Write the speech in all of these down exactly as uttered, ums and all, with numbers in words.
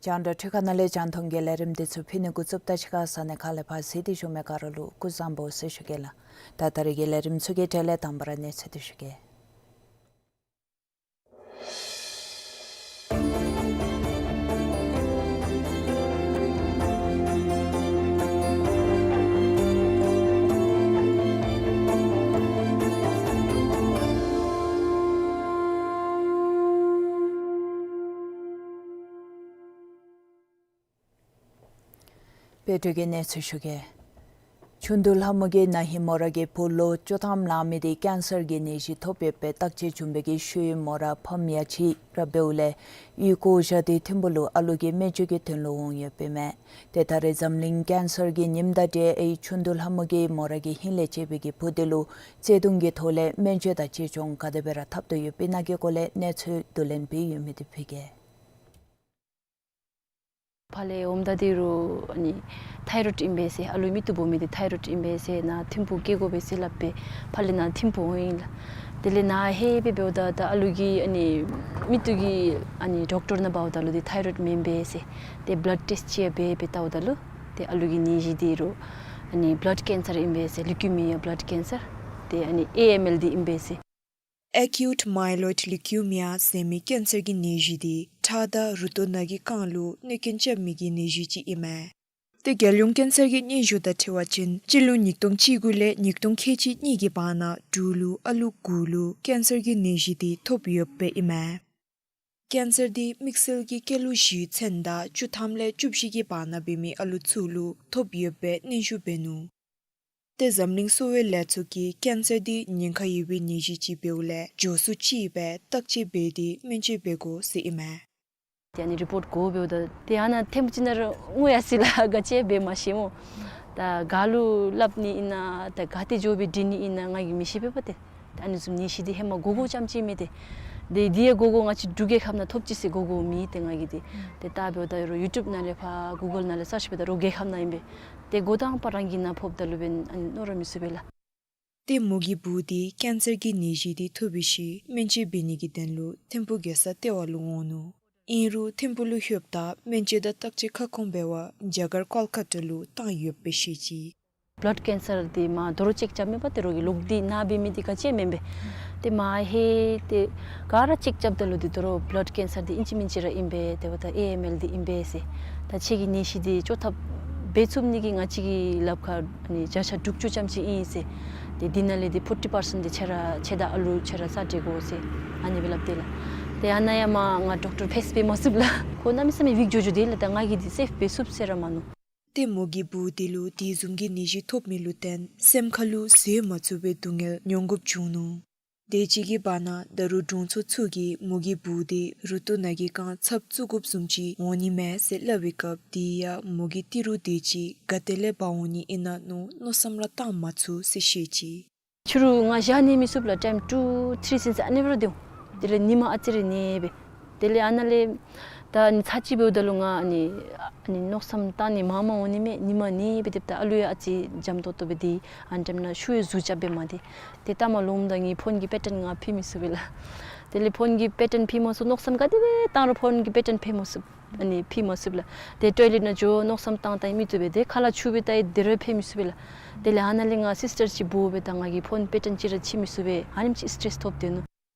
རྒྱང་བསྒྲགས་འཕྲུལ་ཁང་ནང་ལས་རྒྱང་མཐོང་གི་ལས་རིམ་འདི་ཚུ་ཕུལ་ནི་འགོ་བཙུགསཔ་ད་གཅིག་ཁར་ས་གནས་ཁག་ལས་ཕར་གཟིགས་ཏེ་བཞུགས་མི་ག་ར་ལུ་སྐུ་གཟུགས་བཟང་པོ་ཟེར་ཞུ་གེ་ལགས། ད་ད་རེས་ཀྱི་ལས་རིམ་ཚུ་གི་གྲས་ལས་དང་པ་ར་གནས་ཚུལ་འདི་ཞུ་གེ། དཔལ་སྒྲོལ་གྱིས་གནས་ཚུལ་ཞུ་གེ། ཆུ་འདུ་ལྷ་མོ་གི་ན་ཧིང་མོ་ར་གི་བུ་ལོ་བཅུ་ཐམ་ལང་མི་དེ་ཀེན་སར་གྱི་ནད་གཞི་ཐོབ་ཡོད་པའི་བརྟག་དཔྱད་བྱུང་བའི་གི་ཤུལ་མོ་ར་ཕམ་ཡ་གཅིག་ར་འབདཝ་ལས་གཡུས་སྒོ་བཞག་སྟེ་ཐིམ་ཕུག་ལུ་ཨ་ལུ་གི་སྨན་བཅོས་ཀྱི་དོན་ལུ་འོང་ཡོདཔ་ཨིན་མས། ཏེ་ད་རེས་འཛམ་གླིང་ཀེན་སར་གྱི་ཉིནམ་དང་འབྲེལ་ཨེ་ཆུ་འདུ་ལྷ་མོ་གི་མོ་ར་གི་ཧིང་ལས་སྐྱེས་པའི་གི་བུ་དེ་ལུ་བརྩེ་གདུང་གི་ཐོག་ལས་སྨན་བཅོས་དང་གཅེས་སྐྱོང་ག་དེ་སྦེ་ར་འཐབ་དོ་ཡོདཔ་ཨིན་ན་གི་སྐོར་ལས་གནས་ཚུལ་བསྡུ་ལེན་འབད་ཡོད་མི་དེ་ཕུལ་གེ། ཕར་ལས་འོངམ་ད་འདི་རུ་ཨ་ནི་ཐའི་རོཌ་ཨིན་པས་ཟེར། ཨ་ལུ་མིག་ཏོ་སྦོམ་མི་འདི་ཐའི་རོཌ་ཨིན་པས་ཟེར། ནཱ་ཐིམ་ཕུག་སྐྱེལ་དགོ་པས་ཟེར་སླབ་སྦེ་ཕར་ལས་ནཱ་ཐིམ་ཕུག་འོང་ཡི་ལགས། དེ་ལས་ནཱ་ཧེ་སྦེ་འབདཝ་ད་ད་ཨ་ལུ་གི་ཨ་ནི་མིག་ཏོ་གི་ཨ་ནི་ཌོག་ཊར་ནང་འབག་འོངམ་ད་ལུ་འདི་ཐའི་རོཌ་མེན་པས་ཟེར། ཏེ་བླཌ་ཊེསཊ་ཅིག་འབད་འབད་བལྟཝ་ད་ལུ་ཏེ་ཨ་ལུ་གི་ནད་གཞི་འདི་རུ་ཨ་ནི་བླཌ་ཀེན་སར་ཨིན་པས་ཟེར། ལིའུ་ཀེ་མི་ཡ་བླཌ་ཀེན་སར། ཏེ་ཨ་ནི་ཨེ་ཨེམ་ཨེལ་འདི་ཨིན་པས་ཟེར། ཨེ་ཀིའུཊ་མའི་ལོའིཌ་ལིའུ་ཀེ་མི་ཡ་ཟེར་མི་ཀེན་སར་གྱི་ནད་གཞི་འདི་ཁྲག་དང་རུ་ཏོག་ནང་གི་རྐང་ལུ་གནོད་སྐྱོན་རྐྱབ་མི་གི་ནད་གཞི་ཅིག་ཨིན་མས། ཏེ་རྒྱལ་ཡོངས་ཀེན་སར་གྱི་སྙན་ཞུ་དང་འཁྲིལ་བ་ཅིན་སྤྱི་ལོ་ཉིས་སྟོང་བཅུ་དགུ་ལས་ཉིས་སྟོང་ཁལ་གཅིག་གཉིས་ཀྱི་བར་ན་འབྲུག་ལུ་ཨ་ལུ་དགུ་ལུ་ཀེན་སར་གྱི་ནད་གཞི་འདི་ཐོབ་ཡོདཔ་ཨིན་མས། ཀེན་སར་འདི་དམིགས་བསལ་གྱི་སྐྱེས་ལོ་བཞིའི་ཚུན་དང་བཅུ་ཐམ་ལས་བཅུ་བཞི་གི་བར་ན་འབད་མི་ཨ་ལུ་ཚུ་ལུ་ཐོབ་ཡོདཔ་སྦེ་སྙན་ཞུ་འབད་ནུག། ཏེ་འཛམ་གླིང་གསོ་བའི་ལས་ཚོགས་ཀྱིས་ཀེན་སར་འདི་ཉེན་ཁ་ཡོད་པའི་ནད་གཞི་ཅིག་འབདཝ་ལས་མགྱོགས་སུ་ཅིག་སྦེ་བརྟག་དཔྱད་འབད་དེ་སྨན་བཅོས་འབད་དགོ་ཟེར་ཨིན་མས། ཏེ་ཨ་ནི་རི་པོཊ་གོ་འབདཝ་ད་ཏེ་ཨ་ནཱ་ཐིམ་ཕུག་ཅིག་ནང་ར་སྔུ་ཡར་སོ་ཡི་ལགས། ག་ཅི་འབད་མ་ཤེས་སྨོ། ད་ག་ལུ་སླབ་ནི་ཨིན་ན་ད་ག་ཏེ་འགྱོ་སྦེ་འདྲི་ནི་ཨིན་ན་ང་གིས་མི་ཤེས་པས་པ་ཏེ། ད་ཨ་ནི་བཟུམ་ནད་གཞི་འདི་ཧེ་མ་གོ་གོཝ་རྐྱངམ་ཅིག་མེད་ཏེ། ཏེ་འདི་ཡང་གོ་གོཝ་ང་བཅས་འབྲུག་རྒྱལ་ཁབ་ནང་ཐོབ་ཅི་ཟེར་གོ་གོཝ་མེད་ཏེ་ང་གིས་ཏེ། ཏེ་བལྟ་འབདཝ་ད་རུང་ཡུ་ཊུབ་ནང་ལས་ཕར་གུ་གཱལ་ནང་ལས་སརཆ་འབདཝ་ད་རུང་རྒྱལ་ཁབ་ནང་ཨིན་པས། ཏེ་འགོ་དང་པ་རང་གི་ནང་ཕོགཔ་ད་ལུ་འབདན་ཨ་ནི་མནོ་ར་མི་ཚུགས་པས་ལགས། ཏེ་མོ་གི་བུ་འདི་ཀེན་སར་གྱི་ནད་གཞི་འདི་ཐོབ་པའི་ཤུལ་སྨན་བཅོས་འབད་ནི་གི་དོན་ལུ་ཐིམ་ཕུག་རྒྱལ་ས་ལྟེ་བ་ལུ་འོང་ནུག། ཨིན་རུང་ཐིམ་ཕུག་ལུ་ལྷོདཔ་ད་སྨན་བཅོས་དང་བརྟག་དཔྱད་ཁ་སྐོང་འབད་བར་རྒྱ་གར་ཀལ་ཀ་ཏ་ལུ་བཏང་ཡོདཔ་སྦེ་བཤད་ཅི། བླཌ་ཀེན་སར་འདི་མར་དོ་རུང་ཅེཀ་རྐྱབ་མས་པ། ཏེ་རོགས་ཀྱིས་ལོག་སྟེ་ནཱ་འབད་མི་འདི་ག་ཅི་མེན་པས། ཏེ་མར་ཧེ་ཏེ་ག་ར་ཅེཀ་རྐྱབ་ད་ལུ་འདི་དོ་རུང་བླཌ་ཀེན་སར་འདི་ཨིན་ཅི་མིན་ཅི་ར་ཨིན་པས། ཏེ་འབདཝ་ད་ཨེ་ཨེམ་ཨེལ་འདི་ཨིན་པས་ཟེར། ད་ཁྱེད་ཀྱི་ནད་གཞི་འདི་བཅོ་ཐབས་འབད་ཚུགས་ནི་གི་ང་བཅས་ཀྱི་ལགཔ་ཁར་ཨ་ནི་བརྒྱ་ཆ་དྲུག་ཅུ་ཙམ་ཅིག་ཨིན་ཟེར། ཏེ་འདི་ནང་ལས་འདི་ཕོར་ཊི་པར་སེནཊ་འདི་ཁྱེད་ར་ཁྱེད་དང་ཨ་ལུ་ཁྱེད་ར་ས་འདྲ་དགོ་ཟེར་ཨ་ནི་སྦེ་སླབ་སྟེ་ལགས། ཏེ་ཨ་ནཱ་ཡང་མར་ང་ཌོག་ཊར་ཕེསི་འབད་མ་ཚུགས་ལགས། ཁོ་གནམ་མེད་ས་མེད་ཝིཀ་འགྱོ་འགྱོ་སྟེ་ལགས། ད་ང་གིས་འདི་སེབ་འབད་ཚུགས་ཟེར་ར་མ་མནོ། ཏེ་མོ་གི་བུ་འདི་ལུ་དེ་བཟུམ་གྱི་ནད་གཞི་ཐོབ་མི་ལུ་བརྟེན་སེམས་ཁ་ལུ་བཟོད་མ་ཚུགས་པའི་སྡུག་བསྔལ་མྱོང་དགོཔ་བྱུང་ནུག། དེ་ཅིག་གི་བར་ན་ད་རུང་དྲུང་འཚོ་ཚུ་གིས་མོ་གི་བུ་འདི་རུ་ཏོག་ནང་གི་རྐང་ཚབ་བཙུགས་དགོཔ་བཟུམ་ཅིག་འོང་ནི་མས་ཟེར་སླབ་པའི་སྐབས་དེ་ཡང་མོ་གིས་ཏི་རུ་དེ་ཅིག་ག་ཏེ་ལས་འབག་འོང་ནི་ཨིན་ན་མནོ་མནོ་བསམ་ར་བཏང་མ་ཚུགས་ཟེར་བཤད་ཅི། ཕྱི་རུ་ང་ཞག་གནས་མི་ཚུགས་ལགས། ཊའིམ་ཊུ་ཐི་རི་ཚུན་ཚོད་ཨ་ནི་སྦེ་ར་སྡོད་འོང་། དེ་ལས་ཉིནམ་ཨ་ཙི་རེ་གནས་སྦེ། དེ་ལས་ཨ་ནཱ་ལས་ད་ཨ་ནི་ཚར་གཅིག་འབདཝ་ད་ལུ་ང་ཨ་ནི་ཨ་ནི་མནོ་བསམ་བཏང་ནི་མང་མང་འོང་ནི་མས། ཉིནམ་གནས་སྦེ་སྡོདཔ་ད་ཨ་ལུ་ཡང་ཨ་ཙི་འཇམ་ཏོང་ཏོ་སྦེ་སྡོད། ཨ་ནི་ཊའིམ་ནང་ཤུལ་ཡང་གཟུགས་རྐྱབ་སྦེ་མ་སྡོད། ཏེ་ལྟ་མ་ལོངམ་ད་ངེའི་ཕོན་གྱི་པེ་ཊཱན་ང་ཕུད་མི་ཚུགས་པས་ལགས། དེ་ལས་ཕོན་གྱི་པེ་ཊཱན་ཕུད་མ་ཚུགས། མནོ་བསམ་ག་དེ་སྦེ་བཏང་རུང་ཕོན་གྱི་པེ་ཊཱན་ཕུད་མ་ཚུགས། ཨ་ནི་ཕུད་མ་ཚུགས་ལགས། ཏེ་ཊོའི་ལེཊ་ནང་འགྱོ་མནོ་བསམ་བཏང་བཏང་མི་བཏུབ་པས། ཏེ་ཁ་ལས་ཆུ་འབུད་བལྟ་ཡི་དེ་རུང་ཕུད་མི་ཚུགས་པས་ལགས། དེ་ལས་ཨ་ནཱ་ལས་ང་སིསི་ཊར་ཅིག་འབོ་སྦེ་ད་ང་གིས་ཕོན་པེ་ཊཱན་ཅིག་ར་འཁྱིད་མི་ཚུགས་པས། ཨ་ནེམ་ཅིག་སི་ཊེསི་ཐོབ་སྡོད་ནུག།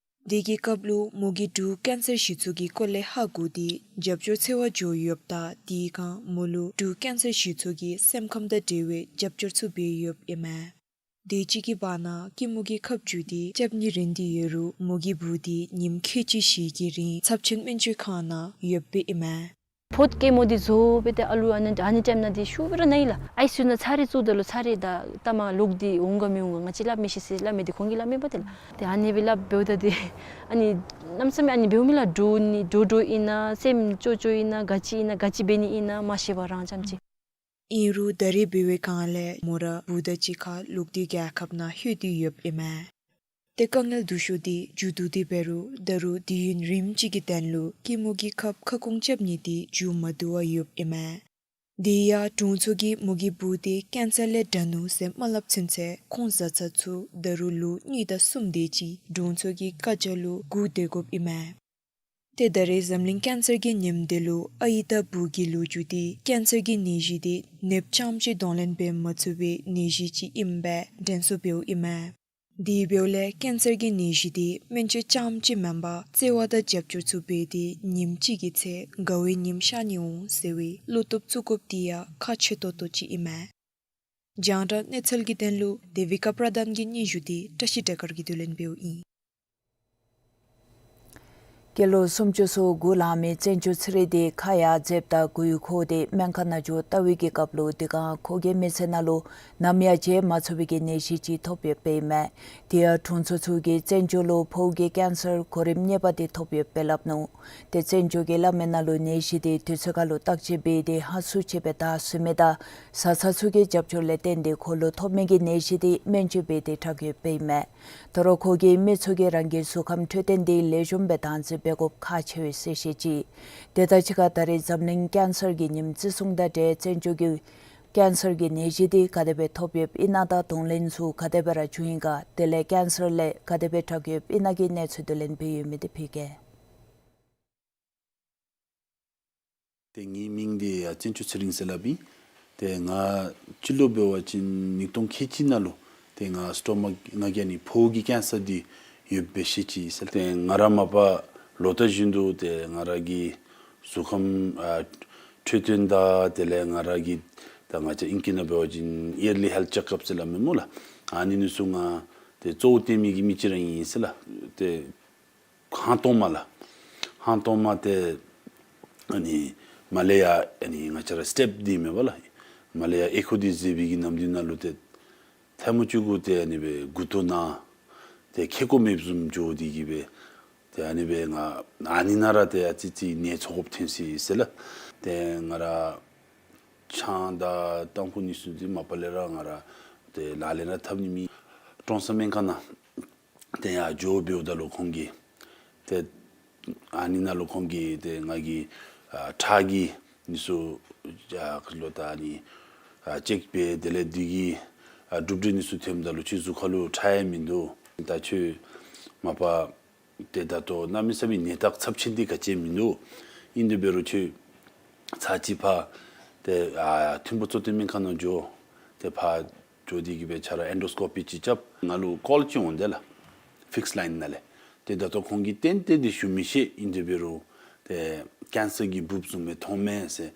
དེ་གི་སྐབས་ལུ་མོ་གིས་འབྲུག་ཀེན་སར་གཞི་ཚོགས་ཀྱི་སྐོར་ལས་ཧ་གོ་སྟེ་རྒྱབ་སྐྱོར་འཚོལ་བར་འགྱོ་ཡོདཔ་ད་དེ་སྒང་མོ་ལུ་འབྲུག་ཀེན་སར་གཞི་ཚོགས་ཀྱིས་སེམས་ཁམས་དང་འབྲེལ་བའི་རྒྱབ་སྐྱོར་ཚུ་འབད་ཡོདཔ་ཨིན་མས། དེ་ཅིག་གི་བར་ན་སྐྱི་མོ་གི་ཁབ་བཙུགས་ཏེ་རྐྱབ་ནི་རན་ཏེ་ཡོད་རུང་མོ་གི་བུ་དེ་ཉིནམ་ཁལ་གཅིག་བཞི་གི་རིང་ཚབས་ཆེན་སྨན་བཅོས་ཁང་ནང་ཡོདཔ་ཨིན་མས། ཕོར་ཌི་སྐྱི་མོ་འདི་བཟོ་སྦེ་ཏེ་ཨ་ལུ་ཨ་ནི་ཨ་ནི་ཊའིམ་ནང་འདི་ཤུལ་སྦེ་ར་ན་ཡི་ལགས། ཨའི་སི་ཡུ་ནང་ཚར་རེ་བཙུགས་ད་ལུ་ཚར་རེ་ད་ལྟ་མ་ལོག་སྟེ་འོང་ག་མི་འོང་ག་ང་བཅས་སླབ་མི་ཤེས་ཟེར་སླབ་མི་འདི་ཁོང་གིས་སླབ་མས་པ་ཏེ་ལགས། ཏེ་ཨ་ནི་སྦེ་སླབ་འབདཝ་ད་ཏེ་ཨ་ནི་གནམ་མེད་ས་མེད་ཨ་ནི་འབདཝ་མས་ལགས། འདྲོག་ནི་འདྲོག་འདྲོག་ཨིན་ན་སེམས་སྐྱོ་སྐྱོ་ཨིན་ན་ག་ཅི་ཨིན་ན་ག་ཅི་འབད་ནི་ཨིན་ན་མ་ཤེས་པར་རང་རྐྱངམ་ཅིག། ཨིན་རུང་ད་རེས་འབད་བའི་སྒང་ལས་མོ་ར་བུ་དང་གཅིག་ཁར་ལོག་སྟེ་རྒྱལ་ཁབ་ནང་ལྷོད་དེ་ཡོདཔ་ཨིན་མས། ཏེ་དཀའ་ངལ་སྡུག་ཤོས་འདི་མཇུག་བསྡུ་སྟེ་འབད་རུང་ད་རུང་དུས་ཡུན་རིངམོ་ཅིག་གི་དོན་ལུ་སྐྱི་མོ་གི་ཁབ་ཁ་སྐོང་རྐྱབ་ནི་འདི་མཇུག་མ་བསྡུ་བར་ཡོདཔ་ཨིན་མས། དེ་ཡང་དྲུང་འཚོ་གིས་མོ་གི་བུ་འདི་ཀེན་སར་ལས་དྲག་ནུག་ཟེར་མ་སླབ་ཚུན་ཚོད་ཁོང་བཟའ་ཚང་ཚུ་ད་རུང་ལོ་གཉིས་དང་གསུམ་དེ་ཅིག་དྲུང་འཚོ་གི་བཀའ་རྒྱ་ལུ་སྒུག་སྡོད་དགོཔ་ཨིན་མས། ཏེ་ད་རེས་འཛམ་གླིང་ཀེན་སར་གྱི་ཉིནམ་འདི་ལུ་ཨའི་དང་བུ་གི་ལོ་རྒྱུས་འདི་ཀེན་སར་གྱི་ནད་གཞི་འདི་ནདཔ་རྐྱངམ་ཅིག་གདོང་ལེན་འབད་མ་ཚུགས་པའི་ནད་གཞི་ཅིག་ཨིནམ་སྦེ་དྲན་གསོ་འབདཝ་ཨིན་མས། དེ་འབདཝ་ལས་ཀེན་སར་གྱི་ནད་གཞི་འདི་སྨན་བཅོས་རྐྱངམ་ཅིག་མེན་པར་བརྩེ་བ་དང་རྒྱབ་སྐྱོར་ཚུ་འབད་དེ་ཉིནམ་གཅིག་གི་ཚེ་དགའ་བའི་ཉིམ་ཤར་ནི་འོང་ཟེར་བའི་བློ་སྟོབས་བཙུགས་དགོཔ་འདི་ཡང་ཁག་ཆེ་ཏོག་ཏོ་ཅིག་ཨིན་མས། རྒྱང་བསྒྲགས་གནས་ཚུལ་གྱི་དོན་ལུ་དེ་བི་ཀ་པྲ་དཱན་གྱི་སྙན་ཞུ་འདི་བཀྲ་ཤིས་སྒྲོལ་དཀར་གྱིས་བསྡུ་ལེན་འབདཝ་ཨིན། སྐྱེས་ལོ་སུམ་ཅུ་སོ་དགུ་ལང་མི་བཙན་སྐྱོགས་ཚེ་རིང་འདི་ཁ་ཡར་འཛེགཔ་དང་མགུ་ཡུ་འཁོར་ཏེ་སྨན་ཁང་ནང་འགྱོ་བལྟ་བའི་གི་སྐབས་ལུ་དེ་སྒང་ཁོ་གི་མི་ཚེ་ནང་ལུ་ནམ་ཡང་བརྗེད་མ་ཚུགས་པའི་གི་ནད་གཞི་ཅིག་ཐོབ་ཡོདཔ་ཨིན་མས། དེ་ཡང་དྲུང་འཚོ་ཚུ་གིས་བཙན་སྐྱོགས་ལུ་ཕོཝ་གི་ཀེན་སར་གོ་རིམ་གཉིས་པ་དེ་ཐོབ་ཡོདཔ་སྦེ་སླབ་ནུག། ཏེ་བཙན་སྐྱོགས་ཀྱིས་སླབ་མི་ནང་ལུ་ནད་གཞི་དེ་དུས་ཚོད་ཁར་ལུ་བརྟག་དཔྱད་འབད་དེ་ཧ་སུ་ཆེ་སྦེ་དྲག་སོང་མི་དང་བཟའ་ཚང་ཚུ་གི་རྒྱབ་སྐྱོར་ལས་བརྟེན་ཏེ་ཁོ་ལུ་ཐོབ་མི་གི་ནད་གཞི་དེ་སྨན་བཅོས་འབད་དེ་དྲག་ཡོདཔ་ཨིན་མས། ད་རུང་ཁོ་གི་མི་ཚུ་གིས་རང་གི་གཟུགས་ཁམས་འཕྲོད་བསྟེན་དེ་ལེགས་ཤོམ་སྦེ་བདག་འཛིན་འབད་དགོཔ་ཁག་ཆེ་བས་ཟེར་བཤད་ཅི། དེ་དང་གཅིག་ཁར་ད་རེས་འཛམ་གླིང་ཀེན་སར་གྱི་ཉིནམ་བརྩི་སྲུང་དང་འབྲེལ་བཙན་སྐྱོགས་ཀྱི་ཀེན་སར་གྱི་ནད་གཞི་དེ་ག་དེ་སྦེ་ཐོབ་ཡོདཔ་ཨིན་ན་དང་གདོང་ལེན་ཚུ་ག་དེ་སྦེ་ར་བྱུང་ཡི་ག། དེ་ལས་ཀེན་སར་ལས་ག་དེ་སྦེ་དྲག་ཡོདཔ་ཨིན་ན་གི་གནས་ཚུལ་བསྡུ་ལེན་འབད་ཡོད་མི་དེ་ཕུལ་གེ། ཏེ་ངེའི་མིང་འདི་ཡ་བཙན་སྐྱོགས་ཚེ་རིང་ཟེར་སླབ་ཨིན། ཏེ་ང་སྤྱི་ལོ་འབད་བ་ཅིན་ཉིས་སྟོང་ཁལ་གཅིག་ནང་ལུ་ཏེ་ང་སི་ཊོ་མཱཀ་ང་གི་ཨ་ནི་ཕོཝ་གི་ཀེན་སར་འདི་ཡོདཔ་སྦེ་ཤེས་ཅི་ཟེར། ཏེ་ང་ར་མ་པ་ལོ་ལྟར་བཞིན་དུ་ཏེ་ང་ར་གི་གཟུགས་ཁམས་ཨ་འཕྲོད་བསྟེན་དང་དེ་ལས་ང་ར་གི་ད་ང་བཅས་ཨིང་སྐད་ནང་འབད་བ་ཅིན་ཡར་ལི་ཧེལཐ་ཅེཀ་ཨཔ་ཟེར་སླབ་མས་སྨོ་ལགས། ཨ་ནི་ནི་ཚུ་ང་ཏེ་གཙོ་བོ་བཏོན་མི་གི་མི་ཅིག་ར་ཨིན་ཟེར་ལགས། ཏེ་ཧང་སྟོང་མ་ལགས། ཧང་སྟོང་མ་ཏེ་ཨ་ནི་མ་ལས་ཡར་ཨ་ནི་ང་བཅས་ར་སི་ཊེབ་འདི་མེན་པ་ལགས། མ་ལས་ཡར་ཨེ་ཁོ་འདི་འཛེགས་པའི་གི་ནམ་དུས་ནང་ལུ་ཏེ་ཐལ་མོ་ཅིག་གུ་ཏེ་ཨ་ནི་སྦེ་མགུ་ཏོ་ན་ཏེ་ཁེ་ཀོ་མེདཔ་བཟུམ་འགྱོ་སྟེ་གི་སྦེ་ཏེ་ཨ་ནི་སྦེ་ང་ཨ་ནི་ནང་ར་ཏེ་ཨ་ཙི་ཙི་ནད་ཚ་སྐྱོབ་ཐོན་ཅི་ཟེར་ལགས། ཏེ་ང་ར་ཆང་དང་ཏམ་ཁུ་ནི་ཚུ་འདི་མ་པ་ལས་ར་ང་ར་ཏེ་ལག་ལེན་ར་འཐབ་ནི་མེད། ཀྲོང་གསར་སྨན་ཁང་ནང་ཏེ་ཡར་འགྱོ་འབདཝ་ད་ལུ་ཁོང་གིས་ཏེ་ཨ་ནི་ནང་ལུ་ཁོང་གིས་ཏེ་ང་གི་ཨ་ཁྲག་གི་ནི་ཚུ་ཨ་ཁ་ལུ་ད་ཨ་ནི་ཨ་ཅེཀ་འབད་དེ་ལས་འདི་གི་ཨ་གྲུབ་འབྲས་ནི་ཚུ་ཐོནམ་ད་ལུ་ཁྱོད་གཟུགས་ཁར་ལུ་ཁྲག་ཡང་མིན་འདུག། ད་ཁྱོད་མ་པ་ཏེ་ད་ལྟོ་གནམ་མེད་ས་མེད་ནད་རྟགས་ཚབས་ཆེན་འདི་ག་ཅི་མིན་འདུག། ཨིན་དེ་འབད་རུང་ཁྱོད་ཚར་གཅིག་ཕར་ཏེ་ཨ་ཐིམ་ཕུ་གཙོ་བསྟེན་སྨན་ཁང་ནང་འགྱོ། ཏེ་ཕར་འགྱོ་སྟེ་གི་སྦེ་ཁྱོད་ར་ཨེན་ཌོ་སི་ཀོ་པི་ཅིག་རྐྱབ། ང་ལུ་ཀོལ་ཅིག་འོང་དེས་ལགས། ཕིགསི་ལའིན་ནང་ལས། ཏེ་ད་ལྟོ་ཁོང་གིས་ཏན་ཏན་འདི་ཞུ་མི་ཤེས། ཨིན་དེ་འབད་རུང་ཏེ་ཀེན་སར་གྱི་འབུཔ་བཟུམ་སྦེ་མཐོངམ་མས་ཟེར།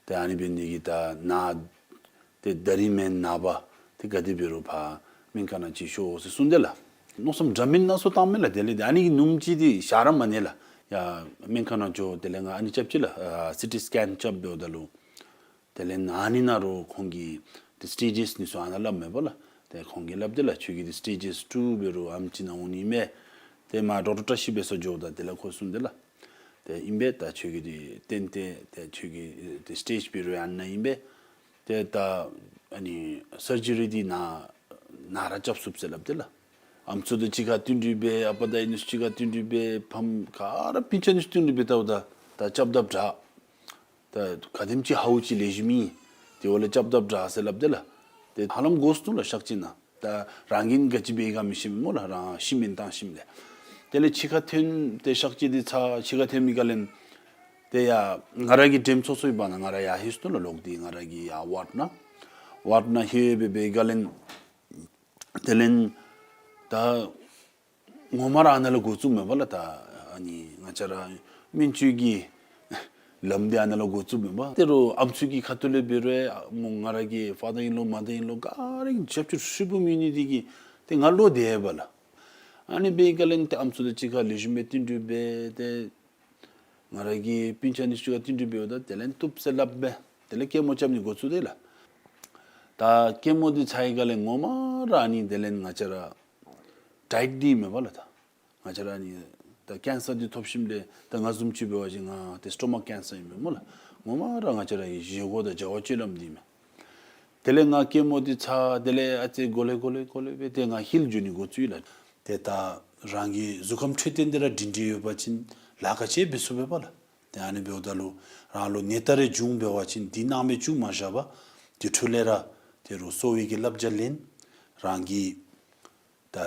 ཏེ་ཨ་ནི་འབད་ནི་གིས་ད་ན་ཏེ་ད་རིས་མེན་ན་བ་ཏེ་ག་དེ་འབད་རུང་ཕར་སྨན་ཁང་ནང་ཅིག་ཤོག་ཟེར་གསུངས་དེས་ལགས། མནོ་བསམ་འདྲ་མིན་སྣ་ཚོགས་བཏངམ་མས་ལགས། དེ་ལས་ཏེ་ཨ་ནི་གི་ནུམ་ཅིག་འདི་བཞག་ར་མ་ནི་ལགས། ཡར་སྨན་ཁང་ནང་འགྱོ། དེ་ལས་ང་ཨ་ནི་རྐྱབ་ཅི་ལགས། ཨ་སི་ཊི་སི་ཀེན་རྐྱབ་འབདཝ་ད་ལུ་དེ་ལས་ཨ་ནི་ནང་རུང་ཁོང་གིས་ཏེ་སི་ཊེ་ཇེསི་ནི་ཚུ་ཨ་ནཱ་སླབ་མས་པ་ལགས། ཏེ་ཁོང་གིས་སླབ་དེས་ལགས། ཁྱོད་ཀྱི་འདི་སི་ཊེ་ཇེསི་ཊུ་འབད་རུང་ཨམ་ཅིག་ནང་འོང་ནི་མས། ཏེ་མར་ཌོག་ཊར་བཀྲ་ཤིས་འབད་སར་འགྱོཝ་ད་དེ་ལས་ཁོ་གསུངས་དེས་ལགས། ཏེ་ཨིན་པས། ད་ཁྱོད་ཀྱི་འདི་ཏན་ཏན་ཏེ་ཁྱོད་ཀྱི་འདི་སི་ཊེཇ་འབད་རུང་ཨ་ནཱ་ཨིན་པས། ཏེ་ད་ཨ་ནི་སར་ཇི་རི་འདི་ནཱ་ནཱ་ར་རྐྱབ་ཚུགས་ཟེར་སླབ་དེས་ལགས། ཨམ་སྲུ་དང་གཅིག་ཁར་བསྟུན་གྲོས་འབད། ཨ་པ་དང་ཨ་ནི་ཚུ་གཅིག་ཁར་བསྟུན་གྲོས་འབད། ཕམ་ག་ར་སྤུན་ཆ་ནི་ཚུ་བསྟུན་གྲོས་འབད་ལྟཝ་ད་ད་རྐྱབ་དཔ་དྲག། ད་ག་དེམ་ཅིག་ཧ་ལུགས་ཅིག་ལེགས་ཤོམ་ཨིན། དེ་བ་ལས་རྐྱབ་དཔ་དྲག་ཟེར་སླབ་དེས་ལགས། ཏེ་ཧ་ལམ་འགོར་སོ་ནུག་ལགས་ཤག་ཅིག་ནང་། ད་རང་གིས་ག་ཅི་འབད་ག་མི་ཤེས་མས་སྨོ་ལགས། རང་ཤི་མེན་བཏང་ཤིམ་ལས། དེ་ལས་ཕྱི་ཁར་ཐོན་ཏེ་ཤག་ཅིག་འདི་ཚར་ཕྱི་ཁར་ཐོན་མི་ག་ལས་ཏེ་ཡར་ང་ར་གི་འགྲེམས་ཚོགས་ཚུ་ཡོདཔ་ནང་ང་ར་ཡར་ལྷོད་སོ་ནུག་ལགས། ལོག་སྟེ་ང་ར་གི་ཡར་ཝཱཌ་ནང་ཝཱཌ་ནང་ལྷོད་སྦེ་འབད་ག་ལས་དེ་ལས་ད་ངོ་མ་ར་ཨ་ནཱ་ལུ་འགོ་བཙུགསཔ་མས་པ་ལགས། ད་ཨ་ནི་ང་བཅས་ར་སྨན་བཅོས་ཀྱི་ལམ་འདི་ཨ་ནཱ་ལུ་འགོ་བཙུགསཔ་མས་པ། དེ་རུང་ཨམ་སྲུ་གི་ཁ་ཐུག་ལས་འབད་རུང་ཨེ་མོ་ང་ར་གི་ཕ་དར་ཨིན་ལོ་མ་དར་ཨིན་ལོ་ག་ར་གིས་རྒྱབ་སྐྱོར་ཧྲིལ་བུམ་ཡོད་ནི་འདི་གིས་ཏེ་ང་ལོག་སྟེ་ཡོདཔ་ལགས། ཨ་ནི་འབད་ག་ལས་ཏེ་ཨམ་སྲུ་དང་གཅིག་ཁར་ལེགས་ཤོམ་སྦེ་བསྟུན་གྲོས་འབད་དེ་ང་ར་གི་སྤུན་ཆ་ནི་ཚུ་ག་བསྟུན་གྲོས་འབདཝ་ད་དེ་ལས་བཏུབ་ཟེར་སླབ་སྦེ་དེ་ལས་ཀེ་མོ་རྐྱབ་ནི་འགོ་བཙུགས་དེས་ལགས། ད་ཀེ་མོ་འདི་ཚར་བའི་སྒང་ལས་ངོ་མ་ར་ཨ་ནི་དེ་ལས་ང་བཅས་ར་ཌའེཊ་འདི་མེད་པ་ལགས། ད་ང་བཅས་ར་ཨ་ནི་ད་ཀེན་སར་འདི་ཐོབ་ཞིནམ་ལས་ད་ང་བཟུམ་ཅིག་འབད་བ་ཅིན་ང་ཏེ་སི་ཊོ་མཱཀ་ཀེན་སར་ཨིན་མས་སྨོ་ལགས། ངོ་མ་ར་ང་བཅས་ར་གི་བཞེས་སྒོ་དང་བྱ་བ་སྤྱོད་ལམ་འདི་མས། དེ་ལས་ང་ཀེ་མོ་འདི་ཚར་དེ་ལས་ཨ་ཙི་གོ་ལེ་གོ་ལེ་གོ་ལེ་སྦེ་ཏེ་ང་ཧིལ་འགྱོ་ནི་འགོ་བཙུགས་ཡི་ལགས། ཏེ་ད་རང་གི་གཟུགས་ཁམས་འཕྲོད་བསྟེན་འདི་ར་སྒྲིང་སྒྲིང་ཡོད་པ་ཅིན་ལཱ་ག་ཅི་འབད་ཚུགས་པས་པ་ལགས། ཏེ་ཨ་ནི་འབདཝ་ད་ལུ་རང་ལུ་ནད་རྟགས་རེ་བྱུང་འབད་བ་ཅིན་འདི་སྣང་མེད་བཅུག་མ་བཞག་པར་དེ་འཕྲོ་ལས་ར་དེ་རུང་གསོ་བའི་གི་བསླབ་བྱ་ལེན། རང་གི་ད་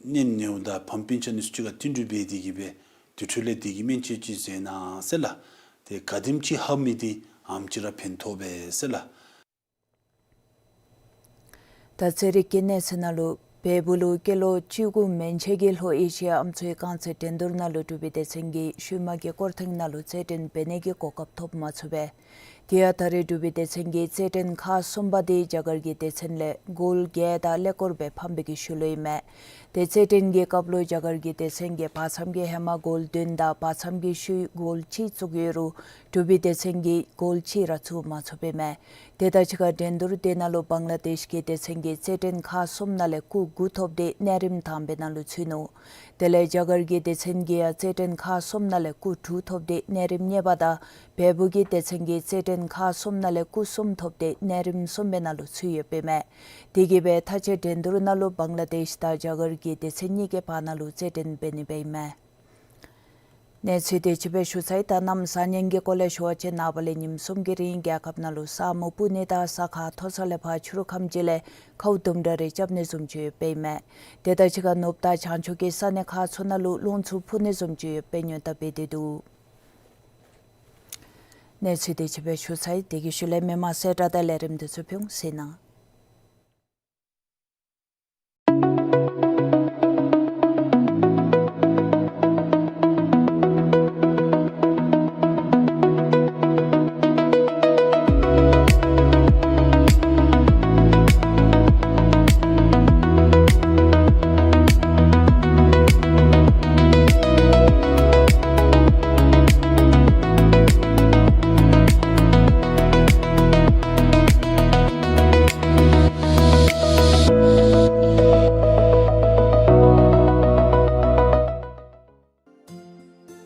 གཉེན་ཉེཝ་དང་ཕམ་སྤུན་ཆ་ནི་ཚུ་གཅིག་ཁར་བསྟུན་གྲོས་འབད་དེ་གི་སྦེ་ དེ་འཕྲོ་ལས་དེ་གི་སྨན་བཅོས་ཅིག་མཛད་གནང་ཟེར་ལགས། དེ་ག་དེམ་ཅིག་ཧ་མི་དེ་ཨམ་ཅིག་ར་ཕན་ཐོགས་པས་ཟེར་ལགས། ད་ཚན་རིག་གི་གནས་ཚུལ་ནང་ལུ་བལ་པོ་ལུ་སྐྱེས་ལོ་བཅུ་དགུ་མན་ཆད་ཀྱི་ལྷོ་ཨེ་ཤི་ཡ་ཨམ་སྲུའི་རྐང་རྩེད་འགྲན་བསྡུར་ནང་ལུ་འབྲུག་པའི་སྡེ་ཚན་གྱིས་ཤུལ་མ་གི་སྐོར་ཐེངས་ནང་ལུ་རྩེད་འགྲན་འབད་ནི་གི་གོ་སྐབས་ཐོབ་མ་ཚུགས་པས། དེ་ཡང་ད་རེས་འབྲུག་པའི་སྡེ་ཚན་གྱི་རྩེད་འགྲན་ཁག་གསུམ་པ་དེ་རྒྱ་གར་གྱི་སྡེ་ཚན་ལས་གོལ་བརྒྱད་དང་ཀླད་ཀོར་སྦེ་ཕམ་པའི་གི་ཤུལ་ལུ་ཨིན་མས། དེ་རྩེད་འགྲན་གྱི་སྐབས་ལུ་རྒྱ་གར་གྱི་སྡེ་ཚན་གྱིས་བར་མཚམས་ཀྱི་ཧེ་མ་གོལ་བདུན་དང་བར་མཚམས་ཀྱི་ཤུལ་གོལ་གཅིག་བཙུགས་ཡོད་རུང་འབྲུག་པའི་སྡེ་ཚན་གྱིས་གོལ་གཅིག་ར་བཙུགས་མ་ཚུགས་པས་མས། དེ་དང་གཅིག་ཁར་འགྲན་བསྡུར་དེ་ནང་ལུ་བང་ལ་དེཤ་གི་སྡེ་ཚན་གྱིས་རྩེད་འགྲན་ཁག་གསུམ་ནང་ལས་སྐུགས་དགུ་ཐོབ་སྟེ་གནས་རིམ་དང་པའི་ནང་ལུ་ཚུད་ནུག། དེ་ལས་རྒྱ་གར་གྱི་སྡེ་ཚན་གྱིས་ཡང་རྩེད་འགྲན་ཁག་གསུམ་ནང་ལས་སྐུགས་དྲུག་ཐོབ་སྟེ་གནས་རིམ་གཉིས་པ་དང་བལ་པོ་གི་སྡེ་ཚན་གྱིས་རྩེད་འགྲན་ཁག་གསུམ་ནང་ལས་སྐུགས་གསུམ་ཐོབ་སྟེ་གནས་རིམ་གསུམ་པའི་ནང་ལུ་ཚུད་ཡོདཔ་ཨིན་མས། དེ་གིས་སྦེ་མཐའ་དཔྱད་འགྲན་བསྡུར་ནང་ལུ་བང་ལ་དེཤ་དང་རྒྱ་གར་གྱི་སྡེ་ཚན་གཉིས་ཀྱི་བར་ན་ལུ་རྩེད་འགྲན་འབད་ནི་སྦེ་ཨིན་མས། གནས་ཚུལ་དེ་ཅིག་སྦེ་ཞུ་ཚར་ཡི། ད་གནམ་བཟང་ངན་གྱི་སྐོར་ལས་ཞུ་བ་ཅིན་ནངས་པ་ལས་ཉིནམ་གསུམ་གྱི་རིང་རྒྱལ་ཁབ་ནང་ལུ་ས་སྨུག་སྤུབ་ནི་དང་ས་ཁ་མཐོ་ས་ལས་ཕར་ཕྱི་རུ་ཁམས་ཅིག་ལས་ཁཝ་དུམ་གྲ་རེ་རྐྱབ་ནི་བཟུམ་ཅིག་ཡོདཔ་ཨིན་མས། དེ་དང་གཅིག་ཁར་ནུབ་དང་བྱང་ཕྱོགས་ཀྱི་ས་གནས་ཁག་ཚུ་ནང་ལུ་རླུང་འཚུབ་འཕུ་ནི་བཟུམ་ཅིག་ཡོདཔ་སྦེ་སྔོན་བརྡ་འབད་དེ་འདུག། གནས་ཚུལ་དེ་ཅིག་སྦེ་ཞུ་ཚར་ཡི། དེ་གི་ཤུལ་ལས་མི་མང་གསལ་བསྒྲགས་དང་ལས་རིམ་དེ་ཚུ་ཕུལ་འོང་ཟེར་ཨིན།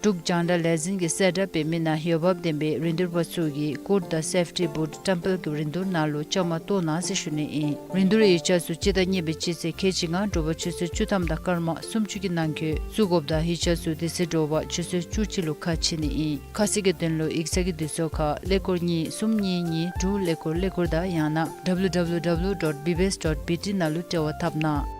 འབྲུག་རྒྱང་བསྒྲགས་ལས་འཛིན་གྱིས་གསལ་བསྒྲགས་འབད་མི་ནང་འོས་འབབ་ལྡན་པའི་རིན་བསྡུར་པ་ཚུ་གིས་སྐུཊ་དང་སེཕ་ཊི་བུཊ་བཀྲམ་སྤེལ་གྱི་རིན་བསྡུར་ནང་ལུ་བཅའ་མར་གཏོགས་གནང་ཟེར་ཞུ་ནི་ཨིན། རིན་བསྡུར་ཡིག་ཆ་ཚུ་སྤྱི་ཟླ་གཉིས་པའི་སྤྱི་ཚེས་ཁལ་གཅིག་ལྔ་དྲོ་པ་ཆུ་ཚོད་བཅུ་ཐམ་དང་སྐར་མ་སུམ་ཅུ་གི་ནང་འཁོད་བཙུགས་དགོཔ་དང་ཡིག་ཆ་ཚུ་དེ་ཚེ་དྲོ་པ་ཆུ་ཚོད་བཅུ་གཅིག་ལུ་ཁ་ཕྱེ་ནི་ཨིན། ཁ་གསལ་གྱི་དོན་ལུ་ཡིག་ཚང་གི་དུས་ཚོད་ཁར་ཀླད་ཀོར་གཉིས་གསུམ་གཉིས་གཉིས་དྲུག་ཀླད་ཀོར་ཀླད་ཀོར་དང་ཡང་ན་W W W dot B B S dot B T ནང་ལུ་འབྲེལ་བ་འཐབ་གནང་།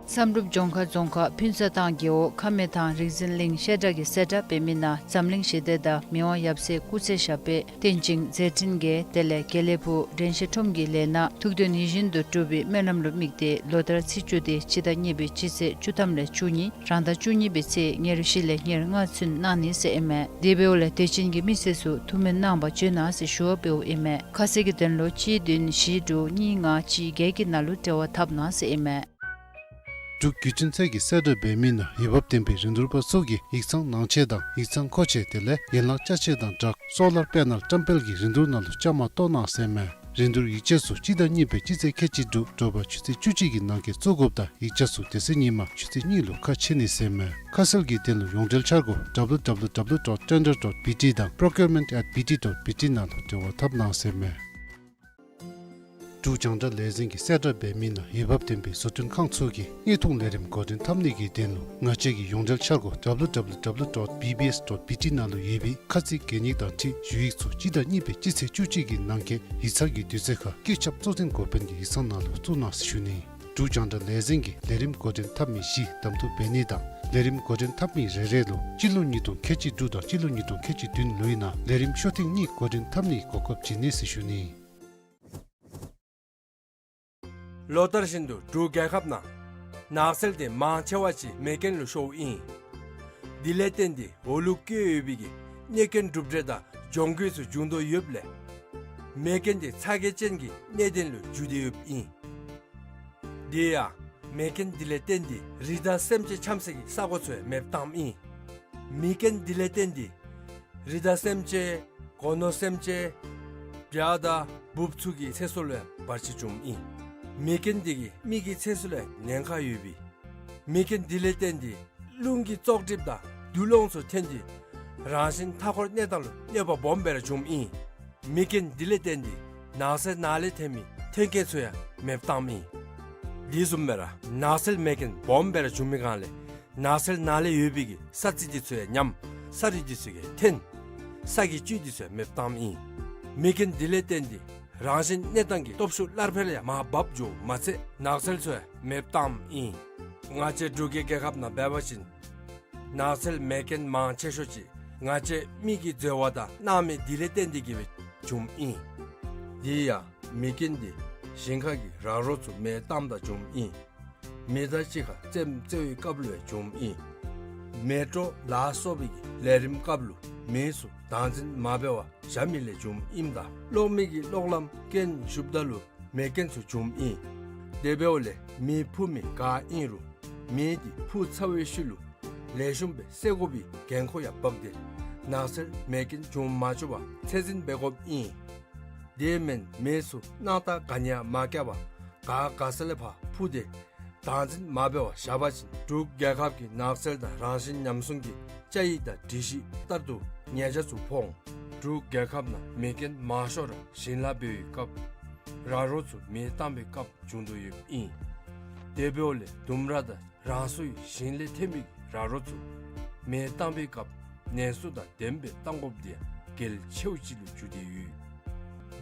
བསམ་གྲུབ་ལྗོངས་མཁར་རྫོང་ཁག་ཕུན་ཚོགས་ཐང་རྒེད་འོག་ཁ་སྨད་ཐང་རིག་འཛིན་གླིང་བཤད་གྲྭ་གིས་གསལ་བསྒྲགས་འབད་མི་ནང་འཛམ་གླིང་ཞི་བདེ་དང་མི་དབང་ཡབ་སྲས་སྐུ་ཚེ་ཞབས་པད་བརྟན་ཅིང་མཛད་འཕྲིན་རྒྱས། དེ་ལས་དགེ་ལེགས་ཕུག་དྲན་ཤེས་ཁྲོམ་གྱི་ལས་སྣ་ཐུགས་འདུན་ཡིད་བཞིན་དུ་འགྲུབ་པའི་སྨོན་ལམ་ལུ་དམིགས་ཏེ་ལོ་ལྟར་ཚེས་བཅུ་སྟེ་སྤྱི་ཟླ་གཉིས་པའི་སྤྱི་ཚེས་བཅུ་ཐམ་ལས་བཅུ་གཉིས་རང་ཟླ་བཅུ་གཉིས་པའི་ཚེས་ཉེར་བཞི་ལས་ཉེར་ལྔ་ཚུན་གནང་ནི་ཟེར་ཨིན་མས། དེ་འབདཝ་ལས་དད་ཅན་གྱི་མི་སེར་ཚུ་ཐུགས་སྨོན་གནང་བར་བྱོན་གནང་ཟེར་ཞུ་བ་འབདཝ་ཨིན་མས། ཁ་གསལ་གྱི་དོན་ལུ་གཅིག་བདུན་བཞི་དྲུག་གཉིས་ལྔ་གཅིག་བརྒྱད་ཀྱི་ནང་ལུ་འབྲེལ་བ་འཐབ་གནང་ཟེར་ཨིན་མས། འབྲུག་བརྒྱུད་འཕྲིན་ཚད་ཀྱིས་གསལ་བསྒྲགས་འབད་མི་ནང་འོས་འབབ་ལྡན་པའི་རིན་བསྡུར་པ་ཚུ་གིས་ཡིག་ཚང་ནང་ཆས་དང་ཡིག་ཚང་མཁོ་ཆས་དེ་ལས་ཡན་ལག་ཅ་ཆས་དང་སྦྲགས་སོ་ལར་པེ་ནལ་བཀྲམ་སྤེལ་གྱི་རིན་བསྡུར་ནང་ལུ་བཅའ་མར་གཏོགས་གནང་ཟེར་ཨིན་མས། རིན་བསྡུར་ཡིག་ཆ་ཚུ་སྤྱི་ཟླ་གཉིས་པའི་སྤྱི་ཚེས་ཁལ་གཅིག་དྲོ་པ་ཆུ་ཚོད་བཅུ་གཅིག་གི་ནང་འཁོད་བཙུགས་དགོཔ་དང་ཡིག་ཆ་ཚུ་དེ་ཚེ་ཉིན་མ་ཆུ་ཚོད་གཉིས་ལུ་ཁ་ཕྱེ་ནི་ཟེར་ཨིན་མས། ཁ་གསལ་གྱི་དོན་ལུ་ཡོངས་འབྲེལ་འཆར་སྒོ་W W W dot tender dot B T དང་procurement at B T dot B T ནང་ལུ་འབྲེལ་བ་འཐབ་གནང་ཟེར་ཨིན་མས། འབྲུག་རྒྱང་བསྒྲགས་ལས་འཛིན་གྱིས་གསལ་བསྒྲགས་འབད་མི་ནང་འོས་འབབ་ལྡན་པའི་བཟོ་སྐྲུན་ཁང་ཚུ་གིས་དངོས་མཐོང་ལས་རིམ་འགོ་འདྲེན་འཐབ་ནི་གི་དོན་ལུ་ང་བཅས་ཀྱི་ཡོངས་འབྲེལ་འཆར་སྒོ་W W W dot B B S dot B T ནང་ལུ་ཡོད་པའི་ཁ་ཚིག་གན་ཡིག་དང་འཁྲིལ་ཞུ་ཡིག་ཚུ་སྤྱི་ཟླ་གཉིས་པའི་སྤྱི་ཚེས་བཅུ་གཅིག་གི་ནང་འཁོད་ཡིག་ཚང་གི་དུས་ཚོད་ཁར་བཀོད་ཁྱབ་གཙོ་འཛིན་འགོ་དཔོན་གྱི་ཡིག་ཚང་ནང་ལུ་བཙུགས་གནང་ཟེར་ཞུ་ནི། འབྲུག་རྒྱང་བསྒྲགས་ལས་འཛིན་གྱིས་ལས་རིམ་འགོ་འདྲེན་འཐབ་མི་བཞི་གདམ་འཐུ་འབད་ནི་དང་ལས་རིམ་འགོ་འདྲེན་འཐབ་མི་རེ་རེ་ལུ་སྤྱི་ལོ་ཉིས་སྟོང་ཁལ་གཅིག་དྲུག་དང་སྤྱི་ལོ་ཉིས་སྟོང་ཁལ་གཅིག་བདུན་ལོའི་ནང་ལས་རིམ་ཤོག་ཐེངས་གཉིས་འགོ་འདྲེན་འཐབ་ནིའི་གོ་སྐབས་བྱིན་ནི་ཟེར་ཞུ་ནི། ལོ་ལྟར་བཞིན་དུ་འབྲུག་རྒྱལ་ཁབ་ནང་ནགས་ཚལ་དེ་མང་ཆེ་བ་ཅིག་མེ་རྐྱེན་ལུ་ཤོརཝ་ཨིན། དེ་ལས་བརྟེན་ཏེ་འོག་ལུ་བཀོད་ཡོད་པའི་གི་གནོད་སྐྱོན་གྲུབ་འབྲས་དང་གྱོང་གུད་ཚུ་འབྱུང་དོ་ཡོདཔ་ལས་མེ་རྐྱེན་དེ་ཚ་གྱང་ཅན་གྱི་གནད་དོན་ལུ་འགྱུར་ཏེ་ཡོདཔ་ཨིན། དེ་ཡང་མེ་རྐྱེན་དེ་ལས་བརྟེན་ཏེ་རི་དྭགས་སེམས་ཅན་འཁྱམས་སའི་གི་ས་གོ་ཚུ་ཡང་མེདཔ་བཏངམ་ཨིན། མེ་རྐྱེན་དེ་ལས་བརྟེན་ཏེ་རི་དྭགས་སེམས་ཅན་སྒོ་ནོར་སེམས་ཅན་བྱ་དང་འབུཔ་ཚུ་གི་ཚེ་སྲོག་ལུ་ཡང་བར་ཆད་བྱུངམ་ཨིན། མེ་རྐྱེན་དེ་གིས་མི་གི་ཚེ་སྲོག་ལུ་ཡང་ཉེན་ཁ་ཡོད་པས། མེ་རྐྱེན་དེ་ལས་བརྟེན་ཏེ་རླུང་གི་བཙོག་གྲིབ་དང་རྡུལ་སློང་ཚུ་ཐོན་ཏེ་རང་བཞིན་མཐའ་འཁོར་གནས་སྟངས་ལུ་གནོད་པ་སྦོམ་སྦེ་ར་བྱུངམ་ཨིན། མེ་རྐྱེན་དེ་ལས་བརྟེན་ཏེ་ནགས་ཚལ་ནང་ལས་ཐོན་མི་ཐོན་སྐྱེད་ཚུ་ཡང་མེདཔ་བཏངམ་ཨིན། དེ་བཟུམ་སྦེ་ར་ནགས་ཚལ་མེ་རྐྱེན་སྦོམ་སྦེ་ར་བྱུང་མི་སྒང་ལས་ནགས་ཚལ་ནང་ལས་ཡོད་པའི་གི་ས་རྩི་དེ་ཚུ་ཡང་ཉམས། ས་རིགས་དེ་ཚུ་ཡང་ཐོན། ས་གི་བཅུད་དེ་ཚུ་ཡང་མེདཔ་བཏངམ་ཨིན། མེ་རྐྱེན་དེ་ལས་བརྟེན་ཏེ་རང་བཞིན་གནས་སྟངས་ཀྱི་སྟོབས་ཤུགས་སླར་འཕེལ་ཡང་མར་བབས་འགྱོཝ་མ་ཚད་ནགས་ཚལ་ཚུ་ཡང་མེདཔ་བཏངམ་ཨིན། ང་བཅས་འབྲུག་གི་རྒྱལ་ཁབ་ནང་འབད་བ་ཅིན་ ནགས་ཚལ་མེ་རྐྱེན་མང་ཆེ་ཤོས་ཅིག་ང་བཅས་མི་གིས་འཛོལ་བ་དང་གནང་མི་འདི་ལས་བརྟེན་ཏེ་གིས་སྦེ་བྱུངམ་ཨིན། དེ་ཡང་མེ་རྐྱེན་འདི་ཞིང་ཁ་གི་ར་རོ་ཚུ་མེ་བཏངམ་ད་བྱུངམ་ཨིན། མེ་མདའ་གཅིག་ཁར་རྩེདམོ་རྩེ་བའི་སྐབས་ལུ་ཡང་བྱུངམ་ཨིན། མེ་དྲོ་ལ་སོགས་པའི་གི་ལས་རིམ་སྐབས་ལུ་མེ་ཚུ་བདག་འཛིན་མ་འབད་བར་བཞག་མི་ལས་བྱུངམ་ཨིནམ་ད་གློག་མེ་གི་གློག་ལམ་རྐྱེན་ཞུགསཔ་ད་ལུ་མེ་རྐྱེན་ཚུ་བྱུངམ་ཨིན། དེ་འབདཝ་ལས་མེ་འཕུ་མི་ག་ཨིན་རུང་མེ་འདི་འཕུ་ཚར་བའི་ཤུལ་ལུ་ལེགས་ཤོམ་སྦེ་བསད་དགོ་པའི་འགན་ཁུར་ཡང་འབག་སྟེ་ནགས་ཚལ་མེ་རྐྱེན་འབྱུང་མ་བཅུག་པར་ཚད་འཛིན་འབད་དགོཔ་ཨིན། དེ་མེན་མེ་ཚུ་སྣང་བཏགས་ག་ནི་ཡང་མ་བཀལ་བར་ག་ག་ས་ལས་ཕར་འཕུ་སྟེ་བདག་འཛིན་མ་འབད་བར་བཞག་པ་ཅིན་འབྲུག་རྒྱལ་ཁབ་ཀྱི་ནགས་ཚལ་དང་རང་བཞིན་ཉམས་སྲུང་གི་བཅའ་ཡིག་དང་སྒྲིག་གཞི་ལྟར་དུ་ཉེས་ཆད་ཚུ་ཕོག་འོང་། འབྲུག་རྒྱལ་ཁབ་ནང་མེ་རྐྱེན་མང་ཤོས་ར་ཞིང་ལཱ་འབད་བའི་སྐབས་ར་རོ་ཚུ་མེ་བཏང་བའི་སྐབས་བྱུང་དོ་ཡོདཔ་ཨིན། དེ་འབདཝ་ལས་ལྡུམ་ར་དང་རང་སོའི་ཞིང་ལས་ཐོན་མི་གི་ར་རོ་ཚུ་མེ་བཏང་བའི་སྐབས་ནན་སོ་དང་ལྡནམ་སྦེ་བཏང་དགོཔ་འདི་ཡང་གལ་ཆེཝ་ཅིག་ལུ་གྱུར་ཏེ་ཡོད།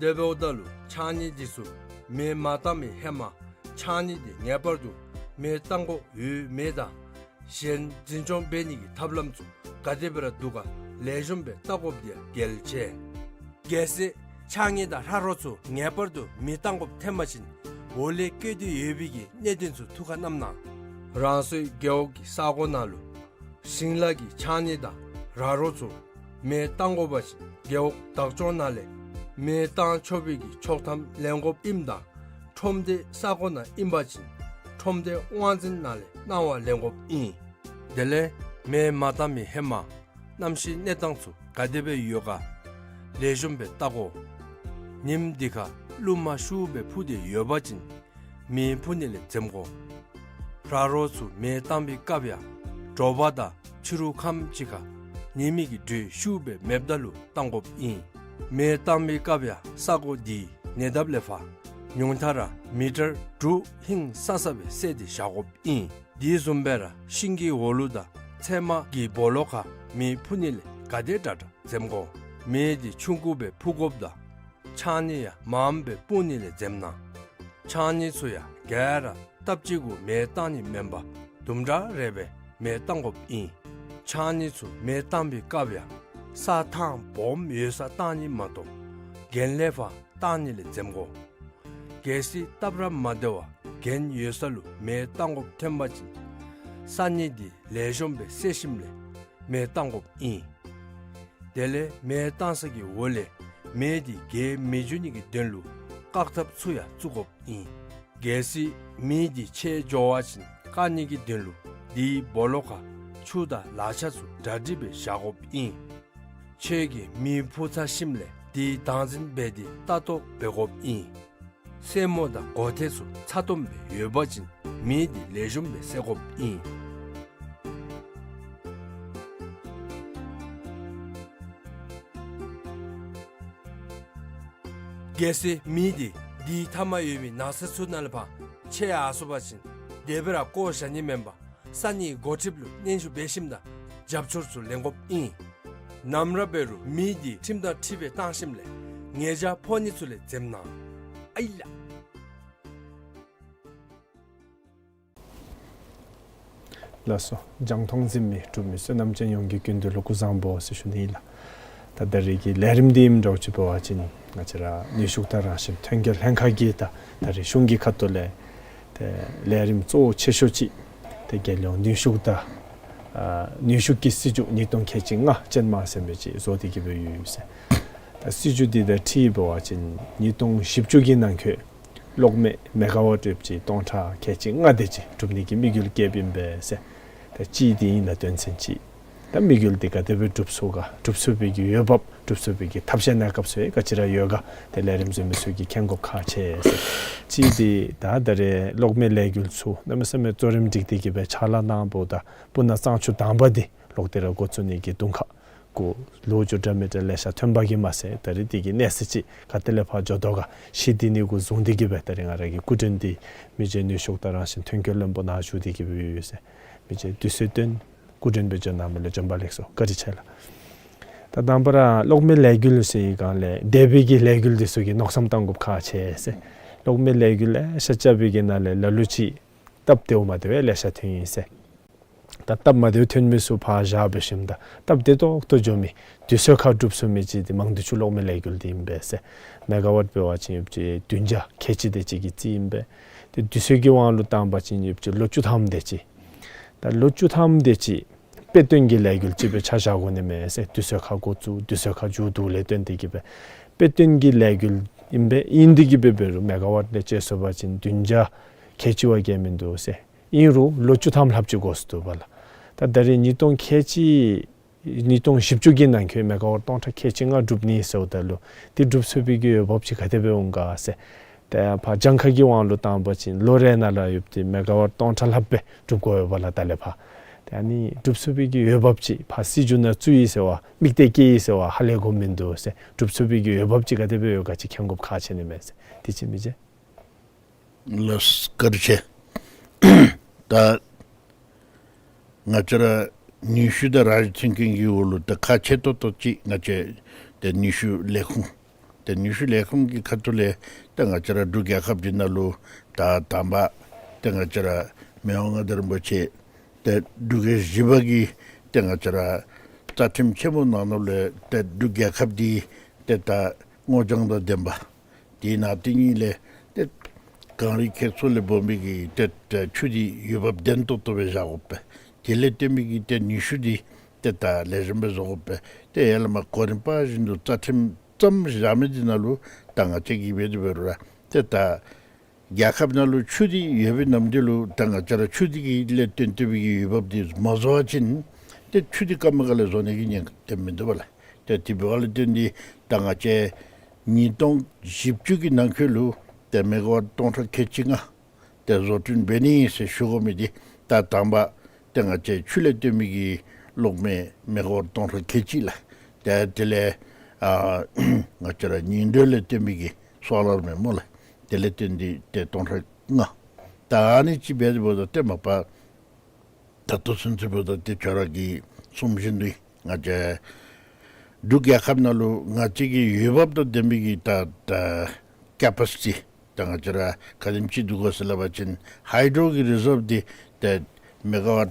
དེ་འབདཝ་ད་ལུ་ཕྱགས་སྙིགས་འདི་ཚུ་མེ་མ་བཏང་བའི་ཧེ་མ་ཕྱགས་སྙིགས་འདི་ངེས་པར་དུ་མེ་བཏང་དགོཔ་ཡོད་མེད་དང་གཞན་འཛིན་སྐྱོང་འབད་ནི་གི་ཐབས་ལམ་ཚུ་ག་དེ་སྦེ་ར་འདུག་ག་ལེགས་ཤོམ་སྦེ་བལྟ་དགོཔ་འདི་ཡང་གལ་ཆེ། གལ་སྲིད་ཕྱགས་སྙིགས་དང་ར་རོ་ཚུ་ངེས་པར་དུ་མེ་བཏང་དགོཔ་ཐོན་པ་ཅིན་འོག་ལས་བཀོད་དེ་ཡོད་པའི་གི་གནད་དོན་ཚུ་ཐུགས་ཁར་བསྣམས་གནང་། རང་སོའི་རྒེད་འོག་གི་ས་གོ་ནང་ལུ་ཞིང་ལཱ་གི་ཕྱགས་སྙིགས་དང་ར་རོ་ཚུ་མེ་བཏང་དགོ་པ་ཅིན་རྒེད་འོག་བདག་སྐྱོང་ནང་ལས་མེ་བཏང་ཆོག་པའི་གི་ཆོག་ཐམ་ལེན་དགོཔ་ཨིནམ་ད་ཁྲོམ་སྡེ་ས་གོ་ནང་ཨིན་པ་ཅིན་ཁྲོམ་སྡེ་དབང་འཛིན་ནང་ལས་གནང་བ་ལེན་དགོཔ་ཨིན། དེ་ལས་མེ་མ་བཏང་མི་ཧེ་མ་གནམ་གཤིས་གནས་སྟངས་ཚུ་ག་དེ་སྦེ་ཡོད་ག་ལེགས་ཤོམ་སྦེ་བལྟ་དགོ། ཉིནམ་འདི་ཁར་རླུང་མ་ཤུགས་སྦེ་འཕུ་སྟེ་ཡོད་པ་ཅིན་མེ་འཕུ་ནི་ལས་འཛེམ་དགོ། ར་རོ་ཚུ་མེ་བཏང་བའི་སྐབས་ཡང་དྲོ་པ་དང་ཕྱི་རུ་ཁམས་ཅིག་ཁར་ཉི་མའི་གི་དྲོད་ཤུགས་སྦེ་མེདཔ་ད་ལུ་བཏང་དགོཔ་ཨིན། མེ་བཏང་བའི་སྐབས་ཡང་ས་གོ་འདི་ཉེ་འདབས་ལས་ཕར་ཉུང་མཐའ་ར་མི་ཊར་དྲུག་ཧིང་སང་ས་སྦེ་བསལ་ཏེ་བཞག་དགོཔ་ཨིན། དེ་བཟུམ་སྦེ་ར་ཤིང་གི་འོག་ལུ་དང་ཚལ་མ་གི་སྦོ་ལོགས་ཁར་མེ་འཕུ་ནི་ལས་ག་དེ་དྲག་དྲག་འཛེམ་དགོ། མེ་འདི་ཆུང་ཀུ་སྦེ་འཕུ་དགོཔ་དང་ཕྱགས་སྙིགས་ཡང་མངམ་སྦེ་སྤུངས་ནི་ལས་འཛེམ་གནང་། ཕྱགས་སྙིགས་ཚུ་ཡང་ག་ར་སྟབས་གཅིག་གུ་མེ་བཏང་ནི་མེན་པར་དུམ་གྲ་རེ་སྦེ་མེ་བཏང་དགོཔ་ཨིན། ཕྱགས་སྙིགས་ཚུ་མེ་བཏང་བའི་སྐབས་ཡང་ས་ཐང་སྦོམ་ཡོད་སར་བཏང་ནི་མ་གཏོགས་གྱེན་ལས་ཕར་བཏང་ནི་ལས་འཛེམ་དགོ། གལ་སྲིད་སྟབས་ར་མ་བདེ་བར་གྱེན་ཡོད་ས་ལུ་མེ་བཏང་དགོཔ་ཐོན་པ་ཅིན་ས་སྙིགས་འདི་ལེགས་ཤོམ་སྦེ་བསལ་ཞིནམ་ལས་མེ་བཏང་དགོཔ་ཨིན། དེ་ལས་མེ་བཏང་ས་གི་འོག་ལས་མེ་འདི་རྒྱས་མི་འགྱོ་ནི་གི་དོན་ལུ་བཀག་ཐབས་ཚུ་ཡང་བཙུགས་དགོཔ་ཨིན། གལ་སྲིད་མེ་འདི་ཆད་འགྱོ་བ་ཅིན་བཀག་ནི་གི་དོན་ལུ་དེའི་སྦོ་ལོགས་ཁར་ཆུ་དང་ལག་ཆ་ཚུ་གྲ་སྒྲིག་སྦེ་བཞག་དགོཔ་ཨིན། ཁྱོད་ཀྱིས་མེ་འཕུ་ཚར་ཞིནམ་ལས་དེ་བདག་འཛིན་འབད་དེ་ལྟ་རྟོག་འབད་དགོཔ་ཨིན། སེན་མོ་དང་སྒོ་ཐེལ་ཚུ་ཚ་ཏོམ་སྦེ་ཡོད་པ་ཅིན་མེ་འདི་ལེགས་ཤོམ་སྦེ་བསད་དགོཔ་ཨིན། གལ་སྲིད་མེ་འདི་དེའི་མཐའ་མར་ཡོད་པའི་ནགས་ཚལ་ཚུ་ནང་ལས་ཕར་ཆད་ཡར་སོང་པ་ཅིན་དེ་སྦེ་ར་བཀོ་བཞག་ནི་མེན་པར་ས་གནས་འགོ་ཁྲིདཔ་ལུ་སྙན་ཞུ་འབད་ཞིནམ་དང་རྒྱབ་སྐྱོར་ཚུ་ལེན་དགོཔ་ཨིན། ནམ་ར་འབད་རུང་མེ་འདི་ཁྲིམས་དང་འཁྲིལ་བའི་བཏང་ཞིནམ་ལས་ཉེས་བྱ་ཕོག་ནི་ཚུ་ལས་འཛེམ་གནང་། ཨའི་ལགས། ལགས་སོ། རྒྱང་མཐོང་གཟིགས་མི་འབྲུག་མི་བསོད་ནམས་ཅན་ཡོངས་ཀྱི་སྐུ་མདུན་ལུ་སྐུ་གཟུགས་བཟང་པོ་ཟེར་ཞུ་ནི་ཨིན་ལགས། ད་ད་རེས་ཀྱི་ལས་རིམ་འདི་ཨིནམ་འདྲཝ་ཅིག་འབད་བ་ཅིན་ང་བཅས་ར་ནུས་ཤུགས་དང་རང་བཞིན་ཐོན་སྐྱེད་ལྷན་ཁག་གིས་ད་ད་རེས་གཞུང་གི་ཁ་ཐུག་ལས་ཏེ་ལས་རིམ་གཙོ་བོ་ཆེ་ཤོས་ཅིག་ཏེ་རྒྱལ་ཡོངས་ནུས་ཤུགས་དང་ཨ་ནུས་ཤུགས་ཀྱི་སྲིད་བྱུས་ཉིས་སྟོང་ཁལ་གཅིག་ལྔ་ཅན་མ་ཟེར་མི་ཅིག་བཟོ་སྟེ་གི་སྦེ་ཡོད་ཟེར། ད་སྲིད་བྱུས་འདི་དང་འཁྲིལ་འབད་བ་ཅིན་ཉིས་སྟོང་བཞི་བཅུ་གི་ནང་འཁོད་གློག་མེ་མེ་ག་ཝཊ་ཡོདཔ་ཅིག་སྟོང་ཕྲག་ཁལ་གཅིག་ལྔ་དེ་ཅིག་སྒྲུབ་ནི་གི་དམིགས་ཡུལ་བསྐྱེདཔ་ཨིན་པས་ཟེར། ད་གཅིག་འདི་ཨིན་ལགས་དོན་ཚན་གཅིག། ད་དམིགས་ཡུལ་འདི་ག་དེ་སྦེ་སྒྲུབ་ཚུགས་ག་སྒྲུབ་ཚུགས་པའི་གི་འོས་འབབ་སྒྲུབ་ཚུགས་པའི་གི་ཐབས་ཤེས་གནས་སྐབས་ཚུ་ག་ཅི་ར་ཡོད་ག་ཏེ་ལས་རིམ་བཟོ་མི་ཚུ་གིས་མཁྱེན་དགོཔ་ཁག་ཆེ་ཟེར། གཅིག་འདི་ད་ད་རེས་གློག་མེ་ལས་འགུལ་ཚུ་གནམ་མེད་ས་མེད་གཙོ་རིམ་སྒྲིག་སྟེ་གི་སྦེ་ཕྱག་ལཱ་གནང་འབདཝ་ད་སྤུ་ན་གཙང་ཆུ་དང་པ་འདི་ལོག་སྟེ་ར་འགོ་བཙུགས་ནི་གི་དུང་ཁ་གུ་ལོ་རྒྱུས་འདྲ་མི་འདྲ་ལེ་ཤ་ཐོན་པ་གིས་མ་ཚད་ད་རེས་འདི་གི་གནས་ཚད་ཅིག་ག་ཏེ་ལས་ཕར་འགྱོ་དོ་ག་ཤེས་ཏེ་ནི་གུ་བཟུང་སྟེ་གི་སྦེ་ད་རེས་ང་ར་གི་སྐུ་མགྲོན་འདི་མི་རྗེ་ནུས་ཤུགས་དང་རང་བཞིན་ཐོན་སྐྱེད་བློན་པོ་ནཱ་བཞུགས་ཏེ་གི་སྦེ་ཡོད་ཟེར། མི་རྗེ་དུས་ཚོད་བཏོན་སྐུ་མགྲོན་སྦེ་འབྱོན་གནང་མི་ལུ་བྱོན་པ་ལེགས་སོ། བཀའ་དྲིན་ཆེ་ལགས། ད་དང་པ་ར་གློག་མེ་ལས་འགུལ་ཟེར་བའི་སྒང་ལས་འདས་པའི་གི་ལས་འགུལ་འདི་ཚུ་གི་མནོ་བསམ་བཏང་དགོཔ་ཁག་ཆེ་ཟེར། གློག་མེ་ལས་འགུལ་ལེ་ཤ་རྐྱབ་པའི་གི་ནང་ལས་ལ་ལུ་ཅིག་སྟབས་བདེཝ་མ་བདེཝ་ལེ་ཤ་ཐོན་ཡི་ཟེར། ད་སྟབས་མ་བདེཝ་ཐོན་མི་ཚུ་ཕར་བཞག་འབད་ཞིནམ་ད་སྟབས་བདེ་ཏོག་ཏོ་འགྱོ་མི་དུས་ཚོད་ཁར་འགྲུབ་ཚུགས་མི་ཅིག་འདི་མང་སྡེ་ཆུ་གློག་མེ་ལས་འགུལ་འདི་ཨིན་པས་ཟེར། མེ་ག་ཝཊ་འབད་བ་ཅིན་ཡོདཔ་ཅིག་བདུན་བརྒྱ་ཁལ་གཅིག་དེ་ཅིག་གི་རྩིས་ཨིན་པས། ཏེ་དུས་ཚོད་ཀྱི་དབང་ལུ་བཏང་བ་ཅིན་ཡོདཔ་ཅིག་ལོ་བཅུ་ཐམ་དེ་ཅིག། ད་ལོ་བཅུ་ཐམ་དེ་ཅིག་དཔེ་སྟོན་གྱི་ལས་འགུལ་ཅིག་སྦེ་ཆ་བཞག་དགོ་ནི་མས་ཟེར། དུས་ཚོད་ཁར་འགོ་བཙུགས་དུས་ཚོད་ཁར་མཇུག་བསྡུ་ལས་བརྟེན་ཏེ་གིས་སྦེ་དཔེ་སྟོན་གྱི་ལས་འགུལ་ཨིན་པས། ཨིན་ཏེ་གིས་སྦེ་འབད་རུང་མེ་ག་ཝཊ་ལས་དཔྱད་སོང་བ་ཅིན་བདུན་བརྒྱ་ཁལ་གཅིག་བ་བརྒལ་མིན་འདུག་ཟེར། ཨིན་རུང་ལོ་བཅུ་ཐམ་ལྷགཔ་ཅིག་འགོར་སོ་ནུག་པ་ལགས། ད་ད་རེས་ཉིས་སྟོང་ཁལ་གཅིག་ཉིས་སྟོང་བཞི་བཅུ་གི་ནང་འཁོད་མེ་ག་ཝཊ་སྟོང་ཕྲག་ཁལ་གཅིག་ལྔ་འགྲུབ་ནི་ཟེརཝ་ད་ལུ་འདི་འགྲུབ་ཚུགས་པའི་གི་འོས་འབབ་ཅིག་ག་དེ་སྦེ་འོང་ག་ཟེར། ཏེ་ཕར་གྱངས་ཁ་གི་དབང་ལུ་བཏང་བ་ཅིན་ལོ་རེ་ནང་ལུ་ཡོདཔ་འདི་མེ་ག་ཝཊ་སྟོང་ཕྲག་ལྷགཔ་སྦེ་འགྲུབ་དགོ་པས་ལགས། ད་ལས་ཕར་ཏེ་ཨ་ནི་འགྲུབ་ཚུགས་པའི་གི་འོས་འབབ་ཅིག་ཕར་སྲིད་བྱུས་ནང་བཙུགས་ཡི་ཟེར་བ་དམིགས་གཏད་བསྐྱེད་ཡི་ཟེར་བ་ཧ་ལས་དགོཔ་མིན་འདུག་ཟེར། འགྲུབ་ཚུགས་པའི་གི་འོས་འབབ་ཅིག་ག་དེ་སྦེ་ཡོད་ག་ཅིག་མཁྱེན་དགོཔ་ཁག་ཆེ་ནི་མས་ཟེར། དེ་ཅིག་མི་བྱེད། ལགས་སོ་བཀའ་དྲིན་ཆེ། ད་ང་བཅས་ར་ནུས་ཤུགས་དང་རང་བཞིན་མཐུན་རྐྱེན་གྱི་འོག་ལུ་ད་ཁག་ཆེ་ཏོག་ཏོ་ཅིག་ང་བཅས་ཏེ་ནུས་ཤུགས་ལས་ཁུངས་ཏེ་ནུས་ཤུགས་ལས་ཁུངས་ཀྱི་ཁ་ཐུག་ལས་ད་ང་བཅས་ར་འབྲུག་རྒྱལ་ཁབ་འདི་ནང་ལུ་ད་དང་པ་ཏེ་ང་བཅས་ར་མི་དབང་མངའ་བདག་རིན་པོ་ཆེ་ཏེ་འབྲུག་རྒྱལ་བཞི་པ་གིས་ཏེ་ང་བཅས་ར་རྩ་ཁྲིམས་ཆེན་མོ་ནང་ན་ལུ་ཏེ་འབྲུག་རྒྱལ་ཁབ་འདི་ཏེ་ད་སྔོ་ལྗང་དང་ལྡན་པ། དེ་ནང་དེ་ཉིད་ལས་ཏེ་གངས་རི་ཁྱེགས་ཚོ་ལས་སྦོམ་པའི་གི་ཏེ་ཏེ་ཆུ་འདི་འོས་འབབ་ལྡན་ཏོག་ཏོ་སྦེ་བཞག་དགོ་པས། དེ་ལས་བརྟེན་པའི་གི་ཏེ་ནུས་ཤུགས་འདི་ཏེ་ད་ལེགས་ཤོམ་སྦེ་བཟོ་དགོ་པས། ཏེ་ཡར་ལས་མར་གོ་རིམ་པ་བཞིན་དུ་རྩ་ཁྲིམས་བརྩམས་བཞག་མི་འདི་ནང་ལུ་ད་ང་བཅས་ཀྱིས་འབད་དེ་འབད་རུང་ར་ཏེ་ད་རྒྱལ་ཁབ་ནང་ལུ་ཆུ་འདི་ཡོད་པའི་ནམ་དུས་ལུ་ད་ང་བཅས་ར་ཆུ་འདི་གི་ལས་བརྟེན་ཏེ་སྦེ་གི་འོས་འབབ་འདི་མ་བཟོ་བ་ཅིན་ཏེ་ཆུ་འདི་སྐར་མ་ཁ་ལས་བཟོ་ནི་གི་ཉེན་ཁ་ཏེ་མིན་འདུག་པ་ལགས། ཏེ་དེ་འབདཝ་ལས་བརྟེན་ཏེ་ད་ང་བཅས་ཉིས་སྟོང་བཞི་བཅུ་གི་ནང་འཁོད་ལུ་ཏེ་མེ་ག་ཝཊ་སྟོང་ཕྲག་ཁལ་གཅིག་ལྔ་ཏེ་བཟོ་སྐྲུན་འབད་ནི་ཟེར་ཞུ་དགོ་མི་འདི་ད་དང་པ་ཏེ་ང་བཅས་ཆུ་ལས་བཏོན་མི་གི་གློག་མེ་མེ་ག་ཝཊ་སྟོང་ཕྲག་ཁལ་གཅིག་ལགས། ཏེ་དེ་ལས་ཨ་ང་བཅས་ར་ཉིང་རྡུལ་ལས་བཏོན་མི་གི་སོ་ལར་མེ་སྨོ་ལགས། དེ་ལས་བརྟེན་ཏེ་ཏེ་སྟོང་ཕྲག་ལྔ། ད་ཨ་ནི་ཅིག་འབད་དེ་འབདཝ་ད་ཏེ་མ་པ་ད་ལྟོ་ཚུན་ཚོད་འབདཝ་ད་ཏེ་ཁྱོད་ར་གིས་གསུངམ་བཞིན་དུ་ང་བཅས་འབྲུག་རྒྱལ་ཁབ་ནང་ལུ་ང་བཅས་ཀྱི་འོས་འབབ་དང་ལྡན་པའི་གི་ད་ད་ཀེ་པ་སི་ཊི་ད་ང་བཅས་ར་ག་དེམ་ཅིག་འདུག་གོ་ཟེར་སླབ་པ་ཅིན་ཧའི་ཌོ་གི་རི་ཟརབ་འདི་ཏེ་མེ་ག་ཝཊ་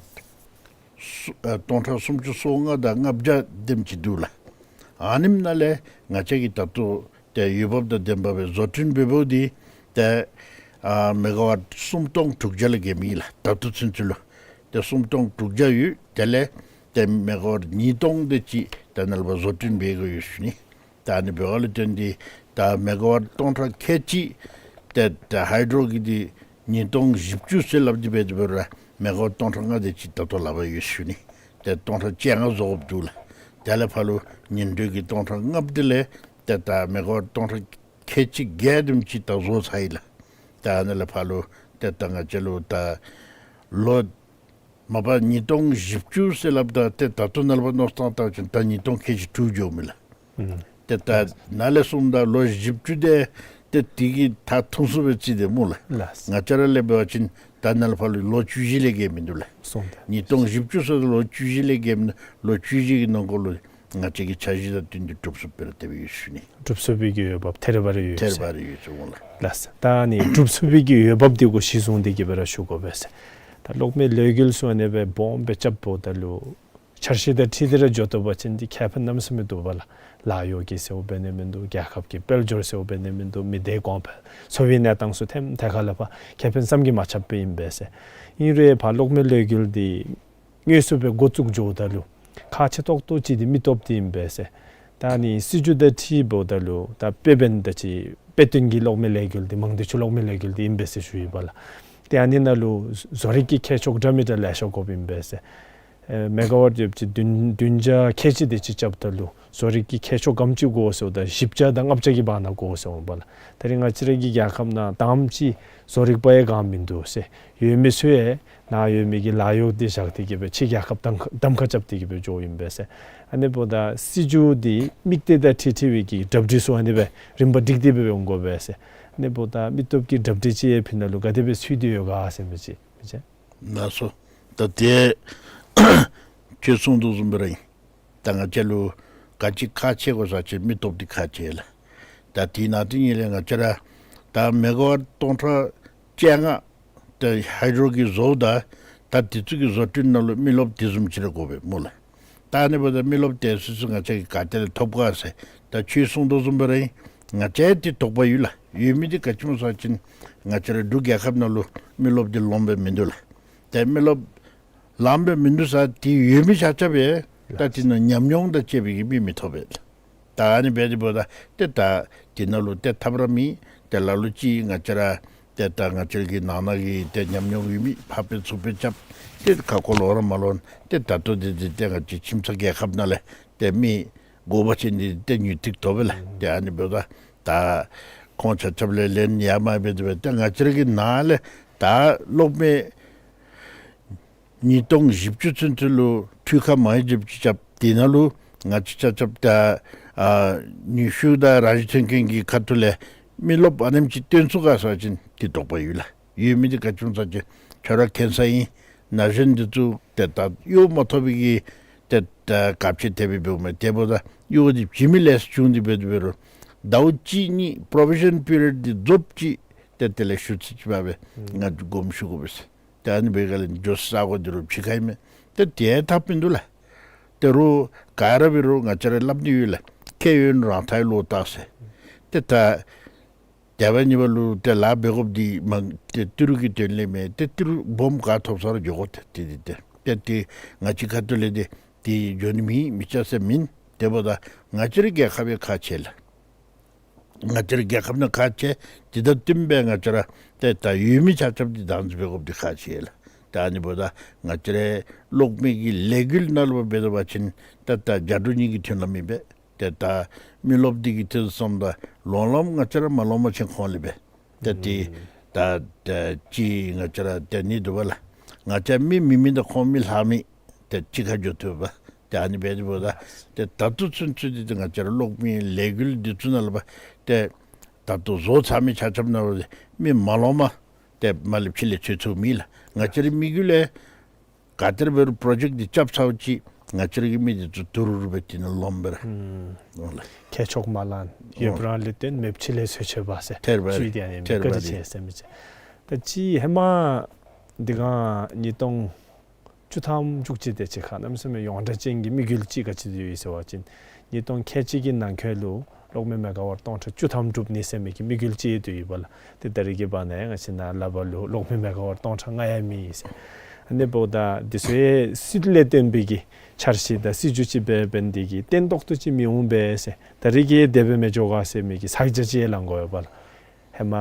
སུ་ཨ་སྟོང་ཕྲག་སུམ་ཅུ་སོ་ལྔ་དང་ལྔ་བརྒྱ་དེམ་ཅིག་འདུག་ལགས། ཨ་ནེམ་ནང་ལས་ང་བཅས་ཀྱིས་ད་ལྟོ་ཏེ་འོས་འབབ་དང་ལྡནམ་སྦེ་བཟོ་སྐྲུན་འབདཝ་འདི་ཏེ་ཨ་མེ་ག་ཝཊ་སུམ་སྟོང་དྲུག་བརྒྱ་ལས་བརྒལ་མེད་ལགས། ད་ལྟོ་ཚུན་ཚོད་ལུ་ཏེ་སུམ་སྟོང་དྲུག་བརྒྱ་ཡོད། དེ་ལས་ཏེ་མེ་ག་ཝཊ་ཉིས་སྟོང་དེ་ཅིག་ད་ནཱ་ལས་ཕར་བཟོ་སྐྲུན་འབད་དགོ་ཡོད་ཟེར་ཞུ་ནི། ད་ཨ་ནི་འབདཝ་ལས་བརྟེན་ཏེ་ད་མེ་ག་ཝཊ་སྟོང་ཕྲག་ཁལ་གཅིག་ཏེ་ད་ཧའི་ཌོ་གི་འདི་ཉིས་སྟོང་བཞི་བཅུ་ཟེར་སླབ་སྟེ་འབད་དེ་འབད་རུང་མེ་ག་ཝཊ་སྟོང་ཕྲག་ལྔ་དེ་ཅིག་ད་ལྟོ་ལག་པར་ཡོད་ཟེར་ཞུ་ནི། ཏེ་སྟོང་ཕྲག་བཅོ་ལྔ་བཟོ་དགོཔ་འདུག་ལགས། དེ་ལས་ཕར་ལུ་ཉིང་རྡུལ་གྱི་སྟོང་ཕྲག་ལྔ་པོ་དེ་ལས་ཏེ་ད་མེ་ག་ཝཊ་སྟོང་ཕྲག་ཁལ་གཅིག་བརྒྱད་དེམ་ཅིག་ད་བཟོ་ཚར་ཡི་ལགས། ད་ཨ་ནི་ལས་ཕར་ལུ་ཏེ་ད་ང་བཅས་ལུ་ད་ལོ་མ་པ་ཉིས་སྟོང་བཞི་བཅུ་ཟེར་སླབ་ད་ཏེ་ད་ལྟོ་ནཱ་ལས་ཕར་མནོ་བསམ་བཏང་བ་ཅིན་ད་ཉིས་སྟོང་ཁལ་གཅིག་དྲུག་འགྱོཝ་མས་ལགས། ཨུམ། ཏེ་ད་ནཱ་ལས་གསུངམ་ད་ལོ་བཞི་བཅུ་དེ་ཏེ་དེ་གིས་མཐར་ཐུག་སོང་པའི་རྩིས་དེ་སྨོ་ལགས། ལགས། ང་བཅས་ར་ལས་འབད་བ་ཅིན་ད་ནཱ་ལས་ཕར་ལུ་ལོ་བཅུ་བཞི་ལས་བརྒལ་མིན་འདུག་ལགས། སོང་ད། ཉིས་སྟོང་བཞི་བཅུ་ཟེརཝ་ད་ལོ་བཅུ་བཞི་ལས་བརྒལ་མིན་འདུག། ལོ་བཅུ་བཞི་གི་ནང་འཁོད་ལུ་ང་བཅས་ཀྱི་འཆར་གཞི་དང་བསྟུན་ཏེ་འགྲུབ་ཚུགསཔ་སྦེ་ར་དེ་སྦེ་ཡོད་ཟེར་ཞུ་ནི། འགྲུབ་ཚུགས་པའི་གི་འོས་འབབ་ཐེ་རེ་བ་རེ་ཡོད་ཟེར། ཐེ་རེ་བ་རེ་ཡོད་ཟེར་འོང་ལགས། ལགས། ད་ཨ་ནི་འགྲུབ་ཚུགས་པའི་གི་འོས་འབབ་འདི་གུ་གཞི་བཟུང་སྟེ་གི་སྦེ་ར་ཞུ་དགོ་པས་ཟེར། ད་གློག་མེ་ལས་འགུལ་ཚུ་ཨ་ནི་སྦེ་སྦོམ་སྦེ་རྐྱབ་འབདཝ་ད་ལུ་འཆར་གཞི་དང་འཁྲིལ་ཏེ་ར་འགྱོ་དོ་བ་ཅིན་འདི་ཁེ་ཕན་གནམ་མེད་ས་མེད་འདུག་པ་ལགས། ལཱ་གཡོག་གི་ཟེརཝ་འབད་ནི་མིན་འདུག། རྒྱལ་ཁབ་ཀྱི་དཔལ་འབྱོར་ཟེརཝ་འབད་ནི་མིན་འདུག། མི་སྡེ་གོང་འཕེལ་འཚོ་བའི་གནས་སྟངས་ཚུ་ཐེམ་ཐད་ཁར་ལས་ཕར་ཁེ་ཕན་བསམ་གྱིས་མ་ཁྱབ་པའི་ཨིན་པས་ཟེར། ཨིན་རུང་ཕར་གློག་མེ་ལས་འགུལ་འདི་དངོས་སུ་སྦེ་འགོ་བཙུགས་འགྱོཝ་ད་ལུ་ཁག་ཆེ་ཏོག་ཏོ་ཅིག་འདི་མི་སྟོབས་འདི་ཨིན་པས་ཟེར། ད་ཨ་ནི་སྲིད་བྱུས་དང་འཁྲིལཝ་ད་ལུ་ད་དཔེ་འབདན་ད་ཅི་དཔེ་སྟོན་གྱི་གློག་མེ་ལས་འགུལ་འདི་མང་སྡེ་ཆུ་གློག་མེ་ལས་འགུལ་འདི་ཨིན་པས་ཟེར་ཞུ་ཡི་པ་ལགས། ཏེ་ཨ་ནི་ནང་ལུ་བཟོ་རིག་གི་ཁྱད་ཆོས་འདྲ་མི་འདྲ་ལེ་ཤ་དགོཔ་ཨིན་པས་ཟེར། ཨེ་མེ་ག་ཝཊ་ཡོདཔ་ཅིག་བདུན་བདུན་བརྒྱ་ཁལ་གཅིག་དེ་ཅིག་རྐྱབ་ད་ལུ་བཟོ་རིག་གི་ཁྱད་ཆོས་ག་དེམ་ཅིག་དགོ་ཟེརཝ་ད་བཞི་བརྒྱ་དང་ལྔ་བརྒྱ་གི་བར་ན་དགོ་ཟེར་འོང་པ་ལགས། ད་རིས་ང་བཅས་ར་གི་རྒྱལ་ཁབ་ནང་དངམ་ཅིག་བཟོ་རིག་པ་ཡང་ག་ནི་མིན་འདུག་ཟེར། ཡོད་མི་ཚུ་ཡང་ནཱ་ཡོད་མི་གི་ལཱ་གཡོག་འདི་བཞག་སྟེ་གི་སྦེ་ཕྱི་རྒྱལ་ཁབ་གདམ་ཁ་གདམ་ཁ་རྐྱབ་སྟེ་གི་སྦེ་འགྱོཝ་ཨིན་པས་ཟེར། ཨ་ནི་འབདཝ་ད་སྲིད་བྱུས་འདི་དམིགས་གཏད་དང་འཁྲིལ་འཁྲིལ་བའི་གི་གྲ་སྒྲིག་ཚུ་ཨ་ནི་སྦེ་རིམ་པ་སྒྲིག་སྟེ་སྦེ་འོང་དགོ་པས་ཟེར། ཨ་ནི་འབདཝ་ད་མི་སྟོབས་ཀྱི་གྲ་སྒྲིག་ཅིག་ཡང་ཕི་ནང་ལུ་ག་དེ་སྦེ་ཚུད་དེ་ཡོད་ག་ཟེར་མི་ཅིག་མི་ཅིག། ལགས་སོ། ད་དེ་ཁྱོད་གསུངས་དོ་བཟུམ་སྦེ་ར་ཨིན། ད་ང་བཅས་ལུ་ག་ཅི་ཁག་ཆེ་དགོ་ཟེར་བ་ཅིན་མི་སྟོབས་འདི་ཁག་ཆེ་ལགས། ད་དེ་ནང་དེ་ཉིད་ལས་ང་བཅས་ར་ད་མེ་ག་ཝཊ་སྟོང་ཕྲག་བཅོ་ལྔ་ད་ཧའི་ཌོ་གིས་བཟོཝ་ད་ ད་དེ་ཚུ་གི་བཟོ་སྐྲུན་ནང་ལུ་མི་རློབས་དེ་བཟུམ་ཅིག་ར་དགོ་པས་སྨོ་ལགས། ད་ཨ་ནི་འབདཝ་ད་མི་རློབས་དེ་སོ་སོ་ང་བཅས་ཀྱིས་ག་ཏེ་ལས་ཐོབ་ག་ཟེར། ད་ཁྱོད་གསུང་དོ་བཟུམ་སྦེ་ར་ཨིན། ང་བཅས་ཡང་དེ་དོགས་པ་ཡོད་ལགས། ཡོད་མི་འདི་ག་ཅི་སྨོ་ཟེར་བ་ཅིན་ང་བཅས་ར་འབྲུག་རྒྱལ་ཁབ་ནང་ལུ་མི་རློབས་འདི་ལོངམ་སྦེ་མིན་འདུག་ལགས། ཏེ་མི་རློབས་ལངམ་སྦེ་མིན་འདུག་ཟེར་དེ་ཡོད་མི་ཆ་ཁྱབ་སྦེ་ད་དེ་ནང་ཉམས་མྱོང་དང་བཅས་པའི་གི་མི་མི་ཐོབ་པས་ལགས། ད་ཨ་ནི་འབད་དེ་འབདཝ་ད་ཏེ་ད་དེ་ནང་ལུ་ཏེ་ཐབས་ར་མེད། ཏེ་ལ་ལུ་ཅིག་ང་བཅས་ར་ཏེ་ད་ང་བཅས་ཀྱི་ནང་ན་གི་ཏེ་ཉམས་མྱོང་ཡོད་མི་ཕར་སྤེལ་ཚུར་སྤེལ་རྐྱབ་སྟེ་ཁ་སྐོང་ལོང་ར་མ་ལོང་། ཏེ་ད་ལྟོ་འདི་འདི་ཏེ་ང་བཅས་ཁྱིམ་ཚང་རྒྱལ་ཁབ་ནང་ལས་ཏེ་མི་དགོ་པ་ཅིན་འདི་ཏེ་ཉུང་ཐིག་ཐོབ་པས་ལགས། ཏེ་ཨ་ནི་འབདཝ་ད་ད་ཁོང་ཆ་ཁྱབ་ལས་ལན་ཡར་མར་འབད་དེ་འབད་ཏེ་ང་བཅས་ཀྱི་ནང་ལས་ད་གློག་མེ་ཉིས་སྟོང་བཞི་བཅུ་ཚུན་ཚོད་ལུ་འཕྲུལ་ཁ་མང་ཇི་ལྕོགས་ཅིག་རྐྱབ། དེ་ནང་ལུ་ང་བཅས་ཆ་ཁྱབ་ད་ཨ་ནུས་ཤུགས་དང་རང་བཞིན་ཐོན་ཁུངས་ཀྱི་ཁ་ཐུག་ལས་མི་རློབས་ཨ་ནེམ་ཅིག་བཏོན་ཚུགས་ག་ཟེར་བ་ཅིན་དེ་དོགས་པ་ཡོད་ལགས། ཡོད་མི་འདི་ག་ཅི་སྨོ་ཟེར་བ་ཅིན་ཁྱོད་ར་མཁྱེན་ས་ཨིན། ན་གཞོན་འདི་ཚུ་ཏེ་ད་གཡོག་མ་ཐོབ་པའི་གི་ཏེ་ད་ག་ཅི་དེ་སྦེ་འབདཝ་མས། དེ་འབདཝ་ད་གཡོག་འདི་བྱིན་མི་ལེགས་ཤོམ་འདི་འབད་དེ་འབད་རུང་ཟླཝ་གཅིག་གཉིས་པོ་རོ་བི་ཤཱན་པི་རི་ཡཌ་འདི་རྫོགསཔ་ཅིག་ཏེ་དེ་ལས་ཞུ་ཚིག་ཅིག་འབད་སྦེ་ང་དགོངསམ་ཞུ་དགོ་པས་ཟེར། ཏེ་ཨ་ནི་འབད་ག་ལས་འགྱོ་ས་གོ་འདི་རུ་ཕྱི་ཁ་ཨིན་མས། ཏེ་དེ་ཐབས་མིན་འདུག་ལགས། ད་རུང་ག་ར་འབད་རུང་ང་བཅས་ར་སླབ་ནི་ཡོད་ལགས། མཁས་ཡོན་རང་ཐག་ལུ་བཏགས་ཟེར། ཏེ་ད་དེ་བ་ཉིས་པ་ལུ་ཏེ་ལཱ་འབད་དགོཔ་འདི་མ་ཏེ་ཏི་རུ་གི་དོན་ལས་མེན། ཏེ་ཏི་རུ་སྦོམ་ག་ཐོབ་ས་ར་འགྱོ་དགོ། ཏེ་ཏེ་ཏེ་ཏེ་ཏེ་ང་བཅས་ཁ་ཐུག་ལས་ཏེ་ཏེ་འགྱོ་ནི་མེད་མི་ཆ་ཟེར་མེན། དེ་འབདཝ་ད་ང་བཅས་རའི་རྒྱལ་ཁབ་ཡང་ཁག་ཆེ་ལགས། ང་བཅས་རའི་རྒྱལ་ཁབ་ནང་ཁག་ཆེ། དེ་དང་བསྟུན་སྦེ་ང་བཅས་ར་ཏེ་ད་ཡོད་མི་ཆ་ཁྱབ་འདི་བདག་འཛིན་འབད་དགོཔ་འདི་ཁག་ཆེ་ལགས། ད་ཨ་ནི་འབདཝ་ད་ང་བཅས་རའི་གློག་མེ་གི་ལས་འགུལ་ནང་ལུ་འབད་དེ་འབད་བ་ཅིན་ཏེ་ད་རྒྱ་འབྲུག་གཉིས་ཀྱི་མཐུན་ལམ་ཨིན་པས། ཏེ་ད་མི་རློབས་འདི་གི་ཐད་སོངམ་ད་ལོང་ལོངམ་ང་བཅས་ར་མ་ལོངམ་ཅིན་ཁོང་ལས་འབད། ཏེ་ཏེ་ད་ད་ཅི་ང་བཅས་ར་ཏེ་ནི་འདུག་པ་ལགས། ང་བཅས་མི་མི་མེན་ད་ཁོང་མི་ལྷག་མི་ཏེ་གཅིག་ཁར་འགྱོ་ཐུབ་པ། ཏེ་ཨ་ནི་འབད་དེ་འབདཝ་ད་ཏེ་ད་ལྟོ་ཚུན་ཚོད་འདི་ཏེ་ང་བཅས་ར་གློག་མེ་ལས་འགུལ་འདི་ཚུ་ནང་ལུ་འབད་ཏེ་ད་ལྟོ་བཟོ་ཚར་མི་ཆ་ཁྱབ་ནང་ལུ་མི་མ་ལོངམ་ཏེ་མ་ལས་ཕྱི་ལས་འཚོལ་ཚུགས་མེད་ལགས། ང་བཅས་རའི་དམིགས་ཡུལ་ལས་ག་ཏེ་ར་འབད་རུང་པོ་རོ་ཇེཀཊ་འདི་རྐྱབ་ཚརཝ་ཅིག་ང་བཅས་ར་གི་མི་འདི་ཚུ་ཐུ་རུ་རུ་སྦེ་དེ་ནང་ལོངམ་སྦེ་ར། ཨུམ། ཨོ་ལགས། ཁྱད་ཆོས་མ་ལང་། ཡོདཔ་རང་ལས་བཏོན། མེདཔ་ཕྱི་ལས་འཚོལ་བྱེད་པ་ཟེར། ཐེར་བ་རེ་ཚུ་ཡི་དེ་ཨ་ནི་ཐེར་བ་བཀའ་དྲིན་རེ་ཆེ་ཟེར་མི་ཅིག། ད་ཅི་ཧེ་མ་འདི་ག་ཉིས་སྟོང་བཅུ་ཐམ་བཅུ་གཅིག་དེ་ཅིག་ཁར་གནམ་མེད་ས་མེད་ཡོངས་གྲགས་ཅན་གྱི་དམིགས་ཡུལ་ཅིག་ག་ཅི་ཡོད་ཟེར་བ་ཅིན་ཉིས་སྟོང་ཁལ་གཅིག་གི་ནང་འཁོད་ལུ་གློག་མེ་མེ་ག་ཝཊ་སྟོང་ཕྲག་བཅུ་ཐམ་སྒྲུབ་ནི་ཟེར་མི་གི་དམིགས་ཡུལ་ཅིག་ཡོད་དོ་ཡོདཔ་ལགས། ཏེ་ད་རེས་ཀྱི་བར་ན་ཡང་ང་བཅས་ནཱ་ལག་པར་ལུ་གློག་མེ་མེ་ག་ཝཊ་སྟོང་ཕྲག་ལྔ་ཡང་མེད་ཟེར། ཨ་ནི་འབདཝ་ད་འདི་ཚུ་ཡང་སྲིད་ལས་བརྟེན་པའི་གི་འཆར་གཞི་དང་སྲིད་བྱུས་ཅིག་འབད་འབདན་འདི་གིས་བརྟན་ཏོག་ཏོ་ཅིག་མི་འོང་པས་ཟེར། ད་རེས་ཀྱི་དེ་སྦེ་མི་འགྱོ་ག་ཟེར་མི་གི་ཚ་གྱང་ཅིག་ལང་དགོ་ཡོདཔ་ལགས། ཧེ་མ་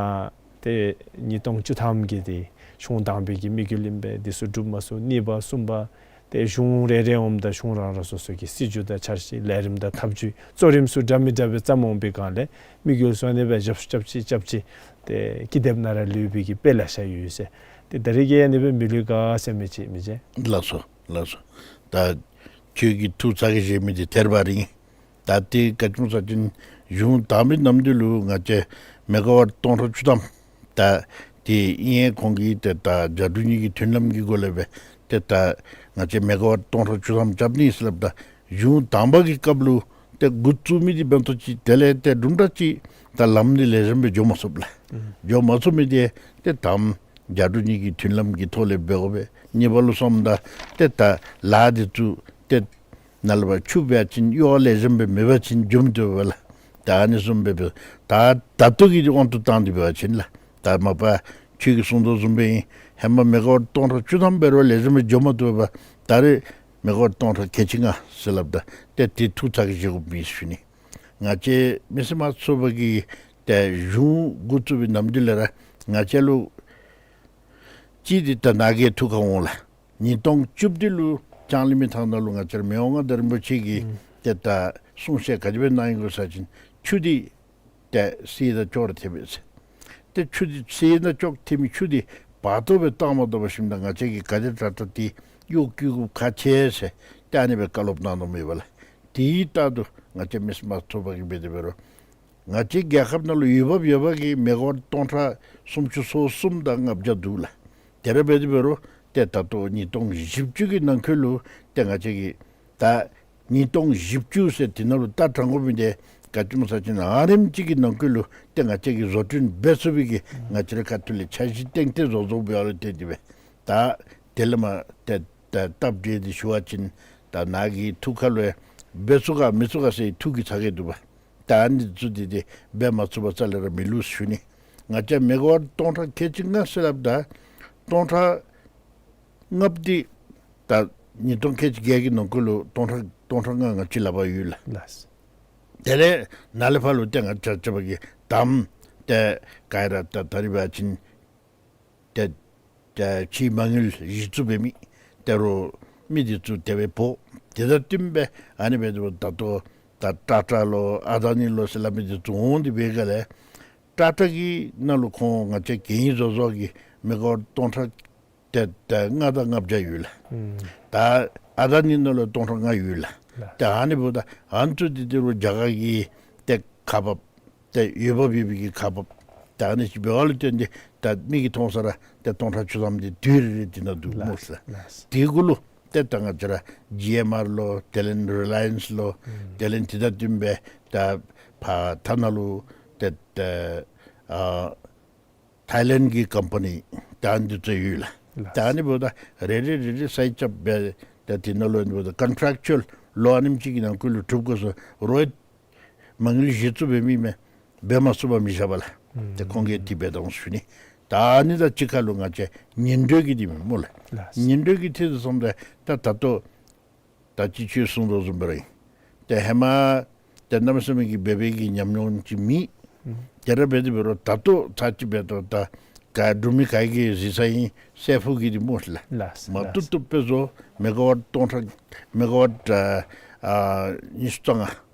ཏེ་ཉིས་སྟོང་བཅུ་ཐམ་གྱི་ཏེ་གཞུང་དང་པའི་གི་དམིགས་ཡུལ་ཨིན་པས། འདི་ཚུ་སྒྲུབ་མ་ཚུགས། གཉིས་པ་གསུམ་པ་ཏེ་གཞུང་རེ་རེ་འོངམ་ད་གཞུང་རང་རང་སོ་སོ་གི་སྲིད་བྱུས་དང་འཆར་གཞི་ལས་རིམ་དང་ཐབས་བྱུས་གཙོ་རིམ་ཚུ་འདྲ་མི་འདྲ་སྦེ་བརྩམ་འོང་པའི་སྒང་ལས་དམིགས་ཡུལ་སོ་ནི་སྦེ་རྐྱབ་རྐྱབ་ཅི་རྐྱབ་ཅི་ཏེ་ཀི་དེབ་ནང་ར་ལུས་པའི་གི་དཔེ་ལེ་ཤ་ཡོད་ཟེར། ཏེ་ད་རེས་ཀྱི་ཨ་ནི་སྦེ་མི་ལུས་ག་ཟེར་མི་ཅིག་མི་ཅིག། ལགས་སོ་ལགས་སོ། ད་ཁྱོད་ཀྱིས་ཐུགས་ཚ་གྱང་བཞེས་མི་འདི་ཐེར་བ་རེ་ཨིན། ད་ཏེ་ག་ཅི་སྨོ་ཟེར་བ་ཅིན་གཞུང་དང་པའི་ནམ་དུས་ལུ་ང་བཅས་མེ་ག་ཝཊ་སྟོང་ཕྲག་བཅུ་ཐམ་ད་ཏེ་ཨིན་ཡང་ཁོང་གིས་ཏེ་ད་རྒྱ་འབྲུག་གཉིས་ཀྱི་མཐུན་ལམ་གྱི་སྒོ་ལས་སྦེ་ཏེ་ད་ང་བཅས་མེ་ག་ཝཊ་སྟོང་ཕྲག་བཅུ་ཐམ་རྐྱབ་ནི་ཟེར་སླབ་ད་གཞུང་དང་པ་གི་སྐབས་ལུ་ཏེ་འགོ་བཙུགས་མི་འདི་འབདན་ཏོ་ཅིག་དེ་ལས་ཏེ་དུམ་གྲ་ཅིག་ད་ལམ་འདི་ལེགས་ཤོམ་སྦེ་འགྱོ་མ་ཚུགསཔ་ལགས། འགྱོ་མ་ཚུགས་མི་འདི་ཏེ་དང་རྒྱ་འབྲུག་གཉིས་ཀྱི་མཐུན་ལམ་གྱི་ཐོག་ལས་འབད་དགོ་པས། གཉིས་པ་ལུ་སོངམ་ད་ཏེ་ད་ལཱ་འདི་ཚུ་ཏེ་ནཱ་ལས་ཕར་ཆུ་འབད་བ་ཅིན་གཡོག་ལེགས་ཤོམ་སྦེ་མེད་པ་ཅིན་འགྱོ་མི་བཏུབ་པས་ལགས། ད་ཨ་ནི་བཟུམ་སྦེ་འབད་ད་ད་ལྟོ་གི་དབང་དུ་བཏང་སྟེ་འབད་བ་ཅིན་ལགས། ད་མ་པ་ཁྱོད་ཀྱིས་གསུང་དོ་བཟུམ་སྦེ་ཨིན། ཧེ་མ་མེ་ག་ཝཊ་སྟོང་ཕྲག་བཅུ་ཐམ་འབད་རུང་ལེགས་ཤོམ་སྦེ་འགྱོ་མ་བཏུབ་པས། ད་རེས་མེ་ག་ཝཊ་སྟོང་ཕྲག་ཁལ་གཅིག་ལྔ་ཟེར་སླབ་ད་ཏེ་ཏེ་ཐུགས་ཚ་གྱང་བཞེས་དགོཔ་མེད་ཟེར་ཞུ་ནི། ང་བཅས་མི་སེར་དམངས་གཙོའི་ཚོགས་པ་གིས་ཏེ་གཞུང་འགོ་བཙུགས་པའི་ནམ་དུས་ལས་ར་ང་བཅས་ལུ་ཅིག་འདི་ད་ནཱ་གིས་ཐུགས་ཁར་འོང་ལགས། ཉིས་སྟོང་བཅུ་བདུན་ལུ་ལྕང་གླིང་མི་ཐང་ནང་ལུ་ང་བཅས་ར་མི་དབང་མངའ་བདག་རིན་པོ་ཆེ་གིས་ཨུམ་ཏེ་ད་གསུང་བཤད་ག་དེ་སྦེ་གནང་ཡི་གོ་ཟེར་བ་ཅིན་ཆུ་འདི་ཏེ་གསེར་དང་ཅོག་ར་འཐད་པས་ཟེར། ཏེ་ཆུ་འདི་གསེར་དང་ཅོག་འཐད་མི་ཆུ་འདི་བར་སྟོང་སྦེ་བཏང་མ་བཏུབ་པར་ཞིནམ་ད་ང་བཅས་ཀྱིས་ག་དེ་དྲག་དྲག་ཏེ་གཡོག་བཀོལ་དགོཔ་ཁག་ཆེ་ཟེར་ཏེ་ཨ་ནི་སྦེ་བཀའ་སློབ་གནང་དོ་མས་པ་ལགས། དེ་ལྟར་དུ་ང་བཅས་མི་སེར་དམངས་གཙོའི་ཚོགས་པ་གིས་འབད་དེ་འབད་རུང་ང་བཅས་རྒྱལ་ཁབ་ནང་ལུ་འོས་འབབ་ཡོད་པའི་གི་མེ་ག་ཝཊ་སྟོང་ཕྲག་སུམ་ཅུ་སོ་གསུམ་དང་ལྔ་བརྒྱ་འདུག་ལགས། དེ་ར་འབད་དེ་འབད་རུང་ཏེ་ད་ལྟོ་ཉིས་སྟོང་བཞི་བཅུ་གི་ནང་འཁོད་ལུ་ཏེ་ང་བཅས་ཀྱིས་ད་ཉིས་སྟོང་བཞི་བཅུ་ཟེར་དེ་ནང་ལུ་ད་དྲང་དགོ་མི་འདི་ག་ཅི་སྨོ་ཟེར་བ་ཅིན་ཨ་རིམ་ཅིག་གི་ནང་འཁོད་ལུ་ཏེ་ང་བཅས་ཀྱིས་བཟོ་སྐྲུན་འབད་ཚུགས་པའི་གི་ང་བཅས་རའི་ཁ་ཐུག་ལས་འཆར་གཞི་བཏིང་སྟེ་བཟོ་བཟོཝ་ཡོད་ལགས། ཏེ་དེ་སྦེ་ད་ དེ་ལས་མར་ཏེ་ད་སྟབས་བདེ་སྟེ་ཞུ་བ་ཅིན་ད་ནཱ་གི་ཐུགས་ཁ་ལུ་འབད་ཚུགས་ག་མི་ཚུགས་ག་ཟེར་ཐུགས་ཀྱི་ཚ་གྱང་འདུག་པ། ད་ཨ་ནི་ཚུ་འདི་ཏེ་འབད་མ་ཚུགས་པར་རྩ་ལས་ར་མི་ལུས་ཞུ་ནི། ང་བཅས་མེ་ག་ཝཊ་སྟོང་ཕྲག་ཁལ་གཅིག་ལྔ་ཟེར་སླབ་ད་སྟོང་ཕྲག་ལྔ་པོ་འདི་ད་ཉིས་སྟོང་ཁལ་གཅིག་བརྒྱད་ཀྱི་ནང་འཁོད་ལུ་སྟོང་ཕྲག་སྟོང་ཕྲག་ལྔ་ང་བཅས་ལག་པར་ཡོད་ལགས། ལགས། དེ་ལས་ནཱ་ལས་ཕར་ལུ་ཏེ་ང་བཅས་ཆ་ཁྱབ་ཀྱིས་དམ་ཏེ་ག་ར་ད་ད་རིས་འབད་བ་ཅིན་ཏེ་ཏེ་ཕྱིའི་མ་དངུལ་གཞི་བཙུགས་འབད་མི་ཏེ་རོགས་མི་འདི་ཚུ་དེ་སྦེ་འབོ། དེ་དང་བསྟུན་སྦེ་ཨ་ནི་འབད་དེ་ད་ལྟོ་ད་ཊ་ཊ་ལོ་ཨ་དཱ་ནི་ལོ་ཟེར་སླབ་མི་འདི་ཚུ་འོང་སྟེ་འབད་སྒང་ལས་ཊ་ཊ་གི་ནང་ལུ་ཁོང་ང་བཅས་གན་ཡིག་བཟོ་བཟོཝ་གིས་མེ་ག་ཝཊ་སྟོང་ཕྲག་ཏེ་ཏེ་ལྔ་དང་ལྔ་བརྒྱ་ཡོད་ལགས། ཨུམ། ད་ཨ་དཱ་ནི་ནང་ལུ་སྟོང་ཕྲག་ལྔ་ཡོད་ལགས། ལགས། ཏེ་ཨ་ནི་འབདཝ་ད་ཨ་ནི་ཚུ་འདི་ཏེ་རོགས་རྒྱ་གར་གྱི་ཏེ་ཁག་འབགཔ་ཏེ་འོས་འབབ་ཡོད་པའི་གི་ཁག་འབགཔ་ད་ཨ་ནི་ཅིག་འབདཝ་ལུ་བརྟེན་ཏེ་ད་མིག་གིས་མཐོང་ས་ར་ཏེ་སྟོང་ཕྲག་བཅུ་ཐམ་འདི་དུས་རེ་རེ་འདི་ནང་འདུག་སྨོ་ལགས། ལགས། དེ་གུ་ལུ་ཏེ་ད་ང་བཅས་ར་ཇི་ཨེམ་ཨར་ལོ་དེ་ལས་རི་ལ་ཡེནསི་ལོ་ཨུམ། དེ་ལས་དེ་དང་བསྟུན་སྦེ་ད་ཕར་ཐ་ན་ལུ་ཏེ་ཏེ་ཨ་ཐའི་ལེནཌ་གི་ཀམ་པ་ནི་ད་ཨ་ནི་ཚུ་ཡོད་ལགས། ལགས། ད་ཨ་ནི་འབདཝ་ད་རེ་རེ་རེ་རེ་སའིཊ་རྐྱབ་སྦེ་ད་དེ་ནང་ལུ་ཨ་ནི་འབདཝ་ད་ཀོན་ཊེཀ་ཅུ་ཨལ་ལོ་ཨ་ནེམ་ཅིག་གི་ནང་འཁོད་ལུ་གྲུབ་དགོ་ཟེར་རོགས་མ་དངུལ་གཞི་བཙུགས་འབད་མི་མས་འབད་མ་ཚུགས་པར་མི་བཞག་པས་ལགས། ཨུམ། ཏེ་ཁོང་གིས་དེ་སྦེ་གཏང་ཞུ་ནི། ད་ཨ་ནི་དང་གཅིག་ཁར་ལུ་ང་བཅས་ཉིན་དྲོད་ཀྱི་འདི་མས་སྨོ་ལགས། ལགས། ཉིན་དྲོད་ཀྱི་ཐད་དུ་སོངམ་ད་ད་ད་ལྟོ་ད་ཅི་ཁྱོད་གསུངས་དོ་བཟུམ་སྦེ་ར་ཨིན། ཏེ་ཧེ་མ་ཏེ་གནམ་མེད་ས་མེད་ཀྱི་འབད་བའི་གི་ཉམས་མྱོང་ཅིག་མེད། ཨུམ། དེ་ར་འབད་དེ་འབད་རུང་ད་ལྟོ་ཚར་གཅིག་འབད་དོ་ད་ག་འབྲུག་མི་ག་གིས་གཟིགས་ས་ཨིན་སྲས་ཕུག་གི་འདི་སྨོ་ལགས། ལགས། མ་བཏུབ་བཏུབ་སྦེ་བཟོ། མེ་ག་ཝཊ་སྟོང་ཕྲག་མེ་ག་ཝཊ་ཨ་ཨ་ཉི་ཤུ་རྩ་ལྔ།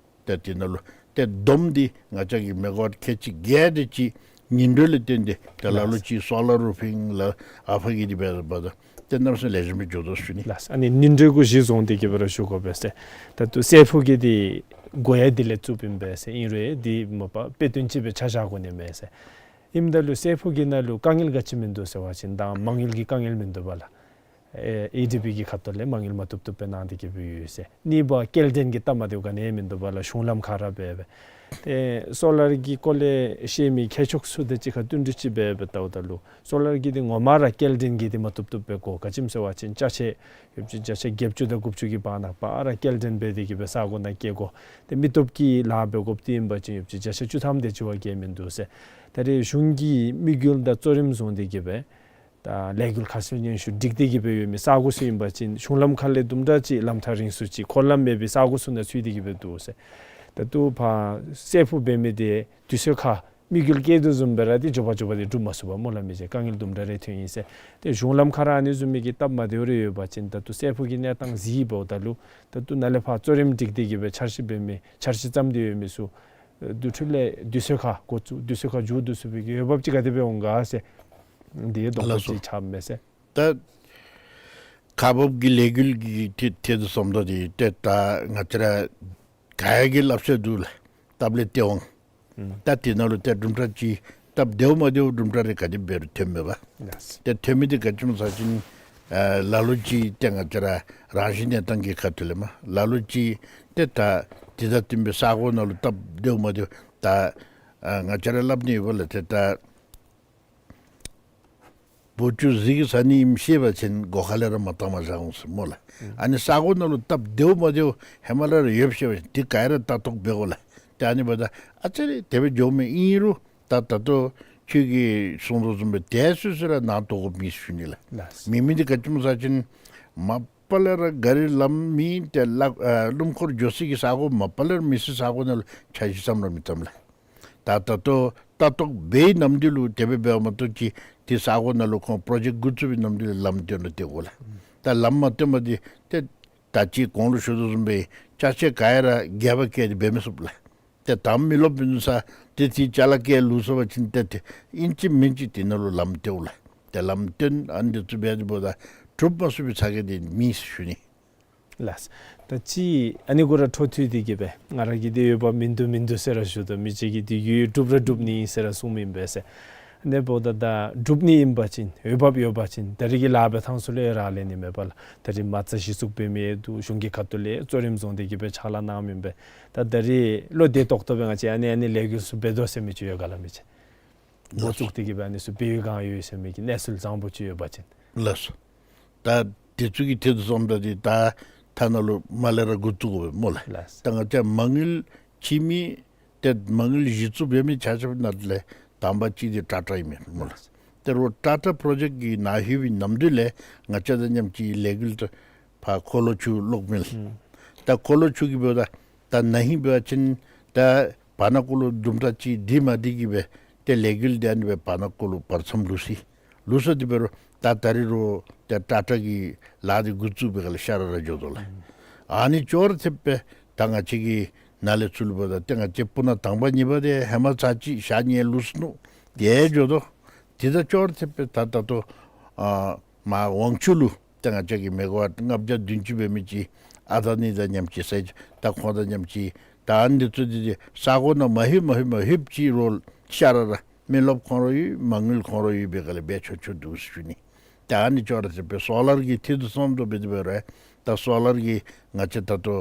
ཏེ་དེ་ནང་ལུ་ཏེ་བསྡོམས་འདི་ང་བཅས་ཀྱིས་མེ་ག་ཝཊ་ཁལ་གཅིག་བརྒྱད་དེ་ཅིག་ཉིན་དྲོད་ལས་བརྟེན་ཏེ་ཏེ་ལ་ལུ་ལགས། ཅིག་སོ་ལར་རུ་ཕིང་ལགས་ཨ་ཕ་གི་འདི་འབད་འབདཝ་ད་ཏེ་གནམ་མེད་ས་མེད་ལེགས་ཤོམ་སྦེ་འགྱོ་དོ་ཞུ་ནི། ལགས། ཨ་ནི་ཉིན་དྲོད་གུ་གཞི་བཟུང་སྟེ་གི་འབད་ར་ཞུ་དགོ་པས་ཟེར། ད་ལྟོ་སྲས་ཕུག་གི་འདི་དགོ་ཡ་འདི་ལས་བཙུགས་པིན་པས་ཟེར། ཨིན་རུང་འདི་མ་པ་དཔེ་སྟོན་ཅིག་སྦེ་ཆ་བཞག་དགོ་ནི་མས་ཟེར། ཨིནམ་ད་ལུ་སྲས་ཕུག་གི་ནང་ལུ་དཀའ་ངལ་ག་ཅི་མིན་འདུག་ཟེར་བ་ཅིན་ད་མ་དངུལ་གྱི་དཀའ་ངལ་མིན་འདུག་པ་ལགས། ཨེ་ཨེ་ཌི་བི་གི་ཁ་ཐུག་ལས་མ་དངུལ་མ་བཏུབ་བཏུབ་སྦེ་གནང་སྟེ་གི་སྦེ་ཡོད་ཟེར། གཉིས་པ་སྐྱེལ་འདྲེན་གྱི་སྟབས་མ་བདེཝ་ག་ནི་ཡང་མིན་འདུག་པ་ལགས། གཞུང་ལམ་ཁར་ར་འབད་སྦེ། ཏེ་སོ་ལར་གྱི་སྐོར་ལས་ཤེས་མི་མཁས་མཆོག་ཚུ་དང་གཅིག་ཁར་བསྟུན་གྲོས་ཅིག་འབད་སྦེ་བལྟཝ་ད་ལུ་སོ་ལར་གྱི་འདི་ངོ་མ་ར་སྐྱེལ་འདྲེན་གྱི་འདི་མ་བཏུབ་བཏུབ་སྦེ་དགོ། ག་ཅི་སྨོ་ཟེར་བ་ཅིན་ཅ་ཆས་ཡོདཔ་ཅིག་བརྒྱ་ཆ་བརྒྱད་ཅུ་དང་དགུ་བཅུ་གི་བར་ན་པ་ར་སྐྱེལ་འདྲེན་འབད་དེ་གི་སྦེ་ས་གོ་ནང་སྐྱེལ་དགོ། ཏེ་མི་སྟོབས་ཀྱིས་ལཱ་འབད་དགོཔ་འདི་ཨིན་པ་ཅིན་ཡོདཔ་ཅིག་བརྒྱ་ཆ་བཅུ་ཐམ་དེ་ཅིག་བ་བརྒལ་མིན་འདུག་ཟེར། ད་རེས་གཞུང་གིས་དམིགས་ཡུལ་དང་གཙོ་རིམ་བཟུང་སྟེ་གི་སྦེ་ད་ལས་འགུལ་ཁ་གསལ་སྙན་ཞུ་སྒྲིག་སྟེ་གི་སྦེ་ཡོད་མི་ས་གོ་ཚུ་ཨིན་པ་ཅིན་གཞུང་ལམ་ཁ་ལས་དུམ་གྲ་ཅིག་ལམ་ཐག་རིང་སུ་ཅིག་འཁོར་ལམ་མེད་པའི་ས་གོ་ཚུ་ནང་ཚུད་དེ་གི་སྦེ་འདུག་ཟེར། ད་ལྟོ་ཕར་སྲས་ཕུག་འབད་མི་འདི་དུས་ཚོད་ཁར་དམིགས་ཡུལ་བསྐྱེད་དོ་བཟུམ་སྦེ་ར་འདི་མགྱོགས་པ་མགྱོགས་པ་འདི་འགྲུབ་མ་ཚུགས་པས་སྨོ་ལགས། མི་ཅིག་དཀའ་ངལ་དུམ་གྲ་རེ་ཐོན་ཡི་ཟེར། ཏེ་གཞུང་ལམ་ཁར་ཨ་ནི་བཟུམ་མའི་གི་སྟབས་མ་བདེཝ་རེ་ཡོད་པ་ཅིན་ད་ལྟོ་སྲས་ཕུག་གི་གནས་སྟངས་གཟིགས་འབདཝ་ད་ལུ་ད་ལྟོ་ནཱ་ལས་ཕར་གཙོ་རིམ་སྒྲིག་སྟེ་གི་སྦེ་འཆར་གཞི་འབད་མི་འཆར་གཞི་བརྩམས་ཏེ་ཡོད་མི་ཚུ་དུས་ཚོད་ལས་དུས་ཚོད་ཁར་འགོ་བཙུགས་དུས་ཚོད་ཁར་མཇུག་བསྡུ་ཚུགས་པའི་གི་འོས་འབབ་ཅིག་ག་དེ་སྦེ་འོང་ག་ཟེར། འདི་གདོང་ཁ་ལགས་སོ། ཅིག་ཆགསཔ་མས་ཟེར། ད་ཁག་འབགཔ་གི་ལས་འགུལ་གྱི་ཐད་ཐད་དུ་སོངམ་ད་འདི་ཏེ་ད་ང་བཅས་ར་ག་ཡང་གི་སླབ་ས་འདུག་ལགས། སྟབས་ལེགས་ཏེ་འོང་། ཨུམ། ད་དེ་ནང་ལུ་ཏེ་གྲུབ་འབྲས་ཅིག་སྟབས་བདེཝ་མ་བདེཝ་གྲུབ་འབྲས་རེ་ག་དེ་འབད་རུང་ཐོནམ་མས་པ། ལགས། ཏེ་ཐོན་མི་འདི་ག་ཅི་སྨོ་ཟེར་བ་ཅིན་ཨ་ལ་ལུ་ཅིག་ཏེ་ང་བཅས་ར་རང་བཞིན་གནས་སྟངས་ཀྱི་ཁ་ཐུག་ལས་མར་ལ་ལུ་ཅིག་ཏེ་ད་དེ་དང་བསྟུན་པའི་ས་གོ་ནང་ལུ་སྟབས་བདེཝ་མ་བདེཝ་ད་ཨ་ང་བཅས་ར་སླབ་ནི་ཡོདཔ་ལགས། ཏེ་ད་བུ་ཆུ་གཟིག་གི་ཟ་ནི་ཨིནམ་ཤེས་པ་ཅིན་སྒོ་ཁ་ལས་ར་མ་བཏང་པར་བཞག་འོང་ཟེར་སྨོ་ལགས། ཨུམ། ཨ་ནི་ས་གོ་ནང་ལུ་སྟབས་བདེཝ་མ་བདེཝ་ཧེ་མ་ལས་ར་ཡོདཔ་ཤེས་པ་ཅིན་དེ་ག་ར་ལྟ་རྟོག་འབད་དགོ་ལགས། ཏེ་ཨ་ནི་འབདཝ་ད་ཨ་ཙི་རེ་དེ་སྦེ་འགྱོཝ་མས། ཨིན་རུང་ད་ད་ལྟོ་ཁྱོད་ཀྱིས་གསུངས་དོ་བཟུམ་སྦེ་དེ་སོ་སོ་ར་ནང་དོགས་དགོཔ་མེད་ཟེར་ཞུ་ནི་ལགས། ལགས། མེད་མི་འདི་ག་ཅི་སྨོ་ཟེར་བ་ཅིན་མ་པ་ལས་ར་ག་རི་ལམ་མེད། ཏེ་ལ་ཨ་སྣུམ་འཁོར་འགྱོ་སའི་གི་ས་གོ་མ་པ་ལས་ར་མེད་སའི་ས་གོ་ནང་ལུ་འཆར་གཞི་བརྩམ་ར་མི་བརྩམ་ལགས། ད་ད་ལྟོ་ལྟ་རྟོག་འབད་བའི་ནམ་དུས་ལུ་དེ་སྦེ་འབདཝ་མ་གཏོགས་ཅིག་དེ་ས་གོ་ནང་ལུ་ཁོང་པྲོ་ཇེཀཊ་འགོ་བཙུགས་པའི་ནམ་དུས་ལུ་ལམ་བཏོན་ར་སྟེར་དགོ་ལགས། ད་ལམ་མ་བཏོན་པ་འདི་ཏེ་ད་ཅི་གོང་ལུ་ཞུ་དོ་བཟུམ་སྦེ་ཅ་ཆས་ག་ཡ་ར་རྒྱབ་ཁར་བཀལ་ཏེ་འབད་མི་ཚུགས་ལགས། ཏེ་དང་མི་རློབས་མི་ནུས་ས་ཏེ་དེ་ཅ་ལ་བཀལ་ལུས་སོང་པ་ཅིན་ཏེ་ཏེ་ཨིན་ཅི་མིན་ཅི་དེ་ནང་ལུ་ལམ་སྟེར་དགོ་ལགས། ཏེ་ལམ་བཏོན་ཨ་ནི་འདི་ཚུ་འབད་དེ་འབདཝ་ད་གྲུབ་མ་ཚུགས་པའི་ཚ་གྱང་འདི་མེད་ཟེར་ཞུ་ནི། ལགས། ད་ཅི་ཨ་ནི་གུ་ར་འཕྲོ་མཐུད་དེ་གི་སྦེ་ང་ར་གིས་འདི་འོས་འབབ་མིན་འདུག་མིན་འདུག་ཟེར་ར་ཞུ་དོ། མི་ཅིག་གིས་འདི་ཡོད་ཡོད་སྒྲུབ་ར་སྒྲུབ་ནི་ཨིན་ཟེར་ར་གསུངམ་ཨིན་པས་ཟེར། ཨ་ནི་འབདཝ་ད་ད་སྒྲུབ་ནི་ཨིན་པ་ཅིན་འོས་འབབ་ཡོད་པ་ཅིན་ད་རིས་ཀྱི་ལཱ་འབད་ཐངས་ཚུ་ལུ་ཡང་རག་ལས་ནི་མས་པ་ལགས། ད་རིས་མ་རྩ་གཞི་བཙུགས་འབད་མི་འདུག། གཞུང་གི་ཁ་ཐུག་ལས་གཙོ་རིམ་བཟུང་སྟེ་གི་སྦེ་ཕྱག་ལཱ་གནངམ་ཨིན་པས། ད་ད་རིས་བློ་བདེ་ཏོག་ཏོ་སྦེ་ང་བཅས་ཨ་ནི་ཨ་ནི་ལས་འགུལ་ཚུ་འབད་དོ་ཟེར་མི་ཅིག་ཡོད་ག་ལགས། མི་ཅིག་འགོ་བཙུགས་ཏེ་གི་སྦེ་ཨ་ནི་ཚུ་འབད་བའི་སྒང་ཡོད་ཟེར་མི་གི་གནས་ཚུལ་བཟང་པོ་ཅིག་ཡོད་པ་ཅིན། ལགས་སོ། ད་དེ་ཚུ་གི་ཐད་དུ་སོངམ་ད་འདི་ད་ཐ་ན་ལུ་མ་ལས་ར་འགོ་བཙུགས་དགོ་པས་སྨོ་ལགས། ལགས། ད་ང་བཅས་མ་དངུལ་ཆེ་མི་ཏེ་མ་དངུལ་གཞི་བཙུགས་འབད་མི་ཆ་ཁྱབ་ནང་ལས་དང་པ་ཅིག་འདི་ཊ་ཊ་ཨིན་མས་སྨོ་ལགས། ཏེ་རོགས་ཊ་ཊ་པྲོ་ཇེཀཊ་ཀྱི་ནང་ལྷོད་པའི་ནམ་དུས་ལས་ང་བཅས་དང་མཉམ་ཅིག་ལས་འགུལ་ཏེ་ཕར་འཁོར་ལོ་ཆུ་གློག་མེ་ལགས། ཨུམ། ད་འཁོར་ལོ་ཆུ་གིས་འབདཝ་ད་ད་ན་ཧིང་འབད་བ་ཅིན་ད་བར་ན་ཀོ་ལུ་དུམ་གྲ་ཅིག་འདི་མ་འདི་གིས་སྦེ་ཏེ་ལས་འགུལ་འདི་ཨ་ནི་སྦེ་བར་ན་ཀོ་ལུ་བར་མཚམས་ལུས་སོ་ཡི། ལུས་སོ་འདི་འབད་རུང་ད་ད་རིས་རོགས་ཏེ་ཊ་ཊ་གི་ལཱ་འདི་འགོ་བཙུགས་པའི་སྒང་ལས་ཤ་ར་ར་འགྱོ་དོ་ལགས། ཨ་ནི་ཅོག་ར་འཐདཔ་སྦེ་ད་ང་བཅས་ཀྱི་ནཱ་ལས་ཚུར་ལུ་འབདཝ་ད་ཏེ་ང་བཅས་སྤུ་ན་དང་པ་གཉིས་པ་འདི་ཧེ་མ་ཚར་ཅིག་ཞག་གཉིས་ལུས་ནུག། ཏེ་འགྱོ་དོ། དེ་དང་ཅོག་ར་འཐདཔ་སྦེ་ད་ད་ལྟོ་ཨ་མར་ཝང་ཆུ་ལུ་ཏེ་ང་བཅས་ཀྱི་མེ་ག་ཝཊ་ལྔ་བརྒྱ་བདུན་ཅུ་འབད་མི་ཅིག་ཨ་ད་ནི་དང་མཉམ་ཅིག་ཟེར་ད་ཁོང་དང་མཉམ་ཅིག་ད་ཨ་ནི་ཚུ་འདི་འདི་ས་གོ་ནང་མ་ལྷོད་མ་ལྷོད་མ་ལྷོདཔ་ཅིག་རོགས་ཤ་ར་ར་མི་རློབས་ཁོང་ར་ཡོད། མ་དངུལ་ཁོང་ར་ཡོད་པའི་སྒང་ལས་འབད་ཆོག་ཆོག་འདུག་ཟེར་ཞུ་ནི། ད་ཨ་ནི་ཅོག་ར་འཐདཔ་སྦེ་སོ་ལར་གྱི་ཐད་དུ་སོངམ་ད་འབད་དེ་འབད་རུང་ད་སོ་ལར་གྱི་ང་བཅས་ད་ལྟོ་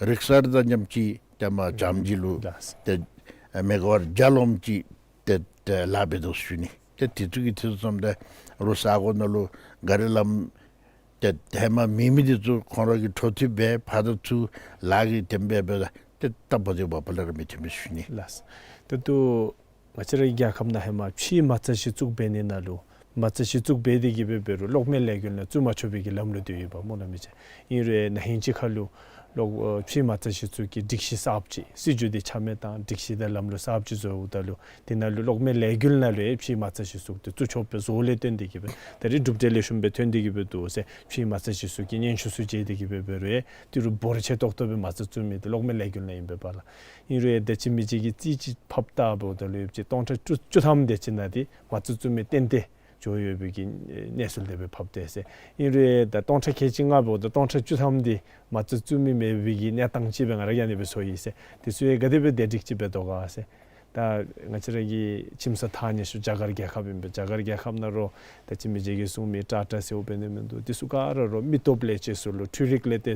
རིག་གསར་དང་མཉམ་ཅིག་ཏེ་མར་ལྕམ་སྦྱིས་ལུ་ལགས། ཏེ་མེ་ག་ཝཊ་བརྒྱ་ལོངམ་ཅིག་ཏེ་ཏེ་ལཱ་འབད་དོ་ཟེར་ཞུ་ནི། ཏེ་དེ་ཚུ་གི་ཐད་དུ་སོངམ་ད་རོགས་ས་གོ་ནང་ལུ་ག་རི་ལམ་ཏེ་ཧེ་མ་མེད་མི་འདི་ཚུ་ཁོང་ར་གིས་འཕྲོ་མཐུད་འབད་ཕར་དང་ཚུར་ལཱ་གི་དེམ་འབད་འབདཝ་ད་ཏེ་སྟབས་བདེཝ་བ་ལས་ར་མི་ཐོན་པས་ཟེར་ཞུ་ནི། ལགས། ད་ལྟོ་ང་བཅས་རའི་རྒྱལ་ཁབ་ནང་ཧེ་མ་ཕྱིའི་མ་རྩ་གཞི་བཙུགས་འབད་ནི་ནང་ལུ་མ་རྩ་གཞི་བཙུགས་འབད་དེ་གིས་འབད་འབད་རུང་གློག་མེ་ལས་འགུལ་ནང་བཙུགས་མ་ཆོག་པའི་གི་ལམ་ལུགས་འདི་ཡོདཔ་སྨོ་ལགས་མི་ཅིག། ཨིན་རུང་ན་ཧིང་ཅིག་ཁར་ལུ་གློག་ཨ་ཕྱིའི་མ་རྩ་གཞི་བཙུགས་ཀྱི་སྒྲིག་གཞི་གསརཔ་ཅིག་སྲིད་བྱུས་འདི་ཆ་མེད་བཏང་སྒྲིག་གཞི་དང་ལམ་ལུགས་གསརཔ་ཅིག་བཟོཝ་ད་ལུ་དེ་ནང་ལུ་གློག་མེ་ལས་འགུལ་ནང་ལུ་ཡང་ཕྱིའི་མ་རྩ་གཞི་བཙུགས་ཏེ་བཙུགས་ཆོགཔ་སྦེ་བཟོ་ལས་བརྟེན་ཏེ་གིས་འབད་ད་རིས་གྲུབ་འབྲས་ལེགས་ཤོམ་སྦེ་ཐོན་ཏེ་གིས་འབད་འདུག་ཟེར་ཕྱིའི་མ་རྩ་གཞི་བཙུགས་ཀྱི་སྙན་ཞུ་ཚུ་མཇལ་ཏེ་གིས་འབད་འབད་རུང་ཡང་ཏི་རུ་འབོར་ཆེ་ཏོག་ཏོ་སྦེ་མ་རྩ་བཙུགས་མི་འདི་གློག་མེ་ལས་འགུལ་ནང་ཨིན་པས་པ་ལགས། ཨིན་རུང་ཡང་ད་ཅི་མི་ཅིག་གིས་རྩིས་ཅིག་ཕབ་བལྟཝ་ད་ལུ་ཡོདཔ་ཅིག་སྟོང་ཕྲག་བཅུ་བཅུ་ཐམ་དེ་ཅིག་ནང་འདི་མ་རྩ་བཙུགས་མི་ཏན་ཏན་འགྱོ་ཡོད་པའི་གི་གནས་ཚུལ་དེ་སྦེ་ཕབ་སྟེ་ཟེར། ཨིན་རུང་ཡང་ད་སྟོང་ཕྲག་ཁལ་གཅིག་ལྔ་འབདཝ་ད་སྟོང་ཕྲག་བཅུ་ཐམ་འདི་མ་རྩ་བཙུགས་མི་མེད་པའི་གི་གནས་སྟངས་ཅིག་སྦེ་ང་ར་གིས་ཨ་ནི་སྦེ་ཚོར་ཡི་ཟེར། དེ་ཚུ་ཡང་ག་དེ་སྦེ་བདེ་སྒྲིག་ཅིག་འབད་དོ་ག་ཟེར། ད་ང་བཅས་ར་གི་ཁྱིམ་ཚང་ཐག་ཉེ་ཤོས་རྒྱ་གར་རྒྱལ་ཁབ་ཨིན་པས། རྒྱ་གར་རྒྱལ་ཁབ་ནང་རོགས་ད་ཅི་མི་ཅིག་གིས་གསུང་མི་ཊ་ཊ་ཟེརཝ་འབད་ནི་མིན་འདུག། དེ་ཚུ་ག་ར་རོགས་མི་སྟོབས་ལས་ཅིག་ཚུ་ལུ་འཕྲུལ་རིག་ལས་ཏེ་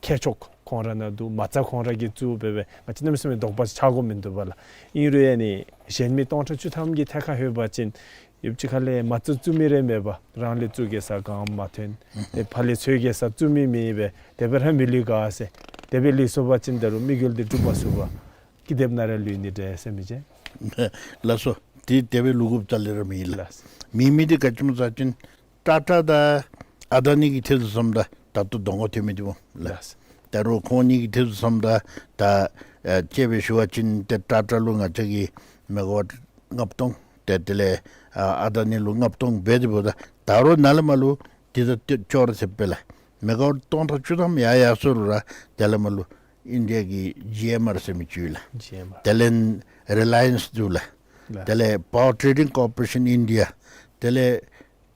ཁྱད་ཆོས་ཁོང་ར་ནང་འདུག། མ་རྩ་ཁོང་ར་གིས་བཙུགས་འབད་བས། ང་བཅས་གནམ་མེད་ས་མེད་དོགས་པ་ཆགས་དགོཔ་མིན་འདུག་པ་ལགས། ཨིན་རུང་ཡང་ཨ་ནི་གཞན་མི་སྟོང་ཕྲག་བཅུ་ཐམ་གྱི་ཐད་ཁར་ལྷོད་པ་ཅིན་ཡོདཔ་ཅིག་ཁ་ལས་མ་རྩ་བཙུགས་མི་རེ་མེད་པར་རང་ལས་བཙུགས་གེ་ཟེར་གང་མ་ཐོན། ཏེ་ཕར་ལས་འཚོལ་གེ་ཟེར་བཙུགས་མི་མེད་པས། དེ་སྦེ་ར་མི་ལུས་ག་ཟེར། དེ་སྦེ་ལུས་སོང་པ་ཅིན་ད་རུང་དམིགས་ཡུལ་འདི་འགྲུབ་མ་ཚུགས་པར་ཀི་དེབ་ནང་ར་ལུས་ནི་འདྲས་ཟེར་མི་ཅིག། ལགས་སོ། དེ་དེ་སྦེ་ལུས་དགོཔ་རྩ་ལས་ར་མེད་ལགས། ལགས། མེད་མི་འདི་ག་ཅི་སྨོ་ཟེར་བ་ཅིན་ཊ་ཊ་དང་ཨ་ད་ནི་གི་ཐད་དུ་སོངམ་ད་ད་ལྟོ་གདོང་ཁར་ཐོན་མི་འདི་སྨོ་ལགས། ལགས། ད་རུང་ཁོང་གཉིས་ཀྱི་ཐད་དུ་སོངམ་ད་ད་ཨ་དཔྱེ་སྦེ་ཞུ་བ་ཅིན་ཏེ་ཊ་ཊ་ལུ་ང་བཅས་ཀྱིས་མེ་ག་ཝཊ་ལྔ་སྟོང་ཏེ་དེ་ལས་ཨ་ཨ་ད་ནི་ལུ་ལྔ་སྟོང་འབད་དེ་འབདཝ་ད་ད་རུང་ནཱ་ལས་མར་ལུ་དེ་དང་ཏེ་ཅོག་ར་འཐདཔ་སྦེ་ལགས། མེ་ག་ཝཊ་སྟོང་ཕྲག་བཅུ་ཐམ་ཡར་ཡར་སོང་རུང་ར་དེ་ལས་མར་ལུ་ཨིན་ཌི་ཡ་གི་ཇི་ཨེམ་ཨར་ཟེར་མི་ཅིག་ཡོད་ལགས། ཇི་ཨེམ་ཨར། དེ་ལས་རི་ལ་ཡེནསི་འདུག་ལགས། ལགས། དེ་ལས་པ་ཝར་ཊེ་ཌིང་ཀོར་པོ་རེ་ཤཱན་ཨིན་ཌི་ཡ། དེ་ལས་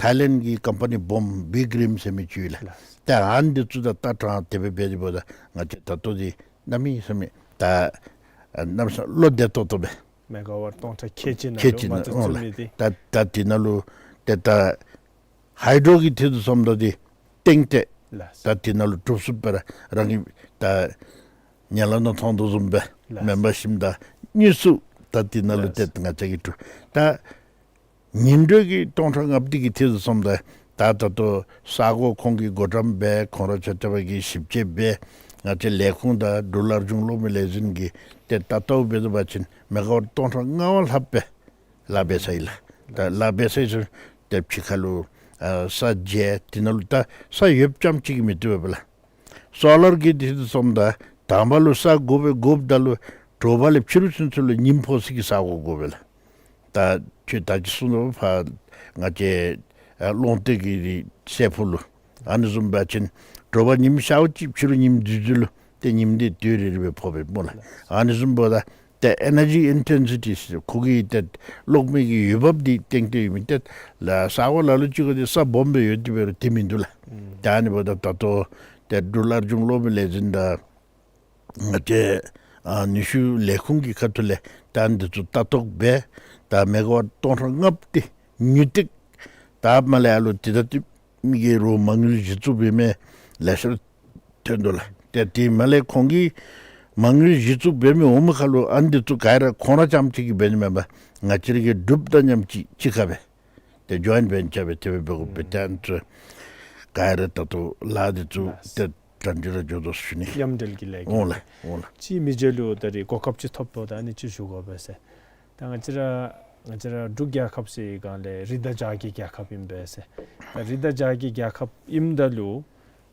ཐའི་ལེནཌ་གི་ཀམ་པ་ནི་བུམ་བིག་རིམ་ཟེར་མི་ཅིག་ཡོད་ལགས། ལགས། ཏེ་ཨ་ནི་འདི་ཚུ་དང་ལྟ་སྟངས་དེ་སྦེ་འབད་དེ་འབདཝ་ད་ང་བཅས་ད་ལྟོ་འདི་གནམ་མེད་ས་མེད་ད་ཨ་གནམ་མེད་ས་མེད་བློ་བདེ་ཏོག་ཏོ་སྦེ་མེ་ག་ཝཊ་སྟོང་ཕྲག་ཁལ་གཅིག་ནང་ལུ་མ་རྩ་བཙུགས་མི་འདི་ད་ད་དེ་ནང་ལུ་ཏེ་ད་ཧའི་ཌོ་གི་ཐད་དུ་སོངམ་ད་འདི་ཏན་ཏན་ལགས། ད་དེ་ནང་ལུ་གྲུབ་ཚུགསཔ་སྦེ་ར་རང་གིས་ད་ཉ་ལ་ནང་མཐོང་དོ་བཟུམ་སྦེ་ལགས། མེ་འབར་ཞིནམ་ད་དངོས་སུ་ད་དེ་ནང་ལུ་ལགས། ཏེ་ང་བཅས་ཀྱིས་གྲུབ། ད་ཉིན་དྲོད་ཀྱི་སྟོང་ཕྲག་ལྔ་བརྒྱ་འདི་གི་ཐད་དུ་སོངམ་ད་ད་ད་ལྟོ་ས་གོ་ཁོང་གིས་བགོ་བཀྲམ་འབད་ཁོང་ར་ཆ་ཁྱབ་ཀྱིས་ཞིབ་དཔྱད་འབད་ང་བཅས་ལས་ཁུངས་དང་འབྲུག་སླར་འབྱུང་གློག་མེ་ལས་འཛིན་གྱིས་ཏེ་ལྟ་བལྟཝ་འབད་དོ་བ་ཅིན་མེ་ག་ཝཊ་སྟོང་ཕྲག་ལྔ་བ་ལྷགཔ་སྦེ་ལཱ་འབད་ཚར་ཡི་ལགས། ད་ལཱ་འབད་ཚར་ཡི་ཟེར་ཏེ་ཕྱི་ཁ་ལུ་ཨ་ས་འཇལ་དེ་ནང་ལུ་ད་ས་ཡོདཔ་ཙམ་ཅིག་གིས་མི་བཏུབ་པས་ལགས། སོ་ལར་གྱི་ཐད་དུ་སོངམ་ད་དང་པ་ལུ་ས་དགོ་པས། དགོཔ་ད་ལུ་དྲོ་པ་ལས་ཕྱི་རུ་ཚུན་ཚོད་ལུ་ཉིམ་ཕོག་སའི་གི་ས་གོ་དགོ་པས་ལགས། ད་ཁྱོད་ད་ཅི་གསུངས་དོ་ཕར་ང་བཅས་ཨ་གློག་མེ་གི་སའི་ཕུ་ལུ་ཨ་ནི་བཟུམ་འབད་བ་ཅིན་དྲོ་པ་ཉིམ་ཤརཝ་ཅིག་ཕྱི་རུ་ཉིམ་འདི་འདི་ལུ་ཏེ་ཉིམ་འདི་དུས་རེ་རེ་སྦེ་ཕོག་པས་སྨོ་ལགས། ཨ་ནི་བཟུམ་འབདཝ་ད་ཏེ་ཨེ་ནར་ཇི་ཨིན་ཊེན་སི་ཊི་ཟེར་ཁོ་གི་ཏེ་གློག་མེ་གི་འོས་འབབ་འདི་ཏན་ཏན་ཡོད་མི་ཏེ་ལགས། ས་གོ་ལ་ལུ་ཅིག་གུ་འདི་ས་སྦོམ་སྦེ་ཡོད་དེ་འབད་རུང་དེ་མིན་འདུག་ལགས། ཨུམ། ད་ཨ་ནི་འབདཝ་ད་ད་ལྟོ་ཏེ་འབྲུག་སླར་འབྱུང་གློག་མེ་ལས་འཛིན་དང་ང་བཅས་ཨ་ནུས་ཤུགས་ལས་ཁུངས་ཀྱི་ཁ་ཐུག་ལས་ད་འདི་ཚུ་ལྟ་རྟོག་འབད་ད་མེ་ག་ཝཊ་སྟོང་ཕྲག་ལྔ་བརྒྱ་འདི་ཉུང་སྟེ་ད་མ་ལས་ཨ་ལུ་ཏེ་ད་ཏེ་མི་གིས་རོགས་མ་དངུལ་གཞི་བཙུགས་འབད་མི་ལེ་ཤ་ཐོན་དོ་ལགས། ཏེ་དེ་མ་ལས་ཁོང་གིས་མ་དངུལ་གཞི་བཙུགས་འབད་མི་འོང་མི་ཁར་ལུ་ཨ་ནི་འདི་ཚུ་ག་ར་ཁོང་ར་རྐྱངམ་ཅིག་གིས་འབད་ནི་མེན་པར་ང་བཅས་ར་གི་འབྲུགཔ་དང་མཉམ་ཅིག་གཅིག་ཁར་སྦེ་ཏེ་ཇོའིནཊ་ཝེན་ཅར་སྦེ་དེ་སྦེ་འབད་དགོ་པས། ཏེ་ཨ་ནི་ཚུ་ ག་ར་ད་ལྟོ་ལཱ་འདི་ཚུ་ལགས། ཏེ་གྲ་སྒྲིག་ར་འགྱོ་དོ་ཟེར་ཞུ་ནི། མཉམ་འབྲེལ་གྱི་ལས་འགུལ། འོང་ལགས། འོང་ལགས། ཅིག་མི་རྗེ་ལུ་ད་རིས་གོ་སྐབས་ཅིག་ཐོབ་དོ། ད་ཨ་ནི་ཅིག་ཞུ་དགོ་པས་ཟེར། ད་ང་བཅས་ར་ང་བཅས་ར་འབྲུག་རྒྱལ་ཁབ་ཟེར་སྒང་ལས་རི་དྭགས་བྱ་རྒོད་རྒྱལ་ཁབ་ཨིན་པས་ཟེར། ད་རི་དྭགས་བྱ་རྒོད་རྒྱལ་ཁབ་ཨིནམ་ད་ལུ་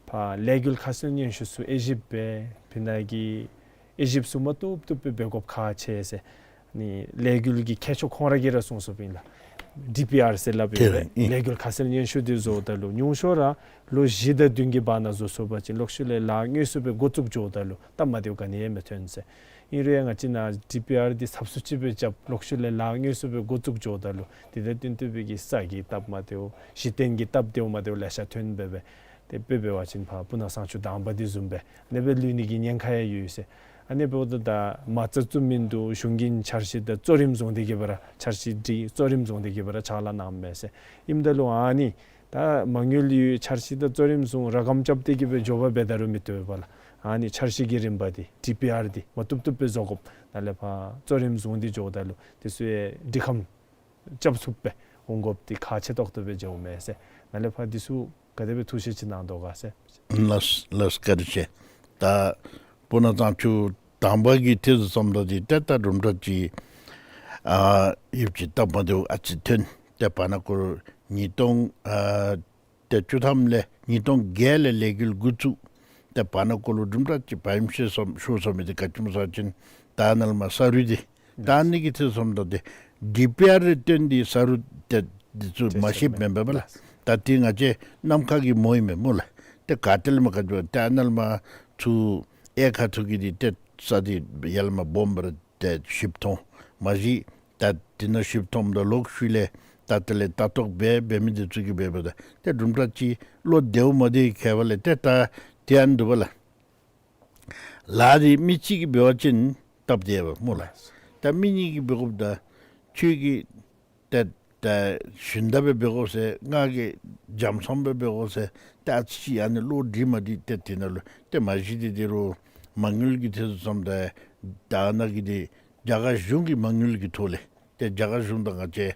ཕར་ལས་འགུལ་ཁ་གསལ་སྙན་ཞུ་ཚུ་དབྱེ་ཞིབ་འབད་ཕི་ནང་གི་དབྱེ་ཞིབ་ཚུ་མ་བཏུབ་བཏུབ་སྦེ་འབད་དགོཔ་ཁག་ཆེ་ཟེར། ཨ་ནི་ལས་འགུལ་གྱི་མཁས་མཆོག་ཁོང་ར་གིས་ར་གསུངས་སོཔ་ཨིན་ལགས། ཌི་པི་ཨར་ཟེར་སླབ་ཨིན་པས། ལས་འགུལ་ཁ་གསལ་སྙན་ཞུ་འདི་བཟོཝ་ད་ལུ་ཉུང་ཤོས་ར་ལོ་བཞི་དང་བདུན་གྱི་བར་ན་བཟོ་ཚུགས་པ་ཅིན་ལོག་ཤུལ་ལས་ལཱ་དངོས་སུ་སྦེ་འགོ་བཙུགས་འགྱོཝ་ད་ལུ་སྟབས་མ་བདེཝ་ག་ནི་ཡང་མི་ཐོན་ཟེར། ཨིན་རུང་ཡང་ང་བཅས་ནཱ་ཌི་པི་ཨར་འདི་ཚབ་ཚུབ་ཅིག་སྦེ་རྐྱབ་ལོག་ཤུལ་ལས་ལཱ་དངོས་སུ་སྦེ་འགོ་བཙུགས་འགྱོཝ་ད་ལུ་དེ་དང་བསྟུན་ཏེ་སྦེ་གི་ས་གི་སྟབས་མ་བདེཝ་གཞི་རྟེན་གྱི་སྟབས་བདེཝ་མ་བདེཝ་ལེ་ཤ་ཐོན་སྦེ་སྦེ། དེ་སྦེ་འབད་བ་ཅིན་ཕར་སྤུ་ན་གཙང་ཆུ་དང་པ་འདི་བཟུམ་སྦེ་ཨ་ནེ་སྦེ་ལུས་ནི་གི་ཉེན་ཁ་ཡང་ཡོད་ཟེར། ཨ་ནི་འབདཝ་ད་ད་མ་རྩ་བཙུགས་མི་འདི་གཞུང་གི་འཆར་གཞི་དང་གཙོ་རིམ་བཟུང་སྟེ་གི་སྦེ་ར་འཆར་གཞི་འདི་གཙོ་རིམ་བཟུང་སྟེ་གི་སྦེ་ར་ཕྱག་ལཱ་གནངམ་མས་ཟེར། ཨིནམ་ད་ལུ་ཨ་ནི་ད་མ་དངུལ་ཡོད་འཆར་གཞི་དང་གཙོ་རིམ་བཟུང་ར་སྒམ་རྐྱབ་སྟེ་གི་སྦེ་འགྱོ་བ་འབད་ད་རུང་མི་བཏུབ་པས་ལགས། ཨ་ནི་འཆར་གཞི་གི་རིམ་པ་འདི་ཌི་པི་ཨར་འདི་མ་བཏུབ་བཏུབ་སྦེ་བཟོ་དགོཔ་ནང་ལས་ཕར་གཙོ་རིམ་བཟུང་སྟེ་འགྱོཝ་ད་ལུ་དེ་ཚུ་ཡང་འདི་ཁམས་རྐྱབ་ཚུགསཔ་སྦེ་འོང་དགོཔ་འདི་ཁག་ཆེ་ཏོག་ཏོ་སྦེ་འགྱོཝ་མས་ཟེར། ནཱ་ལས་ཕར་འདི་ཚུ་ག་དེ་སྦེ་ཐུགས་བཞེད་ཅིག་གནང་དོ་ག་ཟེར། ལགས་ལགས་བཀའ་དྲིན་ཆེ། ད་སྤུ་ན་གཙང་ཆུ་དང་པ་གི་ཐད་ཚུ་བསམ་ད་འདི་ཏེ་ད་དུམ་གྲ་ཅིག་ཨ་ཡུདཔ་ཅིག་སྟབས་མ་བདེཝ་ཨ་ཙི་ཐོན། ཏེ་བར་ན་སྐོར་ཉིས་སྟོང་ཨ་ཏེ་བཅུ་ཐམ་ལས་ཉིས་སྟོང་བརྒྱད་ལས་ལས་འགུལ་འགོ་བཙུགས། ཏེ་བར་ན་སྐོར་ལུ་དུམ་གྲ་ཅིག་བའི་ཤོར་སོ་ཤོར་སོ་མི་འདི་ག་ཅི་སྨོ་ཟེར་བ་ཅིན་ད་ནཱ་ལས་མར་ས་རུད་འདི་ད་ཨ་ནི་གི་ཐད་སོངམ་ད་འདི་ཌི་པི་ཨར་རེ་བཏོན་ཏེ་ས་རུད་ཏེ་འདི་ཚུ་མ་ཤེསཔ་མེན་པས་ལགས། ད་འདི་ང་བཅས་ནམ་མཁའ་གི་མོ་ཨིན་མས་སྨོ་ལགས། ཏེ་ག་ཏེ་ལས་མར་ག་ཅི་ད་ནཱ་ལས་མར་ཚུར་གཡས་ཁ་ཐུག་གི་འདི་ཏེ་ས་འདི་ཡར་ལས་མར་སྦོམ་སྦེ་ར་ཏེ་ཞིབ་མཐོང་མ་གཞི་ད་འདི་ནང་ཞིབ་མཐོངམ་ད་ལོག་ཤུལ་ལས་ད་དེ་ལས་ལྟ་རྟོག་འབད་འབད་མི་འདི་ཚུ་གིས་འབདཝ་ད་ཏེ་དུམ་གྲ་ཅིག་བློ་བདེཝ་མ་བདེ་ཁྱད་པར་ལས་ཏེ་ད་འདི་ཨ་ནི་འདུག་པ་ལགས། ལཱ་འདི་མི་གཅིག་གིས་འབད་བ་ཅིན་སྟབས་བདེ་བས་སྨོ་ལགས། ད་མི་གཉིས་ཀྱིས་འབད་དགོཔ་ད་ཁྱོད་ཀྱིས་ཏེ་ད་ཞུན་དག་སྦེ་འབད་དགོ་ཟེར་ང་གིས་འཇམ་སོང་སྦེ་འབད་དགོ་ཟེར་ད་ཨ་ཙི་ཅིག་ཨ་ནི་བློ་འདྲིས་མ་འདྲིས་ཏེ་འདི་ནང་ལུ་ཏེ་མ་གཞི་འདི་འདི་རུང་མ་དངུལ་གྱི་ཐད་སོངམ་ད་ད་ནཱ་གི་འདི་རྒྱ་གར་གཞུང་གི་མ་དངུལ་གྱི་ཐོག་ལས་ཏེ་རྒྱ་གར་གཞུང་དང་ང་བཅས་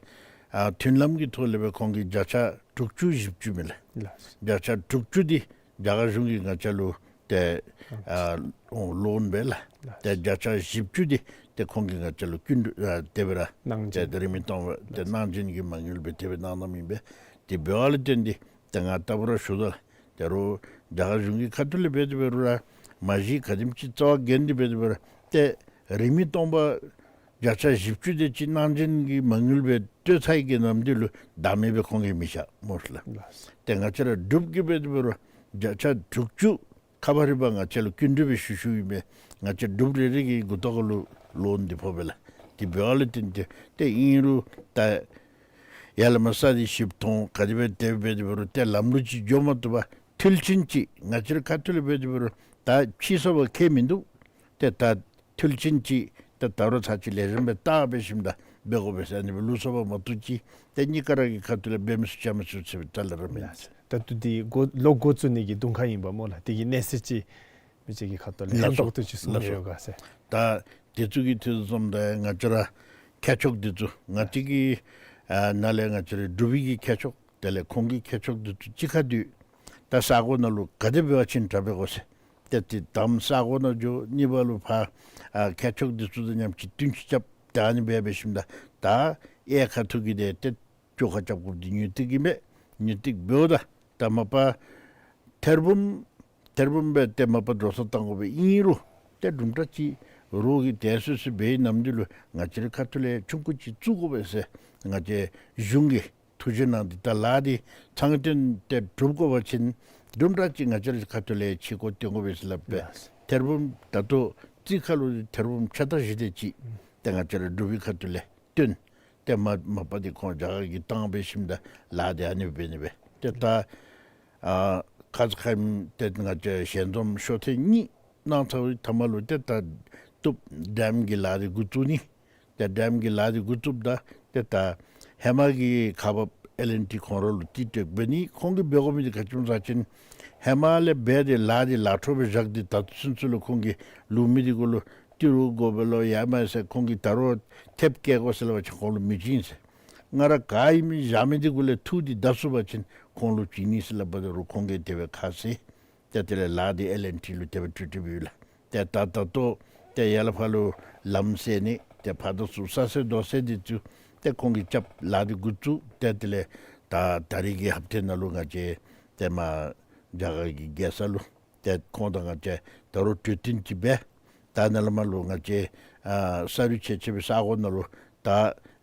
ཨ་མཐུན་ལམ་གྱི་ཐོག་ལས་སྦེ་ཁོང་གིས་བརྒྱ་ཆ་དྲུག་ཅུ་བཞི་བཅུ་མས་ལགས། ལགས། བརྒྱ་ཆ་དྲུག་ཅུ་འདི་རྒྱ་གར་གཞུང་གིས་ང་བཅས་ལུ་ཏེ་ཨ་ལོན་སྦེ་ལགས། ཏེ་བརྒྱ་ཆ་བཞི་བཅུ་འདི་ཏེ་ཁོང་གིས་ང་བཅས་ལུ་སྐྱིན་འགྲུལ་ཨ་དེ་སྦེ་ར་གནང་སྦེ་སྦེ་ཏེ་རིན་མེད་སྟོང་པ་ཏེ་གནང་སྦྱིན་གྱི་མ་དངུལ་སྦེ་དེ་སྦེ་གནང་གནངམ་ཨིན་པས། དེ་འབདཝ་ལས་བརྟེན་ཏེ་ཏེ་ང་རྟག་བུ་ར་ཞུ་དོ་ལགས། ད་རུང་རྒྱ་གར་གཞུང་གི་ཁ་ཐུག་ལས་འབད་དེ་འབད་རུང་ར་མ་གཞི་ག་དེམ་ཅིག་རྩ་བ་འགེངས་ཏེ་འབད་དེ་འབད་རུང་ཏེ་རིན་མེད་སྟོང་པ་བརྒྱ་ཆ་བཞི་བཅུ་དེ་ཅིག་གནང་སྦྱིན་གྱི་མ་དངུལ་སྦེ་སྤྲོད་ཚར་གྱི་ནམ་འདི་ལུ་བདའ་མི་སྦེ་ཁོང་གིས་མི་བཞག་སྨོ་ལགས། ལགས། ཏེ་ང་བཅས་ར་འབྲུག་གིས་འབད་དེ་འབད་རུང་བརྒྱ་ཆ་དྲུག་ཅུ་ཁ་པར་རི་བ་ང་བཅས་ལུ་སྐྱིན་འགྲུལ་སྦེ་ཞུ་ཞུཝ་ཨིན་པས། ང་བཅས་འབྲུག་རེ་རེ་གི་མགུ་ཏོ་ཁ་ལུ་ལོན་འདི་ཕོག་པས་ལགས། དེ་འབདཝ་ལས་བརྟེན་ཏེ་ཏེ་ཨིན་རུང་ད་ཡར་ལས་མར་ས་འདི་ཞིབ་མཐོང་ག་དེ་སྦེ་དེ་སྦེ་འབད་དེ་འབད་རུང་ཏེ་ལམ་ལུགས་ཅིག་འགྱོ་མ་བཏུབ་པར་མཐུན་རྐྱེན་ཅིག་ང་བཅས་ར་ཁ་ཐུག་ལས་འབད་དེ་འབད་རུང་ད་ཕྱི་སོ་བ་ཁྱད་མིན་འདུག། ཏེ་ད་མཐུན་རྐྱེན་ཅིག་ད་ད་རུང་ཚར་ཅིག་ལེགས་ཤོམ་སྦེ་བལྟ་འབད་ཞིནམ་ད་འབད་དགོ་པས་ཟེར་ཨ་ནི་སྦེ་ལུགས་སྲོལ་བ་མ་བཏུབ་ཅིག་ཏེ་གཉིས་ཀ་ར་གི་ཁ་ཐུག་ལས་འབད་མི་ཚུགས་བཅའ་མི་ཚུགས་ཟེར་བའི་ཐ་ལ་ར་མེན། ད་ལྟོ་འདི་འགོ་ལོག་འགོ་བཙུགས་ནི་གི་དུང་ཁ་ཨིན་པས་སྨོ་ལགས། དེ་གི་གནས་ཚུལ་ཅིག་མི་ཅིག་གི་ཁ་ཐུག་ལས་ལགས་སོ། ལོག་ཏོག་ཏོ་ཅིག་གསུང་ནི་ཡོད་ག་ཟེར། ད་དེ་ཚུ་གི་ཐད་སོངམ་ད་ང་བཅས་ར་མཁས་མཆོག་འདི་ཚུ་ང་བཅས་ཀྱི་ཨ་ནཱ་ལས་ང་བཅས་ར་འབྲུག་པའི་གི་མཁས་མཆོག་དེ་ལས་ཁོང་གི་མཁས་མཆོག་འདི་ཚུ་གཅིག་ཁར་འདུས། ད་ས་གོ་ནང་ལུ་ག་དེ་འབད་བ་ཅིན་དྲག་པས་གོ་ཟེར། ཏེ་དེ་དང་ས་གོ་ནང་འགྱོ་གཉིས་པ་ལུ་ཕར་ཨ་མཁས་མཆོག་འདི་ཚུ་དང་མཉམ་གཅིག་བསྟུན་ཅིག་རྐྱབ། ད་ཨ་ནི་སྦེ་འབད་ཞིནམ་ད་ད་གཡས་ཁ་ཐུག་གི་དེ་ཏེ་བཅོ་ཁ་རྐྱབ་དགོཔ་འདི་མུ་སྟེགས་ཨིན་པས། མུ་སྟེགས་འབདཝ་ད་ད་མ་པ་ཐེར་འབུམ་ཐེར་འབུམ་སྦེ་ཏེ་མ་པ་འགྲོ་སོང་བཏང་དགོ་པས། ཨིན་རུང་ཏེ་དུམ་གྲ་ཅིག་རོགས་ཀྱིས་དེ་སོ་སོ་འབད་ནམ་འདི་ལུ་ང་བཅས་རའི་ཁ་ཐུག་ལས་ཆུང་ཀུ་ཅིག་བཙུགས་དགོ་པས་ཟེར་ང་བཅས་གཞུང་གིས་ཐུགས་བཞེད་གནང་སྟེ་ད་ལཱ་འདི་ཚང་ཏན་ཏེ་གྲུབ་དགོ་པ་ཅིན་དུམ་གྲ་ཅིག་ང་བཅས་རའི་ཁ་ཐུག་ལས་ཕྱི་སྒོ་སྟོན་དགོ་པས་ཟེར་སླབ་པས། ལགས། ཐེར་འབུམ་ད་ལྟོ་རྩིས་ཁ་ལུ་ཐེར་འབུམ་ཕྱེད་དང་བཞི་དེ་ཅིག་ཏེ་ང་བཅས་ར་འབྲུག་པའི་ཁ་ཐུག་ལས་བཏོན། ཏེ་མ་མ་པ་འདི་ཁོང་རྒྱ་གར་གྱིས་བཏང་འབད་ཞིནམ་ད་ལཱ་འདི་ཨ་ནི་འབད་ནི་སྦེ། ཏེ་ད་ཨ་ཁ་ཙ་ཁ་ཉིནམ་ཏེ་ང་བཅས་ཞལ་འཛོམས་ཤོག་ཐེངས་གཉིས་གནང་ཚར་བའི་མཐའ་མ་ལུ་ཏེ་ད་ཏུབ་ཌེམ་གྱི་ལཱ་འདི་འགོ་བཙུགས་ནི། ཏེ་ཌེམ་གྱི་ལཱ་འདི་འགོ་བཙུགསཔ་ད་ཏེ་ད་ཧེ་མ་གི་ཁག་འབགཔ་ཨེལ་ཨེན་ཊི་ཁོང་ར་ལུ་ཏེ་ཏེ་འབད་ནི། ཁོང་གིས་འབད་དགོ་མི་འདི་ག་ཅི་སྨོ་ཟེར་བ་ཅིན་ཧེ་མ་ལས་འབད་དེ་ལཱ་འདི་ལཱ་འཕྲོ་སྦེ་བཞག་སྟེ་ད་ལྟོ་ཚུན་ཚོད་ལུ་ཁོང་གིས་ལུ་མི་འདི་གུ་ལུ་ཏི་རུ་དགོ་པས་ལོ་ཡ་མ་ཟེར་ཁོང་གིས་ད་རུང་ཐེབས་བཀལ་དགོ་ཟེར་སླབ་པ་ཅིན་ཁོང་ལུ་མི་བྱིན་ཟེར། ང་ར་ག་ཨིན་མི་བཞག་མི་འདི་གུ་ལས་ཐུག་སྟེ་བརྡབ་ཚུགས་པ་ཅིན་ ཁོང་ལུ་བྱིན་ནི་ཟེར་སླབ་པ་ད་རུང་ཁོང་གིས་དེ་སྦེ་ཁ་བཟེད། ཏེ་དེ་ལས་ལཱ་འདི་ཨེལ་ཨེན་ཊི་ལུ་དེ་སྦེ་གྲུབ་གྲུབཔ་ཡོད་ལགས། ཏེ་ད་ད་ལྟོ་ཏེ་ཡར་ལས་ཕར་ལུ་ལམ་བསལ་ནི་ཏེ་ཕར་དང་ཚུར་ས་སེལ་རྡོ་སེལ་འདི་ཚུ་ཏེ་ཁོང་གིས་རྐྱབ། ལཱ་འདི་འགོ་བཙུགས། ཏེ་དེ་ལས་ད་ད་རིས་ཀྱི་ཧབ་ཏའི་ནང་ལུ་ང་བཅས་ཏེ་མར་རྒྱ་གར་གྱི་རྒྱལ་ས་ལུ་ཏེ་ཁོང་དང་ང་བཅས་ད་རུང་གྲོས་བསྟུན་ཅིག་འབད། ད་ནཱ་ལས་མར་ལུ་ང་བཅས་ཨ་ས་རུད་ཆད་ཆད་པའི་ས་གོ་ནང་ལུ་ད་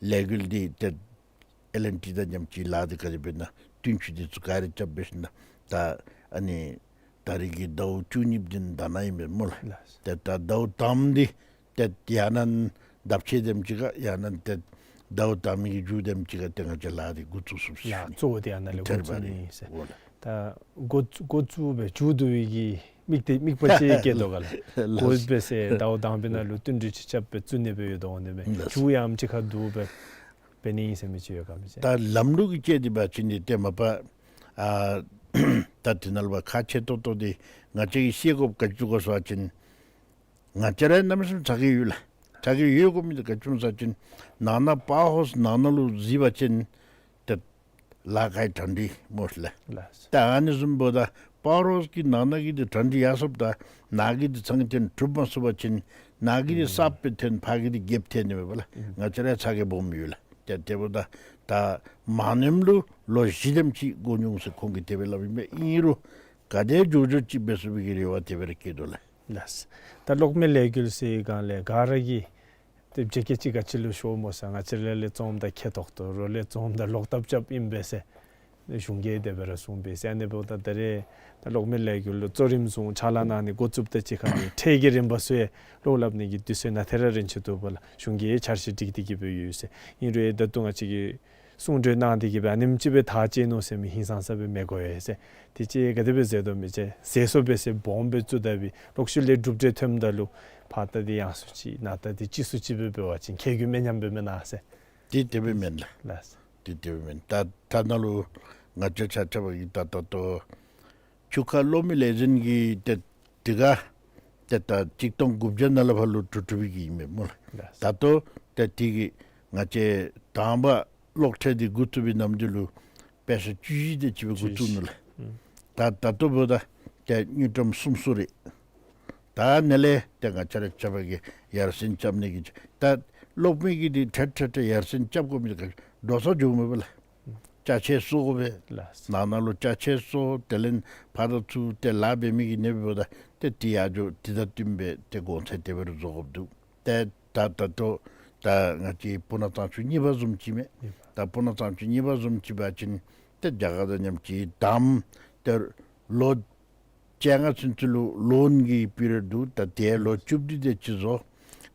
ལས་འགུལ་འདི་ཏེ་ཨེལ་ཨེན་ཊི་དང་མཉམ་གཅིག་ལཱ་འདི་ག་དེ་སྦེ་ཨིན་ན་བསྟུན་ཞིབ་འདི་ཚུ་ག་ར་རྐྱབ་འབད་ཞིནམ་ད་ཨ་ནི་ད་རིས་ཀྱི་ཟླཝ་བཅུ་གཉིས་པ་འདི་ནང་ན་ཨིན་པས་སྨོ་ལགས། ལགས། ཏེ་ད་ཟླཝ་དང་པ་འདི་ཏེ་ཡང་ན་ལྡབ་ཆས་དེམ་ཅིག་ག་ཡང་ན་ཏེ་ཟླཝ་དང་པ་གི་མཇུག་དེམ་ཅིག་ག་ཏེ་ང་བཅས་ལཱ་འདི་འགོ་བཙུགས་ཚུགས་ཤིག་ལགས། ཨ་ནི་གཙོ་བོ་འདི་ཡང་ན་ལས་འགོ་བཙུགས་ནི་ཨིན་ཟེར། འོ་ལགས། ད་འགོ་འགོ་བཙུགས་སྦེ་མཇུག་བསྡུ་བའི་གི་དམིགས་གཏད་དམིགས་པ་ཅིག་བསྐྱེད་དོ་ག་ལགས། ལགས། འགོ་བཙུགས་སྦེ་ཟླཝ་དང་པའི་ནང་ལུ་བསྟུན་གྲོས་ཅིག་རྐྱབ་སྦེ་བཙུགས་ནི་སྦེ་ཡོད་དོ་འོང་ནི་མས། ལགས། མཇུག་ཡང་ཅིག་ཁར་བསྡུ་སྦེ་འབད་ནི་ཨིན་ཟེར་མི་ཅིག་ཡོད་ག་མི་ཅིག། ད་ལམ་ལུགས་ཀྱི་ཅིག་འདི་འབད་བ་ཅིན་འདི་ཏེ་མ་པ་ཨ་ད་འདི་ནང་ལུ་ཁག་ཆེ་ཏོག་ཏོ་འདི་ང་བཅས་ཀྱིས་ཤེས་དགོཔ་ག་ཅི་གོ་ཟེར་བ་ཅིན་ང་བཅས་ར་གནམ་མེད་ས་མེད་ཚ་གྱང་ཡོད་ལགས། ཚ་གྱང་ཡོད་དགོ་མི་འདི་ག་ཅི་སྨོ་ཟེར་བ་ཅིན་ནང་ན་པ་ཝར་ཧའུསི་ནང་ན་ལུ་གཟིགས་པ་ཅིན་ཏེ་ལཱ་ག་ཡི་གྲ་སྒྲིག་སྨོ་ལགས། ལགས། ད་ཨ་ནི་བཟུམ་འབདཝ་ད་པ་ཝར་ཧའུསི་གི་ནང་ན་གི་འདི་གྲ་སྒྲིག་ཡར་སོངམ་ད་ནཱ་གི་འདི་ཚང་གི་ཏེ་གྲུབ་མ་ཚུགས་པ་ཅིན་ནཱ་གི་འདི་ཨུམ་གསརཔ་སྦེ་ཏེ་ཕར་གི་འདི་རྒསཔ་ཐལ་ནི་མས་པ་ལགས། ཨུམ་ང་བཅས་ར་ཚ་གྱང་སྦོམ་ཡོད་ལགས། ཏེ་དེ་འབདཝ་ད་ད་མ་ཉམས་ལུ་ལོ་བཞི་དེམ་ཅིག་འགོར་འོང་ཟེར་ཁོང་གིས་དེ་སྦེ་སླབ་ཨིན་པས། ཨིན་རུང་ག་དེ་མགྱོགས་མགྱོགས་ཅིག་འབད་ཚུགས་པའི་གི་རེ་བ་དེ་སྦེ་ར་བསྐྱེད་དོ་ལགས། ལགས། ད་གློག་མེ་ལས་འགུལ་ཟེར་སྒང་ལས་ག་ར་གིས་ཏེ་བརྗེད་སྐྱོད་ཅིག་ག་ཅི་ལུ་ཤོར་སྨོ་ཟེར། ང་བཅས་ར་ལས་བརྩམ་ད་ཁེ་ཏོག་ཏོ་རོགས་ལས་བརྩམ་ད་ལོག་ལྟབ་རྐྱབ་ཨིན་པས་ཟེར་གཞུང་གིས་དེ་སྦེ་ར་གསུངས་པས་ཟེར། ཨ་ནི་འབདཝ་ད་ད་རེས་ད་གློག་མེ་ལས་འགུལ་ལུ་གཙོ་རིམ་བཟུང་ཕྱག་ལཱ་གནང་ནི་འགོ་བཙུགསཔ་དང་གཅིག་ཁར་ནི་ཁྲལ་གྱི་རིམ་པ་ཚུ་ཡང་ལོག་སླབ་ནི་གི་དུས་ཚོད་ནང་དེ་ར་རན་ཆི་འདུག་པ་ལགས། གཞུང་གིས་འཆར་གཞི་སྒྲིག་སྟེ་གི་སྦེ་ཡོད་ཟེར། ཨིན་རུང་ད་ལྟོ་ང་བཅས་ཀྱིས་གསུང་གྲོས་གནང་སྟེ་གི་སྦེ་ཨ་ནེམ་ཅིག་སྦེ་ཐག་བཅད་ནུག་ཟེར་མི་ཧིང་སངས་ས་སྦེ་མི་དགོ་པས་ཟེར། དེ་ཅིག་ག་དེ་སྦེ་ཟེར་དོ་མི་ཅིག་ཟེར་སོ་སྦེ་ཟེར་སྦོམ་སྦེ་བཙུགས་ད་སྦེ་ལོག་ཤུལ་ལས་གྲུབ་འབྲས་ཐོནམ་ད་ལུ་ཕར་ད་འདི་ཡང་སུ་ཅིག་ནཱ་ད་འདི་ཅིག་སུ་ཅིག་སྦེ་འབད་བ་ཅིན་ཁེ་གྱོང་མི་ཉམས་པས་མེན་ན་ཟེར། དེ་དེ་སྦེ་མེན་ལགས། ལགས། དེ་དེ་སྦེ་མེན། ད་ད་ནཱ་ལུ་ང་བཅས་ཆ་ཁྱབ་ཀྱིས་ད་ད་ལྟོ་ཆུ་ཁ་གློག་མེ་ལས་འཛིན་གྱི་ཏེ་དེ་ག་ཏེ་ད་གཅིག་སྟོང་དགུ་བརྒྱ་ནང་ལས་ཕར་ལུ་གྲུབ་གྲུབ་པའི་གི་ཨིན་མས་སྨོ་ལགས། ལགས། ད་ལྟོ་ཏེ་དེ་གིས་ང་བཅས་དང་པ་གློག་ཁྲལ་འདི་འགོ་བཙུགས་པའི་ནམ་དུས་ལུ་པེ་ས་བཅུ་བཞི་དེ་ཅིག་སྦེ་འགོ་བཙུགས་ནུག་ལགས། ཨུམ། ད་ད་ལྟོ་འབདཝ་ད་ཏེ་དངུལ་ཀྲམ་སུམ་ཅུ་རེ། ད་ཨ་ནི་ལས་ཏེ་ང་བཅས་ར་ཆ་ཁྱབ་ཀྱིས་ཡར་སེང་རྐྱབ་ནི་གི་ད་གློག་མེ་གི་འདི་ཁྲལ་ཁྲལ་ཁྲལ་ཡར་སེང་རྐྱབ་དགོ་མི་འདི་ག་འགྲོ་སོང་འགྱོཝ་མས་པ་ལགས། ཅ་ཆས་བཟོ་དགོ་པས། ལགས། ནང་ན་ལུ་ཅ་ཆས་བཟོ། དེ་ལས་ཕར་དང་ཚུར་ཏེ་ལཱ་འབད་མི་གི་ནི་འབདཝ་ད་ཏེ་དེ་ཡར་འགྱོ་དེ་དང་བསྟུན་སྦེ་ཏེ་གོང་ཚད་དེ་སྦེ་ར་བཟོ་དགོཔ་འདུག། ཏེ་ད་ད་ལྟོ་ད་ང་བཅས་སྤུ་ན་གཙང་ཆུ་གཉིས་པ་བཟུམ་ཅིག་མས། གཉིས་པ། ད་སྤུ་ན་གཙང་ཆུ་གཉིས་པ་བཟུམ་ཅིག་འབད་བ་ཅིན་ཏེ་རྒྱ་གར་དང་མཉམ་གཅིག་དང་ཏེ་ལོ་བཅོ་ལྔ་ཚུན་ཚོད་ལུ་ལོན་གྱི་པི་རི་ཡོཌ་འདུག། ད་དེ་ལོ་བཅུ་བདུན་དེ་ཅིག་བཟོ།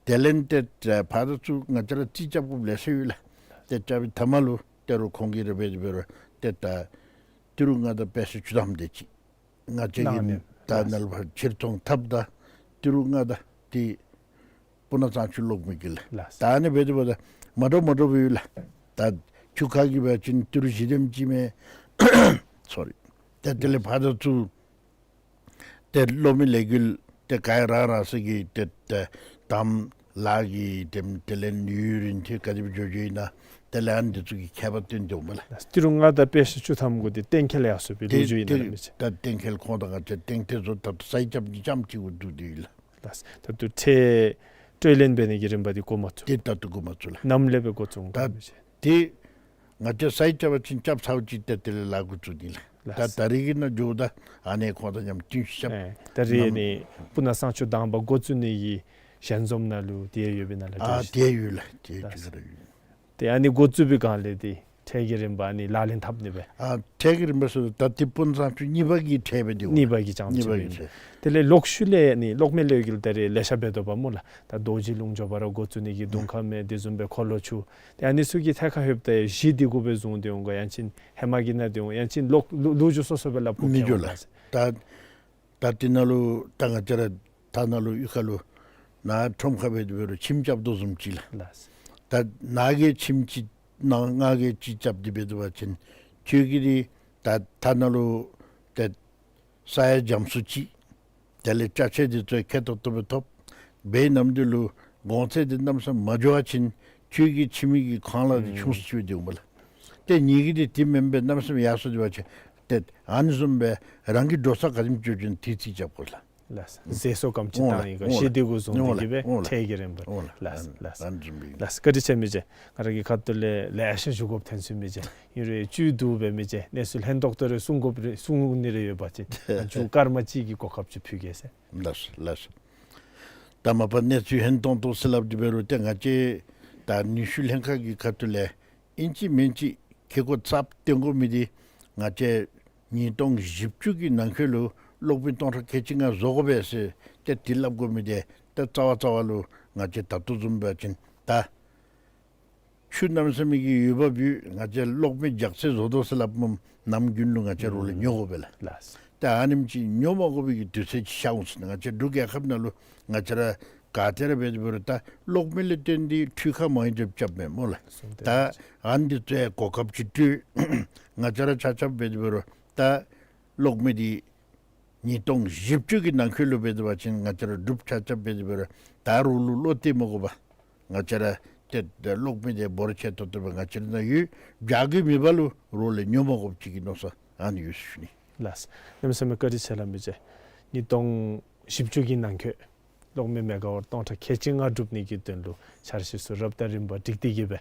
དེ་ལས་ཏེ་ཕར་དང་ཚུར་ང་བཅས་ར་རྩིས་རྐྱབ་དགོཔ་ལེ་ཤ་ཡོད་ལགས། ཏེ་རྐྱབ་པའི་མཐའ་མ་ལུ་ཏེ་རུང་ཁོང་གིས་ར་འབད་དེ་འབད་རུང་ཏེ་ད་ཏི་རུ་ལྔ་དང་པེ་ས་བཅུ་ཐམ་དེ་ཅིག་ང་བཅས་ཀྱིས་གནང་ནི་ད་ལགས། ནཱ་ལས་ཕར་ཕྱིར་ཚོང་འཐབ་ད་ཏི་རུ་ལྔ་དང་ཏེ་སྤུ་ན་གཙང་ཆུ་གློག་མེ་གི་ལགས། ལགས། ད་ཨ་ནི་འབད་དེ་འབདཝ་ད་མ་འདྲཝ་མ་འདྲཝ་སྦེ་ཡོད་ལགས། ད་ཆུ་ཁ་གི་འབད་བ་ཅིན་ཏི་རུ་བཞི་དེམ་ཅིག་མས། སོ་རི། ཏེ་དེ་ལས་ཕར་དང་ཚུར་ཏེ་གློག་མེ་ལས་འགུལ་ཏེ་ག་ར་ར་ས་གི་ཏེ་ཏེ་དང་ལཱ་གི་ཏེ་དེ་ལས་ཡུན་རིང་ཏེ་ག་དེ་སྦེ་འགྱོ་འགྱོཝ་ཨིན་ན་དེ་ལས་ཨ་ནི་འདི་ཚུ་གི་ཁྱད་པར་སྟོན་དོ་མས་ལགས། ཏི་རུ་ལྔ་དང་པེ་ས་བཅུ་ཐམ་གུ་འདི་གཏན་འཁེལ་ཡར་སོང་པའི་ཏེ་ལོ་རྒྱུས་ཨིན་ན་ཏེ་མི་ཅིག། ད་གཏན་འཁེལ་ཁོང་དང་ང་བཅས་གཏན་འཁེལ་བཟོ་ད་ལྟོ་ས་ཡིག་རྐྱབ་ནི་རྐྱངམ་ཅིག་གུ་བསྡུ་སྟེ་ཡོད་ལགས། ལགས། ད་ལྟོ་ཁྲལ་སྤྲོད་ལེན་འབད་ནི་གི་རིམ་པ་འདི་འགོ་མ་བཙུགས། ཏེ་ད་ལྟོ་འགོ་མ་བཙུགས་ལགས། ནམ་ལས་འབད་འགོ་བཙུགས་ད་འགོ་མི་ཅིག། ཏེ་ང་བཅས་ས་ཡིག་རྐྱབ་པ་ཅིན་རྐྱབ་ཚརཝ་ཅིག་ཏེ་དེ་ལས་ལཱ་འགོ་བཙུགས་ནི་ལགས། ལགས། ད་ད་རིས་ཀྱི་ནང་འགྱོཝ་ད་ཨ་ནི་ཁོང་དང་མཉམ་བསྟུན་ཞིབ་རྐྱབ། ཨེ་ད་རིས་ནམ་ནི་སྤུ་ན་གཙང་ཆུ་དང་པ་འགོ་བཙུགས་ནི་གི་ཞལ་འཛོམས་ནང་ལུ་དེ་ཡོདཔ་ཨིན་ན་ལགས། ཨ་དེ་ཡོད་ལགས། དེ་ལགས། ཅིག་ར་ཡོད། ཏེ་ཨ་ནི་འགོ་བཙུགས་པའི་སྒང་ལས་ཏེ་ཁྲལ་གྱི་རིམ་པ་ཨ་ནི་ལག་ལེན་འཐབ་ནི་སྦེ། ཨ་ཁྲལ་གྱི་རིམ་པ་ཟེར་ད་ཏེ་སྤུ་ན་གཙང་ཆུ་གཉིས་པ་གི་ཁྲལ་སྦེ་འདི་གཉིས་པ་གི་རྐྱངམ་གཉིས་པ་གི་ཅིག་སྦེ་ཁྲལ། དེ་ལས་ལོག་ཤུལ་ལས་ཨ་ནི་གློག་མེ་ལས་འགུལ་ད་རེས་ལེ་ཤ་འབད་དོ་བ་སྨོ་ལགས། ད་རྡོ་རྗེ་ལུང་མགྱོགས་པ་ར་འགོ་བཙུགས་ནི་གི་དུང་དཀར་མེ་དེ་བཟུམ་སྦེ་འཁོར་ལོ་ཆུ་ཏེ་ཨ་ནི་ཚུ་གི་ཐད་ཁར་ལྷོདཔ་ད་གཞི་འདི་གུ་སྦེ་བཟུང་སྟེ་འོང་ག་ཡང་ཅིན་ཧེ་མ་གི་ནང་འདི་འོང་ཡང་ཅིན་ལོག་ལོ་ལོ་རྒྱུས་སོ་སོ་སྦེ་སླབ་དགོ་མི་འགྱོ་ལགས། ད་ད་དེ་ནང་ལུ་ད་ང་བཅས་ར་ད་ནཱ་ལུ་གཡུས་ཁ་ལུ་ནཱ་ཁྲོམ་ཁ་འབད་དེ་འབད་རུང་ཁྱིམ་རྐྱབ་དོ་བཟུམ་ཅིག་ལགས། ལགས། ད་ནཱ་གིས་ཁྱིམ་ཅིག་ནཱ་ང་གིས་ཅིག་རྐྱབ་སྟེ་འབད་དེ་འབད་བ་ཅིན་ཁྱོད་ཀྱིས་འདི་ད་ད་ནཱ་ལུ་ཏེ་ས་ཡ་འཇམ་སུ་ཅིག་དེ་ལས་ཅ་ཆས་འདི་ཚུ་ཁེ་ཏོག་ཏོ་སྦེ་ཐོབ། འབད་ནམ་དུས་ལུ་གོང་ཚད་འདི་གནམ་མེད་ས་མེད་མ་འགྱོ་བ་ཅིན་ཁྱོད་ཀྱི་ཁྱིམ་གྱི་ཁང་གླ་འདི་ཆུང་སུ་ཅིག་སྦེ་འདི་འོང་པ་ལགས། ཏེ་ངེ་གི་འདི་དེ་མེན་པས། གནམ་མེད་ས་མེད་ཡར་སོང་སྟེ་འབད་བ་ཅིན་ཏེ་ཨ་ནི་བཟུམ་སྦེ་རང་གི་འགྲོ་ས་ག་དེམ་ཅིག་ཡོད་ཅིན་དེ་རྩིས་རྐྱབ་དགོ་ལགས། ལགས། ཟས་སོགས་ག་དེམ་ཅིག་འོང་ལགས། བཏང་ཡི་ག། འོང་ལགས། ཞལ་འདེབས་དགོ་བཟུམ་འོང་འདི་ལགས། གིས་འབད་འོང་ལགས། ཐད་ཀྱི་རེད་པ། འོང་ལགས། ལགས། ཨ་ནི་ལགས། ཨ་ནི་བཟུམ་སྦེ། ལགས། བཀའ་དྲིན་ཆེ་མི་རྗེ། ང་ར་གི་ཁ་ཐུག་ལས་ལེ་ཤ་ཞུ་དགོཔ་ཐོན་སོང་མི་རྗེ། ཨིན་རུང་བཅུད་བསྡུ་སྦེ་མི་རྗེ་གནས་ཚུལ་ལྷན་ཏོག་ཏོ་རེ་གསུང་དགོཔ་རེ་གསུང་ནི་རེ་ཡོད་པ་ཅིན་ང་མཇུག་སྐར་མ་གཅིག་གི་གོ་སྐབས་ཅིག་ཕུལ་གེ་ཟེར། ལགས་སོ། ལགས་སོ། ད་མ་པ་གནས་ཚུལ་ལྷན་ཏོག་ཏོ་ཟེར་སླབ་སྟེ་འབད་རུང་ཏེ་ང་བཅས་ད་ནུས་ཤུགས་ལྷན་ཁག་གི་ཁ་ཐུག་ལས་ཨིན་ཅི་མིན་ཅི་ཁེ་ཀོ་རྩ་བ་སྟོན་དགོ་མི་འདི་ང་བཅས་ཉིས་སྟོང་བཞི་བཅུ་གི་ནང་འཁོད་ལུ་གློག་མེ་སྟོང་ཕྲག་ཁལ་གཅིག་ལྔ་བཟོ་དགོ་པས་ཟེར་ཏེ་དེ་སླབ་དགོ་མི་འདི་ད་རྩ་བ་རྩ་བ་ལུ་ང་བཅས་ད་ལྟོ་བཟུམ་འབད་བ་ཅིན་ད་ཆུ་གནམ་མེད་ས་མེད་ཀྱི་ཡོདཔ་ཡོད། ང་བཅས་གློག་མེ་རྒྱགས་ཚད་བཟོ་དོ་ཟེར་སླབ་མི་ནམ་རྒྱུན་ལུ་ང་བཅས་རོགས་ལས་ཉོ་དགོ་པས་ལགས། ལགས། ད་ཨ་ནེམ་ཅིག་ཉོ་མ་དགོ་པའི་གི་དུས་ཚོད་ཅིག་ཤར་འོང་ཟེར་ན་ང་བཅས་འབྲུག་རྒྱལ་ཁབ་ནང་ལུ་ང་བཅས་ར་ག་ཏེ་ར་འབད་དེ་འབད་རུང་ད་གློག་མེ་ལས་བརྟེན་ཏེ་འཕྲུལ་ཁང་མང་རབས་རྐྱབ་མས་སྨོ་ལགས། ད་ཨ་ནི་འདི་ཚུ་གོ་སྐབས་ཅིག་སྤྲོད། ང་བཅས་ར་ཆ་ཁྱབ་འབད་དེ་འབད་རུང་ད་གློག་མེ་འདི་ཉིས་སྟོང་བཞི་བཅུ་གི་ནང་འཁོད་ལུ་འབད་དེ་འབད་བ་ཅིན་ང་བཅས་ར་འབྲུགཔ་ཆ་ཁྱབ་འབད་དེ་འབད་རུང་ད་རོགས་ལུ་བློ་གཏད་མ་དགོ་པར་ང་བཅས་ར་ཏེ་གློག་མེ་འདི་འབོར་ཆེ་ཏོག་ཏོ་སྦེ་ང་བཅས་ར་ནང་ཡོད། རྒྱགས་ཀྱི་མེད་པ་ལུ་རོགས་ལས་ཉོ་མ་དགོཔ་ཅིག་གི་མནོ་བསམ་ཨ་ནི་ཡོད་ཟེར་ཞུ་ནི། ལགས། གནམ་མེད་ས་མེད་བཀའ་དྲིན་ཆེ་ལགས་མི་རྗེ། ཉིས་སྟོང་བཞི་བཅུ་གི་ནང་འཁོད་གློག་མེ་མེ་ག་ཝཊ་སྟོང་ཕྲག་ཁལ་གཅིག་ལྔ་སྒྲུབ་ནི་གི་དོན་ལུ་འཆར་གཞི་ཚུ་རབ་དང་རིམ་པ་སྒྲིག་སྟེ་གི་སྦེ་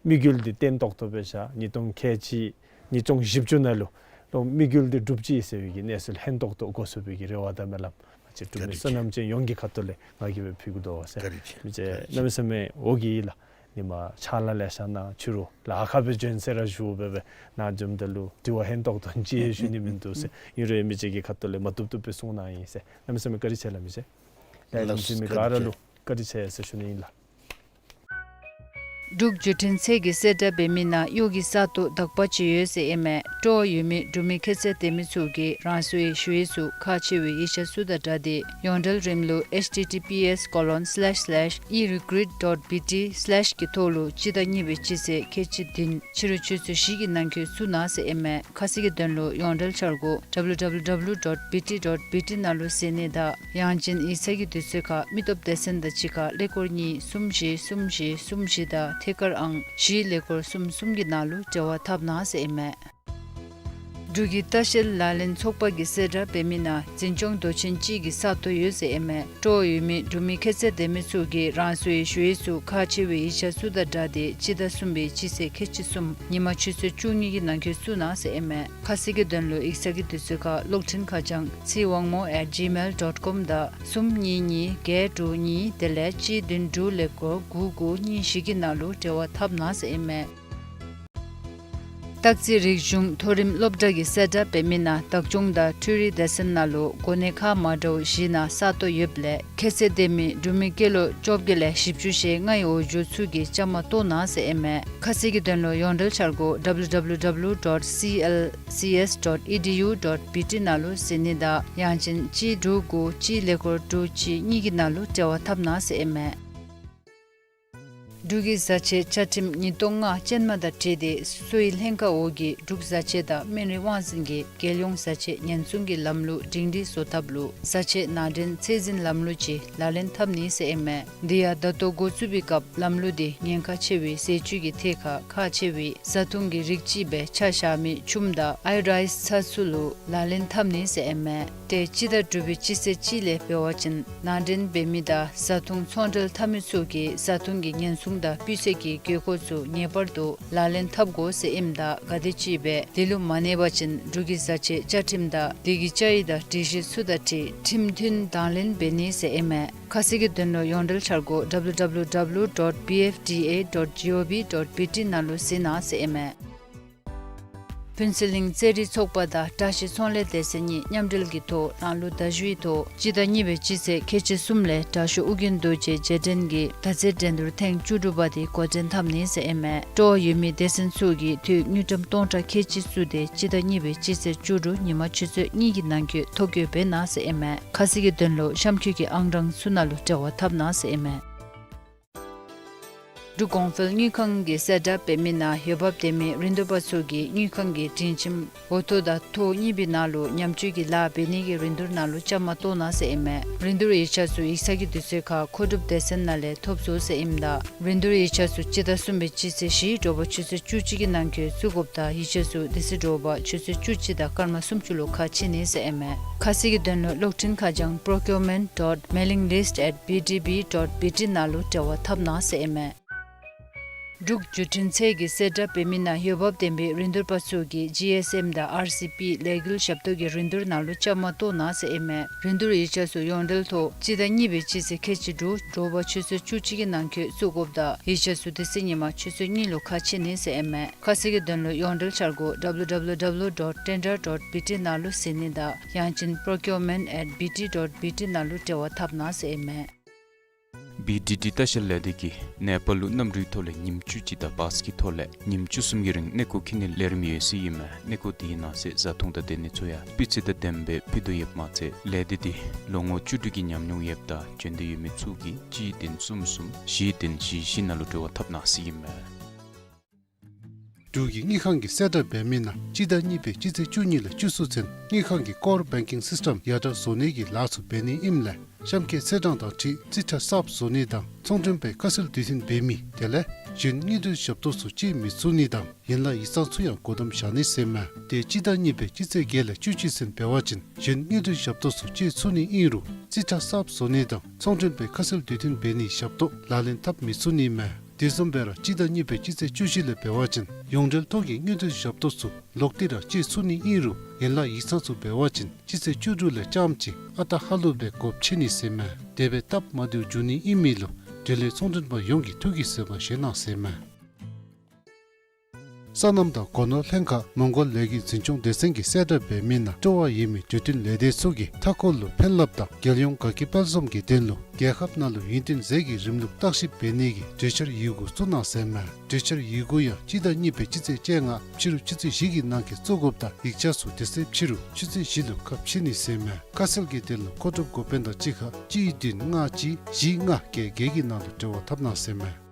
དམིགས་ཡུལ་འདི་བརྟན་ཏོག་ཏོ་སྦེ་བཞག། ཉིས་སྟོང་ཁལ་གཅིག་ཉིས་སྟོང་བཞི་བཅུ་ནང་ལུ་གློག་དམིགས་ཡུལ་འདི་འགྲུབ་ཅི་ཟེར་བའི་གི་གནས་ཚུལ་ལྷན་ཏོག་ཏོ་དགོ་ཚུགས་པའི་གི་རེ་བ་དང་སྨོན་ལམ་ང་བཅས་འབྲུག་མི་བཀའ་དྲིན་ཆེ། བསོད་ནམས་ཅན་ཡོངས་ཀྱི་ཁ་ཐུག་ལས་ང་གིས་སྦེ་ཕུལ་གེ་དོ་ཟེར། བཀའ་དྲིན་ཆེ། མི་རྗེ་བཀའ་དྲིན་ཆེ། གནམ་མེད་ས་མེད་འོང་གི་ལགས། ཉིནམ་ཕྱག་ལཱ་ལེ་ཤ་གནང་ཕྱི་རུ་ལཱ་ཁག་སྦེ་འབྱོན་ཟེར་ར་ཞུ་སྦེ་སྦེ་ནཱ་འཛོམས་ད་ལུ་དྲི་བ་ལྷན་ཏོག་ཏོ་ཅིག་ཡང་ཞུ་ནི་མིན་འདུག་ཟེར། ཨིན་རུང་མི་རྗེ་གི་ཁ་ཐུག་ལས་མ་བཏུབ་བཏུབ་སྦེ་གསུང་གནང་ཡི་ཟེར། གནམ་མེད་ས་མེད་བཀའ་དྲིན་ཆེ་ལགས་མི་རྗེ། ལས་རིམ་གཟིགས་མི་ག་ར་ལུ་བཀའ་དྲིན་ཆེ་ཟེར་ཞུ་ནི་ཨིན་ལགས། འབྲུག་བརྒྱུད་འཕྲིན་ཚད་ཀྱིས་གསལ་བསྒྲགས་འབད་མི་ནང་གཡོག་གི་ས་སྟོང་དག་པ་ཅིག་ཡོད་ཟེར་ཨིན་མས། སྤྲོ་བ་ཡོད་མི་འབྲུག་མི་ཁྱད་ཚད་ལྡན་མི་ཚུ་གིས་རང་སོའི་ཞུ་ཡིག་ཚུ་ཁག་ཆེ་བའི་ཡིག་ཆ་ཚུ་དང་སྦྲགས་ཏེ་ཡོངས་འབྲེལ་རིམ་ལུགས་H T T P S colon slash slash e recruit dot B T slash གི་ཐོག་ལུ་སྤྱི་ཟླ་གཉིས་པའི་སྤྱི་ཚེས་ཁལ་གཅིག་བདུན་ཕྱི་རུ་ཆུ་ཚོད་བཞི་གི་ནང་འཁོད་བཙུགས་གནང་ཟེར་ཨིན་མས། ཁ་གསལ་གྱི་དོན་ལུ་ཡོངས་འབྲེལ་འཆར་སྒོ་W W W dot B T dot B T ནང་ལུ་གཟིགས་ནི་དང་ཡང་ཅིན་ཡིག་ཚང་གི་དུས་ཚོད་ཁར་མི་སྟོབས་སྡེ་ཚན་དང་གཅིག་ཁར་ཀླད་ཀོར་གཉིས་གསུམ་བཞི་གསུམ་བཞི་གསུམ་བཞི་དང་ཐད་ཀར་ཨང་བཞི་ཀླད་ཀོར་གསུམ་གསུམ་གྱི་ནང་ལུ་འབྲེལ་བ་འཐབ་གནང་ཟེར་ཨིན་མས། འབྲུག་གི་ལྟ་བཤལ་ལག་ལེན་ཚོགས་པ་གིས་གསལ་བསྒྲགས་འབད་མི་ནང་འཛིན་སྐྱོང་མདོ་ཆེན་གཅིག་གི་ས་སྟོང་ཡོད་ཟེར་ཨིན་མས། སྤྲོ་བ་ཡོད་མི་འབྲུག་མི་ཁྱད་ཚད་ལྡན་མི་ཚུ་གིས་རང་སོའི་ཞུ་ཡིག་ཚུ་ཁག་ཆེ་བའི་ཡིག་ཆ་ཚུ་དང་སྦྲགས་ཏེ་སྤྱི་ཟླ་གསུམ་པའི་སྤྱི་ཚེས་ཁལ་གཅིག་གསུམ་ཉིན་མ་ཆུ་ཚོད་བཅུ་གཉིས་ཀྱི་ནང་འཁོད་བཙུགས་གནང་ཟེར་ཨིན་མས། ཁ་གསལ་གྱི་དོན་ལུ་ཡིག་ཚང་གི་དུས་ཚོད་ཁར་གློག་འཕྲིན་ཁ་བྱང་ཚེ་དབང་མོ་at gmail dot com དང་གསུམ་གཉིས་གཉིས་བརྒྱད་དྲུག་གཉིས་དེ་ལས་གཅིག་བདུན་དྲུག་ཀླད་ཀོར་དགུ་དགུ་གཉིས་བཞི་གི་ནང་ལུ་འབྲེལ་བ་འཐབ་གནང་ཟེར་ཨིན་མས། སྟག་རྩེ་རིག་གཞུང་མཐོ་རིམ་སློབ་གྲྭ་གིས་གསལ་བསྒྲགས་འབད་མི་ནང་བདག་སྐྱོང་དང་འཕྲུལ་རིག་སྡེ་ཚན་ནང་ལུ་གོ་གནས་ཁག་མ་འདྲཝ་བཞི་ནང་ས་སྟོང་ཡོདཔ་ལས་ཁྱད་ཚད་ལྡན་མི་འབྲུག་མི་སྐྱེས་ལོ་བཅོ་བརྒྱད་ལས་བཞི་བཅུ་ཞེ་ལྔའི་འོག་འགྱོ་ཚུ་གིས་བཅའ་མར་གཏོགས་གནང་ཟེར་ཨིན་མས། ཁ་གསལ་གྱི་དོན་ལུ་ཡོངས་འབྲེལ་འཆར་སྒོ་W W W dot C L C S dot E D U dot B T ནང་ལུ་གཟིགས་ནི་དང་ཡང་ཅིན་གཅིག་དྲུག་དགུ་གཅིག་ཀླད་ཀོར་དྲུག་གཅིག་གཉིས་ཀྱི་ནང་ལུ་འབྲེལ་བ་འཐབ་གནང་ཟེར་ཨིན་མས། འབྲུག་གི་བཟའ་ཆས་བཅའ་ཁྲིམས་ཉིས་སྟོང་ལྔ་ཅན་མ་དང་འཁྲིལ་ཏེ་གསོ་བའི་ལྷན་ཁག་འོག་གི་འབྲུག་བཟའ་ཆས་དང་སྨན་རིགས་དབང་འཛིན་གྱིས་རྒྱལ་ཡོངས་བཟའ་ཆས་ཉེན་སྲུང་གི་ལམ་ལུགས་སྒྲིང་སྒྲིང་བཟོ་ཐབས་ལུ་བཟའ་ཆས་ནང་འདྲེན་ཚད་འཛིན་ལམ་ལུགས་ཅིག་ལག་ལེན་འཐབ་ནི་ཟེར་ཨིན་མས། དེ་ཡང་ད་ལྟོ་འགོ་བཙུགས་པའི་སྐབས་ལམ་ལུགས་འདི་ཉེན་ཁ་ཆེ་བའི་ཟས་བཅུད་ཀྱི་ཐད་ཁར་ཁག་ཆེ་བའི་བཟའ་འཐུང་གི་རིགས་ཅིག་སྦེ་ཆ་བཞག་མི་ཆུམ་དང་ཨའི་རའིསི་ཚྭ་ཚུ་ལུ་ལག་ལེན་འཐབ་ནི་ཟེར་ཨིན་མས། ཏེ་སྤྱི་ཟླ་དྲུག་པའི་སྤྱི་ཚེས་གཅིག་ལས་འབད་བ་ཅིན་ནང་འདྲེན་འབད་མི་དང་བཟའ་འཐུང་ཚོང་འབྲེལ་འཐབ་མི་ཚུ་གིས་བཟའ་འཐུང་གི་ཉེན་སྲུང་དང་སྤུས་ཚད་ཀྱི་དགོས་མཁོ་ཚུ་ངེས་པར་དུ་ལག་ལེན་འཐབ་དགོ་ཟེར་ཨིནམ་ད་ག་དེ་ཅིག་སྦེ་དེ་ལུ་མ་གནས་པ་ཅིན་འབྲུག་གི་བཟའ་ཆས་བཅའ་ཁྲིམས་དང་དེ་གི་བཅའ་ཡིག་དང་སྒྲིག་གཞི་ཚུ་དང་འཁྲིལ་ཁྲིམས་མཐུན་དང་ལེན་འབད་ནི་ཟེར་ཨིན་མས། ཁ་གསལ་གྱི་དོན་ལུ་ཡོངས་འབྲེལ་འཆར་སྒོ་W W W dot B F D A dot G O V dot B T ནང་ལུ་གཟིགས་གནང་ཟེར་ཨིན་མས། ཕུན་ཚོགས་གླིང་རྩེད་རིགས་ཚོགས་པ་དང་བཀྲ་ཤིས་ཚོང་ལས་སྡེ་ཚན་གཉིས་མཉམ་འབྲེལ་གྱི་ཐོག་ནང་ལུ་ཟླ་བཞི་པའི་ཐོག་སྤྱི་ཟླ་གཉིས་པའི་སྤྱི་ཚེས་ཁལ་གཅིག་གསུམ་ལས་དྲག་ཤོས་ཨོ་རྒྱན་རྡོ་རྗེ་རྗེས་དྲན་གྱི་མདའ་རྩེད་འགྲན་བསྡུར་ཐེངས་བཅུ་དྲུག་པ་དེ་འགོ་འདྲེན་འཐབ་ནི་ཟེར་ཨིན་མས། སྤྲོ་བ་ཡོད་མི་སྡེ་ཚན་ཚུ་གིས་དུས་དངུལ་ཀྲམ་སྟོང་ཕྲག་ཁལ་གཅིག་བཙུགས་ཏེ་སྤྱི་ཟླ་གཉིས་པའི་སྤྱི་ཚེས་བཅུ་དྲུག་ཉིན་མ་ཆུ་ཚོད་གཉིས་ཀྱི་ནང་འཁོད་ཐོ་བཀོད་འབད་གནང་ཟེར་ཨིན་མས། ཁ་གསལ་གྱི་དོན་ལུ་གཤམ་འཁོད་ཀྱི་ཨང་གྲངས་ཚུ་ནང་ལུ་འབྲེལ་བ་འཐབ་གནང་ཟེར་ཨིན་མས། འབྲུག་གོང་འཕེལ་དངུལ་ཁང་གིས་གསལ་བསྒྲགས་འབད་མི་ནང་འོས་འབབ་ལྡན་མི་རིན་བསྡུར་པ་ཚུ་གིས་དངུལ་ཁང་གི་སྒྲིང་ཁྱིམ་འོག་ཐོག་དང་ཐོག་གཉིས་པའི་ནང་ལུ་ཉམས་བཅོས་ཀྱི་ལཱ་འབད་ནི་གི་རིན་བསྡུར་ནང་ལུ་བཅའ་མར་གཏོགས་གནང་ཟེར་ཨིན་མས། རིན་བསྡུར་ཡིག་ཆ་ཚུ་ཡིག་ཚང་གི་དུས་ཚོད་ཁར་མཁོ་སྒྲུབ་སྡེ་ཚན་ནང་ལས་ཐོབ་ཚུགས་ཟེར་ཨིནམ་ད་རིན་བསྡུར་ཡིག་ཆ་ཚུ་སྤྱི་ཟླ་གསུམ་པའི་སྤྱི་ཚེས་བཞི་དྲོ་པ་ཆུ་ཚོད་བཅུ་གཅིག་གི་ནང་འཁོད་བཙུགས་དགོཔ་དང་ཡིག་ཆ་ཚུ་དེ་ཚེ་དྲོ་པ་ཆུ་ཚོད་བཅུ་གཅིག་དང་སྐར་མ་སུམ་ཅུ་ལུ་ཁ་ཕྱེ་ནི་ཟེར་ཨིན་མས། ཁ་གསལ་གྱི་དོན་ལུ་གློག་འཕྲིན་ཁ་བྱང་procurement dot mailing list at B D B dot B T ནང་ལུ་འབྲེལ་བ་འཐབ་གནང་ཟེར་ཨིན་མས། འབྲུག་བརྒྱུད་འཕྲིན་ཚད་ཀྱིས་གསལ་བསྒྲགས་འབད་མི་ནང་འོས་འབབ་ལྡན་པའི་རིན་བསྡུར་པ་ཚུ་གིས་ཇི་ཨེསི་ཨེམ་དང་ཨར་སི་པི་ལས་འགུལ་ཞབས་ཏོག་གི་རིན་བསྡུར་ནང་ལུ་བཅའ་མར་གཏོགས་གནང་ཟེར་ཨིན་མས། རིན་བསྡུར་ཡིག་ཆ་ཚུ་ཡོངས་འབྲེལ་ཐོག་སྤྱི་ཟླ་གཉིས་པའི་སྤྱི་ཚེས་ཁལ་གཅིག་དྲུག་དྲོ་པ་ཆུ་ཚོད་བཅུ་གཅིག་གི་ནང་འཁོད་བཙུགས་དགོཔ་དང་ཡིག་ཆ་ཚུ་དེ་ཚེ་ཉིན་མ་ཆུ་ཚོད་གཉིས་ལུ་ཁ་ཕྱེ་ནི་ཟེར་ཨིན་མས། ཁ་གསལ་གྱི་དོན་ལུ་ཡོངས་འབྲེལ་འཆར་སྒོ་W W W dot tender dot B T ནང་ལུ་གཟིགས་ནི་དང་ཡང་ཅིན་procurement at B T dot B T ནང་ལུ་འབྲེལ་བ་འཐབ་གནང་ཟེར་ཨིན་མས། བི་ཌི་ཌི་ལྟ་བཤལ་ལས་སྡེ་གིས་ནེ་པཱལ་ལུ་གནམ་གྲུའི་ཐོག་ལས་ཉིནམ་བཅུ་གཅིག་དང་བཱས་ཀྱི་ཐོག་ལས་ཉིནམ་བཅུ་གསུམ་གྱི་རིང་གནས་སྐོར་འཁྱིད་ནིའི་ལས་རིམ་ཡོད་ཟེར་ཨིན་མས། གནས་སྐོར་དེའི་ནང་གསེས་བཟའ་འཐུང་དང་སྡོད་གནས་ཚུ་ཡང་སྤུས་ཚད་དང་ལྡནམ་སྦེ་ཕུལ་དོ་ཡོདཔ་མ་ཚད་ལས་སྡེ་འདི་ལོ་ངོ་བཅུ་དྲུག་གི་ཉམས་མྱོང་ཡོདཔ་དང་བྱོན་འདོད་ཡོད་མི་ཚུ་གིས་གཅིག་བདུན་གསུམ་གསུམ་བཞི་བདུན་བཞི་བཞི་ནང་ལུ་འབྲེལ་བ་འཐབ་གནང་ཟེར་ཨིན་མས། འབྲུག་གི་དངུལ་ཁང་གིས་གསལ་བསྒྲགས་འབད་མི་ནང་སྤྱི་ཟླ་གཉིས་པའི་སྤྱི་ཚེས་བཅུ་གཉིས་ལས་བཅུ་གསུམ་ཚུན་དངུལ་ཁང་གི་ཀོར་བེང་ཀིང་སིསི་ཊེམ་ཡར་དྲག་བཟོ་ནི་གི་ལཱ་ཚུ་འབད་ནི་ཨིནམ་ལས་གཤམ་འཁོད་ཚེས་གྲངས་དང་འཁྲིལ་རྩིས་ཁྲ་གསརཔ་བཟོ་ནི་དང་ཚོང་མགྲོན་པའི་ཁ་གསལ་དུས་མཐུན་འབད་མི་དེ་ལས་གཞན་དངུལ་འབྲེལ་ཞབས་ཏོག་ཚུ་སྤྱོད་མི་ཚུགས་ནི་དང་ཡན་ལག་ཡིག་ཚང་ཚུ་ཡང་སྒོ་བསྡམ་བཞག་ནི་ཟེར་མས། དེ་སྤྱི་ཟླ་གཉིས་པའི་སྤྱི་ཚེས་བརྒྱད་ལས་བཅུ་གཅིག་ཚུན་འབད་བ་ཅིན་གཞན་དངུལ་འབྲེལ་ཞབས་ཏོག་ཚུ་སྤྱོད་ཚུགས་ནི་ཨིན་རུང་རྩིས་ཁྲ་གསརཔ་བཟོ་ནི་དང་ཚོང་མགྲོན་པའི་ཁ་གསལ་དུས་མཐུན་འབད་ནིའི་ཞབས་ཏོག་ལག་ལེན་འཐབ་མི་ཚུགས་ནི་མས། དེ་བཟུམ་སྦེ་ར་སྤྱི་ཟླ་གཉིས་པའི་སྤྱི་ཚེས་བཅུ་བཞི་ལས་འབད་བ་ཅིན་ཡོངས་འབྲེལ་ཐོག་གི་དངུལ་འབྲེལ་ཞབས་ཏོག་ཚུ་ལོག་སྟེ་ར་སྤྱོད་ཚུགས་ནི་ཨིན་རུང་ཡན་ལག་ཡིག་ཚང་ཚུ་འབད་བ་ཅིན་སྤྱི་ཚེས་བཅུ་དྲུག་ལས་རྐྱངམ་གཅིག་ཨ་རྟག་ཧ་ལུགས་སྦེ་སྒོ་ཕྱེ་ནི་ཟེར་མས། དེ་སྦེ་སྟབས་མ་བདེཝ་འབྱུང་ནི་ཨིན་མི་ལུ་འབྲེལ་ཡོད་ཚོང་མགྲོན་པ་ཡོངས་ཀྱིས་ཐུགས་ཀྱི་བཟོད་པ་བཞེས་གནང་ཟེར་མས། སོ་ནམ་དང་སྒོ་ནོར་ལྷན་ཁག་མོང་གོལ་ལས་འགུལ་འཛིན་སྐྱོང་སྡེ་ཚན་གྱིས་གསལ་བསྒྲགས་འབད་མི་ནང་སྤྲོ་བ་ཡོད་མི་འབྲུག་འཕྲིན་ལས་སྡེ་ཚུ་གིས་མཐའ་འཁོར་ལུ་ཕན་རླབས་དང་རྒྱལ་ཡོངས་དགའ་སྐྱིད་དཔལ་འཛོམས་ཀྱི་དོན་ལུ་རྒྱལ་ཁབ་ནང་ལུ་ཡུན་བརྟན་ཟས་ཀྱི་རིམས་ལུགས་བརྟག་ཞིབ་འབད་ནི་གི་གྲོས་འཆར་ཡི་གུ་བཙུགས་གནང་ཟེར་མས། གྲོས་འཆར་ཡི་གུ་ཡང་སྤྱི་ཟླ་གཉིས་པའི་སྤྱི་ཚེས་བཅོ་ལྔ་ཕྱི་རུ་ཆུ་ཚོད་བཞི་གི་ནང་འཁོད་བཙུགས་དགོཔ་དང་ཡིག་ཆ་ཚུ་དེ་ཚེ་ཕྱི་རུ་ཆུ་ཚོད་བཞི་ལུ་ཁ་ཕྱེ་ནི་ཟེར་མས། ཁ་གསལ་གྱི་དོན་ལུ་མཁོ་སྒྲུབ་འགོ་དཔོན་དང་གཅིག་ཁར་གཅིག་བདུན་ལྔ་གཅིག་བཞི་ལྔ་བརྒྱད་བརྒྱད་ཀྱི་ནང་ལུ་འབྲེལ་བ་འཐབ་གནང་ཟེར་མས།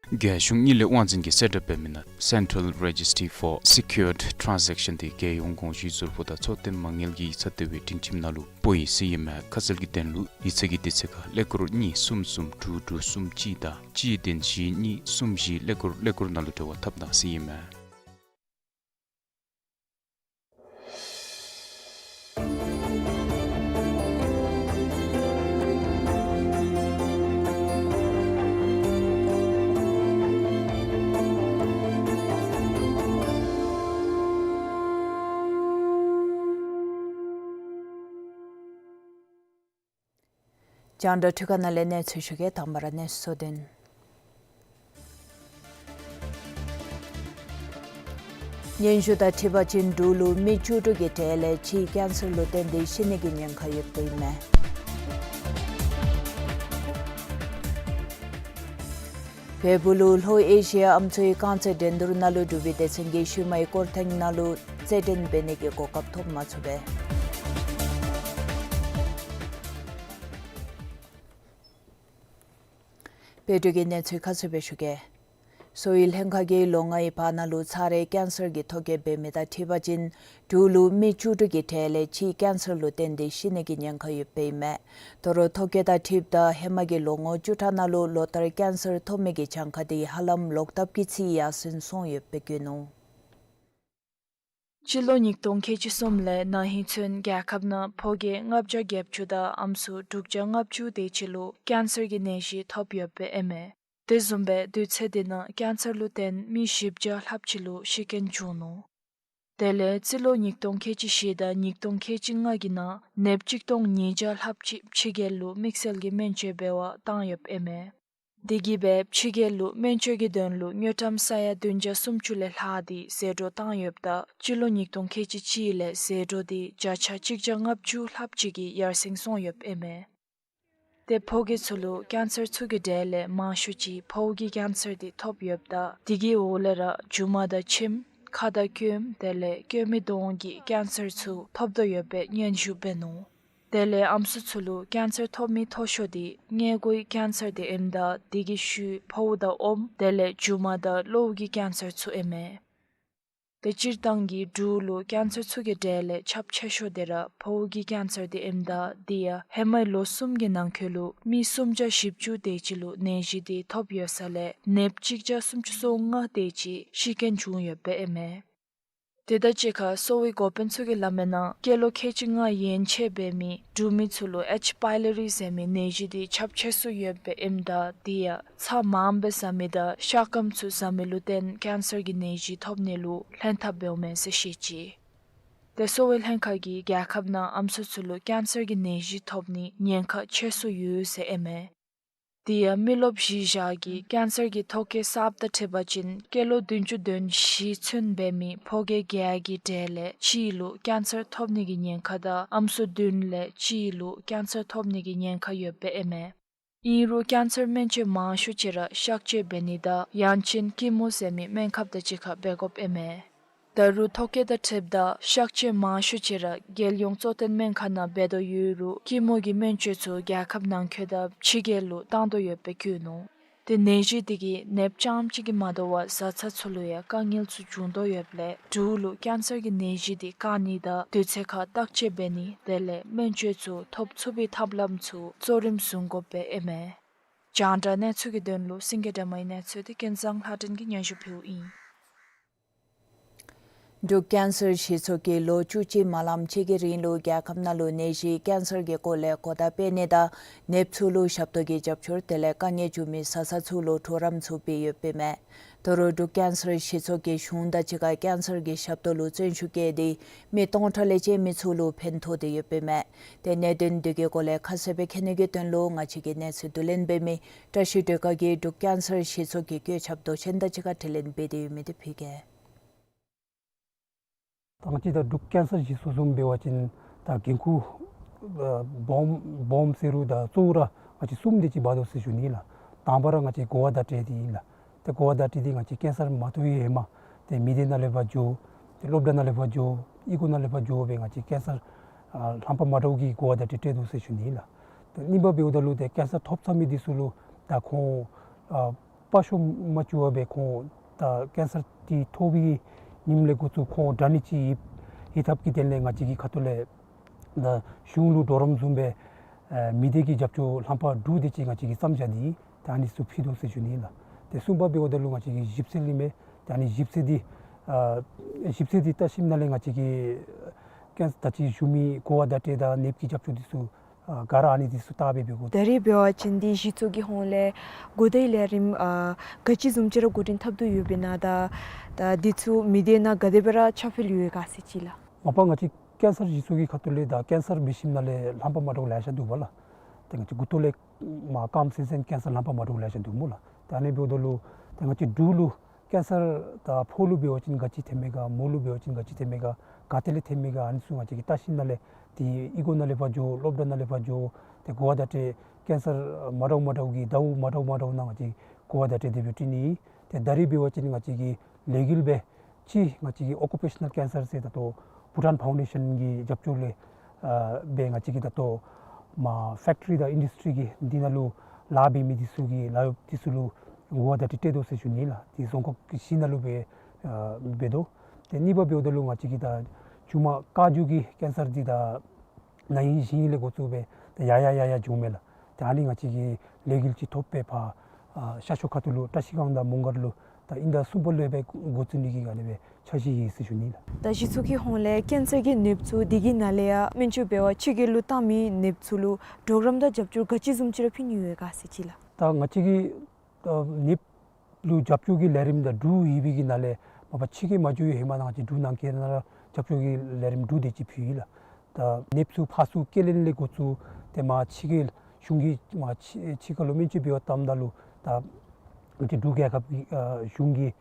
རྒྱལ་གཞུང་དངུལ་ལས་དབང་འཛིན་གྱིས་གསལ་བསྒྲགས་འབད་མི་ནང་Central Registry for Secured Transaction དེ་རྒྱལ་ཡོངས་དགོངས་ཞུའི་ཟུར་ཕོག་དང་འཚོ་རྟེན་མ་དངུལ་གྱི་ཡིག་ཚང་ལྟེ་བའི་སྒྲིང་ཁྱིམ་ནང་ལུ་སྤོ་ཡི་ཟེར་ཨིན་མས། ཁ་གསལ་གྱི་དོན་ལུ་ཡིག་ཚང་གི་དུས་ཚོད་ཁར་ཀླད་ཀོར་གཉིས་གསུམ་གསུམ་དྲུག་དྲུག་གསུམ་གཅིག་དང་གཅིག་བདུན་བཞི་གཉིས་གསུམ་བཞི་ཀླད་ཀོར་ཀླད་ཀོར་ནང་ལུ་འབྲེལ་བ་འཐབ་གནང་ཟེར་ཨིན་མས། རྒྱང་བསྒྲགས་འཕྲུལ་ཁང་ནང་ལས་གནས་ཚུལ་ཞུ་གེ། དང་པ་ར་གནས་ཚུལ་དོན། སྙན་ཞུ་དང་འཁྲིལ་བ་ཅིན་འབྲུག་ལུ་མི་བཅུ་དྲུག་གི་གྲས་ལས་གཅིག་ཀེན་སར་ལུ་བརྟེན་ཏེ་ཤི་ནི་གི་ཉེན་ཁ་ཡོདཔ་ཨིན་མས། བལ་པོ་ལུ་ལྷོ་ཨེ་ཤི་ཡ་ཨམ་སྲུའི་རྐང་རྩེད་འགྲན་བསྡུར་ནང་ལུ་འབྲུག་པའི་སྡེ་ཚན་གྱིས་ཤུལ་མའི་སྐོར་ཐེངས་ནང་ལུ་རྩེད་འགྲན་འབད་ནི་གི་གོ་སྐབས་ཐོབ་མ་ཚུགས་པས། བོད་འབྲུག་གི་གནས་ཚུལ་ཁ་གསལ་སྦེ་ཞུ་གེ། གསོ་བའི་ལྷན་ཁག་གིས་ལོ་ལྔའི་བར་ན་ལུ་ཚར་རེ་ཀེན་སར་གྱི་ཐོ་བཀོད་འབད་མི་དང་འཁྲིལ་བ་ཅིན་འབྲུག་ལུ་མི་བཅུ་དྲུག་གི་གྲས་ལས་གཅིག་ཀེན་སར་ལུ་བརྟེན་ཏེ་ཤི་ནི་གི་ཉེན་ཁ་ཡོདཔ་ཨིན་མས། དོ་རུང་ཐོ་བཀོད་དང་འཁྲིལཝ་ད་ཧེ་མ་གི་ལོ་ངོ་བཅུ་ཕྲག་ནང་ལུ་ལོ་ལྟར་ཀེན་སར་ཐོབ་མི་གི་གྱངས་ཁ་དེ་ཧ་ལམ་ལོག་ལྟབ་ཀྱི་ཚད་ཡར་སེང་སོང་ཡོདཔ་སྦེ་བཀོད་ནུག། སྤྱི་ལོ་ཉིས་སྟོང་ཁལ་གཅིག་གསུམ་ལས་ན་ཧིང་ཚུན་རྒྱལ་ཁབ་ནང་ཕོ་སྐྱེས་ལྔ་བརྒྱ་བརྒྱད་ཅུ་དང་ཨམ་སྲུ་དྲུག་བརྒྱ་ལྔ་བཅུ་དེ་ཅིག་ལུ་ཀེན་སར་གྱི་ནད་གཞི་ཐོབ་ཡོདཔ་ཨིན་མས། དེ་བཟུམ་སྦེ་དུས་ཚོད་དེ་ནང་ཀེན་སར་ལུ་བརྟེན་མི་བཞི་བརྒྱ་ལྷགཔ་ཅིག་ལུ་ཤི་རྐྱེན་བྱུང་ནུག། དེ་ལས་སྤྱི་ལོ་ཉིས་སྟོང་ཁལ་གཅིག་བཞི་དང་ཉིས་སྟོང་ཁལ་གཅིག་ལྔ་གི་ནང་ནདཔ་གཅིག་སྟོང་ཉིས་བརྒྱ་ལྷགཔ་ཅིག་ཕྱི་རྒྱལ་ལུ་དམིགས་བསལ་གྱི་སྨན་བཅོས་འབད་བར་བཏང་ཡོདཔ་ཨིན་མས། དེ་གིས་སྦེ་ཕྱི་རྒྱལ་ལུ་སྨན་བཅོས་ཀྱི་དོན་ལུ་དངུལ་ཀྲམ་ས་ཡ་བདུན་བརྒྱ་སུམ་ཅུ་ལས་ལྷག་སྟེ་ཟད་འགྲོ་བཏང་ཡོདཔ་ད་སྤྱི་ལོ་ཉིས་སྟོང་ཁལ་གཅིག་གཅིག་ལས་ཟད་འགྲོ་དེ་བརྒྱ་ཆ་གཅིག་བརྒྱ་ལྔ་བཅུ་ལྷགཔ་ཅིག་གིས་ཡར་སེང་སོང་ཡོདཔ་ཨིན་མས། དེ་ཕོ་སྐྱེས་ཚུ་ལུ་ཀེན་སར་ཚུ་གི་གྲས་ལས་མང་ཤོས་ཅིག་ཕོཝ་གི་ཀེན་སར་དེ་ཐོབ་ཡོདཔ་ད་དེ་གི་འོག་ལས་ར་མཇུག་མ་དང་མཆིནམ་ཁ་དང་སྐྱོནམ་དེ་ལས་སྐྱོ་མའི་གདོང་གི་ཀེན་སར་ཚུ་ཐོབ་དོ་ཡོདཔ་སྦེ་སྙན་ཞུ་འབད་ནུག། དེ་ལས་ཨམ་སྲུ་ཚུ་ལུ་ཀེན་སར་ཐོབ་མི་མཐོ་ཤོས་འདི་མངལ་སྒོའི་ཀེན་སར་འདི་ཨིནམ་ད་དེ་གི་ཤུལ་ཕོཝ་དང་ཨོམ་དེ་ལས་མཇུག་མ་དང་གློཝ་གི་ཀེན་སར་ཚུ་ཨིན་མས། ཏེ་སྤྱིར་བཏང་གི་འབྲུག་ལུ་ཀེན་སར་ཚུ་གི་གྲས་ལས་ཁྱབ་ཆེ་ཤོས་འདི་ར་ཕོཝ་གི་ཀེན་སར་འདི་ཨིནམ་ད་དེ་ཡང་ཧེ་མའི་ལོ་གསུམ་གྱི་ནང་འཁོད་ལུ་མི་སུམ་བརྒྱ་བཞི་བཅུ་དེ་ཅིག་ལུ་ནད་གཞི་འདི་ཐོབ་ཡོད་ས་ལས་ནདཔ་གཅིག་བརྒྱ་སུམ་ཅུ་སོ་ལྔ་དེ་ཅིག་ཤི་རྐྱེན་བྱུང་ཡོདཔ་ཨིན་མས། དེ་དང་གཅིག་ཁར་གསོ་བའི་འགོ་དཔོན་ཚུ་གིས་སླབ་མིའི་ནང་སྐྱེས་ལོ་ཁལ་གཅིག་ལྔ་ཡན་ཆད་འབད་མི་འབྲུག་མི་ཚུ་ལུ་ཨེཆ་པའི་ལི་རི་ཟེར་མི་ནད་གཞི་འདི་ཁྱབ་ཆེ་སུ་ཡོདཔ་ཨིནམ་ད་དེ་ཡང་ཚྭ་མངམ་སྦེ་བཟའ་མི་དང་ཤ་སྐམ་ཚུ་བཟའ་མི་ལུ་བརྟེན་ཀེན་སར་གྱི་ནད་གཞི་ཐོབ་ནི་ལུ་ལྷན་ཐབས་འབདཝ་མས་ཟེར་བཤད་ཅི། ཏེ་གསོ་བའི་ལྷན་ཁག་གིས་རྒྱལ་ཁབ་ནང་ཨམ་སྲུ་ཚུ་ལུ་ཀེན་སར་གྱི་ནད་གཞི་ཐོབ་ནིའི་ཉེན་ཁ་ཆེ་སུ་ཡོད་ཟེར་ཨིན་མས། དེ་ཡང་མི་རློབས་གཞི་བཞག་གི་ཀེན་སར་གྱི་ཐོ་བཀོད་གསརཔ་དང་འཁྲིལ་བ་ཅིན་སྐྱེས་ལོ་བདུན་ཅུ་དོན་བཞི་ཚུན་འབད་མི་ཕོ་སྐྱེས་བརྒྱད་ཀྱི་གྲས་ལས་གཅིག་ལུ་ཀེན་སར་ཐོབ་ནི་གི་ཉེན་ཁ་དང་ཨམ་སྲུ་བདུན་ལས་གཅིག་ལུ་ཀེན་སར་ཐོབ་ནི་གི་ཉེན་ཁ་ཡོདཔ་ཨིན་མས། ཨིན་རུང་ཀེན་སར་སྨན་བཅོས་མང་ཤོས་ཅིག་ར་གཤག་བཅོས་འབད་ནི་དང་ཡང་ཅིན་ཀི་མོ་ཟེར་མི་སྨན་ཁབ་དང་གཅིག་ཁར་འབད་དགོཔ་ཨིན་མས། ད་རུང་ཐོ་བཀོད་དང་འཁྲིལཝ་ད་གཤག་བཅོས་མང་ཤོས་ཅིག་ར་རྒྱལ་ཡོངས་གཙོ་བསྟེན་སྨན་ཁང་ནང་འབད་དོ་ཡོད་རུང་ཀི་མོ་གི་སྨན་བཅོས་ཚུ་རྒྱལ་ཁབ་ནང་འཁོད་དང་ཕྱི་རྒྱལ་ལུ་བཏང་དོ་ཡོདཔ་སྦེ་བཀོད་ནུག། ཏེ་ནད་གཞི་འདི་གིས་ནདཔ་རྐྱངམ་གཅིག་གིས་མ་དོ་བར་བཟའ་ཚང་ཚུ་ལུ་ཡང་དཀའ་ངལ་ཚུ་བྱུང་དོ་ཡོདཔ་ལས་འབྲུག་ལུ་ཀེན་སར་གྱི་ནད་གཞི་འདི་བཀག་ནི་དང་དུས་ཚོད་ཁར་བརྟག་དཔྱད་འབད་ནི་དེ་ལས་སྨན་བཅོས་ཚུ་ཐོབ་ཚུགས་པའི་ཐབས་ལམ་ཚུ་གཙོ་རིམ་བཟུང་དགོཔ་སྦེ་ཨིན་མས། རྒྱང་བསྒྲགས་གནས་ཚུལ་གྱི་དོན་ལུ་སེང་གེ་སྒྲོལ་མའི་གནས་ཚུལ་འདི་ཀུན་བཟང་ལྷ་སྒྲོན་གྱིས་སྙན་ཞུ་ཕུལཝ་ཨིན། འབྲུག་ཀེན་སར་གཞི་ཚོགས་ཀྱིས་ལོ་བཅུ་གཅིག་མ་ལངམ་ཅིག་གི་རིང་ལུ་རྒྱལ་ཁབ་ནང་ལུ་ནད་གཞི་ཀེན་སར་གྱི་སྐོར་ལས་གོ་བརྡ་སྤེལ་ནི་དང་ནདཔ་ཚུ་ལུ་ཞབས་ཏོག་གི་རྒྱབ་སྐྱོར་དེ་ལས་དཀའ་ངལ་བྱུང་མི་བཟའ་ཚང་ཚུ་ལུ་གྲོགས་རམ་ཚུ་སྤེལ་ཡོདཔ་ཨིན་མས། ད་རུང་འབྲུག་ཀེན་སར་གཞི་ཚོགས་ཀྱིས་གཞུང་དང་གཅིག་ཁར་ཀེན་སར་གྱི་ཞབས་ཏོག་ལུ་བརྩོན་ཤུགས་བསྐྱེད་དེ་མི་སྟོང་ཕྲག་ལས་བཅད་མི་ཚུ་ལུ་ཕན་ཐོགས་ཏེ་ཡོདཔ་ཨིན་མས། ཏེ་གནད་དོན་འདི་གི་སྐོར་ལས་ཁ་གསལ་སྦེ་མཁྱེན་ནི་གི་དོན་ལུ་ང་བཅས་ཀྱིས་གནས་ཚུལ་བསྡུ་ལེན་འབད་མི་བཀྲ་ཤིས་སྒྲོལ་དཀར་གྱིས་འབྲུག་ཀེན་སར་གཞི་ཚོགས་ཀྱི་བཀོད་ཁྱབ་མདོ་ཆེན་དང་གཅིག་ཁར་དྲི་ལན་འབད་དེ་ཡོད་མི་འདི་ཕུལ་གེ། ད་ང་བཅས་ད་འབྲུག་ཀེན་སར་གཞི་ཚོགས་བཟུམ་འབད་བ་ཅིན་ད་འགན་ཁུར་ཨ་སྦོམ་སྦོམ་ཟེར་རུང་ད་གཙོ་བོ་ར་ང་བཅས་གསུམ་དེ་ཅིག་འབག་དོ་ཟེར་ཞུ་ནི་ལགས། དང་པ་ར་ང་བཅས་གོ་བ་བརྡ་སྤྲོད་འདི་ཨིན་ལགས། ཏེ་གོ་བ་བརྡ་སྤྲོད་འདི་ང་བཅས་ཀེན་སར་མ་ཐོབ་པའི་ཧེ་མ་ཏེ་མི་སྡེ་ནང་ལས་ཕར་འགྱོ། ཏེ་སློབ་གྲྭ་ནང་ལས་ཕར་འགྱོ། ཨི་ཁུག་ནང་ལས་ཕར་འགྱོ་སྦེ་ང་བཅས་ཀེན་སར་ཨ་རྣམ་པ་མ་འདྲཝ་གི་གོ་བ་བརྡ་སྤྲོད་སྤྲོད་དོ་ཟེར་ཞུ་ནི་ལགས། ཏེ་གཉིས་པ་འབདཝ་ད་ལུ་ཏེ་ཀེན་སར་ཐོབ་ཚར་མི་འདི་ཚུ་ལུ་ད་ཁོང་ཨ་དཔའ་ཤོམ་མ་བྱུང་བར་སྦེ་ཁོང་ད་ཀེན་སར་འདི་ཐོབ་པའི་ཉིནམ་ལས་འགོ་བཙུགས་ཁོང་དྲག་ནི་ཅིག་ཡོད་ཡོད་ཐབས་ཀྱི་དོན་ལས་ང་བཅས་ཀྱི་ཁ་ཐུག་ལས་ད་གཞུང་ལུ་གྲོགས་རམ་བཟུམ་སྦེ་ཨ་མི་སྡེ་གི་རྒྱབ་སྐྱོར་ལྷམ་པ་དྲུག་དེ་ཅིག་ང་བཅས་ཀྱིས་བརྩམས་བཞག་སྟེ་ད་ཨ་ནི་ཚུ་ཕུལ་དོ་ཟེར་ཞུ་ནི་ལགས། ཏེ་གསུམ་པ་འབདཝ་ད་ལུ་ང་བཅས་ཀྱི་ཞིབ་འཚོལ་ཨིན་མས། ད་ཨ་ནི་ཞིབ་འཚོལ་འདི་ཨ་ཞིབ་འཚོལ་འདི་བལྟ་ཞིནམ་ལས་ང་བཅས་ཀྱིས་ཀེན་ད་ཅི་ཞུ་མི་གོ་བ་བརྡ་སྤྲོད་དང་ནདཔ་གི་རྒྱབ་སྐྱོར་འདི་ཚུ་ཨ་ག་ར་ཨ་ནི་འདི་ཚུ་བལྟ་སྦེ་འབད་དགོ། ད་རེས་འབད་བ་ཅིན་འདི་གཞི་ཚོགས་ཀྱི་ཧོངས་ལས་གོ་བརྡའི་ལས་རིམ་ཨ་ག་ཅི་བཟུམ་ཅིག་ར་འགོ་འདྲེན་འཐབ་དོ་ཡོདཔ་ཨིན་ན་ད་ད་འདི་ཚུ་མི་སྡེ་ནང་ག་དེ་སྦེ་ར་ཁྱབ་སྤེལ་ཡོད་ག་ཟེར་ཅིག་ལགས། མ་པ་ང་བཅས་ཀེན་སར་གཞི་ཚོགས་ཀྱི་ཁ་ཐུག་ལས་ད་ཀེན་སར་འབད་ཞིནམ་ལས་ལྷམ་པ་མ་འདྲཝ་ལེ་ཤ་འདུག་པ་ལགས། ཏེ་ང་བཅས་མགུ་ཏོ་ལས་མར་རྐངམ་ཚུན་ཚོད་ཀེན་སར་ལྷམ་པ་མ་འདྲཝ་ལེ་ཤ་འདུག་སྨོ་ལགས། ཏེ་ཨ་ནི་འབདཝ་ད་ལུ་ཏེ་ང་བཅས་འབྲུག་ལུ་ཀེན་སར་ད་ཕོ་ལུ་འབད་བ་ཅིན་ག་ཅི་ཐོནམ་མས་ག་མོ་ལུ་འབད་བ་ཅིན་ག་ཅི་ཐོནམ་མས་ག་ག་ཏེ་ལས་ཐོནམ་མས་ག་ཨ་ནི་ཚུ་ང་བཅས་ཀྱིས་བལྟ་ཞིནམ་ལས་ཏེ་ཨི་ཁུག་ནང་ལས་ཕར་འགྱོ་སློབ་གྲྭ་ནང་ལས་ཕར་འགྱོ་ཏེ་གོ་བ་བརྡ་སྤྲོད་ཀེན་སར་མ་འདྲཝ་མ་འདྲཝ་གི་ཟླཝ་མ་འདྲཝ་མ་འདྲཝ་ནང་ང་བཅས་གོ་བ་བརྡ་སྤྲོད་དེ་སྦེ་སྤྲོད་ནི། ཏེ་ད་རེས་འབད་བ་ཅིན་ང་བཅས་ཀྱིས་ལས་འགུལ་སྦེ་ཅིག་ང་བཅས་ཀྱི་ཨོ་ཀུ་པེ་ཤ་ནཱལ་ཀེན་སར་ཟེར་ད་ལྟོ་བྷུ་ཊཱན་ཕའུན་ཌེ་ཤཱན་གྱི་རྒྱབ་སྐྱོར་ལས་ཨ་སྦེ་ང་བཅས་ཀྱིས་ད་ལྟོ་མར་ཕེཀ་ཊི་རི་དང་ཨིན་ཌཱས་ཊི་རི་གི་འདི་ནང་ལུ་ལཱ་འབད་མི་འདི་ཚུ་གི་ལཱ་གཡོགཔ་འདི་ཚུ་ལུ་གོ་བ་བརྡ་སྤྲོད་སྤྲོད་དོ་ཟེར་ཞུ་ནི་ལགས། འདི་རྫོང་ཁག་གི་བཞི་ནང་ལུ་སྦེ་ཨ་འབད་དོ། ཏེ་གཉིས་པ་འབདཝ་ད་ལུ་ང་བཅས་ཀྱིས་ད་མཇུག་མ་རྐང་མགུ་གི་ཀེན་སར་འདི་ད་ན་ཧིང་གཞེས་ཧིང་ལས་འགོ་བཙུགས་སྦེ་ད་ཡར་ཡར་ཡར་ཡར་འགྱོཝ་མས་ལགས། ད་ཨ་ནི་ང་བཅས་ཀྱིས་ལས་འགུལ་ཅིག་ཐོབ་སྦེ་ཕར་ཨ་ཤར་ཕྱོགས་ཁ་ཐུག་ལུ་བཀྲ་ཤིས་སྒང་དང་མོང་སྒར་ལུ་ད་དབྱིན་ཟླ་གསུམ་པ་ལུ་སྦེ་འགོ་བཙུགས་ནི་གི་ཨ་ནི་སྦེ་འཆར་གཞི་ཡོད་ཟེར་ཞུ་ནི་ལགས། ད་གཞི་ཚོགས་ཀྱི་ཧོངས་ལས་ཀེན་སར་གྱི་ནདཔ་ཚུ་འདི་གི་ནང་ལས་ཡང་སྨན་བཅོས་འབད་བར་ཕྱི་རྒྱལ་ལུ་བཏང་མི་ནདཔ་ཚུ་ལུ་གྲོགས་རམ་དང་རྒྱབ་སྐྱོར་ག་ཅི་བཟུམ་ཅིག་ར་ཕུལ་ནི་ཡོད་ག་ཟེར་ཅིག་ལགས། ད་ང་བཅས་ཀྱིས་ཨ་ནདཔ་ལུ་རྒྱབ་སྐྱོར་གྱི་ལས་རིམ་ད་དྲུག་ཡོད་པའི་གི་ནང་ལས་མ་པ་ཕྱི་རྒྱལ་མ་འགྱོ་བའི་ཧེ་མ་ནང་ང་བཅས་འབྲུག་ནང་འཁོད་ནང་ར་རྒྱབ་སྐྱོར་གྱི་ལས་རིམ་དྲུག་དེ་ཅིག་ཕུལ་ཡི་ལགས། ད་ནདཔ་ཚུ་ཕར་ཚུར་སྐྱེལ་ལེན་ལས་འགོ་བཙུགས་ཏེ་མར་ཕྱི་རྒྱལ་གཞུང་གིས་མར་ཕྱི་ཕྱི་ཁ་ལུ་སྨན་བཅོས་འབད་བར་བཏངམ་ད་ལུ་ད་ང་བཅས་འབྲུག་རྒྱལ་ཁབ་ཀྱི་ཨ་གཞུང་གིས་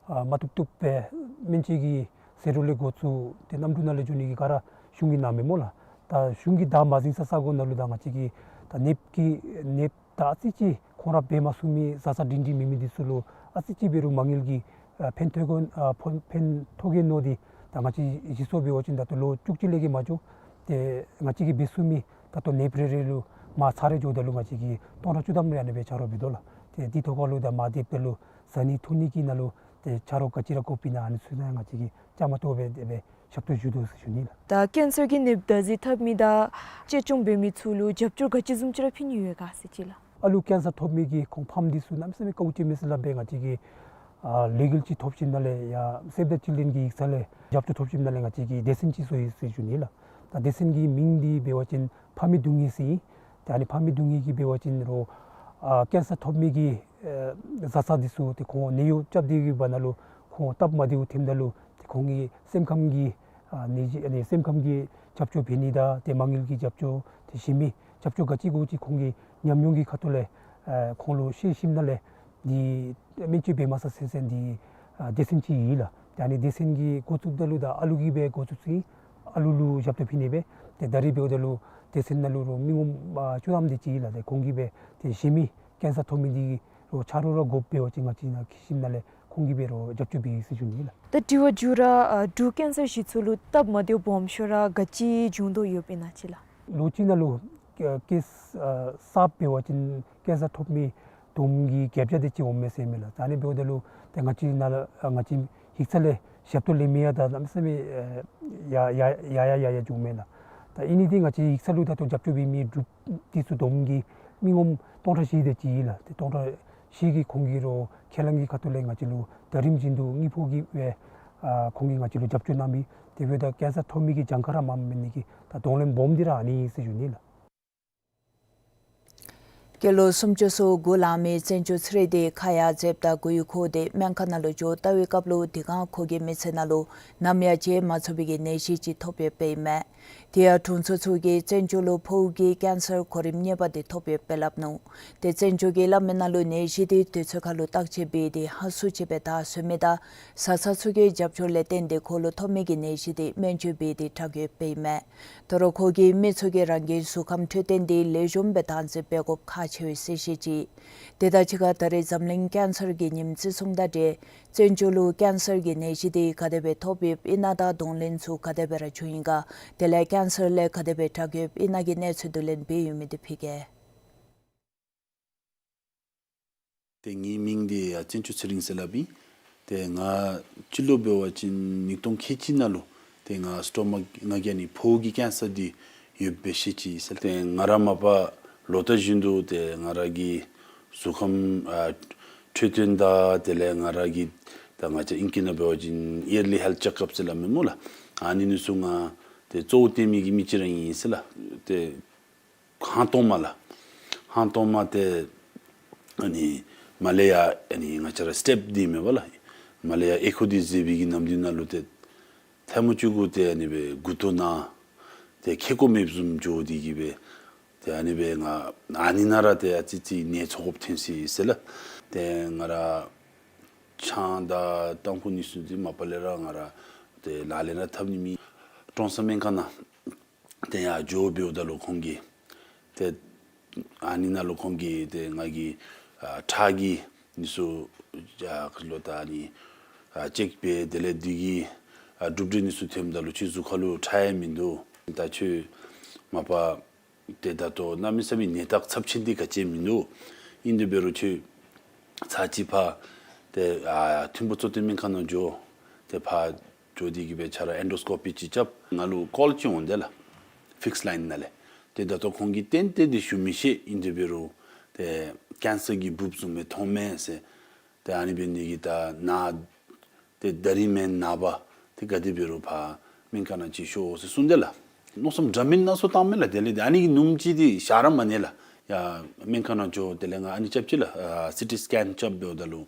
ཨ་མ་བཏུབ་བཏུབ་སྦེ་སྨན་བཅོས་ཀྱི་ཟད་འགྲོ་ལས་འགོ་བཙུགས་ཏེ་གནམ་གྲུ་ནང་ལས་འགྱོ་ནི་གི་ག་ར་གཞུང་གིས་གནངམ་མས་སྨོ་ལགས། ད་གཞུང་གིས་བདའ་མ་ཟུན་ས་ས་གོ་ནང་ལུ་ད་ང་བཅས་ཀྱིས་ད་ནདཔ་ཀྱི་ནདཔ་ད་ཨ་ཙི་ཅིག་ཁོང་ར་འབད་མ་ཚུགས་མི་བཟའ་ཚང་སྒྲིང་སྒྲིང་མེད་མི་འདི་ཚུ་ལུ་ཨ་ཙི་ཅིག་འབད་རུང་མ་དངུལ་གྱི་ཨ་ཕན་ཐོགས་དགོ་ཨ་ཕན་ཕན་ཐོགས་གེ་མནོ་སྟེ་ད་ང་བཅས་གཞི་ཚོགས་འབད་བ་ཅིན་ད་ལྟོ་ལོ་བཅུ་གཅིག་ལས་བརྒལ་མ་འགྱོ། ཏེ་ང་བཅས་ཀྱིས་འབད་ཚུགས་མི་ ད་ལྟོ་ནེ་པ་རེ་རེ་ལུ་མར་ཚར་རེ་འགྱོཝ་ད་ལུ་ང་བཅས་ཀྱིས་སྟོང་ཕྲག་བཅུ་ཐམ་རེ་ཨ་ནི་སྦེ་ཆ་རོགས་འབད་དོ་ལགས། ཏེ་འདི་ཐོག་ཁར་ལུ་ད་མར་དེ་འབདཝ་ད་ལུ་བཟའ་ནི་འཐུང་ནི་གི་ནང་ལུ་ཏེ་ཆ་རོགས་ག་ཅི་ར་དགོཔ་ཨིན་ན་ཨ་ནི་ཚུ་ཡང་ང་བཅས་ཀྱིས་བཅའ་མར་གཏོགས་སྦེ་དེ་སྦེ་ཞབས་ཏོག་ཞུ་དོ་ཟེར་ཞུ་ནི་ལགས། ད་ཀེན་སར་གྱི་ནདཔ་བདག་འཛིན་འཐབ་མི་དང་གཅེས་སྐྱོང་འབད་མི་ཚུ་ལུ་རྒྱབ་སྐྱོར་ག་ཅི་བཟུམ་ཅིག་ར་ཕུལ་ནི་ཡོད་ག་ཟེར་ཅིག་ལགས། ཨ་ལུ་ཀེན་སར་ཐོབ་མི་གི་ཁོང་ཕམ་འདི་ཚུ་གནམ་མེད་ས་མེད་དཀའཝ་སྤྱད་མས་ཟེར་སླབ་སྦེ་ང་བཅས་ཀྱིས་ཨ་ལི་གལ་ཅིག་ཐོབ་ཞིནམ་ལས་ཡར་སེབ་ད་ཅིལ་ཌེན་གྱི་ཡིག་ཚང་ལས་རྒྱབ་སྐྱོར་ཐོབ་ཞིནམ་ལས་ང་བཅས་ཀྱིས་སྡེ་ཚན་ཅིག་བཟོ་ཡི་ཟེར་ཞུ་ནི་ལགས། ད་སྡེ་ཚན་གྱི་མིང་འདི་འབད་བ་ཅིན་ཕ་མའི་སྡུག་བསྔལ་ཟེར་ཨིན། ད་ཨ་ནི་ཕ་མའི་སྡུག་བསྔལ་གྱི་འབད་བ་ཅིན་རོགས་ཨ་ཀེན་སར་ཐོབ་མི་གི་ཨེ་བཟའ་ཚང་འདི་ཚུ་ཏེ་ཁོང་ནད་གཡོག་རྐྱབ་སྟེ་གི་བར་ན་ལུ་ཁོང་སྟབས་མ་བདེཝ་ཐོནམ་ད་ལུ་ཏེ་ཁོང་གི་སེམས་ཁམས་ཀྱི་ཨ་ནི་ཨ་ནི་སེམས་ཁམས་ཀྱི་རྒྱབ་སྐྱོར་འབད་ནི་དང་ཏེ་མ་དངུལ་གྱི་རྒྱབ་སྐྱོར་ཏེ་གཞན་མི་རྒྱབ་སྐྱོར་ག་ཅི་དགོ་ཅི་ཁོང་གི་ཉམས་མྱོང་གི་ཁ་ཐུག་ལས་ཨེ་ཁོང་ལུ་ཤེས་ཞིནམ་ལས་འདི་སྨན་བཅོས་འབད་མ་ཚར་ཚུན་ཚོད་འདི་ཨ་སྡེ་ཚན་ཅིག་ཨིན་ལགས། ཏེ་ཨ་ནི་སྡེ་ཚན་གྱི་འགོ་བཙུགསཔ་ད་ལུ་ད་ཨ་ལུ་གིས་སྦེ་འགོ་བཙུགས་ཅི། ཨ་ལུ་ལུ་ཞབས་ཏོག་ཕུལ་ནི་སྦེ་ཏེ་ད་རིས་འབདཝ་ད་ལུ་སྡེ་ཚན་ནང་ལུ་རོགས་མི་ངོམ་ཨ་བཅུ་ཐམ་དེ་ཅིག་ཨིན་ལགས། ཏེ་ཁོང་གིས་སྦེ་ཏེ་གཞན་མི་ཀེན་སར་ཐོབ་མི་འདི་རོགས་ཆ་རོགས་ར་དགོཔ་འབད་བ་ཅིན་ང་བཅས་ནཱ་འཁྱིད་ཞིནམ་ལས་ཁོང་གིས་སྦེ་རོགས་རྒྱབ་སྐྱོར་འབད་ཡི་ཟེར་ཞུ་ནི་ལགས། ད་དྲི་བ་མཇུག་ར་ཨ་འབྲུག་ཀེན་སར་གཞི་ཚོགས་ལུ་སྟབས་མ་བདེཝ་སྦོམ་ཤོས་ར་ག་ཅི་བྱུང་དོ་ཡོདཔ་ཨིན་ན་ཅིག་ལགས། ལོ་གཅིག་ནང་ལུ་ཨ་ཀེ་སི་ཨ་གསརཔ་འབད་བ་ཅིན་ཀེན་སར་ཐོབ་མི་བསྡོམས་ཀྱི་བརྒྱད་བརྒྱ་དེ་ཅིག་འོངམ་མས་ཟེར་མས་ལགས། ད་ཨ་ནི་འབདཝ་ད་ལུ་ཏེ་ང་བཅས་ནཱ་ལུ་ཨ་ང་བཅས་ཡིག་ཚང་ལས་ཞབས་ཏོག་ལེན་མི་ཡང་ད་གནམ་མེད་ས་མེད་ཨ་ཡར་ཡར་ཡར་ཡར་ཡར་ཡར་འགྱོཝ་མས་ལགས། ད་ཨིན་ནི་འདི་ང་བཅས་ཡིག་ཚང་ལུ་ད་ལྟོ་རྒྱབ་སྐྱོར་འབད་མི་འབྲུགཔ་འདི་ཚུ་བསྡོམས་ཀྱི་མི་ངོམ་སྟོང་ཕྲག་བཞི་དེ་ཅིག་ཨིན་ལགས། ཏེ་སྟོང་ཕྲག་བཞི་གིས་ཁོང་གིས་རོགས་ཁས་བླངས་ཀྱི་ཁ་ཐུག་ལས་ང་བཅས་ལུ་ཟླ་རིམ་བཞིན་དུ་དངུལ་ཕོགས་ཀྱི་སྦེ་ཨ་ཁོང་གིས་ང་བཅས་ལུ་རྒྱབ་སྐྱོར་གནང་མི་དེ་འབདཝ་ད་ཀེན་སར་ཐོབ་མི་གི་གྱངས་ཁ་ར་མངམ་མེན་ནི་གི་ད་གདོང་ལེན་སྦོམ་འདི་ར་ཨ་ནི་ཨིན་ཟེར་ཞུ་ནི་ལགས། སྐྱེས་ལོ་སུམ་ཅུ་སོ་དགུ་ལང་མི་བཙན་བྱོལ་ཚེ་རིང་འདི་ཁ་ཡར་འཛེགཔ་དང་མགུ་ཡུ་འཁོར་ཏེ་སྨན་ཁང་ནང་ལུ་འགྱོ་བལྟ་བའི་སྐབས་ལུ་དེ་སྒང་ཁོ་གི་མི་ཚེ་ནང་ལུ་ནམ་ཡང་བརྗེད་མ་ཚུགས་པའི་གི་ནད་གཞི་ཅིག་ཐོབ་ཡོདཔ་ཨིན་མས། དེ་ཡང་དྲུང་འཚོ་ཚུ་གིས་བཙན་བྱོལ་ལུ་ཕོཝ་གི་ཀེན་སར་གོ་རིམ་གཉིས་པ་འདི་ཐོབ་ཡོདཔ་སྦེ་སླབ་ནུག། ཏེ་བཙན་བྱོལ་གྱི་བླམ་མི་ནང་ལུ་ནད་གཞི་འདི་དུས་ཚོད་ཁར་ལུ་བརྟག་དཔྱད་འབད་དེ་ཧ་སུ་ཅིག་སྦེ་བདའ་ཚུགས་མི་དང་བཟའ་ཚང་ཚུ་གི་རྒྱབ་སྐྱོར་ལས་བརྟེན་ཏེ་ཁོ་ལུ་ཐོབ་མི་གི་ནད་གཞི་འདི་སྨན་བཅོས་འབད་དེ་དྲག་ཡོདཔ་ཨིན་མས། ད་རུང་ཁོ་གི་མི་ཚུ་གིས་རང་གི་གཟུགས་ཁམས་འཕྲོད་བསྟེན་འདི་ལེགས་ཤོམ་སྦེ་བདག་འཛིན་འབད་དགོཔ་ཁག་ཆེ་བས་ཟེར་བཤད་ཅི། དེ་དང་གཅིག་ཁར་ད་རིས་འཛམ་གླིང་ཀེན་སར་གྱི་ཉིནམ་བརྩི་སྲུང་དང་འབྲེལ་བཙན་བྱོལ་ལུ་ཀེན་སར་གྱི་ནད་གཞི་འདི་ག་དེ་སྦེ་ཐོབ་ཡོདཔ་ཨིན་ན་དང་གདོང་ལེན་ཚུ་ག་དེ་སྦེ་ར་བྱུང་ཡི་ག། དེ་ལས་ཀེན་སར་ལས་ག་དེ་སྦེ་དྲག་ཡོདཔ་ཨིན་ན་གི་གནས་ཚུལ་བསྡུ་ལེན་འབད་ཡོད་མི་འདི་ཕུལ་གེ། ཏེ་ངེའི་མིང་འདི་ཡ་བཙན་བྱོལ་ཚེ་རིང་ཟེར་སླབ་ཨིན། ཏེ་ང་སྤྱི་ལོ་འབད་བ་ཅིན་ཉིས་སྟོང་ཁལ་གཅིག་ནང་ལུ་ཏེ་ང་སི་ཊོ་མ་ང་གི་ཨ་ནི་ཕོཝ་གི་ཀེན་སར་འདི་ཡོདཔ་སྦེ་ཤེས་ཅི་ཟེར། ཏེ་ང་ར་མ་པ་ལོ་ལྟར་བཞིན་དུ་ཏེ་ང་ར་གི་གཟུགས་ཁམས་ཨ་འཕྲོད་བསྟེན་དང་དེ་ལས་ང་ར་གི་ད་ང་བཅས་ཨིང་སྐད་ནང་འབད་བ་ཅིན་ཡར་ལི་ཧེལཐ་ཅེཀ་ཨཔ་ཟེར་སླབ་མས་སྨོ་ལགས། ཨ་ནི་ནི་ཚུ་ང་ཏེ་གཙོ་བོ་བཏོན་མི་གི་མི་ཅིག་ར་ཨིན་ཟེར་ལགས། ཏེ་ཧང་སྟོང་མ་ལགས། ཧང་སྟོང་མ་ཏེ་ཨ་ནི་མར་ལས་ཡར་ཨ་ནི་ང་བཅས་ར་སི་ཊེཔ་འདི་མེན་པ་ལགས། མར་ལས་ཡར་ཨེ་ཁོ་འདི་འཛེགས་པའི་གི་ནམ་དུས་ནང་ལུ་ཏེ་ཐལ་མོ་ཅིག་གུ་ཏེ་ཨ་ནི་སྦེ་མགུ་ཏོ་ན་ཏེ་ཁེ་ཀོ་མེདཔ་བཟུམ་འགྱོ་སྟེ་གི་སྦེ་ཏེ་ཨ་ནི་སྦེ་ང་ཨ་ནི་ནང་ར་ཏེ་ཨ་ཙི་ཙི་ནད་ཚ་དགོཔ་ཐོན་ཅི་ཟེར་ལགས། ཏེ་ང་ར་ཆང་དང་ཏམ་ཁུ་ནི་ཚུ་འདི་མ་པ་ལས་ར་ང་ར་ཏེ་ལག་ལེན་ར་འཐབ་ནི་མེད། ཀྲོང་གསར་སྨན་ཁང་ནང་ཏེ་ཡར་འགྱོ་འབདཝ་ད་ལུ་ཁོང་གིས་ཏེ་ཨ་ནི་ནང་ལུ་ཁོང་གིས་ཏེ་ང་གི་ཨ་ཁྲག་གི་ནི་ཚུ་ཨ་ལོག་ད་ཨ་ནི་ཨ་ཅེཀ་འབད་དེ་ལས་འདི་གི་ཨ་གྲུབ་འབྲས་ནི་ཚུ་ཐོནམ་ད་ལུ་ཁྱོད་གཟུགས་ཁར་ལུ་ཁྲག་ཡང་མིན་འདུག། ད་ཁྱོད་མ་པ་ཏེ་ད་ལྟོ་གནམ་མེད་ས་མེད་ནད་རྟགས་ཚབས་ཆེན་འདི་ག་ཅི་ཡང་མིན་འདུག། ཨིན་དེ་འབད་རུང་ཁྱོད་ཚར་གཅིག་ཕར་ཏེ་ཨ་ཐིམ་ཕུ་གཙོ་བསྟེན་སྨན་ཁང་ནང་འགྱོ། ཏེ་ཕར་འགྱོ་སྟེ་གི་སྦེ་ཁྱོད་ར་ཨེན་ཌོ་སི་ཀོ་པི་ཅིག་རྐྱབ། ང་ལུ་ཀོལ་ཅིག་འོང་དེས་ལགས། ཕིགསི་ལའིན་ནང་ལས། ཏེ་ད་ལྟོ་ཁོང་གིས་ཏན་ཏན་འདི་ཞུ་མི་ཤེས། ཨིན་དེ་འབད་རུང་ཏེ་ཀེན་སར་གྱི་འབུཔ་བཟུམ་སྦེ་མཐོངམ་མས་ཟེར། ཏེ་ཨ་ནི་འབད་ནི་གིས་ད་ནཱ་ཏེ་ད་རིས་མེན་ནངས་པ་ཏེ་ག་དེ་འབད་རུང་ཕར་སྨན་ཁང་ནང་ཅིག་ཤོག་ཟེར་གསུངས་དེས་ལགས། མནོ་བསམ་འདྲ་མིན་སྣ་ཚོགས་བཏངམ་མས་ལགས། དེ་ལས་ཏེ་ཨ་ནི་གི་ནུམ་ཅིག་འདི་བཞག་ར་མ་ནི་ལགས། ཡར་སྨན་ཁང་ནང་འགྱོ། དེ་ལས་ང་ཨ་ནི་རྐྱབ་ཅི་ལགས། ཨ་སི་ཊི་སི་ཀེན་རྐྱབ་འབདཝ་ད་ལུ་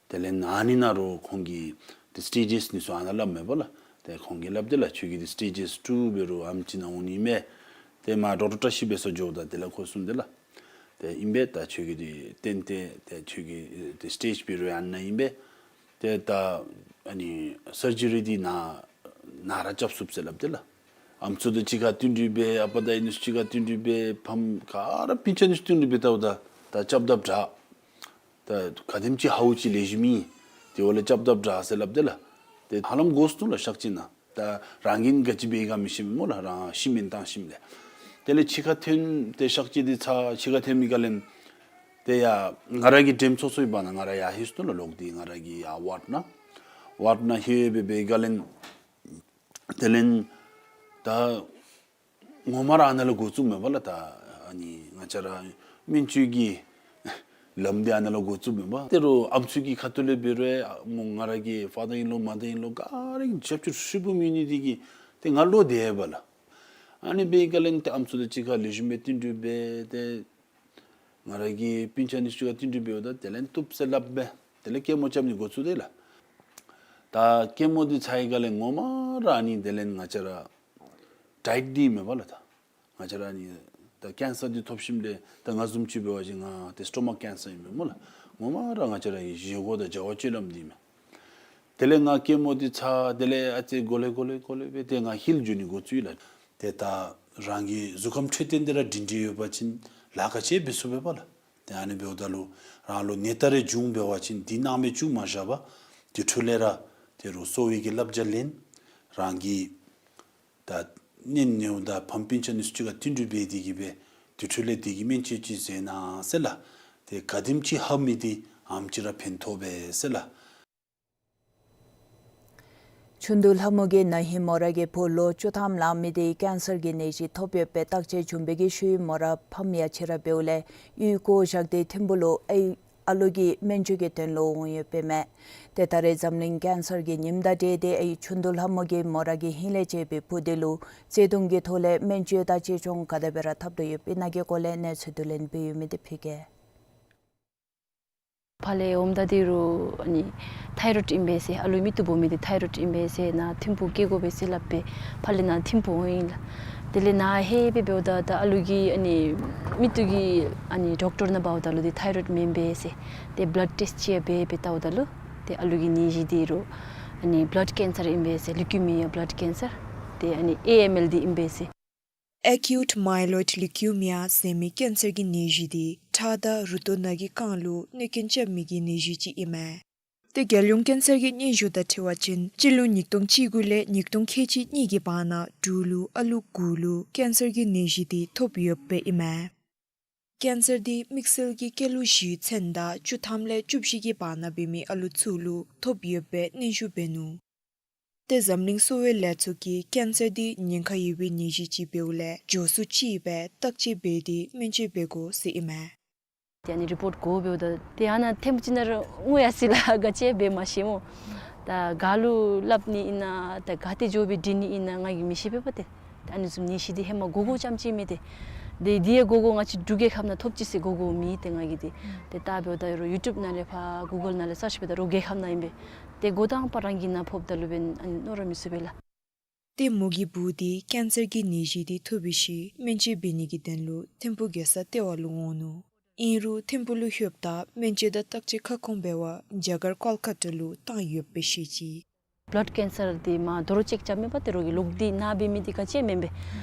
དེ་ལས་ཨ་ནི་ནང་རུང་ཁོང་གིས་ཏེ་སི་ཊེ་ཇེསི་ནི་ཚུ་ཨ་ནཱ་སླབ་མས་པ་ལགས། ཏེ་ཁོང་གིས་སླབ་དེས་ལགས། ཁྱོད་ཀྱི་འདི་སི་ཊེ་ཇེསི་ཊུ་འབད་རུང་ཨམ་ཅིག་ནང་འོང་ནི་མས། ཏེ་མར་ཌོག་ཊར་བཀྲ་ཤིས་འབད་སར་འགྱོཝ་ད་དེ་ལས་ཁོ་གསུངས་དེས་ལགས། ཏེ་ཨིན་པས། ད་ཁྱོད་ཀྱི་འདི་ཏན་ཏན་ཏེ་ཁྱོད་ཀྱི་ཏེ་སི་ཊེཇ་འབད་རུང་ཨ་ནཱ་ཨིན་པས། ཏེ་ད་ཨ་ནི་སར་ཇི་རི་འདི་ནཱ་ནཱ་ར་རྐྱབ་ཚུགས་ཟེར་སླབ་དེས་ལགས། ཨམ་སྲུ་དང་གཅིག་ཁར་བསྟུན་གྲོས་འབད། ཨ་པ་དང་ཨ་ནི་ཚུ་གཅིག་ཁར་བསྟུན་གྲོས་འབད། ཕམ་ག་ར་སྤུན་ཆ་ནི་ཚུ་བསྟུན་གྲོས་འབད་ལྟཝ་ད་ད་རྐྱབ་དཔ་དྲག། ད་ག་དེམ་ཅིག་ཧ་ལུགས་ཅིག་ལེགས་ཤོམ་ཨིན། དེ་བ་ལས་རྐྱབ་དཔ་དྲག་ཟེར་སླབ་དེས་ལགས། ཏེ་ཧ་ལམ་དགོ་སྟེ་འདུག་ལགས་ཤཱཀ་ཅིག་ནང་། ད་རང་གིས་ག་ཅི་འབད་ག་མི་ཤེས་མས་སྨོ་ལགས། རང་ཤི་མེན་བཏང་ཞིནམ་ལས། དེ་ལས་ཕྱི་ཁར་ཐོན་ཏེ་ཤག་ཅིག་འདི་ཚར་ཕྱི་ཁར་ཐོན་མི་ག་ལས་ཏེ་ཡ་ང་ར་གི་འགྲེམས་ཚོགས་ཚོགས་པའི་བར་ན་ང་ར་ཡར་ལྷོད་སོ་ནུག་ལགས། ཏེ་ང་ར་གི་ཡ་ཝརཌ་ནང་ཝརཌ་ནང་ལྷོད་སྦེ་འབད་ག་ལས་དེ་ལས་ད་ངོ་མ་ར་ཨ་ནཱ་ལུ་འགོ་བཙུགས་མས་པ་ལགས། ད་ཨ་ནི་ང་བཅས་ར་སྨན་བཅོས་ཀྱི་ལམ་འདི་ཨ་ནཱ་ལུ་འགོ་བཙུགས་མས་པ། ཏེ་རུང་ཨམ་སྲུ་གི་ཁ་ཐུག་ལས་འབད་རུང་མོ་ང་ར་གི་ཕ་དར་ཨིན་ལོ་མ་དར་ཨིན་ལོ་ག་ར་གིས་རྒྱབ་སྐྱོར་ཧྲིལ་བུམ་ཡོད་ནི་འདི་གིས་ཏེ་ང་བློ་བདེ་པ་ལགས། ཨ་ནི་འབད་ག་ལས་ཏེ་ཨམ་སྲུ་དང་གཅིག་ཁར་ལེགས་ཤོམ་སྦེ་བསྟུན་གྲོས་འབད་དེ་ང་ར་གི་སྤུན་ཆ་གཉིས་གཅིག་ཁར་བསྟུན་གྲོས་འབདཝ་ད་དེ་ལས་བཏུབ་ཟེར་སླབ་སྦེ་དེ་ལས་ཀེ་མོ་རྐྱབ་ནི་འགོ་བཙུགས་ཏེ་ལགས། ད་ཀེ་མོ་འདི་ཚར་བའི་སྒང་ལས་ངོ་མ་ར་ཨ་ནི་དེ་ལས་ང་བཅས་ར་ཌའེཊ་འདི་མས་པ་ལགས། ད་ང་བཅས་ར་ཨ་ནི་ད་ཀེན་སར་འདི་ཐོབ་ཞིནམ་ལས་ད་ང་བཟུམ་ཅིག་འབད་བ་ཅིན་ང་ཏེ་སི་ཊོ་མེག་ཀེན་སར་ཨིན་མས་སྨོ་ལགས། ངོ་མ་ར་ང་བཅས་ར་གི་བཞེས་སྒོ་དང་བྱ་བ་སྤྱོད་ལམ་འདི་མས། དེ་ལས་ང་ཀེ་མོ་འདི་ཚར་དེ་ལས་ཨ་ཙི་གོ་ལེ་གོ་ལེ་གོ་ལེ་སྦེ་ཏེ་ང་ཧིལ་འགྱོ་ནི་འགོ་བཙུགས་ཡི་ལགས། ཏེ་ད་རང་གི་གཟུགས་ཁམས་འཕྲོད་བསྟེན་འདི་ར་སྒྲིང་སྒྲིང་ཡོད་པ་ཅིན་ལཱ་ག་ཅི་འབད་ཚུགས་པས་པ་ལགས། ཏེ་ཨ་ནི་འབདཝ་ད་ལུ་རང་ལུ་ནད་རྟགས་རེ་བྱུང་འབད་བ་ཅིན་འདི་ནང་མི་བཅུག་མ་བཞག་པར་དེ་འཕྲོ་ལས་ར་ཏེ་རུང་གསོ་བའི་གི་བསླབ་བྱ་ལེན། རང་གི་ད་གཉེན་ཉེཝ་དང་ཕམ་སྤུན་ཆ་གཉིས་གཅིག་ཁར་བསྟུན་གྲོས་འབད་དེ་གིས་སྦེ་དེ་འཕྲོ་ལས་དེ་གི་སྨན་བཅོས་ཅིག་མཛད་གནང་ཟེར་ལགས། ཏེ་ག་དེམ་ཅིག་ཧ་མི་འདི་ཨ་ནེམ་ཅིག་ར་ཕན་ཐོགས་པས་ཟེར་ལགས། ཆུ་འདུ་ལྷ་མོ་གི་ན་ཧིང་མོ་ར་གི་བུ་ལོ་བཅུ་ཐམ་ལང་མི་དེ་ཀེན་སར་གྱི་ནད་གཞི་ཐོབ་ཡོད་པའི་བརྟག་དཔྱད་བྱུང་བའི་གི་ཤུལ་མོ་ར་ཕམ་ཡ་ཆེ་ར་འབདཝ་ལས་གཡུས་སྒོ་བཞག་སྟེ་ཐིམ་ཕུག་ལུ་ཨའི་ཨ་ལོ་གི་སྨན་བཅོས་ཀྱི་དོན་ལུ་འོང་ཡོདཔ་ཨིན་མས། ཏེ་ད་རེས་འཛམ་གླིང་ཀེན་སར་གྱི་ཉིནམ་དང་འབྲེལ་ཏེ་ཨའི་ཆུ་འདུ་ལྷ་མོ་གི་མོ་ར་གི་ཧིང་ལས་ཆད་པའི་བུ་དེ་ལུ་བརྩེ་དུང་གི་ཐོག་ལས་སྨན་བཅོས་དང་གཅེས་སྐྱོང་ག་དེ་སྦེ་ར་འཐབ་དོ་ཡོདཔ་ཨིན་ན་གི་སྐོར་ལས་གནས་ཚུལ་བསྡུ་ལེན་འབད་ཡོད་མི་དེ་ཕུལ་གེ། ཕར་ལས་འོངམ་ད་དེ་རུང་ཨ་ནི་ཐའི་རོཌ་ཨིན་པས་ཟེར། ཨ་ལོའི་མིག་ཏོ་སྦོམ་མི་དེ་ཐའི་རོཌ་ཨིན་པས་ཟེར། ནཱ་ཐིམ་ཕུག་སྐྱེལ་དགོ་པས་ཟེར་སླབ་སྦེ་ཕར་ལས་ནཱ་ཐིམ་ཕུག་འོང་ཡི་ལགས། དེ་ལས་ནཱ་ལྷོད་སྦེ་འབདཝ་ད་ད་ཨ་ལོ་གི་ཨ་ནི་མིག་ཏོ་གི་ཨ་ནི་ཌོག་ཊར་ནང་འབདཝ་ད་ལུ་དེ་ཐའི་རོཌ་མེན་པས་ཟེར། ཏེ་བླཌ་ཊེསཊ་ཅིག་ཡང་འབད་སྦེ་བལྟཝ་ད་ལུ་ཏེ་ཨ་ལོ་གི་ནད་གཞི་དེ་རུང་ཨ་ནི་བླཌ་ཀེན་སར་ཨིན་པས་ཟེར། ལིའུ་ཀེ་མི་ཡ་བླཌ་ཀེན་སར། ཏེ་ཨ་ནི་ཨེ་ཨེམ་ཨེལ་དེ་ཨིན་པས་ཟེར། ཨེ་ཀིའུཊ་མའི་ལོའིཌ་ལིའུ་ཀེ་མི་ཡ་ཟེར་མི་ཀེན་སར་གྱི་ནད་གཞི་དེ་ཁྲག་དང་རུ་ཏོག་ནང་གི་རྐང་ལུ་གནོད་སྐྱོན་རྐྱབ་མི་གི་ནད་གཞི་ཅིག་ཨིན་མས། ཏེ་རྒྱལ་ཡོངས་ཀེན་སར་གྱི་སྙན་ཞུ་དང་འཁྲིལ་བ་ཅིན་སྤྱི་ལོ་ཉིས་སྟོང་བཅུ་དགུ་ལས་ཉིས་སྟོང་ཁལ་གཅིག་གཉིས་ཀྱི་བར་ན་འབྲུག་ལུ་ཨ་ལོ་དགུ་ལུ་ཀེན་སར་གྱི་ནད་གཞི་དེ་ཐོབ་ཡོདཔ་ཨིན་མས། ཀེན་སར་དེ་དམིགས་བསལ་གྱི་སྐྱེས་ལོ་བཞིའི་མཚན་དང་བཅུ་ཐམ་ལས་བཅུ་བཞི་གི་བར་ན་འབད་མི་ཨ་ལོ་ཚུ་ལུ་ཐོབ་ཡོདཔ་སྦེ་སྙན་ཞུ་འབད་ནུག། ཏེ་འཛམ་གླིང་གསོ་བའི་ལས་ཚོགས་ཀྱིས་ཀེན་སར་དེ་ཉེན་ཁ་ཡོད་པའི་ནད་གཞི་ཅིག་འབདཝ་ལས་མགྱོགས་སུ་ཅིག་སྦེ་བརྟག་དཔྱད་འབད་དེ་སྨན་བཅོས་འབད་དགོ་ཟེར་ཨིན་མས། ཏེ་ཨ་ནི་རི་པོརཊ་གོ་འབདཝ་ད་ཏེ་ཨ་ནཱ་ཐིམ་ཕུག་ཅིག་ནང་ར་འོང་ཡར་སོ་ཡི་ལགས། ག་ཅི་འབད་མ་ཤེས་སྨོ། ད་ག་ལུ་སླབ་ནི་ཨིན་ན་ད་ག་ཏེ་འགྱོ་སྦེ་འདྲི་ནི་ཨིན་ན་ང་གིས་མི་ཤེས་པས་པ་ཏེ། ཏེ་ཨ་ནི་བཟུམ་ནད་གཞི་དེ་ཧེ་མ་གོ་གོཝ་རྐྱངམ་ཅིག་མེན་ཏེ། ཏེ་དེ་ཡང་གོ་གོཝ་ང་བཅས་འབྲུག་རྒྱལ་ཁབ་ནང་ཐོབ་ཅི་ཟེར་གོ་གོཝ་མེད་ཏེ་ང་གིས་ཏེ། ཏེ་ད་འབདཝ་ད་རུང་ཡུ་ཊུབ་ནང་ལས་ཕར་གུ་གཱལ་ནང་ལས་སརཆ་འབདཝ་ད་རུང་རྒྱལ་ཁབ་ནང་ཨིན་པས། ཏེ་གོ་དང་པ་རང་གི་ནང་ཕོགཔ་ད་ལུ་འབདན་ཨ་ནི་མནོ་ར་མི་ཚུགས་པས་ལགས། ཏེ་མོ་གི་བུ་དེ་ཀེན་སར་གྱི་ནད་གཞི་དེ་ཐོབ་པའི་ཤུལ་སྨན་བཅོས་འབད་ནི་གི་དོན་ལུ་ཐིམ་ཕུག་རྒྱལ་ས་ལྟེ་བ་ལུ་འོང་ནུག། ཨིན་རུང་ཐིམ་ཕུག་ལུ་ལྷོདཔ་ད་སྨན་བཅོས་དང་བརྟག་དཔྱད་ཁ་སྐོང་འབད་བར་རྒྱ་གར་ཀོལ་ཀ་ཏ་ལུ་བཏང་ཡོདཔ་སྦེ་བཤད་ཅི། བླཌ་ཀེན་སར་དེ་མར་དོ་རུང་ཅེཀ་རྐྱབ་མས་པ་ཏེ། རོགས་ཀྱིས་ལོག་སྟེ་ནཱ་འབད་མི་དེ་ག་ཅི་མེན་པས།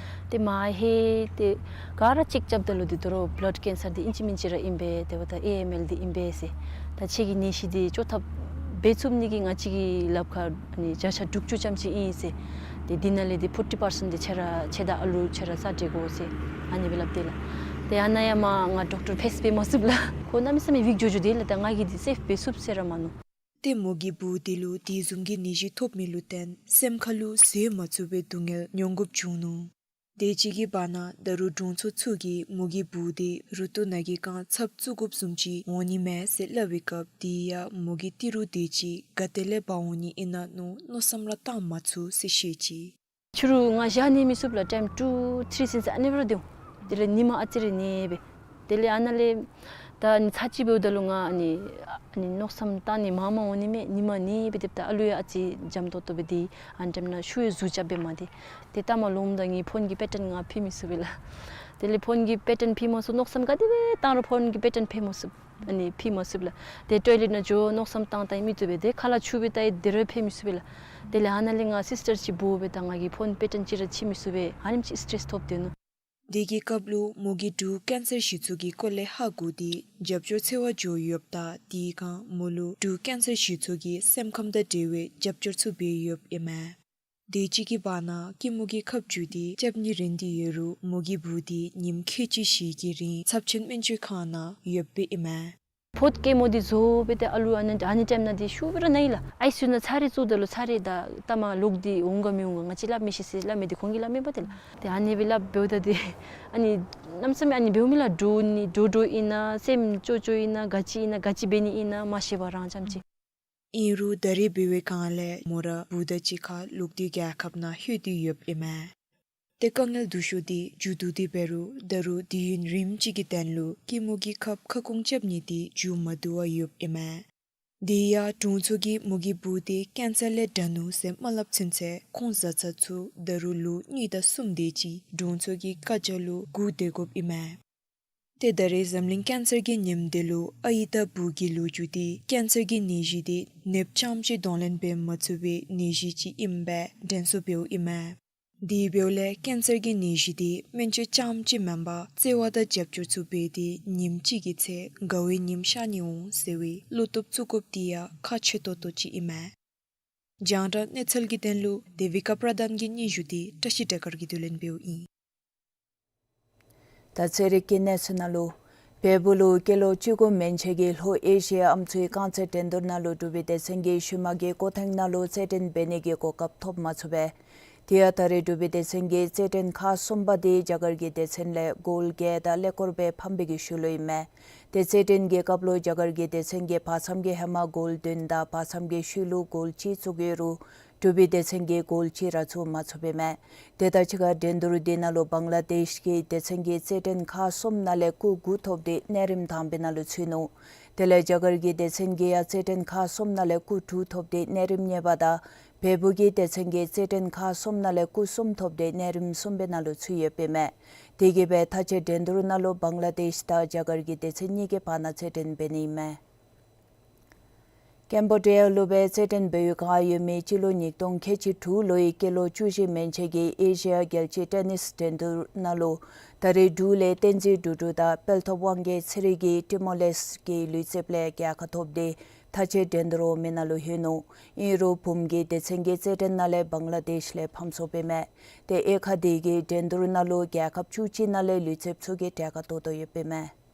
ཏེ་མར་ལྷོད་དེ་ག་ར་ཅེཀ་རྐྱབ་ད་ལུ་དེ་དོ་རུང་བླཌ་ཀེན་སར་དེ་ཨིན་ཅི་མིན་ཅི་ར་ཨིན་པས། ཏེ་འབདཝ་ད་ཨེ་ཨེམ་ཨེལ་དེ་ཨིན་པས་ཟེར། ད་ཁྱེད་ཀྱི་ནད་གཞི་དེ་བཅོ་ཐབས་འབད་ཚུགས་ནི་གི་ང་བཅས་ཀྱི་ལགཔ་ཁར་ཨ་ནི་བརྒྱ་ཆ་དྲུག་ཅུ་ཙམ་ཅིག་ཨིན་ཟེར། ཏེ་དེ་ནང་ལས་ཏེ་ཕོར་ཊི་པར་སེནཊ་དེ་ཁྱེད་ར་ཁྱེད་དང་ཨ་ལུ་ཁྱེད་ར་ས་འབྲེལ་དགོ་ཟེར་ཨ་ནི་སྦེ་སླབ་དེས་ལགས། ཏེ་ཨ་ནཱ་ཡང་མར་ང་ཌོག་ཊར་ཕེསི་འབད་མ་ཚུགས་ལགས། ཁོ་གནམ་མེད་ས་མེད་ཝིཀ་འགྱོ་འགྱོ་དེས་ལགས། ད་ང་གིས་དེ་སེབ་འབད་ཚུགས་ཟེར་ར་མ་མནོ། ཏེ་མོ་གི་བུ་དེ་ལུ་དེ་བཟུམ་གྱི་ནད་གཞི་ཐོབ་མི་ལུ་བརྟེན་སེམས་ཁ་ལུ་བཟོད་མ་ཚུགས་པའི་སྡུག་བསྔལ་མྱོང་དགོཔ་བྱུང་ནུག། དེ་ཅིག་གི་བར་ན་ད་རུང་དྲུང་འཚོ་ཚུ་གིས་མོ་གི་བུ་དེ་རུ་ཏོག་ནང་གི་རྐང་ཚབ་བཙུགས་དགོཔ་བཟུམ་ཅིག་འོང་ནི་མས་ཟེར་སླབ་པའི་སྐབས་དེ་ཡང་མོ་གི་ཏི་རུ་དེ་ཅིག་ག་ཏེ་ལས་འབག་འོང་ནི་ཨིན་ན་མནོ་མནོ་བསམ་ར་བཏང་མ་ཚུགས་ཟེར་བཤད་ཅི། ཕྱི་རུ་ང་བཞག་ནི་མི་ཚུགས་ལགས། ཊའིམ་ཊུ་ཐི་རི་ཚུན་ཚོད་ཨ་ནི་སྦེ་ར་སྡོད་འོང་། དེ་ལས་ཉིནམ་ཨ་ཙི་རེ་ནད་པས། དེ་ལས་ཨ་ནཱ་ལས་ད་ཨ་ནི་ཚར་གཅིག་འབདཝ་ད་ལུ་ང་ཨ་ནི་ཨ་ནི་མནོ་བསམ་བཏང་ནི་མང་མང་འོང་ནི་མས། ཉིནམ་ནད་པས་སྡོདཔ་ད་ཨ་ལུ་ཡང་ཨ་ཙི་འཇམ་ཏོང་ཏོ་སྦེ་སྡོད། ཨ་ནི་ཊའིམ་ནང་ཤུགས་ཡང་ཟུག་རྐྱབ་སྦེ་མ་སྡོད། ཏེ་ལྟ་མ་ལོངམ་ད་ངེའི་ཕོན་གྱི་པེ་ཊཱན་ང་ཕུད་མི་ཚུགས་པས་ལགས། དེ་ལས་ཕོན་གྱི་པེ་ཊཱན་ཕུད་མ་ཚུགས། མནོ་བསམ་ག་དེ་སྦེ་བཏང་རུང་ཕོན་གྱི་པེ་ཊཱན་ཕུད་མ་ཚུགས། ཨ་ནི་ཕུད་མ་ཚུགས་ལགས། ཏེ་ཊོའི་ལེཊ་ནང་འགྱོ་མནོ་བསམ་བཏང་བཏང་མི་བཏུབ་པས། ཏེ་ཁ་ལས་ཆུ་འབུད་བལྟ་དེ་རུང་ཕུད་མི་ཚུགས་པས་ལགས། དེ་ལས་ཨ་ནཱ་ལས་ང་སིསི་ཊར་ཅིག་འབོ་སྦེ་ད་ང་གིས་ཕོན་པེ་ཊཱན་ཅིག་ར་ཕུད་མི་ཚུགས་པས། ཨ་ནེམ་ཅིག་སི་ཊེསི་ཐོབ་སྡོད་ནུག། དེ་གི་སྐབས་ལུ་མོ་གི་འབྲུག་ཀེན་སར་གཞི་ཚོགས་ཀྱི་སྐོར་ལས་ཧ་གོ་སྟེ་རྒྱབ་སྐྱོར་འཚོལ་བར་འགྱོ་ཡོདཔ་ད་དེ་སྒང་མོ་ལུ་འབྲུག་ཀེན་སར་གཞི་ཚོགས་ཀྱིས་སེམས་ཁམས་དང་འབྲེལ་བའི་རྒྱབ་སྐྱོར་ཚུ་འབད་ཡོདཔ་ཨིན་མས། དེ་ཅིག་གི་བར་ན་སྐྱེད་མོས་ཀྱི་ཁབ་བཙུགས་ཏེ་རྐྱབ་ནི་རན་ཏེ་ཡོད་རུང་མོ་གི་བུ་དེ་ཉིནམ་ཁལ་གཅིག་བཞི་གི་རིང་ཚབས་ཆེན་སྨན་བཅོས་ཁང་ནང་ཡོདཔ་ཨིན་མས། ཕོད་སྐྱེད་མོས་དེ་བཟོ་སྦེ་ཏེ་ཨ་ལུ་ཨ་ནི་ཨ་ནི་ཊའིམ་ནང་དེ་ཤུལ་སྦེ་ར་ན་ཡི་ལགས། ཨའི་སི་ཡུ་ནང་ཚར་རེ་བཙུགས་ད་ལུ་ཚར་རེ་ད་ལྟ་མ་ལོག་སྟེ་འོང་ག་མི་འོང་ག་ང་བཅས་སླབ་མི་ཤེས་ཟེར་སླབ་མི་དེ་ཁོང་གིས་སླབ་མས་པ་ཏེ་ལགས། ཏེ་ཨ་ནི་སྦེ་སླབ་འབདཝ་ད་ཏེ་ཨ་ནི་གནམ་མེད་ས་མེད་ཨ་ནི་འབདཝ་མས་ལགས། འདྲོག་ནི་འདྲོག་འདྲོག་ཨིན་ན་སེམས་སྐྱོ་སྐྱོ་ཨིན་ན་ག་ཅི་ཨིན་ན་ག་ཅི་འབད་ནི་ཨིན་ན་མ་ཤེས་པར་རང་རྐྱངམ་ཅིག། ཨིན་རུང་ད་རེས་འབད་བའི་སྒང་ལས་མོ་ར་བུ་དང་གཅིག་ཁར་ལོག་སྟེ་རྒྱལ་ཁབ་ནང་ལྷོད་དེ་ཡོདཔ་ཨིན་མས། ཏེ་དཀའ་ངལ་སྡུག་ཤོས་དེ་མཇུག་བསྡུ་སྟེ་འབད་རུང་ད་རུང་དུས་ཡུན་རིངམོ་ཅིག་གི་དོན་ལུ་སྐྱེད་མོས་ཀྱི་ཁབ་ཁ་སྐོང་རྐྱབ་ནི་དེ་མཇུག་མ་བསྡུ་བར་ཡོདཔ་ཨིན་མས། དེ་ཡང་དྲུང་འཚོ་གིས་མོ་གི་བུ་དེ་ཀེན་སར་ལས་དྲག་ནུག་ཟེར་མ་སླབ་ཚུན་ཚོད་ཁོང་བཟའ་ཚང་ཚུ་ད་རུང་ལོ་གཉིས་དང་གསུམ་དེ་ཅིག་དྲུང་འཚོ་གི་བཀའ་རྒྱ་ལུ་སྒུག་སྡོད་དགོཔ་ཨིན་མས། ཏེ་ད་རེས་འཛམ་གླིང་ཀེན་སར་གྱི་ཉིནམ་དེ་ལུ་ཨའི་དང་བུ་གི་ལོ་རྒྱུས་དེ་ཀེན་སར་གྱི་ནད་གཞི་དེ་ནདཔ་རྐྱངམ་ཅིག་གདོང་ལེན་འབད་མ་ཚུགས་པའི་ནད་གཞི་ཅིག་ཨིནམ་སྦེ་དྲན་གསོ་འབདཝ་ཨིན་མས། དེ་འབདཝ་ལས་ཀེན་སར་གྱི་ནད་གཞི་དེ་སྨན་བཅོས་རྐྱངམ་ཅིག་མེན་པར་བརྩེ་བ་དང་རྒྱབ་སྐྱོར་ཚུ་འབད་དེ་ཉིནམ་གཅིག་གི་ཚེ་དགའ་བའི་ཉིམ་ཤར་ནི་འོང་ཟེར་བའི་བློ་སྟོབས་བཙུགས་དགོཔ་དེ་ཡང་ཁག་ཆེ་ཏོག་ཏོ་ཅིག་ཨིན་མས། རྒྱང་བསྒྲགས་གནས་ཚུལ་གྱི་དོན་ལུ་དེ་བི་ཀ་པྲ་དཱན་གྱི་སྙན་ཞུ་དེ་བཀྲ་ཤིས་སྒྲོལ་དཀར་གྱིས་བསྡུ་ལེན་འབདཝ་ཨིན། ད་ཚེ་རིག་གི་གནས་ཚུལ་ནང་ལུ། བལ་པོ་ལུ་སྐྱེས་ལོ་བཅུ་དགུ་མན་ཆད་ཀྱི་ལྷོ་ཨེ་ཤི་ཡ་ཨམ་སྲུའི་རྐང་རྩེད་འགྲན་བསྡུར་ནང་ལུ་འབྲུག་པའི་སྡེ་ཚན་གྱིས་ཤུལ་མ་གི་སྐོར་ཐེངས་ནང་ལུ་རྩེད་འགྲན་འབད་ནི་གི་གོ་སྐབས་ཐོབ་མ་ཚུགས་པས། དེ་ཡང་ད་རེས་འབྲུག་པའི་སྡེ་ཚན་གྱི་རྩེད་འགྲན་ཁག་གསུམ་པ་དེ་རྒྱ་གར་གྱི་སྡེ་ཚན་ལས་གོལ་བརྒྱད་དང་ཀླད་ཀོར་སྦེ་ཕམ་པའི་གི་ཤུལ་ལུ་ཨིན་མས། ཏེ་རྩེད་འགྲན་གྱི་སྐབས་ལུ་རྒྱ་གར་གྱི་སྡེ་ཚན་གྱིས་བར་མཚམས་ཀྱི་ཧེ་མ་གོལ་བདུན་དང་བར་མཚམས་ཀྱི་ཤུལ་ལུ་གོལ་གཅིག་བཙུགས་ཡོད་རུང་འབྲུག་པའི་སྡེ་ཚན་གྱིས་གོལ་གཅིག་ར་བཙུགས་མ་ཚུགས་པས་མས། དེ་དང་གཅིག་ཁར་འགྲན་བསྡུར་དེ་ནང་ལུ་བང་ལ་དེཤ་གི་སྡེ་ཚན་གྱིས་རྩེད་འགྲན་ཁག་གསུམ་ནང་ལས་སྐུགས་དགུ་ཐོབ་སྟེ་གནས་རིམ་དང་པའི་ནང་ལུ་ཚུད་ནུག། དེ་ལས་རྒྱ་གར་གྱི་སྡེ་ཚན་གྱིས་ཡང་རྩེད་འགྲན་ཁག་གསུམ་ནང་ལས་སྐུགས་དྲུག་ཐོབ་སྟེ་གནས་རིམ་གཉིས་པ་དང་བལ་པོ་གི་སྡེ་ཚན་གྱིས་རྩེད་འགྲན་ཁག་གསུམ་ནང་ལས་སྐུགས་གསུམ་ཐོབ་སྟེ་གནས་རིམ་གསུམ་པའི་ནང་ལུ་ཚུད་ཡོདཔ་ཨིན་མས། དེ་གིས་སྦེ་མཐའ་དཔྱད་འགྲན་བསྡུར་ནང་ལུ་བང་ལ་དེཤ་དང་རྒྱ་གར་གྱི་སྡེ་ཚན་གཉིས་ཀྱི་བར་ན་རྩེད་འགྲན་འབད་ནི་ཨིན་མས། ཀེམ་བོ་ཌི་ཡ་ལུ་སྦེ་རྩེད་འགྲན་འབད་བའི་བསྒང་ཡོད་མི་སྤྱི་ལོ་ཉིས་སྟོང་ཁལ་གཅིག་དྲུག་ལོའི་སྐྱེས་ལོ་བཅུ་བཞི་མན་ཆད་ཀྱི་ཨེ་ཤི་ཡ་རྒྱལ་སྤྱིའི་ཊེ་ནིས་འགྲན་བསྡུར་ནང་ལུ་ད་རེས་འབྲུག་ལས་བསྟན་འཛིན་འབྲུག་སྒྲུབ་དང་དཔལ་ཐོབ་དབང་རྒྱལ་ཚེ་རིང་གིས་ཊི་མོར་ལེསི་ཀྱི་ལུས་རྩལཔ་ལས་རྒྱལ་ཁ་ཐོབ་སྟེ་མཐའ་དཔྱད་འགྲན་བསྡུར་འོག་མའི་ནང་ལུ་ལྷོད་ནུག། ཨིན་རུང་བུམོ་གི་སྡེ་ཚན་གྱི་རྩེད་འགྲན་ནང་ལས་བང་ལ་དེཤ་ལས་ཕམ་སོཔ་ཨིན་མས། ཏེ་དབྱེ་ཁག་དེ་གི་འགྲན་བསྡུར་ནང་ལུ་རྒྱལ་ཁབ་བཅུ་གཅིག་ནང་ལས་ལུས་རྩལཔ་ཚུ་གིས་གྲལ་ཁར་གཏོགས་དོ་ཡོདཔ་ཨིན་མས།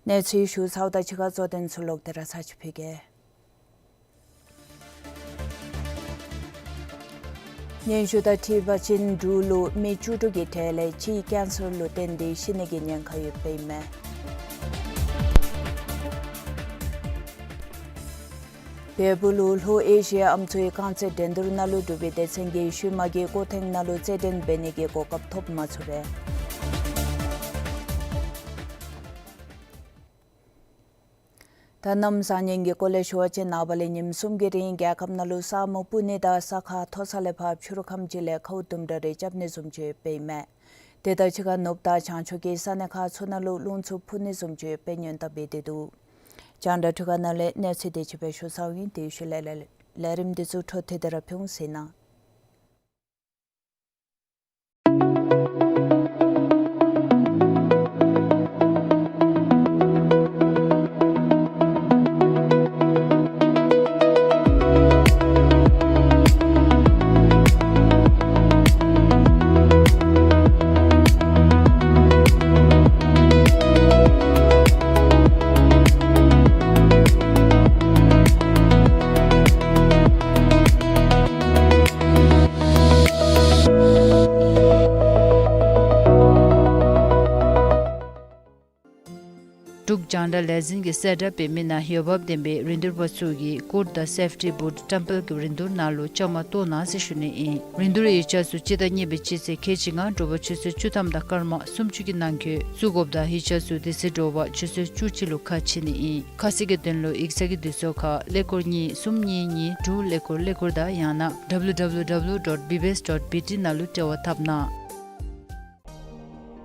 གནས་ཚུལ་ཞུ་ཚརཝ་དང་གཅིག་ཁར་གཙོ་དོན་ཚུ་ལོག་སྟེ་ར་ཚར་ཅིག་ཕུལ་གེ། སྙན་ཞུ་དང་འཁྲིལ་བ་ཅིན་འབྲུག་ལུ་མི་བཅུ་དྲུག་གི་གྲས་ལས་གཅིག་ཀེན་སར་ལུ་བརྟེན་ཏེ་ཤི་ནི་གི་ཉེན་ཁ་ཡོདཔ་ཨིན་མས། བལ་པོ་ལུ་ལྷོ་ཨེ་ཤི་ཡ་ཨམ་སྲུའི་རྐང་རྩེད་འགྲན་བསྡུར་ནང་ལུ་འབྲུག་པའི་སྡེ་ཚན་གྱིས་ཤུལ་མ་གི་སྐོར་ཐེངས་ནང་ལུ་རྩེད་འགྲན་འབད་ནི་གི་གོ་སྐབས་ཐོབ་མ་ཚུགས་པས། ད་གནམ་བཟང་ངན་གྱི་སྐོར་ལས་ཞུ་བ་ཅིན་ནངས་པ་ལས་ཉིནམ་གསུམ་གྱི་རིང་རྒྱལ་ཁབ་ནང་ལུ་ས་སྨུག་སྤུབས་ནི་དང་ས་ཁ་མཐོ་ས་ལས་ཕར་ཕྱི་རུ་ཁམས་ཅིག་ལས་ཁཝ་དུམ་གྲ་རེ་རྐྱབ་ནི་བཟུམ་ཅིག་ཡོདཔ་ཨིན་མས། དེ་དང་གཅིག་ཁར་ནུབ་དང་བྱང་ཕྱོགས་ཀྱི་ས་གནས་ཁག་ཚུ་ནང་ལུ་རླུང་འཚུབ་འཕུ་ནི་བཟུམ་ཅིག་ཡོདཔ་སྦེ་སྔོན་བརྡ་འབད་དེ་འདུག། རྒྱང་བསྒྲགས་འཕྲུལ་ཁང་ནང་ལས་གནས་ཚུལ་དེ་ཅིག་སྦེ་ཞུ་ཚརཝ་ཨིན། དེ་ཤུལ་ལས་ལས་ལས་རིམ་འདི་ཚུ་འཕྲོ་མཐུད་དེ་ར་ཕུལ་འོང་ཟེར་ནི། འབྲུག་རྒྱང་བསྒྲགས་ལས་འཛིན་གྱིས་གསལ་བསྒྲགས་འབད་མི་ནང་འོས་འབབ་ལྡན་པའི་རིན་བསྡུར་པ་ཚུ་གིས་ཀོཌ་དང་སེཕ་ཊི་བུཊ་བཀྲམ་སྤེལ་གྱི་རིན་བསྡུར་ནང་ལུ་བཅའ་མར་གཏོགས་གནང་ཟེར་ཞུ་ནི་ཨིན། རིན་བསྡུར་ཡིག་ཆ་ཚུ་སྤྱི་ཟླ་གཉིས་པའི་སྤྱི་ཚེས་ཁལ་གཅིག་ལྔ་དྲོ་པ་ཆུ་ཚོད་བཅུ་ཐམ་དང་སྐར་མ་སུམ་ཅུ་གི་ནང་འཁོད་བཙུགས་དགོཔ་དང་ཡིག་ཆ་ཚུ་དེ་ཚེ་དྲོ་པ་ཆུ་ཚོད་བཅུ་གཅིག་ལུ་ཁ་ཕྱེ་ནི་ཨིན། ཁ་གསལ་གྱི་དོན་ལུ་ཡིག་ཚང་གི་དུས་ཚོད་ཁར་ཀླད་ཀོར་གཉིས་གསུམ་གཉིས་གཉིས་དྲུག་ཀླད་ཀོར་ཀླད་ཀོར་དང་ཡང་ན་W W W dot B B S dot B T ནང་ལུ་འབྲེལ་བ་འཐབ་གནང་།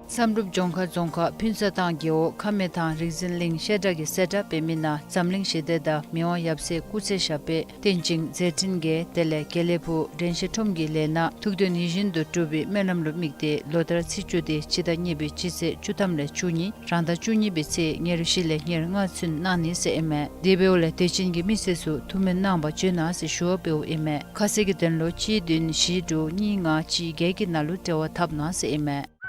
བསམ་གྲུབ་ལྗོངས་མཁར་རྫོང་ཁག་ཕུན་ཚོགས་ཐང་རྒེད་འོག་ཁ་སྨད་ཐང་རིག་འཛིན་གླིང་བཤད་གྲྭ་གི་གསལ་བསྒྲགས་འབད་མི་ནང་འཛམ་གླིང་ཞི་བདེ་དང་མི་དབང་ཡབ་སྲས་སྐུ་ཚེ་ཞབས་པད་བརྟན་ཅིང་མཛད་འཕྲིན་རྒྱས། དེ་ལས་དགེ་ལེགས་ཕུག་དྲན་ཤེས་ཁྲོམ་གྱི་ལས་སྣ་ཐུགས་འདུན་ཡིད་བཞིན་དུ་འགྲུབ་པའི་སྨོན་ལམ་ལུ་དམིགས་ཏེ་ལོ་ལྟར་ཚེས་བཅུ་སྟེ་སྤྱི་ཟླ་གཉིས་པའི་སྤྱི་ཚེས་བཅུ་ཐམ་ལས་བཅུ་གཉིས་རང་ཟླ་བཅུ་གཉིས་པའི་ཚེས་ཉེར་བཞི་ལས་ཉེར་ལྔ་ཚུན་གནང་ནི་ཟེར་ཨིན་མས། དེ་འབདཝ་ལས་དད་ཅན་གྱི་མི་སེར་ཚུ་ཐུགས་སྨོན་གནང་བར་བྱོན་གནང་ཟེར་ཞུ་བ་འབདཝ་ཨིན་མས། ཁ་གསལ་གྱི་དོན་ལུ་གཅིག་བདུན་བཞི་དྲུག་གཉིས་ལྔ་གཅིག་བརྒྱད་ཀྱི་ནང་ལུ་འབྲེལ་བ་འཐབ་གནང་ཟེར་ཨིན་མས།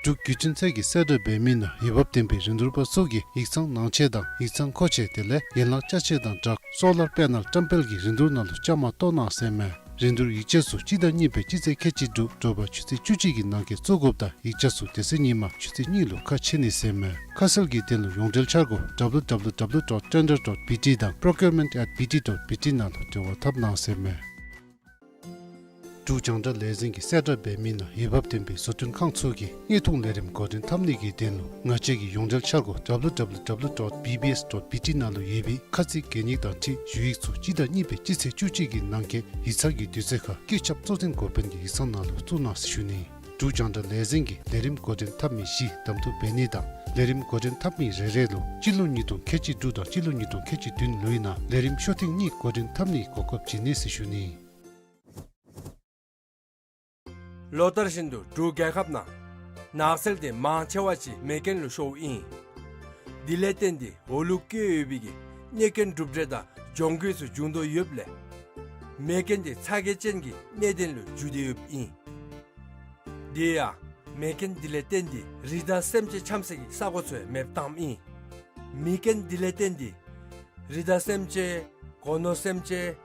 འབྲུག་བརྒྱུད་འཕྲིན་ཚད་ཀྱི་གསལ་བསྒྲགས་འབད་མི་ནང་འོས་འབབ་ལྡན་པའི་རིན་བསྡུར་པ་ཚུ་གིས་ཡིག་ཚང་ནང་ཆས་དང་ཡིག་ཚང་མཁོ་ཆས་དེ་ལས་ཡན་ལག་ཅ་ཆས་དང་སྦྲགས་སོ་ལར་པེ་ནལ་བཀྲམ་སྤེལ་གྱི་རིན་བསྡུར་ནང་ལུ་བཅའ་མར་གཏོགས་གནང་ཟེར་མས། རིན་བསྡུར་ཡིག་ཆ་ཚུ་སྤྱི་ཟླ་གཉིས་པའི་སྤྱི་ཚེས་ཁལ་གཅིག་དྲུག་དྲོ་པ་ཆུ་ཚོད་བཅུ་གཅིག་གི་ནང་འཁོད་བཙུགས་དགོཔ་དང་ཡིག་ཆ་ཚུ་དེ་ཚེ་ཉིན་མ་ཆུ་ཚོད་གཉིས་ལུ་ཁ་ཕྱེ་ནི་ཟེར་མས། ཁ་གསལ་གྱི་དོན་ལུ་ཡོངས་འབྲེལ་འཆར་སྒོ་www dot tender dot bt དང་procurement at bt dot bt ནང་ལུ་འབྲེལ་བ་འཐབ་གནང་ཟེར་མས། འབྲུག་རྒྱང་བསྒྲགས་ལས་འཛིན་གྱི་གསལ་བསྒྲགས་འབད་མི་ནང་འོས་འབབ་ལྡན་པའི་བཟོ་སྐྲུན་ཁང་ཚུ་གིས་དངོས་ཐོག་ལས་རིམ་འགོ་འདྲེན་འཐབ་ནི་གི་དོན་ལུ་ང་བཅས་ཀྱི་ཡོངས་འབྲེལ་འཆར་སྒོ་www dot bbs dot bt ནང་ལུ་ཡོད་པའི་ཁ་ཚིག་གན་ཡིག་དང་འཁྲིལ་ཞུ་ཡིག་ཚུ་སྤྱི་ཟླ་གཉིས་པའི་སྤྱི་ཚེས་བཅུ་གཅིག་གི་ནང་འཁོད་ཡིག་ཚང་གི་དུས་ཚོད་ཁར་བཀོད་ཁྱབ་གཙོ་འཛིན་འགོ་དཔོན་གྱི་ཡིག་ཚང་ནང་ལུ་བཙུགས་གནང་ཟེར་ཞུ་ནི། འབྲུག་རྒྱང་བསྒྲགས་ལས་འཛིན་གྱིས་ལས་རིམ་འགོ་འདྲེན་འཐབ་མི་བཞི་གདམ་འཐུ་འབད་ནི་དང་ལས་རིམ་འགོ་འདྲེན་འཐབ་མི་རེ་རེ་ལུ་སྤྱི་ལོ་ཉིས་སྟོང་ཁལ་གཅིག་དྲུག་དང་སྤྱི་ལོ་ཉིས་སྟོང་ཁལ་གཅིག་བདུན་ལོའི་ནང་ལས་རིམ་ཤོ་ཐེངས་གཉིས་འགོ་འདྲེན་འཐབ་ནིའི་གོ་སྐབས་བྱིན་ནི་ཟེར་ཞུ་ནི། ལོ་ལྟར་བཞིན་དུ་འབྲུག་རྒྱལ་ཁབ་ནང་ནགས་ཚལ་དེ་མང་ཆེ་བ་ཅིག་མེ་རྐྱེན་ལུ་ཤོརཝ་ཨིན། དེ་ལས་བརྟེན་ཏེ་འོག་ལུ་བཀོད་ཡོད་པའི་གི་གནོད་རྐྱེན་གྲུབ་འབྲས་དང་གྱོང་གུད་ཚུ་བྱུང་དོ་ཡོདཔ་ལས་མེ་རྐྱེན་དེ་ཚ་གྱང་ཅན་གྱི་གནད་དོན་ལུ་འགྱུར་ཏེ་ཡོདཔ་ཨིན། དེ་ཡང་མེ་རྐྱེན་དེ་ལས་བརྟེན་ཏེ་རི་དྭགས་སེམས་ཅན་འཁྱམས་སའི་གི་ས་གོ་ཚུ་ཡང་མེདཔ་བཏངམ་ཨིན། མེ་རྐྱེན་དེ་ལས་བརྟེན་ཏེ་རི་དྭགས་སེམས་ཅན་སྒོ་ནོར་སེམས་ཅན་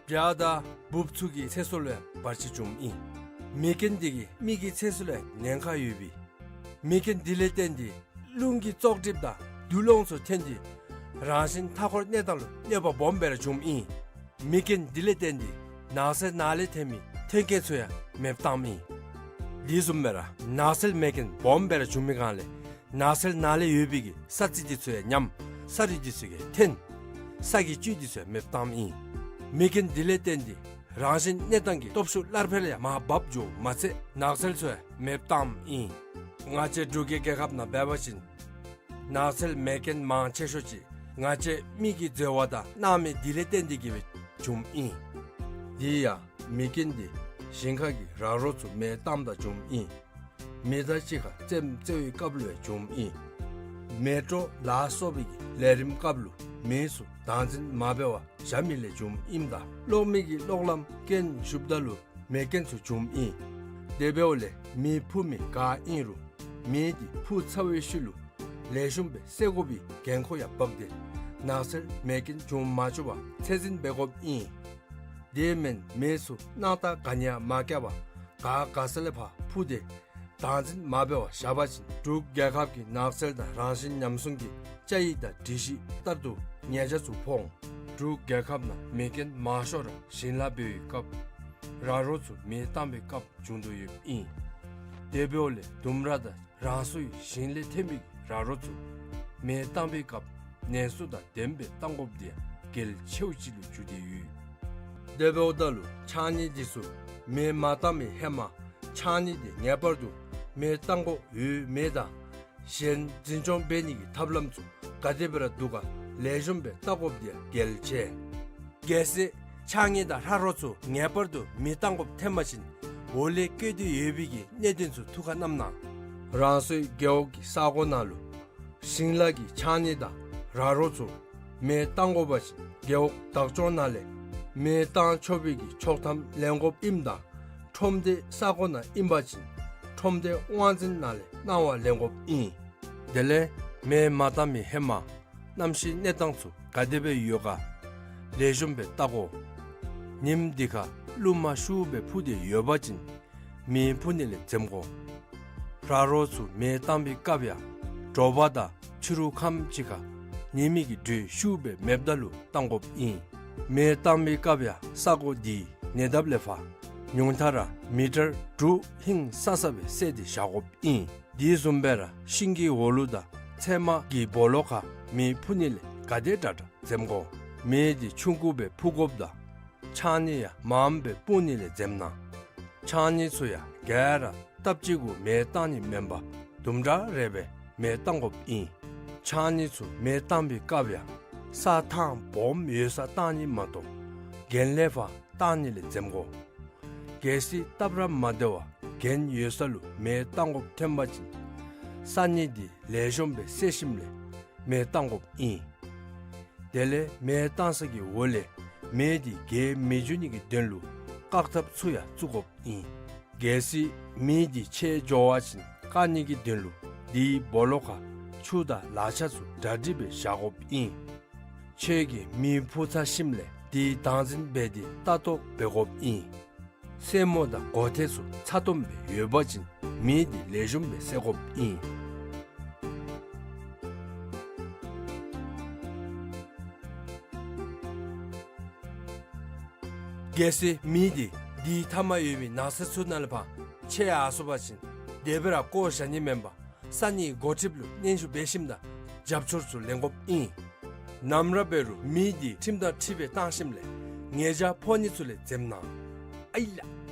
བྱ་དང་འབུཔ་ཚུ་གི་ཚེ་སྲོག་ལུ་ཡང་བར་ཆད་བྱུངམ་ཨིན། མེ་རྐྱེན་དེ་གིས་མི་གི་ཚེ་སྲོག་ལུ་ཡང་ཉེན་ཁ་ཡོད་པས། མེ་རྐྱེན་དེ་ལས་བརྟེན་ཏེ་རླུང་གི་བཙོག་གྲིབ་དང་དུག་རླངས་ཚུ་ཐོན་ཏེ་རང་བཞིན་མཐའ་འཁོར་གནས་སྟངས་ལུ་གནོད་པ་སྦོམ་སྦེ་ར་བྱུངམ་ཨིན། མེ་རྐྱེན་དེ་ལས་བརྟེན་ཏེ་ནགས་ཚལ་ནང་ལས་ཐོན་མི་ཐོན་སྐྱེད་ཚུ་ཡང་མེདཔ་བཏངམ་ཨིན། དེ་བཟུམ་སྦེ་ར་ནགས་ཚལ་མེ་རྐྱེན་སྦོམ་སྦེ་ར་བྱུང་མི་སྒང་ལས་ནགས་ཚལ་ནང་ལས་ཡོད་པའི་གི་ས་རྩི་དེ་ཚུ་ཡང་ཉམས་ས་རུད་དེ་ཚུ་གིས་ཐོན་ས་གི་བཅུད་དེ་ཚུ་ཡང་མེདཔ་བཏངམ་ཨིན། མེ་རྐྱེན་དེ་ལས་བརྟེན་ཏེ་རང་བཞིན་གནས་སྟངས་ཀྱི་སྟོབས་ཤུགས་སླར་འཕེལ་ཡང་མར་བབས་འགྱོཝ་མ་ཚད་ནགས་ཚལ་ཚུ་ཡང་མེདཔ་བཏངམ་ཨིན། ང་བཅས་འབྲུག་གི་རྒྱལ་ཁབ་ནང་འབད་བ་ཅིན་ནགས་ཚལ་མེ་རྐྱེན་མང་ཆེ་ཤོས་ཅིག་ང་བཅས་མི་གིས་འཛོལ་བ་དང་གནང་མི་དེ་ལས་བརྟེན་ཏེ་གིས་སྦེ་བྱུངམ་ཨིན། དེ་ཡང་མེ་རྐྱེན་དེ་ཞིང་ཁ་གི་ར་རོ་ཚུ་མེ་བཏངམ་ད་བྱུངམ་ཨིན། མེ་མདའ་གཅིག་ཁར་རྩེདམོ་རྩེ་བའི་སྐབས་ལུ་ཡང་བྱུངམ་ཨིན། མེ་དྲོ་ལ་སོགས་པའི་གི་ལས་རིམ་སྐབས་ལུ་མེ་ཚུ་བདག་འཛིན་མ་འབད་བར་བཞག་མི་ལས་བྱུངམ་ཨིནམ་ད་གློག་མེ་གི་གློག་ལམ་རྐྱེན་ཞུགསཔ་ད་ལུ་མེ་རྐྱེན་ཚུ་བྱུངམ་ཨིན། དེ་འབདཝ་ལས་མེ་འཕུ་མི་ག་ཨིན་རུང་མེ་དེ་འཕུ་ཚར་བའི་ཤུལ་ལུ་ལེགས་ཤོམ་སྦེ་བསལ་དགོ་པའི་འགན་ཁུར་ཡང་འབག་སྟེ་ནགས་ཚལ་མེ་རྐྱེན་བྱུང་མ་བཅུག་པར་ཚད་འཛིན་འབད་དགོཔ་ཨིན། དེ་མེན་མེ་ཚུ་སྣང་ཐག་ག་ནི་ཡང་མ་བཀལ་བར་ག་ག་ས་ལས་ཕར་འཕུ་སྟེ་བདག་འཛིན་མ་འབད་བར་བཞག་པ་ཅིན་འབྲུག་རྒྱལ་ཁབ་ཀྱི་ནགས་ཚལ་དང་རང་བཞིན་ཉམས་སྲུང་གི་བཅའ་ཡིག་དང་སྒྲིག་གཞི་ལྟར་དུ་ཉེས་ཆད་ཚུ་ཕོག་འོང་། འབྲུག་རྒྱལ་ཁབ་ནང་མེ་རྐྱེན་མང་ཤོས་ར་ཞིང་ལཱ་འབད་བའི་སྐབས་ར་རོ་ཚུ་མེ་བཏང་བའི་སྐབས་བྱུང་དོ་ཡོདཔ་ཨིན། དེ་འབདཝ་ལས་ལྡུམ་ར་དང་རང་སོའི་ཞིང་ལས་ཐོན་པའི་ར་རོ་ཚུ་མེ་བཏང་བའི་སྐབས་ནན་སུ་དང་ལྡནམ་སྦེ་བཏང་དགོཔ་དེ་ཡང་གལ་ཆེཝ་ཅིག་ལུ་གྱུར་ཏེ་ཡོད། དེ་འབདཝ་ད་ལུ་ཕྱགས་སྙིགས་དེ་ཚུ་མེ་མ་བཏང་བའི་ཧེ་མ་ཕྱགས་སྙིགས་དེ་ངེས་པར་དུ་མེ་བཏང་དགོཔ་ཡོད་མེད་དང་གཞན་འཛིན་སྐྱོང་འབད་ནི་གི་ཐབས་ལམ་ཚུ་ག་དེ་སྦེ་ར་འདུག་ག་ལེགས་ཤོམ་སྦེ་བལྟ་དགོཔ་དེ་ཡང་གལ་ཆེ། གལ་སྲིད་ཕྱགས་སྙིགས་དང་ར་རོ་ཚུ་ངེས་པར་དུ་མེ་བཏང་དགོཔ་ཐོན་པ་ཅིན་འོག་ལས་བཀོད་དེ་ཡོད་པའི་གི་གནད་དོན་ཚུ་ཐུགས་ཁར་བསྣམ་གནང་། རང་སོའི་རྒེད་འོག་གི་ས་གོ་ནང་ལུ་ཞིང་ལཱ་གི་ཕྱགས་སྙིགས་དང་ར་རོ་ཚུ་མེ་བཏང་དགོ་པ་ཅིན་རྒེད་འོག་བདག་སྐྱོང་ནང་ལས་མེ་བཏང་ཆོག་པའི་གི་ཆོག་ཐམ་ལེན་དགོཔ་ཨིནམ་ད་ཁྲོམ་སྡེའི་ས་གོ་ནང་ཨིན་པ་ཅིན་ཁྲོམ་སྡེའི་དབང་འཛིན་ནང་ལས་གནང་བ་ལེན་དགོཔ་ཨིན། དེ་ལས་མེ་མ་བཏང་མི་ཧེ་མ་གནམ་གཤིས་གནས་སྟངས་ཚུ་ག་དེ་སྦེ་ཡོད་ག་ལེགས་ཤོམ་སྦེ་བལྟ་དགོ། ཉིནམ་དེ་ཁར་རླུང་མ་ཤུགས་སྦེ་འཕུ་སྟེ་ཡོད་པ་ཅིན་མེ་འཕུ་ནི་ལས་འཛེམ་དགོ། ར་རོ་ཚུ་མེ་བཏང་བའི་སྐབས་ཡང་དྲོ་པ་དང་ཕྱི་རུ་ཁམས་ཅིག་ཁར་ཉི་མའི་གི་དྲོད་ཤུགས་སྦེ་མེདཔ་ད་ལུ་བཏང་དགོཔ་ཨིན། མེ་བཏང་བའི་སྐབས་ཡང་ས་གོ་དེའི་ཉེ་འདབས་ལས་ཕར་ཉུང་མཐའ་ར་མི་ཊར་དྲུག་ཧིང་སང་ས་སྦེ་བསལ་ཏེ་བཞག་དགོཔ་ཨིན། དེ་བཟུམ་སྦེ་ར་ཤིང་གི་འོག་ལུ་དང་ཚལ་མ་གི་སྦོ་ལོགས་ཁར་མེ་འཕུ་ནི་ལས་ག་དེ་དྲག་དྲག་འཛེམ་དགོ། མེ་དེ་ཆུང་ཀུ་སྦེ་འཕུ་དགོཔ་དང་ཕྱགས་སྙིགས་ཡང་མངམ་སྦེ་སྤུངས་ནི་ལས་འཛེམ་གནང་། ཕྱགས་སྙིགས་ཚུ་ཡང་ག་ར་ སྟབས་གཅིག་གུ་མེ་བཏང་ནི་མེན་པར་དུམ་གྲ་རེ་སྦེ་མེ་བཏང་དགོཔ་ཨིན། ཕྱགས་སྙིགས་ཚུ་མེ་བཏང་བའི་སྐབས་ཡང་ས་ཐང་སྦོམ་ཡོད་སར་བཏང་ནི་མ་གཏོགས་གྱེན་ལས་ཕར་བཏང་ནི་ལས་འཛེམ་དགོ། གལ་སྲིད་སྟབས་ར་མ་བདེ་བར་གྱེན་ཡོད་ས་ལུ་མེ་བཏང་དགོཔ་ཐོན་པ་ཅིན་ས་སྙིགས་འདི་ལེགས་ཤོམ་སྦེ་བསལ་ཞིནམ་ལས་མེ་བཏང་དགོཔ་ཨིན། དེ་ལས་མེ་བཏང་ས་གི་འོག་ལས་མེ་འདི་རྒྱས་མི་འགྱོ་ནི་གི་དོན་ལུ་བཀག་ཐབས་ཚུ་ཡང་བཙུགས་དགོཔ་ཨིན། གལ་སྲིད་མེ་འདི་ཆད་འགྱོ་བ་ཅིན་བཀག་ནི་གི་དོན་ལུ་དེའི་སྦོ་ལོགས་ཁར་ཆུ་དང་ལག་ཆ་ཚུ་གྲ་སྒྲིག་སྦེ་བཞག་དགོཔ་ཨིན། ཁྱོད་ཀྱིས་མེ་ཕུ་ཚར་ཞིནམ་ལས་དེའི་བདག་འཛིན་འབད་དེ་ལྟ་རྟོག་འབད་དགོཔ་ཨིན། སེན་མོ་དང་གོ་ཐེར་ཚུ་ཚ་ཏོམ་སྦེ་ཡོད་པ་ཅིན་མེ་འདི་ལེགས་ཤོམ་སྦེ་བསད་དགོཔ་ཨིན། གལ་སྲིད་མེ་འདི་དེའི་མཐའ་མར་ཡོད་པའི་ནགས་ཚལ་ཚུ་ནང་ལས་ཕར་ཆད་ཡར་སོང་པ་ཅིན་དེ་སྦེ་ར་བཀོ་བཞག་ནི་མེན་པར་ས་གནས་འགོ་ཁྲིདཔ་ལུ་སྙན་ཞུ་འབད་ཞིནམ་དང་རྒྱབ་སྐྱོར་ཚུ་ལེན་དགོཔ་ཨིན། ནམ་ར་འབད་རུང་མེ་འདི་ཁྲིམས་དང་འཁྲིལ་སྦེ་བཏང་ཞིནམ་ལས་ཉེས་ཆད་ཕོག་ནི་ཚུ་ལས་འཛེམ་གནང་། ཨའི་ལགས།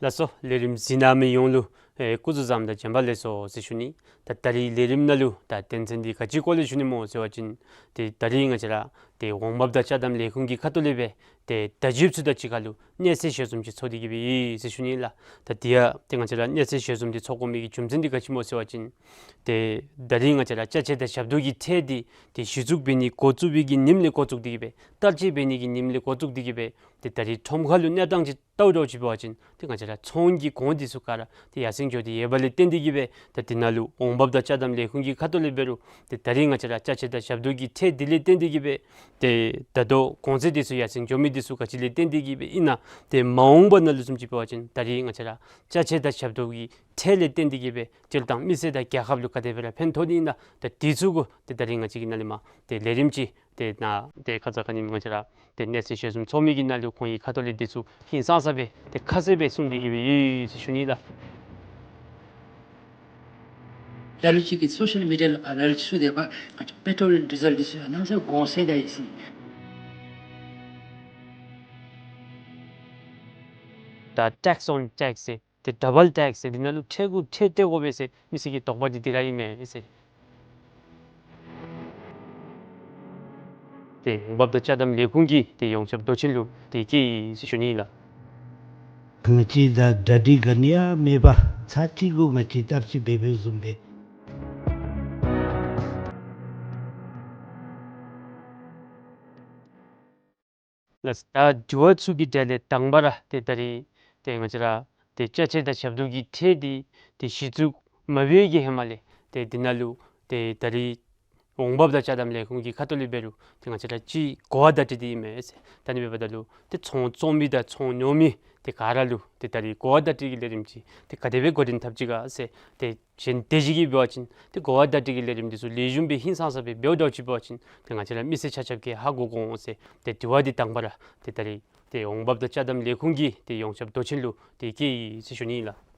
ལགས་སོ། ལས་རིམ་གཟིགས་གནང་མི་ཡོངས་ལུ་ཨེ་སྐུ་གཟུགས་བཟང་དང་བྱོན་པ་ལེགས་སོ་ཟེར་ཞུ་ནི། ད་ད་རིས་ལས་རིམ་ནང་ལུ་ད་དོན་ཚན་འདི་ག་ཅིའི་སྐོར་ལས་ཞུ་ནི་སྨོ་ཟེར་བ་ཅིན་ཏེ་ད་རིས་ང་བཅས་ར་ཏེ་འོང་འབབ་དང་ཅ་དམ་ལས་ཁུངས་ཀྱི་ཁ་ཐུག་ལས་སྦེ་ཏེ་བརྡ་བརྒྱུདཔ་ཚུ་དང་གཅིག་ཁར་ལུ་གནས་ཚུལ་ཞལ་འཛོམས་ཅིག་ཚོགས་ཏེ་གི་སྦེ་ཡོད་ཟེར་ཞུ་ནི་ལགས། ད་དེ་ཡང་ཏེ་ང་བཅས་ར་གནས་ཚུལ་ཞལ་འཛོམས་འདི་ཚོགས་དགོ་མི་གི་རྒྱུ་མཚན་འདི་ག་ཅི་སྨོ་ཟེར་བ་ཅིན་ཏེ་ད་རིས་ང་བཅས་ར་ཅ་ཆས་དང་ཞབས་ཏོག་གི་ཁྲལ་འདི་ཏེ་གཞི་བཙུགས་འབད་ནི་འགོ་བཙུགས་པའི་གི་ཉིནམ་ལས་འགོ་བཙུགས་ཏེ་གི་སྦེ་བསྟར་སྤྱོད་འབད་ནི་གི་ཉིནམ་ལས་འགོ་བཙུགས་ཏེ་གི་སྦེ་ཏེ་ད་རིས་ཁྲོམ་ཁ་ལུ་གནས་སྟངས་ཅིག་བལྟཝ་འདྲཝ་ཅིག་འབད་བ་ཅིན་ཏེ་ང་བཅས་ར་ཚོང་གི་གོང་འདི་ཚུ་ག་ར་ཏེ་ཡར་སེང་འགྱོ་སྟེ་ཡོད་པ་ལས་བརྟེན་ཏེ་གི་སྦེ་ད་དེ་ནང་ལུ་འོང་འབབ་དང་ཅ་དམ་ལས་ཁུངས་ཀྱི་ཁ་ཐུག་ལས་འབད་རུང་ཏེ་ད་རིས་ང་བཅས་ར་ཅ་ཆས་དང་ཞབས་ཏོག་གི་ཁྲལ་འདི་ལས་བརྟེན་ཏེ་གི་སྦེ་ཏེ་ད་ལྟོ་གོང་ཚད་འདི་ཚུ་ཡར་སེང་འགྱོ་མི་འདི་ཚུ་ག་ཅི་ལས་བརྟེན་ཏེ་གི་སྦེ་ཨིན་ན་ཏེ་མ་འོངས་པ་ནང་ལུ་བཟུམ་ཅིག་འབད་བ་ཅིན་ད་རིས་ང་བཅས་ར་ཅ་ཆས་དང་ཞབས་ཏོག་གི་ཁྲལ་ལས་བརྟེན་ཏེ་གི་སྦེ་སྤྱིར་བཏང་མི་སེར་དང་རྒྱལ་ཁབ་ལུ་ག་དེ་སྦེ་ར་ཕན་ཐོགས་ནི་ཨིན་ན་ད་དེ་ཚུ་གུ་ཏེ་ད་རིས་ང་བཅས་ཀྱིས་ནཱ་ལས་མར་ཏེ་ལས་རིམ་ཅིག་ཏེ་ནཱ་ཏེ་ཁ་ཙ་ཁ་ཉིནམ་ང་བཅས་ར་ཏེ་གནས་ཚུལ་ཞལ་འཛོམས་ཚོགས་མི་གི་ནང་ལུ་ཁོང་གི་ཁ་ཐུག་ལས་འདི་ཚུ་ཧིང་སངས་ས་སྦེ་ཏེ་ཁ་གསལ་སྦེ་གསུངས་ཏེ་གི་སྦེ་ཡོད་ཟེར་ཞུ་ནི་ལགས། ད་རེས་ཅིག་གི་སོ་ཤལ་མི་ཌི་ཡ་ལུ་ཨ་ལ་ལུ་ཚུ་དེ་བ་པེ་ཊོལ་ཌི་ཟེལ་འདི་ཚུ་ཡང་གནམ་མེད་ས་མེད་གོང་ཚད་ད་ཡི་ཟེར། ད་ཊེགསི་ཨོན་ཊེགསི་ཟེར་ཏེ་ཌ་བཱལ་ཊེགསི་ཟེར་འདི་ནང་ལུ་ཁྲལ་གུ་ཁྲལ་སྤྲོད་དགོ་པས་ཟེར་མི་སེར་གྱི་དོགས་པ་འདི་འདི་ར་ཨིན་མས་ཟེར། ཏེ་འོང་འབབ་དང་ཅ་དམ་ལས་ཁུངས་ཀྱི་ཏེ་ཡོངས་ཁྱབ་མདོ་ཆེན་ལུ་ཏེ་བསྐྱལ་ཡི་ཟེར་ཞུ་ནི་ལགས། ང་བཅས་ད་གྲ་སྒྲིག་ག་ནི་ཡང་མེད་པར་ཚར་གཅིག་གུ་ང་བཅས་བསྟར་སྤྱོད་འབད་འབདཝ་བཟུམ་སྦེ། ལགས། ད་དྲི་བ་ཚུ་གི་གྲས་ལས་དང་པ་ར་ཏེ་ད་རིས་ཏེ་ང་བཅས་ར་ཏེ་ཅ་ཆས་དང་ཞབས་ཏོག་གི་ཁྲལ་འདི་ཏེ་གཞི་བཙུགས་མ་འབད་བའི་གི་ཧེ་མ་ལས་ཏེ་འདི་ནང་ལུ་ཏེ་ད་རིས་འོང་འབབ་དང་ཅ་དམ་ལས་ཁུངས་ཀྱི་ཁ་ཐུག་ལས་འབད་རུང་ཏེ་ང་བཅས་ར་ཅིག་གོ་བ་བརྡ་སྤྲོད་འདི་ཨིན་མས་ཟེར། ད་ནི་འབདཝ་ད་ལུ་ཏེ་ཚོང་བཙོང་མི་དང་ཚོང་ཉོ་མི་ཏེ་ག་ར་ལུ་ཏེ་ད་རིས་གོ་བ་བརྡ་སྤྲོད་ཀྱི་ལས་རིམ་ཅིག་ཏེ་ག་དེ་སྦེ་འགོ་འདྲེན་འཐབ་ཅི་ག་ཟེར་ཏེ་གཞན་དེ་ཅིག་གིས་འབད་བ་ཅིན་ཏེ་གོ་བ་བརྡ་སྤྲོད་ཀྱི་ལས་རིམ་འདི་ཚུ་ལེགས་ཤོམ་སྦེ་ཧིང་སངས་ས་སྦེ་འབདཝ་འདྲཝ་ཅིག་འབད་བ་ཅིན་ཏེ་ང་བཅས་ར་མི་སེར་ཆ་ཁྱབ་ཀྱིས་ཧ་གོ་དགོ་འོང་ཟེར། ཏེ་དྲི་བ་འདི་དང་པ་ར་ཏེ་ད་རིས་ཏེ་འོང་འབབ་དང་ཅ་དམ་ལས་ཁུངས་ཀྱི་ཏེ་ཡོངས་ཁྱབ་མདོ་ཆེན་ལུ་ཏེ་བསྐྱལ་ཡི་ཟེར་ཞུ་ནི་ཨིན་ལགས།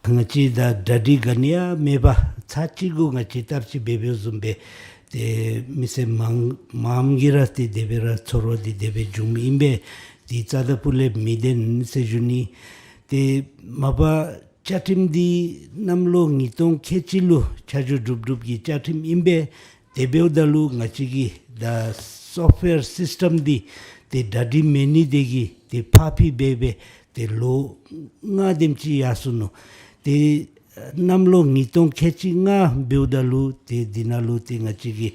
ང་བཅས་ད་གྲ་སྒྲིག་ག་ནི་ཡང་མེད་པར་ཚར་གཅིག་གུ་ང་བཅས་བསྟར་སྤྱོད་འབད་འབདཝ་བཟུམ་སྦེ་ཏེ་མི་སེར་མང་མངམ་གིས་ར་ཏེ་དེ་སྦེ་ར་ཚོར་བ་འདི་དེ་སྦེ་བྱུངམ་ཨིན་པས། ཏེ་རྩ་དང་ཕུ་ལས་མི་བདེན་ཟེར་ཞུ་ནི། ཏེ་མ་པ་བཅའ་ཁྲིམས་འདི་གནམ་ལོ་ཉིས་སྟོང་ཁལ་གཅིག་ལུ་ཆ་འཇོག་གྲུབ་གྲུབ་ཀྱི་བཅའ་ཁྲིམས་ཨིན་པས། དེ་འབདཝ་ད་ལུ་ང་བཅས་ཀྱི་ད་སོཕཊ་ཝེར་སིསི་ཊེམ་འདི་ཏེ་གྲ་སྒྲིག་མེད་ནི་དེ་གིས་ཏེ་ཕར་ཕྱིར་འབད་འབད་ཏེ་ལོ་ལྔ་དེམ་ཅིག་ཡར་སོ་ནུག། ཏེ་གནམ་ལོ་ཉིས་སྟོང་ཁལ་གཅིག་ལྔ་འབདཝ་ད་ལུ་ཏེ་འདི་ནང་ལུ་ཏེ་ང་བཅས་ཀྱི་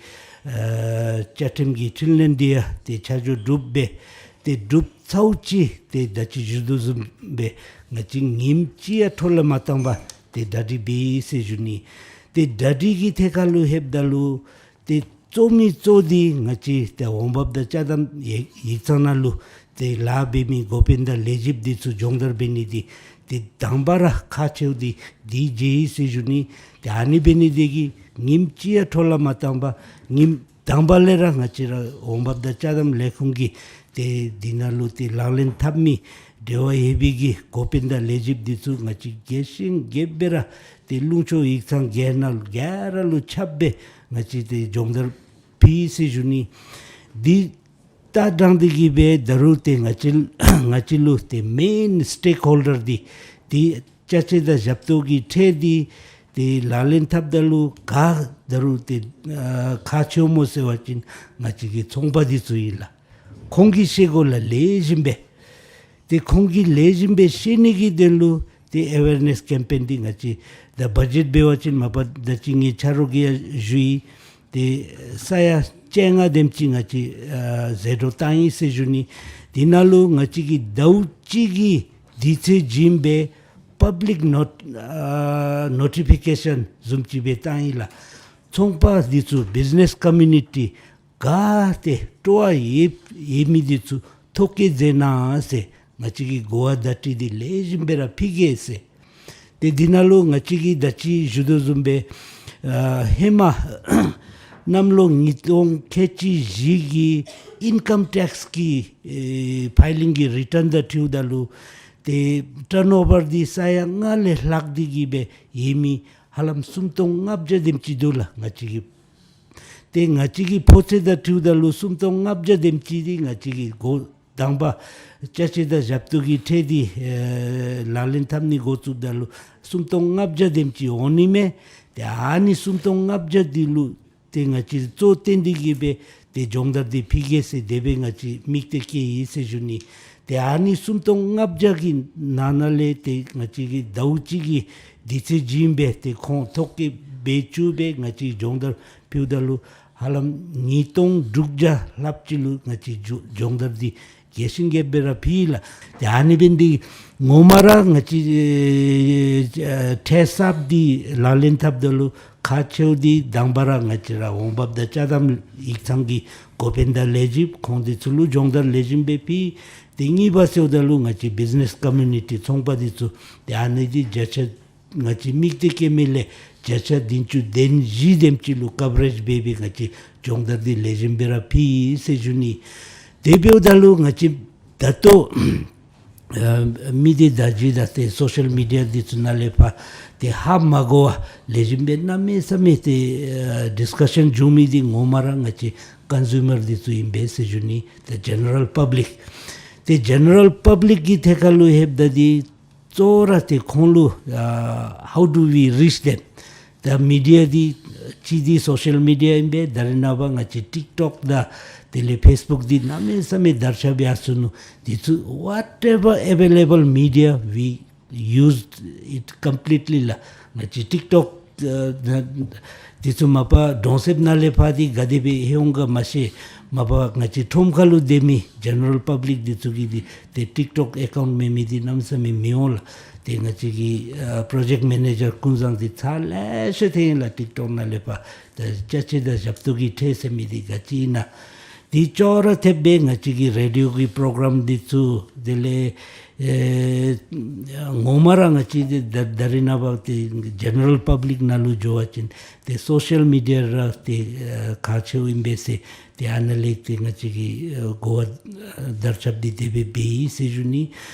ཨ་བཅའ་ཁྲིམས་ཀྱི་འཕྲིན་ལས་འདི་ཡང་ཏེ་ཆ་འཇོག་གྲུབ་སྦེ་ཏེ་གྲུབ་ཚརཝ་ཅིག་ཏེ་ད་ཅི་ཞུ་དོ་བཟུམ་སྦེ་ང་བཅས་ཉིནམ་གཅིག་ཡང་འཕྲོ་བརླག་མ་བཏང་པར་ཏེ་གྲ་སྒྲིག་འབད་ཡི་ཟེར་ཞུ་ནི། ཏེ་གྲ་སྒྲིག་གི་ཐད་ཁར་ལུ་ལྷོདཔ་ད་ལུ་ཏེ་གཙོ་མི་གཙོ་འདི་ང་བཅས་ཏེ་འོང་འབབ་དང་ཅ་དམ་ཡིག་ཡིག་ཚང་ནང་ལུ་ཏེ་ལཱ་འབད་མི་འགོ་དཔོན་དང་ལས་བྱེདཔ་འདི་ཚུ་སྦྱོང་བརྡར་འབད་ནི་འདི་ཏེ་དང་པ་ར་ཁག་ཆེཝ་འདི་འདི་མཇལ་ཡི་ཟེར་ཞུ་ནི། ཏེ་ཨ་ནི་འབད་ནི་དེ་གིས་ཉིནམ་གཅིག་ཡང་འཕྲོ་བརླག་མ་བཏང་པར་ཉིནམ་དང་པ་ལས་ར་ང་བཅས་ར་འོང་འབབ་དང་ཅ་དམ་ལས་ཁུངས་ཀྱི་ཏེ་འདི་ནང་ལུ་ཏེ་ལག་ལེན་འཐབ་མི་འབྲེལ་བ་ཡོད་པའི་གི་འགོ་དཔོན་དང་ལས་བྱེདཔ་འདི་ཚུ་ང་བཅས་རྒྱས་ཤིང་རྒྱས་པ་སྦེ་ར་ཏེ་ལུང་ཕྱོགས་ཡིག་ཚང་ག་ནང་ག་ར་ལུ་ཁྱབ་སྦེ་ང་བཅས་ཏེ་སྦྱོང་བརྡར་འབད་ཡི་ཟེར་ཞུ་ནི། འདི་ ད་དྲང་སྟེ་གི་སྦེ་ད་རུང་ཏེ་ང་བཅས་ང་བཅས་ལུ་ཏེ་མེན་སི་ཊེཀ་ཧོལ་ཌར་འདི་ཏེ་ཅ་ཆས་དང་ཞབས་ཏོག་གི་ཁྲལ་འདི་ཏེ་ལག་ལེན་འཐབ་ད་ལུ་ག་ད་རུང་ཏེ་ཨ་ཁག་ཆེཝ་སྨོ་ཟེར་བ་ཅིན་ང་བཅས་ཀྱི་ཚོང་པ་འདི་ཚུ་ཨིན་ལགས། ཁོང་གིས་ཤེས་དགོ་ལགས། ལེགས་ཤོམ་སྦེ་ཏེ་ཁོང་གིས་ལེགས་ཤོམ་སྦེ་ཤེས་ནི་གི་དོན་ལུ་ཏེ་ཨེ་ཝེར་ནེསི་ཀེམ་པེན་འདི་ང་བཅས་ད་བ་ཇེཊ་འབད་བ་ཅིན་མ་པ་ད་ཅི་ངེའི་ཆ་རོགས་ཀྱིས་ཡང་ཞུ་ཡི། ཏེ་ས་ཡ་བཅོ་ལྔ་དེམ་ཅིག་ང་བཅས་ཨ་ཟད་འགྲོ་བཏང་ཡི་ཟེར་ཞུ་ནི། དེ་ནང་ལུ་ང་བཅས་ཀྱིས་ཟླཝ་གཅིག་གི་དུས་ཚོད་བྱིན་སྦེ་པབ་ལིཀ་ནོཊ་ཨ་ནོ་ཊི་ཕི་ཀེ་ཤཱན་བཟུམ་ཅིག་སྦེ་བཏང་ཡི་ལགས། ཚོང་པ་འདི་ཚུ་བིཛ་ནེསི་ཀོ་མིའུ་ནི་ཊི་ག་ཏེ་སྤྲོ་བ་ཡོད་ཡོད་མི་འདི་ཚུ་ཐོ་བཀོད་མཛད་གནང་ཟེར་ང་བཅས་ཀྱིས་གོ་བ་བརྡ་སྤྲོད་འདི་ལེགས་ཤོམ་སྦེ་ར་ཕུལ་གེ་ཟེར། ཏེ་འདི་ནང་ལུ་ང་བཅས་ཀྱིས་ད་ཅི་ཞུ་དོ་བཟུམ་སྦེ་ཨ་ཧེ་མ་གནམ་ལོ་ཉིས་སྟོང་ཁལ་གཅིག་བཞི་གི་ཨིན་ཀམ་ཊེགསི་གི་ཨེ་ཕའི་ལིང་གི་རི་ཊརན་དང་འཁྲིལཝ་ད་ལུ་ཏེ་ཊརན་ཨོ་བར་འདི་ས་ཡ་ལྔ་ལས་ལྷག་སྟེ་གི་སྦེ་ཡོད་མི་ཧ་ལམ་སུམ་སྟོང་ལྔ་བརྒྱ་དེམ་ཅིག་འདུག་ལགས། ང་བཅས་ཀྱི་ཏེ་ང་བཅས་ཀྱི་ཕོ་ཚོད་དང་འཁྲིལཝ་ད་ལུ་སུམ་སྟོང་ལྔ་བརྒྱ་དེམ་ཅིག་འདི་ང་བཅས་ཀྱིས་འགོ་དང་པ་ཅ་ཆས་དང་ཞབས་ཏོག་གི་ཁྲལ་འདི་ཨེ་ལག་ལེན་འཐབ་ནི་འགོ་བཙུགསཔ་ད་ལུ་སུམ་སྟོང་ལྔ་བརྒྱ་དེམ་ཅིག་འོང་ནི་མས། ཏེ་ཨ་ནི་སུམ་སྟོང་ལྔ་བརྒྱ་འདི་ལུ་ཏེ་ང་བཅས་གཙོ་བོ་བཏོན་ཏེ་གི་སྦེ་ཏེ་སྦྱོང་བརྡར་འདི་ཕུལ་གེ་ཟེར་དེ་སྦེ་ང་བཅས་དམིགས་གཏད་བསྐྱེད་ཡི་ཟེར་ཞུ་ནི། ཏེ་ཨ་ནི་སུམ་སྟོང་ལྔ་བརྒྱ་གི་ནང་ན་ལས་ཏེ་ང་བཅས་ཀྱིས་ཟླཝ་གཅིག་གི་དུས་ཚོད་བྱིན་སྦེ་ཏེ་ཁོང་ཐོ་བཀོད་འབད་བཅུག་སྦེ་ང་བཅས་སྦྱོང་བརྡར་ཕུལཝ་ད་ལུ་ཧ་ལམ་ཉིས་སྟོང་དྲུག་བརྒྱ་ལྷགཔ་ཅིག་ལུ་ང་བཅས་སྦྱོ་སྦྱོང་བརྡར་འདི་རྒྱས་ཤིང་རྒྱས་པ་སྦེ་ར་ཕུལ་ཡི་ལགས། ཏེ་ཨ་ནི་འབདན་འདི་ངོ་མ་ར་ང་བཅས་ཨེ་ཁྲལ་གསརཔ་འདི་ལག་ལེན་འཐབ་ད་ལུ་ཁག་ཆེཝ་འདི་དང་པ་ར་ང་བཅས་ར་འོང་འབབ་དང་ཅ་དམ་ཡིག་ཚང་གི་འགོ་དཔོན་དང་ལས་བྱེདཔ་ཁོང་འདི་ཚུ་ལུ་སྦྱོང་བརྡར་ལེགས་ཤོམ་སྦེ་ཕུལ། ཏེ་གཉིས་པ་ཟེརཝ་ད་ལུ་ང་བཅས་བིཛ་ནེསི་ཀོ་མིའུ་ནི་ཊི་ཚོང་པ་འདི་ཚུ་ཏེ་ཨ་ནི་འདི་བརྒྱ་ཆ་ང་བཅས་དམིགས་གཏད་བསྐྱེད་མི་ལས་བརྒྱ་ཆ་བདུན་ཅུ་དོན་བཞི་དེམ་ཅིག་ལུ་ཀབ་རེཇ་འབད་སྦེ་ང་བཅས་སྦྱོང་བརྡར་འདི་ལེགས་ཤོམ་སྦེ་ར་ཕུལ་ཡི་ཟེར་ཞུ་ནི། དེ་འབདཝ་ད་ལུ་ང་བཅས་ད་ལྟོ་ཨ་མི་སྡེ་བརྡ་བརྒྱུད་དང་ཏེ་སོ་ཤལ་མི་ཌི་ཡ་འདི་ཚུ་ནང་ལས་ཕར་ཏེ་ཧ་མ་གོ་བར་ལེགས་ཤོམ་སྦེ་གནམ་མེད་ས་མེད་ཏེ་ཨ་ཌིསི་ཀ་ཤཱན་འབྱུང་མི་འདི་ངོ་མ་ར་ང་བཅས་ཀོན་སུ་མར་འདི་ཚུ་ཨིན་པས་ཟེར་ཞུ་ནི། ཏེ་ཇེ་ནེ་རལ་པབ་ལིཀ་ཏེ་ཇེ་ནེ་རལ་པབ་ལིཀ་གི་ཐད་ཁར་ལུ་ལྷོདཔ་ད་འདི་གཙོ་བོ་ར་ཏེ་ཁོང་ལུ་ཨ་how do we reach them? ད་མི་ཌི་ཡ་འདི་གཅིག་འདི་སོ་ཤལ་མི་ཌི་ཡ་ཨིན་པས། ད་རེས་ནངས་པ་ང་བཅས་ཊིཀ་ཊོཀ་དང་དེ་ལས་ཕེསི་བུཀ་འདི་གནམ་མེད་ས་མེད་དར་ཁྱབ་ཡར་སོ་ནུག། འདི་ཚུ་whatever available media we used it completely ལགས། ང་བཅས་ཊིཀ་ཊོཀ་ཨ་འདི་ཚུ་མ་པ་གྲོང་གསེབ་ནང་ལས་ཕར་འདི་ག་དེ་སྦེ་ལྷོད་འོང་ག་མ་ཤེས། མ་པ་ང་བཅས་ཁྲོམ་ཁ་ལུ་སྡོད་མི་ཇེ་ནེ་རལ་པབ་ལིཀ་འདི་ཚུ་གིས་འདི་ཏེ་ཊིཀ་ཊོཀ་ཨེ་ཀའུནཊ་མེད་མི་འདི་གནམ་མེད་ས་མེད་མི་འོང་ལགས། ཏེ་ང་བཅས་ཀྱི་ཨ་པྲོ་ཇེཀཊ་མེ་ནེ་ཇར་ཀུན་བཟང་འདི་ཚར་ལེ་ཤ་ཐོན་ཡི་ལགས། ཊིཀ་ཊོཀ་ནང་ལས་ཕར་ད་ཅ་ཆས་དང་ཞབས་ཏོག་གི་ཁྲལ་ཟེར་མི་འདི་ག་ཅི་ཨིན་ན། འདི་ཅོག་ར་འཐདཔ་སྦེ་ང་བཅས་ཀྱི་རེ་ཌི་ཡོ་གི་པྲོ་གྲམ་འདི་ཚུ་དེ་ལས་ཨེ་ངོ་མ་ར་ང་བཅས་འདི་ད་ད་རེས་ནངས་པ་ཏེ་ཇེ་ནེ་རལ་པབ་ལིཀ་ནང་ལུ་འགྱོ་བ་ཅིན་ཏེ་སོ་ཤལ་མི་ཌི་ཡ་ར་ཏེ་ཨེ་ཁག་ཆེཝ་ཨིན་པས་ཟེར་ཏེ་ཨ་ནཱ་ལས་ཏེ་ང་བཅས་ཀྱིས་ཨེ་གོ་བ་ཨེ་དར་ཁྱབ་འདི་དེ་སྦེ་འབད་ཡི་ཟེར་ཞུ་ནི།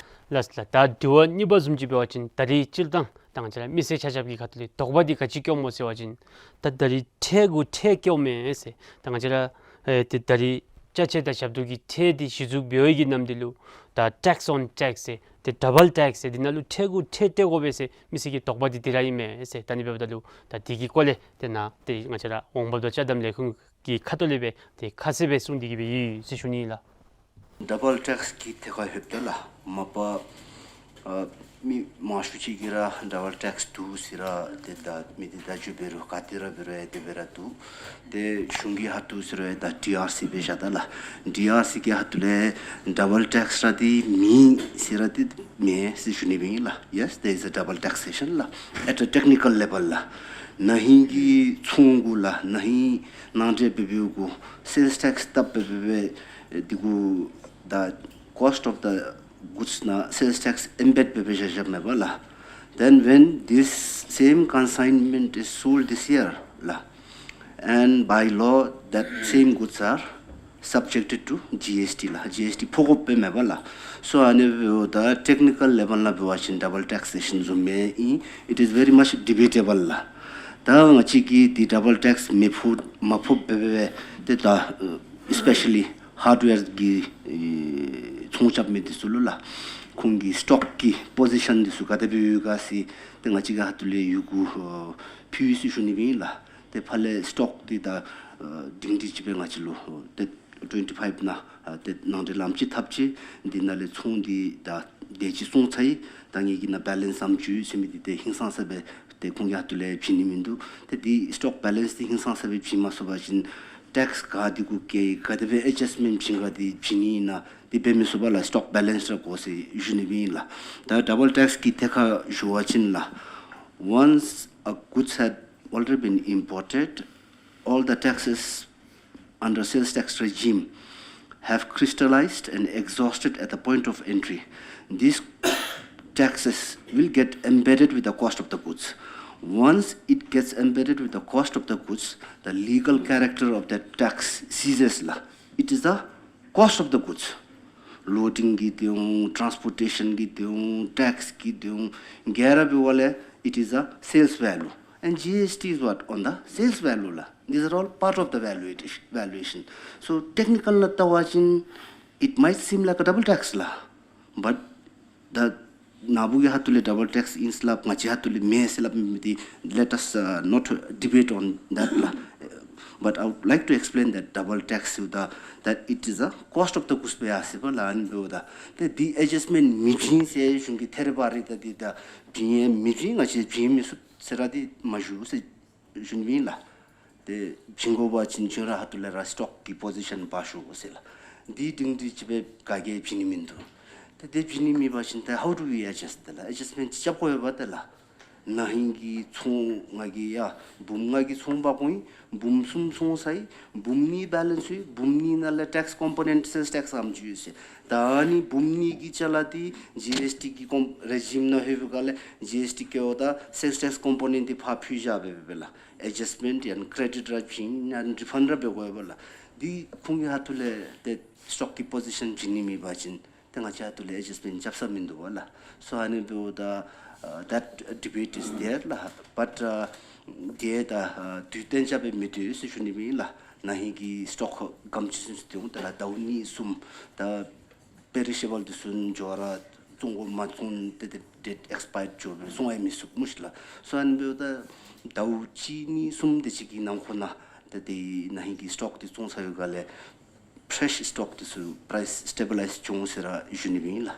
ལགས་ལགས། ད་དྲི་བ་གཉིས་པ་བཟུམ་ཅིག་འབད་བ་ཅིན་ད་རིས་སྤྱིར་བཏང་ད་ང་བཅས་ར་མི་སེར་ཆ་ཁྱབ་ཀྱི་ཁ་ཐུག་ལས་དོགས་པ་འདི་ག་ཅི་སྐྱེཝ་སྨོ་ཟེར་བ་ཅིན་ད་ད་རིས་ཁྲལ་གུ་ཁྲལ་སྐྱེཝ་མས་ཟེར། ད་ང་བཅས་ར་ཨེ་ཏེ་ད་རིས་ཅ་ཆས་དང་ཞབས་ཏོག་གི་ཁྲལ་འདི་གཞི་བཙུགས་འབད་བའི་གི་ནམ་དུས་ལུ་ད་ཊེགསི་ཨོན་ཊེགསི་ཟེར་ཏེ་ཌབ་བལ་ཊེགསི་ཟེར་འདི་ནང་ལུ་ཁྲལ་གུ་ཁྲལ་སྤྲོད་དགོ་པས་ཟེར་མི་སེར་གྱི་དོགས་པ་འདི་དེ་ར་ཨིན་མས་ཟེར། ད་ཨ་ནི་འབདཝ་ད་ལུ་ད་འདི་གི་སྐོར་ལས་ཏེ་ནཱ་ཏེ་ང་བཅས་ར་འོང་འབབ་དང་ཅ་དམ་ལས་ཁུངས་ཀྱི་ཁ་ཐུག་ལས་སྦེ་ཏེ་ཁ་གསལ་སྦེ་གསུངས་ཏེ་གི་སྦེ་ཡོད་ཟེར་ཞུ་ནི་ལགས། ཌབ་བལ་ཊེགསི་གི་ཐད་ཁར་ལྷོདཔ་ད་ལགས་མ་པ་ཨ་མི་མང་ཤོས་ཅིག་གིས་ར་ཌབ་བལ་ཊེགསི་འདུག་ཟེར་ར་ཏེ་ད་མི་སྡེ་བརྡ་བརྒྱུད་འབད་རུང་ག་ཏེ་ར་འབད་རུང་ཨེ་དེ་སྦེ་ར་འདུག། ཏེ་གཞུང་གི་ཁ་ཐུག་ཟེར་རུང་ཨེ་ད་ཌི་ཨར་སི་སྦེ་བཞག་ད་ལགས། ཌི་ཨར་སི་གི་ཁ་ཐུག་ལས་ཌབ་བལ་ཊེགསི་ར་འདི་མེད་ཟེར་ར་འདི་མེན་ཟེར་ཞུ་ནི་སྦེ་ཨིན་ལགས། Yes, there is a double taxation ལགས། At a technical level ལགས། ན་ཧིང་གི་ཚོང་གུ་ལགས་ན་ཧིང་ནང་འདྲེན་འབད་འབདཝ་གུ་སེལསི་ཊེགསི་བཏབ་འབད་འབད་འབད་འདི་གུ་the cost of the goods ནང་སེལསི་ཊེགསི་ཨེམ་བེཌ་འབད་འབད་བཞག་བཞགཔ་མས་པ་ལགས། Then when this same consignment is sold this year ལགས། And by law, that same goods are subjected to ཇི་ཨེསི་ཊི་ལགས། ཇི་ཨེསི་ཊི་ཕོག་དགོཔ་མས་པ་ལགས། So ཨ་ནི་འབདཝ་ད་ཊེཀ་ནི་ཀལ་ལེ་བལ་ནང་འབད་བ་ཅིན་ཌབ་བལ་ཊེག་སེ་ཤཱན་བཟུམ་མས་ཨིན། It is very much debatable ལགས། ད་ང་བཅས་ཀྱིས་འདི་ཌབ་བལ་ཊེགསི་མི་ཕོག་མ་ཕོགཔ་འབད་འབད་འབད་ཏེ་ད་ཨེ་སི་པེ་ཤ་ལི་ ཧརཌ་ཝེར་གྱི་ཨེ་ཚོང་རྐྱབ་མི་འདི་ཚུ་ལུ་ལགས་ཁོང་གི་སི་ཊོཀ་གི་པོ་ཟི་ཤཱན་འདི་ཚུ་ག་དེ་སྦེ་ཡོད་ག་ཟེར་ཏེ་ང་བཅས་ཀྱི་ཁ་ཐུག་ལས་ཡི་གུ་ཨེ་ཕུལ་ཡི་ཟེར་ཞུ་ནི་སྦེ་ཨིན་ལགས། ཏེ་ཕར་ལས་སི་ཊོཀ་འདི་ད་ཨེ་སྒྲིང་སྒྲི་ཅིག་སྦེ་ང་བཅས་ལུ་ཏེ་ཊུ་ཝེན་ཊི་ཕའིབ་ནང་ཨེ་ཏེ་ནང་འདྲེན་ལམ་ཅིག་འཐབ་ཅི། འདི་ནང་ལས་ཚོང་འདི་ད་དེ་ཅིག་བཙོང་ཚར་ཡི། ད་ངེ་གི་ནང་བེ་ལེནསི་ཙམ་ཅིག་ཡོད་ཟེར་མི་འདི་ཏེ་ཧིང་སངས་ས་སྦེ་ཏེ་ཁོང་གི་ཁ་ཐུག་ལས་བྱིན་ནི་མིན་འདུག། ཏེ་འདི་སི་ཊོཀ་བེ་ལེནསི་འདི་ཧིང་སངས་ས་སྦེ་བྱིན་མ་ཚུགས་པ་ཅིན་ཊེགསི་ག་འདི་གུ་བཀལ་ཡི་ག་དེ་སྦེ་ཨེ་ཇཱསཊ་མེནཊ་བྱིན་ག་འདི་བྱིན་ནི་ཨིན་ན་འདི་འབད་མི་ཚུགས་པས་ལགས། སི་ཊོཀ་བེ་ལེནསི་ར་དགོ་ཟེར་ཞུ་ནི་སྦེ་ཨིན་ལགས། ད་ཌབ་བཱལ་ཊེགསི་གི་ཐད་ཁར་ཞུ་བ་ཅིན་ལགས། Once a goods had already been imported, all the taxes under sales tax regime have crystallized and exhausted at the point of entry. These taxes will get embedded with the cost of the goods. Once it gets embedded with the cost of the goods, the legal character of that tax ceases, la. It is the cost of the goods. Loading གི་དེ་འོང་། transportation གི་དེ་འོང་། tax གི་དེ་འོང་། ག་ར་འབདཝ་ལས་it is a sales value. And G S T is what? On the sales value, la. These are all part of the valuation, valuation. So technical ནང་བལྟ་བ་ཅིན, it might seem like a double tax, la. But the ནཱ་བུ་གི་ཁ་ཐུག་ལས་ཌབ་བཱལ་ཊེགསི་ཨིན་ཟེར་སླབ་ང་བཅས་ཁ་ཐུག་ལས་མེན་ཟེར་སླབ་མི་འདི། Let us, uh, not debate on that, la. But I would like to explain that double tax, the, that it is a cost of the goods སྦེ་ཡར་སོ་ཡི་པས་ལགས། ཨ་ནི་འབདཝ་ད་ཏེ་འདི་ཨེ་ཇཱསཊ་མེནཊ་མི་བྱིན་ཟེར་གཞུང་གིས་ཐད་རི་བ་རི་ད་འདི་ད་བྱིན་ཡང་མི་བྱིན། ང་བཅས་བྱིན་མི་ཚུགས་ཟེར་ར་འདི་མ་ཞུ་ཟེར་ཞུ་ནི་ཨིན་ལགས། ཏེ་བྱིན་དགོ་པ་ཅིན་ཁྱོད་ར་ཁ་ཐུག་ལས་ར་སི་ཊོཀ་གི་པོ་ཟི་ཤཱན་འབག་ཤོག་ཟེར་ལགས། འདི་སྒྲིང་སྒྲི་ཅིག་སྦེ་ག་གིས་བྱིན་ནི་མིན་འདུག། ཏེ་དེ་བྱིན་ནི་མེད་པ་ཅིན་ཏེ་how do we adjust? ཏེ་ལགས་ཨེ་ཇཱསཊ་མེནཊ་རྐྱབ་དགོ་པས་ཏེ་ལགས། ན་ཧིང་གི་ཚོང་ང་གིས་ཡ་འབུམ་ལྔ་གི་ཚོང་འབག་འོང་ཡི། འབུམ་གསུམ་བཙོང་ཚར་ཡི། འབུམ་གཉིས་བེ་ལེནསི་ཡོད། འབུམ་གཉིས་ནང་ལས་ཊེགསི་ཀོམ་པོ་ནེནཊ་སེལསི་ཊེགསི་ཙམ་ཅིག་ཡོད་ཟེར། ད་ཨ་ནི་འབུམ་གཉིས་ཀྱི་ཅ་ལ་འདི་ཇི་ཨེསི་ཊི་གི་ཀོམ་རེ་ཇིམ་ནང་ལྷོད་པའི་སྒང་ལས་ཇི་ཨེསི་ཊི་བཀལཝ་ད་སེལསི་ཊེགསི་ཀོམ་པོ་ནེནཊ་འདི་ཕར་འཕུལ་བཞག་སྦེ་སྦེ་ལགས། ཨེ་ཇཱསཊ་མེནཊ་ཡང་ཀེ་རེ་ཌིཊ་ར་བྱིན་ཡང་རི་ཕཱནཌ་ར་འབད་དགོ་པས་ལགས། འདི་ཁོང་གི་ཁ་ཐུག་ལས་ཏེ་སི་ཊོཀ་གི་པོ་ཟི་ཤཱན་བྱིན་ནི་མེད་པ་ཅིན་ཏེ་ང་བཅས་ཁ་ཐུག་ལས་ཨེ་ཇཱསཊ་མེནཊ་རྐྱབ་ས་མིན་འདུག་པ་ལགས། སོ་ཨ་ནི་འབདཝ་ད་ཨ་that debate is there, ལགས། But ཨ་དེ་ད་ཨ་དུས་གཏན་འཇགས་སྦེ་མི་སྡོད་ཟེར་ཞུ་ནི་ཨིན་ལགས། ན་ཧིང་གི་སི་ཊོཀ་སྒམ་ཅིག་ཚུན་ཚོད་དེ་འོང་ད་ལགས། ཟླཝ་གཉིས་གསུམ་ད་པེ་རི་ཤེ་བཱལ་འདི་ཚུ་འགྱོ་ར་བཙོང་དགོ། མ་བཙོང་ཏེ་ཏེ་ཌེཊ་ཨེགསི་པ་ཡརཌ་འགྱོ་སྦེ་བཙོང་ཡང་མི་ཚུགས་སྨོ་ཤིག་ལགས། སོ་ཨ་ནི་འབདཝ་ད་ཟླཝ་གཅིག་གཉིས་གསུམ་དེ་ཅིག་གི་ནང་འཁོད་ནང་ཏེ་ཏེ་ན་ཧིང་གི་སི་ཊོཀ་འདི་བཙོང་ཚར་བའི་སྒང་ལས་ཕེ་རེཤ་སི་ཊོཀ་འདི་ཚུ་པ་རའིསི་སི་ཊེ་བི་ལའིཛ་འགྱོ་འོང་ཟེར་ར་ཞུ་ནི་ཨིན་ལགས།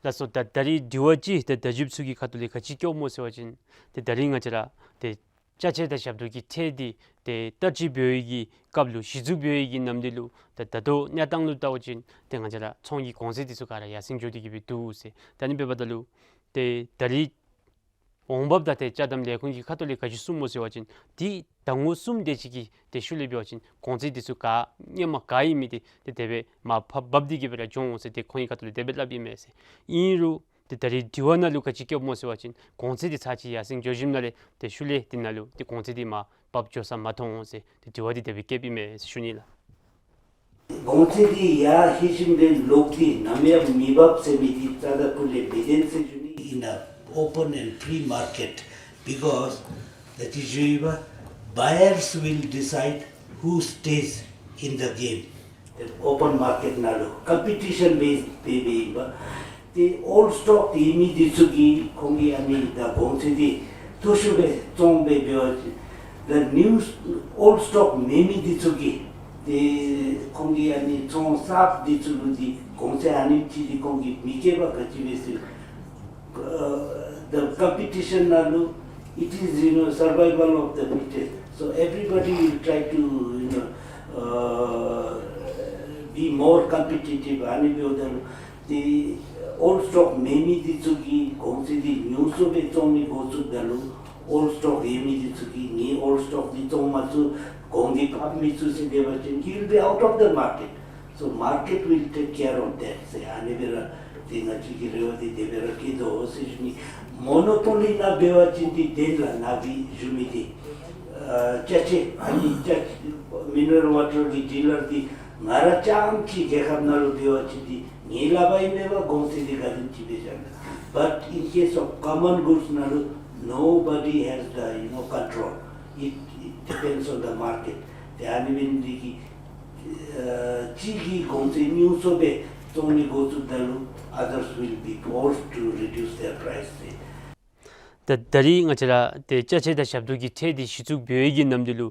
ལགས་སོ། ད་ད་རིས་དྲི་བ་ཅིག་ཏེ་བརྡ་བརྒྱུདཔ་ཚུ་གི་ཁ་ཐུག་ལས་ག་ཅི་བཀོདཔ་སྨོ་ཟེར་བ་ཅིན་ཏེ་ད་རིས་ང་བཅས་ར་ཏེ་ཅ་ཆས་དང་ཞབས་ཏོག་གི་ཁྲལ་འདི་ཏེ་བསྟར་སྤྱོད་འབད་བའི་གི་སྐབས་ལུ་གཞི་བཙུགས་འབད་བའི་གི་ནམ་དུས་ལུ་ད་ད་ལྟོ་གནས་སྟངས་ལུ་བལྟ་བ་ཅིན་ཏེ་ང་བཅས་ར་ཚོང་གི་གོང་ཚད་འདི་ཚུ་ག་ར་ཡར་སེང་འགྱོ་སྟེ་གི་སྦེ་འདུག་ཟེར། ད་ཨ་ནི་འབདཝ་ད་ལུ་ཏེ་ད་རིས་འོང་འབབ་དང་ཏེ་ཅ་དམ་ལས་ཁུངས་ཀྱི་ཁ་ཐུག་ལས་ག་ཅི་གསུངམ་སྨོ་ཟེར་བ་ཅིན་ཏེ་ཟླ་ངོ་གསུམ་དེ་ཅིག་གི་ཏེ་ཤུལ་ལས་འབད་བ་ཅིན་གོང་ཚད་འདི་ཚུ་ག་སྔོན་མ་ག་ཨིན་མི་འདི་ཏེ་དེ་སྦེ་མར་ཕབ་ཕབ་སྟེ་གི་སྦེ་ར་འགྱོ་འོང་ཟེར་ཏེ་ཁོང་གི་ཁ་ཐུག་ལས་དེ་སྦེ་སླབ་ཨིན་མས་ཟེར། ཨིན་རུང་ཏེ་ད་རིས་དྲི་བ་ནང་ལུ་ག་ཅི་བཀོདཔ་སྨོ་ཟེར་བ་ཅིན་གོང་ཚད་འདི་ཚར་ཅིག་ཡར་སེང་འགྱོ་ཞིནམ་ལས་ཏེ་ཤུལ་ལས་འདི་ནང་ལུ་ཏེ་གོང་ཚད་འདི་མར་ཕབ་འགྱོ་ས་མ་མཐོང་འོང་ཟེར་ཏེ་དྲི་བ་འདི་དེ་སྦེ་བཀོདཔ་ཨིན་མས་ཟེར་ཞུ་ནི་ལགས། གོང་ཚད་འདི་ཡར་ལྷོད་ཞིནམ་ལས་ལོག་སྟེ་ནམ་ཡང་མི་འབབ་ཟེར་མི་འདི་རྩ་དང་ཕུ་ལས་མི་བདེན་ཟེར་ཞུ་ནི། In a open and free market, because the Tijuiba buyers will decide who stays in the game. ཨོ་པཱན་མར་ཀེཊ་ནང་ལུ་ཀམ་པི་ཊི་ཤཱན་བེསཌ་སྦེ་སྦེ་ཨིན་པས། ཏེ་ཨོལཌ་སི་ཊོཀ་ཡོད་མི་འདི་ཚུ་གིས་ཁོང་གིས་ཨ་ནི་ད་གོང་ཚད་འདི་མཐོ་ཤོས་སྦེ་བཙོང་སྦེ་འབད་བ་ཅིན་ད་ནིའུ་ཨོལཌ་སི་ཊོཀ་མེད་མི་འདི་ཚུ་གིས་ཏེ་ཁོང་གིས་ཨ་ནི་ཚོང་གསརཔ་འདི་ཚུ་ལུ་འདི་གོང་ཚད་ཨ་ནེམ་ཅིག་འདི་ཁོང་གིས་མི་བཀལ་བས། ག་ཅི་སྦེ་ཟེར་ཨ་the competition ནང་ལུ་it is, you know, survival of the fittest. So everybody will try to, you know, uh, be more competitive. ཨ་ནི་འབདཝ་ད་ལུ་ཏེ་ཨོལཌ་སི་ཊོཀ་མེད་མི་འདི་ཚུ་གིས་གོང་ཚད་འདི་ཉུང་སུ་སྦེ་བཙོང་ནི་འགོ་བཙུགསཔ་ད་ལུ་ཨོལཌ་སི་ཊོཀ་ཡོད་མི་འདི་ཚུ་གིས་ངེའི་ཨོལཌ་སི་ཊོཀ་འདི་བཙོང་མ་ཚུགས། གོང་འདི་ཕབ་མི་ཚུགས་ཟེར་སྡོད་པ་ཅིན་he will be out of the market. So market will take care of that ཟེར་ཨ་ནི་སྦེ་ར་ཏེ་ང་བཅས་ཀྱི་རེ་བ་འདི་དེ་སྦེ་ར་བསྐྱེད་དོ་ཟེར་ཞུ་ནི། མོ་ནོ་པོ་ལི་ནང་འབད་བ་ཅིན་འདི་བདེན་ལགས། ནཱ་གིས་ཞུ་མི་འདི་ཨ་ཅ་ཆས་ཨ་ནི་ཅ་མི་ནི་རལ་ཝ་ཊར་གྱི་ཌི་ལར་འདི་ང་ར་རྐྱངམ་གཅིག་རྒྱལ་ཁབ་ནང་ལུ་འབད་བ་ཅིན་འདི་ངེའི་ལག་པར་ཨིན་མས་པ། གོང་ཚད་འདི་ག་དེམ་ཅིག་སྦེ་བཞག་ན། But in case of common goods ནང་ལུ་nobody has the, you know, control. It, it depends on the market. ཏེ་ཨ་ནི་འབད་ནི་འདི་གིས་ ཨ་གཅིག་གིས་གོང་ཚད་ཉུང་སུ་སྦེ་བཙོང་ནི་འགོ་བཙུགསཔ་ད་ལུ་others will be forced to reduce their price ཟེར། ད་ད་རིས་ང་བཅས་ར་ཏེ་ཅ་ཆས་དང་ཞབས་ཏོག་གི་ཁྲལ་འདི་གཞི་བཙུགས་འབད་བའི་གི་ནམ་དུས་ལུ་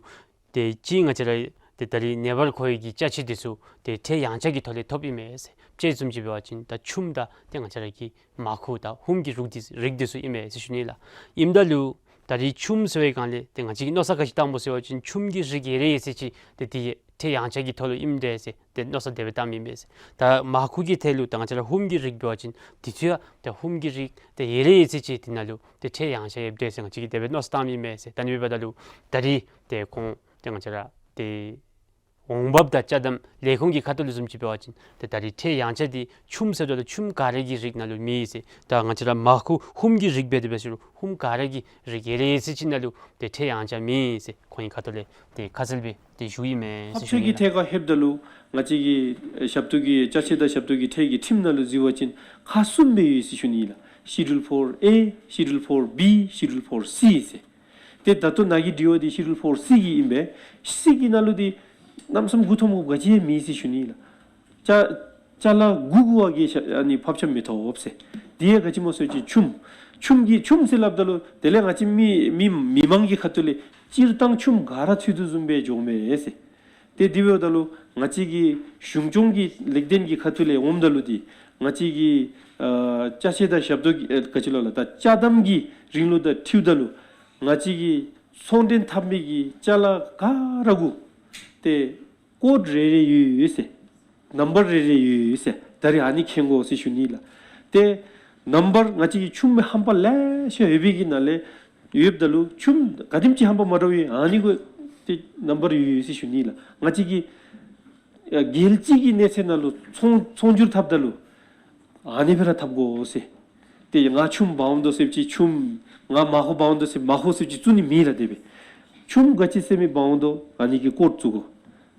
ཏེ་གཅིག་ང་བཅས་ར་ཏེ་ད་རིས་ནངས་པར་མཁོ་བའི་གི་ཅ་ཆས་འདི་ཚུ་ཏེ་ཁྲལ་ཡངས་ཆག་གི་ཐོག་ལས་ཐོབ་ཨིན་མས་ཟེར། དཔྱེ་བཟུམ་ཅིག་འབད་བ་ཅིན་ད་ཆུམ་དང་ཏེ་ང་བཅས་ར་གི་མར་ཁུ་དང་ཧུམ་གྱི་རིགས་འདི་རིགས་འདི་ཚུ་ཨིན་མས་ཟེར་ཞུ་ནི་ལགས། ཨིནམ་ད་ལུ་ད་རིས་ཆུམ་ཟེར་བའི་སྒང་ལས་ཏེ་ང་བཅས་ཀྱིས་མནོ་བསམ་ག་ཅི་བཏངམ་སྨོ་ཟེར་བ་ཅིན་ཆུམ་གྱི་རིགས་ཡོད་རེ་ཡོད་ཟེར་ཅིག་ཏེ་དེ་ཡང་ཁྲལ་ཡངས་ཆག་གི་ཐོག་ལུ་ཨིནམ་འདྲས་ཟེར་ཏེ་མནོ་བསམ་དེ་སྦེ་བཏངམ་ཨིན་མས་ཟེར། ད་མར་ཁུ་གི་ཐད་ལུ་ད་ང་བཅས་ར་ཧུམ་གྱི་རིགས་འབད་བ་ཅིན་དེ་ཚུ་ཡང་ཏེ་ཧུམ་གྱི་རིགས་ཏེ་ཡོད་རེ་ཡོད་ཟེར་ཅིག་དེ་ནང་ལུ་ཏེ་ཁྲལ་ཡངས་ཆག་ཡོདཔ་འདྲས་ཟེར་ང་བཅས་ཀྱིས་དེ་སྦེ་མནོ་བསམ་བཏངམ་ཨིན་མས་ཟེར། ད་ཨ་ནི་འབདཝ་ད་ལུ་ད་རིས་ཏེ་ཁོང་ཏེ་ང་བཅས་ར་ཏེ་འོང་འབབ་དང་ཅ་དམ་ལས་ཁུངས་ཀྱི་ཁ་ཐུག་ལུ་བཟུམ་ཅིག་འབད་བ་ཅིན་ཏེ་ད་རིས་ཁྲལ་ཡངས་ཆག་འདི་ཆུམ་ཟེརཝ་ད་ལུ་ཆུམ་ག་ར་གི་རིགས་ནང་ལུ་མེད་ཟེར། ད་ང་བཅས་ར་མར་ཁུ་ཧུམ་གྱི་རིགས་འབད་དེ་འབད་ཟེར་རུང་ཧུམ་ག་ར་གི་རིགས་ཡོད་རེ་ཡོད་ཟེར་ཅིག་ནང་ལུ་ཏེ་ཁྲལ་ཡངས་ཆག་མེད་ཟེར་ཁོང་གི་ཁ་ཐུག་ལས་ཏེ་ཁ་གསལ་སྦེ་ཏེ་ཞུཝ་ཨིན་མས་ཟེར་ཞུ་ནི་ལགས། ཕབ་ཆག་གི་ཐད་ཁར་ལྷོདཔ་ད་ལུ་ང་བཅས་ཀྱི་ཞབས་ཏོག་གི་ཅ་ཆས་དང་ཞབས་ཏོག་གི་ཁྲལ་གྱི་ཁྲིམས་ནང་ལུ་གཟིགས་པ་ཅིན་ཁག་གསུམ་སྦེ་ཡོད་ཟེར་ཞུ་ནི་ལགས། Schedule four A, Schedule four B, Schedule four C ཟེར། ཏེ་ད་ལྟོ་ནཱ་གི་དྲི་བ་འདི་Schedule four C གི་ཨིན་པས། C གི་ནང་ལུ་འདི་གནམ་མེད་ས་མེད་མགུ་འཐོམ་དགོཔ་ག་ཅི་ཡང་མེད་ཟེར་ཞུ་ནི་ལགས། ཅ་ཅ་ལ་དགུ་དགུ་བ་གིས་ཨ་ནི་ཕབ་ཆ་མི་ཐོབ་ཟེར། འདི་ཡང་ག་ཅི་སྨོ་ཟེར་བ་ཅིན་ཆུམ་ཆུམ་གྱི་ཆུམ་ཟེར་སླབ་ད་ལུ་དེ་ལས་ང་བཅས་མི་མི་མི་མང་གི་ཁ་ཐུག་ལས་སྤྱིར་བཏང་ཆུམ་ག་ར་ཚུད་དོ་བཟུམ་སྦེ་འགྱོཝ་མས་ཟེར། ཏེ་དེ་འབདཝ་ད་ལུ་ང་བཅས་ཀྱི་གཞུང་སྐྱོང་གི་ལེགས་ལྡན་གྱི་ཁ་ཐུག་ལས་འོངམ་ད་ལུ་འདི་ང་བཅས་ཀྱི་ཨ་ཅ་ཆས་དང་ཞབས་ཏོག་གི་ཨ་ག་ཅི་ལོ་ལགས། ད་ཅ་དམ་གྱི་རིང་ལུགས་དང་འཁྲིལཝ་ད་ལུ་ང་བཅས་ཀྱི་ཚོང་འབྲེལ་འཐབ་མི་གི་ཅ་ལ་ག་ར་གུ་ཏེ་ཀོཌ་རེ་རེ་ཡོད་ཟེར། ནམ་བར་རེ་རེ་ཡོད་ཟེར། ད་རིས་ཨ་ནི་མཁྱེན་དགོ་ཟེར་ཞུ་ནི་ལགས། ཏེ་ནམ་བར་ང་བཅས་ཀྱི་ཆུམ་ཧམ་པ་ལེ་ཤ་ཡོད་པའི་གི་ནང་ལས་ཡོདཔ་ད་ལུ་ཆུམ་ག་དེམ་ཅིག་ཧམ་པ་མ་འདྲཝ་ཨ་ནི་གུ་ཏེ་ནམ་བར་ཡོད་ཡོད་ཟེར་ཞུ་ནི་ལགས། ང་བཅས་ཀྱི་ཨ་རྒྱལ་སྤྱི་གི་གནས་ཚད་ནང་ལུ་ཚོང་ཚོང་སྒྱུར་འཐབ་ད་ལུ་ཨ་ནི་སྦེ་ར་འཐབ་དགོ་ཟེར། ཏེ་ང་ཆུམ་འབག་འོང་དོ་ཟེར་བ་ཅིན་ཆུམ། ང་མར་ཁུ་འབག་འོང་དོ་ཟེར་མར་ཁུ་ཟེར་བ་ཅིན་བཙུགས་ནི་མེད་ལགས། དེ་སྦེ་ཆུམ་ག་ཅི་ཟེར་མི་འབག་འོང་དོ་ཨ་ནི་གི་ཀོཌ་བཙུགས་དགོ།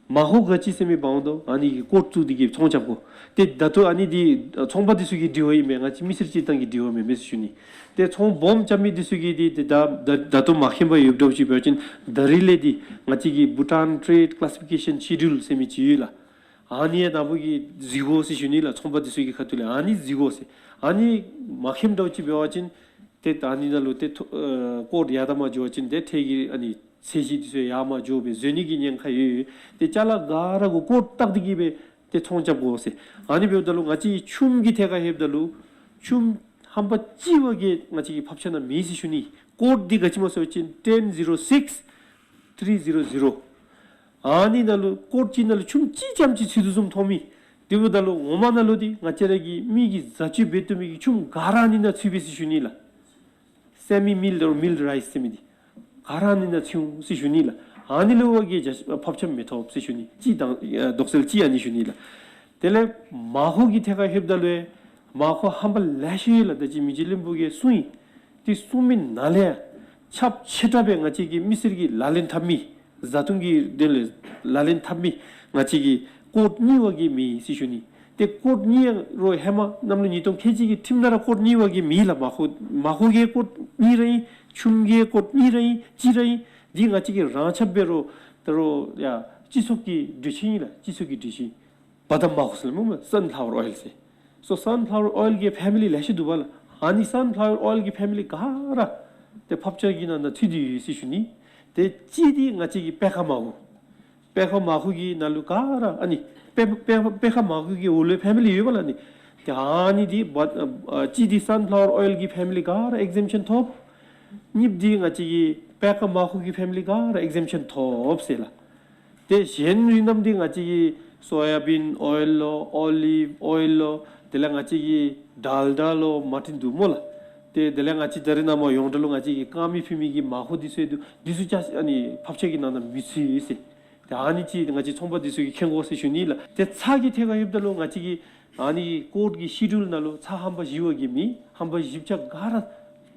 མར་ཁུ་ག་ཅི་ཟེར་མི་འབག་འོང་དོ་ཨ་ནི་གི་ཀོཌ་བཙུགས་ཏེ་གིས་ཚོང་རྐྱབ་དགོ། ཏེ་ད་ལྟོ་ཨ་ནི་འདི་ཚོང་པ་འདི་ཚུ་གི་དྲི་བ་ཨིན་མས། ང་བཅས་མི་སེར་སྤྱིར་བཏང་གི་དྲི་བ་མེན་མས་ཟེར་ཞུ་ནི། ཏེ་ཚོང་སྦོམ་རྐྱབ་མི་འདི་ཚུ་གིས་འདི་ཏེ་ད་ད་ད་ལྟོ་མ་མཁྱེན་པར་ཡོདཔ་འདྲཝ་ཅིག་འབད་བ་ཅིན་ད་རིས་ལས་འདི་ང་བཅས་ཀྱི་Bhutan Trade Classification Schedule ཟེར་མི་ཅིག་ཡོད་ལགས། ཨ་ནི་ཡང་ནཱ་བུ་གིས་གཟིགས་དགོ་ཟེར་ཞུ་ནི་ལགས། ཚོང་པ་འདི་ཚུ་གི་ཁ་ཐུག་ལས་ཨ་ནི་གཟིགས་དགོ་ཟེར། ཨ་ནི་མ་མཁྱེནམ་འདྲཝ་ཅིག་འབད་བ་ཅིན་ཏེ་ད་ཨ་ནི་ནང་ལུ་ཏེ་ཐོ་ཨ་ཀོཌ་ཡར་དང་མར་འགྱོ་བ་ཅིན་ཏེ་ཁྲལ་གྱི་ཨ་ནི་ཚད་གཞི་འདི་ཚུ་ཡར་མར་འགྱོ་སྦེ་བཟོ་ནི་གི་ཉེན་ཁ་ཡོད། ཏེ་ཅ་ལ་ག་ར་གུ་ཀོཌ་བཏགས་ཏེ་གིས་སྦེ་ཏེ་ཚོང་རྐྱབ་དགོ་ཟེར། ཨ་ནི་འབདཝ་ད་ལུ་ང་བཅས་ཆུམ་གྱི་ཐད་ཁར་ལྷོདཔ་ད་ལུ་ཆུམ་ཧམ་པ་གཅིག་བ་གིས་ང་བཅས་ཀྱི་ཕབ་ཆ་ནང་མེད་ཟེར་ཞུ་ནི། ཀོཌ་འདི་ག་ཅི་སྨོ་ཟེར་བ་ཅིན་ten zero six three zero zero། ཨ་ནི་ནང་ལུ་ཀོཌ་གཅིག་ནང་ལུ་ཆུམ་གཅིག་རྐྱངམ་ཅིག་ཚུད་དོ་བཟུམ་མཐོང་མི། དེ་འབདཝ་ད་ལུ་ངོ་མ་ནང་ལུ་འདི་ང་བཅས་ར་གི་མི་གིས་བཟའ་སྤྱོད་འབད་བཏུབ་མི་གི་ཆུམ་ག་ར་ཨ་ནི་ནང་ཚུད་པས་ཟེར་ཞུ་ནི་ལགས། སེ་མི་མིལཌ་འོར་མིལཌ་རའིསི་ཟེར་མི་འདི་ག་ར་ཨ་ནི་ནང་ཚུད་འོང་ཟེར་ཞུ་ནི་ལགས། ཨ་ནི་ལུ་བ་གིས་ཕབ་ཆ་མི་ཐོབ་ཟེར་ཞུ་ནི། གཅིག་དང་ཨ་དོགས་སེལ་གཅིག་ཨ་ནི་ཞུ་ནི་ལགས། དེ་ལས་མར་ཁུ་གི་ཐད་ཁར་ལྷོདཔ་ད་ལུ་མར་ཁུ་ཧམ་པ་ལེ་ཤ་ཡོད་ལགས། ད་ཅི་མི་རྗེ་བློན་པོ་གིས་གསུངས་ཡི། དེ་གསུངས་མི་ནང་ལས་ཁྱབ་ཆེ་དྲགས་སྦེ་ང་བཅས་ཀྱི་མི་སེར་གྱིས་ལག་ལེན་འཐབ་མི་བཟའ་བཏུང་གི་དོན་ལས་ལག་ལེན་འཐབ་མི་ང་བཅས་ཀྱི་ཀོཌ་གཉིས་བ་གིས་མེད་ཟེར་ཞུ་ནི། ཏེ་ཀོཌ་གཉིས་རོགས་ཧེ་མ་གནམ་ལོ་ཉིས་སྟོང་ཁལ་གཅིག་གི་ཁྲིམས་ནང་ར་ཀོཌ་གཉིས་བ་གིས་མེད་ལགས། མར་ཁུ་མར་ཁུ་གི་ཀོཌ་གཉིས་ར་ཨིན། ཆུམ་གྱི་ཀོཌ་གཉིས་ར་ཨིན། གཅིག་ར་ཨིན། འདི་ང་བཅས་ཀྱིས་རང་ཁྱབ་འབད་རུང་ད་རུང་ཡ་སྤྱི་ཚོགས་ཀྱི་གྲོས་ཆོད་ཨིན་ལགས། སྤྱི་ཚོགས་ཀྱི་གྲོས་ཆོད། བ་དམ་མར་ཁུ་ཟེར་སླབ་སྨོ། སཱན་ཕ་ལ་ཝར་ཨོའིལ་ཟེར། སོ་སཱན་ཕ་ལ་ཝར་ཨོའིལ་གྱི་ཕེ་མི་ལི་ལེ་ཤ་འདུག་པ་ལགས། ཨ་ནི་སཱན་ཕ་ལ་ཝར་ཨོའིལ་གྱི་ཕེ་མི་ལི་ག་ར་ཏེ་ཕབ་ཆ་གི་ནང་ན་ཚུད་དེ་ཡོད་ཟེར་ཞུ་ནི། ཏེ་གཅིག་འདི་ང་བཅས་ཀྱི་པད་ཁ་མར་ཁུ། པད་ཁ་མར་ཁུ་གི་ནང་ལུ་ག་ར་ཨ་ནི་པད་པད་པད་ཁ་མར་ཁུ་གི་འོག་ལུ་ཕེ་མི་ལི་ཡོད་པ་ལགས། ཨ་ནི་ཏེ་ཨ་ནི་འདི་བ་ཨ་གཅིག་འདི་སཱན་ཕ་ལ་ཝར་ཨོའིལ་གྱི་ཕེ་མི་ལི་ག་ར་ཨེག་ཛེམ་ཤཱན་ཐོབ། གཉིས་པ་འདི་ང་བཅས་ཀྱི་པད་ཁ་མར་ཁུ་གི་ཕེ་མི་ལི་ག་ར་ཨེག་ཛེམ་ཤཱན་ཐོབ་ཟེར་ལགས། ཏེ་གཞན་རིགས་རྣམས་འདི་ང་བཅས་ཀྱི་སོ་ཡ་བིན་ཨོའིལ་ལོ་ཨོ་ལིབ་ཨོའིལ་ལོ་དེ་ལས་ང་བཅས་ཀྱི་ཌལ་ཌ་ལོ་མར་ཊིན་འདུག་སྨོ་ལགས། ཏེ་དེ་ལས་ང་བཅས་ད་རེས་ནངས་པ་ཡོངས་གྲགས་ལུ་ང་བཅས་ཀྱི་དཀར་མེ་ཕུལ་མི་གི་མར་ཁུ་འདི་ཚུ་འདུག། འདི་ཚུ་ཅ་ཨ་ནི་ཕབ་ཆ་གི་ནང་ན་མི་ཚུད་ཟེར། ཏེ་ཨ་ནི་ཅིག་ང་བཅས་ཚོང་པ་འདི་ཚུ་གིས་མཁྱེན་དགོ་ཟེར་ཞུ་ནི་ལགས། ཏེ་ཚྭ་གི་ཐད་ཁར་ལྷོདཔ་ད་ལུ་ང་བཅས་ཀྱི་ཨ་ནི་ཀོཌ་ཀྱི་ཤེ་ཌུལ་ནང་ལུ་ཚྭ་ཧམ་པ་བཞི་བ་གིས་མེད། ཧམ་པ་བཞི་ཆ་ག་ར་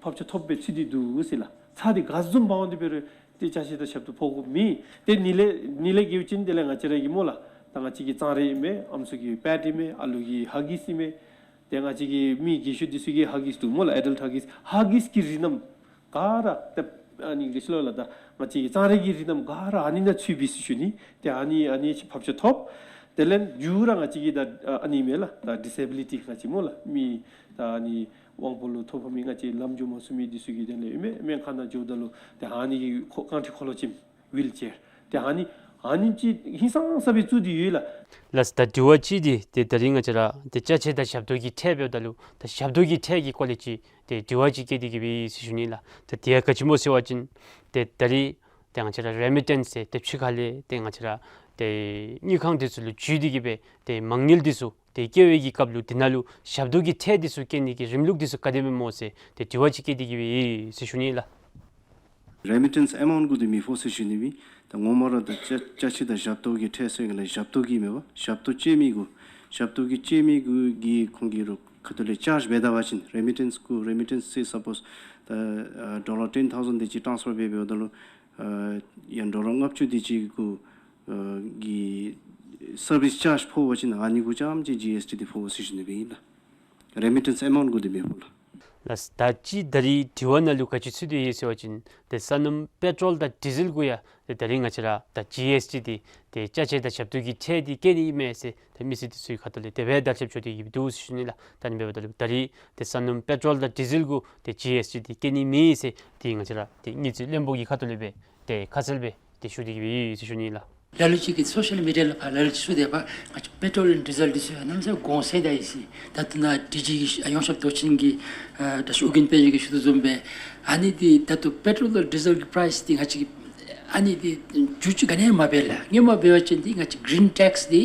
ཕབ་ཆ་ཐོབ་སྦེ་ཚུད་དེ་འདུག་ཟེར་ལགས། ཚྭ་འདི་ག་བཟུམ་འབག་འོང་སྟེ་འབད་རུང་ཏེ་ཅ་ཆས་དང་ཞབས་ཏོག་ཕོག་དགོཔ་མེད། ཏེ་ཨ་ནི་ལས་ཨ་ནི་ལས་བརྒལ་བ་ཅིན་དེ་ལས་ང་བཅས་ར་གི་སྨོ་ལགས། ད་ང་བཅས་ཀྱི་གཙང་རས་ཨིན་མས། ཨམ་སྲུ་གི་པེཌ་ཨིན་མས། ཨ་ལུ་གི་ཧ་གིསི་ཨིན་མས། ཏེ་ང་བཅས་ཀྱི་མི་རྒས་ཤོས་འདི་ཚུ་གི་ཧ་གིསི་འདུག་སྨོ་ལགས། ཨེ་ཌལཊ་ཧ་གིསི། ཧ་གིསི་གི་རིགས་རྣམས་ག་ར་ཏེ་ ཨ་ནི་ག་ཅི་ལོ་ལགས། ད་ང་བཅས་ཀྱི་གཙང་རས་ཀྱི་རིགས་རྣམས་ག་ར་ཨ་ནི་ནང་ཚུད་པས་ཟེར་ཞུ་ནི། ཏེ་ཨ་ནི་ཨ་ནི་ཕབ་ཆ་ཐོབ། དེ་ལས་མཇུག་ར་ང་བཅས་ཀྱི་ད་ཨ་ནི་མས་ལགས། ད་ཌི་སེ་བི་ལི་ཊི་ང་བཅས་སྨོ་ལགས། མི་ད་ཨ་ནི་དབང་པོ་ལུ་ཐོ་ཕོག་མི་ང་བཅས་ལམ་འགྱོ་མ་ཚུགས་མི་འདི་ཚུ་གི་དོན་ལས་ཨིན་མས། སྨན་ཁང་ནང་འགྱོཝ་ད་ལུ་ཏེ་ཨ་ནི་གི་ཁོ་རྐང་ཁྲི་འཁོར་ལོ་ཅིག་ཝིལ་ཅེར། ཏེ་ཨ་ནི་ཨ་ནི་ཅིག་ཧིང་སངས་ས་སྦེ་བཙུགས་ཏེ་ཡོད་ལགས། ལགས། ད་དྲི་བ་ཅིག་འདི་ཏེ་ད་རིས་ང་བཅས་ར་ཏེ་ཅ་ཆས་དང་ཞབས་ཏོག་གི་ཁྲལ་འབདཝ་ད་ལུ་ད་ཞབས་ཏོག་གི་ཁྲལ་གྱི་སྐོར་ལས་ཅིག་ཏེ་དྲི་བ་ཅིག་བཀོད་དེ་གི་སྦེ་ཡོད་ཟེར་ཞུ་ནི་ལགས། ད་དེ་ཡང་ག་ཅི་སྨོ་ཟེར་བ་ཅིན་ཏེ་ད་རིས་ཏེ་ང་བཅས་ར་རེ་མི་ཊེནསི་ཟེར་ཏེ་ཕྱི་ཁ་ལས་ཏེ་ང་བཅས་ར་ཏེ་དངུལ་ཁང་འདི་ཚུ་ལུ་འཇུས་ཏེ་གི་སྦེ་ཏེ་མ་དངུལ་འདི་ཚུ་ཏེ་བསྐྱལ་བའི་གི་སྐབས་ལུ་དེ་ནང་ལུ་ཞབས་ཏོག་གི་ཁྲལ་འདི་ཚུ་བཀལ་ནི་གི་རིམ་ལུགས་འདི་ཚུ་ག་དེ་སྦེ་སྨོ་ཟེར་ཏེ་དྲི་བ་ཅིག་བཀོད་དེ་གི་སྦེ་ཡོད་ཟེར་ཞུ་ནི་ལགས། རེ་མི་ཊེནསི་ཨེ་མའུནཊ་གུ་འདི་མི་ཕོག་ཟེར་ཞུ་ནི་སྦེ། ད་ངོ་མ་ར་ད་ཅ་ཅ་ཆས་དང་ཞབས་ཏོག་གི་ཁྲལ་ཟེར་གི་ལགས། ཞབས་ཏོག་གི་མེན་པར་ཞབས་ཏོག་བཅད་མི་གུ་ཞབས་ཏོག་གི་བཅད་མི་གུ་གི་ཁོང་གི་རོགས་ཁ་ཐུག་ལས་ཅཱརཇ་འབད་ད་པ་ཅིན་རེ་མི་ཊེནསི་གུ་རེ་མི་ཊེནསི་སེ་སཔོསི་ད་ཨ་ཌོ་ལར་ཊེན་ཐའུ་ཟེནཊ་དེ་ཅིག་ཊཱནསི་ཕར་འབད་འབདཝ་ད་ལུ་ཨ་ཡང་ཌོ་ལར་ལྔ་བཅུ་དེ་ཅིག་གུ་ཨ་གི་སར་བིསི་ཅཱརཇ་ཕོག་པ་ཅིན་ཨ་ནི་གུ་རྐྱངམ་ཅིག་ཇི་ཨེསི་ཊི་འདི་ཕོག་ཟེར་ཞུ་ནི་སྦེ་ཨིན་ལགས། རེ་མི་ཊེནསི་ཨེ་མའུནཊ་གུ་འདི་མི་ཕོག་ལགས། ལགས། ད་ཅི་ད་རིས་དྲི་བ་ནང་ལུ་ག་ཅི་ཚུད་དེ་ཡོད་ཟེར་བ་ཅིན་ཏེ་སོ་ནམ་པེ་ཊོལ་དང་ཌི་ཟེལ་གུ་ཡང་ཏེ་ད་རིས་ང་བཅས་ར་ད་ཇི་ཨེསི་ཊི་འདི་ཏེ་ཅ་ཆས་དང་ཞབས་ཏོག་གི་ཁྲལ་འདི་བཀལ་ནི་ཨིན་མས་ཟེར་ཏེ་མི་སེར་འདི་ཚུ་གི་ཁ་ཐུག་ལས་དེ་སྦེ་དར་ཁྱབ་འགྱོ་སྟེ་གི་འདུག་ཟེར་ཞུ་ནི་ལགས། ད་ཨ་ནི་འབདཝ་ད་ལུ་ད་རིས་ཏེ་སོ་ནམ་པེ་ཊོལ་དང་ཌི་ཟེལ་གུ་ཏེ་ཇི་ཨེསི་ཊི་འདི་བཀལ་ནི་མེད་ཟེར་ཏེ་ང་བཅས་ར་ཏེ་དངུལ་རྩིས་བློན་པོ་གི་ཁ་ཐུག་ལས་སྦེ་ཏེ་ཁ་གསལ་སྦེ་ཏེ་ཞུ་སྟེ་གི་སྦེ་ཡོད་ཟེར་ཞུ་ནི་ལགས། ལ་ལུ་ཅིག་གིས་སོ་ཤལ་མི་ཌི་ཡ་ལུ་ཕར་ལ་ལུ་ཅིག་ཞུ་དེས་པ། ང་བཅས་པེ་ཊོལ་ཨེནཌ་ཌི་ཟེལ་འདི་ཚུ་ཡང་གནམ་མེད་ས་མེད་གོང་ཟད་ད་ཡི་ཟེར། ད་ལྟོ་ནཱ་ཌི་ཇི་གི་ཡོངས་ཁྱབ་མདོ་ཆེན་གྱི་ཨ་བཀྲ་ཤིས་ཨོ་རྒྱན་དཔལ་འབྱོར་གྱིས་ཞུ་དོ་བཟུམ་སྦེ་ཨ་ནི་འདི་ད་ལྟོ་པེ་ཊོལ་དང་ཌི་ཟེལ་གྱི་པ་རའིསི་འདི་ང་བཅས་ཀྱིས་ཨ་ནི་འདི་འགྱུར་བཅོས་ག་ནི་ཡང་མ་འབད་ལགས། སྔོན་མ་འབད་བ་ཅིན་འདི་ང་བཅས་གི་རིན་ཊེགསི་འདི་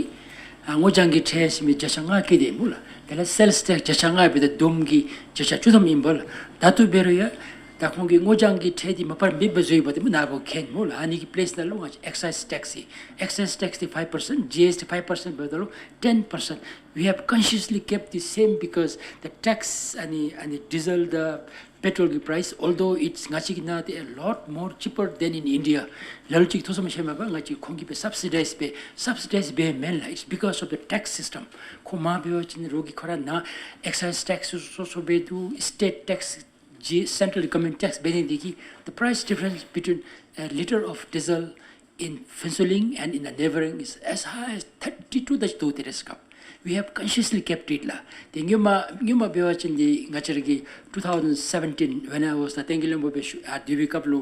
ཨ་སྔོ་ལྗང་གི་ཁྲལ་ཟེར་མི་བརྒྱ་ཆ་ལྔ་བཀལ་དེས་སྨོ་ལགས། དེ་ལས་སེལསི་ཊེགསི་བརྒྱ་ཆ་ལྔ་འབདཝ་ད་བསྡོམས་ཀྱིས་བརྒྱ་ཆ་བཅུ་ཐམ་ཨིན་པས་ལགས། ད་ལྟོ་འབད་རུང་ཡང་ད་ཁོང་གིས་སྔོ་ལྗང་གི་ཁྲལ་འདི་མ་པ་ར་མེདཔ་བཟོ་ཡི་པ་འདི་མོ་ནཱ་བུ་མཁྱེན་སྨོ་ལགས། ཨ་ནི་གི་པི་ལེསི་ནང་ལུ་ང་བཅས་ཨེག་སའིསི་ཊེགསི་འདི་ཨེག་སའིསི་ཊེགསི་འདི་ཕའིབ་པར་སེནཊ་ཇི་ཨེསི་ཊི་ཕའིབ་པར་སེནཊ་འབདཝ་ད་ལུ་ཊེན་པར་སེནཊ། We have consciously kept the same because the tax ཨ་ནི་ཨ་ནི་ཌི་ཟེལ་དང་པེ་ཊོལ་གྱི་པ་རའིསི་although it's ང་བཅས་ཀྱི་ནང་དེ་a lot more cheaper than in India. ལ་ལུ་ཅིག་ཐོས་བསམ་ཤེས་མ་པ་ང་བཅས་ཁོང་གིས་སྦེ་སབ་སི་ཌའིཛ་སྦེ་སབ་སི་ཌའིཛ་སྦེ་མེན་ལགས། It's because of the tax system. ཁོ་མ་འབད་བ་ཅིན་རོགས་ཀྱིས་ཁོ་ར་ནཱ་ཨེག་སའིསི་ཊེགསི་སོ་སོ་སྦེ་འདུག། སི་ཊེཊ་ཊེགསི་ཇི་སེན་ཊྲལ་གོ་ཝར་མེནཊ་ཊེགསི་འབད་ནི་འདི་གིས་the price difference between a litre of diesel in Phuentsholing and in the neighboring is as high as thirty to the two དེ་རེས་སྐབས། We have consciously kept it ལགས། དེ་སྔོན་མ་སྔོན་མ་འབད་བ་ཅིན་འདི་ང་བཅས་ར་གི་two thousand seventeen when I was the ཏན་ཏན་བློན་པོ་སྦེ་ཞུ་ཨ་སྡོད་པའི་སྐབས་ལུ་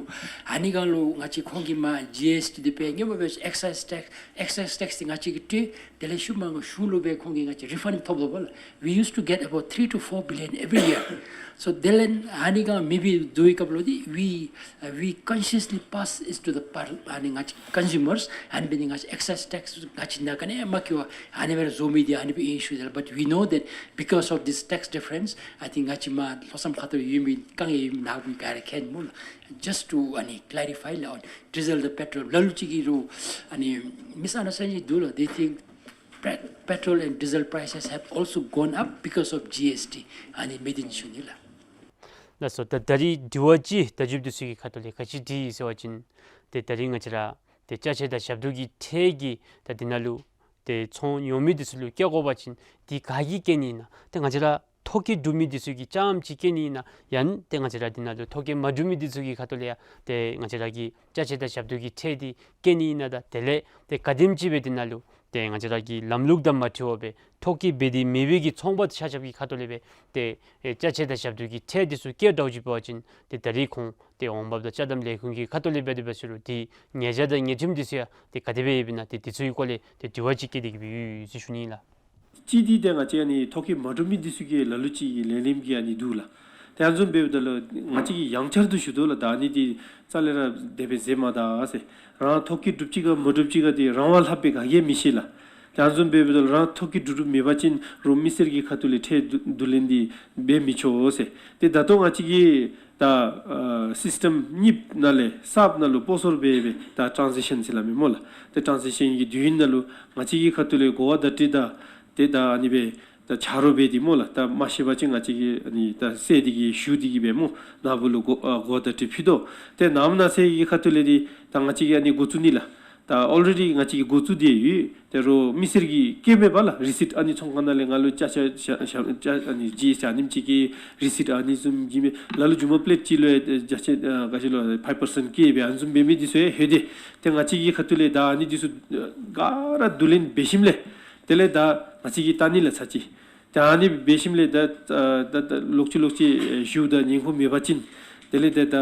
ཨ་ནི་སྒང་ལུ་ང་བཅས་ཁོང་གིས་མར་ཇི་ཨེསི་ཊི་འདི་སྦེ་སྔོན་མ་འབད་ཨེག་སའིསི་ཊེགསི་ཨེག་སའིསི་ཊེགསི་འདི་ང་བཅས་ཀྱིས་སྤྲོད། དེ་ལས་ཤུལ་མ་གཞུང་ལུ་སྦེ་ཁོང་གིས་ང་བཅས་རི་ཕཱནཌ་ཐོབ་དོ་བ་ལགས། We used to get about three to four billion every year. So དེ་ལས་ཨ་ནི་སྒང་མེད་པའི་དུས་སྐབས་ལུ་འདི་we uh, we consciously pass it to the par- ཨ་ནི་ང་བཅས་consumers. ཨ་ནི་འབད་ནི་ང་བཅས་ཨེག་སའིསི་ཊེགསི་ང་བཅས་ནང་ག་ནི་མ་བཀལ་བར་ཨ་ནི་སྦེ་ར་བཟོ་མི་འདི་ཨ་ནི་སྦེ་ཨིན་ཞུ་དེས་ལགས། But we know that because of this tax difference, I think ང་བཅས་མར་ལྷོ་མཚམས་ཁ་ཐུག་ཡོད་མི་དཀའ་ངལ་ཡོད་མི་ནཱ་བུ་ག་ར་མཁྱེན་སྨོ་ལགས། Just to ཨ་ནི་clarify ལགས། ཌི་ཟེལ་དང་པེ་ཊོལ་ལ་ལུ་ཅིག་གིས་རོགས་ཨ་ནི་མིསི་ཨན་ཌར་སི་ཊེན་ཌིང་འདུག་ལགས། They think pe- petrol and diesel prices have also gone up because of G S T. ཨ་ནི་མེད་དེ་ཨིན་ཞུ་ནི་ལགས། ལགས་སོ། ད་ད་རིས་དྲི་བ་ཅིག་བརྡ་བརྒྱུདཔ་འདི་ཚུ་གི་ཁ་ཐུག་ལས་ག་ཅི་དྲིས་ཡི་ཟེར་བ་ཅིན་ཏེ་ད་རིས་ང་བཅས་ར་ཏེ་ཅ་ཆས་དང་ཞབས་ཏོག་གི་ཁྲལ་གྱི་ད་འདི་ནང་ལུ་ཏེ་ཚོང་ཉོ་མི་འདི་ཚུ་ལུ་བཀལ་དགོ་པ་ཅིན་འདི་ག་གིས་བཀལ་ནི་ཨིན་ན། ཏེ་ང་བཅས་ར་ཐོ་བཀོད་གྲུབ་མི་འདི་ཚུ་གིས་རྐྱངམ་ཅིག་བཀལ་ནི་ཨིན་ན། ཡང་ན་ཏེ་ང་བཅས་ར་འདི་ནང་ལུ་ཐོ་བཀོད་མ་གྲུབ་མི་འདི་ཚུ་གི་ཁ་ཐུག་ལས་ཡང་ཏེ་ང་བཅས་ར་གི་ཅ་ཆས་དང་ཞབས་ཏོག་གི་ཁྲལ་འདི་བཀལ་ནི་ཨིན་ན། ད་དེ་ལས་ཏེ་ག་དེམ་ཅིག་སྦེ་འདི་ནང་ལུ་ཏེ་ང་བཅས་ར་གི་ལམ་ལུགས་དང་མ་འཁྲིལ་བར་སྦེ་ཐོ་བཀོད་འབད་དེ་མེད་པའི་གི་ཚོང་པ་ཆ་ཁྱབ་ཀྱི་ཁ་ཐུག་ལས་སྦེ་ཏེ་ཨེ་ཅ་ཆས་དང་ཞབས་ཏོག་གི་ཁྲལ་འདི་ཚུ་བཀལ་དྲགས་ཅིག་འབད་བ་ཅིན་ཏེ་ད་རིས་ཁོང་ཏེ་འོང་འབབ་དང་ཅ་དམ་ལས་ཁུངས་ཀྱི་ཁ་ཐུག་ལས་འབད་དེ་འབད་ཟེར་རུང་འདི་ཉེས་བྱ་དང་ཉེས་ཁྲིམས་འདི་ཚུ་ཡང་ཏེ་ག་དེ་སྦེ་ཡོདཔ་ཨིན་ན། ཏེ་འདི་ཚུ་གི་སྐོར་ལས་ཏེ་དྲི་བ་ཅིག་བཀོད་དེ་གི་སྦེ་ཡོད་ཟེར་ཞུ་ནི་ལགས། གཅིག་འདི་ཏེ་ང་བཅས་ཨ་ནི་ཐོ་བཀོད་མ་གྲུབ་མི་འདི་ཚུ་གིས་ལ་ལུ་ཅིག་གིས་ལེགས་ལེགསམ་གྱིས་ཨ་ནི་འདུག་ལགས། ཏེ་ཨ་ནི་བཟུམ་འབདཝ་ད་ལུ་ང་བཅས་ཀྱིས་ཡང་བསྐྱར་དུ་ཞུ་དོ་ལགས། ད་ཨ་ནི་འདི་རྩ་ལས་ར་དེ་སྦེ་མཛད་མ་ད་ཟེར། རང་ཐོ་བཀོད་གྲུབ་ཅི་ག་མ་གྲུབ་ཅི་ག་འདི་རང་དབང་ལྷགཔ་སྦེ་ག་གིས་མི་ཤེས་ལགས། ཏེ་ཨ་ནི་བཟུམ་འབདཝ་ད་ལུ་རང་ཐོ་བཀོད་གྲུབ་གྲུབ་མེད་པ་ཅིན་རོགས་མི་སེར་གྱི་ཁ་ཐུག་ལས་ཁྲལ་བསྡུ་བསྡུ་ལེན་འདི་འབད་མི་ཆོག་ཟེར། ཏེ་ད་ལྟོ་ང་བཅས་ཀྱི་ད་ཨ་སིསི་ཊེམ་གཉིས་ནང་ལས་གསརཔ་ནང་ལུ་སྤོ་སོར་འབད་སྦེ་ད་ཊཱན་ཟི་ཤཱན་ཟེར་སླབ་མས་སྨོ་ལགས། ཏེ་ཊཱན་ཟི་ཤཱན་གྱི་དུས་ཡུན་ནང་ལུ་ང་བཅས་ཀྱི་ཁ་ཐུག་ལས་གོ་བ་བརྡ་སྤྲོད་དང་ཏེ་ད་ཨ་ནི་སྦེ་ད་ཆ་རོགས་འབད་དེ་སྨོ་ལགས། ད་མ་ཤེས་པ་ཅིན་ང་བཅས་ཀྱིས་ཨ་ནི་ད་བསལ་ཏེ་གི་ཞུ་སྟེ་གི་སྦེ་སྨོ་ནཱ་བུ་ལུ་གོ་ཨ་གོ་བ་བརྡ་སྤྲོད་ཕུལ་དོ། ཏེ་ནམ་ན་ཚེ་གི་ཁ་ཐུག་ལས་འདི་ད་ང་བཅས་ཀྱིས་ཨ་ནི་འགོ་བཙུགས་ནི་ལགས། ད་ཨོལ་རེ་ཌི་ང་བཅས་ཀྱིས་འགོ་བཙུགས་ཏེ་ཡོད། དེ་རུང་མི་སེར་གྱིས་བཀལ་མས་པ་ལགས། རི་སིཊ་ཨ་ནི་ཚོང་ཁང་ནང་ལས་ང་ལུ་ཅ་ཆས་ཅ་ཨ་ནི་ཇི་ཨེསི་ཊི་ཨ་ནེམ་ཅིག་གི་རི་སིཊ་ཨ་ནི་བཟུམ་བྱིན་མས། ལ་ལུ་མཇུག་མ་པེ་ལེཊ་གཅིག་ལུ་ཡང་ཅ་ཆས་ཨ་ག་ཅི་ལོ་ཕའིབ་པར་སེནཊ་བཀལ་སྦེ་ཨ་ནི་བཟུམ་འབད་མི་འདི་ཚུ་ཡང་ལྷོད་དེ། ཏེ་ང་བཅས་ཀྱི་ཁ་ཐུག་ལས་ད་ཨ་ནི་འདི་ཚུ་ག་ར་བསྡུ་ལེན་འབད་ཞིནམ་ལས་དེ་ལས་ད་ང་བཅས་ཀྱིས་ད་ནི་ལས་ཚར་གཅིག། ཏེ་ཨ་ནི་འབད་ཞིནམ་ལས་ད་ཨ་ད་ད་ལོག་ཅི་ལོག་ཅི་ཨེ་ཞུཝ་ད་ཉེན་ཁུངས་མེད་པ་ཅིན་དེ་ལས་ད་ད་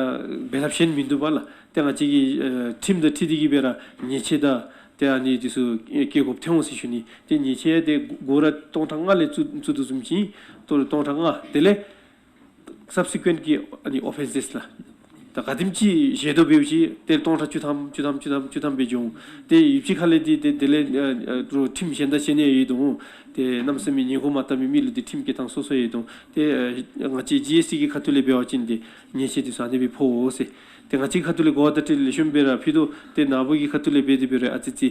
འབད་ཐབས་གཞན་མིན་འདུག་པ་ལགས། ཏེ་ང་བཅས་ཀྱིས་ཨེ་ཁྲིམས་དང་འཁྲིལ་ཏེ་གིས་སྦེ་ར་ཉེས་ཆད་དང་ཏེ་ཨ་ནི་འདི་ཚུ་བཀལ་དགོཔ་ཐོན་འོང་ཟེར་ཞུ་ནི། ཏེ་ཉེས་ཆད་དེ་སྒོར་ར་སྟོང་ཕྲག་ལྔ་ལས་བཙུགས་བཙུགས་དོ་བཟུམ་ཅིག་ཏོ་རུང་སྟོང་ཕྲག་ལྔ། དེ་ལས་སབ་སི་ཀུ་ཨེནཊ་གི་ཨ་ནི་ཨོ་ཕེནསི་ལགས། ད་ག་དེམ་ཅིག་ཞེ་དྲག་འབདཝ་ཅིག་ཏེ་སྟོང་ཕྲག་བཅུ་ཐམ་བཅུ་ཐམ་བཅུ་ཐམ་བཅུ་ཐམ་སྦེ་འགྱོ་འོང་། ཏེ་ཡུདཔ་ཅིག་ཁ་ལས་འདི་ཏེ་དེ་ལས་ཨ་ཨ་རོགས་ཁྲིམས་གཞན་དང་གཞན་ཡང་ཡོད་དོ། ཏེ་གནམ་མེད་ས་མེད་ཉེན་ཁུངས་མ་བཏབ་མི་མི་ལུ་ཏེ་ཁྲིམས་བཀལ་ཐངས་སོ་སོ་ཡོད་དོ། ཏེ་ཨ་ང་བཅས་ཇི་ཨེསི་ཊི་གི་ཁ་ཐུག་ལས་འབད་བ་ཅིན་ཏེ་ཉེས་ཆད་འདི་ཚུ་ཨ་ནི་སྦེ་ཕོག་འོང་ཟེར། ཏེ་ང་བཅས་ཁ་ཐུག་ལས་གོ་བརྡ་སྤྲོད་ལེགས་ཤོམ་སྦེ་ར་ཕུལ་དོ། ཏེ་ནཱ་བུ་གི་ཁ་ཐུག་ལས་འབད་དེ་འབད་རུང་ཨ་ཙི་ཙི་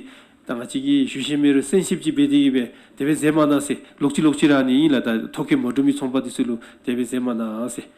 ད་ང་བཅས་ཀྱིས་ཞུ་ཤེས་མེད་རུང་གསན་ཤེསཔ་ཅིག་འབད་དེ་གིས་སྦེ་དེ་སྦེ་མཛད་མ་གནང་ཟེར། ལོག་ཅི་ལོག་ཅི་ར་ཨ་ནི་ཨིན་ལགས། ད་ཐོ་བཀོད་མ་གྲུབ་མི་ཚོང་པ་འདི་ཚུ་ལུ་དེ་སྦེ་མཛད་མ་གནང་ཟེར།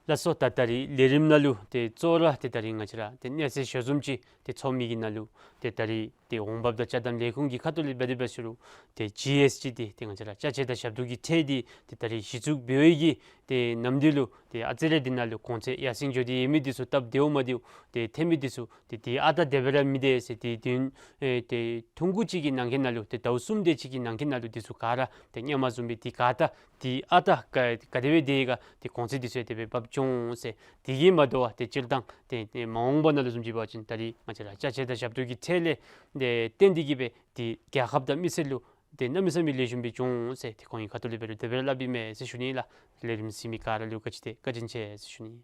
ལགས་སོ། ད་ད་རིས་ལས་རིམ་ནང་ལུ་ཏེ་གཙོ་བོ་ར་ཏེ་ད་རིས་ང་བཅས་ར་ཏེ་གནས་ཚུལ་ཞལ་འཛོམས་ཅིག་ཏེ་ཚོགས་མི་གི་ནང་ལུ་ཏེ་ད་རིས་ཏེ་འོང་འབབ་དང་ཅ་དམ་ལས་ཁུངས་ཀྱི་ཁ་ཐུག་ལས་འབད་དེ་འབད་ཟེར་རུང་ཏེ་ཇི་ཨེསི་ཊི་ཏེ་ཏེ་ང་བཅས་ར་ཅ་ཆས་དང་ཞབས་ཏོག་གི་ཁྲལ་འདི་ཏེ་ད་རིས་གཞི་བཙུགས་འབད་བའི་གི་ཏེ་ནམ་དུས་ལུ་ཏེ་ཨ་ཙི་རེ་འདི་ནང་ལུ་གོང་ཚད་ཡར་སེང་འགྱོ་སྟེ་ཡོད་མི་འདི་ཚུ་སྟབས་བདེཝ་མ་བདེཝ་ཏེ་ཐོན་མི་འདི་ཚུ་ཏེ་འདི་ཨ་རྟག་དེ་སྦེ་ར་མི་བདེ་ཟེར། ཏེ་བདུན་ཨེ་ཏེ་ཐུང་ཀུ་ཅིག་གི་ནང་འཁོད་ནང་ལུ་ཏེ་ཟླཝ་གསུམ་དེ་ཅིག་གི་ནང་འཁོད་ནང་ལུ་འདི་ཚུ་ག་ར་ཏེ་སྔོན་མ་བཟུམ་སྦེ་ཏེ་ག་ད་ཏེ་ཨ་རྟག་ག་ག་དེ་སྦེ་དེ་ག་ཏེ་གོང་ཚད་འདི་ཚུ་ཡང་དེ་སྦེ་འབབ་འགྱོ་འོང་ཟེར། དེ་གིས་མ་དོ་བར་ཏེ་སྤྱིར་བཏང་ཏེ་ཏེ་མ་འོངས་པ་ནང་ལུ་བཟུམ་ཅིག་འབད་བ་ཅིན་ད་རིས་ང་བཅས་ར་ཅ་ཆས་དང་ཞབས་ཏོག་གི་ཁྲལ་ལས་ཏེ་བརྟེན་ཏེ་གིས་སྦེ་ཏེ་རྒྱལ་ཁབ་དང་མི་སེར་ལུ་ཏེ་གནམ་མེད་ས་མེད་ལེགས་ཤོམ་སྦེ་འགྱོ་འོང་ཟེར་ཏེ་ཁོང་གི་ཁ་ཐུག་ལས་འབད་རུང་དེ་སྦེ་ར་སླབ་ཨིན་མས་ཟེར་ཞུ་ནི་ལགས། ལས་རིམ་གཟིགས་མི་ག་ར་ལུ་བཀའ་དྲིན་ཆེ་བཀའ་དྲིན་ཆེ་ཟེར་ཞུ་ནི།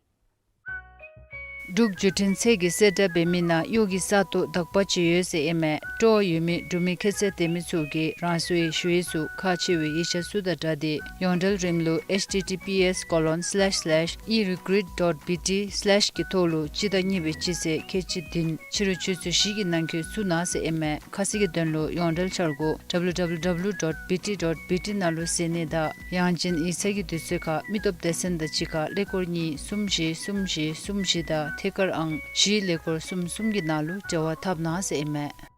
འབྲུག་བརྒྱུད་འཕྲིན་ཚད་ཀྱིས་གསལ་བསྒྲགས་འབད་མི་ནང་གཡོག་གི་ས་སྟོང་དག་པ་ཅིག་ཡོད་ཟེར་ཨིན་མས། སྤྲོ་བ་ཡོད་མི་འབྲུག་མི་ཁྱད་ཚད་ལྡན་མི་ཚུ་གིས་རང་སོའི་ཞུ་ཡིག་ཚུ་ཁག་ཆེ་བའི་ཡིག་ཆ་ཚུ་དང་སྦྲགས་ཏེ་ཡོངས་འབྲེལ་རིམ་ལུགས་ཨེཆ་ཊི་ཊི་པི་ཨེསི་ཀོ་ལོན་སི་ལེཤ་སི་ལེཤ་ཨི་རི་ཀུ་རུཊ་ཌོཊ་བི་ཊི་སི་ལེཤ་གི་ཐོག་ལུ་སྤྱི་ཟླ་གཉིས་པའི་སྤྱི་ཚེས་ཁལ་གཅིག་བདུན་ཕྱི་རུ་ཆུ་ཚོད་བཞི་གི་ནང་འཁོད་བཙུགས་གནང་ཟེར་ཨིན་མས། ཁ་གསལ་གྱི་དོན་ལུ་ཡོངས་འབྲེལ་འཆར་སྒོ་ཌབ་ལུ་ཌབ་ལུ་ཌབ་ལུ་ཌོཊ་བི་ཊི་ཌོཊ་བི་ཊི་ནང་ལུ་གཟིགས་ནི་དང་ཡང་ཅིན་ཡིག་ཚང་གི་དུས་ཚོད་ཁར་མི་སྟོབས་སྡེ་ཚན་དང་གཅིག་ཁར་ཀླད་ཀོར་གཉིས་གསུམ་བཞི་གསུམ་བཞི་གསུམ་བཞི་དང་ཐད་ཀར་ཨང་བཞི་ཀླད་ཀོར་གསུམ་གསུམ་གྱི་ནང་ལུ་འབྲེལ་བ་འཐབ་གནང་ཟེར་ཨིན་མས།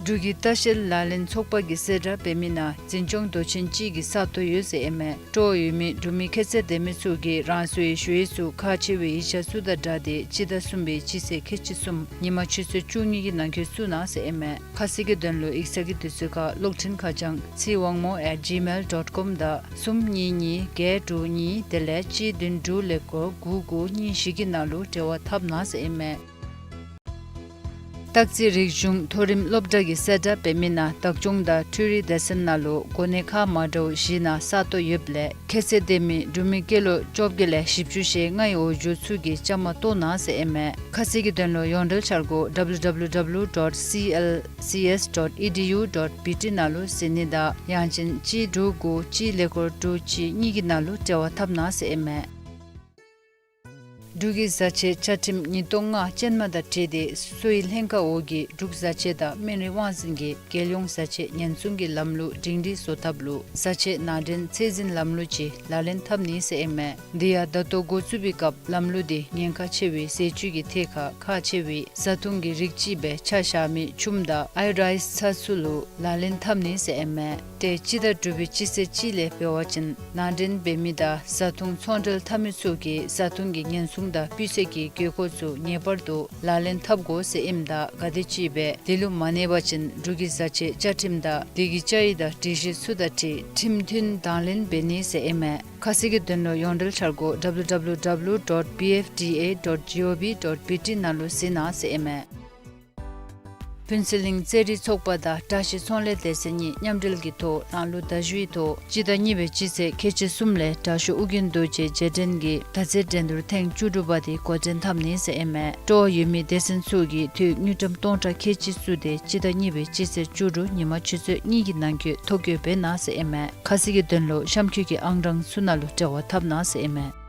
འབྲུག་གི་ལྟ་བཤལ་ལག་ལེན་ཚོགས་པ་གིས་གསལ་བསྒྲགས་འབད་མི་ནང་འཛིན་སྐྱོང་མདོ་ཆེན་གཅིག་གི་ས་སྟོང་ཡོད་ཟེར་ཨིན་མས། སྤྲོ་བ་ཡོད་མི་འབྲུག་མི་ཁྱད་ཚད་ལྡན་མི་ཚུ་གིས་རང་སོའི་ཞུ་ཡིག་ཚུ་ཁག་ཆེ་བའི་ཡིག་ཆ་ཚུ་དང་སྦྲགས་ཏེ་སྤྱི་ཟླ་གསུམ་པའི་སྤྱི་ཚེས་ཁལ་གཅིག་གསུམ་ཉིན་མ་ཆུ་ཚོད་བཅུ་གཉིས་ཀྱི་ནང་འཁོད་བཙུགས་གནང་ཟེར་ཨིན་མས། ཁ་གསལ་གྱི་དོན་ལུ་ཡིག་ཚང་གི་དུས་ཚོད་ཁར་གློག་འཕྲིན་ཁ་བྱང་ཚེ་དབང་མོ་ཨེཊ་ཇི་མེལ་ཌོཊ་ཀོམ་དང་གསུམ་གཉིས་གཉིས་བརྒྱད་དྲུག་གཉིས་དེ་ལས་གཅིག་བདུན་དྲུག་ཀླད་ཀོར་དགུ་དགུ་གཉིས་བཞི་གི་ནང་ལུ་འབྲེལ་བ་འཐབ་གནང་ཟེར་ཨིན་མས། སྟག་རྩེ་རིག་གཞུང་མཐོ་རིམ་སློབ་གྲྭ་གིས་གསལ་བསྒྲགས་འབད་མི་ནང་བདག་སྐྱོང་དང་འཕྲུལ་རིག་སྡེ་ཚན་ནང་ལུ་གོ་གནས་ཁག་མ་འདྲཝ་བཞི་ནང་ས་སྟོང་ཡོདཔ་ལས་ཁྱད་ཚད་ལྡན་མི་འབྲུག་མི་སྐྱེས་ལོ་བཅོ་བརྒྱད་ལས་བཞི་བཅུ་ཞེ་ལྔའི་འོག་གྱུར་ཚུ་གིས་བཅའ་མར་གཏོགས་གནང་ཟེར་ཨིན་མས། ཁ་གསལ་གྱི་དོན་ལུ་ཡོངས་འབྲེལ་འཆར་སྒོ་ཌབ་ལུ་ཌབ་ལུ་ཌབ་ལུ་ཌོཊ་སི་ཨེལ་སི་ཨེསི་ཌོཊ་ཨི་ཌི་ཡུ་ཌོཊ་བི་ཊི་ནང་ལུ་གཟིགས་ནི་དང་ཡང་ཅིན་གཅིག་དྲུག་དགུ་གཅིག་ཀླད་ཀོར་དྲུག་གཅིག་གཉིས་ཀྱི་ནང་ལུ་འབྲེལ་བ་འཐབ་གནང་ཟེར་ཨིན་མས། འབྲུག་གི་བཟའ་ཆས་བཅའ་ཁྲིམས་ཉིས་སྟོང་ལྔ་ཅན་མ་དང་འཁྲིལ་ཏེ་གསོ་བའི་ལྷན་ཁག་འོག་གི་འབྲུག་བཟའ་ཆས་དང་སྨན་རིགས་དབང་འཛིན་གྱིས་རྒྱལ་ཡོངས་བཟའ་ཆས་ཉེན་སྲུང་གི་ལམ་ལུགས་སྒྲིང་སྒྲིང་བཟོ་ཐབས་ལུ་བཟའ་ཆས་ནང་འདྲེན་ཚད་འཛིན་ལམ་ལུགས་ཅིག་ལག་ལེན་འཐབ་ནི་ཟེར་ཨིན་མས། འདི་ཡང་ད་ལྟོ་འགོ་བཙུགས་པའི་སྐབས་ལམ་ལུགས་འདི་ཉེན་ཁ་ཆེ་བའི་ཟས་བཅུད་ཀྱི་ཐད་ཁར་ཁག་ཆེ་བའི་བཟའ་བཏུང་གི་རིགས་ཅིག་སྦེ་ཆ་བཞག་མི་ཆུམ་དང་ཨའི་ཌའིཛ་ཚྭ་ཚུ་ལུ་ལག་ལེན་འཐབ་ནི་ཟེར་ཨིན་མས། ཏེ་སྤྱི་ཟླ་དྲུག་པའི་སྤྱི་ཚེས་གཅིག་ལས་འབད་བ་ཅིན་ནང་འདྲེན་འབད་མི་དང་བཟའ་བཏུང་ཚོང་འབྲེལ་འཐབ་མི་ཚུ་གིས་བཟའ་བཏུང་གི་ཉེན་སྲུང་དང་སྤུས་ཚད་ཀྱི་དགོས་མཁོ་ཚུ་ངེས་པར་དུ་ལག་ལེན་འཐབ་དགོ་ཟེར་ཨིནམ་ད་ག་དེམ་ཅིག་སྦེ་དེ་ལུ་མ་གནས་པ་ཅིན་འབྲུག་གི་བཟའ་ཆས་བཅའ་ཁྲིམས་དང་དེ་གི་བཅའ་ཡིག་དང་སྒྲིག་གཞི་ཚུ་དང་འཁྲིལ་ཁྲིམས་མཐུན་དང་ལེན་འབད་ནི་ཟེར་ཨིན་མས། ཁ་གསལ་གྱི་དོན་ལུ་ཡོངས་འབྲེལ་འཆར་སྒོ་ཌབ་ལུ་ཌབ་ལུ་ཌབ་ལུ་ཌོཊ་བི་ཨེཕ་ཌི་ཨེ་ཌོཊ་ཇི་ཨོ་བི་ཌོཊ་བི་ཊི་ནང་ལུ་གཟིགས་གནང་ཟེར་ཨིན་མས། ཕུན་ཚོགས་གླིང་རྩེད་རིགས་ཚོགས་པ་དང་བཀྲ་ཤིས་ཚོང་ལས་སྡེ་ཚན་གཉིས་མཉམ་འབྲེལ་གྱི་ཐོག་ནང་ལུ་ཟླ་བཞི་ཐོག་སྤྱི་ཟླ་གཉིས་པའི་སྤྱི་ཚེས་ཁལ་གཅིག་གསུམ་ལས་དྲག་ཤོས་ཨོ་རྒྱན་རྡོ་རྗེ་རྗེས་དྲན་གྱི་མདའ་རྩེད་འགྲན་བསྡུར་ཐེངས་བཅུ་དྲུག་པ་དེ་འགོ་འདྲེན་འཐབ་ནི་ཟེར་ཨིན་མས། སྤྲོ་བ་ཡོད་མི་སྡེ་ཚན་ཚུ་གིས་དུས་དངུལ་ཀྲམ་སྟོང་ཕྲག་ཁལ་གཅིག་བཙུགས་ཏེ་སྤྱི་ཟླ་གཉིས་པའི་སྤྱི་ཚེས་བཅུ་དྲུག་ཉིན་མ་ཆུ་ཚོད་གཉིས་ཀྱི་ནང་འཁོད་ཐོ་བཀོད་འབད་གནང་ཟེར་ཨིན་མས། ཁ་གསལ་གྱི་དོན་ལུ་གཤམ་འཁོད་ཀྱི་ཨང་གྲངས་ཚུ་ནང་ལུ་འབྲེལ་བ་འཐབ་གནང་ཟེར་ཨིན་མས།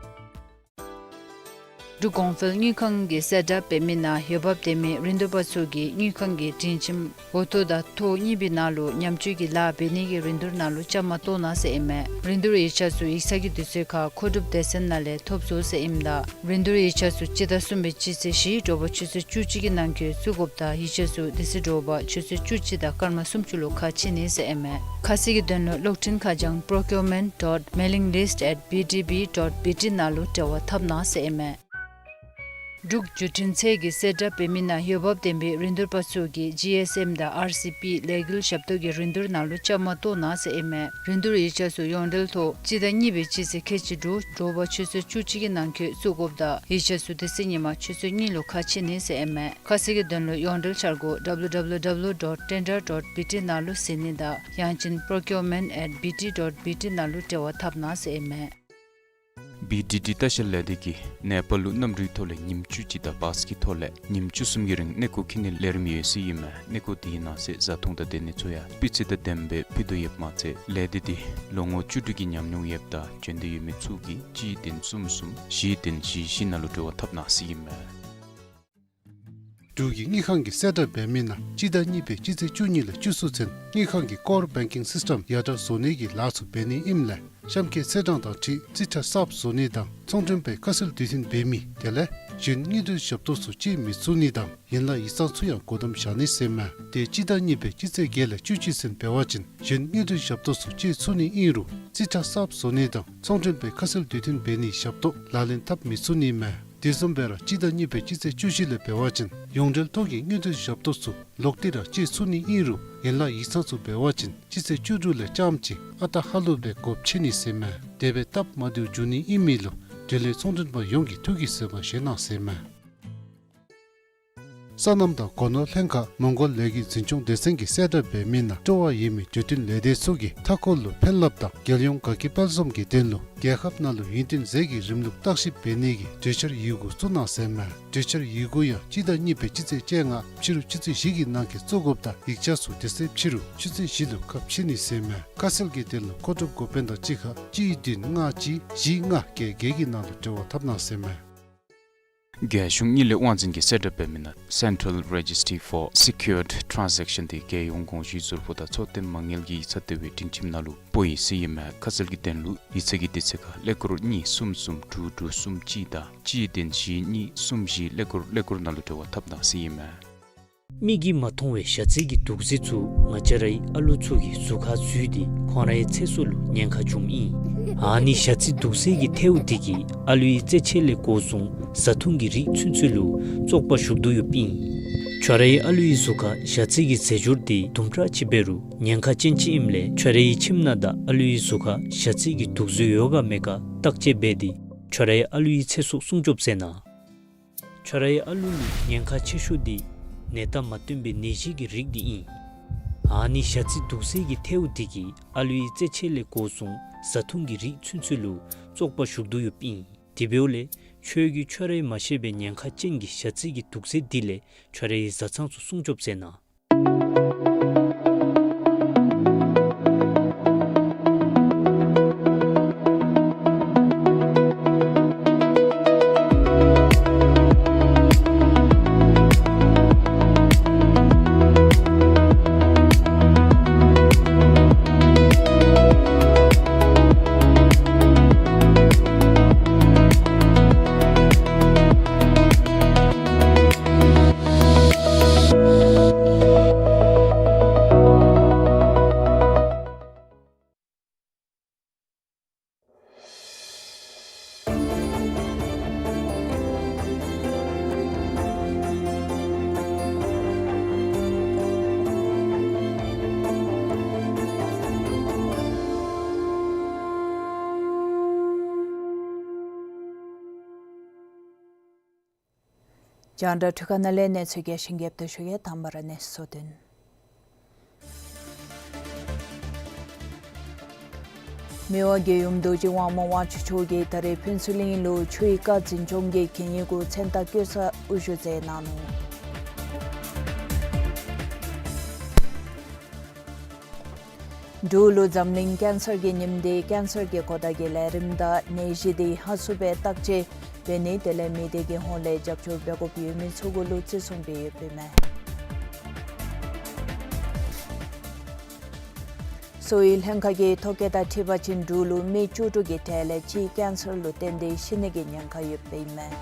འབྲུག་གོང་འཕེལ་དངུལ་ཁང་གིས་གསལ་བསྒྲགས་འབད་མི་ནང་འོས་འབབ་ལྡན་མི་རིན་བསྡུར་པ་ཚུ་གིས་དངུལ་ཁང་གི་སྒྲིང་ཁྱིམ་འོག་ཐོག་དང་ཐོག་གཉིས་པའི་ནང་ལུ་ཉམས་བཅོས་ཀྱི་ལཱ་འབད་ནི་གི་རིན་བསྡུར་ནང་ལུ་བཅའ་མར་གཏོགས་གནང་ཟེར་ཨིན་མས། རིན་བསྡུར་ཡིག་ཆ་ཚུ་ཡིག་ཚང་གི་དུས་ཚོད་ཁར་མཁོ་སྒྲུབ་སྡེ་ཚན་ནང་ལས་ཐོབ་ཚུགས་ཟེར་ཨིནམ་ད་རིན་བསྡུར་ཡིག་ཆ་ཚུ་སྤྱི་ཟླ་གསུམ་པའི་སྤྱི་ཚེས་བཞི་དྲོ་པ་ཆུ་ཚོད་བཅུ་གཅིག་གི་ནང་འཁོད་བཙུགས་དགོཔ་དང་ཡིག་ཆ་ཚུ་དེ་ཚེ་དྲོ་པ་ཆུ་ཚོད་བཅུ་གཅིག་དང་སྐར་མ་སུམ་ཅུ་ལུ་ཁ་ཕྱེ་ནི་ཟེར་ཨིན་མས། ཁ་གསལ་གྱི་དོན་ལུ་གློག་འཕྲིན་ཁ་བྱང་procurement dot mailing list at B D B dot B T ནང་ལུ་འབྲེལ་བ་འཐབ་གནང་ཟེར་ཨིན་མས། འབྲུག་བརྒྱུད་འཕྲིན་ཚད་ཀྱིས་གསལ་བསྒྲགས་འབད་མི་ནང་འོས་འབབ་ལྡན་པའི་རིན་བསྡུར་པ་ཚུ་གིས་G S M དང་R C P ལས་འགུལ་ཞབས་ཏོག་གི་རིན་བསྡུར་ནང་ལུ་བཅའ་མར་གཏོགས་གནང་ཟེར་ཨིན་མས། རིན་བསྡུར་ཡིག་ཆ་ཚུ་ཡོངས་འབྲེལ་ཐོག་སྤྱི་ཟླ་གཉིས་པའི་སྤྱི་ཚེས་ཁལ་གཅིག་དྲུག་དྲོ་པ་ཆུ་ཚོད་བཅུ་གཅིག་གི་ནང་འཁོད་བཙུགས་དགོཔ་དང་ཡིག་ཆ་ཚུ་དེ་ཚེ་ཉིན་མ་ཆུ་ཚོད་གཉིས་ལུ་ཁ་ཕྱེ་ནི་ཟེར་ཨིན་མས། ཁ་གསལ་གྱི་དོན་ལུ་ཡོངས་འབྲེལ་འཆར་སྒོ་W W W dot tender dot B T ནང་ལུ་གཟིགས་ནི་དང་ཡང་ཅིན་procurement at B T dot B T ནང་ལུ་འབྲེལ་བ་འཐབ་གནང་ཟེར་ཨིན་མས། B D D ལྟ་བཤལ་ལས་སྡེ་གིས་ནེ་པཱལ་ལུ་གནམ་གྲུའི་ཐོག་ལས་ཉིནམ་བཅུ་གཅིག་དང་བཱས་ཀྱི་ཐོག་ལས་ཉིནམ་བཅུ་གསུམ་གྱི་རིང་གནས་སྐོར་འཁྱིད་ནིའི་ལས་རིམ་ཡོད་ཟེར་ཨིན་མས། གནས་སྐོར་དེའི་ནང་གསེས་བཟའ་འཐུང་དང་སྡོད་གནས་ཚུ་ཡང་སྤུས་ཚད་དང་ལྡནམ་སྦེ་ཕུལ་དོ་ཡོདཔ་མ་ཚད་ལས་སྡེ་འདི་ལོ་ངོ་བཅུ་དྲུག་གི་ཉམས་མྱོང་ཡོདཔ་དང་འབྱོན་འདོད་ཡོད་མི་ཚུ་གིས་གཅིག་བདུན་གསུམ་གསུམ་བཞི་བདུན་བཞི་བཞི་ནང་ལུ་འབྲེལ་བ་འཐབ་གནང་ཟེར་ཨིན་མས། འབྲུག་གི་དངུལ་ཁང་གིས་གསལ་བསྒྲགས་འབད་མི་ནང་སྤྱི་ཟླ་གཉིས་པའི་སྤྱི་ཚེས་བཅུ་གཉིས་ལས་བཅུ་གསུམ་ཚུན་དངུལ་ཁང་གི་core banking system ཡར་དྲག་བཟོ་ནི་གི་ལཱ་ཚུ་འབད་ནི་ཨིནམ་ལས་གཤམ་འཁོད་ཚེས་གྲངས་དང་འཁྲིལ་རྩིས་ཁྲ་གསརཔ་བཟོ་ནི་དང་ཚོང་མགྲོན་པའི་ཁ་གསལ་དུས་མཐུན་འབད་མི་དེ་ལས་གཞན་དངུལ་འབྲེལ་ཞབས་ཏོག་ཚུ་སྤྱོད་མི་ཚུགས་ནི་དང་ཡན་ལག་ཡིག་ཚང་ཚུ་ཡང་སྒོ་བསྡམ་བཞག་ནི་ཟེར་མས། དེ་སྤྱི་ཟླ་གཉིས་པའི་སྤྱི་ཚེས་བརྒྱད་ལས་བཅུ་གཅིག་ཚུན་འབད་བ་ཅིན་གཞན་དངུལ་འབྲེལ་ཞབས་ཏོག་ཚུ་སྤྱོད་ཚུགས་ནི་ཨིན་རུང་རྩིས་ཁྲ་གསརཔ་བཟོ་ནི་དང་ཚོང་མགྲོན་པའི་ཁ་གསལ་དུས་མཐུན་འབད་ནིའི་ཞབས་ཏོག་ལག་ལེན་འཐབ་མི་ཚུགས་ནི་མས། དེ་བཟུམ་སྦེ་ར་སྤྱི་ཟླ་གཉིས་པའི་སྤྱི་ཚེས་བཅུ་བཞི་ལས་འབད་བ་ཅིན་ཡོངས་འབྲེལ་ཐོག་གི་དངུལ་འབྲེལ་ཞབས་ཏོག་ཚུ་ལོག་སྟེ་ར་སྤྱོད་ཚུགས་ནི་ཨིན་རུང་ཡན་ལག་ཡིག་ཚང་ཚུ་འབད་བ་ཅིན་སྤྱི་ཚེས་བཅུ་དྲུག་ལས་རྐྱངམ་ཅིག་ཨ་རྟག་ཧ་ལུགས་སྦེ་སྒོ་ཕྱེ་ནི་ཟེར་མས། དེ་སྦེ་སྟབས་མ་བདེཝ་འབྱུང་ནི་ཨིན་མི་ལུ་འབྲེལ་ཡོད་ཚོང་མགྲོན་པ་ཡོངས་ཀྱིས་ཐུགས་ཀྱི་བཟོད་པ་བཞེས་གནང་ཟེར་མས། སོ་ནམ་དང་སྒོ་ནོར་ལྷན་ཁག་མོང་གོལ་ལས་འགུལ་འཛིན་སྐྱོང་སྡེ་ཚན་གྱིས་གསལ་བསྒྲགས་འབད་མི་ནང་སྤྲོ་བ་ཡོད་མི་འགྲོ་མགོན་ལས་སྡེ་ཚུ་གིས་མཐའ་འཁོར་ལུ་ཕན་རླབས་དང་རྒྱལ་ཡོངས་དགའ་སྐྱིད་དཔལ་འཛོམས་ཀྱི་དོན་ལུ་རྒྱལ་ཁབ་ནང་ལུ་ཡུན་བརྟན་ཟས་ཀྱི་རིམ་ལུགས་བརྟག་ཞིབ་འབད་ནི་གི་གྲོས་འཆར་ཡི་གུ་བཙུགས་གནང་ཟེར་མས། གྲོས་འཆར་ཡི་གུ་ཡང་སྤྱི་ཟླ་གཉིས་པའི་སྤྱི་ཚེས་བཅོ་ལྔ་ཕྱི་རུ་ཆུ་ཚོད་བཞི་གི་ནང་འཁོད་བཙུགས་དགོཔ་དང་ཡིག་ཆ་ཚུ་དེ་ཚེ་ཕྱི་རུ་ཆུ་ཚོད་བཞི་ལུ་ཁ་ཕྱེ་ནི་ཟེར་མས། ཁ་གསལ་གྱི་དོན་ལུ་མཁོ་སྒྲུབ་འགོ་དཔོན་དང་གཅིག་ཁར་གཅིག་བདུན་ལྔ་གཅིག་བཞི་ལྔ་བརྒྱད་བརྒྱད་ཀྱི་ནང་ལུ་འབྲེལ་བ་འཐབ་གནང་ཟེར་མས། རྒྱལ་གཞུང་དངུལ་ལས་དབང་འཛིན་གྱིས་གསལ་བསྒྲགས་འབད་མི་ནང་Central Registry for Secured Transaction དེ་རྒྱལ་ཡོངས་དགོངས་ཞུའི་ཟུར་ཕོགས་དང་འཚོ་རྟེན་མ་དངུལ་གྱི་ཡིག་ཚང་ལྟེ་བའི་སྒྲིང་ཁྱིམ་ནང་ལུ་སྤོ་ཡི་ཟེར་ཨིན་མས། ཁ་གསལ་གྱི་དོན་ལུ་ཡིག་ཚང་གི་དུས་ཚོད་ཁར་ཀླད་ཀོར་གཉིས་གསུམ་གསུམ་དྲུག་དྲུག་གསུམ་གཅིག་དང་གཅིག་བདུན་བཞི་གཉིས་གསུམ་བཞི་ཀླད་ཀོར་ཀླད་ཀོར་ནང་ལུ་འབྲེལ་བ་འཐབ་གནང་ཟེར་ཨིན་མས། མིག་གིས་མ་མཐོང་བའི་ཞ་རྩི་གི་དུག་རྫས་ཚུ་ང་བཅས་རའི་ཨ་ལུ་ཚུ་གི་གཟུགས་ཁར་འཛུལ་ཏེ་ཁོང་རའི་ཚེ་སྲོག་ལུ་ཉེན་ཁ་འབྱུངམ་ཨིན། ཨ་ནི་ཞ་རྩི་དུག་རྫས་ཀྱི་ཐལཝ་དེ་གིས་ཨ་ལུའི་རྩེད་ཆས་ལས་འགོ་བཟུང་བཟའ་འཐུང་གི་རིགས་ཚུན་ཚོད་ལུ་བཙོག་པ་ཞུགས་དོ་ཡོདཔ་ཨིན། ཁྱོད་རའི་ཨ་ལུའི་གཟུགས་ཁར་ཞ་རྩི་གི་རྫས་སྦྱོར་དེ་དུམ་གྲ་ཅིག་འབད་རུང་ཉེན་ཁ་ཅན་ཅིག་ཨིནམ་ལས་ཁྱོད་རའི་ཁྱིམ་ནང་དང་ཨ་ལུའི་གཟུགས་ཁར་ཞ་རྩི་གི་དུག་རྫས་ཡོད་ག་མེད་ག་བརྟག་དཔྱད་འབད་དེ་ཁྱོད་རའི་ཨ་ལུའི་ཚེ་སྲོག་སྲུང་སྐྱོབ་མཛད་གནང་། ཁྱོད་རའི་ཨ་ལུ་ལུ་ཉེན་ཁ་ཆེ་ཤོས་དེ་ནད་རྟགས་མ་སྟོན་པའི་ནད་གཞི་གི་རིགས་དེ་ཨིན། ཨ་ནི་ཞ་རྩི་དུག་རྫས་ཀྱི་ཐལཝ་དེ་གིས་ཨ་ལུའི་རྩེད་ཆས་ལས་འགོ་བཟུང་བཟའ་འཐུང་གི་རིགས་ཚུན་ཚོད་ལུ་བཙོག་པ་ཞུགས་དོ་ཡོདཔ་ཨིན། དེ་འབདཝ་ལས་ཁྱོད་ཀྱིས་ཁྱོད་རའི་མ་ཤེས་པའི་ཉེན་ཁ་ཅན་གྱི་ཞ་རྩི་གི་དུག་རྫས་དེ་ལས་ཁྱོད་རའི་བཟའ་ཚང་ཚུ་སྲུང་སྐྱོབ་མཛད་གནང་། རྒྱང་བསྒྲགས་འཕྲུལ་ཁང་ནང་ལས་གནས་ཚུལ་རྒྱས་ཤིང་རྒྱསཔ་ཏེ་ཞུ་གེ། དང་པ་ར་གནས་ཚུལ་དོན། མི་དབང་རྒྱལ་ཡུམ་རྡོ་རྗེ་དབང་མོ་དབང་ཕྱུག་མཆོག་གིས་ད་རེས་ཕུན་ཚོགས་གླིང་ལུ་ཆུའི་རྐ་འཛིན་སྐྱོང་གི་གན་ཡིག་གུ་མཚན་རྟགས་བཀོད་ས་དབུ་བཞུགས་མཛད་གནང་ནུག། འབྲུག་ལུ་འཛམ་གླིང་ཀེན་སར་གྱི་ཉིནམ་དེ་ཀེན་སར་གྱི་གོ་བརྡ་གི་ལས་རིམ་དང་ནད་གཞི་དེ་ཧ་སུ་སྦེ་བརྟག་དཔྱད་ འབད་ནི་དེ་ལས་མི་སྡེ་གི་ཧོངས་ལས་རྒྱབ་སྐྱོར་འབད་དགོཔ་ཡོད་མི་ཚུ་གུ་ལུ་བརྩི་སྲུང་འབད་ཡོདཔ་ཨིན་མས། གསོ་བའི་ལྷན་ཁག་གིས་ཐོ་བཀོད་དང་འཁྲིལ་བ་ཅིན་འབྲུག་ལུ་མི་བཅུ་དྲུག་གི་གྲས་ལས་གཅིག་ཀེན་སར་ལུ་བརྟེན་ཏེ་ཤི་ནི་གི་ཉེན་ཁ་ཡོདཔ་ཨིན་མས།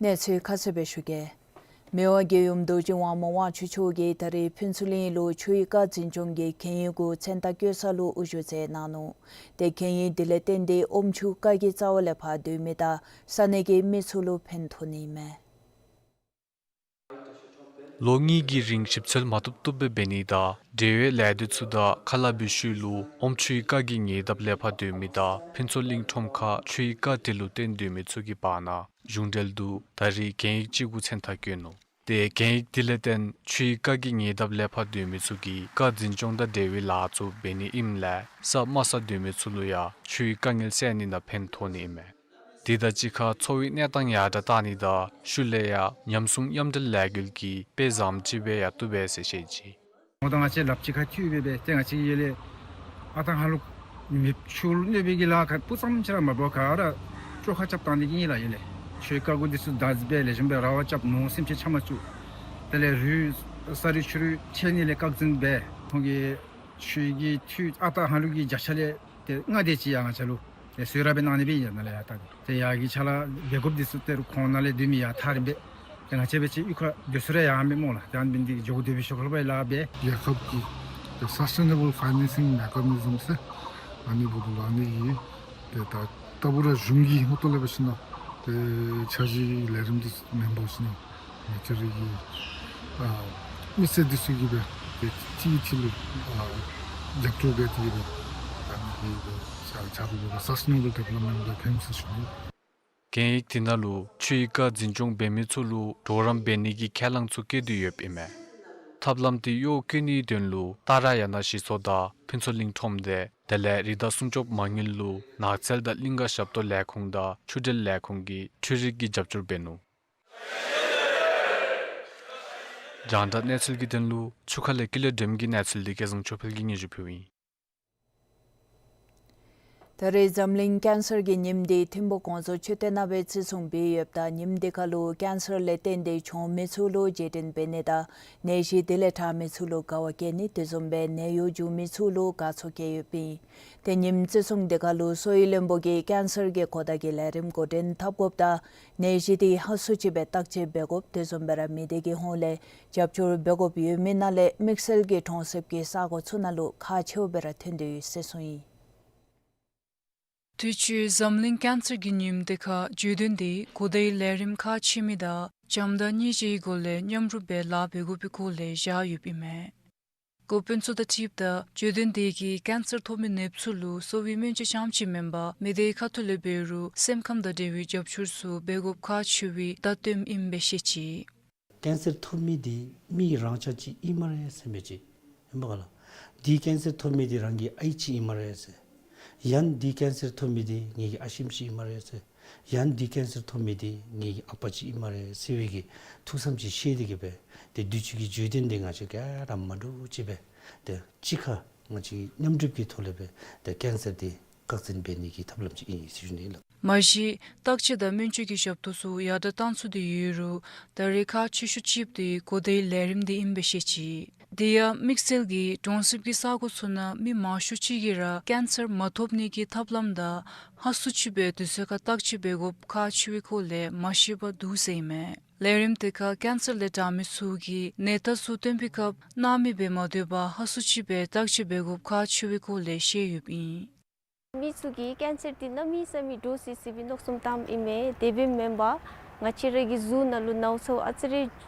གནས་ཚུལ་ཁ་གསལ་སྦེ་ཞུ་གེ། མི་དབང་རྒྱལ་ཡུམ་རྡོ་རྗེ་དབང་མོ་དབང་ཕྱུག་མཆོག་གིས་ད་རིས་ཕུན་ཚོགས་གླིང་ལུ་ཆུའི་རྐ་འཛིན་སྐྱོང་གི་གན་ཡིག་གུ་མཚན་རྟགས་བཀོད་ས་ལུ་དབུ་བཞུགས་མཛད་གནང་ནུག། ཏེ་གན་ཡིག་འདི་ལས་བརྟེན་ཏེ་ཨོམ་ཆུ་རྐ་གི་རྩ་བ་ལས་ཕར་སྡོད་མི་དང་ས་གནས་ཀྱི་མི་ཚུ་ལུ་ཕན་ཐོགས་ནི་ཨིན་མས། ལོ་གཉིས་ཀྱི་རིང་ཞིབ་འཚོལ་མ་བཏུབ་བཏུབ་སྦེ་འབད་ནི་དང་འབྲེལ་བའི་ལས་སྡེ་ཚུ་དང་ཁ་སླབ་པའི་ཤུལ་ལུ་ཨོམ་ཆུའི་རྐ་གི་ཉེ་འདབས་ལས་ཕར་སྡོད་མི་དང་ཕུན་ཚོགས་གླིང་ཁྲོམ་ཁར་ཆུའི་རྐ་དེ་ལུ་བརྟེན་སྡོད་མི་ཚུ་གི་བར་ན་གཞུང་འབྲེལ་དུ་ད་རིས་གན་ཡིག་ཅིག་གུ་མཚན་རྟགས་བཀོད་ནུག། ཏེ་གན་ཡིག་དེ་ལས་བརྟེན་ཆུའི་རྐ་གི་ཉེ་འདབས་ལས་ཕར་སྡོད་མི་ཚུ་གིས་རྐ་འཛིན་སྐྱོང་དང་འབྲེལ་བའི་ལཱ་ཚུ་འབད་ནི་ཨིནམ་ལས་ས་དམའ་སར་སྡོད་མི་ཚུ་ལུ་ཡང་ཆུའི་དཀའ་ངལ་སེལ་ནི་ནང་ཕན་ཐོགས་ནི་ཨིན་མས། དེ་དང་གཅིག་ཁར་འཚོ་བའི་གནས་སྟངས་ཡར་དྲགས་བཏང་ནི་དང་ཤུལ་ལས་ཡང་ཉམས་སྲུང་མཉམ་འབྲེལ་ལས་འགུལ་གྱི་དཔེ་བཟང་ཅིག་སྦེ་ཡང་བཏུབ་པས་ཟེར་བཤད་ཅི། ང་དང་ང་བཅས་ལགཔ་གཅིག་ཁར་མཐུད་སྦེ་སྦེ་ཏེ་ང་བཅས་ཡར་ལས་ཨ་རྟག་ཧ་ལུགས་མི་ཆུ་གནོད་པའི་གི་ལཱ་ཁག་སྤུ་ཙམ་ཅིག་ར་མ་འབད་བར་ག་ར་བཅོ་ཁ་རྐྱབ་བཏང་ནི་གི་ཨིན་ལགས། ཡར་ལས་ཆུའི་རྐ་གུ་འདི་ཚུ་བདའ་སྦེ་ལེགས་ཤོམ་སྦེ་ར་བ་རྐྱབ་ནུག། སེམས་ཅན་ཆ་མ་བཅུག། དེ་ལས་རུད་ས་རུད་ཆུ་རུད་ཆད་ནི་ལས་བཀག་འཛིན་འབད། ཁོང་གི་ཆུའི་གི་འཐུས་ཨ་རྟག་ཧ་ལུགས་ཀྱི་བརྒྱ་ཆ་ལས་ཏེ་ལྔ་དེ་ཅིག་ཡང་ང་བཅས་ལུ་ཏེ་གསོལ་རས་སྦེ་གནང་ནི་སྦེ་ཨིན་ལགས། ཡར་ལྟ་སྟེ་ཏེ་ཡར་གྱི་ཕྱག་ལཱ་འབད་དགོཔ་འདི་ཚུ་ཏེ་རུང་ཁོང་ནཱ་ལས་སྡོད་མི་ཡར་ཐག་རིང་པས། ཏེ་ང་བཅས་འབད་བ་ཅིན་གཡུས་ཁར་སྡོད་ས་ར་ཡང་མེད་སྨོ་ལགས། ཏེ་ཨ་ནི་འབད་ནི་འདི་གིས་འགྱོ་དགོ་དེ་སྦེ་ཤོག་ལགས། ཡར་ལས་འབད་རྒྱལ་ཁབ་ཀྱི་ཏེ་སཱསི་ཊེ་ནེ་བཱལ་ཕའི་ནེན་སིང་མེ་ཀ་ནི་ཟམ་ཟེར་ཨ་ནི་འབདཝ་ད་ལུ་ཨ་ནི་གིས་ཏེ་ད་ལྟ་བུ་ར་གཞུང་གི་ཧོངས་ལས་འབད་ཞིན་ན་ཏེ་འཆར་གཞི་ལས་རིམ་འདི་ཚུ་མེན་པར་ཞིན་ན་ང་བཅས་རའི་གི་ཨ་མི་སེར་འདི་ཚུ་གིས་སྦེ་ཏེ་གཅིག་གིས་གཅིག་ལུ་ཨ་རྒྱབ་སྐྱོར་འབད་དེ་གིས་སྦེ་ཨ་ནི་གི་སྦེ་བྱ་བྱ་སྒྲུབ་འབད་སཱསི་ཊེ་ནེ་བཱལ་ཌི་བེ་ལོབ་མེནཊ་ལུ་ཕན་ཚུན་ཞུ་ནི། གན་ཡིག་དེ་ནང་ལུ་ཆུའི་རྐ་འཛིན་སྐྱོང་འབད་མི་ཚུ་ལུ་གྲོགས་རམ་འབད་ནི་གི་ཁས་བླངས་ཚུ་བཀོད་དེ་ཡོདཔ་ཨིན་མས། ཐབས་ལམ་དེ་གཡོག་བཀོལ་ནིའི་དོན་ལུ་སྟག་ར་ཡ་ན་གཞི་ཚོགས་དང་ཕུན་ཚོགས་གླིང་ཁྲོམ་སྡེ་དེ་ལས་རི་དྭགས་སྲུང་སྐྱོབ་མ་དངུལ་ལུ་ནགས་ཚལ་དང་གླིང་ག་ཞབས་ཏོག་ལས་ཁུངས་དང་ཆུ་འབྲེལ་ལས་ཁུངས་ཀྱིས་འཕྲུལ་རིག་གི་རྒྱབ་སྐྱོར་འབད་ནུག། རྒྱང་བསྒྲགས་གནས་ཚུལ་གྱི་དོན་ལུ་ཆུ་ཁ་ལས་ཀུན་ལེགས་སྒྲོལམ་གྱི་གནས་ཚུལ་འདི་སྐལ་བཟང་ཆོས་འཕེལ་གྱིས་སྙན་ཞུ་ཕུལཝ་ཨིན། ད་རེས་འཛམ་གླིང་ཀེན་སར་གྱི་ཉིནམ་འདི་ཐིམ་ཕུག་གོང་ས་མཆོག་བསྟན་པའི་བརྩི་སྲུང་འབད་ཡོདཔ་ད་ཉིནམ་འདི་ཁར་ལུ་ཀེན་སར་ལས་བརྟེན་ཏེ་གྱོང་མི་ཚུ་ལུ་རྗེས་དྲན་འབད་ནི་དང་ནད་གཞི་དེ་ལས་དྲག་མི་ཚུ་ལུ་དགའ་བ་བསྐྱེད་ནི་དེ་བཟུམ་སྦེ་ནད་གཡོག་འབྱུང་མི་ཚུ་ལུ་དགའ་ཚོར་བསྐྱེད་ཡོདཔ་ཨིན། ཏེ་ཉིནམ་བརྩི་སྲུང་འདི་ཁར་ལུ་གསོ་བའི་བློན་པོ་གིས་ཀེན་སར་གྱི་གོ་བརྡ་གི་ལས་རིམ་འགོ་འདྲེན་འཐབ་དགོཔ་དང་ནད་གཞི་དེ་ཧ་སུ་ཅིག་སྦེ་བརྟག་དཔྱད་འབད་དགོཔ་དེ་བཟུམ་སྦེ་ར་མི་སྡེ་གི་ཧོངས་ལས་རྒྱབ་སྐྱོར་འབད་དགོཔ་ཡོད་མི་ནང་ལས་དམིགས་བསལ་གྱིས་གྲོང་གསེབ་ཀྱི་ས་གོ་ཚུ་ནང་ལུ་ཁག་ཆེཝ་སྦེ་ར་ཐོན་ཏེ་ཡོད་ཟེར་གསུངས་ཡི། དུས་ཅི་འཛམ་གླིང་ཀེན་སར་གྱི་ཉིནམ་དེ་ཁར་བརྗོད་དོན་དེ་གོ་བརྡའི་ལས་རིམ་ཁག་ཆེ་མི་དང་བྱམས་དང་སྙིང་རྗེའི་སྒོ་ལས་མཉམ་རུབ་སྦེ་ལཱ་འབད་དགོ་པའི་སྐོར་ལས་བཞག་ཡོདཔ་ཨིན་མས། འགོ་དཔོན་ཚུ་དང་འཁྲིལཝ་ད་བརྗོད་དོན་དེ་གིས་ཀེན་སར་ཐོབ་མི་ནདཔ་ཚུ་ལུ་གསོ་བའི་སྨན་བཅོས་རྐྱངམ་ཅིག་མེན་པར་མི་སྡེའི་ཁ་ཐུག་ལས་འབད་རུང་སེམས་ཁམས་དང་འབྲེལ་བའི་རྒྱབ་སྐྱོར་ཚུ་འབད་དགོཔ་ཁག་ཆེ་བའི་བརྡ་སྟོནམ་ཨིནམ་སྦེ་བཤད་ཅི། ཀེན་སར་ཐོབ་མི་དེ་མི་རང་ཅག་ཅིག་ཨིན་སྨ་རེ་ཟེར་མི་ཅིག་ཨིན་པ་ག་ལགས། དེ་ཀེན་སར་ཐོབ་མི་དེ་རང་གི་ཨའི་ཅིག་ཨིན་སྨ་རེ་ཟེར། ཡང་དེ་ཀེན་སར་ཐོབ་མི་དེ་ངེ་གི་ཨ་ཞེམ་ཅིག་ཨིན་སྨ་རེ་ཟེར། ཡང་དེ་ཀེན་སར་ཐོབ་མི་དེ་ངེ་གི་ཨ་པ་ཅིག་ཨིན་སྨ་རེ་ཟེར་བའི་གི་ཐུགས་བསམ་ཅིག་བཞེས་ཏེ་གི་སྦེ་ཏེ་དུས་ཅི་གི་བརྗོད་དོན་དེ་ང་བཅས་ག་ར་མ་འདྲཝ་ཅིག་སྦེ་ཏེ་གཅིག་ཁར་ང་བཅས་མཉམ་འབྲེལ་གྱི་ཐོག་ལས་སྦེ་ཏེ་ཀེན་སར་དེ་བཀག་འཛིན་འབད་ནི་གི་ཐབས་ལམ་ཅིག་ཨིན་ཟེར་ཞུ་ནི་ལགས། མ་གཞི་བརྟག་དཔྱད་དང་སྨན་བཅོས་ཀྱི་ཞབས་ཏོག་ཚུ་ཡར་དྲགས་བཏང་ཚུགས་ཏེ་ཡོད་རུང་ད་རེས་ཁག་ཆེ་ཤོས་ཅིག་དེ་གོ་བརྡའི་ལས་རིམ་དེ་ཨིནམ་སྦེ་བཤད་ཅི། དེ་ཡང་དམིགས་བསལ་གྱིས་གྲོང་གསེབ་ཀྱི་ས་གོ་ཚུ་ནང་མི་མང་ཤོས་ཅིག་གིས་ར་ཀེན་སར་མ་ཐོབ་ནི་གི་ཐབས་ལམ་དང་ཧ་སུ་ཅིག་སྦེ་དུས་ཚོད་ཁར་བརྟག་དཔྱད་འབད་དགོཔ་ཁག་ཆེ་བའི་སྐོར་ལས་མ་ཤེས་པར་འདུག་ཟེར་ཨིན་མས། ལས་རིམ་དེ་ཁར་ཀེན་སར་ལས་དྲག་མི་ཚུ་གིས་ནད་རྟགས་ཚུ་སྟོན་པའི་སྐབས་སྣང་མེད་སྦེ་མ་སྡོད་པར་ཧ་སུ་ཅིག་སྦེ་བརྟག་དཔྱད་འབད་དགོཔ་ཁག་ཆེ་བའི་སྐོར་ལས་བཤད་ཡོདཔ་ཨིན། མི་ཚུ་གིས་ཀེན་སར་འདི་གནམ་མེད་ས་མེད་འདྲོག་སི་སི་སྦེ་མནོ་བསམ་བཏངམ་ཨིན་མས། དེ་སྦེ་མེན་པར་ང་བཅས་ར་གི་གཟུགས་ནང་ལུ་ནཝ་ཚཝ་ཨ་ཙི་རེ་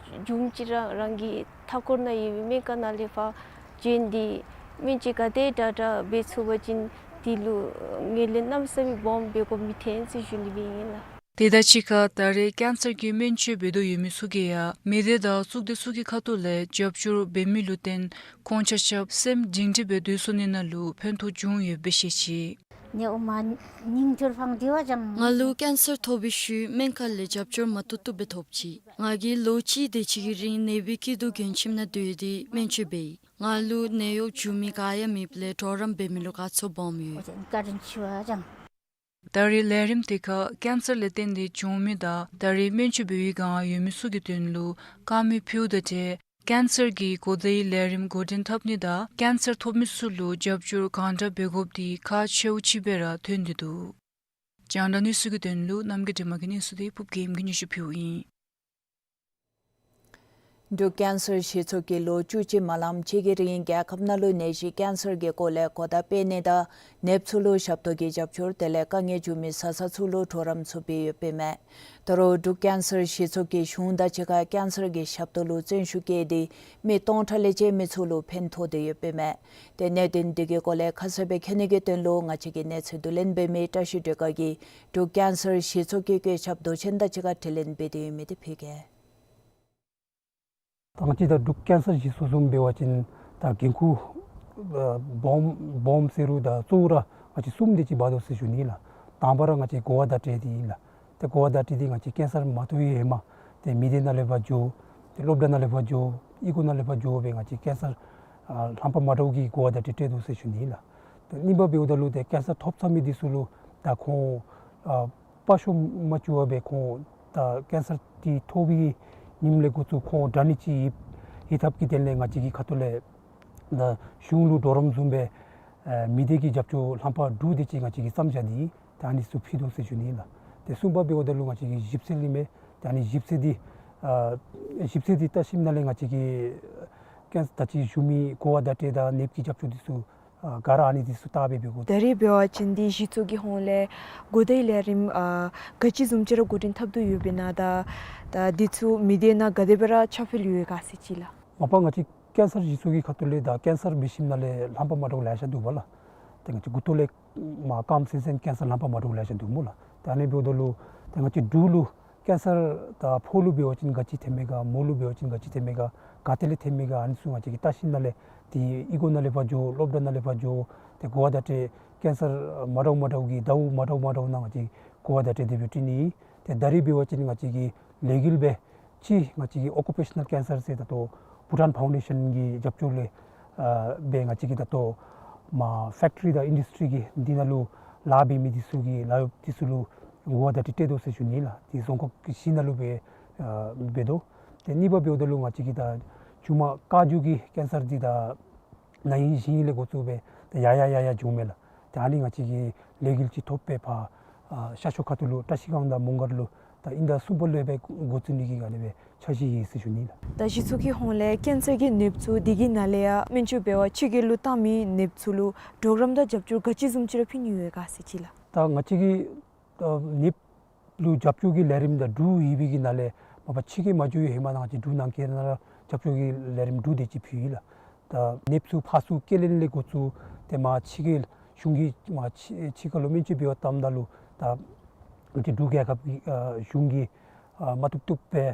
བྱུངམ་ཅིག་ར་རང་གི་མཐའ་འཁོར་ནང་ཡོད་པའི་སྨན་ཁང་ནང་ལས་ཕར་བྱོན་ཏེ་སྨན་བཅོས་ག་དེ་དྲག་དྲག་འབད་ཚུགས་པ་ཅིན་དེ་ལུ་ངོས་ལེན་གནམ་མེད་ས་མེད་སྦོམ་འབད་དགོཔ་མི་འཐོན་ཟེར་ཞུ་ནི་སྦེ་ཨིན་ལགས། དེ་དང་གཅིག་ཁར་ད་རེས་ཀེན་སར་གྱི་སྨན་བཅོས་འབད་དོ་ཡོད་མི་ཚུ་གིས་ཡང་མི་སྡེ་དང་གཙུག་སྡེ་ཚུ་གི་ཁ་ཐུག་ལས་རྒྱབ་སྐྱོར་འབད་མི་ལུ་བརྟེན་ཁོང་ཆ་ཁྱབ་སེམས་སྒྲིང་སྒྲིང་སྦེ་སྡོད་ཚུགས་ནི་ནང་ལུ་ཕན་ཐོགས་བྱུང་ཡོདཔ་སྦེ་བཤད་ཅི། ནེའུ་མ་ཉིང་སྐྱུར་ཕང་དེ་བ་ཅང་། ང་ལུ་ཀེན་སར་ཐོབ་པའི་ཤུལ་སྨན་ཁང་ལས་རྒྱབ་སྐྱོར་མ་བཏུབ་བཏུབ་སྦེ་ཐོབ་ཅི། ང་གིས་ལོ་གཅིག་དེ་ཅིག་གི་རིང་ནད་པའི་སྐྱིད་སྡུག་མགྱོནམ་ཁྱིམ་ནང་སྡོད་དེ་སྨན་བཅོས་འབད་ཡི། ང་ལུ་ནད་གཡོག་བྱིན་མི་ག་ཡང་མེདཔ་ལས་གྲོགས་རམ་འབད་མི་ལུ་དགའ་ཚོར་སྦོམ་ཡོད། བཀའ་དྲིན་ཆེ་བ་ཅང་། ད་རེས་ལས་རིམ་དེ་ཁར་ཀེན་སར་ལས་བརྟེན་ཏེ་བྱུང་མི་དང་ད་རེས་སྨན་བཅོས་འབད་བའི་བསྒང་ཡོད་མི་ཚུ་གི་དོན་ལུ་བཀའ་མོལ་ཕུལཝ་དང་འབྲེལ་ཀེན་སར་གྱི་གོ་བརྡའི་ལས་རིམ་འགོ་འདྲེན་འཐབ་ནི་དང་ཀེན་སར་ཐོབ་མི་ཚུ་ལུ་རྒྱབ་སྐྱོར་གང་དྲག་འབད་དགོཔ་འདི་ཁག་ཆེཝ་ཅིག་སྦེ་ར་ཐོན་ཏེ་འདུག། རྒྱང་བསྒྲགས་གནས་ཚུལ་གྱི་དོན་ལུ་རྣམ་རྒྱལ་སྒྲོལ་མ་གི་གནས་ཚུལ་དེ་ཕུབ་རྒྱལམ་གྱིས་སྙན་ཞུ་ཕུལཝ་ཨིན། འབྲུག་ཀེན་སར་གཞི་ཚོགས་ཀྱིས་ལོ་བཅུ་གཅིག་མ་ལངམ་ཅིག་གི་རིང་རྒྱལ་ཁབ་ནང་ལུ་ནད་གཞི་ཀེན་སར་གྱི་སྐོར་ལས་གོ་བརྡ་སྤེལ་ནི་དང་ནདཔ་ཚུ་ལུ་ཞབས་ཏོག་གི་རྒྱབ་སྐྱོར་དེ་ལས་དཀའ་ངལ་བྱུང་མི་བཟའ་ཚང་ཚུ་ལུ་གྲོགས་རམ་ཚུ་འབད་ཡོདཔ་ཨིན་མས། ད་རུང་འབྲུག་ཀེན་སར་གཞི་ཚོགས་ཀྱིས་གཞུང་དང་གཅིག་ཁར་ཀེན་སར་གྱི་ཞབས་ཏོག་ལུ་བརྩོན་ཤུགས་བསྐྱེད་དེ་མི་སྟོང་ཕྲག་ལས་བཅད་མི་ཚུ་ལུ་ཕན་ཐོགས་ཏེ་ཡོདཔ་ཨིན་མས། ཏེ་གནད་དོན་འདི་གི་སྐོར་ལས་ཁ་གསལ་སྦེ་མཁྱེན་ནི་གི་དོན་ལུ་ང་བཅས་ཀྱིས་གནས་ཚུལ་བསྡུ་ལེན་འབད་མི་བཀྲ་ཤིས་སྒྲོལ་དཀར་གྱིས་འབྲུག་ཀེན་སར་གཞི་ཚོགས་ཀྱི་བཀོད་ཁྱབ་མདོ་ཆེན་དང་གཅིག་ཁར་དྲི་ལན་འབད་དེ་ཡོད་མི་དེ་ཕུལ་གེ། ད་ང་བཅས་ད་འབྲུག་ཀེན་སར་གཞི་ཚོགས་བཟུམ་འབད་བ་ཅིན་ད་འགན་ཁུར་ཨ་སྦོམ་སྦོམ་ཟེར་རུང་ད་གཙོ་བོ་ར་ང་བཅས་གསུམ་དེ་ཅིག་འབག་དོ་ཟེར་ཞུ་ནི་ལགས། དང་པ་ར་ང་བཅས་གོ་བ་བརྡ་སྤྲོད་འདི་ཨིན་ལགས། ཏེ་གོ་བ་བརྡ་སྤྲོད་འདི་ང་བཅས་ཀེན་སར་མ་ཐོབ་པའི་ཧེ་མ་ཏེ་མི་སྡེ་ནང་ལས་ཕར་འགྱོ། ཏེ་སློབ་གྲྭ་ནང་ལས་ཕར་འགྱོ། གཡུས་སྒོ་ནང་ལས་ཕར་འགྱོ་སྦེ་ང་བཅས་ཀེན་སར་ཨ་རྣམ་པ་མ་འདྲཝ་གི་གོ་བ་བརྡ་སྤྲོད་སྤྲོད་དོ་ཟེར་ཞུ་ནི་ལགས། ཏེ་གཉིས་པ་འབདཝ་ད་ལུ་ཏེ་ཀེན་སར་ཐོབ་ཚར་མི་འདི་ཚུ་ལུ་ད་ཁོང་ཨ་པ་ཤོ་མ་བཅུག་པར་སྦེ་ཁོང་ད་ཀེན་སར་འདི་ཐོབ་པའི་ཉིནམ་ལས་འགོ་བཙུགས་ཁོང་དྲག་ནི་ཅིག་ཡོད་ཡོད་ཐབས་ཀྱི་དོན་ལས་ང་བཅས་ཀྱི་ཁ་ཐུག་ལས་ད་གཞུང་ལུ་གྲོགས་རམ་བཟུམ་སྦེ་ཨ་མི་སྡེ་གི་རྒྱབ་སྐྱོར་རྣམ་པ་དྲུག་དེ་ཅིག་ང་བཅས་ཀྱིས་བརྩམས་བཞག་སྟེ་ད་ཨ་ནི་ཚུ་ཕུལ་དོ་ཟེར་ཞུ་ནི་ལགས། ཏེ་གསུམ་པ་འབདཝ་ད་ལུ་ང་བཅས་ཀྱིས་ཞིབ་འཚོལ་ཨིན་མས། ད་ཨ་ནི་ཞིབ་འཚོལ་འདི་ཨ་ཞིབ་འཚོལ་འདི་བལྟ་ཞིནམ་ལས་ང་བཅས་ཀྱིས་ཀེན་ད་ཅི་ཞུ་མི་གོ་བ་བརྡ་སྤྲོད་དང་ནདཔ་གི་རྒྱབ་སྐྱོར་འདི་ཚུ་ཨ་ག་ར་ཨ་ནི་འདི་ཚུ་བལྟ་སྦེ་འབད་དགོ། ད་རེས་འབད་བ་ཅིན་འདི་གཞི་ཚོགས་ཀྱི་ཧོངས་ལས་གོ་བརྡའི་ལས་རིམ་ཨ་ག་ཅི་བཟུམ་ཅིག་ར་འགོ་འདྲེན་འཐབ་དོ་ཡོདཔ་ཨིན་ན་ད་ད་འདི་ཚུ་མི་སྡེ་ནང་ག་དེ་སྦེ་ར་ཁྱབ་སྤེལ་ཡོད་ག་ཟེར་ཅིག་ལགས། མ་པ་ང་བཅས་ཀེན་སར་གཞི་ཚོགས་ཀྱི་ཁ་ཐུག་ལས་ད་ཀེན་སར་འབད་ཞིནམ་ལས་རྣམ་པ་མ་འདྲཝ་ལེ་ཤ་འདུག་པ་ལགས། ཏེ་ང་བཅས་མགུ་ཏོ་ལས་མར་རྐངམ་ཚུན་ཚོད་ཀེན་སར་རྣམ་པ་མ་འདྲཝ་ལེ་ཤ་འདུག་སྨོ་ལགས། ཏེ་ཨ་ནི་འབདཝ་ད་ལུ་ཏེ་ང་བཅས་འབྲུག་ལུ་ཀེན་སར་ད་ཕོ་ལུ་འབད་བ་ཅིན་ག་ཅི་ཐོནམ་མས་ག་མོ་ལུ་འབད་བ་ཅིན་ག་ཅི་ཐོནམ་མས་ག་ག་ཏེ་ལས་ཐོནམ་མས་ག་ཨ་ནི་ཚུ་ང་བཅས་ཀྱིས་བལྟ་ཞིནམ་ལས་ཏེ་གཡུས་སྒོ་ནང་ལས་ཕར་འགྱོ་སློབ་གྲྭ་ནང་ལས་ཕར་འགྱོ་ཏེ་གོ་བ་བརྡ་སྤྲོད་ཀེན་སར་མ་འདྲཝ་མ་འདྲཝ་གི་ཟླཝ་མ་འདྲཝ་མ་འདྲཝ་ནང་ང་བཅས་གོ་བ་བརྡ་སྤྲོད་འདི་སྦེ་སྤྲོད་ནི། ཏེ་ད་རེས་འབད་བ་ཅིན་ང་བཅས་ཀྱི་ལས་འགུལ་སྦེ་ཅིག་ང་བཅས་ཀྱི་ཨོ་ཀུ་པེ་ཤ་ནཱལ་ཀེན་སར་ཟེར་ད་ལྟོ་བྷུ་ཊཱན་ཕའུན་ཌེ་ཤཱན་གྱི་རྒྱབ་སྐྱོར་ལས་ཨ་སྦེ་ང་བཅས་ཀྱི་ད་ལྟོ་མར་ཕེཀ་ཊི་རི་དང་ཨིན་ཌཱས་ཊི་རི་གི་འདི་ནང་ལུ་ལཱ་འབད་མི་འདི་ཚུ་གི་ལཱ་གཡོགཔ་འདི་ཚུ་ལུ་གོ་བ་བརྡ་སྤྲོད་འདི་སྤྲོད་དོ་ཟེར་ཞུ་ནི་ལགས། འདི་རྫོང་ཁག་གི་བཞི་ནང་ལུ་སྦེ་ཨ་འབད་དོ། ཏེ་གཉིས་པ་འབདཝ་ད་ལུ་ང་བཅས་ཀྱི་ད་ཆུ་མ་ཀ་ཇུ་གི་ཀེན་སར་འདི་ད་ན་ཧིང་གཞེས་ཧིང་ལས་འགོ་བཙུགས་སྦེ་ད་ཡར་ཡར་ཡར་ཡར་འགྱོཝ་མས་ལགས། ད་ཨ་ནི་ང་བཅས་ཀྱི་ལས་འགུལ་ཅིག་ཐོབ་སྦེ་ཕར་ཨ་ཤར་ཕྱོགས་ཁ་ཐུག་ལུ་བཀྲ་ཤིས་སྒང་དང་མོང་སྒར་ལུ་ད་དབྱིན་ཟླ་གསུམ་པ་ལུ་སྦེ་འགོ་བཙུགས་ནི་གི་ཨ་ནི་སྦེ་འཆར་གཞི་ཡོད་ཟེར་ཞུ་ནི་ལགས། ད་གཞི་ཚོགས་ཀྱི་ཧོངས་ལས་ཀེན་སར་གྱི་ནདཔ་ཚུ་འདི་གི་ནང་ལས་ཡང་སྨན་བཅོས་འབད་བར་ཕྱི་རྒྱལ་ལུ་བཏང་མི་ནདཔ་ཚུ་ལུ་གྲོགས་རམ་དང་རྒྱབ་སྐྱོར་ག་ཅི་བཟུམ་ཅིག་ར་ཕུལ་ནི་ཡོད་ག་ཟེར་ཅིག་ལགས། ད་ང་བཅས་ཀྱི་ཨ་ནདཔ་ལུ་རྒྱབ་སྐྱོར་གྱི་ལས་རིམ་ད་དྲུག་ཡོད་པའི་གི་ནང་ལས་མ་པ་ཕྱི་རྒྱལ་མ་འགྱོ་བའི་ཧེ་མ་ནང་ང་བཅས་འབྲུག་ནང་འཁོད་ནང་ར་རྒྱབ་སྐྱོར་གྱི་ལས་རིམ་དྲུག་དེ་ཅིག་ཕུལ་ཡི་ལགས། ད་ནདཔ་ཚུ་ཕར་ཚུར་སྐྱེལ་ལེན་ལས་འགོ་བཙུགས་ཏེ་མར་ཕྱི་རྒྱལ་གཞུང་གི་མར་ཕྱི་ཕྱི་ཁ་ལུ་སྨན་བཅོས་འབད་བར་བཏངམ་ད་ལུ་ད་ང་བཅས་འབྲུག་རྒྱལ་ཁབ་ཀྱི་ཨ་གཞུང་གིས་ཨ་མ་བཏུབ་བཏུབ་སྦེ་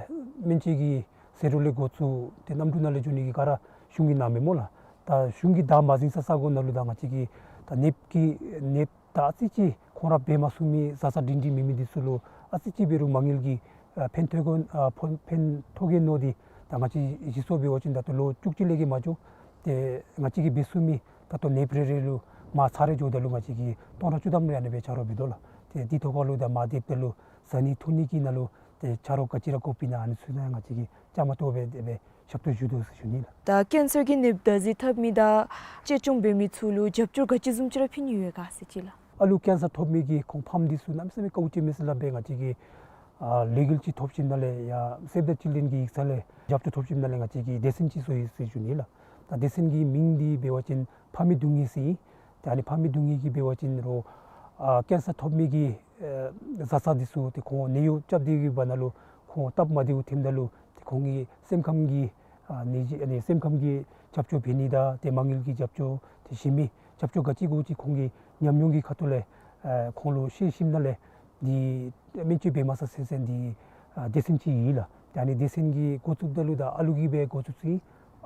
སྨན་བཅོས་ཀྱི་ཟད་འགྲོ་ལས་འགོ་བཙུགས་ཏེ་གནམ་གྲུ་ནང་ལས་འགྱོ་ནི་གི་ག་ར་གཞུང་གིས་གནངམ་མས་སྨོ་ལགས། ད་གཞུང་གིས་བདའ་མ་ཟུན་ས་ས་གོ་ནང་ལུ་ད་ང་བཅས་ཀྱི་ད་ནདཔ་ཀྱི་ནདཔ་ད་ཨ་ཙི་ཅིག་ཁོང་ར་འབད་མ་ཚུགས་མི་བཟའ་ཚང་སྒྲིང་སྒྲིང་མེད་མི་འདི་ཚུ་ལུ་ཨ་ཙི་ཅིག་འབད་རུང་མ་དངུལ་གྱི་ཨ་ཕན་ཐོགས་དགོ་ཨ་ཕན་ཕན་ཐོགས་གེ་མནོ་སྟེ་ད་ང་བཅས་གཞི་ཚོགས་འབད་བ་ཅིན་ད་ལྟོ་ལོ་བཅུ་གཅིག་ལས་ཀྱི་མ་འགྱོ། ཏེ་ང་བཅས་ཀྱིས་འབད་ཚུགས་མི་ད་ལྟོ་ནདཔ་རེ་རེ་ལུ་མར་ཚར་རེ་འགྱོཝ་ད་ལུ་ང་བཅས་ཀྱིས་སྟོང་ཕྲག་བཅུ་ཐམ་རེ་ཨ་ནི་སྦེ་ཆ་རོགས་འབད་དོ་ལགས། ཏེ་འདི་ཐོག་ཁ་ལུ་ད་མར་སྡོདཔ་ད་ལུ་བཟའ་ནི་འཐུང་ནི་གི་ནང་ལུ་ཏེ་ཆ་རོགས་ག་ཅི་ར་དགོཔ་ཨིན་ན་ཨ་ནི་ཚུ་ད་ང་བཅས་ཀྱིས་བཅའ་མར་གཏོགས་སྦེ་དེ་སྦེ་ཞབས་ཏོག་ཞུ་དོ་ཟེར་ཞུ་ནི་ལགས། ད་ཀེན་སར་གྱི་ནདཔ་བདག་འཛིན་འཐབ་མི་དང་གཅེས་སྐྱོང་འབད་མི་ཚུ་ལུ་རྒྱབ་སྐྱོར་ག་ཅི་བཟུམ་ཅིག་ར་ཕུལ་ནི་ཡོད་ག་ཟེར་ཅིག་ལགས། ཨ་ལུ་ཀེན་སར་ཐོབ་མི་གི་ཁོང་ཕམ་འདི་ཚུ་གནམ་མེད་ས་མེད་དཀའཝ་སྤྱད་མི་ཚུ་ལུ་སྦེ་ང་བཅས་ཀྱིས་ཨ་ལས་འགུལ་ཅིག་ཐོབ་ཞིནམ་ལས་ཡར་སེབ་ད་ཅིལ་ཌེན་གྱི་ཡིག་ཚང་ལས་རྒྱབ་སྐྱོར་ཐོབ་ཞིནམ་ལས་ང་བཅས་ཀྱིས་སྡེ་ཚན་ཅིག་བཟོ་ཡི་ཟེར་ཞུ་ནི་ལགས། ད་སྡེ་ཚན་གྱི་མིང་འདི་འབད་བ་ཅིན་ཕ་མའི་སྡུག་བསྔལ་ཟེར་ཨིན། ད་ཨ་ནི་ཕ་མའི་སྡུག་བསྔལ་གྱི་འབད་བ་ཅིན་རོགས་ཨ་ཀེན་སར་ཐོབ་མི་གི་ཨ་བཟའ་ཚང་འདི་ཚུ་ཏེ་ཁོང་ནད་གཡོག་རྐྱབ་སྟེ་གི་བར་ན་ལུ་ཁོང་སྟབས་མ་བདེཝ་ཐོནམ་ད་ལུ་ཏེ་ཁོང་གི་སེམས་ཁམས་ཀྱི་ཨ་ནད་གཞི་ཨ་ནི་སེམས་ཁམས་ཀྱི་རྒྱབ་སྐྱོར་འབད་ནི་དང་ཏེ་མ་དངུལ་གྱི་རྒྱབ་སྐྱོར་ཏེ་གཞན་མི་རྒྱབ་སྐྱོར་ག་ཅི་དགོ་ཅིག་ཁོང་གི་ཉམས་མྱོང་གི་ཁ་ཐུག་ལས་ཨ་ཁོང་ལུ་བཤད་ཞིནམ་ལས་འདི་སྨན་བཅོས་འབད་མ་ཚར་ཚུན་ཚོད་འདི་ཨ་སྡེ་ཚན་ཅིག་ཨིན་ལགས། ཏེ་ཨ་ནི་སྡེ་ཚན་གྱི་འགོ་བཙུགསཔ་ད་ལུ་ད་ཨ་ལུ་གིས་སྦེ་འགོ་བཙུགས་ཅི།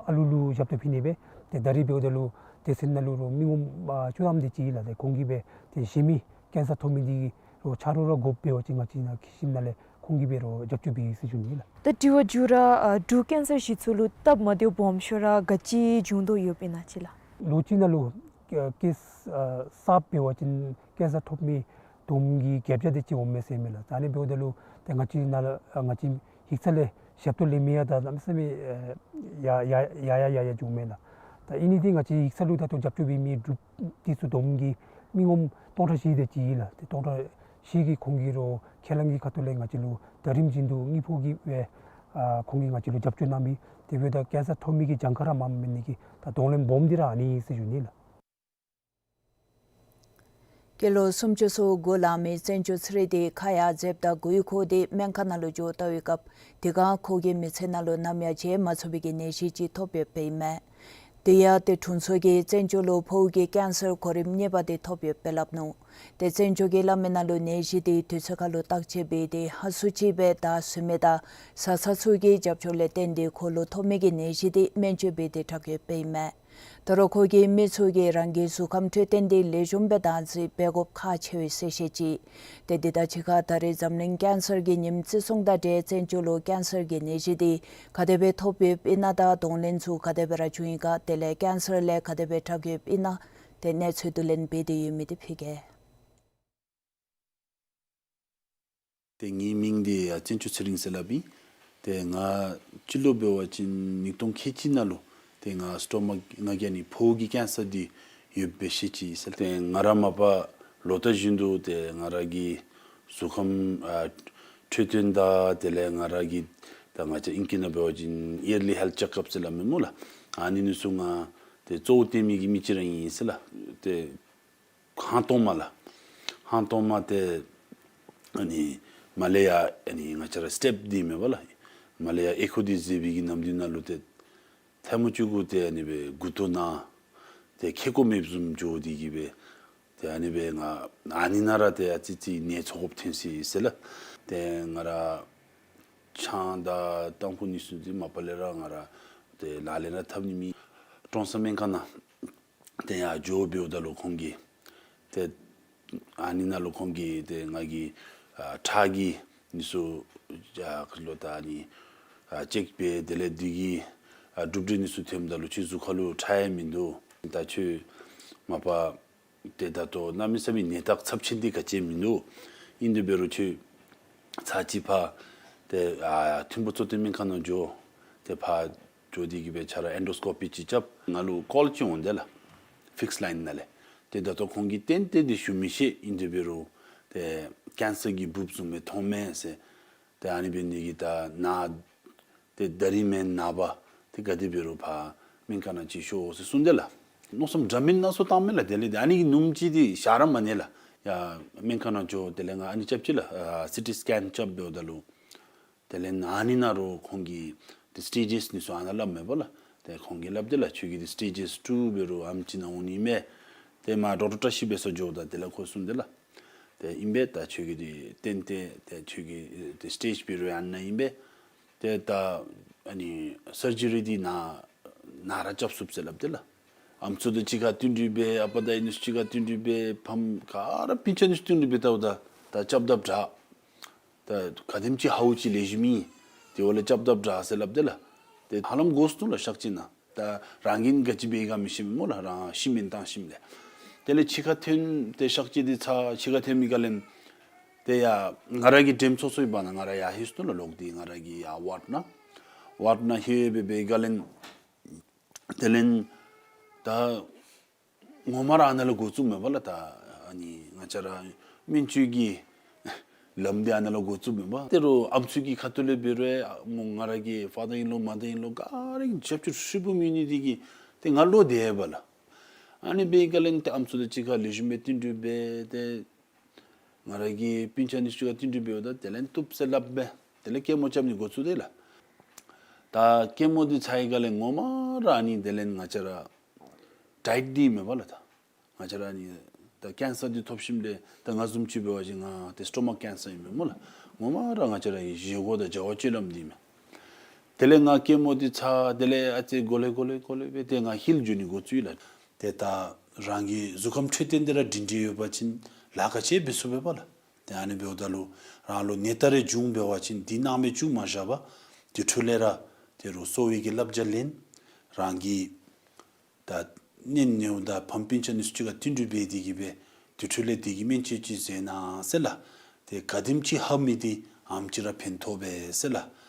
ཨ་ལུ་ལུ་ཞབས་ཏོག་ཕུལ་ནི་སྦེ། ཏེ་ད་རེས་འབདཝ་ད་ལུ་སྡེ་ཚན་ནང་ལུ་རོགས་མི་ངོམ་ཨ་བཅུ་ཐམ་དེ་ཅིག་ཨིན་ལགས། ཏེ་ཁོང་གིས་སྦེ་ཏེ་གཞན་མི་ཀེན་སར་ཐོབ་མི་འདི་རོགས་ཆ་རོགས་ར་དགོཔ་འབད་བ་ཅིན་ང་བཅས་ནཱ་འཁྱིད་ཞིནམ་ལས་ཁོང་ ཁོང་གིས་འབད་རུང་རྒྱབ་སྐྱོར་འབད་ཡི་ཟེར་ཞུ་ནི་ལགས། ད་དྲི་བ་མཇུག་ར་ཨ་འབྲུག་ཀེན་སར་གཞི་ཚོགས་ལུ་སྟབས་མ་བདེཝ་སྦོམ་ཤོས་ར་ག་ཅི་བྱུང་དོ་ཡོདཔ་ཨིན་ན་ཅིག་ལགས། ལོ་གཅིག་ནང་ལུ་ཀེ་སར་ཨ་གསརཔ་འབད་བ་ཅིན་ཀེན་སར་ཐོབ་མི་བསྡོམས་ཀྱི་བརྒྱད་བརྒྱ་དེ་ཅིག་འོངམ་མས་ཟེར་མས་ལགས། ད་ཨ་ནི་འབདཝ་ད་ལུ་ཏེ་ང་བཅས་ནང་ལུ་ཨ་ང་བཅས་ཡིག་ཚང་ལས་ཞབས་ཏོག་ལེན་མི་ཡང་ད་གནམ་མེད་ས་མེད་ཨ་ཡ་ཡ་ཡ་ཡ་ཡ་ཡ་བྱུངམ་མས་ལགས། ད་ཨིན་ནི་འདི་ང་བཅས་ཡིག་ཚང་ལུ་ད་ལྟོ་རྒྱབ་སྐྱོར་འབད་མི་འབྲུགཔ་འདི་ཚུ་བསྡོམས་ཀྱིས་མི་ངོམ་སྟོང་ཕྲག་བཞི་དེ་ཅིག་ཨིན་ལགས། ཏེ་སྟོང་ཕྲག་བཞི་གིས་ཁོང་གིས་རོགས་ཁས་བླངས་ཀྱི་ཁ་ཐུག་ལས་ང་བཅས་ལུ་ཟླ་རིམ་བཞིན་དུ་དངུལ་ཕོགས་ཀྱི་སྦེ་ཨ་ཁོང་གིས་ང་བཅས་ལུ་རྒྱབ་སྐྱོར་གནང་མི། དེ་འབདཝ་ད་ཀེན་སར་ཐོབ་མི་གི་གྱངས་ཁ་ར་མངམ་མེན་ནི་གི་ད་གདོང་ལེན་སྦོམ་འདི་ར་ཨ་ནི་ཟེར་ཞུ་ནི་ལགས། སྐྱེས་ལོ་སུམ་ཅུ་སོ་དགུ་ལང་མི་བཙན་སྐྱོགས་ཚེ་རིང་དེ་ཁ་ཡར་འཛེགཔ་ད་མགུ་ཡུ་ཁོ་དེ་སྨན་ཁང་ནང་ལུ་འགྱོ་བལྟ་བའི་སྐབས་དེ་སྒང་ཁོ་གི་མི་ཚེ་ནང་ལུ་ནམ་ཡང་བརྗེད་མ་ཚུགས་པའི་གི་ནད་གཞི་ཅིག་ཐོབ་ཡོདཔ་ཨིན་མས། དེ་ཡང་ཏེ་དྲུང་འཚོ་གིས་བཙན་སྐྱོགས་ལུ་ཕོཝ་གི་ཀེན་སར་གོ་རིམ་གཉིས་པ་དེ་ཐོབ་ཡོདཔ་སྦེ་སླབ་ནུག། ཏེ་བཙན་སྐྱོགས་ཀྱིས་སླབ་མི་ནང་ལུ་ནད་གཞི་དེ་དུས་ཚོད་ཁར་ལུ་བརྟག་དཔྱད་འབད་དེ་ཧ་སུ་ཅིག་སྦེ་ད་ཟུར་མི་དང་བཟའ་ཚང་ཚུ་གི་རྒྱབ་སྐྱོར་ལས་བརྟེན་ཏེ་ཁོ་ལུ་ཐོབ་མི་གི་ནད་གཞི་དེ་སྨན་བཅོས་འབད་དེ་དྲག་ཡོདཔ་ཨིན་མས། ད་རུང་ཁོ་གི་མི་ཚུ་གིས་རང་གི་གཟུགས་ཁམས་འཕྲོད་བསྟེན་དེ་ལེགས་ཤོམ་སྦེ་བདག་འཛིན་འབད་དགོཔ་ཁག་ཆེ་བས་ཟེར་བཤད་ཅི། ཏེ་འདི་དང་གཅིག་ཁར་ད་རེས་འཛམ་གླིང་ཀེན་སར་གྱི་ཉིནམ་བརྩི་སྲུང་དང་འབྲེལ་བཙན་སྐྱོགས་ལུ་ཀེན་སར་གྱི་ནད་གཞི་དེ་ག་དེ་སྦེ་ཐོབ་ཡོདཔ་ཨིན་ན་དང་གདོང་ལེན་ཚུ་ག་དེ་སྦེ་ར་བྱུང་ཡི་ག། དེ་ལས་ཀེན་སར་ལས་ག་དེ་སྦེ་དྲག་ཡོདཔ་ཨིན་ན། ཏེ་གནས་ཚུལ་བསྡུ་ལེན་འབད་དེ་ཡོད་མི་དེ་ཕུལ་གེ། ཏེ་ངེའི་མིང་འདི་ཡ་བཙན་སྐྱོགས་ཚེ་རིང་ཟེར་སླབ་ཨིན། ཏེ་ང་སྤྱི་ལོ་འབད་བ་ཅིན་ཉིས་སྟོང་ཁལ་གཅིག་ནང་ལུ་ཏེ་ང་སི་ཊོ་མཱཀ་ང་གི་ཨ་ནི་ཕོཝ་གི་ཀེན་སར་འདི་ཡོདཔ་སྦེ་ཤེས་ཅི་ཟེར། ཏེ་ང་ར་མ་པ་ལོ་ལྟར་བཞིན་དུ་ཏེ་ང་ར་གི་གཟུགས་ཁམས་ཨ་འཕྲོད་བསྟེན་དང་དེ་ལས་ང་ར་གི་ད་ང་བཅས་ཨིང་སྐད་ནང་འབད་བ་ཅིན་ཡར་ལི་ཧེལཐ་ཅེཀ་ཨཔ་ཟེར་སླབ་མས་སྨོ་ལགས། ཨ་ནི་ནི་ཚུ་ང་ཏེ་གཙོ་བོ་བཏོན་མི་གི་མི་ཅིག་ར་ཨིན་ཟེར་ལགས། ཏེ་ཧང་སྟོང་མ་ལགས། ཧང་སྟོང་མ་ཏེ་ཨ་ནི་མར་ལས་ཡར་ཨ་ནི་ང་བཅས་ར་སི་ཊེབ་འདི་མེན་པ་ལགས། མར་ལས་ཡར་ཨེ་ཁོ་འདི་འཛེགས་པའི་གི་ནམ་དུས་ནང་ལུ་ཏེ་ཐལ་མོ་ཅིག་གུ་ཏེ་ཨ་ནི་སྦེ་མགུ་ཏོ་ན་ཏེ་ཁེ་ཀོ་མེདཔ་བཟུམ་འགྱོ་སྟེ་གི་སྦེ་ཏེ་ཨ་ནི་སྦེ་ང་ཨ་ནི་ནང་ར་ཏེ་ཨ་ཙི་ཙི་ནད་ཚ་སྒོཔ་ཐོན་ཅི་ཟེར་ལགས། ཏེ་ང་ར་ཆང་དང་ཏམ་ཁུ་ནི་ཚུ་འདི་མ་པ་ལས་ར་ང་ར་ཏེ་ལག་ལེན་ར་འཐབ་ནི་མེད། ཀྲོང་གསར་སྨན་ཁང་ནང་ཏེ་ཡར་འགྱོ་འབདཝ་ད་ལུ་ཁོང་གིས་ཏེ་ཨ་ནི་ནང་ལུ་ཁོང་གིས་ཏེ་ང་གི་ཨ་ཁྲག་གི་ནི་ཚུ་ཨ་ཁ་ལུ་ད་ཨ་ནི་ཨ་ཅེཀ་འབད་དེ་ལས་འདི་གི་ཨ་གྲུབ་འབྲས་ནི་ཚུ་ཐོནམ་ད་ལུ་ཁྱོད་གཟུགས་ཁར་ལུ་ཁྲག་ཡང་མིན་འདུག། ད་ཁྱོད་མ་པ་ཏེ་ད་ལྟོ་གནམ་མེད་ས་མེད་ནད་རྟགས་ཚབས་ཆེན་འདི་ག་ཅི་མིན་འདུག། ཨིན་དེ་འབད་རུང་ཁྱོད་ཚར་གཅིག་ཕར་ཏེ་ཨ་ཐིམ་ཕུ་གཙོ་བསྟེན་སྨན་ཁང་ནང་འགྱོ། ཏེ་ཕར་འགྱོ་སྟེ་གི་སྦེ་ཁྱོད་ར་ཨེན་ཌོ་སི་ཀོ་པི་ཅིག་རྐྱབ། ང་ལུ་ཀོལ་ཅིག་འོང་དེས་ལགས། ཕིགསི་ལའིན་ནང་ལས། ཏེ་ད་ལྟོ་ཁོང་གིས་ཏན་ཏན་འདི་ཞུ་མི་ཤེས། ཨིན་དེ་འབད་རུང་ཏེ་ཀེན་སར་གྱི་འབུཔ་བཟུམ་སྦེ་མཐོངམ་མས་ཟེར། ཏེ་ཨ་ནི་འབད་ནི་གིས་ད་ནཱ་ཏེ་ད་རིས་མེན་ནངས་པ་ཏེ་ག་དེ་འབད་རུང་ཕར་སྨན་ཁང་ནང་ཅིག་ཤོག་ཟེར་གསུངས་དེས་ལགས། མནོ་བསམ་འདྲ་མིན་སྣ་ཚོགས་བཏངམ་མས་ལགས། དེ་ལས་ཏེ་ཨ་ནི་གི་ནུམ་ཅིག་འདི་ཞག་ར་མ་ནེ་ལགས། ཡར་སྨན་ཁང་ནང་འགྱོ། དེ་ལས་ང་ཨ་ནི་རྐྱབ་ཅི་ལགས། ཨ་སི་ཊི་སི་ཀེན་རྐྱབ་འབདཝ་ད་ལུ་དེ་ལས་ཨ་ནི་ནང་ར་ཁོང་གིས་ཏེ་སི་ཊེ་ཇེས་ནི་ཚུ་ཨ་ནཱ་སླབ་མས་པ་ལགས། ཏེ་ཁོང་གིས་སླབ་དེས་ལགས། ཁྱོད་ཀྱི་འདི་སི་ཊེ་ཇེས་ཊུ་འབད་རུང་ཨམ་ཅིག་ནང་འོང་ནི་མས། ཏེ་མར་ཌོག་ཊར་བཀྲ་ཤིས་འབད་སར་འགྱོཝ་ད་དེ་ལས་ཁོ་གསུངས་དེས་ལགས། ཏེ་ཨིན་པས། ད་ཁྱོད་ཀྱི་འདི་ཏན་ཏན་ཏེ་ཁྱོད་ཀྱི་ཏེ་སི་ཊེཇ་འབད་རུང་ཨ་ནཱ་ཨིན་པས། ཏེ་ད་ཨ་ནི་སར་ཇི་རི་འདི་ནཱ་ནཱ་ར་རྐྱབ་ཚུགས་ཟེར་སླབ་དེས་ལགས། ཨམ་སྲུ་དང་གཅིག་ཁར་བསྟུན་གྲོས་འབད། ཨ་པ་དང་ཨ་ནི་ཚུ་གཅིག་ཁར་བསྟུན་གྲོས་འབད། ཕམ་ག་ར་སྤུན་ཆ་ནི་ཚུ་བསྟུན་གྲོས་འབད་ལྟཝ་ད་ད་རྐྱབ་ད་དྲག། ད་ག་དེམ་ཅིག་ཧ་ལུགས་ཅིག་ལེགས་ཤོམ་ཨིན། དེ་བ་ལས་རྐྱབ་ད་དྲག་ཟེར་སླབ་དེས་ལགས། ཏེ་ཧ་ལམ་འགོར་སོ་ནུག་ལགས་ཤག་ཅིག་ནང་། ད་རང་གིས་ག་ཅི་འབད་ག་མི་ཤེས་མས་སྨོ་ལགས། རང་ཤི་མེན་བཏང་ཞིནམ་ལས། དེ་ལས་ཕྱི་ཁར་ཐོན་ཏེ་ཤག་ཅིག་འདི་ཚར་ཕྱི་ཁར་ཐོན་མི་ག་ལས་ཏེ་ཡར་ང་ར་གི་འགྲེམས་ཚོགས་ཚུ་ཡོད་པ་ནཱ་ང་ར་ཡར་ལྷོད་སོ་ནུག་ལགས། ལོག་སྟེ་ང་ར་གི་ཡར་ཝཱརཌ་ནང་ཝཱརཌ་ནང་ལྷོད་སྦེ་འབད་ག་ལས་དེ་ལས་ད་ངོ་མ་ར་ཨ་ནཱ་ལུ་འགོ་བཙུགསཔ་མས་པ་ལགས། ད་ཨ་ནི་ང་བཅས་ར་སྨན་བཅོས་ཀྱི་ལམ་འདི་ཨ་ནཱ་ལུ་འགོ་བཙུགསཔ་མས་པ། དེ་རུང་ཨམ་སྲུ་གི་ཁ་ཐུག་ལས་འབད་རུང་ང་ར་གི་ཕཱ་དར་ཨིན་ལོ་མཱ་དར་ཨིན་ལོ་ག་ར་གིས་རྒྱབ་སྐྱོར་ཧྲིལ་བུམ་ཨིན་ནི་དེ་གིས་ཏེ་ང་ལོག་སྟེ་ཡོད་པ་ལགས། ཨ་ནི་འབད་ག་ལས་ཏེ་ཨམ་སྲུ་དང་གཅིག་ཁར་ལེགས་ཤོམ་སྦེ་བསྟུན་གྲོས་འབད། ཏེ་ང་ར་གི་སྤུན་ཆ་ནི་ཚུ་ག་བསྟུན་གྲོས་འབདཝ་ད་དེ་ལས་བཏུབ་ཟེར་སླབ་སྦེ་དེ་ལས་ཀེ་མོ་རྐྱབ་ནི་འགོ་བཙུགས་དེས་ལགས། ད་ཀེ་མོ་འདི་ཚར་བའི་སྒང་ལས་ངོ་མ་ར་ཨ་ནི་དེ་ལས་ང་བཅས་ར་ཌའེཊ་འདི་མེད་པ་ལགས། ད་ང་བཅས་ར་ཨ་ནི་ད་ཀེན་སར་འདི་ཐོབ་ཞིནམ་ལས་ད་ང་བཟུམ་ཅིག་འབད་བ་ཅིན་ང་ཏེ་སི་ཊོ་མཱཀ་ཀེན་སར་ཨིན་མས་སྨོ་ལགས། ངོ་མ་ར་ང་བཅས་ར་བཞེས་སྒོ་དང་བྱ་བ་སྤྱོད་ལམ་འདི་མས། དེ་ལས་ང་ཀེ་མོ་འདི་ཚར་དེ་ལས་ཨ་ཙི་གོ་ལེ་གོ་ལེ་གོ་ལེ་སྦེ་ཏེ་ང་ཧིལ་འགྱོ་ནི་འགོ་བཙུགས་ཡི་ལགས། ཏེ་ད་རང་གི་གཟུགས་ཁམས་འཕྲོད་བསྟེན་འདི་ར་སྒྲིང་སྒྲི་ཡོད་པ་ཅིན་ལཱ་ག་ཅི་འབད་ཚུགས་པས་པ་ལགས། ཨ་ནི་འབདཝ་ད་ལུ་རང་ལུ་ནད་རྟགས་རེ་བྱུང་འབད་བ་ཅིན་འདི་ནང་མེད་བྱུང་མ་བཞག་པར་དེ་འཕྲོ་ལས་ར་དེ་རུ་གསོ་བའི་གི་བསླབ་བྱ་ལེན། རང་གི་ད་གཉེན་ཉེཝ་དང་ཕམ་སྤུན་ཆ་ནི་སུ་ཅིག་ག་བསྟུན་གྲོས་འབད་དེ་གིས་སྦེ་དེ་འཕྲོ་ལས་དེ་གི་སྨན་བཅོས་ཅིག་མཛད་གནང་ཟེར་ལགས། ཏེ་ག་དེམ་ཅིག་ཧ་མི་དེ་ཨམ་ཅིག་ར་ཕན་ཐོགས་པས་ཟེར་ལགས།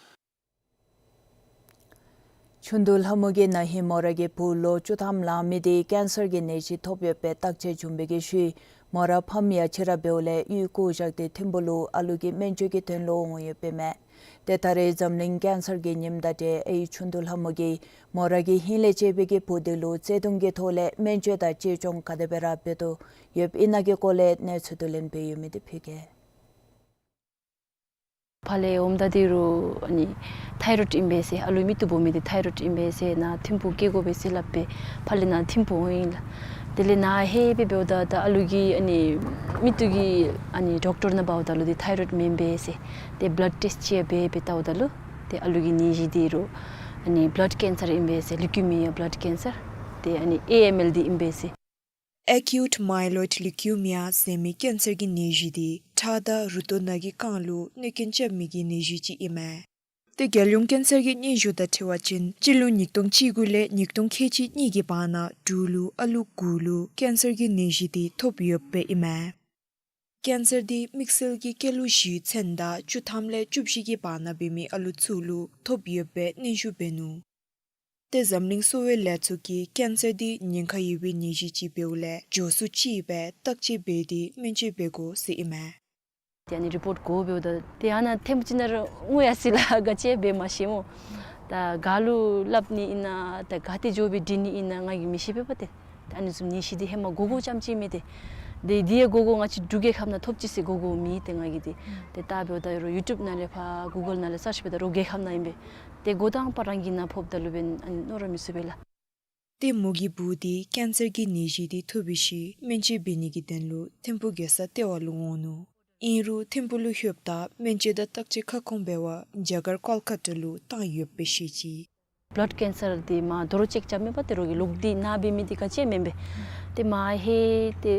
ཆུ་འདུ་ལྷ་མོ་གི་ན་ཧིང་མོ་ར་གི་བུ་ལོ་བཅུ་ཐམ་ལང་མི་དེ་ཀེན་སར་གྱི་ནད་གཞི་ཐོབ་ཡོད་པའི་བརྟག་དཔྱད་བྱུང་བའི་གི་ཤུལ་མོ་ར་ཕམ་ཡ་ཆེ་ར་འབདཝ་ལས་གཡུས་སྐུ་བཞག་སྟེ་ཐིམ་ཕུ་ལུ་ཨ་ལུ་གི་སྨན་བཅོས་ཀྱི་དོན་ལུ་འོང་ཡོདཔ་ཨིན་མས། ཏེ་ད་རེས་འཛམ་གླིང་ཀེན་སར་གྱི་ཉིནམ་དང་འབྲེལ་ཨའི་ཆུ་འདུ་ལྷ་མོ་གིས་མོ་ར་གི་ཧིང་ལས་གཅེས་པའི་གི་བུ་དེ་ལུ་བརྩེ་གདུང་གི་ཐོག་ལས་སྨན་བཅོས་དང་གཅེས་སྐྱོང་ག་དེ་སྦེ་ར་འབད་དོ་ཡོདཔ་ཨིན་ན་གི་སྐོར་ལས་གནས་ཚུལ་བསྡུ་ལེན་འབད་ཡོད་མི་དེ་ཕུལ་གེ། ཕར་ལས་འོངམ་ད་དེ་རུ་ཨ་ནི་ཐའི་རོཌ་ཨིན་པས་ཟེར། ཨ་ལུའི་མིག་ཏོ་སྦོམ་མི་དེ་ཐའི་རོཌ་ཨིན་པས་ཟེར། ནཱ་ཐིམ་ཕུ་སྐྱེལ་དགོ་པས་ཟེར་སླབ་སྦེ་ཕར་ལས་ནཱ་ཐིམ་ཕུ་འོང་ཡི་ལགས། དེ་ལས་ནཱ་ལྷོད་སྦེ་འབདཝ་ད་ད་ཨ་ལུ་གི་ཨ་ནི་མིག་ཏོ་གི་ཨ་ནི་ཌོག་ཊར་ནང་འབདཝ་ད་ལུ་དེ་ཐའི་རོཌ་མེན་པས་ཟེར། ཏེ་བླཌ་ཊེསཊ་ཅིག་ཡང་འབད་སྦེ་བལྟཝ་ད་ལུ་ཏེ་ཨ་ལུ་གི་ནད་གཞི་དེ་རུ་ཨ་ནི་བླཌ་ཀེན་སར་ཨིན་པས་ཟེར། ལིའུ་ཀི་མི་ཡ་བླཌ་ཀེན་སར། ཏེ་ཨ་ནི་ཨེ་ཨེམ་ཨེལ་དེ་ཨིན་པས་ཟེར། ཨེ་ཀིའུཊ་མའི་ལོའིཌ་ལིའུ་ཀི་མི་ཡ་ཟེར་མི་ཀེན་སར་གྱི་ནད་གཞི་དེ་ཁྲག་དང་རུ་ཏོག་ནང་གི་རྐང་ལུ་གནོད་སྐྱོན་རྐྱབ་མི་གི་ནད་གཞི་ཅིག་ཨིན་མས། ཏེ་རྒྱལ་ཡོངས་ཀེན་སར་གྱི་སྙན་ཞུ་དང་འཁྲིལ་བ་ཅིན་སྤྱི་ལོ་ཉིས་སྟོང་བཅུ་དགུ་ལས་ཉིས་སྟོང་ཁལ་གཅིག་གཉིས་ཀྱི་བར་ན་འབྲུག་ལུ་ཨ་ལུ་དགུ་ལུ་ཀེན་སར་གྱི་ནད་གཞི་དེ་ཐོབ་ཡོདཔ་ཨིན་མས། ཀེན་སར་དེ་དམིགས་བསལ་གྱི་སྐྱེས་ལོ་བཞིའི་ཚུན་དང་བཅུ་ཐམ་ལས་བཅུ་བཞི་གི་བར་ན་འབད་མི་ཨ་ལུ་ཚུ་ལུ་ཐོབ་ཡོདཔ་སྙན་ཞུ་འབད་ནུག། ཏེ་འཛམ་གླིང་གསོ་བའི་ལས་ཚོགས་ཀྱིས་ཀེན་སར་དེ་ཉེན་ཁ་ཡོད་པའི་ནད་གཞི་ཅིག་འབདཝ་ལས་མགྱོགས་སུ་ཅིག་སྦེ་བརྟག་དཔྱད་འབད་དེ་སྨན་བཅོས་འབད་དགོ་ཟེར་ཨིན་མས། ཏེ་ཨ་ནི་རི་པོཊ་གོ་འབདཝ་ད་ཏེ་ཨ་ནཱ་ཐིམ་ཕུ་ཅིག་ནང་ར་ངུ་ཡར་སོ་ཡི་ལགས། ག་ཅི་འབད་མ་ཤེས་སྨོ། ད་ག་ལུ་སླབ་ནི་ཨིན་ན་ད་ག་ཏེ་འགྱོ་སྦེ་འདྲི་ནི་ཨིན་ན་ང་གིས་མི་ཤེས་པས་པ་ཏེ། ད་ཨ་ནི་བཟུམ་ནད་གཞི་འདི་ཧེ་མ་གོ་གོཝ་ཙམ་ཅིག་མས་ཏེ། ཏེ་འདི་ཡང་གོ་གོཝ་ང་བཅས་འབྲུག་རྒྱལ་ཁབ་ནང་ཐོབ་ཅི་ཟེར་གོ་གོཝ་མེད་ཏེ་ང་གིས་ཏེ། ཏེ་ད་འབདཝ་ད་རོགས་ཡུ་ཊུབ་ནང་ལས་ཕར་གུ་གཱལ་ནང་ལས་སརཆ་འབདཝ་ད་རོགས་རྒྱལ་ཁབ་ནང་ཨིན་པས། ཏེ་འགོ་དང་པ་རང་གི་ནཱ་ཕོགཔ་ད་ལུ་འབདན་ཨ་ནི་མནོ་ར་མི་ཚུགས་པས་ལགས། ཏེ་མོ་གི་བུ་དེ་ཀེན་སར་གྱི་ནད་གཞི་དེ་ཐོབ་པའི་ཤུལ་སྨན་བཅོས་འབད་ནི་གི་དོན་ལུ་ཐིམ་ཕུ་རྒྱལ་ས་ལྟེ་བ་ལུ་འོང་ནུག། ཨིན་རུང་ཐིམ་ཕུ་ལུ་ལྷོདཔ་ད་སྨན་བཅོས་དང་བརྟག་དཔྱད་ཁ་སྐོང་འབད་བར་རྒྱ་གར་ཀལ་ཀ་ཏ་ལུ་བཏང་ཡོདཔ་སྦེ་བཤད་ཅི། བླཌ་ཀེན་སར་དེ་མར་དོ་རུང་ཅེཀ་རྐྱབ་མས་པ་ཏེ། རོགས་ཀྱིས་ལོག་སྟེ་ནཱ་འབད་མི་དེ་ག་ཅི་ཡང་མེན་པས། ཏེ་མར་ལྷོད་དེ་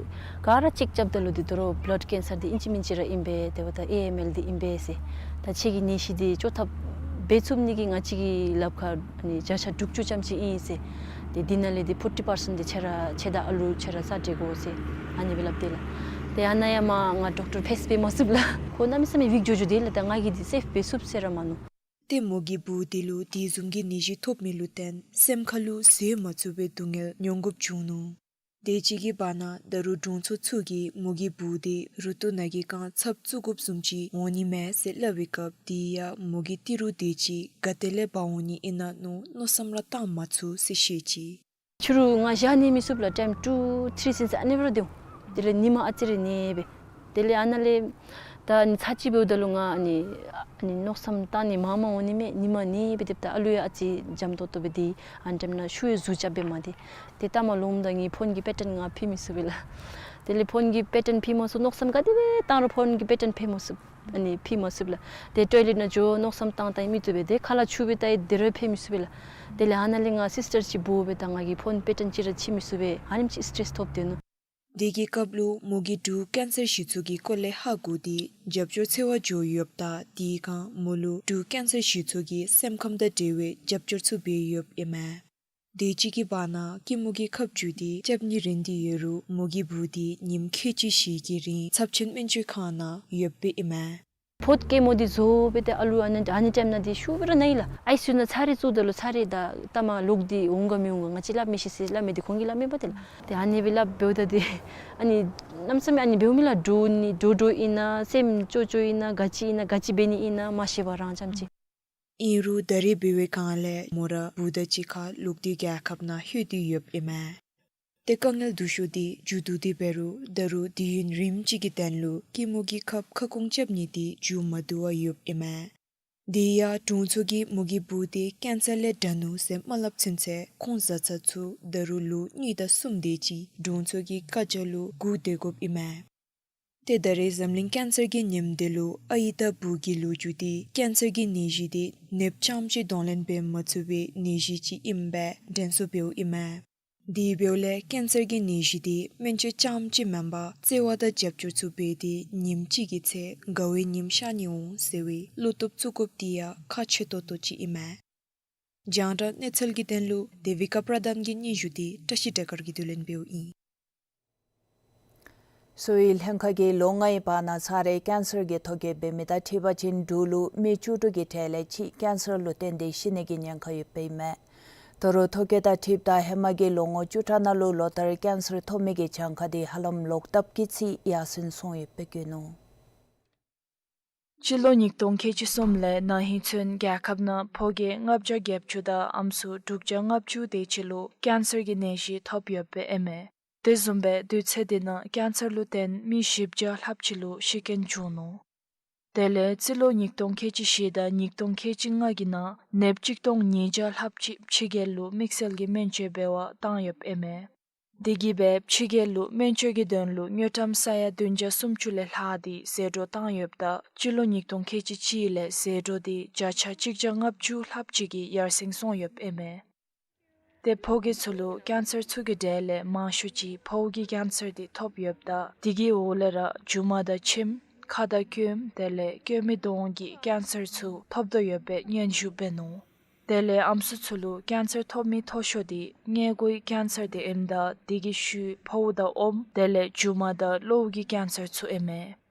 ག་ར་ཅེཀ་རྐྱབ་ད་ལུ་དེ་དོ་རུང་བླཌ་ཀེན་སར་དེ་ཨིན་ཅི་མིན་ཅི་ར་ཨིན་པས། དེ་འབདཝ་ད་ཨེ་ཨེམ་ཨེལ་དེ་ཨིན་པས་ཟེར། ད་ཁྱེད་ཀྱི་ནད་གཞི་དེ་བཅོ་ཐབས་འབད་ཚུགས་ནི་གི་ང་བཅས་ཀྱི་ལགཔ་ཁར་ཨ་ནི་བརྒྱ་ཆ་དྲུག་ཅུ་ཙམ་ཅིག་ཨིན་ཟེར། ཏེ་འདི་ནང་ལས་ཏེ་ཕོར་ཊི་པར་སེནཊ་དེ་ཁྱེད་ར་ཁྱེད་དང་ཨ་ལུ་ཁྱེད་ར་ས་སྤྲོད་དགོ་ཟེར་ཨ་ནི་སྦེ་སླབ་སྟེ་ལགས། ཏེ་ཨ་ནཱ་ཡང་མར་ང་ཌོག་ཊར་ཕེསི་འབད་མ་ཚུགས་ལགས། ཁོ་གནམ་མེད་ས་མེད་བིག་འགྱོ་འགྱོ་དེས་ལགས། ད་ང་གིས་འདི་སེབ་འབད་ཚུགས་ཟེར་ར་མ་མནོ། ཏེ་མོ་གི་བུ་དེ་ལུ་དེ་བཟུམ་གྱི་ནད་གཞི་ཐོབ་མི་ལུ་བརྟེན་སེམས་ཁ་ལུ་བཟོད་མ་ཚུགས་པའི་སྡུག་བསྔལ་མྱོང་དགོཔ་བྱུང་ནུག། དེ་ཅིག་གི་བར་ན་ད་རུང་དྲུང་འཚོ་ཚུ་གིས་མོ་གི་བུ་དེ་རུ་ཏོག་ནང་གི་རྐང་ཚབ་བཙུགས་དགོཔ་བཟུམ་ཅིག་འོང་ནི་མས་ཟེར་སླབ་པའི་སྐབས་དེ་ཡང་མོ་གི་ཏི་རུ་དེ་ཅིག་ག་ཏེ་ལས་འབག་འོང་ནི་ཨིན་ན་མནོ་མནོ་བསམ་ར་བཏང་མ་ཚུགས་ཟེར་བཤད་ཅི། ཕྱི་རུ་ང་བཞག་ནི་མི་ཚུགས་ལགས། ཊའིམ་ཊུ་ཐི་རི་ཚུན་ཚོད་ཨ་ནི་སྦེ་ར་སྡོད་འོང་། དེ་ལས་ཉི་མ་ཨ་ཙི་རེ་ནད་པས། དེ་ལས་ཨ་ནཱ་ལས་ད་ཨ་ནི་ཚར་གཅིག་འབདཝ་ད་ལུ་ང་ཨ་ནི་ཨ་ནི་མནོ་བསམ་བཏང་ནི་མང་མང་འོང་ནི་མས། ཉི་མ་ནད་པས། དེ་འབདཝ་ད་ཨ་ལུ་ཡང་ཨ་ཙི་འཇམ་ཏོང་ཏོ་སྦེ་སྡོད། ཨ་ནི་ཊའིམ་ནང་ཤུགས་ཡང་ཟུག་རྐྱབ་སྦེ་མ་སྡོད། ཏེ་ལྟ་མ་ལོངམ་ད་ངེའི་ཕོན་གྱི་པེ་ཊཱན་ང་ཕུད་མི་ཚུགས་པས་ལགས། དེ་ལས་ཕོན་གྱི་པེ་ཊཱན་ཕུད་མ་ཚུགས། མནོ་བསམ་ག་དེ་སྦེ་བཏང་རུང་ཕོན་གྱི་པེ་ཊཱན་ཕུད་མ་ཚུགས། ཨ་ནི་ཕུད་མ་ཚུགས་ལགས། ཏེ་ཊོའི་ལེཊ་ནང་འགྱོ་མནོ་བསམ་བཏང་བཏང་མི་བཏུབ་པས། ཏེ་ཁ་ལས་ཆུ་འབུད་བལྟ་ཡི་དེ་རུ་ཕུད་མི་ཚུགས་པས་ལགས། དེ་ལས་ཨ་ནཱ་ལས་ང་སིས་ཊར་ཅིག་འབོ་སྦེ་ད་ང་གིས་ཕོན་པེ་ཊཱན་ཅིག་ར་ཕུད་མི་ཚུགས་པས། ཨ་ནེམ་ཅིག་སི་ཊེསི་ཐོབ་སྡོད་ནུག། དེ་གི་སྐབས་ལུ་མོ་གིས་འབྲུག་ཀེན་སར་གཞི་ཚོགས་ཀྱི་སྐོར་ལས་ཧ་གོ་སྟེ་རྒྱབ་སྐྱོར་འཚོལ་བར་འགྱོ་ཡོདཔ་ད་དེ་སྒང་མོ་ལུ་འབྲུག་ཀེན་སར་གཞི་ཚོགས་ཀྱིས་སེམས་ཁམས་དང་འབྲེལ་བའི་རྒྱབ་སྐྱོར་ཚུ་འབད་ཡོདཔ་ཨིན་མས། དེ་ཅིག་གི་བར་ན་སྐྱི་མོ་གི་ཁབ་བཅུག་སྟེ་རྐྱབ་ནི་རན་ཏེ་ཡོད་རུང་མོ་གི་བུ་དེ་ཉིནམ་ཁལ་གཅིག་བཞི་གི་རིང་ཚབས་ཆེན་སྨན་བཅོས་ཁང་ནང་ཡོདཔ་ཨིན་མས། ཕོ་སྐྱེས་མོ་དེ་བཟོ་སྦེ་ཏེ་ཨ་ལུ་ཨ་ནི་ཨ་ནི་ཊའིམ་ནང་དེ་ཤུགས་སྦེ་ར་ན་ཡི་ལགས། ཨའི་སི་ཡུ་ནང་ཚར་རེ་བཙུགས་ད་ལུ་ཚར་རེ་ད་ལྟ་མ་ལོག་སྟེ་འོང་ག་མི་འོང་ག་ང་བཅས་སླབ་མི་ཤེས་ཟེར་སླབ་མི་དེ་ཁོང་གིས་སླབ་མས་པ་ཏེ་ལགས། ཏེ་ཨ་ནི་སྦེ་སླབ་འབདཝ་ད་ཏེ་ཨ་ནི་གནམ་མེད་ས་མེད་ཨ་ནི་འབདཝ་མས་ལགས། འདྲོག་ནི་འདྲོག་འདྲོག་ཨིན་ན་སེམས་སྐྱོ་སྐྱོ་ཨིན་ན་ག་ཅི་ཨིན་ན་ག་ཅི་འབད་ནི་ཨིན་ན་མ་ཤེས་པར་རང་རྐྱངམ་ཅིག། ཨིན་རུང་ད་རེས་འབད་བའི་སྒང་ལས་མོ་ར་བུ་དང་གཅིག་ཁར་ལོག་སྟེ་རྒྱལ་ཁབ་ནང་ལྷོད་དེ་ཡོདཔ་ཨིན་མས། ཏེ་དཀའ་ངལ་སྡུག་ཤོས་དེ་མཇུག་བསྡུ་སྟེ་འབད་རུང་ད་རུང་དུས་ཡུན་རིངམོ་ཅིག་གི་དོན་ལུ་སྐྱི་མོ་གི་ཁབ་ཁ་སྐོང་རྐྱབ་ནི་དེ་མཇུག་མ་བསྡུ་བར་ཡོདཔ་ཨིན་མས། དེ་ཡང་དྲུང་འཚོ་གིས་མོ་གི་བུ་དེ་ཀེན་སར་ལས་དྲག་ནུག་ཟེར་མ་སླབ་ཚུན་ཚོད་ཁོང་བཟའ་ཚང་ཚུ་ད་རུང་ལོ་གཉིས་དང་གསུམ་དེ་ཅིག་དྲུང་འཚོ་གི་བཀའ་རྒྱ་ལུ་སྒུག་སྡོད་དགོཔ་ཨིན་མས། ཏེ་ད་རེས་འཛམ་གླིང་ཀེན་སར་གྱི་ཉིནམ་དེ་ལུ་ཨའི་དང་བུ་གི་ལོ་རྒྱུས་དེ་ཀེན་སར་གྱི་ནད་གཞི་དེ་ནདཔ་རྐྱངམ་ཅིག་གདོང་ལེན་འབད་མ་ཚུགས་པའི་ནད་གཞི་ཅིག་ཨིནམ་སྦེ་དྲན་གསོ་འབདཝ་ཨིན་མས། དེ་འབདཝ་ལས་ཀེན་སར་གྱི་ནད་གཞི་དེ་སྨན་བཅོས་རྐྱངམ་གཅིག་མེན་པར་བརྩེ་བ་དང་རྒྱབ་སྐྱོར་ཚུ་འབད་དེ་ཉིནམ་གཅིག་གི་ཚེ་དགའ་བའི་ཉིམ་ཤར་ནི་འོང་ཟེར་བའི་བློ་སྟོབས་བཙུགས་དགོཔ་དེ་ཡང་ཁག་ཆེ་ཏོག་ཏོ་ཅིག་ཨིན་མས། རྒྱང་བསྒྲགས་གནས་ཚུལ་གྱི་དོན་ལུ་དེ་བི་ཀ་པྲ་དཱན་གྱི་སྙན་ཞུ་དེ་བཀྲ་ཤིས་སྒྲོལ་དཀར་གྱིས་བསྡུ་ལེན་འབདཝ་ཨིན། གསོ་བའི་ལྷན་ཁག་གིས་ལོ་ལྔའི་བར་ན་ཚར་རེ་ཀེན་སར་གྱི་ཐོ་བཀོད་འབད་མི་དང་འཁྲིལ་བ་ཅིན་འབྲུག་ལུ་མི་བཅུ་དྲུག་གི་གྲས་ལས་གཅིག་ཀེན་སར་ལུ་བརྟེན་ཏེ་ཤི་ནི་གི་ཉེན་ཁ་ཡོདཔ་ཨིན་མས། ད་རུང་ཐོ་བཀོད་དང་འཁྲིལཝ་ད་ཧེ་མ་གི་ལོ་ངོ་བཅུ་ཕྲག་ནང་ལུ་ལོ་ལྟར་ཀེན་སར་ཐོབ་མི་གི་གྱངས་ཁ་དེ་ཧ་ལམ་ལོག་ལྟབ་ཀྱིས་ཚིག་ཡར་སེང་སོང་ཡོདཔ་སྦེ་བཀོད་ནུག། སྤྱི་ལོ་ཉིས་སྟོང་ཁལ་གཅིག་གསུམ་ལས་ན་ཧིང་ཚུན་རྒྱལ་ཁབ་ནང་ཕོ་སྐྱེས་ལྔ་བརྒྱ་བརྒྱད་ཅུ་དང་ཨམ་སྲུ་དྲུག་བརྒྱ་ལྔ་བཅུ་དེ་ཅིག་ལུ་ཀེན་སར་གྱི་ནད་གཞི་ཐོབ་ཡོདཔ་ཨིན་མས། དེ་བཟུམ་སྦེ་དུས་ཚོད་དེ་ནང་ཀེན་སར་ལུ་བརྟེན་མི་བཞི་བརྒྱ་ལྷགཔ་ཅིག་ལུ་ཤི་རྐྱེན་བྱུང་ནུག། དེ་ལས་སྤྱི་ལོ་ཉིས་སྟོང་ཁལ་གཅིག་བཞི་དང་ཉིས་སྟོང་ཁལ་གཅིག་ལྔ་གི་ནང་ནདཔ་གཅིག་སྟོང་ཉིས་བརྒྱ་ལྷགཔ་ཅིག་ཕྱི་རྒྱལ་ལུ་དམིགས་བསལ་གྱི་སྨན་བཅོས་འབད་བར་བཏང་ཡོདཔ་ཨིན་མས། དེ་གིས་སྦེ་ཕྱི་རྒྱལ་ལུ་སྨན་བཅོས་ཀྱི་དོན་ལུ་དངུལ་ཀྲམ་ས་ཡ་བདུན་བརྒྱ་སུམ་ཅུ་ལས་ལྷག་སྟེ་ཟད་འགྲོ་བཏང་ཡོདཔ་ད་སྤྱི་ལོ་ཉིས་སྟོང་ཁལ་གཅིག་གཅིག་ལས་ཟད་འགྲོ་དེ་བརྒྱ་ཆ་གཅིག་བརྒྱ་ལྔ་བཅུ་ལྷགཔ་ཅིག་གིས་ཡར་སེང་སོང་ཡོདཔ་ཨིན་མས། ཏེ་ཕོ་སྐྱེས་ཚུ་ལུ་ཀེན་སར་ཚུ་གི་གྲས་ལས་མང་ཤོས་ཅིག་ཕོཝ་གི་ཀེན་སར་དེ་ཐོབ་ཡོདཔ་ད་དེ་གི་འོག་ལས་ར་མཇུག་མ་དང་མཆིནམ་ཁ་དང་སྐྱོནམ་དེ་ལས་སྐྱོ་མའི་གདོང་གི་ཀེན་སར་ཚུ་ཐོབ་དོ་ཡོདཔ་སྦེ་སྙན་ཞུ་འབད་ནུག། དེ་ལས་ཨམ་སྲུ་ཚུ་ལུ་ཀེན་སར་ཐོབ་མི་མཐོ་ཤོས་དེ་སྔས་མགུའི་ཀེན་སར་དེ་ཨིནམ་ད་དེ་གི་ཤུལ་ཕོཝ་དང་ཨོམ་དེ་ལས་མཇུག་མ་དང་གློཝ་གི་ཀེན་སར་ཚུ་ཨིན་མས།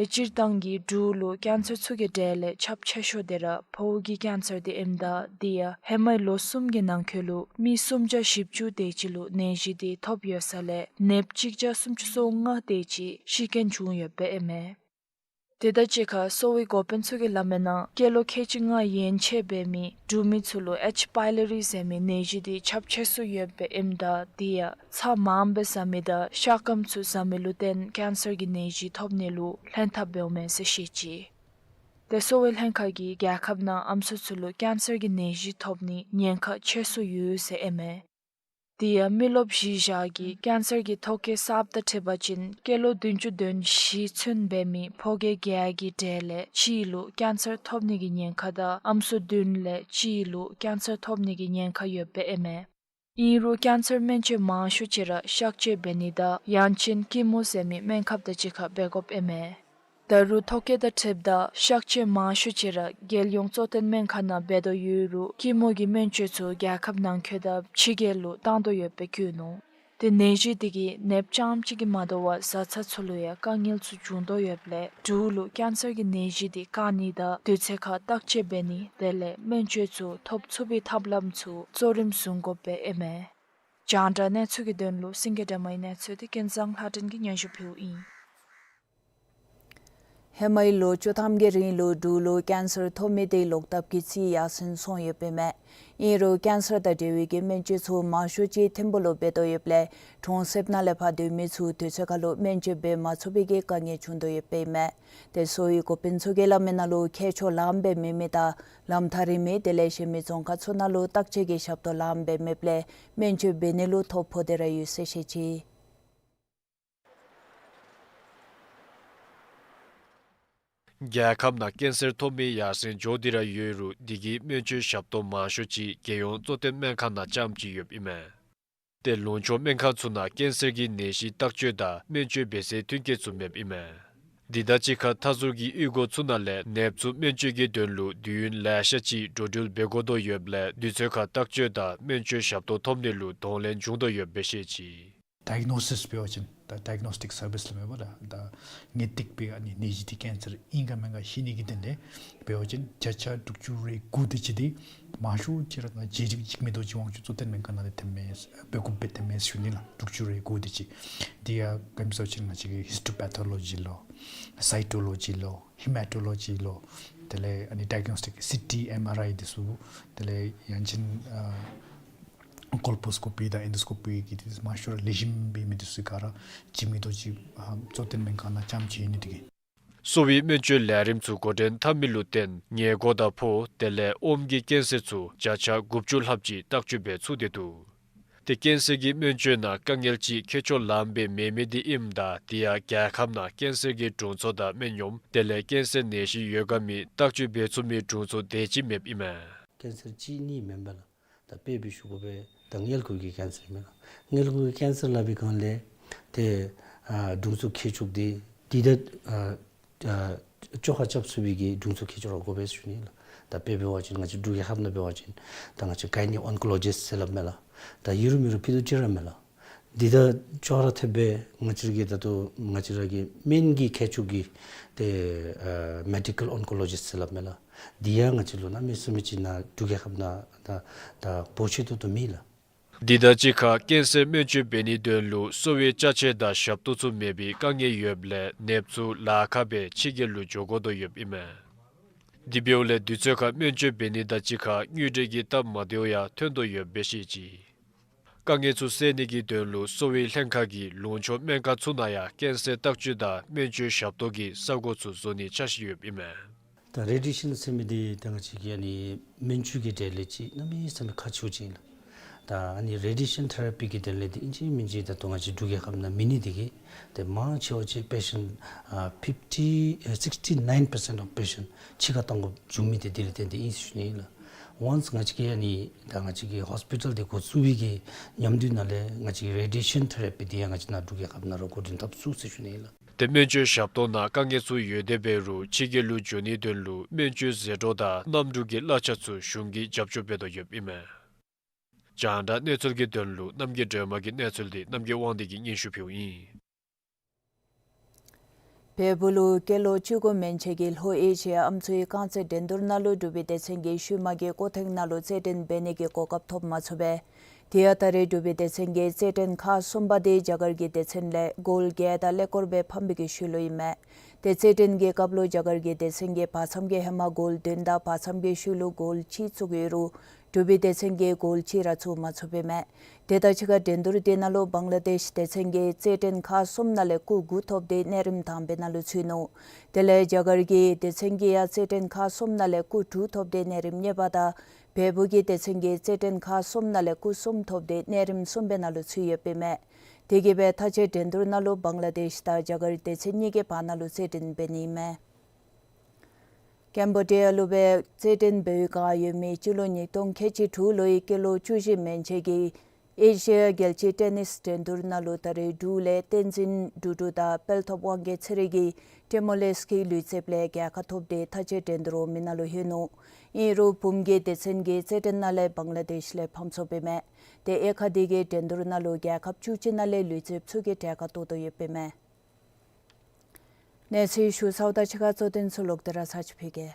ཏེ་སྤྱིར་བཏང་གི་འབྲུག་ལུ་ཀེན་སར་ཚུ་གི་གྲས་ལས་ཁྱབ་ཆེ་ཤོས་དེ་ར་ཕོཝ་གི་ཀེན་སར་དེ་ཨིནམ་ད་དེ་ཡང་ཧེ་མའི་ལོ་གསུམ་གྱི་ནང་འཁོད་ལུ་མི་སུམ་བརྒྱ་བཞི་བཅུ་དེ་ཅིག་ལུ་ནད་གཞི་དེ་ཐོབ་ཡོད་ས་ལས་ནདཔ་གཅིག་བརྒྱ་སུམ་ཅུ་སོ་ལྔ་དེ་ཅིག་ཤི་རྐྱེན་བྱུང་ཡོདཔ་ཨིན་མས། དེ་དང་གཅིག་ཁར་གསོ་བའི་འགོ་དཔོན་ཚུ་གིས་སླབ་མིའི་ནང་སྐྱེས་ལོ་ཁལ་གཅིག་ལྔ་ཡན་ཆད་འབད་མི་འབྲུག་མི་ཚུ་ལུ་ཨེཆ་པའི་ལོ་རི་ཟེར་མི་ནད་གཞི་དེ་ཁྱབ་ཆེ་སུ་ཡོདཔ་ཨིནམ་ད་དེ་ཡང་ཚྭ་མངམ་སྦེ་བཟའ་མི་དང་ཤ་སྐམ་ཚུ་བཟའ་མི་ལུ་བརྟེན་ཀེན་སར་གྱི་ནད་གཞི་ཐོབ་ནི་ལུ་ལྷན་ཐབས་འབདཝ་མས་ཟེར་བཤད་ཅི། ཏེ་གསོ་བའི་ལྷན་ཁག་གིས་རྒྱལ་ཁབ་ནང་ཨམ་སྲུ་ཚུ་ལུ་ཀེན་སར་གྱི་ནད་གཞི་ཐོབ་ནི་ཉེན་ཁ་ཆེ་སུ་ཡོད་ཟེར་ཨིན་མས། དེ་ཡང་མི་རློབས་གཞི་བཞག་གི་ཀེན་སར་གྱི་ཐོ་བཀོད་གསརཔ་དང་འཁྲིལ་བ་ཅིན་སྐྱེས་ལོ་བདུན་ཅུ་དོན་བཞི་ཚུན་འབད་མི་ཕོ་སྐྱེས་བརྒྱད་ཀྱི་གྲས་ལས་གཅིག་ལུ་ཀེན་སར་ཐོབ་ནི་གི་ཉེན་ཁ་དང་ཨམ་སྲུ་བདུན་ལས་གཅིག་ལུ་ཀེན་སར་ཐོབ་ནི་གི་ཉེན་ཁ་ཡོདཔ་ཨིན་མས། ཨིན་རུང་ཀེན་སར་སྨན་བཅོས་མང་ཤོས་ཅིག་ར་གཤག་བཅོས་འབད་ནི་དང་ཡང་ཅིན་ཀི་མོ་ཟེར་མི་སྨན་ཁབ་དང་གཅིག་ཁར་འབད་དགོཔ་ཨིན་མས། ད་རུང་ཐོ་བཀོད་དང་འཁྲིལཝ་ད་གཤག་བཅོས་མང་ཤོས་ཅིག་ར་རྒྱལ་ཡོངས་གཙོ་བསྟེན་སྨན་ཁང་ནང་འབད་དོ་ཡོད་རུང་ཀི་མོ་གི་སྨན་བཅོས་ཚུ་རྒྱལ་ཁབ་ནང་འཁོད་དང་ཕྱི་རྒྱལ་ལུ་བཏང་དོ་ཡོདཔ་སྦེ་བཀོད་ནུག། ཏེ་ནད་གཞི་དེ་གིས་ནདཔ་རྐྱངམ་གཅིག་གིས་མ་དོ་བར་བཟའ་ཚང་ཚུ་ལུ་ཡང་དཀའ་ངལ་ཚུ་འབྱུང་དོ་ཡོདཔ་ལས་འབྲུག་ལུ་ཀེན་སར་གྱི་ནད་གཞི་དེ་བཀག་ནི་དང་དུས་ཚོད་ཁར་བརྟག་དཔྱད་འབད་ནི་དེ་ལས་སྨན་བཅོས་ཚུ་ཐོབ་ཚུགས་པའི་ཐབས་ལམ་ཚུ་གཙོ་རིམ་བཟུང་དགོཔ་སྦེ་ཨིན་མས། རྒྱང་བསྒྲགས་གནས་ཚུལ་གྱི་དོན་ལུ་སེང་གེ་སྒྲོལ་མའི་གནས་ཚུལ་དེ་ཀུན་བཟང་ལྷ་སྒྲོན་གྱིས་སྙན་ཞུ་ཕུལཝ་ཨིན། ཧེ་མའི་ལོ་བཅུ་ཐམ་གྱི་རིང་ལུ་འབྲུག་ལུ་ཀེན་སར་ཐོབ་མི་དེ་ལོག་ལྟབ་ཀྱིས་ཚིག་ཡར་སེང་སོང་ཡོདཔ་ཨིན་མས། ཨིན་རུང་ཀེན་སར་དང་འབྲེལ་བའི་གི་སྨན་བཅོས་ཚུ་མང་ཤོས་ཅིག་ཐིམ་ཕུག་ལུ་འབད་དོ་ཡོདཔ་ལས་གྲོང་གསེབ་ནང་ལས་ཕར་སྡོད་མི་ཚུ་དུས་ཚོད་ཁར་ལུ་སྨན་བཅོས་འབད་མ་ཚུགས་པའི་གི་དཀའ་ངལ་བྱུང་དོ་ཡོདཔ་ཨིན་མས། ཏེ་གསོ་བའི་འགོ་དཔོན་ཚུ་གིས་སླབ་མིའི་ནང་ལུ་ཁྱད་ཆོས་ལངམ་སྦེ་མེད་མི་དང་ལམ་ཐག་རིང་མི་དེ་ལས་གཞན་མི་རྫོང་ཁག་ཚུ་ནང་ལུ་བརྟག་དཔྱད་ཀྱི་ཞབས་ཏོག་ལངམ་སྦེ་མེདཔ་ལས་སྨན་བཅོས་འབད་ནི་ལུ་ཐོ་ཕོག་སྟེ་ར་ཡོད་ཟེར་བཤད་ཅི། རྒྱལ་ཁབ་ནང་ཀེན་སར་ཐོབ་མི་ཡར་སེང་འགྱོ་སྟེ་ར་ཡོད་རུང་དེ་གི་སྨན་བཅོས་ཞབས་ཏོག་མང་ཤོས་ཅིག་རྒྱལ་ཡོངས་གཙོ་བསྟེན་སྨན་ཁང་ནང་རྐྱངམ་གཅིག་ཡོདཔ་ཨིན་མས། ཏེ་ལུང་ཕྱོགས་སྨན་ཁང་ཚུ་ནང་ཀེན་སར་གྱི་ནད་གཞི་བརྟག་དཔྱད་དང་སྨན་བཅོས་འབད་སའི་མཐུན་རྐྱེན་ཚུ་མེདཔ་ཨིན་མས། དེ་དང་གཅིག་ཁར་མཐའ་ཟུར་གྱི་གཡུས་སྒོ་ཚུ་ནང་ལས་ནདཔ་ཚུ་སྨན་བཅོས་ཀྱི་དོན་ལུ་དུས་ཡུན་ལེ་ཤ་ཅིག་འགྲོ་འགྲུལ་འབད་དགོ་དོ་ཡོདཔ་ལས་དུས་ཚོད་ཁར་བརྟག་དཔྱད་དང་སྨན་བཅོས་ཞབས་ཏོག་ཐོབ་ནི་ལུ་གདོང་ལེན་བྱུང་དོ་ཡོདཔ་སྦེ་བཤད་ཅི། ཌའི་ག་ནོ་སིས་འབད་བ་ཅིན་ད་ཌའི་ག་ནོ་སི་ཊིག་སར་བིསི་ལུ་མེན་པ་ད་ད་ངེས་ཏིག་སྦེ་ཨ་ནི་ནད་གཞི་འདི་ཀེན་སར་ཨིན་ག་མེན་ག་ཤེས་ནི་གི་དོན་ལས་འབད་བ་ཅིན་བརྒྱ་ཆ་དྲུག་ཅུ་རེ་དགུ་དེ་ཅིག་འདི་མང་ཤོས་ཅིག་ར་ང་བཅས་ར་འཇིགས་མེད་རྡོ་རྗེ་དབང་ཕྱུག་གཙོ་བསྟེན་སྨན་ཁང་ནང་ལས་ཐོནམ་མས། འབད་དགོཔ་སྦེ་ཐོནམ་མས་ཞུ་ནི་ལགས། དྲུག་ཅུ་རེ་དགུ་དེ་ཅིག་འདི་ཡང་ག་ཅི་སྨོ་ཟེར་བ་ཅིན་ང་བཅས་ཀྱི་ཧིསི་ཊོ་པེ་ཐོ་ལོ་ཇི་ལོ་སའི་ཊོ་ལོ་ཇི་ལོ་ཧི་མེ་ཊོ་ལོ་ཇི་ལོ་དེ་ལས་ཨ་ནི་ཌའི་ག་ནོ་སི་ཊིག་སི་ཊི་ཨེམ་ཨར་ཨའི་འདི་ཚུ་དེ་ལས་ཡང་ཅིན་ཨ་ཀོལ་པོ་སི་ཀོ་པི་དང་ཨེན་དོ་སི་ཀོ་པི་གི་འདི་མང་ཤོས་ར་ལེགས་ཤོམ་འབད་མི་འདི་ཚུ་ག་ར་འཇིགས་མེད་རྡོ་རྗེ་ཨ་གཙོ་བསྟེན་སྨན་ཁང་ནང་རྐྱངམ་ཅིག་ཨིན་ནི་འདི་གིས། གསོ་བའི་སྨན་བཅོས་ལས་རིམ་ཚུ་འགོ་འདྲེན་འཐབ་མི་ལུ་བརྟེན་ཉེ་འཁོར་དང་ཕོཝ་དེ་ལས་ཨོམ་གྱི་ཀེན་སར་ཚུ་བརྒྱ་ཆ་དགུ་བཅུ་ལྷགཔ་ཅིག་བརྟག་དཔྱད་འབད་ཚུགས་ཏེ་འདུག། ཏེ་ཀེན་སར་གྱི་སྨན་བཅོས་ནང་དཀའ་ངལ་ཅིག་ཁྱད་ཆོས་ལངམ་སྦེ་མེད་མི་འདི་ཨིནམ་ད་དེ་ཡང་རྒྱལ་ཁབ་ནང་ཀེན་སར་གྱི་དྲུང་འཚོ་དང་སྨན་གཡོགམ་དེ་ལས་ཀེན་སར་ནད་གཞི་ཡོད་ག་མེད་བརྟག་དཔྱད་འབད་ཚུགས་མི་དྲུང་འཚོ་དེ་ཅིག་མེདཔ་ཨིན་མས། ཀེན་སར་གཅིག་གཉིས་མེན་པ་ལགས། ད་དཔེ་སྦེ་ཞུ་དགོ་པའི་ ད་མངལ་ཁུ་གི་ཀེན་སར་མས་ལགས། མངལ་ཁུ་གི་ཀེན་སར་སླབ་པའི་སྒང་ལས་ཏེ་ཨ་དྲུང་འཚོ་མཁས་མཆོག་འདི་འདི་ད་ཨ་ཨ་བཅོ་ཁ་རྐྱབ་ཚུགས་པའི་གི་དྲུང་འཚོ་མཁས་མཆོག་ར་དགོ་པས་ཟེར་ཞུ་ནི་ལགས། ད་དཔེ་འབད་བ་ཅིན་ང་བཅས་འབྲུག་རྒྱལ་ཁབ་ནང་འབད་བ་ཅིན་ད་ང་བཅས་གའི་ནི་ཨོན་ཀོ་ལོ་ཇིསཊ་ཟེར་སླབ་མས་ལགས། ད་ཡོད་རུང་མེད་རུང་ཕི་ཏོ་ཅི་ར་མས་ལགས། འདི་ད་ཅོག་ར་འཐདཔ་སྦེ་ང་བཅས་ཀྱི་ད་ལྟོ་ང་བཅས་ར་གི་མེན་གྱི་མཁས་མཆོག་གི་ཏེ་ཨ་མེ་ཌི་ཀཱལ་ཨོན་ཀོ་ལོ་ཇིསཊ་ཟེར་སླབ་མས་ལགས། འདི་ཡང་ང་བཅས་ལུ་གནམ་མེད་ས་མེད་ཅིག་ནཱ་འབྲུག་རྒྱལ་ཁབ་ནང་ད་ད་བོ་ཆེ་ཏོག་ཏོ་མེད་ལགས། འདི་དང་གཅིག་ཁར་ཀེན་སར་སྨན་བཅོས་འབད་ནིའི་དོན་ལུ་གསོ་བའི་ཅ་ཆས་དང་ཞབས་ཏོག་ཚུ་མེད་པའི་དཀའ་ངལ་ཡོདཔ་ལས་ནདཔ་ཚུ་ལཱ་ཁག་སྦེ་ཕྱི་རྒྱལ་ལུ་འགྱོ་དགོ་དོ་ཡོདཔ་ཨིན་མས། དེ་འབདཝ་ལས་དུས་ཚོད་ཁར་སྨན་བཅོས་འབད་ནི་དང་གཅིག་ཁར་དངུལ་འབྲེལ་གྱི་སྟབས་མ་བདེཝ་ཡང་ཐོན་དོ་ཡོདཔ་སྦེ་བཤད་ཅི། དཀའ་ངལ་ཚུ་སེལ་ནི་གི་དོན་ལུ་གསོ་བའི་ལྷན་ཁག་གིས་ལུང་ཕྱོགས་སྨན་ཁང་ཚུ་ནང་ཡང་ཀེན་སར་བརྟག་དཔྱད་དང་སྨན་བཅོས་ཞབས་ཏོག་གི་ས་གོ་ཚུ་བཟོ་ནིའི་འཆར་གཞི་ཡོདཔ་ཨིན་མས། ད་རེ་ཌི་ཡེ་ཤཱན་ཟེར་མི་འདི་ད་ང་བཅས་ཀྱི་ཨ་ནི་སྨན་བཅོས་ཀྱི་གྲས་ལས་ཅིག་གནམ་མེད་ས་མེད་ཁག་ཆེཝ་ཅིག་ཨིན་ལགས། ད་ཨ་ནི་རེ་ཌི་ཡེ་ཤཱན་ཐེ་ར་པི་གི་དོན་ལས་འདི་ཨིན་ཅི་མིན་ཅི་ད་ལྟོ་ང་བཅས་འབྲུག་རྒྱལ་ཁབ་ནང་མེད་ནི་དེ་གིས་ཏེ་མང་ཆེ་བ་ཅིག་པེ་ཤེནཊ་ཨ་ཕིཕ་ཊི་ཨ་སིགསི་ཊི་ནའིན་པར་སེནཊ་ཨོཕ་པེ་ཤེནཊ་ཕྱི་ཁར་གཏང་དགོཔ་བྱུང་མི་འདི་དེ་ལས་བརྟེན་ཏེ་ཨིན་ཟེར་ཞུ་ནི་ཨིན་ལགས། ཝཱནསི་ང་བཅས་ཀྱི་ཨ་ནི་ད་ང་བཅས་ཀྱི་ཧོསི་པི་ཊལ་འདི་འགོ་བཙུགས་པའི་གི་མཉམ་དུ་ནང་ལས་ང་བཅས་ཀྱི་རེ་ཌི་ཡེ་ཤཱན་ཐེ་ར་པི་འདི་ཡང་ང་བཅས་ནཱ་འབྲུག་རྒྱལ་ཁབ་ནང་ར་འགོ་འདྲེན་འཐབ་ཚུགས་ཟེར་ཞུ་ནི་ཨིན་ལགས། ཏེ་སྨན་བཅོས་ཞབས་ཏོག་ནང་དཀའ་ངལ་ཚུ་ཡོད་དེ་འབད་རུང་ཕྱི་རྒྱལ་ལུ་འགྱོ་ནིའི་དོན་ལུ་སྨན་བཅོས་ཟད་འགྲོ་དང་གནམ་གྲུ་གི་གླ་ཆ་ཚུ་གཞུང་གིས་རྒྱབ་སྐྱོར་འབད་དོ་ཡོདཔ་ཨིན་མས། རྒྱང་བསྒྲགས་གནས་ཚུལ་གྱི་དོན་ལུ་རྣམ་རྒྱལ་སྒྲོལ་མ་གི་གནས་ཚུལ་འདི་རྣམ་རྒྱལ་དབང་འདུས་ཀྱིས་སྙན་ཞུ་ཕུལཝ་ཨིན། བལ་པོ་ལུ་སྐྱེས་ལོ་བཅུ་དགུ་མན་ཆད་ཀྱི་ལྷོ་ཨེ་ཤི་ཡ་ཨམ་སྲུའི་རྐང་རྩེད་འགྲན་བསྡུར་ནང་ལུ་འབྲུག་པའི་སྡེ་ཚན་གྱིས་ཤུལ་མ་གི་སྐོར་ཐེངས་ནང་ལུ་རྩེད་འགྲན་འབད་ནི་གི་གོ་སྐབས་ཐོབ་མ་ཚུགས་པས། དེ་ཡང་ད་རེས་འབྲུག་པའི་སྡེ་ཚན་གྱི་རྩེད་འགྲན་ཁག་གསུམ་པ་དེ་རྒྱ་གར་གྱི་སྡེ་ཚན་ལས་གོལ་བརྒྱད་དང་ཀླད་ཀོར་སྦེ་ཕམ་པའི་གི་ཤུལ་ལུ་ཨིན་མས། ཏེ་རྩེད་འགྲན་གྱི་སྐབས་ལུ་རྒྱ་གར་གྱི་སྡེ་ཚན་གྱིས་བར་མཚམས་ཀྱི་ཧེ་མ་གོལ་བདུན་དང་བར་མཚམས་ཀྱི་ཤུལ་ལུ་གོལ་གཅིག་བཙུགས་ཡོད་རུང་འབྲུག་པའི་སྡེ་ཚན་གྱིས་གོལ་གཅིག་ར་བཙུགས་མ་ཚུགས་པས་མས། དེ་དང་གཅིག་ཁར་འགྲན་བསྡུར་དེ་ནང་ལུ་བང་ལ་དེཤ་སྡེ་ཚན་གྱིས་རྩེད་འགྲན་ཁག་གསུམ་ནང་ལས་སྐུགས་དགུ་ཐོབ་སྟེ་གནས་རིམ་དང་པའི་ནང་ལུ་ཚུད་ནུག། དེ་ལས་རྒྱ་གར་གྱི་སྡེ་ཚན་གྱིས་ཡང་རྩེད་འགྲན་ཁག་གསུམ་ནང་ལས་སྐུགས་དྲུག་ཐོབ་སྟེ་གནས་རིམ་གཉིས་པ་དང་བལ་པོ་གི་སྡེ་ཚན་གྱིས་རྩེད་འགྲན་ཁག་གསུམ་ནང་ལས་སྐུགས་གསུམ་ཐོབ་སྟེ་གནས་རིམ་གསུམ་པའི་ནང་ལུ་ཚུད་ཡོདཔ་ཨིན་མས། དེ་གིས་སྦེ་མཐའ་དཔྱད་འགྲན་བསྡུར་ནང་ལུ་བང་ལ་དེཤ་དང་རྒྱ་གར་སྡེ་ཚན་གཉིས་ཀྱི་བར་ན་ལུ་རྩེད་འགྲན་འབད་ནི་ཨིན་མས། ཀེམ་བོ་ཌི་ཡ་ལུ་སྦེ་རྩེད་འགྲན་འབད་བའི་བསྒང་ཡོད་མི་སྤྱི་ལོ་ཉིས་སྟོང་ཁལ་གཅིག་དྲུག་ལོའི་སྐྱེས་ལོ་བཅུ་བཞི་མན་ཆད་ཀྱི་ཨེ་ཤི་ཡ་རྒྱལ་སྤྱིའི་ཊེ་ནིསི་འགྲན་བསྡུར་ནང་ལུ་ད་རེས་འབྲུག་ལས་བསྟན་འཛིན་འབྲུག་སྒྲུབ་དང་དཔལ་ཐོབ་དབང་རྒྱལ་ཚེ་རིང་གིས་ཊི་མོར་ལེསི་ཀིའི་ལུས་རྩལཔ་ལས་རྒྱལ་ཁ་ཐོབ་སྟེ་མཐའ་དཔྱད་འགྲན་བསྡུར་འོང་མི་ནང་ལུ་ལྷོད་ནུག། ཨིན་རུང་བུམོ་གི་སྡེ་ཚན་གྱིས་རྩེད་འགྲན་ནང་ལས་བང་ལ་དེཤ་ལས་ཕམ་སོཔ་ཨིན་མས། ཏེ་དབྱེ་ཁག་དེ་གི་འགྲན་བསྡུར་ནང་ལུ་རྒྱལ་ཁབ་བཅུ་གཅིག་ནང་ལས་ལུས་རྩལཔ་ཚུ་གིས་གྲལ་ཁར་གཏོགས་དོ་ཡོདཔ་ཨིན་མས། གནས་ཚུལ་ཞུ་ཚརཝ་དང་གཅིག་ཁར་གཙོ་དོན་ཚུ་ལོག་སྟེ་ར་ཚར་ཅིག་ཕུལ་གེ།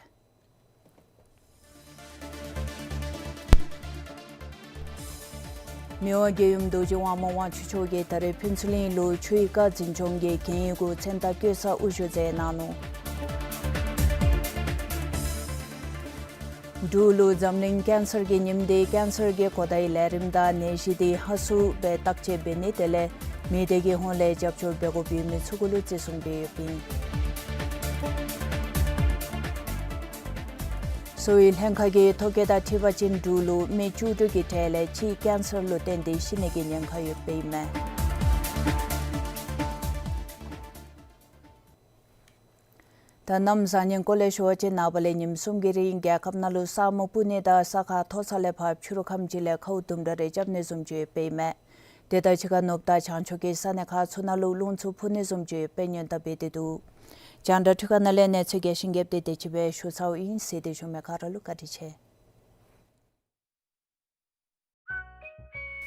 མི་དབང་རྒྱལ་ཡུམ་རྡོ་རྗེ་དབང་མོ་དབང་ཕྱུག་མཆོག་གིས་ད་རེས་ཕུན་ཚོགས་གླིང་ལུ་ཆུའི་རྐ་འཛིན་སྐྱོང་གི་གན་ཡིག་གུ་མཚན་རྟགས་བཀོད་ས་དབུ་བཞུགས་མཛད་གནང་ནུག། འབྲུག་ལུ་འཛམ་གླིང་ཀེན་སར་གྱི་ཉིནམ་དེ་ཀེན་སར་གྱི་གོ་བརྡའི་ལས་རིམ་དང་ནད་གཞི་དེ་ཧ་སུ་སྦེ་བརྟག་དཔྱད་འབད་ནི་དེ་ལས་མི་སྡེ་གི་ཧོངས་ལས་རྒྱབ་སྐྱོར་འབད་དགོཔ་ཡོད་མི་ཚུ་གུ་ལུ་བརྩི་སྲུང་འབད་ཡོདཔ་ཨིན། གསོ་བའི་ལྷན་ཁག་གིས་ཐོ་བཀོད་དང་འཁྲིལ་བ་ཅིན་འབྲུག་ལུ་མི་བཅུ་དྲུག་གི་གྲས་ལས་གཅིག་ཀེན་སར་ལུ་བརྟེན་ཏེ་ཤི་ནི་གི་ཉེན་ཁ་ཡོདཔ་ཨིན་མས། ད་གནམ་བཟང་ངན་སྐོར་ལས་ཞུ་བ་ཅིན་ནངས་པ་ལས་ཉིནམ་གསུམ་གྱི་རིང་རྒྱལ་ཁབ་ནང་ལུ་ས་སྨུག་སྤུབས་ནི་དང་ས་ཁ་མཐོ་ས་ལས་ཕར་ཕྱི་རུ་ཁམས་ཅིག་ལས་ཁཝ་དུམ་གྲ་རེ་རྐྱབ་ནི་བཟུམ་ཅིག་ཡོདཔ་ཨིན་མས། དེ་དང་གཅིག་ཁར་ནུབ་དང་བྱང་ཕྱོགས་ཀྱི་ས་གནས་ཁག་ཚུ་ནང་ལུ་རླུང་འཚུབ་འཕུ་ནི་བཟུམ་ཅིག་ཡོདཔ་སྦེ་སྔོན་བརྡ་འབད་དེ་འདུག། རྒྱང་བསྒྲགས་འཕྲུལ་ཁང་ནང་ལས་གནས་ཚུལ་རྒྱས་ཤིང་རྒྱསཔ་དེ་དེ་ཅིག་སྦེ་ཞུ་ཚརཝ་ཨིན། གཟིགས་ཏེ་བཞུགས་མི་ག་ར་ལུ་བཀའ་དྲིན་ཆེ།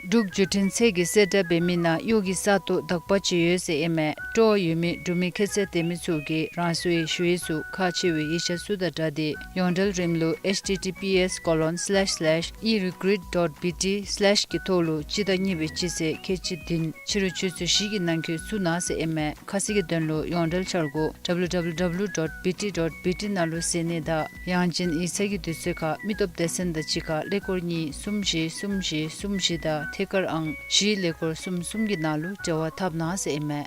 འབྲུག་བརྒྱུད་འཕྲིན་ཚད་ཀྱི་གསལ་བསྒྲགས་འབད་མི་ནང་གཡོག་གི་ས་སྟོང་དག་པ་ཅིག་ཡོད་ཟེར་ཨིན་མས། སྤྲོ་བ་ཡོད་མི་འབྲུག་མི་ཁྱད་ཚད་ལྡན་མི་ཚུ་གིས་རང་སོའི་ཞུ་ཡིག་ཚུ་ཁག་ཆེ་བའི་ཡིག་ཆ་ཚུ་དང་སྦྲགས་ཏེ་ཡོངས་འབྲེལ་རིམ་ལུགས་H T T P S colon slash slash e recruit dot B T slash གི་ཐོག་ལུ་སྤྱི་ཟླ་གཉིས་པའི་སྤྱི་ཚེས་ཁལ་གཅིག་བདུན་ཕྱི་རུ་ཆུ་ཚོད་བཞི་གི་ནང་འཁོད་བཙུགས་གནང་ཟེར་ཨིན་མས། ཁ་གསལ་གྱི་དོན་ལུ་ཡོངས་འབྲེལ་འཆར་སྒོ་W W W dot B T dot B T ནང་ལུ་གཟིགས་ནི་དང་ཡང་ཅིན་ཡིག་ཚང་གི་དུས་ཚོད་ཁར་མི་སྟོབས་སྡེ་ཚན་དང་གཅིག་ཁར་ཀླད་ཀོར་གཉིས་གསུམ་བཞི་གསུམ་བཞི་གསུམ་བཞི་དང་ཐད་ཀར་ཨང་བཞི་ཀླད་ཀོར་གསུམ་གསུམ་གྱི་ནང་ལུ་འབྲེལ་བ་འཐབ་གནང་ཟེར་ཨིན་མས།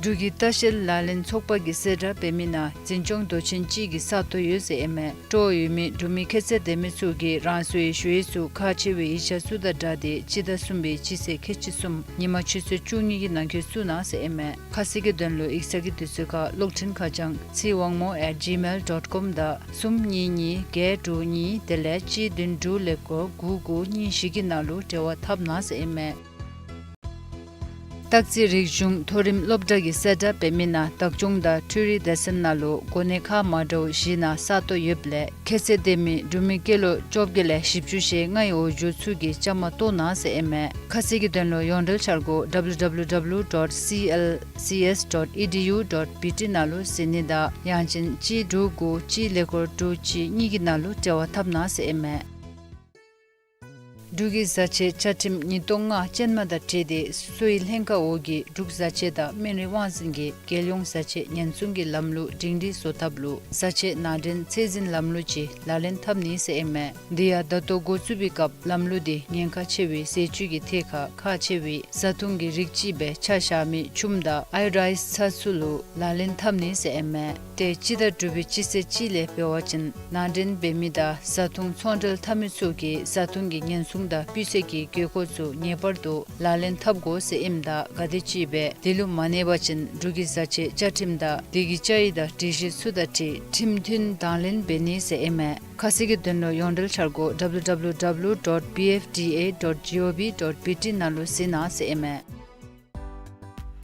འབྲུག་གི་ལྟ་བཤལ་ལག་ལེན་ཚོགས་པ་གིས་གསལ་བསྒྲགས་འབད་མི་ནང་འཛིན་སྐྱོང་མདོ་ཆེན་གཅིག་གི་ས་སྟོང་ཡོད་ཟེར་ཨིན་མས། སྤྲོ་བ་ཡོད་མི་འབྲུག་མི་ཁྱད་ཚད་ལྡན་མི་ཚུ་གིས་རང་སོའི་ཞུ་ཡིག་ཚུ་ཁག་ཆེ་བའི་ཡིག་ཆ་ཚུ་དང་སྦྲགས་ཏེ་སྤྱི་ཟླ་གསུམ་པའི་སྤྱི་ཚེས་ཁལ་གཅིག་གསུམ་ཉིན་མ་ཆུ་ཚོད་བཅུ་གཉིས་ཀྱི་ནང་འཁོད་བཙུགས་གནང་ཟེར་ཨིན་མས། ཁ་གསལ་གྱི་དོན་ལུ་ཡིག་ཚང་གི་དུས་ཚོད་ཁར་གློག་འཕྲིན་ཁ་བྱང་ཚེ་དབང་མོ་at gmail dot com དང་གསུམ་གཉིས་གཉིས་བརྒྱད་དྲུག་གཉིས་དེ་ལས་གཅིག་བདུན་དྲུག་ཀླད་ཀོར་དགུ་དགུ་གཉིས་བཞི་གི་ནང་ལུ་འབྲེལ་བ་འཐབ་གནང་ཟེར་ཨིན་མས། སྟག་རྩེ་རིག་གཞུང་མཐོ་རིམ་སློབ་གྲྭ་གིས་གསལ་བསྒྲགས་འབད་མི་ནང་བདག་སྐྱོང་དང་འཕྲུལ་རིག་སྡེ་ཚན་ནང་ལུ་གོ་གནས་ཁག་མ་འདྲཝ་བཞི་ནང་ས་སྟོང་ཡོདཔ་ལས་ཁྱད་ཚད་ལྡན་མི་འབྲུག་མི་སྐྱེས་ལོ་བཅོ་བརྒྱད་ལས་བཞི་བཅུ་ཞེ་ལྔའི་འོག་འགྱོ་ཚུ་གིས་བཅའ་མར་གཏོགས་གནང་ཟེར་ཨིན་མས། ཁ་གསལ་གྱི་དོན་ལུ་ཡོངས་འབྲེལ་འཆར་སྒོ་W W W dot C L C S dot E D U dot B T ནང་ལུ་གཟིགས་ནི་དང་ཡང་ཅིན་གཅིག་དྲུག་དགུ་གཅིག་ཀླད་ཀོར་དྲུག་གཅིག་གཉིས་ཀྱི་ནང་ལུ་འབྲེལ་བ་འཐབ་གནང་ཟེར་ཨིན་མས། འབྲུག་གི་བཟའ་ཆས་བཅའ་ཁྲིམས་ཉིས་སྟོང་ལྔ་ཅན་མ་དང་འཁྲིལ་ཏེ་གསོ་བའི་ལྷན་ཁག་འོག་གི་འབྲུག་བཟའ་ཆས་དང་སྨན་རིགས་དབང་འཛིན་གྱིས་རྒྱལ་ཡོངས་བཟའ་ཆས་ཉེན་སྲུང་གི་ལམ་ལུགས་སྒྲིང་སྒྲིང་བཟོ་ཐབས་ལུ་བཟའ་ཆས་ནང་འདྲེན་ཚད་འཛིན་ལམ་ལུགས་ཅིག་ལག་ལེན་འཐབ་ནི་ཟེར་ཨིན་མས། དེ་ཡང་ད་ལྟོ་འགོ་བཙུགས་པའི་སྐབས་ལམ་ལུགས་དེ་ཉེན་ཁ་ཆེ་བའི་ཟས་བཅུད་ཀྱི་ཐད་ཁར་ཁག་ཆེ་བའི་བཟའ་བཏུང་གི་རིགས་ཅིག་སྦེ་ཆ་བཞག་མི་ཆུམ་དང་ཨའི་རའིསི་ཚྭ་ཚུ་ལུ་ལག་ལེན་འཐབ་ནི་ཟེར་ཨིན་མས། ཏེ་སྤྱི་ཟླ་དྲུག་པའི་སྤྱི་ཚེས་གཅིག་ལས་འབད་བ་ཅིན་ནང་འདྲེན་འབད་མི་དང་བཟའ་བཏུང་ཚོང་འབྲེལ་འཐབ་མི་ཚུ་གིས་བཟའ་བཏུང་གི་ཉེན་སྲུང་དང་སྤུས་ཚད་ཀྱི་དགོས་མཁོ་ཚུ་ངེས་པར་དུ་ལག་ལེན་འཐབ་དགོ་ཟེར་ཨིནམ་ད་ག་དེམ་ཅིག་སྦེ་དེ་ལུ་མ་གནས་པ་ཅིན་འབྲུག་གི་བཟའ་ཆས་བཅའ་ཁྲིམས་དང་དེ་གི་བཅའ་ཡིག་དང་སྒྲིག་གཞི་ཚུ་དང་འཁྲིལ་ཁྲིམས་མཐུན་དང་ལེན་འབད་ནི་ཟེར་ཨིན་མས། ཁ་གསལ་གྱི་དོན་ལུ་ཡོངས་འབྲེལ་འཆར་སྒོ་W W W dot B F D A dot G O V dot B T ནང་ལུ་གཟིགས་གནང་ཟེར་ཨིན་མས།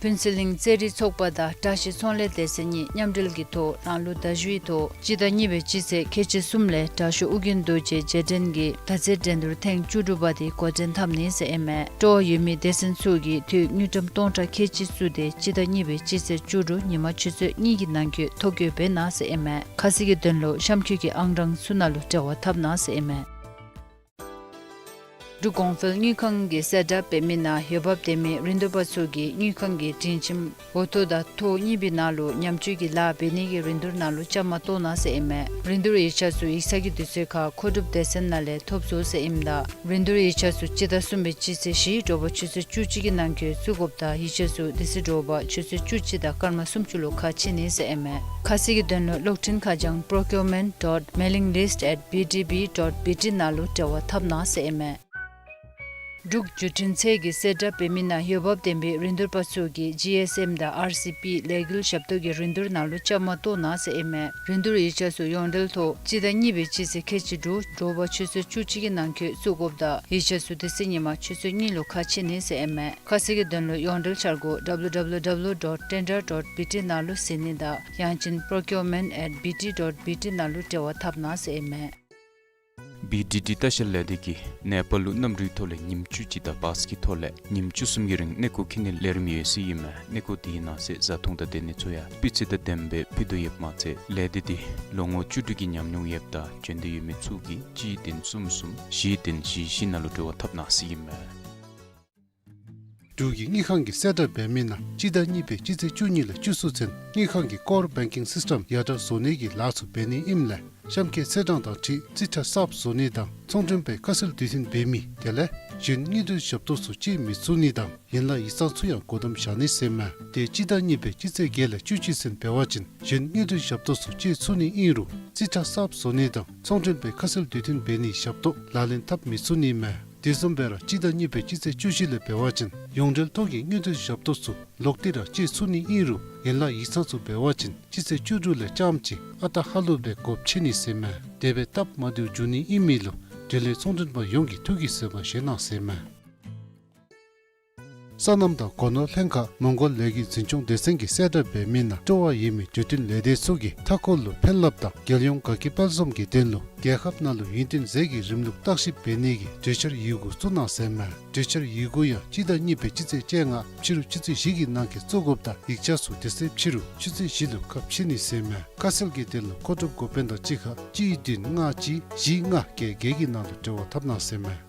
ཕུན་ཚོགས་གླིང་རྩེད་རིགས་ཚོགས་པ་དང་བཀྲ་ཤིས་ཚོང་ལས་སྡེ་ཚན་གཉིས་མཉམ་འབྲེལ་གྱི་ཐོག་ནང་ལུ་ཟླ་བཞུགས་ཀྱི་ཐོག་སྤྱི་ཟླ་གཉིས་པའི་སྤྱི་ཚེས་ཁལ་གཅིག་གསུམ་ལས་དྲག་ཤོས་ཨོ་རྒྱན་རྡོ་རྗེ་རྗེས་དྲན་གྱི་མདའ་རྩེད་འགྲན་བསྡུར་ཐེངས་བཅུ་དྲུག་པ་དེ་འགོ་འདྲེན་འཐབ་ནི་ཟེར་ཨིན་མས། སྤྲོ་བ་ཡོད་མི་སྡེ་ཚན་ཚུ་གིས་དུས་དངུལ་ཀྲམ་སྟོང་ཕྲག་ཁལ་གཅིག་བཙུགས་ཏེ་སྤྱི་ཟླ་གཉིས་པའི་སྤྱི་ཚེས་བཅུ་དྲུག་ཉིན་མ་ཆུ་ཚོད་གཉིས་ཀྱི་ནང་འཁོད་ཐོ་བཀོད་འབད་གནང་ཟེར་ཨིན་མས། ཁ་གསལ་གྱི་དོན་ལུ་གཤམ་འཁོད་ཀྱི་ཨང་གྲངས་ཚུ་ནང་ལུ་འབྲེལ་བ་འཐབ་གནང་ཟེར་ཨིན་མས། འབྲུག་གོང་འཕེལ་དངུལ་ཁང་གིས་གསལ་བསྒྲགས་འབད་མི་ནང་འོས་འབབ་ལྡན་མི་རིན་བསྡུར་པ་ཚུ་གིས་དངུལ་ཁང་གི་སྒྲིང་ཁྱིམ་འོག་ཐོག་དང་ཐོག་གཉིས་པའི་ནང་ལུ་ཉམས་བཅོས་ཀྱི་ལཱ་འབད་ནི་གི་རིན་བསྡུར་ནང་ལུ་བཅའ་མར་གཏོགས་གནང་ཟེར་ཨིན་མས། རིན་བསྡུར་ཡིག་ཆ་ཚུ་ཡིག་ཚང་གི་དུས་ཚོད་ཁར་མཁོ་སྒྲུབ་སྡེ་ཚན་ནང་ལས་ཐོབ་ཚུགས་ཟེར་ཨིནམ་ད་རིན་བསྡུར་ཡིག་ཆ་ཚུ་སྤྱི་ཟླ་གསུམ་པའི་སྤྱི་ཚེས་བཞི་དྲོ་པ་ཆུ་ཚོད་བཅུ་གཅིག་གི་ནང་འཁོད་བཙུགས་དགོཔ་ད་ཡིག་ཆ་ཚུ་དེ་ཚེ་དྲོ་པ་ཆུ་ཚོད་བཅུ་གཅིག་དང་སྐར་མ་སུམ་ཅུ་ལུ་ཁ་ཕྱེ་ནི་ཟེར་ཨིན་མས། ཁ་གསལ་གྱི་དོན་ལུ་གློག་འཕྲིན་ཁ་བྱང་procurement dot mailing list at B D B dot B T ནང་ལུ་འབྲེལ་བ་འཐབ་གནང་ཟེར་ཨིན་མས། འབྲུག་བརྒྱུད་འཕྲིན་ཚད་ཀྱིས་གསལ་བསྒྲགས་འབད་མི་ནང་འོས་འབབ་ལྡན་པའི་རིན་བསྡུར་པ་ཚུ་གིས་G S M དང་R C P ལས་འགུལ་ཞབས་ཏོག་གི་རིན་བསྡུར་ནང་ལུ་བཅའ་མར་གཏོགས་གནང་ཟེར་ཨིན་མས། རིན་བསྡུར་ཡིག་ཆ་ཚུ་ཡོངས་འབྲེལ་ཐོག་སྤྱི་ཟླ་གཉིས་པའི་སྤྱི་ཚེས་ཁལ་གཅིག་དྲུག་དྲོ་པ་ཆུ་ཚོད་བཅུ་གཅིག་གི་ནང་འཁོད་བཙུགས་དགོཔ་ད་ཡིག་ཆ་ཚུ་དེ་ཚེ་ཉིན་མ་ཆུ་ཚོད་གཉིས་ལུ་ཁ་ཕྱེ་ནི་ཟེར་ཨིན་མས། ཁ་གསལ་གྱི་དོན་ལུ་ཡོངས་འབྲེལ་འཆར་སྒོ W W W dot tender dot B T ནང་ལུ་གཟིགས་ནི་དང་ཡང་ཅིན་procurement at B T dot B T ནང་ལུ་འབྲེལ་བ་འཐབ་གནང་ཟེར་ཨིན་མས། B D D ལྟ་བཤལ་ལས་སྡེ་གིས་ནེ་པཱལ་ལུ་གནམ་གྲུའི་ཐོག་ལས་ཉིནམ་བཅུ་གཅིག་དང་བཱས་ཀྱི་ཐོག་ལས་ཉིནམ་བཅུ་གསུམ་གྱི་རིང་གནས་སྐོར་འཁྱིད་ནིའི་ལས་རིམ་ཡོད་ཟེར་ཨིན་མས། གནས་སྐོར་དེའི་ནང་གསེས་བཟའ་འཐུང་དང་སྡོད་གནས་ཚུ་ཡང་སྤུས་ཚད་དང་ལྡནམ་སྦེ་ཕུལ་དོ་ཡོདཔ་མ་ཚད་ལས་སྡེ་འདི་ལོ་ངོ་བཅུ་དྲུག་གི་ཉམས་མྱོང་ཡོདཔ་དང་འབྱོན་འདོད་ཡོད་མི་ཚུ་གིས་གཅིག་བདུན་གསུམ་གསུམ་བཞི་བདུན་བཞི་བཞི་ནང་ལུ་འབྲེལ་བ་འཐབ་གནང་ཟེར་ཨིན་མས། འབྲུག་གི་དངུལ་ཁང་གིས་གསལ་བསྒྲགས་འབད་མི་ནང་སྤྱི་ཟླ་གཉིས་པའི་སྤྱི་ཚེས་བཅུ་གཉིས་ལས་བཅུ་གསུམ་ཚུན་དངུལ་ཁང་གི་core banking system ཡར་དྲག་བཟོ་ནིའི་ལཱ་ཚུ་འབད་ནི་ཨིནམ་ལས་གཤམ་འཁོད་ཚེས་གྲངས་དང་འཁྲིལ་རྩིས་ཁྲ་གསརཔ་བཟོ་ནི་དང་ཚོང་མགྲོན་པའི་ཁ་གསལ་དུས་མཐུན་འབད་མི་དེ་ལས་གཞན་དངུལ་འབྲེལ་ཞབས་ཏོག་ཚུ་སྤྱོད་མི་ཚུགས་ནི་དང་ཡན་ལག་ཡིག་ཚང་ཚུ་ཡང་སྒོ་བསྡམ་བཞག་ནི་ཟེར་མས། དེ་སྤྱི་ཟླ་གཉིས་པའི་སྤྱི་ཚེས་བརྒྱད་ལས་བཅུ་གཅིག་ཚུན་འབད་བ་ཅིན་གཞན་དངུལ་འབྲེལ་ཞབས་ཏོག་ཚུ་སྤྱོད་ཚུགས་ནི་ཨིན་རུང་རྩིས་ཁྲ་གསརཔ་བཟོ་ནི་དང་ཚོང་མགྲོན་པའི་ཁ་གསལ་དུས་མཐུན་འབད་ནིའི་ཞབས་ཏོག་ལག་ལེན་འཐབ་མི་ཚུགས་ནི་མས། དེ་བཟུམ་སྦེ་ར་སྤྱི་ཟླ་གཉིས་པའི་སྤྱི་ཚེས་བཅུ་བཞི་ལས་འབད་བ་ཅིན་ཡོངས་འབྲེལ་ཐོག་གི་དངུལ་འབྲེལ་ཞབས་ཏོག་ཚུ་ལོག་སྟེ་ར་སྤྱོད་ཚུགས་ནི་ཨིན་རུང་ཡན་ལག་ཡིག་ཚང་ཚུ་འབད་བ་ཅིན་སྤྱི་ཚེས་བཅུ་དྲུག་ལས་རྐྱངམ་གཅིག་ཨ་རྟག་ཧ་ལུགས་སྦེ་སྒོ་ཕྱེ་ནི་ཟེར་མས། དེ་སྦེ་སྟབས་མ་བདེཝ་འབྱུང་ནི་ཨིན་མི་ལུ་འབྲེལ་ཡོད་ཚོང་མགྲོན་པ་ཡོངས་ཀྱིས་ཐུགས་ཀྱི་བཟོད་པ་བཞེས་གནང་ཟེར་མས། སོ་ནམ་དང་སྒོ་ནོར་ལྷན་ཁག་མོང་གོལ་ལས་འགུལ་འཛིན་སྐྱོང་སྡེ་ཚན་གྱིས་གསལ་བསྒྲགས་འབད་མི་ནང་སྤྲོ་བ་ཡོད་མི་འབྲེལ་མཐུད་ལས་སྡེ་ཚུ་གིས་མཐའ་འཁོར་ལུ་ཕན་རླབས་དང་རྒྱལ་ཡོངས་དགའ་སྐྱིད་དཔལ་འཛོམས་ཀྱི་དོན་ལུ་རྒྱལ་ཁབ་ནང་ལུ་ཡུན་བརྟན་ཟས་ཀྱི་རིམ་ལུགས་བརྟག་ཞིབ་འབད་ནི་གི་གྲོས་འཆར་ཡི་གུ་བཙུགས་གནང་ཟེར་མས། གྲོས་འཆར་ཡི་གུ་ཡང་སྤྱི་ཟླ་གཉིས་པའི་སྤྱི་ཚེས་བཅོ་ལྔ་ཕྱི་རུ་ཆུ་ཚོད་བཞི་གི་ནང་འཁོད་བཙུགས་དགོཔ་དང་ཡིག་ཆ་ཚུ་དེ་ཚེ་ཕྱི་རུ་ཆུ་ཚོད་བཞི་ལུ་ཁ་ཕྱེ་ནི་ཟེར་མས། ཁ་གསལ་གྱི་དོན་ལུ་མཁོ་སྒྲུབ་འགོ་དཔོན་དང་གཅིག་ཁར་གཅིག་བདུན་ལྔ་གཅིག་བཞི་ལྔ་བརྒྱད་བརྒྱད་ཀྱི་ནང་ལུ་འབྲེལ་བ་འཐབ་གནང་ཟེར་མས།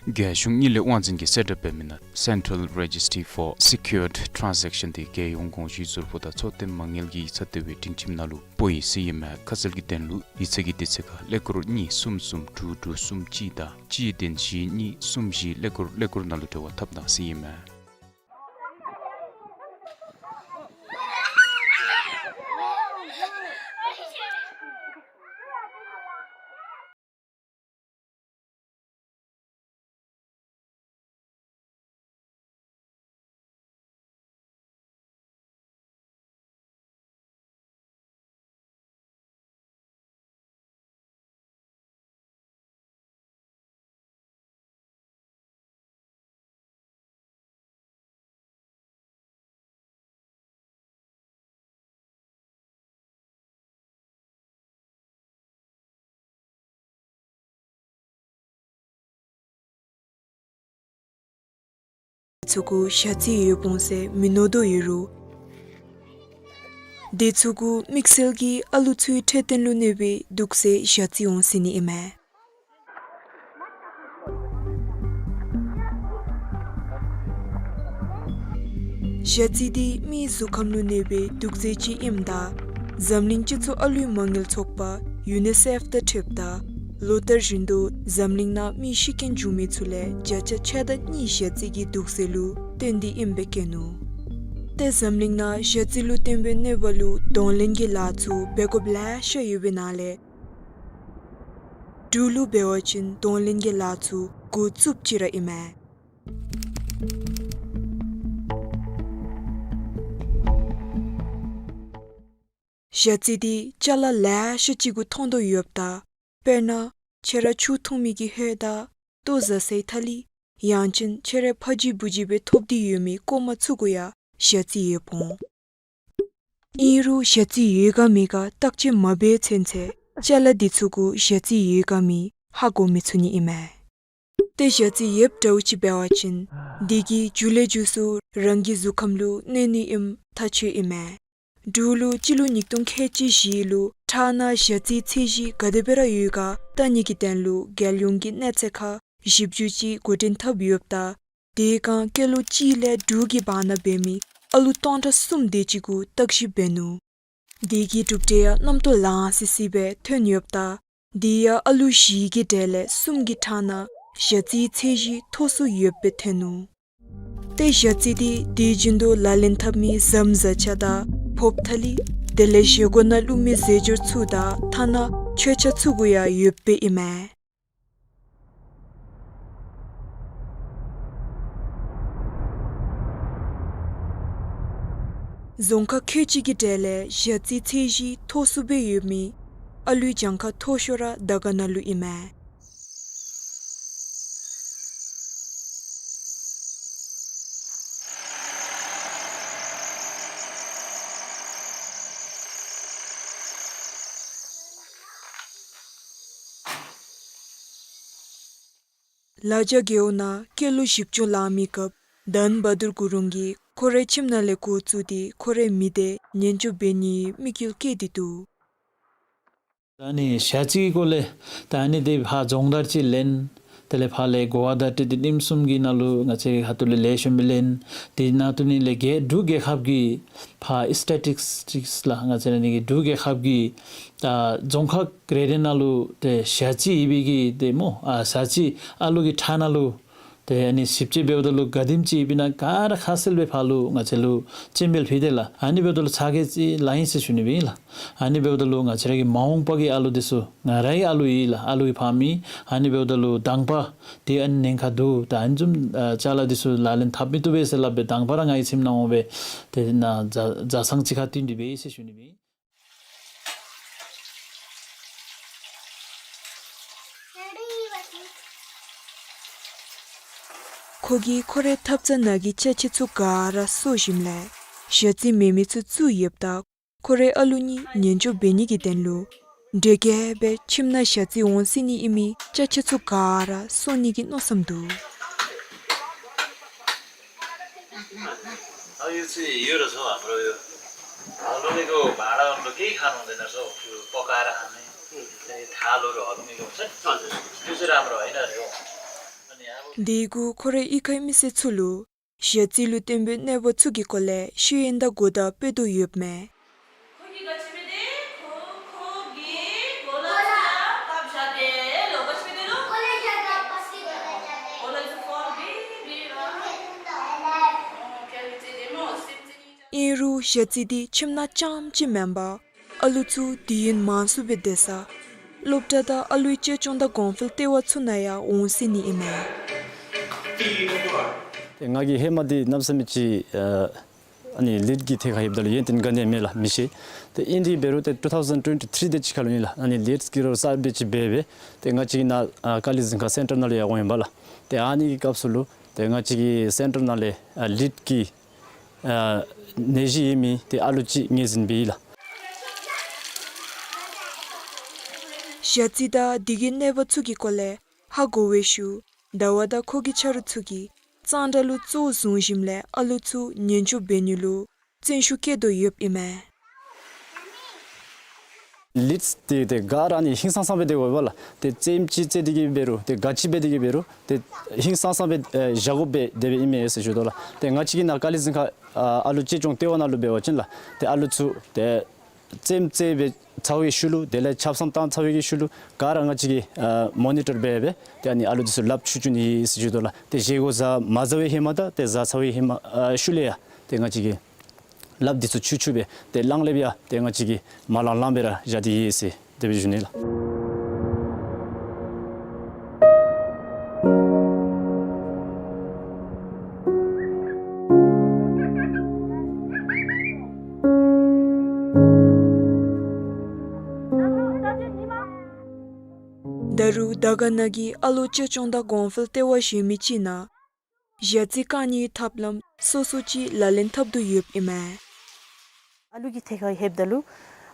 རྒྱལ་གཞུང་དངུལ་ལས་དབང་འཛིན་གྱིས་གསལ་བསྒྲགས་འབད་མི་ནང་Central Registry for Secured Transaction དེ་རྒྱལ་ཡོངས་དགོངས་ཞུའི་ཟུར་ཕོག་དང་འཚོ་རྟེན་མ་དངུལ་གྱི་ཡིག་ཚང་ལྟེ་བའི་སྒྲིང་ཁྱིམ་ནང་ལུ་སྤོ་ཡི་ཟེར་ཨིན་མས། ཁ་གསལ་གྱི་དོན་ལུ་ཡིག་ཚང་གི་དུས་ཚོད་ཁར་ཀླད་ཀོར་གཉིས་གསུམ་གསུམ་དྲུག་དྲུག་གསུམ་གཅིག་དང་གཅིག་བདུན་བཞི་གཉིས་གསུམ་བཞི་ཀླད་ཀོར་ཀླད་ཀོར་ནང་ལུ་འབྲེལ་བ་འཐབ་གནང་ཟེར་ཨིན་མས། ཚུ་གུ་ཞ་རྩི་ཡོདཔ་འོང་ཟེར་མི་མནོ་དོ་ཡོད་རུང་། དེ་ཚུ་གུ་དམིགས་བསལ་གྱིས་ཨ་ལུ་ཚུའི་འཕྲོད་བསྟེན་ལུ་གནོད་པའི་དུག་རྫས་ཞ་རྩི་འོང་ཟེར་ནི་ཨིན་མས། ཞ་རྩི་འདི་མིའི་གཟུགས་ཁམས་ལུ་གནོད་པའི་དུག་རྫས་ཅིག་ཨིནམ་ད་འཛམ་གླིང་སྤྱི་ཚོགས་ཨ་ལུའི་མ་དངུལ་ཚོགས་པ་ཡུ་ནི་སེཕ་དང་འཁྲིལཝ་ད་ལོ་ལྟར་བཞིན་དུ་འཛམ་གླིང་ནང་མི་ཤི་རྐྱེན་བྱུང་མི་ཚུ་ལས་བརྒྱ་ཆ་ཕྱེད་དང་གཉིས་ཞ་རྩི་གི་དུག་རྫས་ལུ་བརྟེན་ཏེ་ཨིནམ་སྦེ་བཀོད་ནུག། ཏེ་འཛམ་གླིང་ནང་ཞ་རྩི་ལུ་བརྟེན་པའི་གནོད་པ་ལུ་གདོང་ལེན་གྱི་ལཱ་ཚུ་འབད་དགོཔ་ལེ་ཤ་ཡོད་པའི་ནང་ལས་འབྲུག་ལུ་འབད་བ་ཅིན་གདོང་ལེན་གྱི་ལཱ་ཚུ་འགོ་བཙུགསཔ་ཅིག་ར་ཨིན་མས། ཞ་རྩི་འདི་ཅ་ལ་ལེ་ཤ་ཅིག་གུ་མཐོང་དོ་ཡོདཔ་ད་དཔེར་ན་ཁྱེད་ར་ཆུ་འཐུང་མི་གི་ཧོད་དང་ལྟོ་བཟའ་སའི་ཐ་ལི་ཡང་ཅིན་ཁྱེད་རའི་ཕ་གཞིས་བུ་གཞིས་སྦེ་ཐོབ་སྟེ་ཡོད་མི་ཀོ་མ་ཚུ་གུ་ཡང་ཞ་རྩི་ཡོདཔ་འོང་། ཨིན་རུང་ཞ་རྩི་ཡོད་ག་མེད་ག་བརྟག་དཔྱད་མ་འབད་ཚུན་ཚོད་ཅ་ལ་འདི་ཚུ་གུ་ཞ་རྩི་ཡོད་ག་མེད་ཧ་གོ་མི་ཚུགས་ནི་ཨིན་མས། ཏེ་ཞ་རྩི་ཡོདཔ་འདྲཝ་ཅིག་འབད་བ་ཅིན་དེ་གིས་མཇུག་ལས་མཇུག་སུ་རང་གི་གཟུགས་ཁམས་ལུ་གནོད་ནི་ཨིནམ་ཐག་ཆོད་ཨིན་མས། འབྲུག་ལུ་སྤྱི་ལོ་ཉིས་སྟོང་ཁལ་གཅིག་བཞི་ལུ་ཁྲག་ནང་ཞ་རྩིའི་ཚད་གཞི་ག་དེ་སྦེ་ར་ཡོད་ག་བལྟ་ནི་གི་དོན་ལུ་རྒྱལ་ཡོངས་ཀྱི་གནས་ཚད་ཁག་བཞི་བཅུ་ཅིག་འགོ་འདྲེན་འཐབ་ཡོདཔ་ད་དེ་སྒང་སྐྱེས་ལོ་གཅིག་ལས་དྲུག་གི་བར་ན་འབད་མི་ཨ་ལུ་སྟོང་ཕྲག་གསུམ་དེ་ཅིག་གུ་བརྟག་ཞིབ་འབད་ནུག། དེ་གི་གྲུབ་འབྲས་ཡང་རྣམ་རྟོག་ལང་སི་སི་སྦེ་ཐོན་ཡོདཔ་ད་དེ་ཡང་ཨ་ལུ་བཞི་གི་གྲས་ལས་གསུམ་གྱི་ཁྲག་ནང་ཞ་རྩིའི་ཚད་གཞི་མཐོ་སུ་ཡོདཔ་སྦེ་ཐོན་ནུག། ཏེ་ཞ་རྩི་འདི་དུས་རྒྱུན་དུ་ལག་ལེན་འཐབ་མི་ཟམ་བཟའ་ཆས་དང་ཕོརཔ་ཐ་ལི་དེ་ལས་བཞེས་སྒོ་ནང་བླུག་མི་རྫས་སྦྱོར་ཚུ་དང་ཐ་ན་མཆོད་ཆས་ཚུ་གུ་ཡང་ཡོདཔ་ཨིན་མས། རྫོང་ཁག་ཁལ་གཅིག་གི་གྲས་ལས་ཞ་རྩིའི་ཚད་གཞི་མཐོ་སུ་སྦེ་ཡོད་མི་ཨ་ལུའི་གྱངས་ཁ་མཐོ་ཤོས་ར་དར་དཀར་ན་ལུ་ཨིན་མས། ལ་རྒྱ་རྒེད་འོག་ནང་སྐྱེས་ལོ་བཞི་བཅུ་ལང་མི་སྐབས་དཱན་བ་དུར་གུ་རུང་གིས་ཁོ་རའི་ཁྱིམ་ནང་ལས་འགོ་བཙུགས་ཏེ་ཁོ་རའི་མི་སྡེ་ཉེན་སྐྱོབ་འབད་ནིའི་དམིགས་ཡུལ་བསྐྱེད་དེ་འདུག། ད་ཨ་ནི་ཞ་རྩིའི་སྐོར་ལས་ད་ཨ་ནི་དེ་ཕར་སྦྱོང་བརྡར་ཅིག་ལེན། དེ་ལས་ཕར་ལས་གོ་བ་བརྡ་སྤྲོད་དེ་ཉིནམ་གསུམ་གྱི་ནང་ལུ་ང་བཅས་ཁ་ཐུག་ལས་ལེགས་ཤོམ་སྦེ་ལེན། དེ་ནང་དུ་ནི་ལས་རྒྱལ་འབྲུག་རྒྱལ་ཁབ་ཀྱི་ཕར་སི་ཊེ་ཊིག་སི་ལགས་ང་བཅས་ར་ནི་གི་འབྲུག་རྒྱལ་ཁབ་ཀྱི་ད་རྫོང་ཁག་རེ་རེ་ནང་ལུ་ཏེ་ཞ་རྩི་ཡོད་པའི་གི་ཏེ་སྨོ་ཨ་ཞ་རྩི་ཨ་ལུ་གི་ཁྲག་ནང་ལུ་ཏེ་ཨ་ནི་ཞིབ་དཔྱད་འབདཝ་ད་ལུ་ག་དེམ་ཅིག་ཡོདཔ་ཨིན་ན་ག་ར་ཁ་གསལ་སྦེ་ཕར་ལུ་ང་བཅས་ལུ་སྤྱན་འབུལ་ཕུལ་ཏེ་ལགས། ཨ་ནི་འབདཝ་ད་ལུ་ཚ་གྱང་ཅིག་ལང་ཡི་ཟེར་ཞུ་ནི་སྦེ་ཨིན་ལགས། ཨ་ནི་འབདཝ་ད་ལུ་ང་བཅས་ར་གི་མ་འོངས་པ་གི་ཨ་ལུ་འདི་ཚུ་ང་ར་གི་ཨ་ལུ་ཨིན་ལགས། ཨ་ལུ་གི་ཕ་མ་ཨིན། ཨ་ནི་འབདཝ་ད་ལུ་དང་པ་ཏེ་ཨ་ནི་ཉེན་ཁ་འདུག། ད་ཨ་ནི་བཟུམ་ཨ་ཅ་ལ་འདི་ཚུ་ལག་ལེན་འཐབ་མི་བཏུབ་པས་ཟེར་སླབ་སྦེ་དང་པ་ར་ང་གི་ཁྱིམ་ནང་འོང་སྦེ་ཏེ་ནཱ་བཟའ་བཟའ་ཚང་གཅིག་ཁར་བསྟུན་ཏེ་འབད་ཡི་ཟེར་ཞུ་ནི་སྦེ་ཨིན། ཁོ་གིས་ཁོ་རའི་ཐབ་ཚང་ནང་གི་ཅ་ཆས་ཚུ་ག་ར་གསོ་ཞིནམ་ལས་ཞ་རྩི་མེད་མི་ཚུ་བཙུགས་ཡོདཔ་ད་ཁོ་རའི་ཨ་ལུ་གཉིས་ཉེན་སྐྱོབ་འབད་ནི་གི་དོན་ལུ་འདྲེ་རྒྱས་སྦེ་ཁྱིམ་ནང་ཞ་རྩི་འོང་སྲིད་ནི་ཨིན་མི་ཅ་ཆས་ཚུ་ག་ར་གསོ་ནི་གི་མནོ་བསམ་འདུག། དེ་གུ་ཁོ་རའི་གཡུས་ཁའི་མི་སེར་ཚུ་ལུ་ཞ་རྩི་ལུ་བརྟེན་པའི་གནོད་པ་ཚུ་གི་སྐོར་ལས་ཤེས་ཡོན་དང་གོ་བརྡ་སྤེལ་དོ་ཡོདཔ་མས། ཨིན་རུང་ཞ་རྩི་འདི་ཁྱིམ་ནང་རྐྱངམ་ཅིག་མེན་པར་ཨ་ལུ་ཚུ་དུས་ཡུན་མང་སུ་སྦེ་སྡོད་ས་སློབ་གྲྭ་དང་ཨ་ལུའི་གཅེས་སྐྱོང་དང་གོང་འཕེལ་ལྟེ་བ་ཚུ་ནང་ཡང་འོང་སྲིད་ནི་ཨིན་མས། ཏེ་ང་གིས་ཧེ་མ་འདི་གནམ་མེད་ས་མེད་ཅིག་ཨ་ཨ་ནི་ལིཌ་ཀྱི་ཐད་ཁར་ཡོདཔ་ད་ལུ་ཡོན་ཏན་ག་ནི་ཡང་མེད་ལགས། མི་ཤེས། ཏེ་ཨིན་དེ་འབད་རུང་ཏེ་ཊུ་ཐའུ་ཟེན་ཊུ་ཝེན་ཊི་ཐིརི་དེ་ཅིག་ཁར་ལུ་ཨིན་ལགས། ཨ་ནི་ལིཌ་ཀྱི་རོགས་གསརཔ་སྦེ་ཅིག་འབད་སྦེ་ཏེ་ང་བཅས་ཀྱི་ནཱ་ཨ་དཀའ་ལས་གཟིགས་ཁང་སེན་ཊར་ནང་ལུ་ཡང་འོང་ཡི་པ་ལགས། ཏེ་ཨ་ནི་གི་སྐབས་སུ་ལུ་ཏེ་ང་བཅས་ཀྱི་སེན་ཊར་ནང་ལས་ཨ་ལིཌ་ཀྱི་ཨ་ནད་གཞི་ཡོད་མི་ཏེ་ཨ་ལུ་ཅིག་ངོས་འཛིན་འབད་ཡི་ལགས། ཞ་རྩི་དང་དེ་གི་གནོད་པ་ཚུ་གི་སྐོར་ལས་ཧ་གོ་བའི་ཤུལ་ཟླ་བ་དང་ཁོ་གི་ཆ་རོགས་ཚུ་གིས་ གཙང་སྦྲ་ལུ་གཙོ་བོ་བཟུང་ཞིནམ་ལས་ཨ་ལུ་ཚུ་ཉན་སྐྱོབ་འབད་ནི་ལུ་བརྩོན་ཤུགས་བསྐྱེད་དོ་ཡོདཔ་ཨིན་མས། ལིཌསི་འདི་ཏེ་ག་ར་ཨ་ནི་ཧིང་སངས་སངས་སྦེ་སྡོད་དགོ་པས་ལགས། ཏེ་རྩེདམོ་ཅིག་རྩེ་སྟེ་གི་འབད་རུང་ཏེ་ག་ཅི་འབད་དེ་གི་འབད་རུང་ཏེ་ཧིང་སངས་སངས་སྦེ་ཨེ་བཞག་དགོ་པས་དེ་སྦེ་ཨིན་མས་ཟེར་ཞུ་དོ་ལགས། ཏེ་ང་བཅས་ཀྱི་ནཱ་ཀ་ལི་གཟིམ་ཁང་ཨ་ཨ་ལུ་གཅེས་སྐྱོང་ལྟེ་བ་ནང་ལུ་འབད་བ་ཅིན་ལགས། ཏེ་ཨ་ལུ་ཚུ་ཏེ་རྩེདམོ་རྩེ་སྦེ་ཚར་བའི་ཤུལ་ལུ་དེ་ལས་ཆབ་གསང་བཏང་ཚར་བའི་གི་ཤུལ་ལུ་ག་ར་ང་བཅས་ཀྱིས་ཨ་མོ་ནི་ཊར་འབད་སྦེ་ཏེ་ཨ་ནི་ཨ་ལུ་འདི་ཚུ་ལགཔ་འཁྱུ་འཁྱུ་ནི་ཨིན་ཟེར་ཞུ་དོ་ལགས། ཏེ་བཞེས་སྒོ་བཟའ་མ་བཟའ་བའི་ཧེ་མ་དང་ཏེ་བཟའ་ཚར་བའི་ཧེ་མ་ཨ་ཤུལ་ལས་ཡང་ཏེ་ང་བཅས་ཀྱིས་ལགཔ་འདི་ཚུ་འཁྱུ་འཁྱུ་སྦེ་ཏེ་གླང་ལེབ་ཡང་ཏེ་ང་བཅས་ཀྱིས་མ་ལང་ལང་སྦེ་ར་བཞག་སྟེ་ཡོད་ཟེར་དེ་སྦེ་ཞུ་ནི་ལགས། ད་རུང་དར་དཀར་ན་གི་ཨ་ལོ་གཅེས་སྐྱོང་དང་གོང་འཕེལ་ལྟེ་བ་གཞན་མི་ཅིག་ནང་ཞ་རྩི་བཀང་ནིའི་ཐབས་ལམ་སོ་སོ་ཅིག་ལག་ལེན་འཐབ་དོ་ཡོདཔ་ཨིན་མས། ཨ་ལུ་གི་ཐད་ཁར་ལྷོདཔ་ད་ལུ་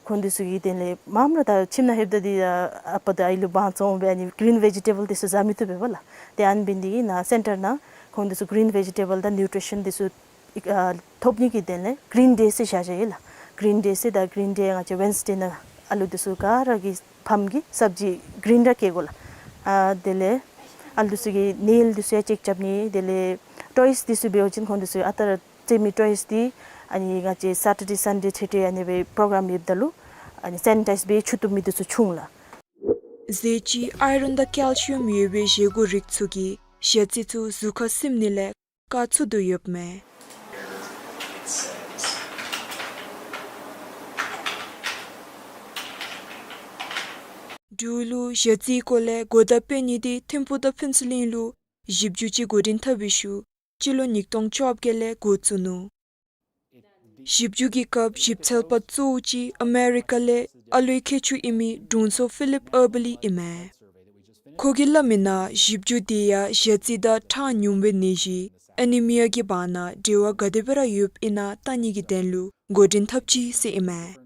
ཁོང་འདི་ཚུ་གིས་དེ་ལས་མངམ་ར་ད་ཁྱིམ་ནང་ལྷོདཔ་ད་འདི་ཨ་པ་དང་ཨའི་ལུ་དབང་བཙོང་སྦེ་ཨ་ནི་གི་རིན་བེ་ཇི་ཊེ་བཱལ་འདི་ཚུ་བཟའ་མི་བཏུབ་པས་ལགས། ཏེ་ཨ་ནི་འབད་ནི་དེ་གིས་ནཱ་སེན་ཊར་ནང་ཁོང་འདི་ཚུ་གི་རིན་བེ་ཇི་ཊེ་བཱལ་དང་ནིའུ་ཊི་རི་ཤཱན་འདི་ཚུ་ཨ་ཐོབ་ནི་གི་དོན་ལས་གི་རིན་ཌེ་ཟེར་བཞག་བཞགཔ་ཨིན་ལགས། གི་རིན་ཌེ་ཟེར་ད་གི་རིན་ཌེ་ང་བཅས་ཝེན་སི་ཌེ་ནང་ཨ་ལུ་འདི་ཚུ་ག་ར་གི་ཕམ་གྱིས་སབ་ཇི་གི་རིན་ར་བཀལ་དགོ་ལགས། ཨ་དེ་ལས་ཨ་ལུ་འདི་ཚུ་གི་ནེལ་འདི་ཚུ་ཡང་ཅེཀ་རྐྱབ་ནི། དེ་ལས་ཊོའིསི་འདི་ཚུ་འབད་བ་ཅིན་ཁོང་འདི་ཚུ་ཨ་རྟག་ར་རྩེད་མི་ཊོའིསི་འདི་ཨ་ནི་ང་བཅས་སེ་ཊར་ཌེ་སན་ཌེ་ཐེ་ཐེ་ཨ་ནི་སྦེ་པོ་རོ་གརམ་ཡོདཔ་ད་ལུ་ཨ་ནི་སེ་ནི་ཊའིཛ་སྦེ་འཁྱུ་བཏུབ་མི་འདི་ཚུ་འཁྱུ་འོང་ལགས། ཟས་ཅིག་ཨའི་རོན་དང་ཀེལ་ཤི་ཡམ་ཡོད་པའི་བཞེས་སྒོ་རིགས་ཚུ་གིས་ཞ་རྩི་ཚུ་གཟུགས་ཁར་སིམ་ནི་ལས་བཀག་ཚུགས་དོ་ཡོདཔ་མས། འབྲུག་ལུ་ཞ་རྩིའི་སྐོར་ལས་གོ་བརྡ་སྤེལ་ནི་འདི་ཐིམ་ཕུག་དང་ཕུན་ཚོགས་གླིང་ལུ་ཞིབ་འཇུག་ཅིག་འགོ་འདྲེན་འཐབ་པའི་ཤུལ་སྤྱི་ལོ་ཉིས་སྟོང་བཅོ་བརྒྱད་ལས་འགོ་བཙུགས་ནུག། ཞིབ་འཇུག་གི་སྐབས་ཞིབ་འཚོལ་པ་གཙོ་བོ་ཅིག་ཨ་མེ་རི་ཀ་ལས་ཨ་ལོའི་མཁས་མཆོག་ཨིན་མི་དྲུང་འཚོ་ཕི་ལིབ་ཨར་བི་ལི་ཨིན་མས། ཁོ་གིས་སླབ་མི་ནང་ཞིབ་འཇུག་འདི་ཡང་ཞ་རྩི་དང་ཁྲག་ཉུང་བའི་ནད་གཞི་ཨེ་ནི་མི་ཡ་གི་བར་ན་འབྲེལ་བ་ག་དེ་སྦེ་ར་ཡོདཔ་ཨིན་ན་བལྟ་ནི་གི་དོན་ལུ་འགོ་འདྲེན་འཐབ་ཅི་ཟེར་ཨིན་མས།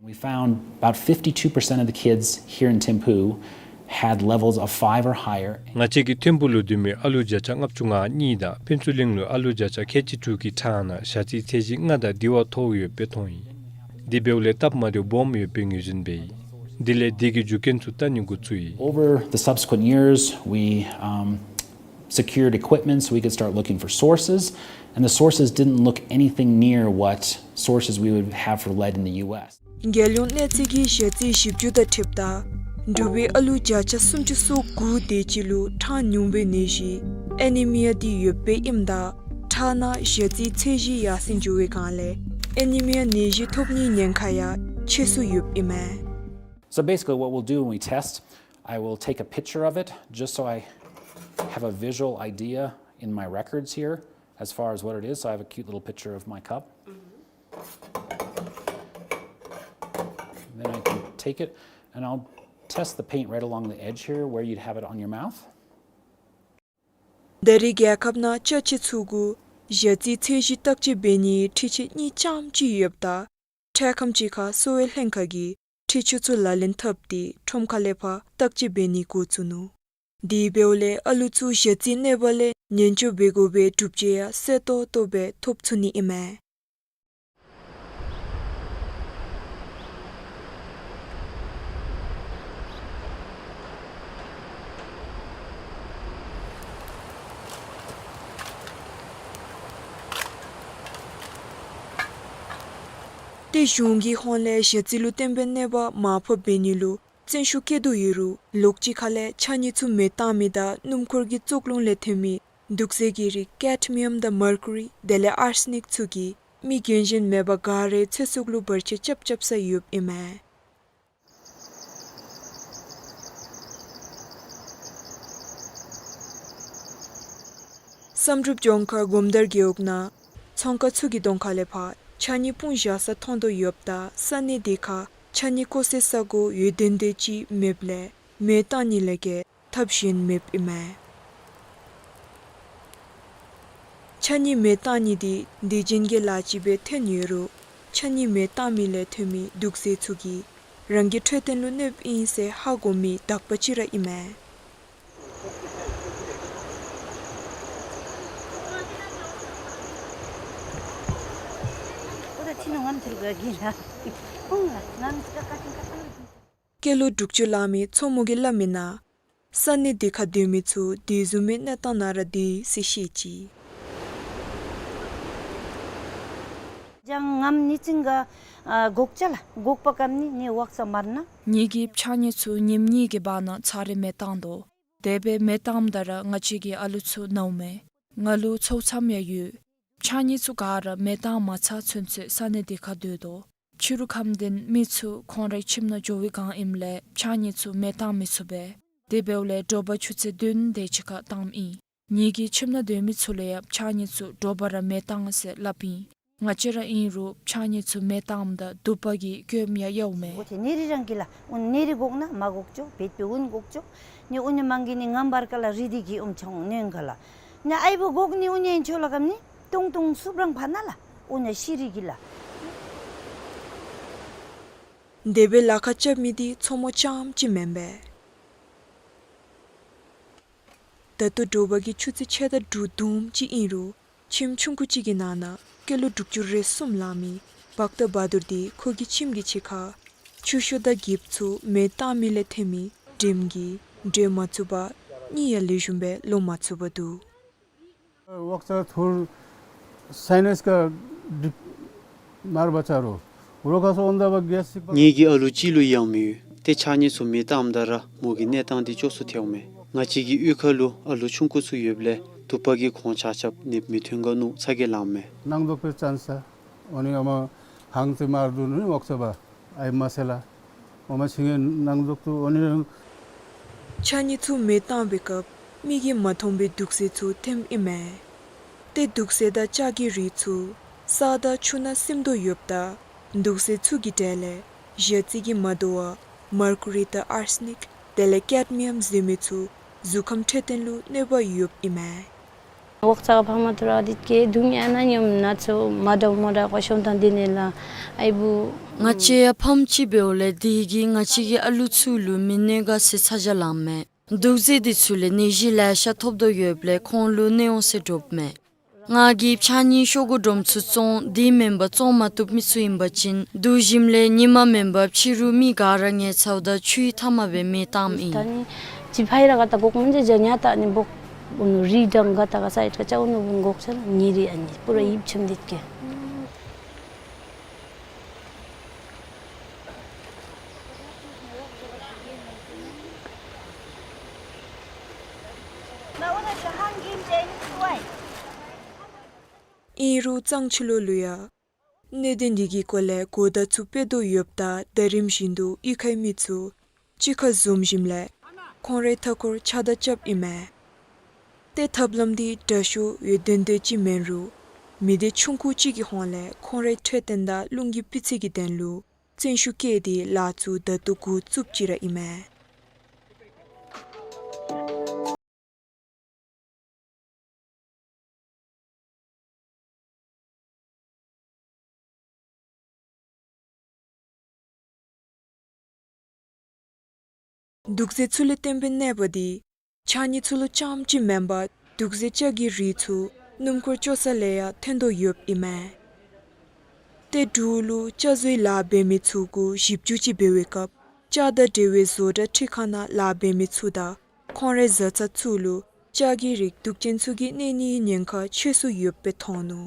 We found about fifty-two percent of the kids here in Thimphu had levels of five or higher. ང་བཅས་ཀྱིས་ཐིམ་ཕུག་ལུ་སྡོད་མི་ཨ་ལུ་བརྒྱ་ཆ་ལྔ་བཅུ་ང་གཉིས་དང་ཕུན་ཚོགས་གླིང་ལུ་ཨ་ལུ་བརྒྱ་ཆ་ཁལ་གཅིག་དྲུག་གི་ཁྲག་ནང་ཞ་རྩིའི་ཚད་གཞི་ལྔ་དང་འདི་བ་མཐོ་བོ་ཡོདཔ་སྦེ་མཐོང་ཡི། དེ་འབདཝ་ལས་སྟབས་མ་བདེཝ་སྦོམ་ཡོདཔ་སྦེ་ངོས་འཛིན་འབད་ཡི། དེ་ལས་དེ་གི་རྒྱུ་རྐྱེན་ཚུ་བལྟ་ནི་འགོ་བཙུགས་ཡི། Over the subsequent years, we, um, secured equipment so we could start looking for sources, and the sources didn't look anything near what sources we would have for lead in the U S. རྒྱལ་ཡོངས་གནས་ཚད་ཀྱི་ཞ་རྩིའི་ཞིབ་འཇུག་དང་འཁྲིལཝ་ད་འབྲུག་པའི་ཨ་ལུ་བརྒྱ་ཆ་སུམ་ཅུ་སོ་དགུ་དེ་ཅིག་ལུ་ཁྲག་ཉུང་བའི་ནད་གཞི་ཨེ་ནི་མི་ཡ་འདི་ཡོདཔ་སྦེ་ཨིནམ་ད་ཁྲག་ནང་ཞ་རྩིའི་ཚད་གཞི་ཡར་སེང་འགྱོ་བའི་སྒང་ལས་ཨེ་ནི་མི་ཡ་ནད་གཞི་ཐོབ་ནིའི་ཉེན་ཁ་ཡང་ཆེ་སུ་ཡོདཔ་ཨིན་མས། So basically what we'll do when we test, I will take a picture of it just so I have a visual idea in my records here as far as what it is. So I have a cute little picture of my cup. Then I can take it and I'll test the paint right along the edge here where you'd have it on your mouth. ད་རེས་རྒྱལ་ཁབ་ནང་ཅ་ཆས་ཚུ་གུ་ཞ་རྩིའི་ཚད་གཞི་བརྟག་དཔྱད་འབད་ནིའི་འཕྲུལ་ཆས་གཉིས་ཙམ་ཅིག་ཡོདཔ་ད་འཕྲལ་ཁམས་ཅིག་ཁར་གསོ་བའི་ལྷན་ཁག་གིས་འཕྲུལ་ཆས་ཚུ་ལག་ལེན་འཐབ་སྟེ་ཁྲོམ་ཁ་ལས་ཕར་བརྟག་དཔྱད་འབད་ནི་འགོ་བཙུགས་ནུག། དེ་འབདཝ་ལས་ཨ་ལུ་ཚུ་ཞ་རྩིའི་གནོད་པ་ལས་ཉེན་བཅོལ་འབད་དགོ་པའི་སྒྲུབ་བྱེད་ཡང་གསལ་ཏོག་ཏོ་སྦེ་ཐོབ་ཚུགས་ནི་ཨིན་མས། ཏེ་གཞུང་གི་ཧོངས་ལས་ཞ་རྩི་ལུ་བརྟེན་པའི་གནོད་པ་མར་ཕབ་འབད་ནི་ལུ་བརྩོན་ཤུགས་བསྐྱེད་དོ་ཡོད་རུང་ལོགས་ཅིག་ཁ་ལས་ཕྱགས་སྙིགས་ཚུ་མེ་བཏང་མི་དང་སྣུམ་འཁོར་གྱི་བཙོག་རླུང་ལས་ཐོན་མི་དུག་རྫས་ཀྱི་རིགས་ཀེཌ་མི་ཡམ་དང་མར་ཀུ་རི་དེ་ལས་ཨར་སེ་ནིཀ་ཚུ་གིས་མི་རྒན་གཞོན་མེད་པར་ག་རའི་ཚེ་སྲོག་ལུ་བར་ཆད་རྐྱབ་རྐྱབ་ས་ཡོདཔ་ཨིན་མས། བསམ་གྲུབ་ལྗོངས་མཁར་སྒོམ་དར་རྒེད་འོག་ནང་ཚོང་ཁང་ཚུ་གི་གདོང་ཁ་ལས་ཕར་ཕྱགས་སྙིགས་སྤུངས་བཞག་ས་མཐོང་དོ་ཡོདཔ་ད་ས་གནས་དེ་ཁར་ཕྱགས་སྙིགས་བཀོ་སའི་ས་གོ་འོས་ལྡན་དེ་ཅིག་མེདཔ་ལས་མེ་བཏང་ནི་ལས་བརྒལ་ཐབས་གཞན་མེདཔ་ཨིན་མས། ཕྱགས་སྙིགས་མེ་བཏང་ནི་འདི་སྡིག་ཅན་གྱི་ལཱ་ཅིག་སྦེ་ཐོན་ཡོད་རུང་ཕྱགས་སྙིགས་མེ་བཏང་མི་ལས་ཐོན་མི་དུག་རྫས་ཚུ་གིས་རང་གི་འཕྲོད་བསྟེན་ལུ་གནོདཔ་ཨིན་ཟེར་ཧ་གོ་མི་དག་པ་ཅིག་ར་ཨིན་མས། ཅི་ནུ་ངམ་ཐིལ་ག་གི་ན། ཨུང་ལ་ངམ་ཅི་ཀ་ཀ་ཅིང་ཀ་ཀ་ལུ་གི། སྐྱེས་ལོ་དྲུག་ཅུ་ལང་མི་མཚོ་མོ་གིས་སླབ་མི་ནང་ས་གནས་དེ་ཁར་སྡོད་མི་ཚུ་དེ་བཟུམ་མའི་གནས་སྟངས་ནང་ར་སྡོད་ཡི་ཟེར་བཤད་ཅི། ཅང་ངམ་ནི་ཅིང་ག་ཨ་གོག་ཅ་ལ་གོག་པ་ཀམ་ནི་ནི་ཝག་ས་མར་ན། ངེ་གི་ཕྱགས་སྙིགས་ཚུ་ཉིནམ་གཉིས་ཀྱི་བར་ན་ཚར་རེ་མེ་བཏང་དོ། དེ་སྦེ་མེ་བཏངམ་ད་ར་ང་བཅས་ཀྱི་ཨ་ལུ་ཚུ་ནཝ་མས། ང་ལུ་ཚོགས་མཚམས་ཡང་ཡོད། ཕྱགས་སྙིགས་ཚུ་ག་ར་མེ་བཏང་མ་ཚར་ཚུན་ཚོད་ས་གནས་དེ་ཁར་སྡོད་དོ། ཕྱི་རུ་ཁམས་ལྡན་མི་ཚུ་ཁོང་རའི་ཁྱིམ་ནང་འགྱོ་བའི་བསྒང་ཨིནམ་ལས་ཕྱགས་སྙིགས་ཚུ་མེ་བཏང་མི་ཚུགས་པས། དེ་འབདཝ་ལས་དྲོ་པ་ཆུ་ཚོད་བདུན་དེ་ཅིག་ཁར་བཏངམ་ཨིན། ངེ་གི་ཁྱིམ་ནང་སྡོད་མི་ཚུ་ལུ་ཡང་ཕྱགས་སྙིགས་ཚུ་དྲོ་པ་ར་མེ་བཏང་ཟེར་སླབ་ཨིན། ང་བཅས་ར་ཨིན་རུང་ཕྱགས་སྙིགས་ཚུ་མེ་བཏངམ་ད་དུ་པ་གིས་སྐྱོམ་ཡང་ཡོདཔ་མས། འོ་ཏེ་ནེ་རི་རང་གི་ལ་འོ་ནེ་རི་གོག་ན་མ་གོག་ཅོ་བེད་པེ་འུན་གོག་ཅོ། ནི་འུན་ནི་མང་གི་ནི་ངམ་བར་ཀ་ལ་རི་དི་གི་འོམ་ཆང་ནོན་ག་ལ། ནི་ཨའི་བུ་གོག་ནི་འུན་ནི་ཨིན་ཆོ་ལ་གམ་ནི་ཏུང་ཏུང་སུབ་རང་ཕ་ན་ལ་འུན་ནི་ཤི་རི་གི་ལ། དེ་སྦེ་ལཱ་ཁག་རྐྱབ་མི་འདི་མཚོ་མོ་རྐྱངམ་ཅིག་མེན་པས། ད་ལྟོ་དྲོ་པ་གི་ཆུ་ཚོད་ཕྱེད་དང་དྲུག་བརྡུངམ་ཅིག་ཨིན་རུང་ཁྱིམ་ཆུང་ཀུ་ཅིག་གི་ནང་ན་སྐྱེས་ལོ་དྲུག་ཅུ་རེ་གསུམ་ལང་མི་བཀྟ་བ་དུར་འདི་ཁོ་གི་ཁྱིམ་གྱི་ཕྱི་ཁར་ཆུ་ཤོག་དང་འགྱིབ་ཚུ་མེ་བཏང་མི་ལས་ཐོན་མི་དྲིམ་གྱིས་འགྲོལ་མ་ཚུགས་པར་གཉིད་ཡང་ལེགས་ཤོམ་སྦེ་ལོག་མ་ཚུགས་པར་འདུག། ཝག་ས་ཐུར་སའིནས་ཀ་འགྲིག་མར་བ་ཆ་རོ། རོ་ཁ་སོ་འོན་ད་བ་གེས་སིག་པ། ངེ་གི་ཨ་ལུ་གཅིག་ལུ་ཡང་མི་ཡོད། ཏེ་ཕྱགས་སྙིགས་ཚུ་མེ་བཏངམ་ད་ར་མོ་གི་གནས་སྟངས་འདི་སྐྱོ་སུ་ཐལཝ་མས། ང་བཅས་ཀྱི་གཡུས་ཁ་ལུ་ཨ་ལུ་ཆུང་ཀུ་ཚུ་ཡོདཔ་ལས་དུ་པ་གིས་ཁོང་ཆ་ཁྱབ་ནདཔ་མི་ཐོན་ག་ནུག་ཚ་གྱང་ལངམ་མས། ནང་དོག་པའི་ཅན་ས་འོ་ནི་ཨ་མ་ཧང་ཙི་མར་དུ་ནི་ཝག་ས་བ་ཨའི་མ་སེ་ལ། འོ་མ་ཤིང་ངེ་ནང་དོག་ཏུ་འོ་ནི་རང་། ཕྱགས་སྙིགས་ཚུ་མེ་བཏང་བའི་སྐབས་མིག་གིས་མ་མཐོང་བའི་དུག་རྫས་ཚུ་ཐོནམ་ཨིན་མས། ཏེ་དུག་རྫས་དང་ལྕགས་ཀྱི་རིགས་ཚུ་ས་དང་ཆུ་ནང་སིམ་དོ་ཡོདཔ་ད་དུག་རྫས་ཚུ་གི་གྲས་ལས་ཞ་རྩི་གིས་མ་དོ་བར་མར་ཀུ་རི་དང་ཨར་སི་ནིཀ་དེ་ལས་ཀེཌ་མི་ཡམ་ཟེར་མི་ཚུ་གཟུགས་ཁམས་འཕྲོད་བསྟེན་ལུ་གནོད་པ་ཡོདཔ་ཨིན་མས། ཝག་ས་ཕ་མ་ཐུ་ར་དིད་ཀེ་དུང་ཡ་ན་ཉམ་ན་ཚོ་མ་དོ་མ་དོ་ཀོ་ཤོང་ཐང་དི་ནེ་ལ་ཨའི་བུ། ང་བཅས་ཡང་ཕམ་ཅིག་འབདཝ་ལས་དེ་གིས་ང་བཅས་ཀྱི་ཨ་ལུ་ཚུ་ལུ་མི་གནོད་ག་ཟེར་ཚ་གྱང་ལངམ་མས། དུག་རྫས་འདི་ཚུ་ལས་ནད་གཞི་ལེ་ཤ་ཐོབ་དོ་ཡོདཔ་ལས་ཁོང་ལུ་གནོད་འོང་ཟེར་དྲོཔ་མས། ང་གིས་ཕྱགས་སྙིགས་ཤོག་གུ་སྒྲོམ་ཚུ་བཙོང་དེ་མེན་པར་བཙོང་མ་བཏུབ་མི་ཚུ་ཨིན་པ་ཅིན་དུག་ཞིམ་ལས་ཉི་མ་མེན་པར་ཕྱི་རུ་མི་ག་ར་ངལ་ཚཝ་ད་ཆུའི་མཐའ་མ་སྦེ་མེ་བཏངམ་ཨིན། ད་ནི་ཅི་ཕའི་ར་ག་ད་གོག་མན་ཇ་ཇ་ཉ་ད་ནི་བོག་འུ་ནུ་རི་དང་ག་ད་ག་ས་ཨིད་ཀ་ཅ་འུ་ནུ་བུང་གོག་ཆ་ལ་ཉེ་རི་ཨ་ནི་པུ་ར་ཡིབ་ཆམ་དིད་ཀེ། ཨིན་རུང་གཙང་ཆུ་ལོག་ལུ་ཡང་གནད་དོན་འདི་གི་སྐོར་ལས་གོ་བརྡ་ཚུ་སྤེལ་དོ་ཡོདཔ་ད་ཟླ་རིམ་བཞིན་དུ་གཡུས་ཁའི་མི་ཚུ་གཅིག་ཁར་འཛོམས་ཞིནམ་ལས་ཁོང་རའི་མཐའ་འཁོར་ཕྱགས་བདར་རྐྱབ་ཨིན་མས། ཏེ་ཐབས་ལམ་འདི་དྲག་ཤོས་འོད་ལྡན་ལྡན་ཅིག་མེན་རུང་མི་སྡེ་ཆུང་ཀུ་ཅིག་གི་ཧོངས་ལས་ཁོང་རའི་འཕྲོད་བསྟེན་དང་རླུང་གི་སྤུས་ཚད་ཀྱི་དོན་ལུ་བརྩོན་ཤུགས་བསྐྱེད་དེ་ལཱ་ཚུ་ད་ལྟོ་འགོ་བཙུགསཔ་ཅིག་ར་ཨིན་མས། དུག་རྫས་ཚུ་ལས་བརྟེན་པའི་གནོད་པ་འདི་ཕྱགས་སྙིགས་ཚུ་ལུ་རྐྱངམ་ཅིག་མེན་པར་དུག་རྫས་ལྕགས་ཀྱི་རིགས་ཚུ་སྣུམ་འཁོར་བཅོ་ས་ལས་ཡང་ཐོན་དོ་ཡོདཔ་ཨིན་མས། ཏེ་འབྲུག་ལུ་ལྕགས་བཟོའི་ལཱ་འབད་མི་ཚུ་གུ་ཞིབ་འཇུག་ཅིག་འབད་བའི་སྐབས་ལྕགས་དང་འབྲེལ་བའི་བཟོ་གྲྭ་ཁྲི་ཁང་ནང་ལཱ་འབད་མི་ཚུ་དང་ཁོང་རའི་བཟའ་ཚང་ཚུ་ལུ་ལྕགས་ཀྱི་རིགས་དུག་ཅན་ཚུ་གིས་གནོད་ནིའི་ཉེན་ཁ་ཆེ་སུ་ཡོདཔ་སྦེ་མཐོང་ནུག།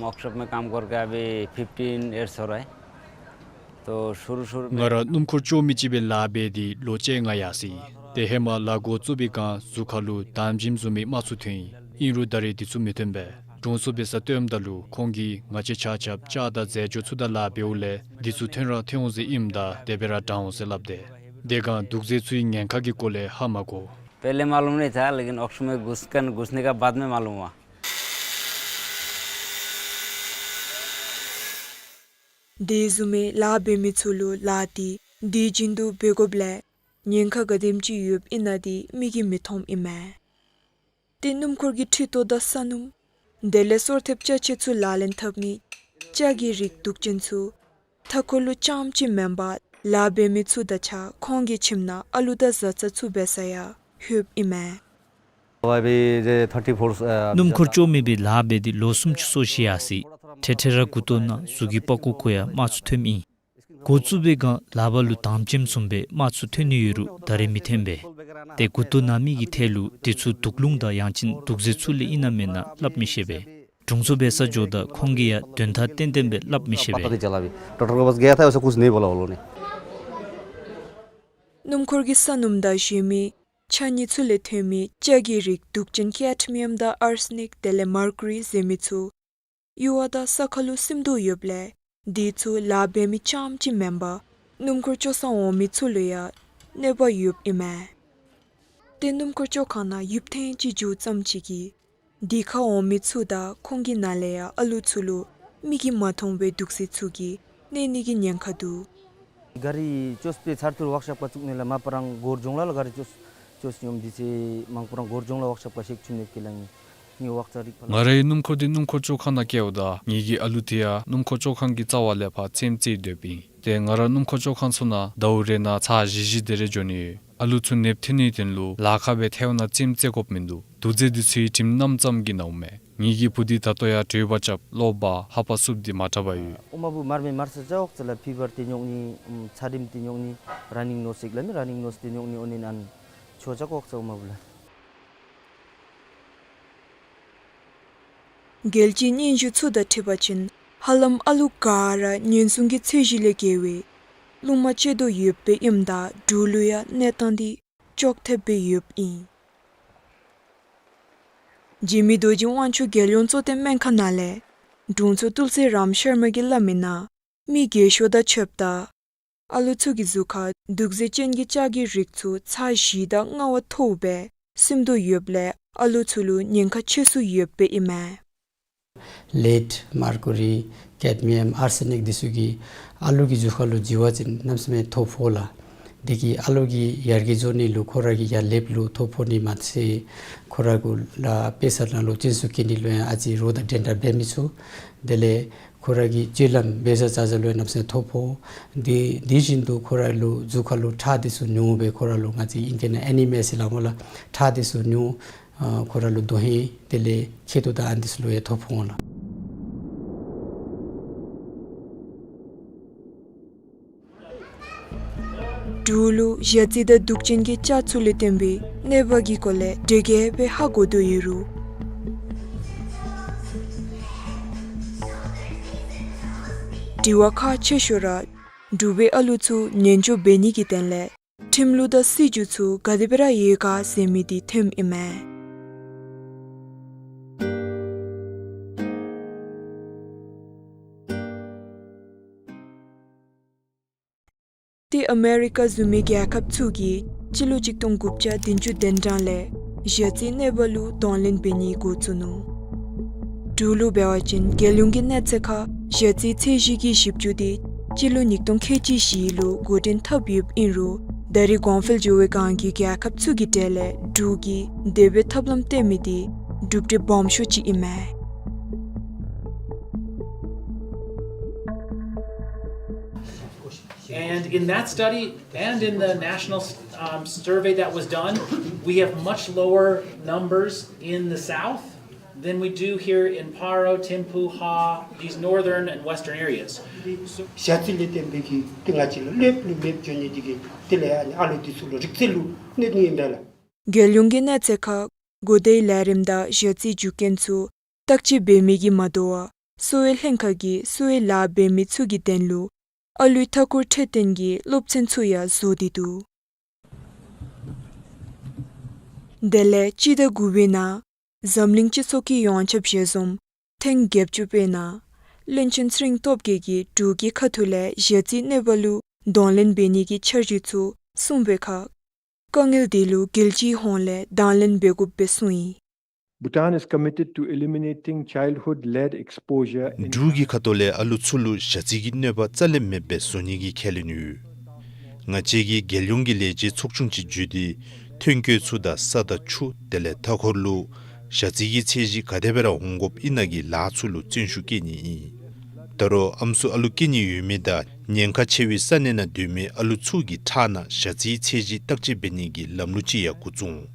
वर्कशॉप में काम करके अभी fifteen years हो रहा है। तो शुरू शुरू में ང་ར་སྣུམ་འཁོར་བཅོ་མི་ཅིག་སྦེ་ལཱ་འབད་དེ་ལོ་བཅོ་ལྔ་ཡར་སོ་ཡི། ཏེ་ཧེ་མ་ལཱ་འགོ་བཙུགས་པའི་བསྒང་གཟུགས་ཁ་ལུ་དམ་ཞིམ་བཟུམ་མའི་རྨ་ཚུ་ཐོན་ཡི། ཨིན་རུང་ད་རེས་འདི་ཚུ་མི་ཐོན་པས། དྲུང་འཚོ་འབད་སར་སྟོནམ་ད་ལུ་ཁོང་གིས་ང་བཅས་ཆ་ཁྱབ་ལྕགས་དང་རྫས་སྦྱོར་ཚུ་དང་ལཱ་འབདཝ་ལས་འདི་ཚུ་ཐོན་ར་ཐོན་འོང་ཟེར་ཨིནམ་ད་དེ་སྦེ་ར་དྲག་འོང་ཟེར་སླབ་དེས། དེ་བསྒང་དུག་རྫས་ཚུའི་ཉེན་ཁ་གི་སྐོར་ལས་ཧ་མ་གོ། पहले मालूम नहीं था, लेकिन वर्कशॉप में घुसकर, घुसने के बाद में मालूम हुआ। དེ་བཟུམ་མའི་ལཱ་འབད་མི་ཚུ་ལུ་ལཱ་འདི་དུས་རྒྱུན་དུ་འབད་དགོཔ་ལས་ཉེན་ཁ་ག་དེམ་ཅིག་ཡོདཔ་ཨིན་ན་འདི་མིག་གིས་མི་མཐོངམ་ཨིན་མས། ཏེ་སྣུམ་འཁོར་གྱི་འཕྲུལ་ཐོག་དང་ས་སྣུམ་དེ་ལས་སོར་ཐེབས་ཅ་ཆས་ཚུ་ལག་ལེན་འཐབ་ནི་ལྕགས་ཀྱི་རིགས་དུག་ཅན་ཚུ་མཐའ་འཁོར་ལུ་རྐྱངམ་ཅིག་མེན་པར་ལཱ་འབད་མི་ཚུ་དང་གཅིག་ཁར་ཁོང་གི་ཁྱིམ་ནང་ཨ་ལུ་དང་བཟའ་ཚང་ཚུ་འབད་སར་ཡང་ལྷོདཔ་ཨིན་མས། अभी ये थर्टी फोर, अ, སྣུམ་འཁོར་བཅོ་མི་སྦེ་ལཱ་འབད་དེ་ལོ་སུམ་ཅུ་སོ་བཞི་ཡར་སོ་ཡི། འཕྲལ་འཕྲལ་ར་མགུ་ཏོ་ནང་གཟུགས་ཀྱི་པགས་ཀོ་ཁར་ཡང་རྨ་ཚུ་ཐོནམ་ཨིན། འགོ་བཙུགས་པའི་སྒང་ལག་པ་ལུ་དམ་ཅན་བཟུམ་སྦེ་རྨ་ཚུ་ཐོན་ནི་ཡོད་རུང་ད་རེས་མི་ཐོན་པས། ཏེ་མགུ་ཏོ་ན་མི་གི་ཐད་ལུ་དེ་ཚུ་དུག་རླུང་དང་ཡང་ཅིན་དུག་རྫས་ཚུ་ལས་ཨིན་ན་མེན་ན་སླབ་མི་ཤེས་པས། དྲུང་འཚོ་འབད་སར་འགྱོཝ་ད་ཁོང་གིས་ཡང་དོན་དག་ཏན་ཏན་སྦེ་སླབ་མི་ཤེས་པས། पता नहीं चला अभी। डॉक्टर के पास गया था, वैसे कुछ नहीं बोला वो लोगों ने। སྣུམ་འཁོར་གྱི་ས་སྣུམ་དང་གཞན་མི་ཆ་གཉིས་ཚུ་ལས་ཐོན་མི་ལྕགས་ཀྱི་རིགས་དུག་ཅན་ཀེཌ་མི་ཡམ་དང་ཨར་སེ་ནིཀ་དེ་ལས་མར་ཀུ་རི་ཟེར་མི་ཚུ་གཡུར་བ་དང་ས་ཁ་ལུ་སིམ་དོ་ཡོདཔ་ལས་དེ་ཚུ་ལཱ་འབད་མི་རྐྱངམ་ཅིག་མེན་པར་སྣུམ་འཁོར་བཅོ་སར་འོང་མི་ཚུ་ལུ་ཡང་གནོད་པ་ཡོདཔ་ཨིན་མས། ཏེ་སྣུམ་འཁོར་བཅོ་ཁང་ནང་ཡུདཔ་ཐེངས་ཅིག་འཛུལཝ་ཙམ་ཅིག་གིས་དེ་ཁར་འོང་མི་ཚུ་དང་ཁོང་གི་ནང་ལས་ཡང་ཨ་ལུ་ཚུ་ལུ་མིག་གིས་མ་མཐོང་བའི་དུག་རྫས་ཚུ་གིས་གནོད་ནི་གི་ཉེན་ཁ་འདུག། गाडी चोस पे छारथुर वर्कशॉप का चुकने ला मा परंग गोर जोंगला ला गाडी चोस चोस न्योम दिसे मांग परंग गोर जोंगला वर्कशॉप का शेक चुने के लांगी। ང་རའི་སྣུམ་འཁོར་འདི་སྣུམ་འཁོར་བཅོ་ཁང་ནང་བསྐྱལཝ་ད་ངེ་གི་ཨ་ལུ་དེ་ཡང་སྣུམ་འཁོར་བཅོ་ཁང་གི་རྩ་བ་ལས་ཕར་རྩེདམོ་རྩེ་སྡོདཔ་ཨིན། ཏེ་ང་ར་སྣུམ་འཁོར་བཅོ་ཁང་ཚུ་ནང་ཟླཝ་རེ་ནང་ཚར་བཞི་བཞི་དེ་རེ་འགྱོ་ནི་ཡོད། ཨ་ལུ་ཚུ་ནདཔ་ཐོན་ནིའི་དོན་ལུ་ལཱ་ཁག་སྦེ་ཐལཝ་ནང་རྩེདམོ་རྩེ་དགོཔ་མིན་འདུག། དུག་རྫས་འདི་ཚུ་ཡང་དྲིམ་གནམ་ཙམ་གྱིས་ནཝ་མས། ངེ་གི་བུ་འདི་ད་ལྟོ་ཡང་དྲོད་འབར་རྐྱབ་གློ་བ་ཧ་པ་སུབ་སྟེ་མ་དྲག་པར་ཡོད། ཨོ་མ་བུ་མར་མེ་མར་ས་ཅ་འོག་ཚ་ལ་ཕི་བར་ཏེ་ཉོག་ནི་ཨམ་ཚ་དྲིམ་ཏེ་ཉོག་ནི་ར་ནིང་ནོས་ཟེར་ལ་མི་ར་ནིང་ནོས་ཏེ་ཉོག་ནི་ཨོ་ནི་ཨན་ཆོ་ཅ་འོག་ཚ་ཨོ་མ་བུ་ལ། རྒྱལ་སྤྱིའི་སྙན་ཞུ་ཚུ་དང་འཁྲིལ་བ་ཅིན་ཧ་ལམ་ཨ་ལུ་ག་ར་ཉེན་སྲུང་གི་ཚད་གཞི་ལས་བརྒལ་བའི་རླུང་མ་བཅད་དོ་ཡོདཔ་སྦེ་ཨིནམ་ད་འབྲུག་ལུ་ཡང་གནས་སྟངས་འདི་ཅོག་འཐདཔ་སྦེ་ཡོདཔ་ཨིན། འཇིགས་མེད་རྡོ་རྗེ་དབང་ཕྱུག་རྒྱལ་ཡོངས་གཙོ་བསྟེན་སྨན་ཁང་ནང་ལས་དྲུང་འཚོ་ཏུལ་སི་རམ་ཤར་མ་གིས་སླབ་མིའི་ནང་མི་རྒས་ཤོས་དང་ཕྱདཔ་ད་ཨ་ལུ་ཚུ་གི་གཟུགས་ཁར་དུག་རྫས་ཅན་གྱི་ལྕགས་ཀྱི་རིགས་ཚུ་ཚར་བཞི་དང་ལྔ་བ་མཐོཝ་སྦེ་སིམ་དོ་ཡོདཔ་ལས་ཨ་ལུ་ཚུ་ལུ་ཉེན་ཁ་ཆེ་སུ་ཡོདཔ་སྦེ་ཨིན་མས། ལེཌ་མར་ཀུ་རི་ཀེཌ་མི་ཡམ་ཨར་སེ་ནིཀ་འདི་ཚུ་གིས་ཨ་ལུ་གི་གཟུགས་ཁར་ལུ་འཛུལ་བ་ཅིན་གནམ་མེད་ས་མེད་ཐོ་ཕོག་ལགས། དེ་གིས་ཨ་ལུ་གི་ཡར་རྒྱས་འགྱོ་ནི་ལུ་ཁོ་ར་གི་ཡར་ལེབ་ལུ་ཐོ་ཕོག་ནི་མ་ཚད་ཁོ་ར་གུ་ལུ་དཔེ་ས་ནང་ལུ་བཙོན་འཇུག་བཀལ་ནི་ལུ་ཡང་ཨ་ཙི་རོགས་དང་འགྲན་ཟླ་འབད་མི་ཚུགས། དེ་ལས་ཁོ་ར་གི་སྤྱོད་ལམ་འབད་ས་བྱ་བྱ་ལུ་ཡང་གནམ་མེད་ས་མེད་ཐོ་ཕོག། དེ་དེ་བཞིན་དུ་ཁོ་ར་ལུ་གཟུགས་ཁར་ལུ་ཁྲག་འདི་ཚུ་ཉུང་སྦེ་ཁོ་ར་ལུ་ང་བཅས་ཨིང་སྐད་ནང་ཨེ་ནི་མི་ཡ་ཟེར་སླབ་མས་ལགས། ཁྲག་འདི་ཚུ་ཉུང་། ཨ་ཁོ་ར་ལུ་དོན་ཧིང་དེ་ལས་མཁལ་རྡོག་དང་ཨ་ནི་འདི་ཚུ་ལུ་ཡང་ཐོ་ཕོག་འོང་ལགས། འབྲུག་ལུ་ཞ་རྩི་དང་དུག་ཅན་གྱི་ལྕགས་ཚུ་ལས་བརྟེན་པའི་གནོད་པ་གི་སྐོར་ལས་འགྲེལ་བཤད་འབད་ཧ་གོ་དོ་ཡོད་རུང་དྲི་བ་ཁག་ཆེ་ཤོས་ར་འབྲུག་པའི་ཨ་ལུ་ཚུ་ཉེན་སྐྱོབ་འབད་ནི་གི་དོན་ལས་ཁྲིམས་ལུགས་དང་སྲིད་བྱུས་ཚུ་ག་དེ་སྦེ་ར་ཡོད་ག་ཟེར་མི་འདི་ཐོནམ་ཨིན་མས། ཏེ་ཨ་མེ་རི་ཀ་བཟུམ་མའི་རྒྱལ་ཁབ་ཚུ་གིས་སྤྱི་ལོ་གཅིག་སྟོང་དགུ་བརྒྱ་བདུན་ཅུ་དོན་གྲངས་ལས་ཞ་རྩིའི་གནོད་པ་ལུ་གདོང་ལེན་འབད་ནི་འགོ་བཙུགས་ནུག། འབྲུག་ལུ་འབད་བ་ཅིན་རྒྱལ་ཡོངས་ཀྱི་གནས་ཚད་ཁར་ཞ་རྩིའི་ཚད་གཞི་གི་ཞིབ་འཇུག་འདི་སྤྱི་ལོ་ཉིས་སྟོང་ཁལ་གཅིག་བཞི་ལུ་འགོ་འདྲེན་འཐབ་ཡོདཔ་ཨིན་རུང་ད་རེས་གོང་འཕེལ་འགྱོ་བའི་སྒང་གི་རྒྱལ་ཁབ་ཚུ་གི་གྲས་ལས་འབྲུག་གིས་དེ་སྦེ་ཐབས་ལམ་བཏོན་མི་འདི་གྲུབ་འབྲས་སྦོམ་ཤོས་ཅིག་ཨིན་མས། And in that study and in the national, um, survey that was done, we have much lower numbers in the South than we do here in Paro, Thimphu, Ha, these northern and western areas. ཞ་རྩི་ལས་བརྟེན་པའི་གི་ཏེ་ང་བཅས་ལུ་ལེབ་ལུ་མེདཔ་འགྱོ་ནི་འདི་གིས་དེ་ལས་ཨ་ནི་ཨ་ལུ་འདི་ཚུ་ལུ་རིག་རྩལ་ལུ་གནོད་ནི་ཨིན་པས་ལགས། རྒྱལ་ཡོངས་ཀྱི་གནས་ཚད་ཁར་གོ་བརྡའི་ལས་རིམ་དང་ཞ་རྩིའི་རྒྱུ་རྐྱེན་ཚུ་བརྟག་དཔྱད་འབད་མི་གིས་མ་དོ་བར་གསོ་བའི་ལྷན་ཁག་གིས་གསོ་བའི་ལཱ་འབད་མི་ཚུ་གི་དོན་ལུ་ཨ་ལུའི་མཐའ་འཁོར་འཕྲོད་བསྟེན་གྱི་སློབ་ཚན་ཚུ་ཡང་བཟོ་སྟེ་འདུག། དེ་ལས་སྤྱི་ཟླ་དགུ་པའི་ནང་འཛམ་གླིང་སྤྱི་ཚོགས་ཀྱི་ཡོངས་ཁྱབ་ཞལ་འཛོམས་ཐེངས་བརྒྱད་ཅུ་པའི་ནང་བློན་ཆེན་ཚེ་རིང་སྟོབས་རྒྱས་ཀྱིས་འབྲུག་གི་ཁ་ཐུག་ལས་ཞ་རྩིའི་གནོད་པ་ལུ་གདོང་ལེན་འབད་ནི་གི་འཆར་གཞི་ཚུ་གསུངས་པའི་ཁར་དཀའ་ངལ་འདི་ལུ་རྒྱལ་སྤྱིའི་ཧོངས་ལས་དང་ལེན་འབད་དགོཔ་སྦེ་གསུངས་ཡི། Bhutan is committed to eliminating childhood lead exposure in འབྲུག་གི་ཁ་ཐུག་ལས་ཨ་ལུ་ཚུ་ལུ་ཞ་རྩི་གི་གནོད་པ་རྩ་ལས་མེདཔ་སྦེ་བཟོ་ནི་གི་ཁས་ལེན་ཡོད། ང་བཅས་ཀྱིས་རྒྱལ་ཡོངས་ཀྱི་ལས་བྱེད་ཚོགས་ཆུང་ཅིག་བརྒྱུད་དེ་ཐོན་སྐྱེད་ཚུ་དང་ས་དང་ཆུ་དེ་ལས་མཐའ་འཁོར་ལུ་ཞ་རྩི་གི་ཚད་གཞི་ག་དེ་སྦེ་ར་འོང་དགོཔ་ཨིན་ན་གི་ལཱ་ཚུ་ལུ་བརྩོན་ཤུགས་བསྐྱེད་ནི་ཨིན། ད་རུང་ཨམ་སྲུ་ཨ་ལུ་སྐྱེ་ནི་ཡོད་མི་དང་ཉེན་ཁ་ཆེ་བའི་ས་གནས་ནང་སྡོད་མི་ཨ་ལུ་ཚུ་གི་ཁྲག་ནང་ཞ་རྩིའི་ཚད་གཞི་བརྟག་དཔྱད་འབད་ནི་གི་ལམ་ལུགས་ཅིག་ཡང་འགོ་བཙུགས།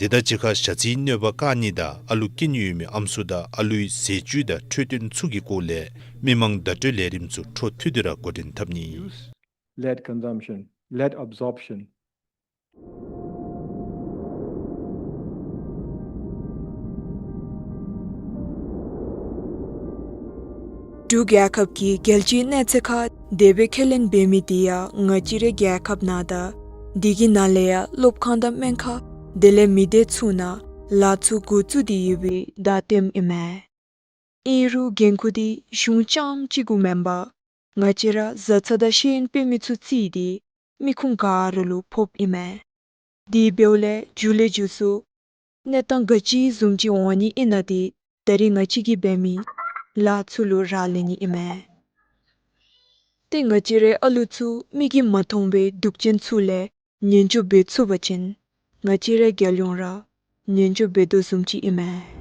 དེ་དང་གཅིག་ཁར་ཞ་ཚིའི་གནོད་པ་བཀག་ནི་དང་ཨ་ལུ་སྐྱེ་ནི་ཡོད་མི་ཨམ་སྲུ་དང་ཨ་ལུའི་ཟས་བཅུད་དང་འཕྲོད་བསྟེན་ཚུ་གི་སྐོར་ལས་མི་མང་བརྡ་སྤྲོད་ལས་རིམ་ཚུ་འཕྲོ་མཐུད་དེ་ར་འགོ་འདྲེན་འཐབ་ནི། Use lead consumption, lead absorption. འབྲུག་རྒྱལ་ཁབ་ཀྱི་རྒྱལ་སྤྱིའི་གནས་ཚད་ཁར་དེ་སྦེ་ཁས་ལེན་འབད་མི་དེ་ཡང་ང་བཅས་རའི་རྒྱལ་ཁབ་ནང་དང་དེ་གི་ནང་ལས་ཡང་སློབ་ཁང་དང་སྨན་ཁང་དེ་ལས་མི་སྡེ་ཚུ་ནང་ལཱ་ཚུ་འགོ་བཙུགས་ཏེ་ཡོད་པའི་བརྡ་སྟོནམ་ཨིན་མས། ཨིན་རུང་འགན་ཁུར་འདི་གཞུང་རྐྱངམ་གཅིག་གུ་མེན་པར་ང་བཅས་ར་བཟའ་ཚང་དང་ཤེས་ཡོན་དཔེ་མི་ཚུ་བརྩིས་ཏེ་མི་ཁུངས་ག་ར་ལུ་ཕོགཔ་ཨིན་མས། དེ་འབདཝ་ལས་མཇུག་ལས་མཇུག་སུ་གནས་སྟངས་ག་ཅི་བཟུམ་ཅིག་འོང་ནི་ཨིན་ན་དེ་ད་རིས་ང་བཅས་ཀྱིས་འབད་མི་ལཱ་ཚུ་ལུ་རག་ལས་ནི་ཨིན་མས། ཏེ་ང་བཅས་རའི་ཨ་ལུ་ཚུ་མིག་གིས་མ་མཐོང་བའི་སྡུག་ཅན་ཚུ་ལས་ཉེན་བཅོལ་འབད་ཚུགས་པ་ཅིན་ང་བཅས་རའི་རྒྱལ་ཡོངས་ར་ཉེན་བཅོལ་འབད་དོ་བཟུམ་ཅིག་ཨིན་མས།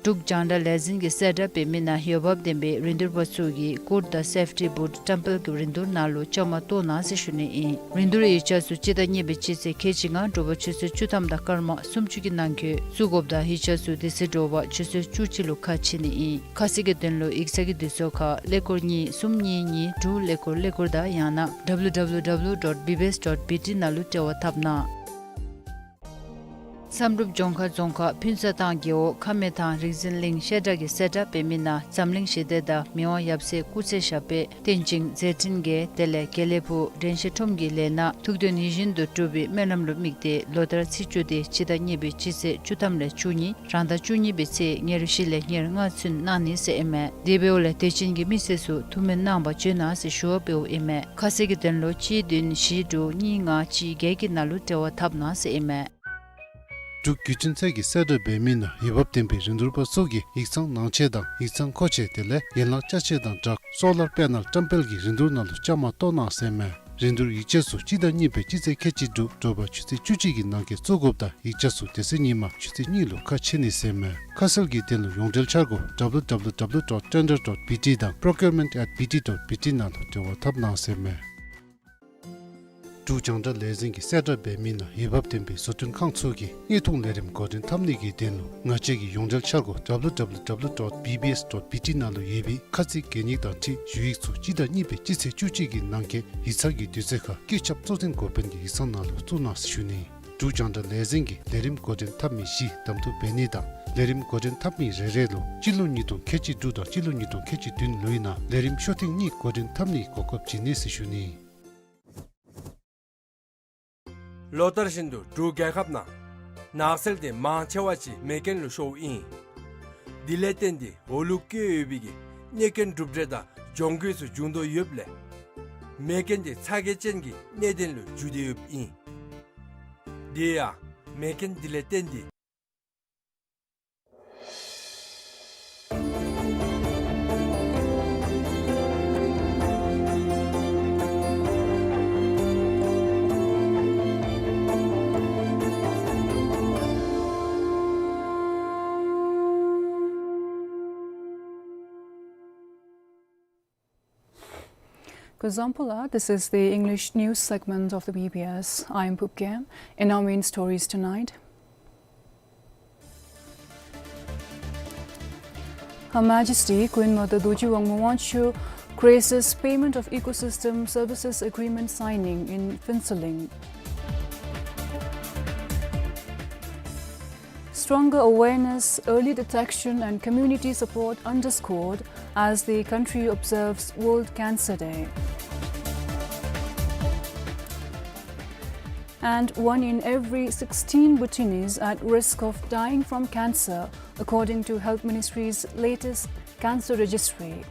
འབྲུག་རྒྱང་བསྒྲགས་ལས་འཛིན་གྱིས་གསལ་བསྒྲགས་འབད་མི་ནང་འོས་འབབ་ལྡན་པའི་རིན་བསྡུར་པ་ཚུ་གིས་ཀུར་དང་སེཕ་ཊི་བུཊ་བཀྲམ་སྤེལ་གྱི་རིན་བསྡུར་ནང་ལུ་བཅའ་མར་གཏོགས་གནང་ཟེར་ཞུ་ནི་ཨིན། རིན་བསྡུར་ཡིག་ཆ་ཚུ་སྤྱི་ཟླ་གཉིས་པའི་སྤྱི་ཚེས་ཁལ་གཅིག་ལྔ་དྲོ་པ་ཆུ་ཚོད་བཅུ་ཐམ་དང་སྐར་མ་སུམ་ཅུ་གི་ནང་འཁོད་བཙུགས་དགོཔ་དང་ཡིག་ཆ་ཚུ་དེ་ཚེ་དྲོ་པ་ཆུ་ཚོད་བཅུ་གཅིག་ལུ་ཁ་ཕྱེ་ནི་ཨིན། ཁ་གསལ་གྱི་དོན་ལུ་ཡིག་ཚང་གི་དུས་ཚོད་ཁར་ཀླད་ཀོར་གཉིས་གསུམ་གཉིས་གཉིས་དྲུག་ཀླད་ཀོར་ཀླད་ཀོར་དང་ཡང་ན་W W W dot B B S dot B T ནང་ལུ་འབྲེལ་བ་འཐབ་གནང་། མཚམས་སྒྲུབ་ལྗོངས་མཁར་རྫོང་ཁག་ཕུན་ཚོགས་ཐང་རྒེད་འོག་ཁ་སྨད་ཐང་རིག་འཛིན་གླིང་བཤད་གྲྭ་གིས་གསལ་བསྒྲགས་འབད་མི་ནང་འཛམ་གླིང་ཞི་བདེ་དང་མི་དབང་ཡབ་སྲས་སྐུ་ཚེ་ཞབས་པད་བརྟན་ཅིང་མཛད་འཕྲིན་རྒྱས། དེ་ལས་དགེ་ལེགས་ཕུག་དྲན་ཤེས་ཁྲོམ་གྱི་ལས་སྣ་ཐུགས་འདུན་ཡིད་བཞིན་དུ་འགྲུབ་པའི་སྨོན་ལམ་ལུ་དམིགས་ཏེ་ལོ་ལྟར་ཚེས་བཅུ་སྟེ་སྤྱི་ཟླ་གཉིས་པའི་སྤྱི་ཚེས་བཅུ་ཐམ་ལས་བཅུ་གཉིས་རང་ཟླ་བཅུ་གཉིས་པའི་ཚེས་ཉེར་བཞི་ལས་ཉེར་ལྔ་ཚུན་གནང་ནི་ཟེར་ཨིན་མས། དེ་འབདཝ་ལས་དད་ཅན་གྱི་མི་སེར་ཚུ་ཐུགས་སྨོན་གནང་བར་བྱོན་གནང་ཟེར་ཞུ་བ་འབདཝ་ཨིན་མས། ཁ་གསལ་གྱི་དོན་ལུ་གཅིག་བདུན་བཞི་དྲུག་གཉིས་ལྔ་གཅིག་བརྒྱད་ཀྱི་ནང་ལུ་འབྲེལ་བ་འཐབ་གནང་ཟེར་ཨིན་མས། འབྲུག་བརྒྱུད་འཕྲིན་ཚད་ཀྱིས་གསལ་བསྒྲགས་འབད་མི་ནང་འོས་འབབ་ལྡན་པའི་རིན་བསྡུར་པ་ཚུ་གིས་ཡིག་ཚང་ནང་ཆས་དང་ཡིག་ཚང་མཁོ་ཆས་དེ་ལས་ཡན་ལག་ཅ་ཆས་དང་སྦྲགས་སོ་ལར་པེ་ནལ་བཀྲམ་སྤེལ་གྱི་རིན་བསྡུར་ནང་ལུ་བཅའ་མར་གཏོགས་གནང་ཟེར་མས། རིན་བསྡུར་ཡིག་ཆ་ཚུ་སྤྱི་ཟླ་གཉིས་པའི་སྤྱི་ཚེས་ཁལ་གཅིག་དྲུག་དྲོ་པ་ཆུ་ཚོད་བཅུ་གཅིག་གི་ནང་འཁོད་བཙུགས་དགོཔ་དང་ཡིག་ཆ་ཚུ་དེ་ཚེ་ཉིན་མ་ཆུ་ཚོད་གཉིས་ལུ་ཁ་ཕྱེ་ནི་ཟེར་མས། ཁ་གསལ་གྱི་དོན་ལུ་ཡོངས་འབྲེལ་འཆར་སྒོ་W W W dot tender dot B T དང་procurement at B T dot B T ནང་ལུ་འབྲེལ་བ་འཐབ་གནང་ཟེར་མས། འབྲུག་རྒྱང་བསྒྲགས་ལས་འཛིན་གྱིས་གསལ་བསྒྲགས་འབད་མི་ནང་འོས་འབབ་ལྡན་པའི་བཟོ་སྐྲུན་ཁང་ཚུ་གིས་བརྙན་ཐུང་ལས་རིམ་འགོ་འདྲེན་འཐབ་ནི་གི་དོན་ལུ་ང་བཅས་ཀྱི་ཡོངས་འབྲེལ་འཆར་སྒོ་W W W dot B B S dot B T ནང་ལུ་ཡོད་པའི་ཁ་ཚིག་གན་ཡིག་དང་འཁྲིལ་ཞུ་ཡིག་ཚུ་སྤྱི་ཟླ་གཉིས་པའི་སྤྱི་ཚེས་བཅུ་གཅིག་གི་ནང་འཁོད་ཡིག་ཚང་གི་དུས་ཚོད་ཁར་སྐུ་ཚབ་གཙོ་འཛིན་འགོ་དཔོན་གྱི་ཡིག་ཚང་ནང་ལུ་བཙུགས་གནང་ཟེར་ཞུ་ནི། འབྲུག་རྒྱང་བསྒྲགས་ལས་འཛིན་གྱིས་ལས་རིམ་འགོ་འདྲེན་འཐབ་མི་བཞི་གདམ་འཐུ་འབད་ནི་དང་ལས་རིམ་འགོ་འདྲེན་འཐབ་མི་རེ་རེ་ལུ་སྤྱི་ལོ་ཉིས་སྟོང་ཁལ་གཅིག་དྲུག་དང་སྤྱི་ལོ་ཉིས་སྟོང་ཁལ་གཅིག་བདུན་ལོའི་ནང་ལས་རིམ་ཤོག་ཐེངས་གཉིས་འགོ་འདྲེན་འཐབ་ནིའི་གོ་སྐབས་བྱིན་ནི་ཟེར་ཞུ་ནི། ལོ་ལྟར་བཞིན་དུ་འབྲུག་རྒྱལ་ཁབ་ནང་ནགས་ཚལ་དེ་མང་ཆེ་བ་ཅིག་མེ་རྐྱེན་ལུ་ཤོརཝ་ཨིན། དེ་ལས་བརྟེན་ཏེ་འོག་ལུ་བཀོད་ཡོད་པའི་གི་གནོད་རྐྱེན་གྲུབ་འབྲས་དང་གྱོང་གུད་ཚུ་འབྱུང་དོ་ཡོདཔ་ལས་མེ་རྐྱེན་དེ་ཚ་གྱང་ཅན་གྱི་གནད་དོན་ལུ་འགྱུར་ཏེ་ཡོདཔ་ཨིན། དེ་ཡང་མེ་རྐྱེན་དེ་ལས་བརྟེན་ཏེ། Kuzuzangpo ālu, this is the English news segment of the B B S. I am Pupkem. In our main stories tonight, Her Majesty Queen Mother Dorji Wangmo Wangchuck graces payment of ecosystem services agreement signing in Phuentsholing. Stronger awareness, early detection and community support underscored as the country observes World Cancer Day. And one in every sixteen Bhutanese at risk of dying from cancer, according to Health Ministry's latest cancer registry.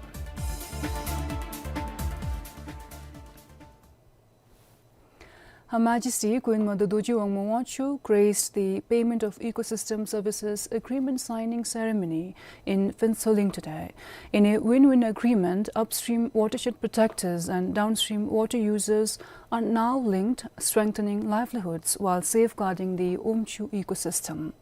Her Majesty Queen Mother Dorji Wangmo Wangchuck graced the payment of Ecosystem Services Agreement signing ceremony in Phuentsholing today. In a win-win agreement, upstream watershed protectors and downstream water users are now linked, strengthening livelihoods while safeguarding the Omchu ecosystem.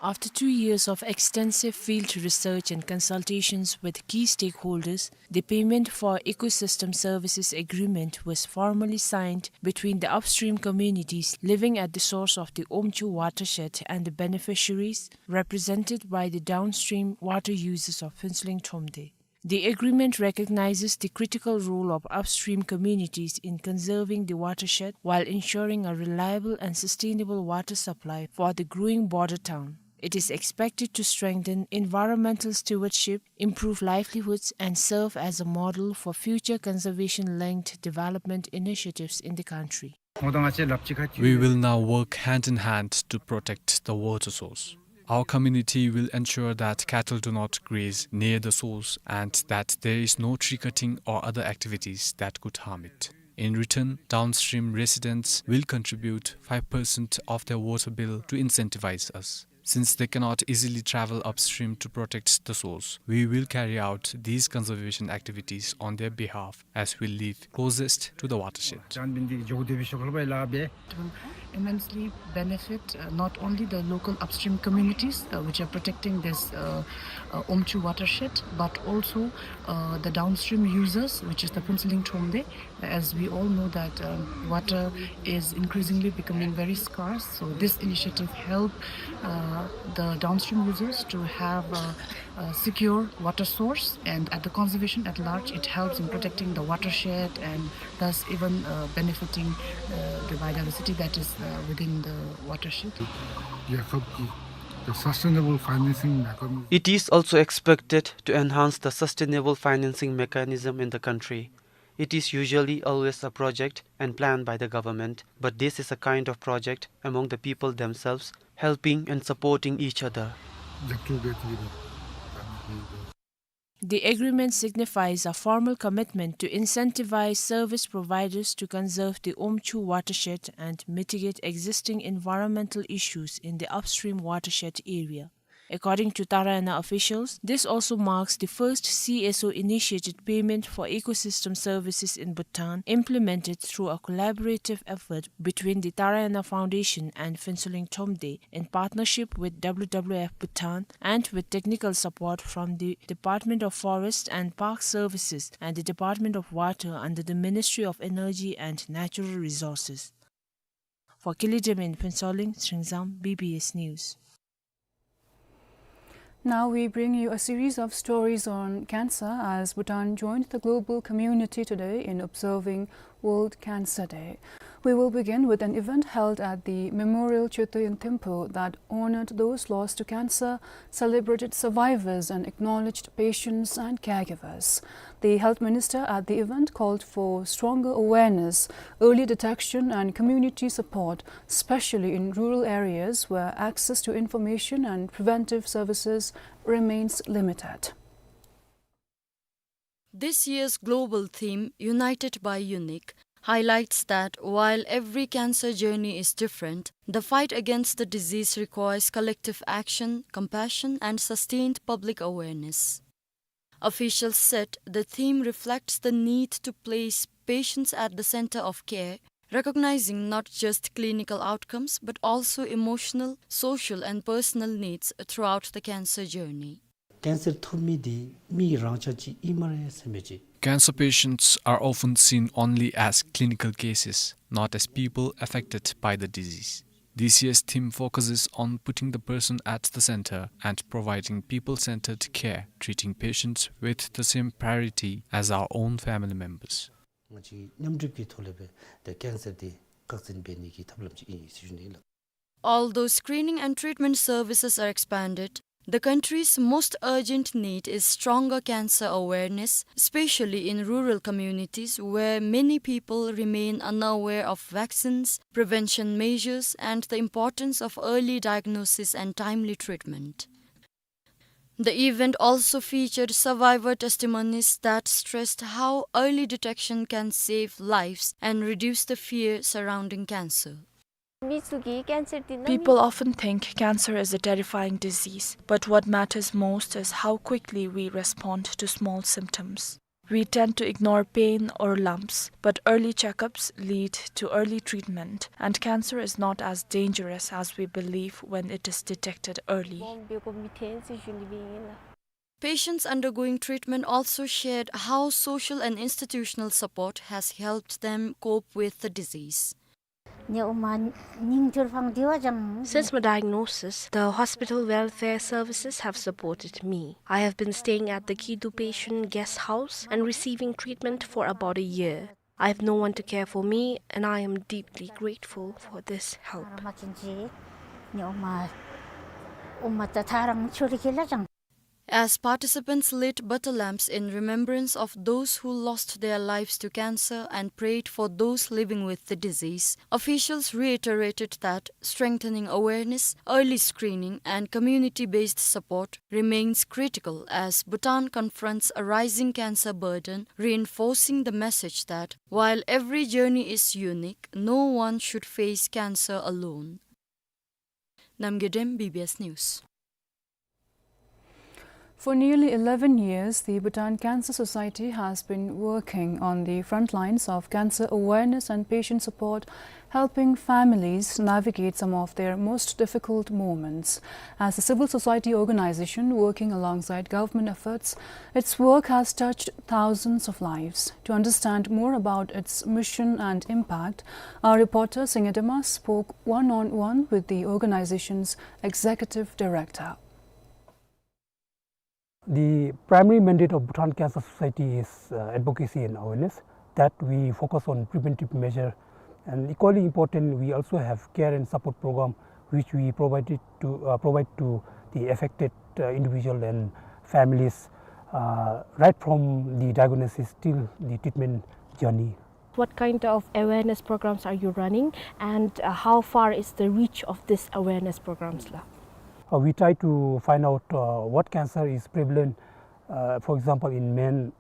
After two years of extensive field research and consultations with key stakeholders, the Payment for Ecosystem Services Agreement was formally signed between the upstream communities living at the source of the Omchu watershed and the beneficiaries, represented by the downstream water users of Phuentsholing Thromde. The agreement recognizes the critical role of upstream communities in conserving the watershed while ensuring a reliable and sustainable water supply for the growing border town. It is expected to strengthen environmental stewardship, improve livelihoods, and serve as a model for future conservation-linked development initiatives in the country. We will now work hand in hand to protect the water source. Our community will ensure that cattle do not graze near the source and that there is no tree cutting or other activities that could harm it. In return, downstream residents will contribute five percent of their water bill to incentivize us. Since they cannot easily travel upstream to protect the source, we will carry out these conservation activities on their behalf as we live closest to the watershed. It will immensely benefit, uh, not only the local upstream communities, uh, which are protecting this, uh, uh, Omchu watershed, but also, uh, the downstream users, which is the Phuentsholing Thromde. As we all know that, um, water is increasingly becoming very scarce, so this initiative help, uh, the downstream users to have, uh, uh, secure water source, and at the conservation at large, it helps in protecting the watershed and thus even, uh, benefiting, uh, the biodiversity that is, uh, within the watershed. It is also expected to enhance the sustainable financing mechanism in the country. It is usually always a project and planned by the government, but this is a kind of project among the people themselves, helping and supporting each other. The agreement signifies a formal commitment to incentivize service providers to conserve the Omchu watershed and mitigate existing environmental issues in the upstream watershed area. According to Tarayana officials, this also marks the first C S O-initiated payment for ecosystem services in Bhutan, implemented through a collaborative effort between the Tarayana Foundation and Phuentsholing Thromde, in partnership with W W F Bhutan and with technical support from the Department of Forest and Park Services and the Department of Water under the Ministry of Energy and Natural Resources. For Kili Deme in Phuentsholing, Sringzam, B B S News. Now we bring you a series of stories on cancer as Bhutan joined the global community today in observing World Cancer Day. We will begin with an event held at the Memorial Choetö Yimthem Pho that honored those lost to cancer, celebrated survivors, and acknowledged patients and caregivers. The health minister at the event called for stronger awareness, early detection, and community support, especially in rural areas where access to information and preventive services remains limited. This year's global theme, United by Unique, highlights that while every cancer journey is different, the fight against the disease requires collective action, compassion, and sustained public awareness. Officials said the theme reflects the need to place patients at the center of care, recognizing not just clinical outcomes but also emotional, social, and personal needs throughout the cancer journey. Cancer ཐོབ་མི་འདི་མི་རང་ཅག་ཅིག་ཨིན་སྨ་རེ་ཟེར་མི་ཅིག Cancer patients are often seen only as clinical cases, not as people affected by the disease. This year's theme focuses on putting the person at the center and providing people-centered care, treating patients with the same priority as our own family members. ང་བཅས་མཉམ་སྒྲུབ་ཀྱི་ཐོག་ལས་སྦེ་ཏེ་ཀེན་སར་འདི་བཀག་སྐྱིལ་འབད་ནི་གི་ཐབས་ལམ་ཅིག་ཨིན་ཟེར་ཞུ་ནི་ལགས། Although screening and treatment services are expanded, the country's most urgent need is stronger cancer awareness, especially in rural communities where many people remain unaware of vaccines, prevention measures, and the importance of early diagnosis and timely treatment. The event also featured survivor testimonies that stressed how early detection can save lives and reduce the fear surrounding cancer. People often think cancer is a terrifying disease, but what matters most is how quickly we respond to small symptoms. We tend to ignore pain or lumps, but early checkups lead to early treatment, and cancer is not as dangerous as we believe when it is detected early. Patients undergoing treatment also shared how social and institutional support has helped them cope with the disease. Since my diagnosis, the hospital welfare services have supported me. I have been staying at the Kidu Patient Guest House and receiving treatment for about a year. I have no one to care for me, and I am deeply grateful for this help. As participants lit butter lamps in remembrance of those who lost their lives to cancer and prayed for those living with the disease, officials reiterated that strengthening awareness, early screening, and community-based support remains critical as Bhutan confronts a rising cancer burden, reinforcing the message that while every journey is unique, no one should face cancer alone. Namgay Dem, B B S News. For nearly eleven years, the Bhutan Cancer Society has been working on the front lines of cancer awareness and patient support, helping families navigate some of their most difficult moments. As a civil society organization working alongside government efforts, its work has touched thousands of lives. To understand more about its mission and impact, our reporter Singye Dema spoke one-on-one with the organization's executive director. The primary mandate of Bhutan Cancer Society is, uh, advocacy and awareness, that we focus on preventive measure, and equally important, we also have care and support program which we provided to, uh, provide to the affected, uh, individual and families, uh, right from the diagnosis till the treatment journey. What kind of awareness programs are you running, and, uh, how far is the reach of this awareness programs la? Uh, we try to find out, uh, what cancer is prevalent. Uh, for example, in men,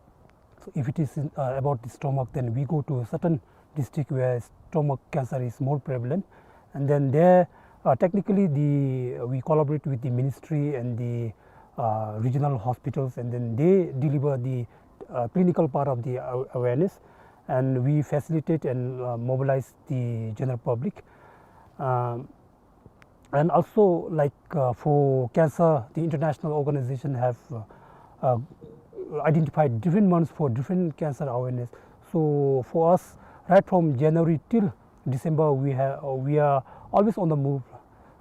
if it is in, uh, about the stomach, then we go to a certain district where stomach cancer is more prevalent. And then there, uh, technically, the, we collaborate with the ministry and the, uh, regional hospitals, and then they deliver the, uh, clinical part of the aw-, awareness, and we facilitate and, uh, mobilize the general public. Um, and also, like, uh, for cancer, the international organization have, uh, uh, identified different months for different cancer awareness. So for us, right from January till December, we have, uh, we are always on the move.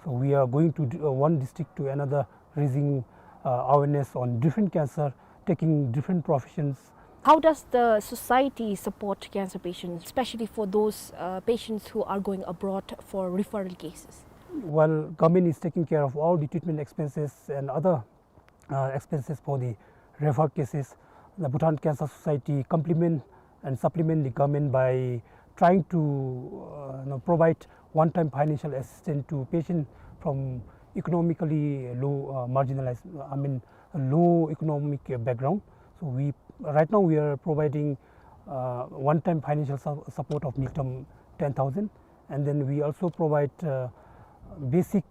So we are going to d-, uh, one district to another, raising, uh, awareness on different cancer, taking different professions. How does the society support cancer patients, especially for those, uh, patients who are going abroad for referral cases? Well, government is taking care of all the treatment expenses and other, uh, expenses for the refer cases. The Bhutan Cancer Society complement and supplement the government by trying to, uh, you know, provide one-time financial assistance to patients from economically low, uh, marginalized, I mean, low economic, uh, background. So we, right now we are providing, uh, one-time financial su-, support of ngultrum ten thousand, and then we also provide, uh, basic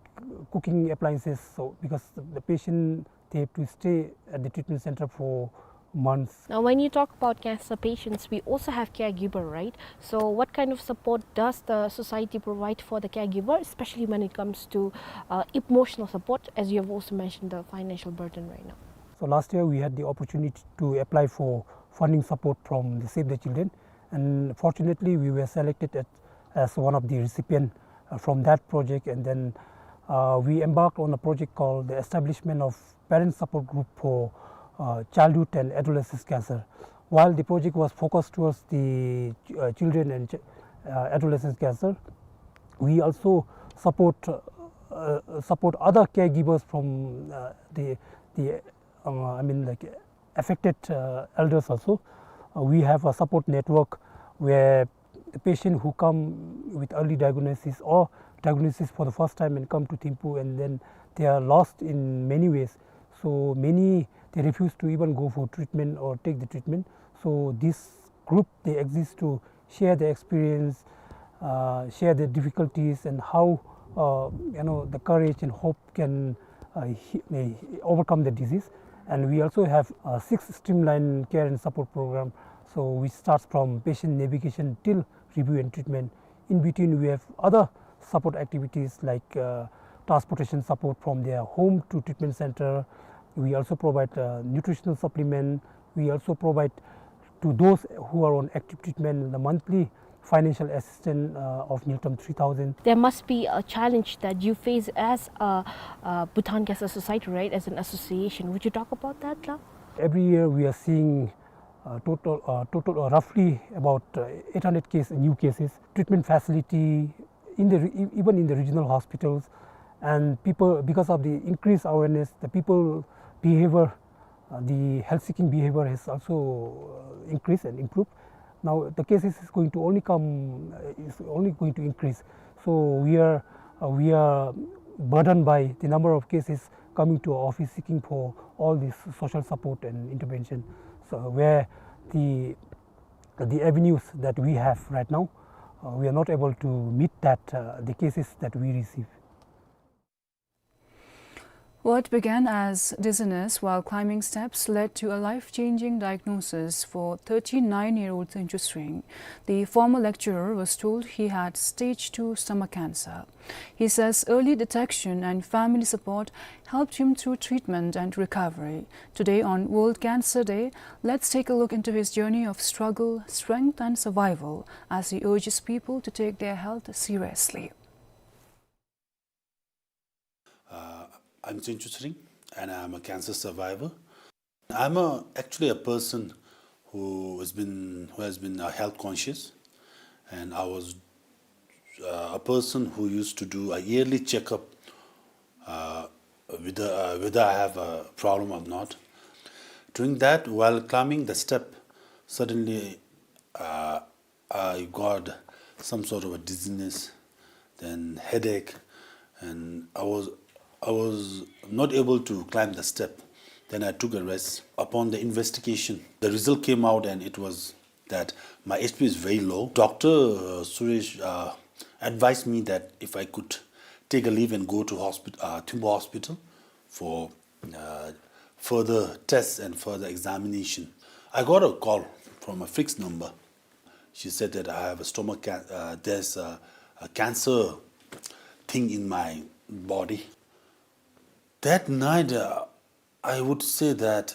cooking appliances. So because the patient, they have to stay at the treatment center for months. Now, when you talk about cancer patients, we also have caregiver, right? So what kind of support does the society provide for the caregiver, especially when it comes to, uh, emotional support, as you have also mentioned the financial burden right now? So last year we had the opportunity to apply for funding support from the Save the Children, and fortunately we were selected at, as one of the recipient, uh, from that project, and then, uh, we embarked on a project called the establishment of Parent Support Group for, uh, Childhood and Adolescent Cancer. While the project was focused towards the, uh, children and ch-, uh, adolescent cancer, we also support, uh, support other caregivers from, uh, the, the, uh, I mean, like, affected, uh, elders also. Uh, we have a support network where the patient who come with early diagnosis or diagnosis for the first time and come to Thimphu, and then they are lost in many ways. So many, they refuse to even go for treatment or take the treatment. So this group, they exist to share their experience, uh, share their difficulties, and how, uh, you know, the courage and hope can, uh, he-, may overcome the disease. And we also have, uh, six streamline care and support program. So which starts from patient navigation till review and treatment. In between, we have other support activities like, uh, transportation support from their home to treatment center. We also provide, uh, nutritional supplement. We also provide to those who are on active treatment the monthly financial assistance, uh, of Ngultrum three thousand. There must be a challenge that you face as a, uh, Bhutan Cancer Society, right, as an association. Would you talk about that, la? Every year we are seeing, uh, total, uh, total, uh, roughly about, uh, eight hundred case, new cases. Treatment facility in the re-, e-, even in the regional hospitals, and people, because of the increased awareness, the people behavior, uh, the health-seeking behavior has also, uh, increased and improved. Now the cases is going to only come, uh, is only going to increase. So we are, uh, we are burdened by the number of cases coming to our office seeking for all this social support and intervention. So where the, the avenues that we have right now, uh, we are not able to meet that, uh, the cases that we receive. What began as dizziness while climbing steps led to a life-changing diagnosis for thirty-nine-year-old Tsencho Tshering. The former lecturer was told he had stage two stomach cancer. He says early detection and family support helped him through treatment and recovery. Today, on World Cancer Day, let's take a look into his journey of struggle, strength, and survival as he urges people to take their health seriously. Uh, I'm Tsencho Tshering, and I'm a cancer survivor. I'm a, actually a person who has been, who has been, uh, health conscious, and I was, uh, a person who used to do a yearly checkup, uh, whether, uh, whether I have a problem or not. During that, while climbing the step, suddenly, uh, I got some sort of a dizziness, then headache, and I was, I was not able to climb the step. Then I took a rest. Upon the investigation, the result came out and it was that my H P is very low. Doctor, uh, Suresh, uh, advised me that if I could take a leave and go to hospit-, uh, Thimphu Hospital for, uh, further tests and further examination. I got a call from a fixed number. She said that I have a stomach can-, uh, there's a, a cancer thing in my body. That night, uh, I would say that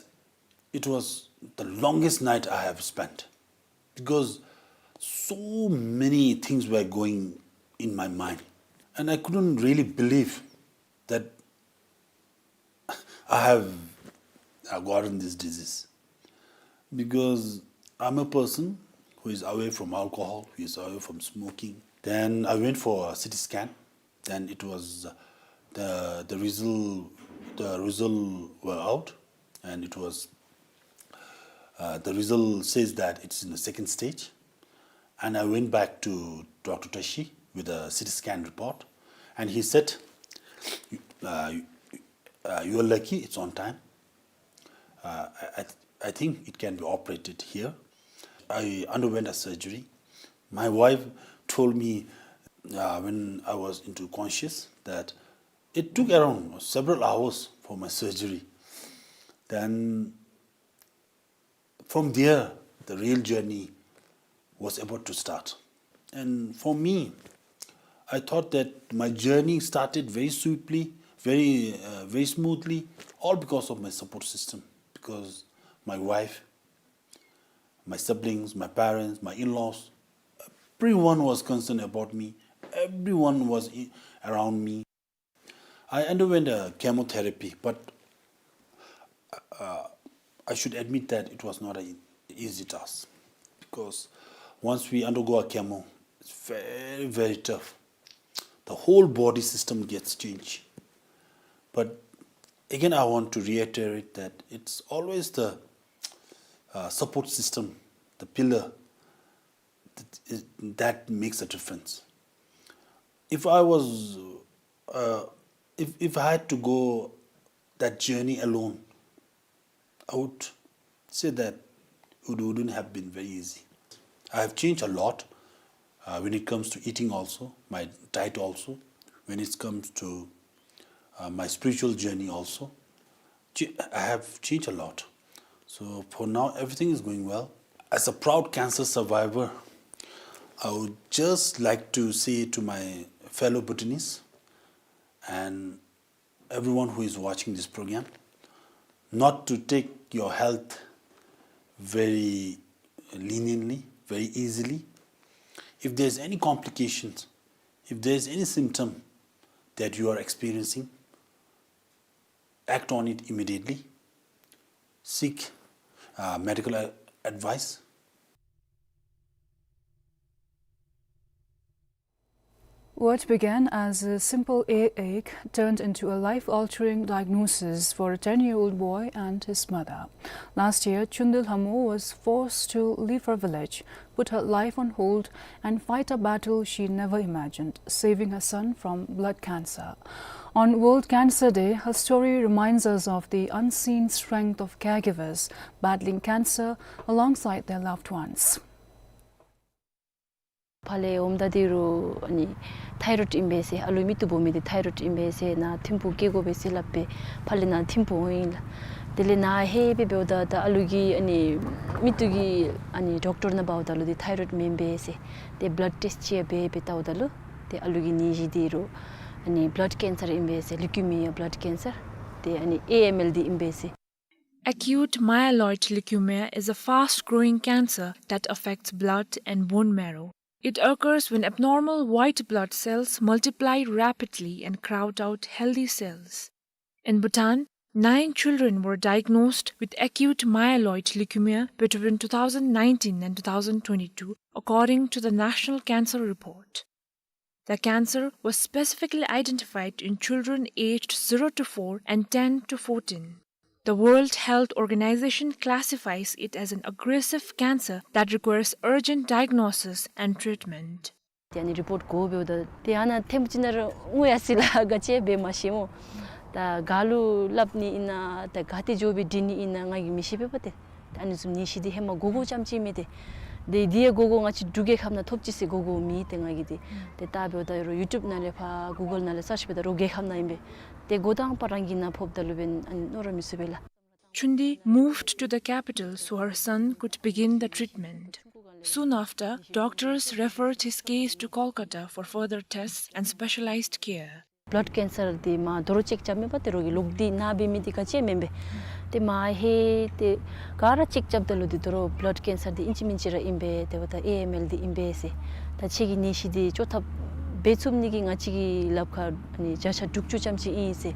it was the longest night I have spent, because so many things were going in my mind, and I couldn't really believe that I have, uh, gotten this disease, because I'm a person who is away from alcohol, who is away from smoking. Then I went for a C T scan. Then it was, uh, the, the result, the result were out, and it was, uh, the result says that it's in the second stage. And I went back to Doctor Tashi with a C T scan report, and he said, uh, uh, "You are lucky, it's on time. Uh, I, I, I think it can be operated here." I underwent a surgery. My wife told me, uh, when I was into conscious, that it took around several hours for my surgery. Then from there, the real journey was about to start. And for me, I thought that my journey started very swiftly, very, uh, very smoothly, all because of my support system, because my wife, my siblings, my parents, my in-laws, everyone was concerned about me, Everyone was i-, around me. I underwent a chemotherapy, but, uh, I should admit that it was not an easy task, because once we undergo a chemo, it's very, very tough. The whole body system gets changed. But again, I want to reiterate that it's always the, uh, support system, the pillar, that, is, that makes a difference. If I was, uh, if, if I had to go that journey alone, I would say that it wouldn't have been very easy. I have changed a lot, uh, when it comes to eating also, my diet also, when it comes to, uh, my spiritual journey also. Ch-, I have changed a lot. So for now, everything is going well. As a proud cancer survivor, I would just like to say to my fellow Bhutanese and everyone who is watching this program, not to take your health very leniently, very easily. If there's any complications, if there's any symptom that you are experiencing, act on it immediately. Seek, uh, medical a-, advice. What began as a simple earache turned into a life-altering diagnosis for a ten-year-old boy and his mother. Last year, Chundi Lhamo was forced to leave her village, put her life on hold, and fight a battle she never imagined, saving her son from blood cancer. On World Cancer Day, her story reminds us of the unseen strength of caregivers battling cancer alongside their loved ones. ཕར་ལས་འོངམ་ད་འདི་རུ་ཨ་ནི་ཐའི་རོཌ་ཨིན་པས་ཟེར། ཨ་ལུ་མིག་ཏོ་སྦོམ་མི་འདི་ཐའི་རོཌ་ཨིན་པས་ཟེར། ནཱ་ཐིམ་ཕུག་སྐྱེལ་དགོ་པས་ཟེར་སླབ་སྦེ་ཕར་ལས་ནཱ་ཐིམ་ཕུག་འོང་ཡི་ལགས། དེ་ལས་ནཱ་ལྷོད་སྦེ་འབདཝ་ད་ད་ཨ་ལུ་གི་ཨ་ནི་མིག་ཏོ་གི་ཨ་ནི་ཌོག་ཊར་ནང་འབདཝ་ད་ལུ་འདི་ཐའི་རོཌ་མེན་པས་ཟེར། ཏེ་བླཌ་ཊེསཊ་ཅིག་ཡང་འབད་སྦེ་བལྟཝ་ད་ལུ་ཏེ་ཨ་ལུ་གི་ནད་གཞི་འདི་རུ་ཨ་ནི་བླཌ་ཀེན་སར་ཨིན་པས་ཟེར། ལིའུ་ཀི་མི་ཡ་བླཌ་ཀེན་སར། ཏེ་ཨ་ནི་ཨེ་ཨེམ་ཨེལ་ཌི་ཨིན་པས་ཟེར། Acute myeloid leukemia is a fast-growing cancer that affects blood and bone marrow. It occurs when abnormal white blood cells multiply rapidly and crowd out healthy cells. In Bhutan, nine children were diagnosed with acute myeloid leukemia between two thousand nineteen and two thousand twenty-two, according to the National Cancer Report. The cancer was specifically identified in children aged zero to four and ten to fourteen. The World Health Organization classifies it as an aggressive cancer that requires urgent diagnosis and treatment. ཏེ་ཨ་ནི་རི་པོཊ་གོ་འབདཝ་ད་ཏེ་ཨ་ནཱ་ཐིམ་ཕུག་ཅིག་ནང་ར་ངུ་ཡར་སོ་ཡི་ལགས། ག་ཅི་འབད་མ་ཤེས་སྨོ། ད་ག་ལུ་སླབ་ནི་ཨིན་ན་ད་ག་ཏེ་འགྱོ་སྦེ་འདྲི་ནི་ཨིན་ན་ང་གིས་མི་ཤེས་པས་པ་ཏེ། ད་ཨ་ནི་བཟུམ་ནད་གཞི་འདི་ཧེ་མ་གོ་གོཝ་རྐྱངམ་ཅིག་མེད་དེ། ཏེ་འདི་ཡང་གོ་གོཝ་ང་བཅས་འབྲུག་རྒྱལ་ཁབ་ནང་ཐོབ་ཅི་ཟེར་གོ་གོཝ་མེད་དེ་ང་གིས་ཏེ། ཏེ་ད་འབདཝ་ད་རུང་ཡུ་ཊུབ་ནང་ལས་ཕར་གུ་གཱལ་ནང་ལས་སརཆ་འབདཝ་ད་རུང་རྒྱལ་ཁབ་ནང་ཨིན་པས། ཏེ་འགོ་དང་པ་རང་གི་ནང་ཕོགཔ་ད་ལུ་འབདན་ཨ་ནི་མནོ་ར་མི་ཚུགས་པས་ལགས། Chundi moved to the capital so her son could begin the treatment. Soon after, doctors referred his case to Kolkata for further tests and specialized care. བླཌ་ཀེན་སར་འདི་མར་དོ་རུང་ཅེཀ་རྐྱབ་མས་པ། ཏེ་རོགས་ཀྱིས་ལོག་སྟེ་ནཱ་འབད་མི་འདི་ག་ཅི་མེན་པས། ཏེ་མར་ལྷོད་དེ་ག་ར་ཅེཀ་རྐྱབ་ད་ལུ་འདི་དོ་རུང་བླཌ་ཀེན་སར་འདི་ཨིན་ཅི་མིན་ཅི་ར་ཨིན་པས། དེ་འབདཝ་ད་ཨེ་ཨེམ་ཨེལ་ཌི་ཨིན་པས་ཟེར། ད་ཁྱེད་ཀྱི་ནད་གཞི་འདི་བཅོ་ཐབས་འབད་ཚུགས་ནི་གི་ང་བཅས་ཀྱི་ལགཔ་ཁར་ཨ་ནི་བརྒྱ་ཆ་དྲུག་ཅུ་རྐྱངམ་ཅིག་ཨིན་ཟེར།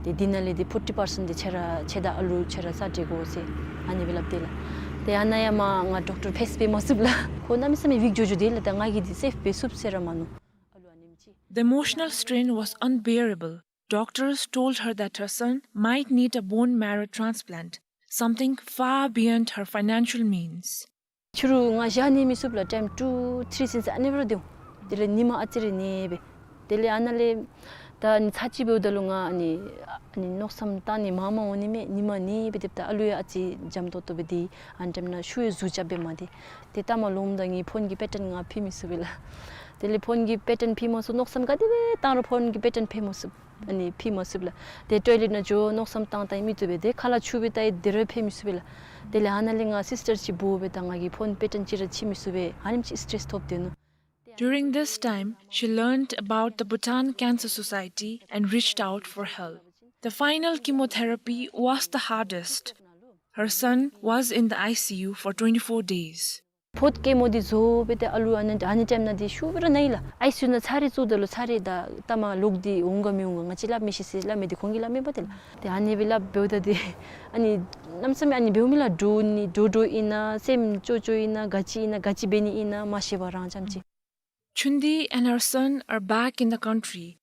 ཏེ་འདི་ནང་ལས་འདི་ཕོར་ཊི་པར་སེནཊ་འདི་ཁྱེད་ར་ཁྱེད་དང་ཨ་ལུ་ཁྱེད་ར་ས་འབྲེལ་དགོ་ཟེར་ཨ་ནི་སྦེ་སླབ་སྟེ་ལགས། ཏེ་ཨ་ནཱ་ཡང་མར་ང་ཌོག་ཊར་ཕེསི་འབད་མ་ཚུགསཔ་ལགས། ཁོ་གནམ་མེད་ས་མེད་ཝིཀ་འགྱོ་འགྱོ་དེས་ལགས། ད་ང་གིས་འདི་སེབ་འབད་ཚུགས་ཟེར་ར་མ་མནོ། The emotional strain was unbearable. Doctors told her that her son might need a bone marrow transplant, something far beyond her financial means. ཕྱི་རུ་ང་བཞག་ནི་མི་ཚུགས་ལགས། ཊའིམ་ཊུ་ཐི་རི་ཚུན་ཚོད་ཨ་ནི་སྦེ་ར་སྡོད་འོང་། དེ་ལས་ཉིནམ་ཨ་ཙི་རེ་ནད་འབད། དེ་ལས་ཨ་ནཱ་ལས་ད་ཨ་ནི་ཚར་གཅིག་འབདཝ་ད་ལུ་ང་ཨ་ནི་ཨ་ནི་མནོ་བསམ་བཏང་ནི་མང་མང་འོང་ནི་མས། ཉིནམ་ནད་འབད་དེ་ད་ཨ་ལུ་ཡང་ཨ་ཙི་འཇམ་ཏོང་ཏོ་སྦེ་སྡོད། ཨ་ནི་ཊའིམ་ནང་ཤུལ་ཡང་གཟུགས་རྐྱབ་སྦེ་མ་སྡོད། ཏེ་ལྟ་མ་ལོངམ་ད་ངེའི་ཕོན་གྱི་པེ་ཊཱན་ང་ཕུད་མི་ཚུགས་པས་ལགས། དེ་ལས་ཕོན་གྱི་པེ་ཊཱན་ཕུད་མ་ཚུགས། མནོ་བསམ་ག་དེ་སྦེ་བཏང་རུང་ཕོན་གྱི་པེ་ཊཱན་ཕུད་མ་ཚུགས། ཨ་ནི་ཕུད་མ་ཚུགས་ལགས། ཏེ་ཊོའི་ལེཊ་ནང་འགྱོ་མནོ་བསམ་བཏང་བཏང་མིག་ཏོ་སྦེ་ཏེ་ཁ་ལས་ཆུ་སྦེ་བལྟ་ཡི། དེ་རུང་ཕུད་མི་ཚུགས་པས་ལགས། དེ་ལས་ཨ་ནཱ་ལས་ང་སིསི་ཊར་ཅིག་འབོ་སྦེ་ད་ང་གིས་ཕོན་པེ་ཊཱན་ཅིག་ར་ཕུད་མི་ཚུགས་པས། ཨ་ནེམ་ཅིག་སི་ཊེསི་ཐོབ་སྡོད་ནུག། During this time, she learned about the Bhutan Cancer Society and reached out for help. The final chemotherapy was the hardest. Her son was in the I C U for twenty-four days. ཕོརཌ་ཀེ་མོ་འདི་བཟོ་སྦེ་ཏེ་ཨ་ལུ་ཨ་ནི་ཨ་ནི་ཊའིམ་ནང་འདི་ཤུལ་སྦེ་ར་ན་ཡི་ལགས། ཨའི་སི་ཡུ་ནང་ཚར་རེ་བཙུགས་ད་ལུ་ཚར་རེ་ད་ལྟ་མ་ལོག་སྟེ་འོང་ག་མི་འོང་ག་ང་བཅས་སླབ་མི་ཤེས་ཟེར་སླབ་མི་འདི་ཁོང་གིས་སླབ་མས་པ་ཏེ་ལགས། ཏེ་ཨ་ནི་སྦེ་སླབ་འབདཝ་ད་འདི་ཨ་ནི་གནམ་མེད་ས་མེད་ཨ་ནི་འབདཝ་མས་ལགས། འདྲོག་ནི་འདྲོག་འདྲོག་ཨིན་ན་སེམས་སྐྱོ་སྐྱོ་ཨིན་ན་ག་ཅི་ཨིན་ན་ག་ཅི་འབད་ནི་ཨིན་ན་མ་ཤེས་པར་རང་རྐྱངམ་ཅིག། Chundi and her son are back in the country.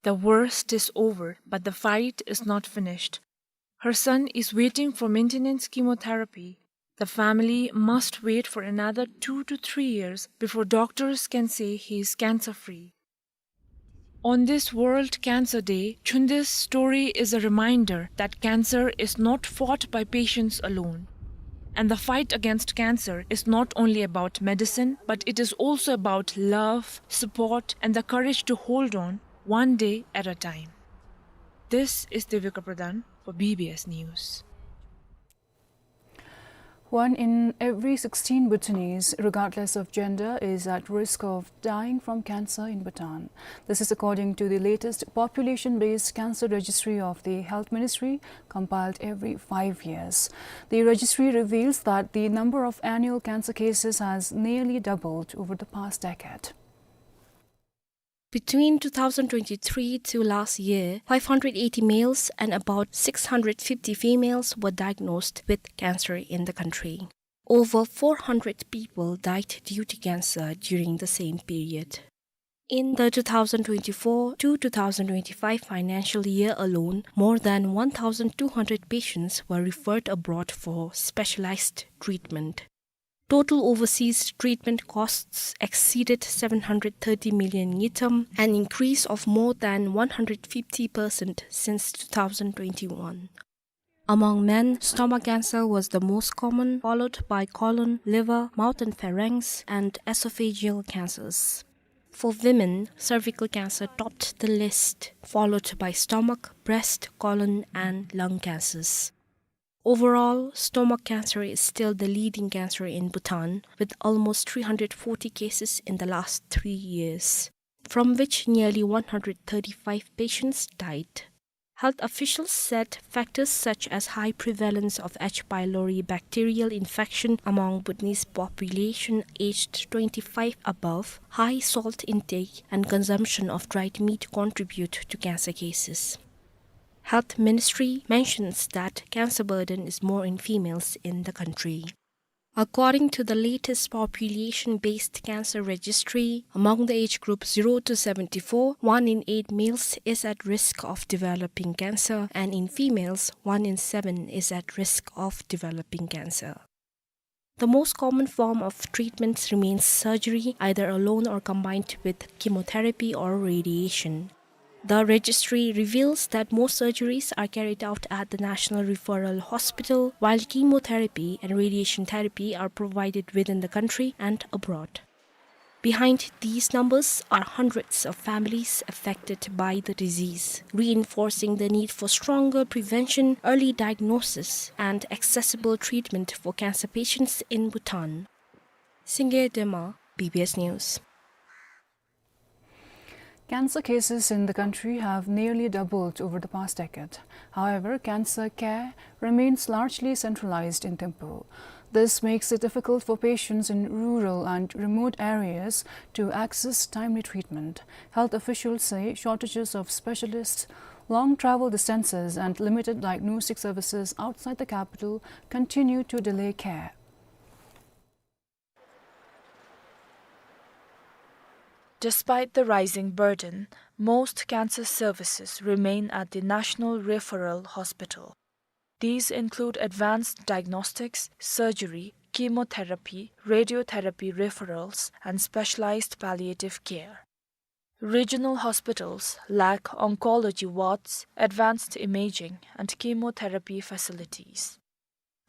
The worst is over, but the fight is not finished. Her son is waiting for maintenance chemotherapy. The family must wait for another two to three years before doctors can say he is cancer-free. On this World Cancer Day, Chundi's story is a reminder that cancer is not fought by patients alone. And the fight against cancer is not only about medicine, but it is also about love, support, and the courage to hold on, one day at a time. This is Devika Pradhan for B B S News. One in every sixteen Bhutanese, regardless of gender, is at risk of dying from cancer in Bhutan. This is according to the latest population-based cancer registry of the Health Ministry, compiled every five years. The registry reveals that the number of annual cancer cases has nearly doubled over the past decade. Between two thousand twenty-three to last year, five hundred eighty males and about six hundred fifty females were diagnosed with cancer in the country. Over four hundred people died due to cancer during the same period. In the two thousand twenty-four to two thousand twenty-five financial year alone, more than one thousand two hundred patients were referred abroad for specialized treatment. Total overseas treatment costs exceeded seven hundred thirty million ngultrum, an increase of more than one hundred fifty percent since two thousand twenty-one. Among men, stomach cancer was the most common, followed by colon, liver, mouth and pharynx, and esophageal cancers. For women, cervical cancer topped the list, followed by stomach, breast, colon, and lung cancers. Overall, stomach cancer is still the leading cancer in Bhutan, with almost three hundred forty cases in the last three years, from which nearly one hundred thirty-five patients died. Health officials said factors such as high prevalence of H. pylori bacterial infection among Bhutanese population aged twenty-five above, high salt intake, and consumption of dried meat contribute to cancer cases. Health Ministry mentions that cancer burden is more in females in the country. According to the latest population-based cancer registry, among the age group zero to seventy-four, one in eight males is at risk of developing cancer, and in females, one in seven is at risk of developing cancer. The most common form of treatments remains surgery, either alone or combined with chemotherapy or radiation. The registry reveals that most surgeries are carried out at the National Referral Hospital, while chemotherapy and radiation therapy are provided within the country and abroad. Behind these numbers are hundreds of families affected by the disease, reinforcing the need for stronger prevention, early diagnosis, and accessible treatment for cancer patients in Bhutan. Singye Dema, B B S News. Cancer cases in the country have nearly doubled over the past decade. However, cancer care remains largely centralized in Thimphu. This makes it difficult for patients in rural and remote areas to access timely treatment. Health officials say shortages of specialists, long travel distances, and limited diagnostic services outside the capital continue to delay care. Despite the rising burden, most cancer services remain at the National Referral Hospital. These include advanced diagnostics, surgery, chemotherapy, radiotherapy referrals, and specialized palliative care. Regional hospitals lack oncology wards, advanced imaging, and chemotherapy facilities.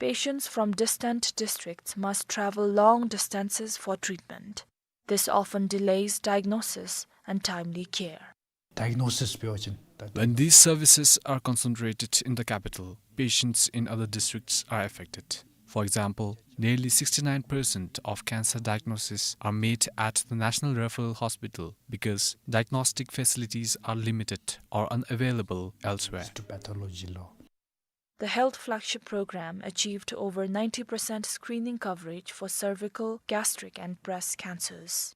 Patients from distant districts must travel long distances for treatment. This often delays diagnosis and timely care. Diagnosis pay ཅིན། When these services are concentrated in the capital, patients in other districts are affected. For example, nearly sixty-nine percent of cancer diagnoses are made at the National Referral Hospital because diagnostic facilities are limited or unavailable elsewhere. Pathology lo. The Health Flagship Program achieved over ninety percent screening coverage for cervical, gastric, and breast cancers.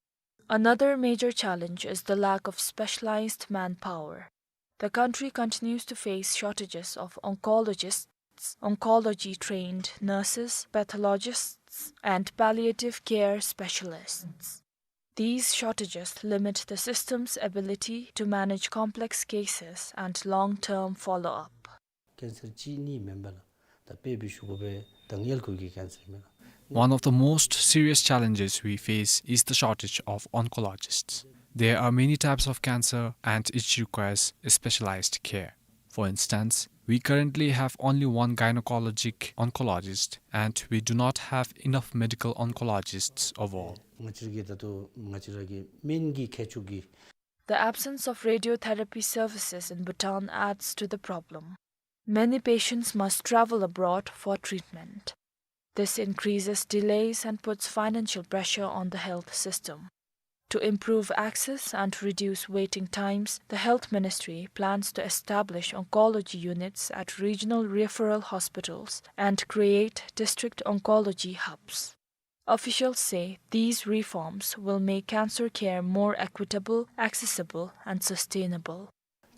Another major challenge is the lack of specialized manpower. The country continues to face shortages of oncologists, oncology-trained nurses, pathologists, and palliative care specialists. These shortages limit the system's ability to manage complex cases and long-term follow-up. Cancer གཅིག་གཉིས་མེན་པར་ད་དཔེ་འབད་ཞུ་དགོ་པས། ད་མངལ་ཁུ་གི་cancer མེན་ན། One of the most serious challenges we face is the shortage of oncologists. There are many types of cancer and each requires a specialized care. For instance, we currently have only one gynecologic oncologist and we do not have enough medical oncologists overall. ང་བཅས་ཀྱི་ད་ལྟོ་ང་བཅས་ར་གི་སྨན་གྱི་ཁྱད་ཆོས་ཀྱི། The absence of radiotherapy services in Bhutan adds to the problem. Many patients must travel abroad for treatment. This increases delays and puts financial pressure on the health system. To improve access and reduce waiting times, the Health Ministry plans to establish oncology units at regional referral hospitals and create district oncology hubs. Officials say these reforms will make cancer care more equitable, accessible, and sustainable.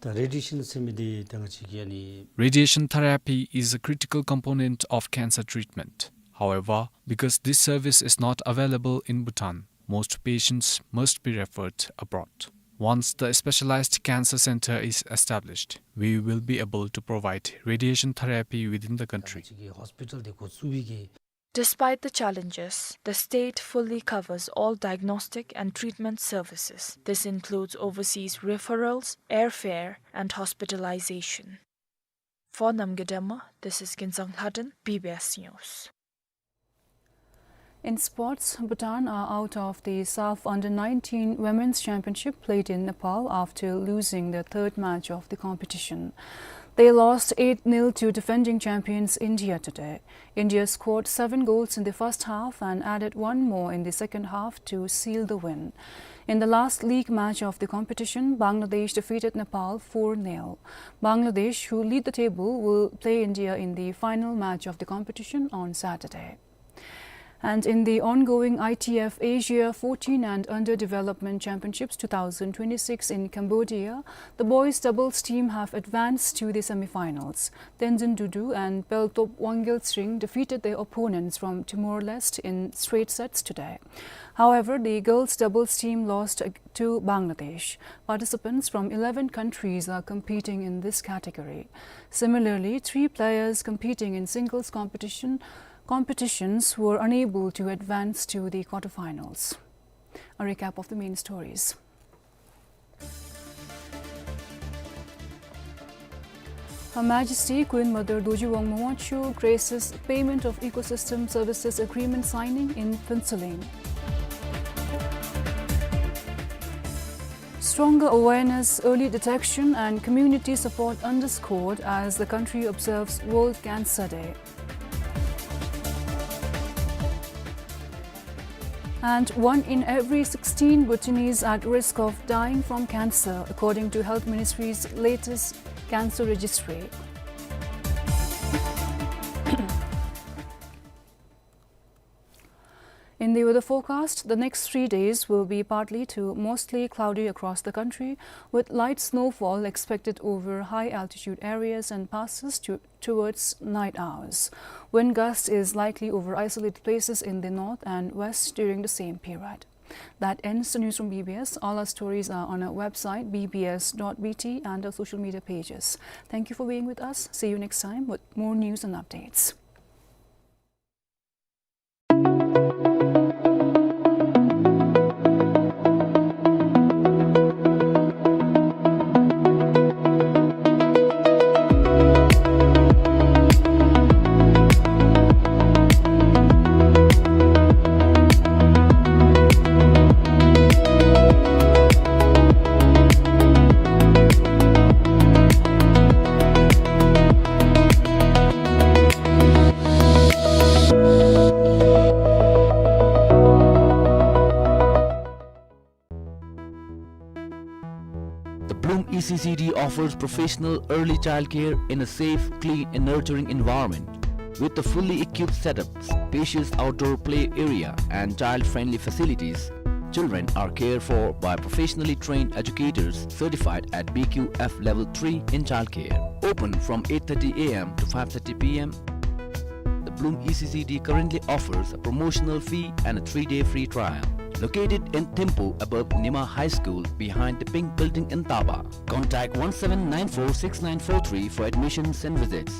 ད་radiation ཟེར་མི་འདི་ད་ང་བཅས་ཀྱི་ཨ་ནི། Radiation therapy is a critical component of cancer treatment. However, because this service is not available in Bhutan, most patients must be referred abroad. Once the specialized cancer center is established, we will be able to provide radiation therapy within the country. ད་ང་བཅས་ཀྱི་hospital འདི་འགོ་བཙུགས་པའི་གི། Despite the challenges, the state fully covers all diagnostic and treatment services. This includes overseas referrals, airfare, and hospitalization. For Namgay Dema, this is Kinzang Lhaden, B B S News. In sports, Bhutan are out of the SAFF Under nineteen Women's Championship played in Nepal after losing the third match of the competition. They lost eight nil to defending champions India today. India scored seven goals in the first half and added one more in the second half to seal the win. In the last league match of the competition, Bangladesh defeated Nepal four nil. Bangladesh, who lead the table, will play India in the final match of the competition on Saturday. And in the ongoing I T F Asia fourteen and Under Development Championships two thousand twenty-six in Cambodia, the boys doubles team have advanced to the semi-finals. Tenzin Dudu and Peltop Wangyeltsring defeated their opponents from Timor-Leste in straight sets today. However, the girls doubles team lost to Bangladesh. Participants from eleven countries are competing in this category. Similarly, three players competing in singles competition competitions were unable to advance to the quarterfinals. A recap of the main stories. Her Majesty Queen Mother Dorji Wangmeo Wangchuck graces payment of ecosystem services agreement signing in Phuentsholing. Stronger awareness, early detection and community support underscored as the country observes World Cancer Day. And one in every sixteen Bhutanese at risk of dying from cancer, according to Health Ministry's latest cancer registry. In the weather forecast, the next three days will be partly to mostly cloudy across the country, with light snowfall expected over high altitude areas and passes to, towards night hours. Wind gust is likely over isolated places in the north and west during the same period. That ends the news from B B S. All our stories are on our website, B B S dot B T, and our social media pages. Thank you for being with us. See you next time with more news and updates. C C D offers professional early childcare in a safe, clean, and nurturing environment. With a fully equipped setup, spacious outdoor play area, and child-friendly facilities, children are cared for by professionally trained educators certified at B Q F Level three in childcare. Open from eight thirty A M to five thirty P M. The Bloom E C C D currently offers a promotional fee and a three-day free trial. Located in Thimphu above Nima High School behind the Pink Building in Taba. Contact one seven nine four six nine four three for admissions and visits.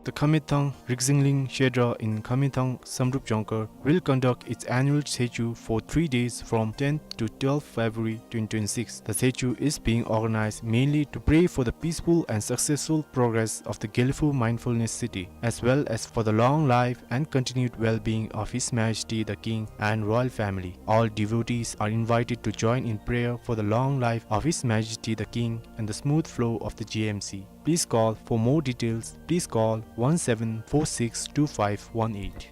The Khamyithang Rigzingling Shedra in Khamyithang, Samdrup Jongkhar will conduct its annual Tshechu for three days from tenth to twelfth February twenty twenty-six. The Tshechu is being organized mainly to pray for the peaceful and successful progress of the Gelephu Mindfulness City, as well as for the long life and continued well-being of His Majesty the King and royal family. All devotees are invited to join in prayer for the long life of His Majesty the King and the smooth flow of the G M C. Please call for more details. Please call one seven four six two five one eight.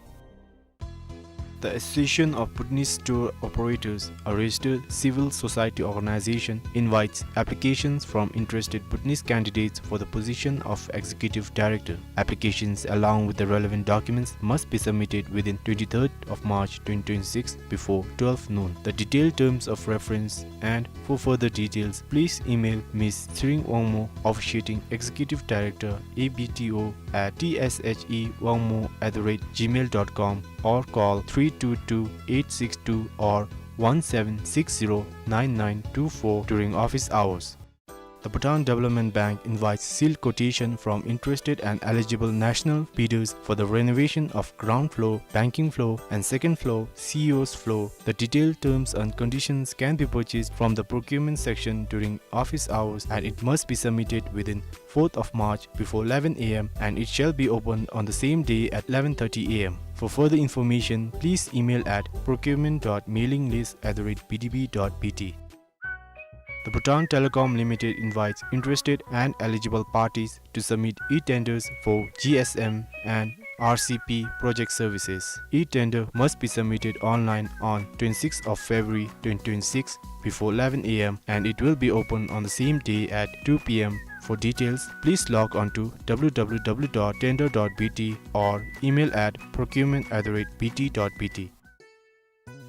The Association of Bhutanese Tour Operators, a registered civil society organization, invites applications from interested Bhutanese candidates for the position of executive director. Applications along with the relevant documents must be submitted within twenty-third of March twenty twenty-six before twelve noon. The detailed terms of reference and for further details, please email Miss Tshering Wangmo, officiating executive director, A B T O, at T S H E wangmo at the rate gmail dot com, or call three two two eight six two or one seven six zero nine nine two four during office hours. The Bhutan Development Bank invites sealed quotation from interested and eligible national bidders for the renovation of ground floor, banking floor, and second floor, C E O's floor. The detailed terms and conditions can be purchased from the procurement section during office hours, and it must be submitted within fourth of March before eleven A M, and it shall be opened on the same day at eleven thirty A M. For further information, please email at procurement dot mailing list at the rate B D B dot B T. The Bhutan Telecom Limited invites interested and eligible parties to submit e-tenders for G S M and R C P project services. E-tender must be submitted online on twenty-sixth of February twenty twenty-six before eleven A M, and it will be open on the same day at two P M. For details, please log on to W W W dot tender dot B T or email at procurement at the rate B T dot B T.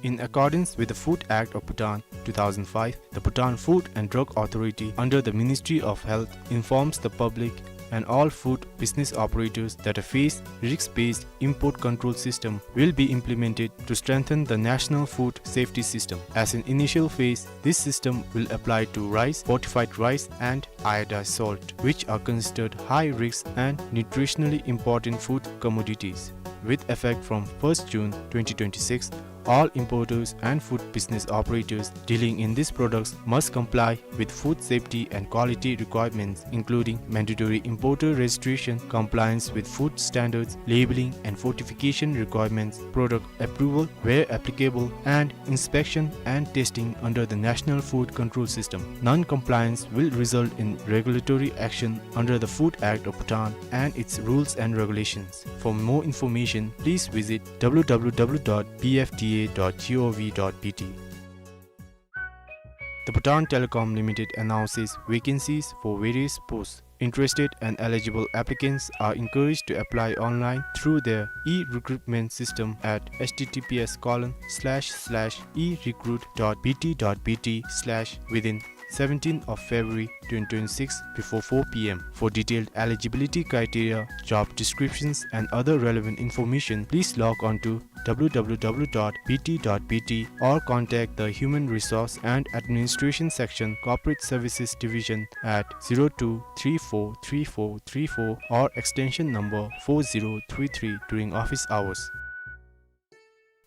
In accordance with the Food Act of Bhutan two thousand five, the Bhutan Food and Drug Authority under the Ministry of Health informs the public and all food business operators that a phased, risk-based import control system will be implemented to strengthen the national food safety system. As an initial phase, this system will apply to rice, fortified rice, and iodized salt, which are considered high risk and nutritionally important food commodities. With effect from first June twenty twenty-six, all importers and food business operators dealing in these products must comply with food safety and quality requirements, including mandatory importer registration, compliance with food standards, labeling and fortification requirements, product approval where applicable, and inspection and testing under the National Food Control System. Non-compliance will result in regulatory action under the Food Act of Bhutan and its rules and regulations. For more information, please visit W W W dot B F D A dot gov dot B T. The Bhutan Telecom Limited announces vacancies for various posts. Interested and eligible applicants are encouraged to apply online through their e-recruitment system at H T T P S colon slash slash e recruit dot B T dot B T slash within seventeenth of February twenty twenty-six before four P M. For detailed eligibility criteria, job descriptions, and other relevant information, please log on to W W W dot B T dot B T or contact the Human Resource and Administration Section, Corporate Services Division at zero two three four three four three four or extension number four zero three three during office hours.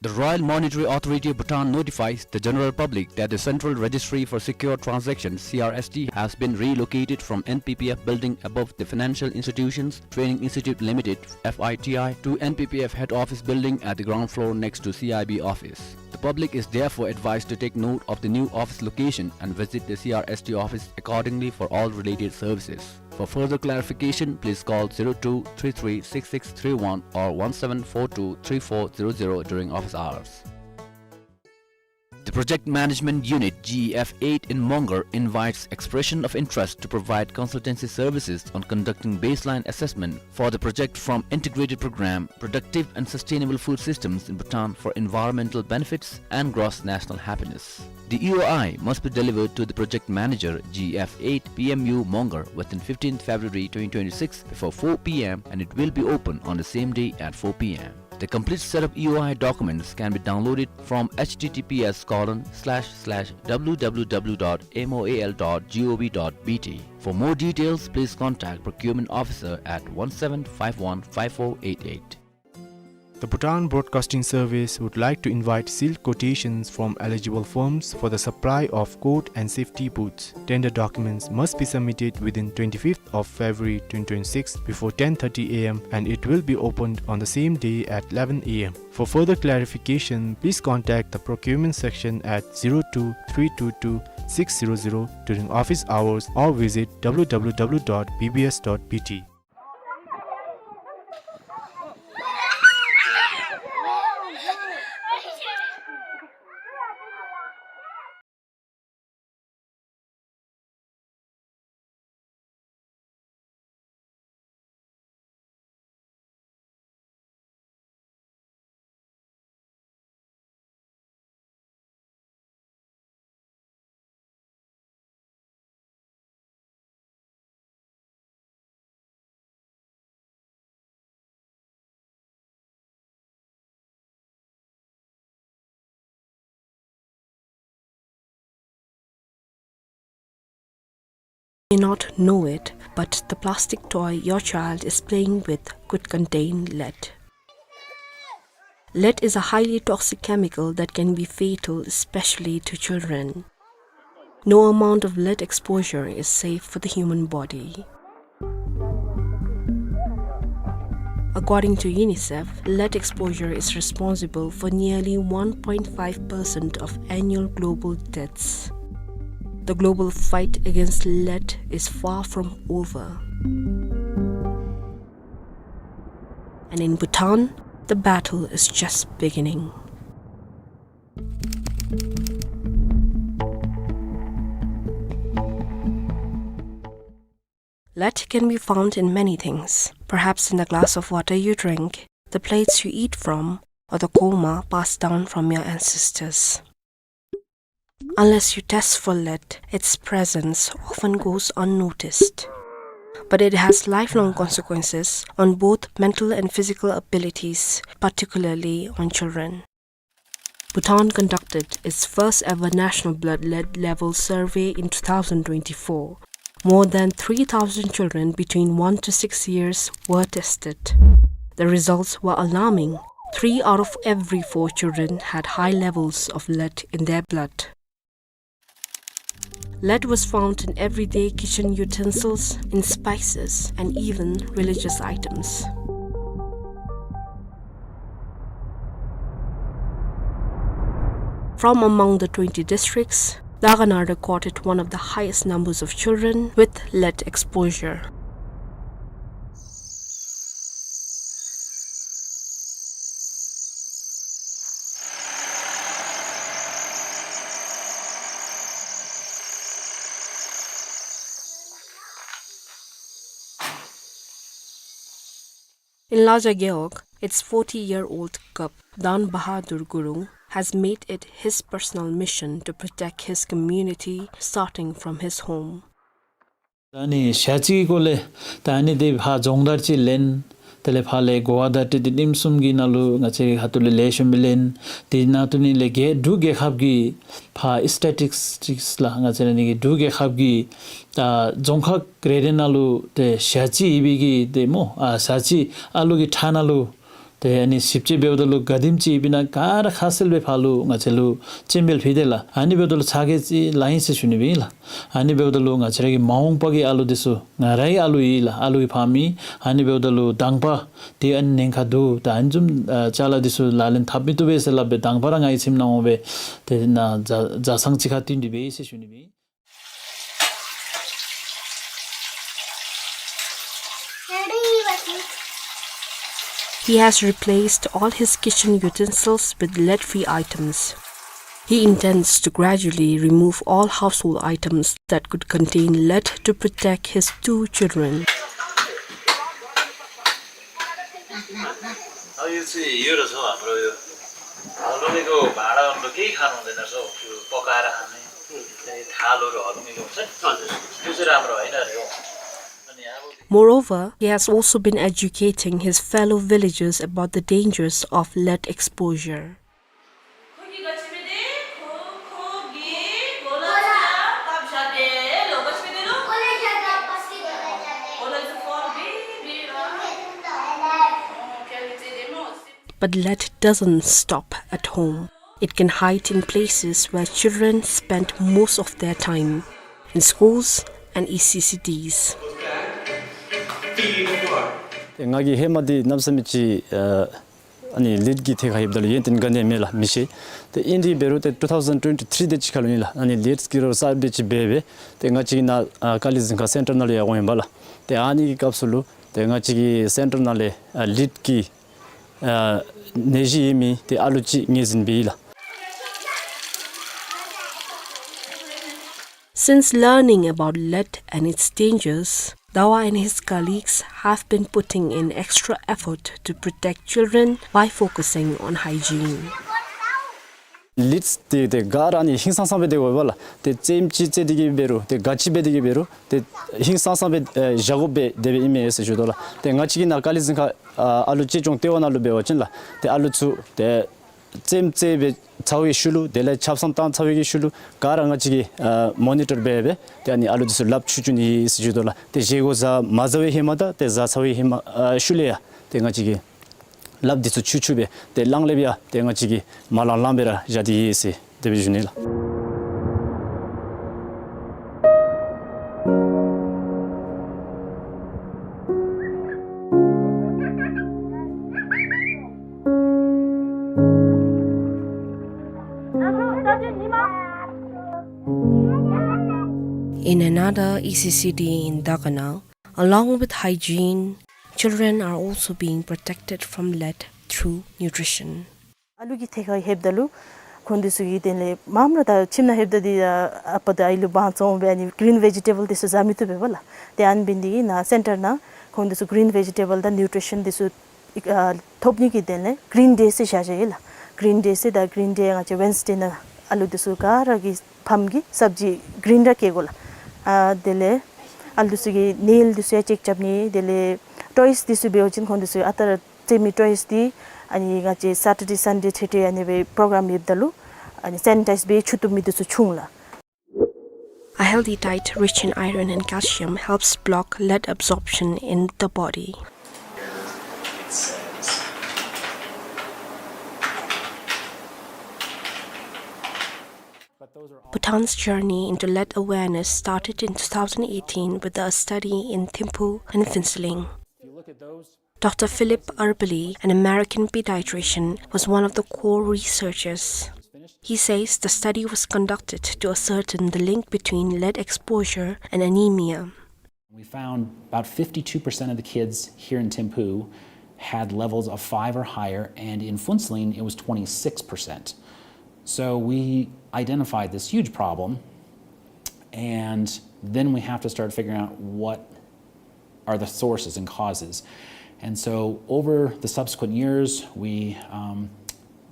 The Royal Monetary Authority of Bhutan notifies the general public that the Central Registry for Secure Transactions, C R S T, has been relocated from N P P F building above the Financial Institutions Training Institute Limited, F I T I, to N P P F head office building at the ground floor next to C I B office. The public is therefore advised to take note of the new office location and visit the C R S T office accordingly for all related services. For further clarification, please call zero two three three six six three one or one seven four two three four zero zero during office hours. The Project Management Unit G E F eight in Mongar invites expression of interest to provide consultancy services on conducting baseline assessment for the project from Integrated Program Productive and Sustainable Food Systems in Bhutan for environmental benefits and gross national happiness. The E O I must be delivered to the project manager, G E F eight, P M U Mongar, within fifteenth February twenty twenty-six before four P M, and it will be open on the same day at four P M. The complete set of E O I documents can be downloaded from H T T P S colon slash slash W W W dot M O A L dot G O V dot B T. For more details, please contact procurement officer at one seven five one five four eight eight. The Bhutan Broadcasting Service would like to invite sealed quotations from eligible firms for the supply of coat and safety boots. Tender documents must be submitted within twenty-fifth of February twenty twenty-six before ten thirty A M, and it will be opened on the same day at eleven A M. For further clarification, please contact the procurement section at zero two three two two six zero zero during office hours or visit W W W dot B B S dot B T. May not know it, but the plastic toy your child is playing with could contain lead. Lead is a highly toxic chemical that can be fatal, especially to children. No amount of lead exposure is safe for the human body. According to UNICEF, lead exposure is responsible for nearly one point five percent of annual global deaths. The global fight against lead is far from over. And in Bhutan, the battle is just beginning. Lead can be found in many things, perhaps in the glass of water you drink, the plates you eat from, or the kurma passed down from your ancestors. Unless you test for lead, its presence often goes unnoticed. But it has lifelong consequences on both mental and physical abilities, particularly on children. Bhutan conducted its first ever national blood lead level survey in two thousand twenty-four. More than three thousand children between one to six years were tested. The results were alarming. Three out of every four children had high levels of lead in their blood. Lead was found in everyday kitchen utensils, in spices, and even religious items. From among the twenty districts, Dagana recorded one of the highest numbers of children with lead exposure. In Laja Gewog, its forty-year-old cub, Dan Bahadur Gurung, has made it his personal mission to protect his community, starting from his home. ད་ནི་ཞག་གཅིག་གི་སྐོར་ལས་ད་ནི་དེ་ཕར་སྦྱོང་བརྡར་ཅིག་ལེན། དེ་ལས་ཕར་ལས་གོ་བ་བརྡ་སྤྲོད་དེ་ཉིནམ་གསུམ་གྱི་ནང་ལུ་ང་བཅས་ཁ་ཐུག་ལས་ལེགས་ཤོམ་སྦེ་ལེན། དེ་ནང་དུ་ནི་ལས་རྒྱལ་འབྲུག་རྒྱལ་ཁབ་ཀྱི་ཕར་སི་ཊེ་ཊིག་སི་ལགས། ང་བཅས་ར་ནི་གི་འབྲུག་རྒྱལ་ཁབ་ཀྱི་ད་རྫོང་ཁག་རེ་རེ་ནང་ལུ་ཏེ་ཞག་གཅིག་ཡོད་པའི་གི་ཏེ་སྨོ། ཨ་ཞག་གཅིག་ཨ་ལུ་གི་ཁྲག་ནང་ལུ་ཏེ་ཨ་ནི་ཞིབ་དཔྱད་འབདཝ་ད་ལུ་ག་དེམ་ཅིག་ཡོདཔ་ཨིན་ན་ག་ར་ཁ་གསལ་སྦེ་ཕར་ལུ་ང་བཅས་ལུ་སྤྱན་འབུལ་ཕུལ་དེས་ལགས། ཨ་ནི་འབདཝ་ད་ལུ་ཚ་གྱང་ཅིག་ལང་ཡི་ཟེར་ཞུ་ནི་སྦེ་ཨིན་ལགས། ཨ་ནི་འབདཝ་ད་ལུ་ང་བཅས་ར་གི་མ་འོངས་པ་གི་ཨ་ལུ་འདི་ཚུ་ང་རའི་ཨ་ལུ་ཨིན་ལགས། ཨ་ལུ་གི་ཕ་མ་ཨིན། ཨ་ནི་འབདཝ་ད་ལུ་དང་པ་དེ་ཨ་ནི་ཉེན་ཁ་འདུག། ད་ཨ་ནི་བཟུམ་ཨ་ཅ་ལ་འདི་ཚུ་ལག་ལེན་འཐབ་མི་བཏུབ་པས་ཟེར་སླབ་སྦེ་དང་པ་ར་ང་གི་ཁྱིམ་ནང་འོང་སྦེ་དེ་ནང་བཟའ་བཟའ་ཚང་གཅིག་ཁར་བསྟུན་ཏེ་སྦེ་ཨིན་ཟེར་ཞུ་ནི་སྦེ་ཨིན། He has replaced all his kitchen utensils with lead-free items. He intends to gradually remove all household items that could contain lead to protect his two children. अब यो चाहिँ यो रहेछ हाम्रो यो हलुङ्गेको भाँडाहरू केही खानु हुँदैन रहेछ, त्यो पकाएर खाने, अनि थालहरू हलुङ्गेको हुन्छ नि, त्यो चाहिँ राम्रो होइन अरे हो। अनि अब Moreover, he has also been educating his fellow villagers about the dangers of lead exposure. But lead doesn't stop at home. It can hide in places where children spend most of their time, in schools and E C C Ds. ཏེ་ང་གིས་ཧེ་མ་འདི་གནམ་མེད་ས་མེད་ཅིག་ཨ་ཨ་ནི་ལིཌ་ཀྱི་ཐད་ཁར་ལྷོདཔ་ད་ལུ་ཡོན་ཏན་ག་ནི་ཡང་མེད་ལགས། མི་ཤེས། ཏེ་ཨིན་དེ་འབད་རུང་ཏེ་two thousand twenty three དེ་ཅིག་ཁར་ལུ་ཨིན་ལགས། ཨ་ནི་ལིཌ་ཀྱི་རོགས་གསརཔ་ཅིག་འབད་སྦེ་ཏེ་ང་བཅས་ཀྱི་ནཱ་ཨ་ཀ་ལི་གཟིམ་ཁང་སེན་ཊར་ནང་ལུ་ཡར་འོང་ཡི་པ་ལགས། ཏེ་ཨ་ནི་གི་སྐབས་སུ་ལུ་ཏེ་ང་བཅས་ཀྱི་སེན་ཊར་ནང་ལས་ཨ་ལིཌ་ཀྱི་ཨ་ནད་གཞི་ཡོད་མི་ཏེ་ཨ་ལུ་ཅིག་ངོས་འཛིན་འབད་ཡི་ལགས། Since learning about lead and its dangers, Dawa and his colleagues have been putting in extra effort to protect children by focusing on hygiene. ལིཌ་དེ་ཏེ་ག་ར་ཨ་ནི་ཧིང་སངས་སངས་སྦེ་སྡོད་དགོ་པས་ལགས། ཏེ་རྩེདམོ་ཅིག་རྩེ་སྟེ་གི་འབད་རུང་ཏེ་ག་ཅི་འབད་དེ་གི་འབད་རུང་ཏེ་ཧིང་སངས་སངས་སྦེ་ཨེ་བཞག་དགོ་པས་དེ་སྦེ་ཨིན་མས་ཟེར་ཞུ་དོ་ལགས། ཏེ་ང་བཅས་ཀྱི་ནཱ་ཀ་ལི་གཟིམ་ཁར་ཨ་ཨ་ལུ་གཅེས་སྐྱོང་ལྟེ་བ་ནང་ལུ་འབད་བ་ཅིན་ལགས། ཏེ་ཨ་ལུ་ཚུ་ཏེ་རྩེདམོ་རྩེ་སྦེ་ཚར་བའི་ཤུལ་ལུ་དེ་ལས་ཆབ་གསང་བཏང་ཚར་བའི་གི་ཤུལ་ལུ་ག་ར་ང་བཅས་ཀྱིས་ཨ་མོ་ནི་ཊར་འབད་སྦེ་ཏེ་ཨ་ནི་ཨ་ལུ་འདི་ཚུ་ལགཔ་འཁྱུ་འཁྱུ་ནི་ཨིན་ཟེར་ཞུ་དོ་ལགས། ཏེ་བཞེས་སྒོ་བཟའ་མ་བཟའ་བའི་ཧེ་མ་དང་ཏེ་བཟའ་ཚར་བའི་ཧེ་མ་ཨ་ཤུལ་ལས་ཡང་ཏེ་ང་བཅས་ཀྱིས་ལགཔ་འདི་ཚུ་འཁྱུ་འཁྱུ་སྦེ་ཏེ་གླང་ལེབ་ཡང་ཏེ་ང་བཅས་ཀྱིས་མ་ལང་ལང་སྦེ་ར་བཞག་སྟེ་ཡོད་ཟེར་དེ་སྦེ་ཞུ་ནི་ལགས། In another E C C D in Dagana, along with hygiene, children are also being protected from lead through nutrition. ཨ་ལུ་གི་ཐད་ཁར་ལྷོདཔ་ད་ལུ་ཁོང་འདི་ཚུ་གིས་དེ་ལས་མངམ་ར་ད་ཁྱིམ་ནང་ལྷོདཔ་ད་འདི་ཨ་པ་དང་ཨའི་ལུ་བང་བཙོང་སྦེ་ཨ་ནི་གི་རིན་ཝེ་ཇི་ཊེ་བཱལ་འདི་ཚུ་བཟའ་མི་བཏུབ་པས་པ་ལགས། ཏེ་ཨ་ནི་འབད་ནི་འདི་གིས་ནཱ་སེན་ཊར་ནང་ཁོང་འདི་ཚུ་གི་རིན་ཝེ་ཇི་ཊེ་བཱལ་དང་ནིའུ་ཊི་རི་ཤཱན་འདི་ཚུ་ཨ་ཐོབ་ནི་གི་དོན་ལས་གི་རིན་ཌེ་ཟེར་བཞག་བཞགཔ་ཨིན་ལགས། གི་རིན་ཌེ་ཟེར་ད་གི་རིན་ཌེ་ང་བཅས་ཝེན་སི་ཌེ་ནང་ཨ་ལུ་འདི་ཚུ་ག་ར་གི་ཕམ་གིས་སབ་ཇི་གི་རིན་ར་བཀལ་དགོ་ལགས། ཨ་དེ་ལས་ཨ་ལུ་འདི་ཚུ་གི་ནེལ་འདི་ཚུ་ཡང་ཅེཀ་རྐྱབ་ནི། དེ་ལས་ཊོའིས་འདི་ཚུ་འབད་བ་ཅིན་ཁོང་འདི་ཚུ་ཨ་རྟག་ར་རྩེད་མི་ཊོའིས་འདི་ཨ་ནི་ང་བཅས་སེ་ཊར་ཌེ་སན་ཌེ་ཐེ་ཐེ་ཨ་ནི་སྦེ་པོ་རོ་གརམ་ཡོདཔ་ད་ལུ་ཨ་ནི་སེ་ནི་ཊའིཛ་སྦེ་འཁྱུ་བཏུབ་མི་འདི་ཚུ་བྱུང་ལགས། A healthy diet rich in iron and calcium helps block lead absorption in the body. Bhutan's journey into lead awareness started in two thousand eighteen with a study in Thimphu and Phuentsholing. Doctor Philip Eberle, an American pediatrician, was one of the core researchers. He says the study was conducted to ascertain the link between lead exposure and anemia. We found about fifty-two percent of the kids here in Thimphu had levels of five or higher, and in Phuentsholing it was twenty-six percent. So we identified this huge problem, and then we have to start figuring out what are the sources and causes. And so over the subsequent years, we um,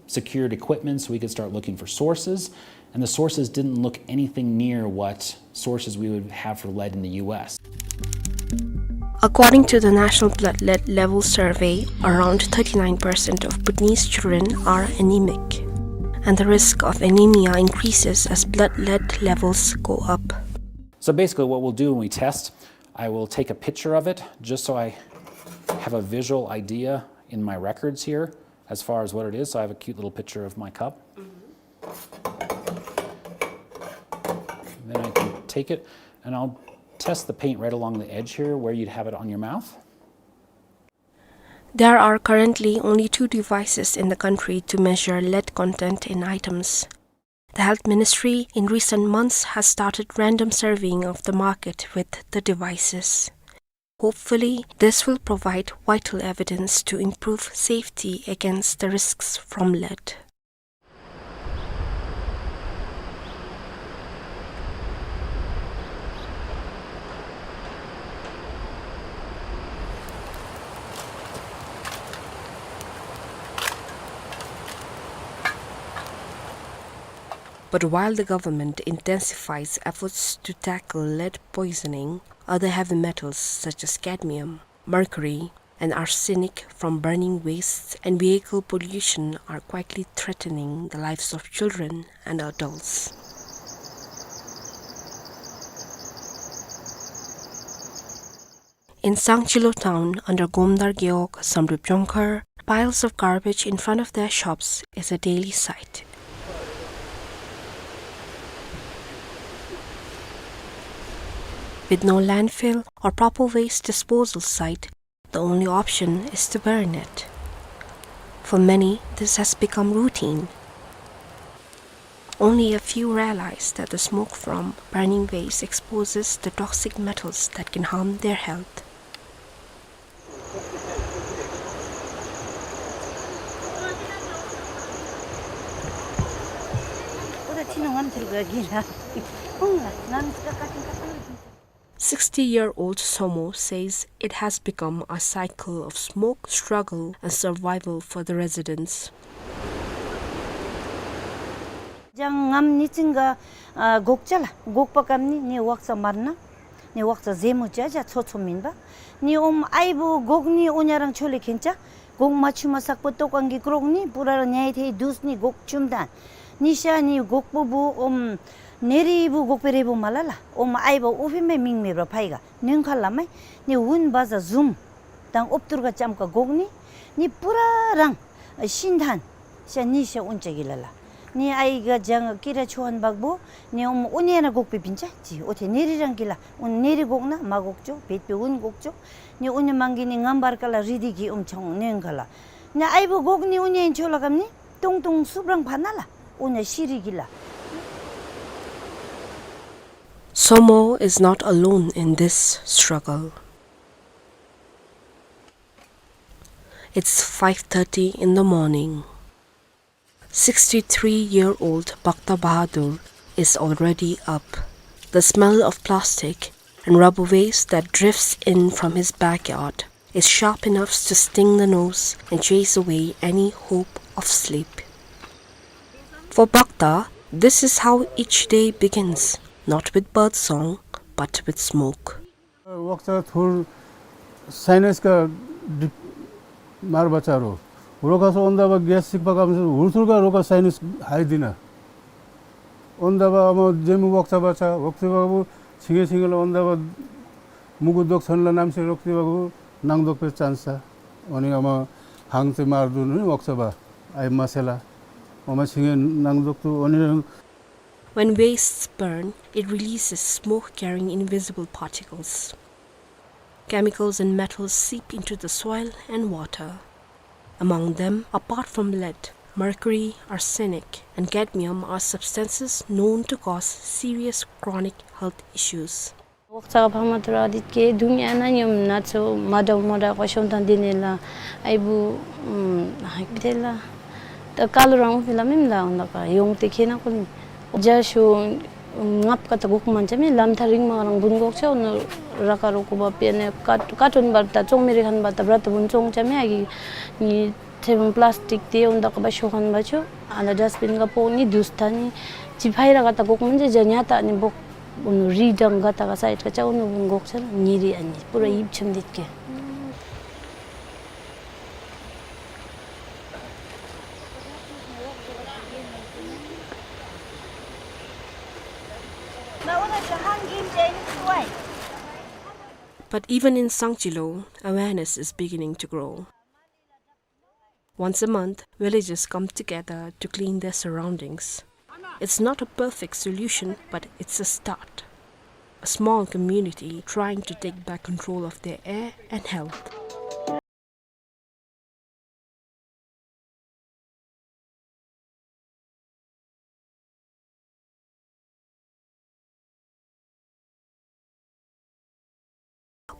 secured equipment so we could start looking for sources. And the sources didn't look anything near what sources we would have for lead in the U S. According to the National Blood Lead Level Survey, around thirty-nine percent of Bhutanese children are anemic, and the risk of anemia increases as blood lead levels go up. So basically, what we'll do when we test, I will take a picture of it just so I have a visual idea in my records here as far as what it is. So I have a cute little picture of my cup. Then I can take it and I'll test the paint right along the edge here where you'd have it on your mouth. There are currently only two devices in the country to measure lead content in items. The Health Ministry in recent months has started random surveying of the market with the devices. Hopefully, this will provide vital evidence to improve safety against the risks from lead. But while the government intensifies efforts to tackle lead poisoning, other heavy metals such as cadmium, mercury, and arsenic from burning wastes and vehicle pollution are quietly threatening the lives of children and adults. In Sangchilo town, under Gomdar Gewog Samdrup Jongkhar, piles of garbage in front of their shops is a daily sight. With no landfill or proper waste disposal site, the only option is to burn it. For many, this has become routine. Only a few realize that the smoke from burning waste exposes the toxic metals that can harm their health. Sixty-year-old Somo says it has become a cycle of smoke, struggle, and survival for the residents. ཅང་ངམ་ནི་ཙིང་ག་ཨ་གོག་ཅ་ལ་གོག་པ་ཀམ་ནི་ནི་ཝག་ཙ་མར་ན་ནི་ཝག་ཙ་ཟེ་མུ་ཅ་ཅ་ཚོ་ཚོ་མིན་པ། ནི་ཨོམ་ཨའི་བུ་གོག་ནི་ཨོ་ཉ་རང་ཆོ་ལེ་ཁེན་ཅ། གོག་མ་ཆུ་མ་སག་པོ་ཏོ་ཀང་གི་ཀྲོག་ནི་པུ་ར་རང་ཉའི་ཐེ་དུས་ནི་གོག་ཆུམ་ཐན། ནི་ཤ་ནི་གོག་པོ་བུ་ཨོམ་ནེ་རི་བུ་གོག་པེ་རེ་བུ་མ་ལ་ལ་ཨོམ་ཨའི་བུ་ཨུ་ཕི་མེ་མིང་མེ་བ་ཕའི་ག་ནུན་ཁ་ལ་མའི་ནི་ཝུན་བ་ཟ་ཟུམ་དང་ཨོབ་ཏུར་ག་ཅམ་ཀ་གོག་ནི་ནི་པུ་ར་རང་ཤིན་ཐན། ཤ་ནི་ཤ་ཨུན་ཅ་གི་ལ་ལ། ནི་ཨའི་ག་ཇང་ཀི་ར་ཆུ་ཧན་བག་བུ་ནི་ཨོམ་ཨུ་ནེ་ན་གོག་པེ་པིན་ཅ་ཅི་ཨོ་ཐེ་ནེ་རི་རང་གི་ལ་ཨུན་ནེ་རི་གོག་ན་མ་གོག་ཅོ་བེད་པེ་ཨུན་གོག་ཅོ། ནི་ཨུ་ནེ་མང་གི་ནི་ངམ་བར་ཀ་ལ་རི་དི་གི་ཨོམ་ཆང་ནེན་ག་ལ། ནི་ཨའི་བུ་གོག་ནི་ཨུ་ནེ་ཆོ་ལ་ཀམ་ནི་ཏུང་ཏུང་སུབ་རང་ཕ་ན་ལ་ཨུ་ནེ་ཤི་རི་གི་ལ། Somo is not alone in this struggle. It's five thirty in the morning. Sixty-three-year-old Bakta Bahadur is already up. The smell of plastic and rubber waste that drifts in from his backyard is sharp enough to sting the nose and chase away any hope of sleep. For Bakta, this is how each day begins, not with bird song, but with smoke. ཝག་ཙ་ཐུར་སའི་ནས་ཀ་ཌིབ་མར་བ་ཅ་རོ། རོ་ཁ་སོ་འོན་ད་བ་གེས་སིག་པ་ཀམ་སོ་འུར་ཐུར་ག་རོ་ཁ་སའི་ནས་ཧའི་དི་ན། འོན་ད་བ་ཨ་མ་ཇེ་མུ་ཝག་ཙ་བ་ཅ་ཝག་ཙ་བ་བུ་ཆིང་ངེ་ཆིང་ངེ་ལ་འོན་ད་བ་མུ་གུ་དོག་ཚོན་ལ་ནམ་ཤེས་ཝག་ཙ་བ་བུ་ནང་དོག་པེ་ཅན་ས། འོ་ནི་ཨ་མ་ཧང་ཙེ་མར་དུ་ནི་ཝག་ཙ་བ་ཨའི་མ་སེ་ལ། ཨ་མ་ཆིང་ངེ་ནང་དོག་ཏུ་འོ་ནི། When wastes burn, it releases smoke carrying invisible particles. Chemicals and metals seep into the soil and water. Among them, apart from lead, mercury, arsenic, and cadmium are substances known to cause serious chronic health issues. ཝག་ཙ་ག་ཕ་མ་ཐུར་ཨ་དིད་ཀེ་དུང་ཡ་ན་ཉོམ་ན་ཚོ་མ་དྲག་མ་དྲག་པ་ཤོང་ཐང་དེ་ནེ་ལ་ཨའི་བུ་ཨམ་ཧ་ཀི་ཐེ་ལ་ད་ཀ་ལོ་རང་ཨུ་ཕི་ལ་མིམ་ལ་འོན་ད་ཀ་ཡོང་ཏེ་ཁེ་ན་ཀོ་ལི་ཇ་ཤོ་ངབ་ཀ་ད་གོག་མན་ཅ་མེ་ལམ་ཐ་རིང་མ་རང་བུན་གོག་ཆོ་ནོ་ར་ཀ་རོ་ཀོ་བ་པེ་ནེ་ཀ་ཀ་ཏོན་བར་ད་ཙོང་མེ་རི་ཁན་བར་ད་བྲ་ད་བུན་ཙོང་ཅ་མེ་ཨ་གི་ནི་ཐེ་བུན་པླཱས་ཊིཀ་ཏེ་འོན་ད་ཀ་བ་ཤོ་ཁན་བ་ཆོ་ཨ་ན་ཌས་བིན་ག་པོ་ནི་དུས་ཐ་ནི་ཅི་ཕའི་ར་ག་ད་གོག་མན་ཅ་ཇ་ཉ་ད་ནི་བོག་འོ་ནུ་རི་དང་ག་ད་ག་སའིཌ་ག་ཅ་འོ་ནུ་བུན་གོག་ཆ་ལ་ཉེ་རི་ཨ་ནི་པུ་ར་ཡིབ་ཆམ་དིད་ཀེ། But even in Sangchilo, awareness is beginning to grow. Once a month, villagers come together to clean their surroundings. It's not a perfect solution, but it's a start. A small community trying to take back control of their air and health.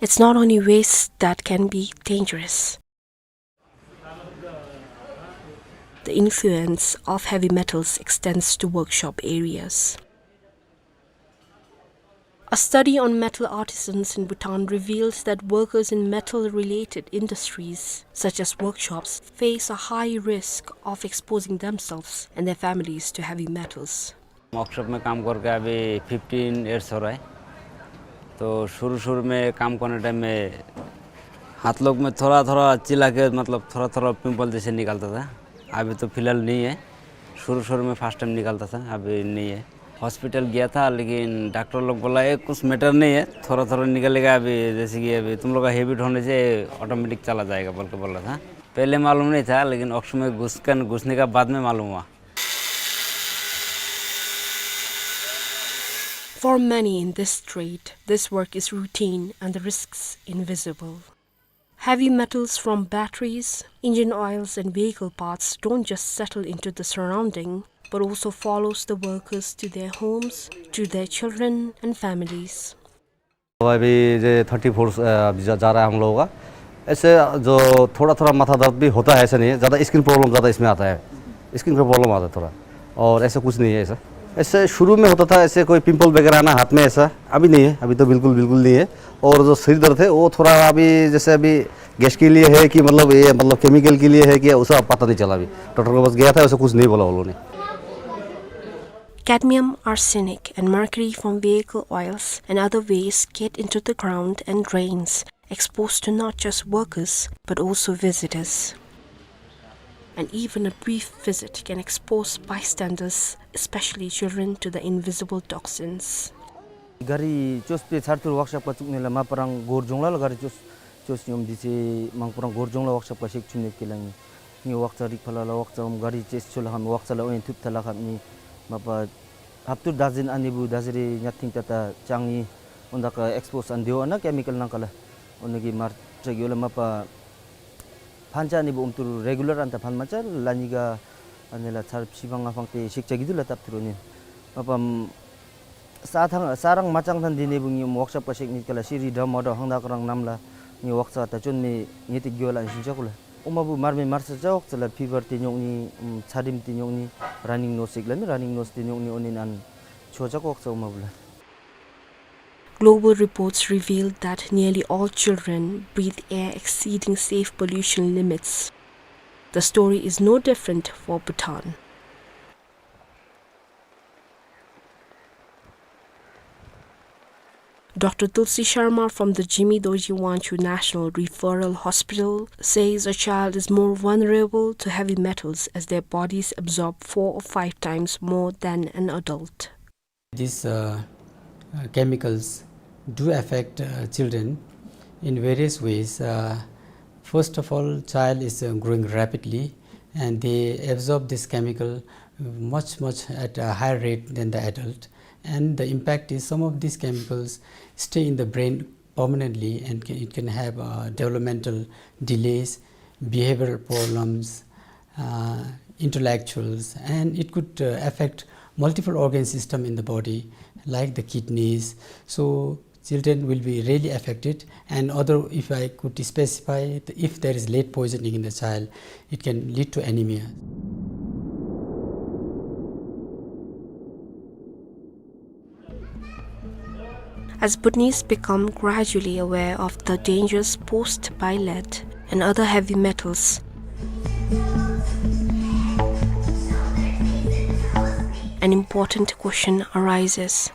It's not only waste that can be dangerous. The influence of heavy metals extends to workshop areas. A study on metal artisans in Bhutan reveals that workers in metal-related industries, such as workshops, face a high risk of exposing themselves and their families to heavy metals. Workshop में काम करके अभी fifteen years हो रहा है। तो शुरू शुरू में काम करने टाइम में हाथ लोग में थोड़ा थोड़ा चिल्ला के, मतलब, थोड़ा थोड़ा पिंपल जैसे निकलता था। अभी तो फिलहाल नहीं है। शुरू शुरू में फर्स्ट टाइम निकलता था, अभी नहीं है। हॉस्पिटल गया था, लेकिन डॉक्टर लोग बोला, "ये कुछ मैटर नहीं है, थोड़ा थोड़ा निकलेगा, अभी जैसे कि अभी तुम लोग का हैबिट होने से ऑटोमेटिक चला जाएगा," बोल के बोला था। पहले मालूम नहीं था, लेकिन ऑक्सफोर्ड में घुस कर, घुसने का बाद में मालूम हुआ। For many in this trade, this work is routine and the risks invisible. Heavy metals from batteries, engine oils and vehicle parts don't just settle into the surrounding, but also follows the workers to their homes, to their children and families. तो अभी ये thirty four, अ, जा, जा रहा है हम लोगों का। ऐसे जो थोड़ा-थोड़ा माथा दर्द भी होता है, ऐसा नहीं है। ज़्यादा स्किन प्रॉब्लम ज़्यादा इसमें आता है। स्किन का प्रॉब्लम आता है थोड़ा। और ऐसा कुछ नहीं है ऐसा। ऐसे शुरू में होता था, ऐसे कोई पिंपल वगैरह आना हाथ में ऐसा। अभी नहीं है, अभी तो बिल्कुल, बिल्कुल नहीं है। और जो सिर दर्द है, वो थोड़ा अभी, जैसे अभी गैस के लिए है कि मतलब ये, मतलब केमिकल के लिए है कि, उसका पता नहीं चला अभी। डॉक्टर के पास गया था, वैसे कुछ नहीं बोला उन्होंने। Cadmium, arsenic, and mercury from vehicle oils and other waste get into the ground and drains, exposed to not just workers, but also visitors. And even a brief visit can expose bystanders, especially children, to the invisible toxins. गाडी चोस पे छारथुर वर्कशॉप का चुकने ला, मा परंग गोर जोंगला ला गाडी चोस, चोस नियम दिसे, मांग परंग गोर जोंगला वर्कशॉप का शेक चुने के लांगी। नि वर्कशॉप रिक फला ला वर्कशॉप हम गाडी चेस चोला हम वर्कशॉप ला ओन थुप थला हम नि, मा पा हफ्तुर दस दिन आने बु दस रे नथिंग तता चांगी, उन दका एक्सपोज अन दियो अना केमिकल नंग कला। उन की मार ट्रक योला मा पा फंचा नि बु उमतुर रेगुलर अंता फन मचा लानिगा अनेला चार पीसी बंगा फंगते शिक्षा गिदुला तप्तुर नि। मापम साथांग, सारंग मचांग थन दिने बु नि वर्कशॉप का शेक नि कला सिरी डम ऑटो हंगदा करंग नामला नि वर्कशॉप ता चोन में नि तिक ग्योला शिक्षा कुला। उमा बु मार में मार सा जाओक चला फीवर ते न्योक नि, उम, छादिम ते न्योक नि, रनिंग नोज सिक ला नि, रनिंग नोज ते न्योक नि ओनिन अन छो जाओक चा उमा बुला। Global reports reveal that nearly all children breathe air exceeding safe pollution limits. The story is no different for Bhutan. Doctor Tulsi Sharma from the Jigme Dorji Wangchuk National Referral Hospital says a child is more vulnerable to heavy metals as their bodies absorb four or five times more than an adult. These, uh, uh, chemicals do affect, uh, children in various ways. Uh, first of all, child is, uh, growing rapidly, and they absorb this chemical, uh, much, much at a higher rate than the adult. And the impact is some of these chemicals stay in the brain permanently, and can, it can have, uh, developmental delays, behavioral problems, uh, intellectuals, and it could, uh, affect multiple organ system in the body, like the kidneys. So children will be really affected, and other, if I could specify, if there is lead poisoning in the child, it can lead to anemia. As Bhutanese become gradually aware of the dangers posed by lead and other heavy metals, an important question arises.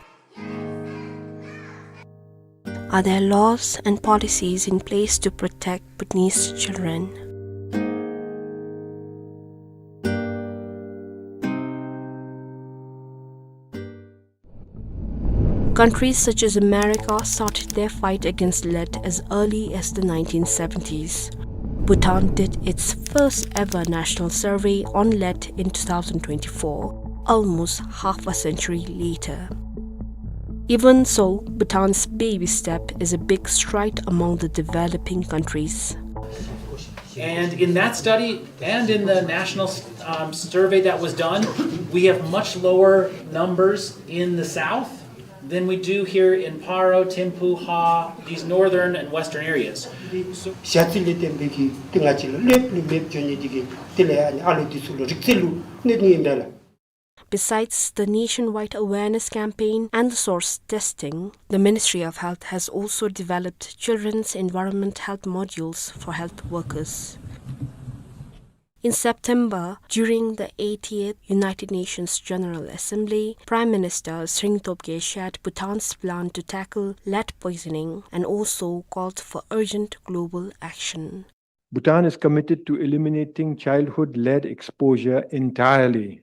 Are there laws and policies in place to protect Bhutanese children? Countries such as America started their fight against lead as early as the nineteen seventies. Bhutan did its first ever national survey on lead in two thousand twenty-four, almost half a century later. Even so, Bhutan's baby step is a big stride among the developing countries. And in that study and in the national, um, survey that was done, we have much lower numbers in the south than we do here in Paro, Thimphu, Ha, these northern and western areas. ཞ་རྩི་ལས་བརྟེན་པའི་གི་ཏེ་ང་བཅས་ལུ་ལེབ་ལུ་མེདཔ་འགྱོ་ནི་དེ་གིས་དེ་ལས་ཨ་ནི་ཨ་ལོ་འདི་ཚུ་ལུ་རིག་རྩལ་ལུ་གནོད་ནི་ཨིན་ད་ལགས། Besides the nationwide awareness campaign and the source testing, the Ministry of Health has also developed children's environment health modules for health workers. In September, during the eightieth United Nations General Assembly, Prime Minister Tshering Tobgay shared Bhutan's plan to tackle lead poisoning and also called for urgent global action. Bhutan is committed to eliminating childhood lead exposure entirely.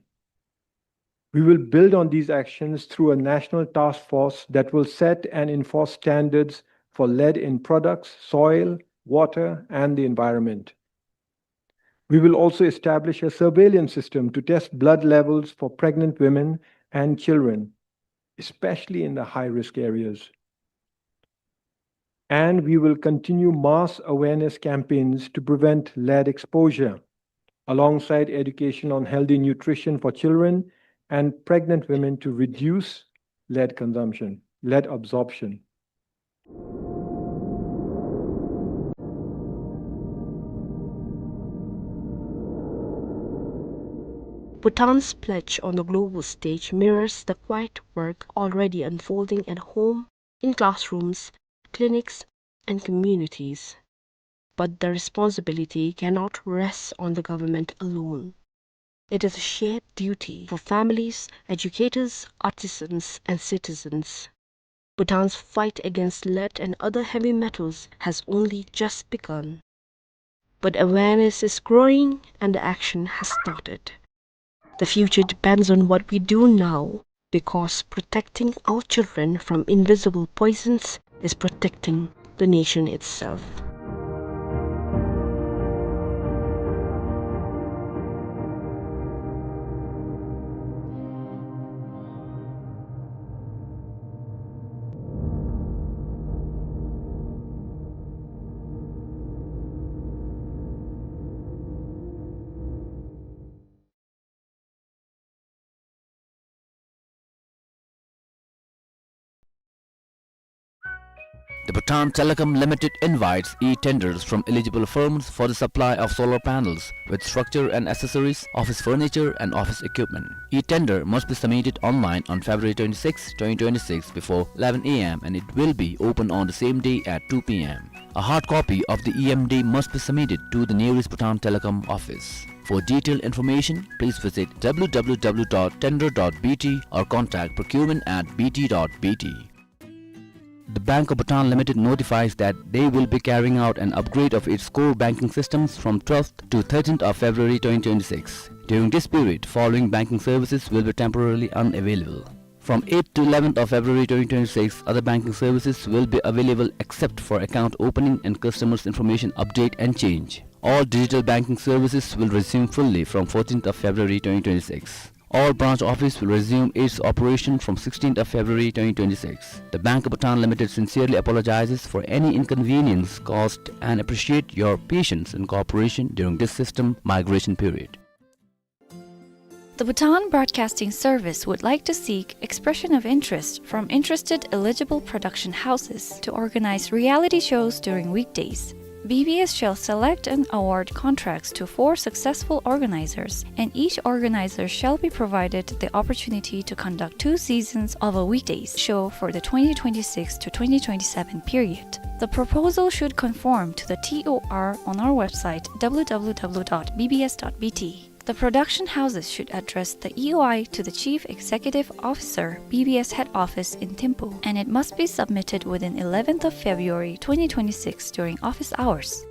We will build on these actions through a national task force that will set and enforce standards for lead in products, soil, water, and the environment. We will also establish a surveillance system to test blood levels for pregnant women and children, especially in the high-risk areas. And we will continue mass awareness campaigns to prevent lead exposure, alongside education on healthy nutrition for children and pregnant women to reduce lead consumption, lead absorption. Bhutan's pledge on the global stage mirrors the quiet work already unfolding at home, in classrooms, clinics, and communities. But the responsibility cannot rest on the government alone. It is a shared duty for families, educators, artisans, and citizens. Bhutan's fight against lead and other heavy metals has only just begun. But awareness is growing and the action has started. The future depends on what we do now, because protecting our children from invisible poisons is protecting the nation itself. The Bhutan Telecom Limited invites e-tenders from eligible firms for the supply of solar panels with structure and accessories, office furniture and office equipment. E-tender must be submitted online on February twenty-sixth, twenty twenty-six before eleven A M and it will be open on the same day at two P M. A hard copy of the E M D must be submitted to the nearest Bhutan Telecom office. For detailed information, please visit W W W dot tender dot B T or contact procurement at B T dot B T. The Bank of Bhutan Limited notifies that they will be carrying out an upgrade of its core banking systems from twelfth to thirteenth of February twenty twenty-six. During this period, following banking services will be temporarily unavailable. From eighth to eleventh of February twenty twenty-six, other banking services will be available except for account opening and customers information update and change. All digital banking services will resume fully from fourteenth of February twenty twenty-six. All branch office will resume its operation from sixteenth of February twenty twenty-six. The Bank of Bhutan Limited sincerely apologizes for any inconvenience caused and appreciate your patience and cooperation during this system migration period. The Bhutan Broadcasting Service would like to seek expression of interest from interested eligible production houses to organize reality shows during weekdays. B B S shall select and award contracts to four successful organizers, and each organizer shall be provided the opportunity to conduct two seasons of a weekdays show for the twenty twenty-six to twenty twenty-seven period. The proposal should conform to the T O R on our website, W W W dot B B S dot B T. The production houses should address the E O I to the Chief Executive Officer, B B S Head Office in Thimphu, and it must be submitted within eleventh of February twenty twenty-six during office hours.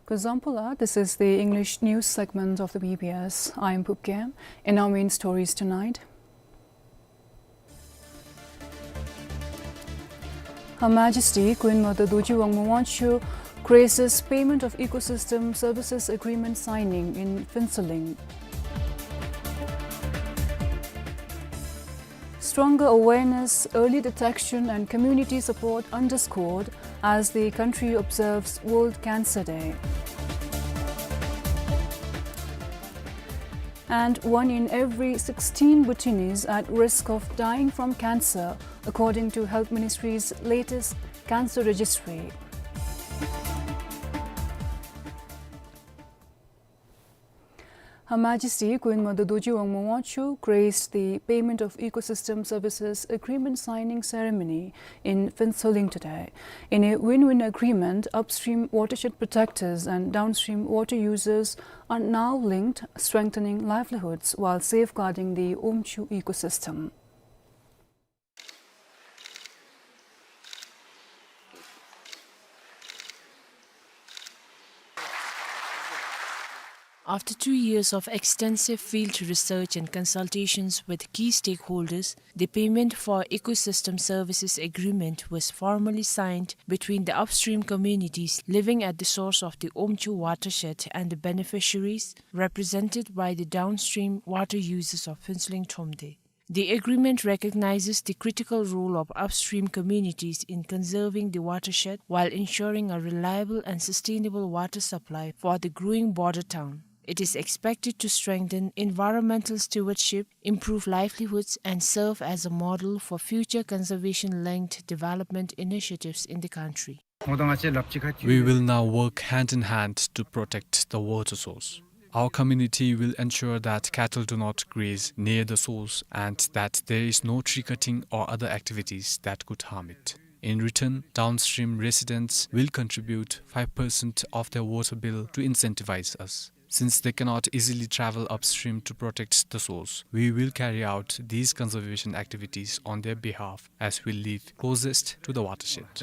Kuzuzangpo, this is the English news segment of the B B S. I am Phub Gyem. In our main stories tonight, Her Majesty Queen Mother Dorji Wangmo Wangchuck graces payment of ecosystem services agreement signing in Phuentsholing. Stronger awareness, early detection and community support underscored as the country observes World Cancer Day. And one in every sixteen Bhutanese at risk of dying from cancer, according to Health Ministry's latest cancer registry. Her Majesty Queen Mother Dorji Wangmo Wangchuck graced the payment of ecosystem services agreement signing ceremony in Phuentsholing today. In a win-win agreement, upstream watershed protectors and downstream water users are now linked, strengthening livelihoods while safeguarding the Omchu ecosystem. After two years of extensive field research and consultations with key stakeholders, the Payment for Ecosystem Services Agreement was formally signed between the upstream communities living at the source of the Omchu watershed and the beneficiaries, represented by the downstream water users of Phuentsholing Thromde. The agreement recognizes the critical role of upstream communities in conserving the watershed while ensuring a reliable and sustainable water supply for the growing border town. It is expected to strengthen environmental stewardship, improve livelihoods, and serve as a model for future conservation-linked development initiatives in the country. We will now work hand in hand to protect the water source. Our community will ensure that cattle do not graze near the source and that there is no tree cutting or other activities that could harm it. In return, downstream residents will contribute five percent of their water bill to incentivize us. Since they cannot easily travel upstream to protect the source, we will carry out these conservation activities on their behalf as we live closest to the watershed. It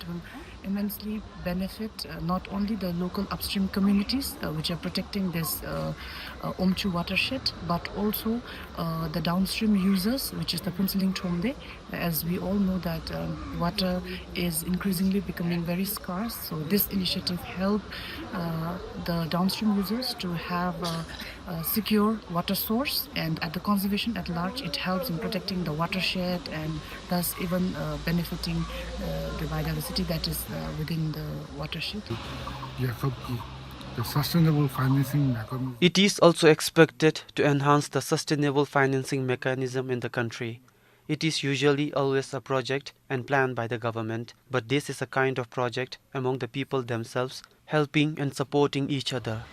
will immensely benefit, uh, not only the local upstream communities, uh, which are protecting this, uh, uh, Omchu watershed, but also, uh, the downstream users, which is the Phuentsholing Thromde. As we all know that, um, water is increasingly becoming very scarce, so this initiative help, uh, the downstream users to have, uh, uh, secure water source, and at the conservation at large, it helps in protecting the watershed and thus even, uh, benefiting, uh, the biodiversity that is, uh, within the watershed. The sustainable financing mechanism. It is also expected to enhance the sustainable financing mechanism in the country. It is usually always a project and planned by the government, but this is a kind of project among the people themselves, helping and supporting each other.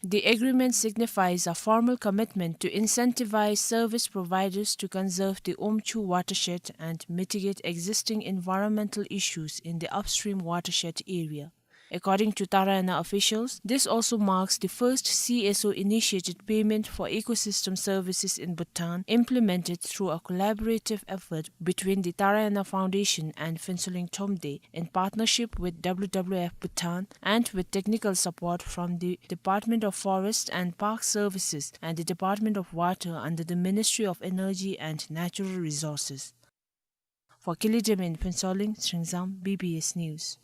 The agreement signifies a formal commitment to incentivize service providers to conserve the Omchu watershed and mitigate existing environmental issues in the upstream watershed area. According to Tarayana officials, this also marks the first C S O-initiated payment for ecosystem services in Bhutan, implemented through a collaborative effort between the Tarayana Foundation and Phuentsholing Thromde, in partnership with W W F Bhutan and with technical support from the Department of Forest and Park Services and the Department of Water under the Ministry of Energy and Natural Resources. For Kili Deme in Phuentsholing, Shringsang, B B S News.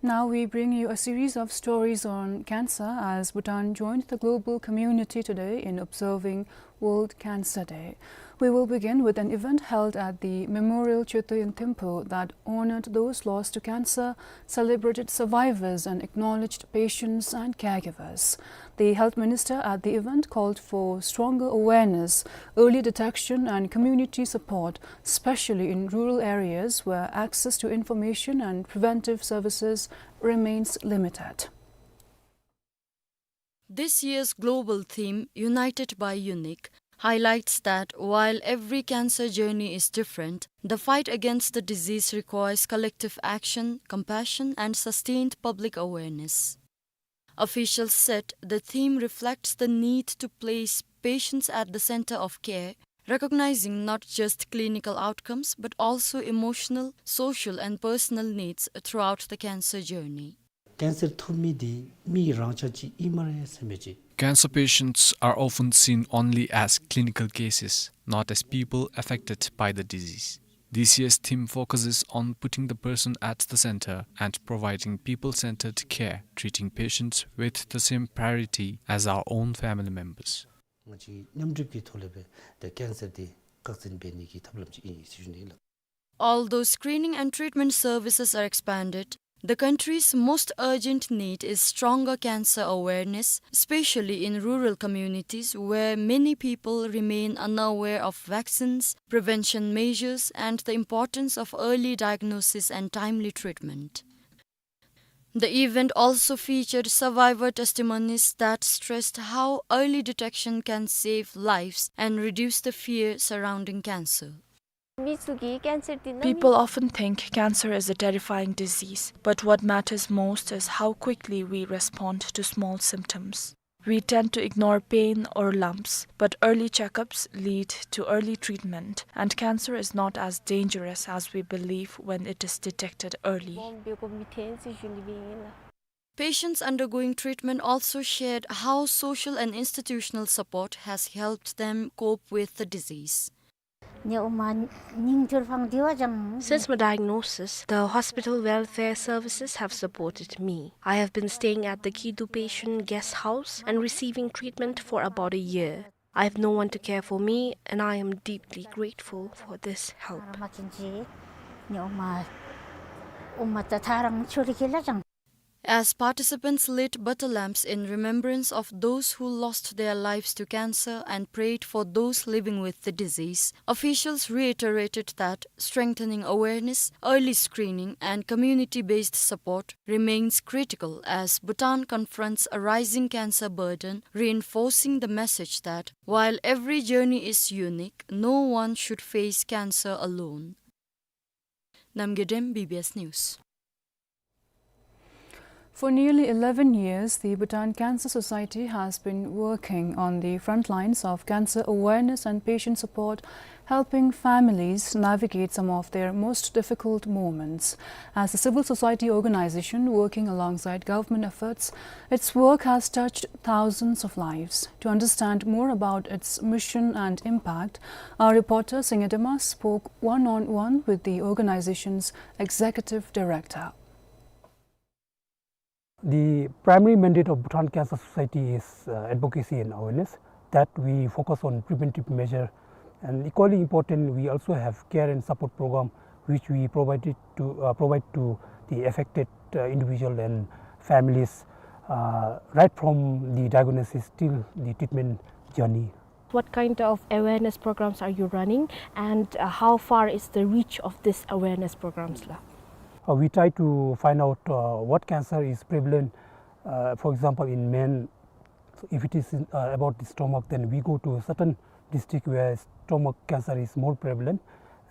Now we bring you a series of stories on cancer as Bhutan joined the global community today in observing World Cancer Day. We will begin with an event held at the Memorial Choetö Yön Thimphu that honored those lost to cancer, celebrated survivors, and acknowledged patients and caregivers. The health minister at the event called for stronger awareness, early detection, and community support, especially in rural areas where access to information and preventive services remains limited. This year's global theme, United by Unique, highlights that while every cancer journey is different, the fight against the disease requires collective action, compassion, and sustained public awareness. Officials said the theme reflects the need to place patients at the center of care, recognizing not just clinical outcomes but also emotional, social, and personal needs throughout the cancer journey. ཀེན་སར་ཐོབ་མི་འདི་མི་རང་ཅག་ཅིག་ཨིན་སྨ་རེ་ཟེར་མི་ཅིག Cancer patients are often seen only as clinical cases, not as people affected by the disease. This year's theme focuses on putting the person at the center and providing people-centered care, treating patients with the same priority as our own family members. ང་བཅས་མཉམ་སྒྲུབ་ཀྱི་ཐོག་ལས་སྦེ་ཏེ་ཀེན་སར་འདི་བཀག་སྐྱིལ་འབད་ནི་གི་ཐབས་ལམ་ཅིག་ཨིན་ཟེར་ཞུ་ནི་ལགས། Although screening and treatment services are expanded, the country's most urgent need is stronger cancer awareness, especially in rural communities where many people remain unaware of vaccines, prevention measures, and the importance of early diagnosis and timely treatment. The event also featured survivor testimonies that stressed how early detection can save lives and reduce the fear surrounding cancer. People often think cancer is a terrifying disease, but what matters most is how quickly we respond to small symptoms. We tend to ignore pain or lumps, but early checkups lead to early treatment, and cancer is not as dangerous as we believe when it is detected early. Patients undergoing treatment also shared how social and institutional support has helped them cope with the disease. Since my diagnosis, the hospital welfare services have supported me. I have been staying at the Kidu Patient Guest House and receiving treatment for about a year. I have no one to care for me, and I am deeply grateful for this help. As participants lit butter lamps in remembrance of those who lost their lives to cancer and prayed for those living with the disease, officials reiterated that strengthening awareness, early screening, and community-based support remains critical as Bhutan confronts a rising cancer burden, reinforcing the message that while every journey is unique, no one should face cancer alone. Namgay Dem, B B S News. For nearly eleven years, the Bhutan Cancer Society has been working on the front lines of cancer awareness and patient support, helping families navigate some of their most difficult moments. As a civil society organization working alongside government efforts, its work has touched thousands of lives. To understand more about its mission and impact, our reporter Singye Dema spoke one-on-one with the organization's executive director. The primary mandate of Bhutan Cancer Society is, uh, advocacy and awareness, that we focus on preventive measure, and equally important, we also have care and support program which we provided to, uh, provide to the affected, uh, individual and families, uh, right from the diagnosis till the treatment journey. What kind of awareness programs are you running, and, uh, how far is the reach of this awareness programs la? Uh, we try to find out, uh, what cancer is prevalent, uh, for example, in men. So if it is in, uh, about the stomach, then we go to certain district where stomach cancer is more prevalent.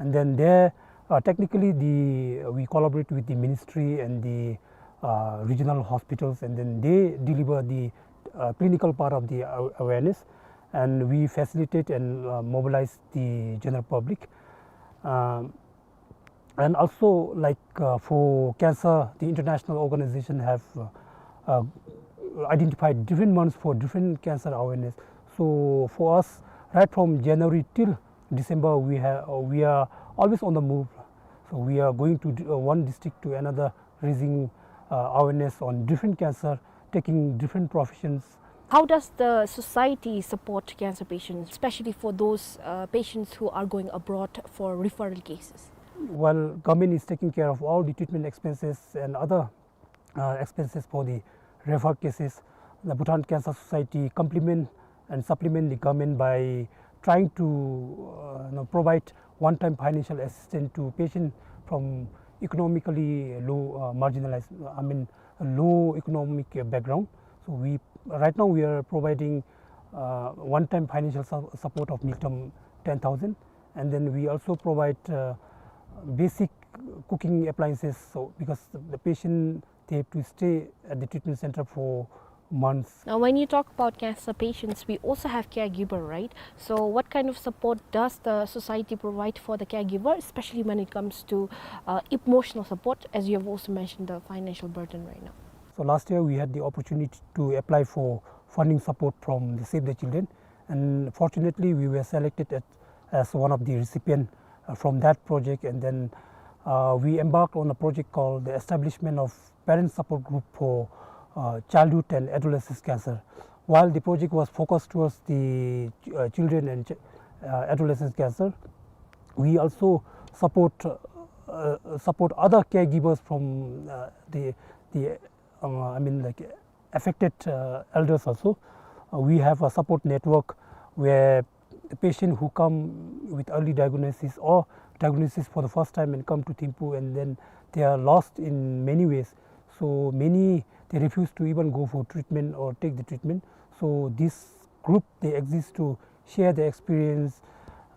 And then there, uh, technically the, we collaborate with the ministry and the, uh, regional hospitals, and then they deliver the, uh, clinical part of the aw-, awareness, and we facilitate and, uh, mobilize the general public. Um, and also, like, uh, for cancer, the international organization have, uh, uh, identified different months for different cancer awareness. So for us, right from January till December, we have, uh, we are always on the move. So we are going to d-, uh, one district to another, raising, uh, awareness on different cancer, taking different professions. How does the society support cancer patients, especially for those, uh, patients who are going abroad for referral cases? Well, government is taking care of all the treatment expenses and other, uh, expenses for the refer cases. The Bhutan Cancer Society complement and supplement the government by trying to, uh, you know, provide one-time financial assistance to patients from economically low, uh, marginalized, I mean, low economic, uh, background. So we, right now we are providing, uh, one-time financial su-, support of ngultrum ten thousand, and then we also provide, uh, basic cooking appliances. So because the patient, they have to stay at the treatment center for months. Now, when you talk about cancer patients, we also have caregiver, right? So, what kind of support does the society provide for the caregiver, especially when it comes to uh, emotional support, as you have also mentioned the financial burden right now? So last year we had the opportunity to apply for funding support from the Save the Children, and fortunately we were selected at, as one of the recipient uh, from that project, and then uh, we embarked on a project called the establishment of Parent Support Group for uh, Childhood and Adolescent Cancer. While the project was focused towards the uh, children and ch- uh, adolescent cancer, we also support uh, support other caregivers from uh, the the uh, I mean, like, affected uh, elders also. Uh, we have a support network where the patient who come with early diagnosis or diagnosis for the first time and come to Thimphu, and then they are lost in many ways. So many, they refuse to even go for treatment or take the treatment. So this group, they exist to share their experience,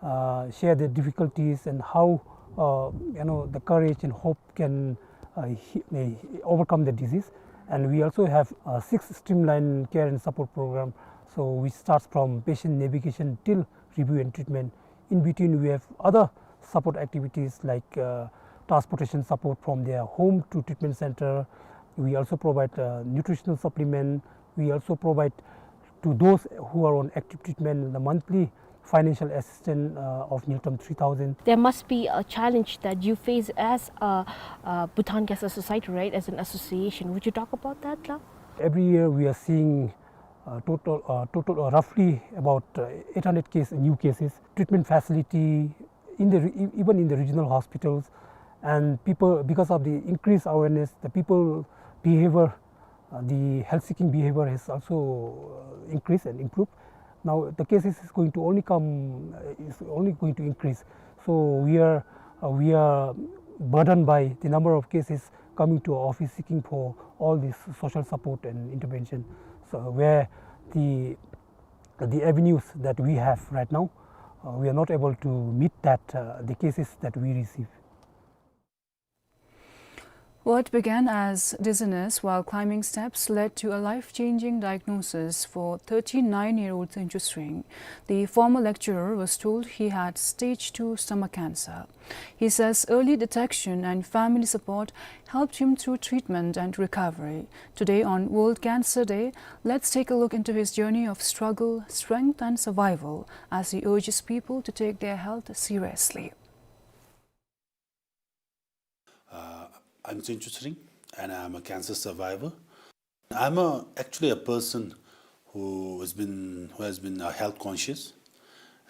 uh, share their difficulties, and how uh, you know the courage and hope can uh, he, uh, overcome the disease. And we also have a six streamline care and support program, so which starts from patient navigation till review and treatment. In between, we have other support activities like uh, transportation support from their home to treatment center. We also provide uh, nutritional supplement. We also provide to those who are on active treatment the monthly financial assistance uh, of Ngultrum three thousand. There must be a challenge that you face as a, uh, Bhutan Cancer Society, right, as an association. Would you talk about that, la? Every year we are seeing uh, total, uh, total uh, roughly about uh, eight hundred case, new cases. Treatment facility in the re- e- even in the regional hospitals, and people, because of the increased awareness, the people behavior, uh, the health-seeking behavior has also uh, increased and improved. Now the cases is going to only come, uh, is only going to increase. So we are uh, we are burdened by the number of cases coming to our office seeking for all this social support and intervention. So where the the avenues that we have right now, uh, we are not able to meet that uh, the cases that we receive. What began as dizziness while climbing steps led to a life-changing diagnosis for thirty-nine-year-old Tsencho Tshering. The former lecturer was told he had stage two stomach cancer. He says early detection and family support helped him through treatment and recovery. Today, on World Cancer Day, let's take a look into his journey of struggle, strength, and survival as he urges people to take their health seriously. Uh, I'm Tsencho Tshering, and I'm a cancer survivor. I'm a, actually a person who has been who has been uh, health conscious,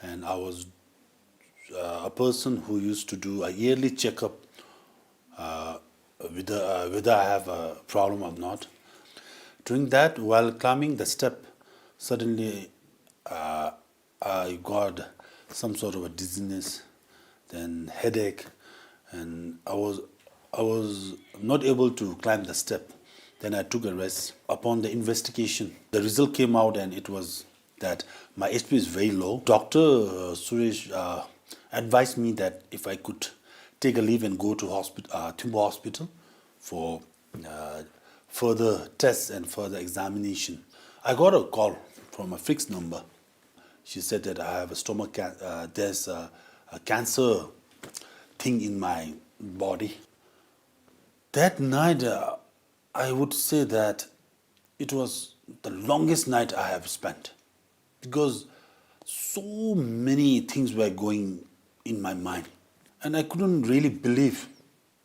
and I was uh, a person who used to do a yearly checkup uh, whether uh, whether I have a problem or not. During that, while climbing the step, suddenly uh, I got some sort of a dizziness, then headache, and I was I was not able to climb the step. Then I took a rest. Upon the investigation, the result came out, and it was that my H P is very low. Doctor uh, Suresh uh, advised me that if I could take a leave and go to hospital, uh, Thimphu Hospital for uh, further tests and further examination. I got a call from a fixed number. She said that I have a stomach can- uh, there's a, a cancer thing in my body. That night, uh, I would say that it was the longest night I have spent, because so many things were going in my mind, and I couldn't really believe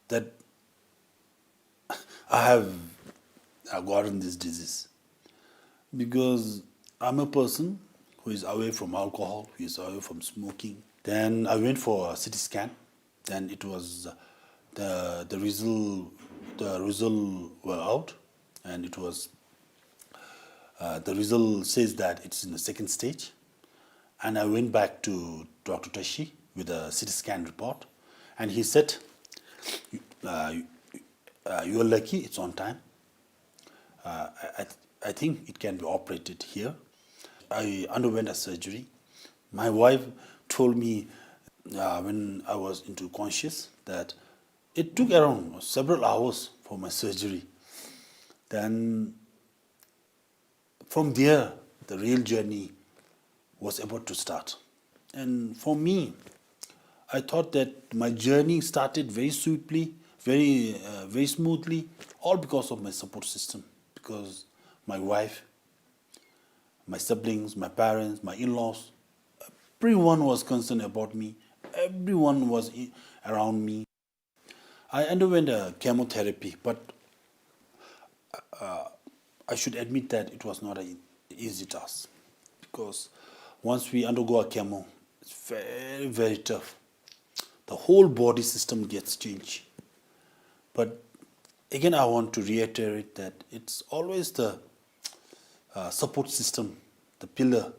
that I have uh, gotten this disease, because I'm a person who is away from alcohol, who is away from smoking. Then I went for a C T scan. Then it was uh, the the result the result were out, and it was uh, the result says that it's in the second stage. And I went back to Doctor Tashi with a C T scan report, and he said, uh, uh, "You are lucky; it's on time. Uh, I, I, I think it can be operated here." I underwent a surgery. My wife told me uh, when I was into conscious that it took around several hours for my surgery. Then From there, the real journey was about to start. And for me, I thought that my journey started very swiftly, very, uh, very smoothly, all because of my support system. Because my wife, my siblings, my parents, my in-laws, everyone was concerned about me. Everyone was i-, around me. I underwent a chemotherapy, but, uh, I should admit that it was not an easy task, because once we undergo a chemo, it's very, very tough. The whole body system gets changed. But again, I want to reiterate that it's always the, uh, support system, the pillar,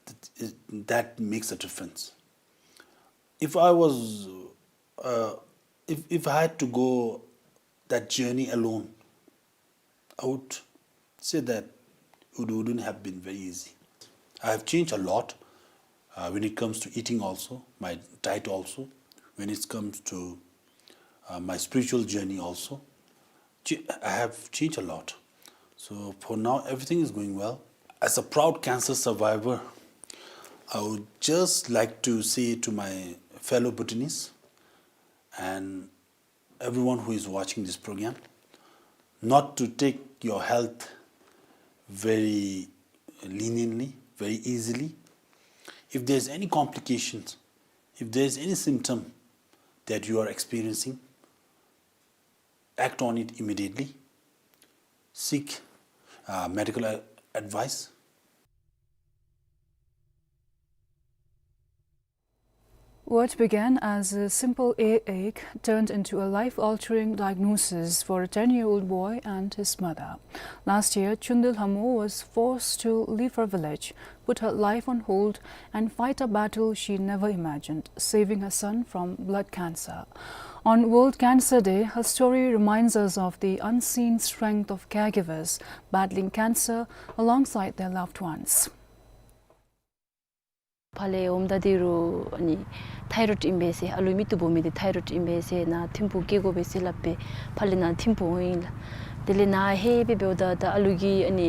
that is, that makes a difference. If I was, uh, if, if I had to go that journey alone, I would say that it wouldn't have been very easy. I have changed a lot, uh, when it comes to eating also, my diet also, when it comes to, uh, my spiritual journey also. Ch-, I have changed a lot. So for now, everything is going well. As a proud cancer survivor, I would just like to say to my fellow Bhutanese and everyone who is watching this program, not to take your health very leniently, very easily. If there's any complications, if there's any symptom that you are experiencing, act on it immediately. Seek, uh, medical a-, advice. What began as a simple earache turned into a life-altering diagnosis for a ten-year-old boy and his mother. Last year, Chunde Lhamo was forced to leave her village, put her life on hold, and fight a battle she never imagined, saving her son from blood cancer. On World Cancer Day, her story reminds us of the unseen strength of caregivers battling cancer alongside their loved ones. ཕར་ལས་འོངམ་ད་འདི་རུ་ཨ་ནི་ཐའི་རོཌ་ཨིན་པས་ཟེར། ཨ་ལུ་མིག་ཏོ་སྦོམ་མི་འདི་ཐའི་རོཌ་ཨིན་པས་ཟེར། ནཱ་ཐིམ་ཕུག་སྐྱེལ་དགོ་པས་ཟེར་སླབ་སྦེ་ཕར་ལས་ནཱ་ཐིམ་ཕུག་འོང་ཡི་ལགས། དེ་ལས་ནཱ་ལྷོད་སྦེ་འབདཝ་ད་ད་ཨ་ལུ་གི་ཨ་ནི་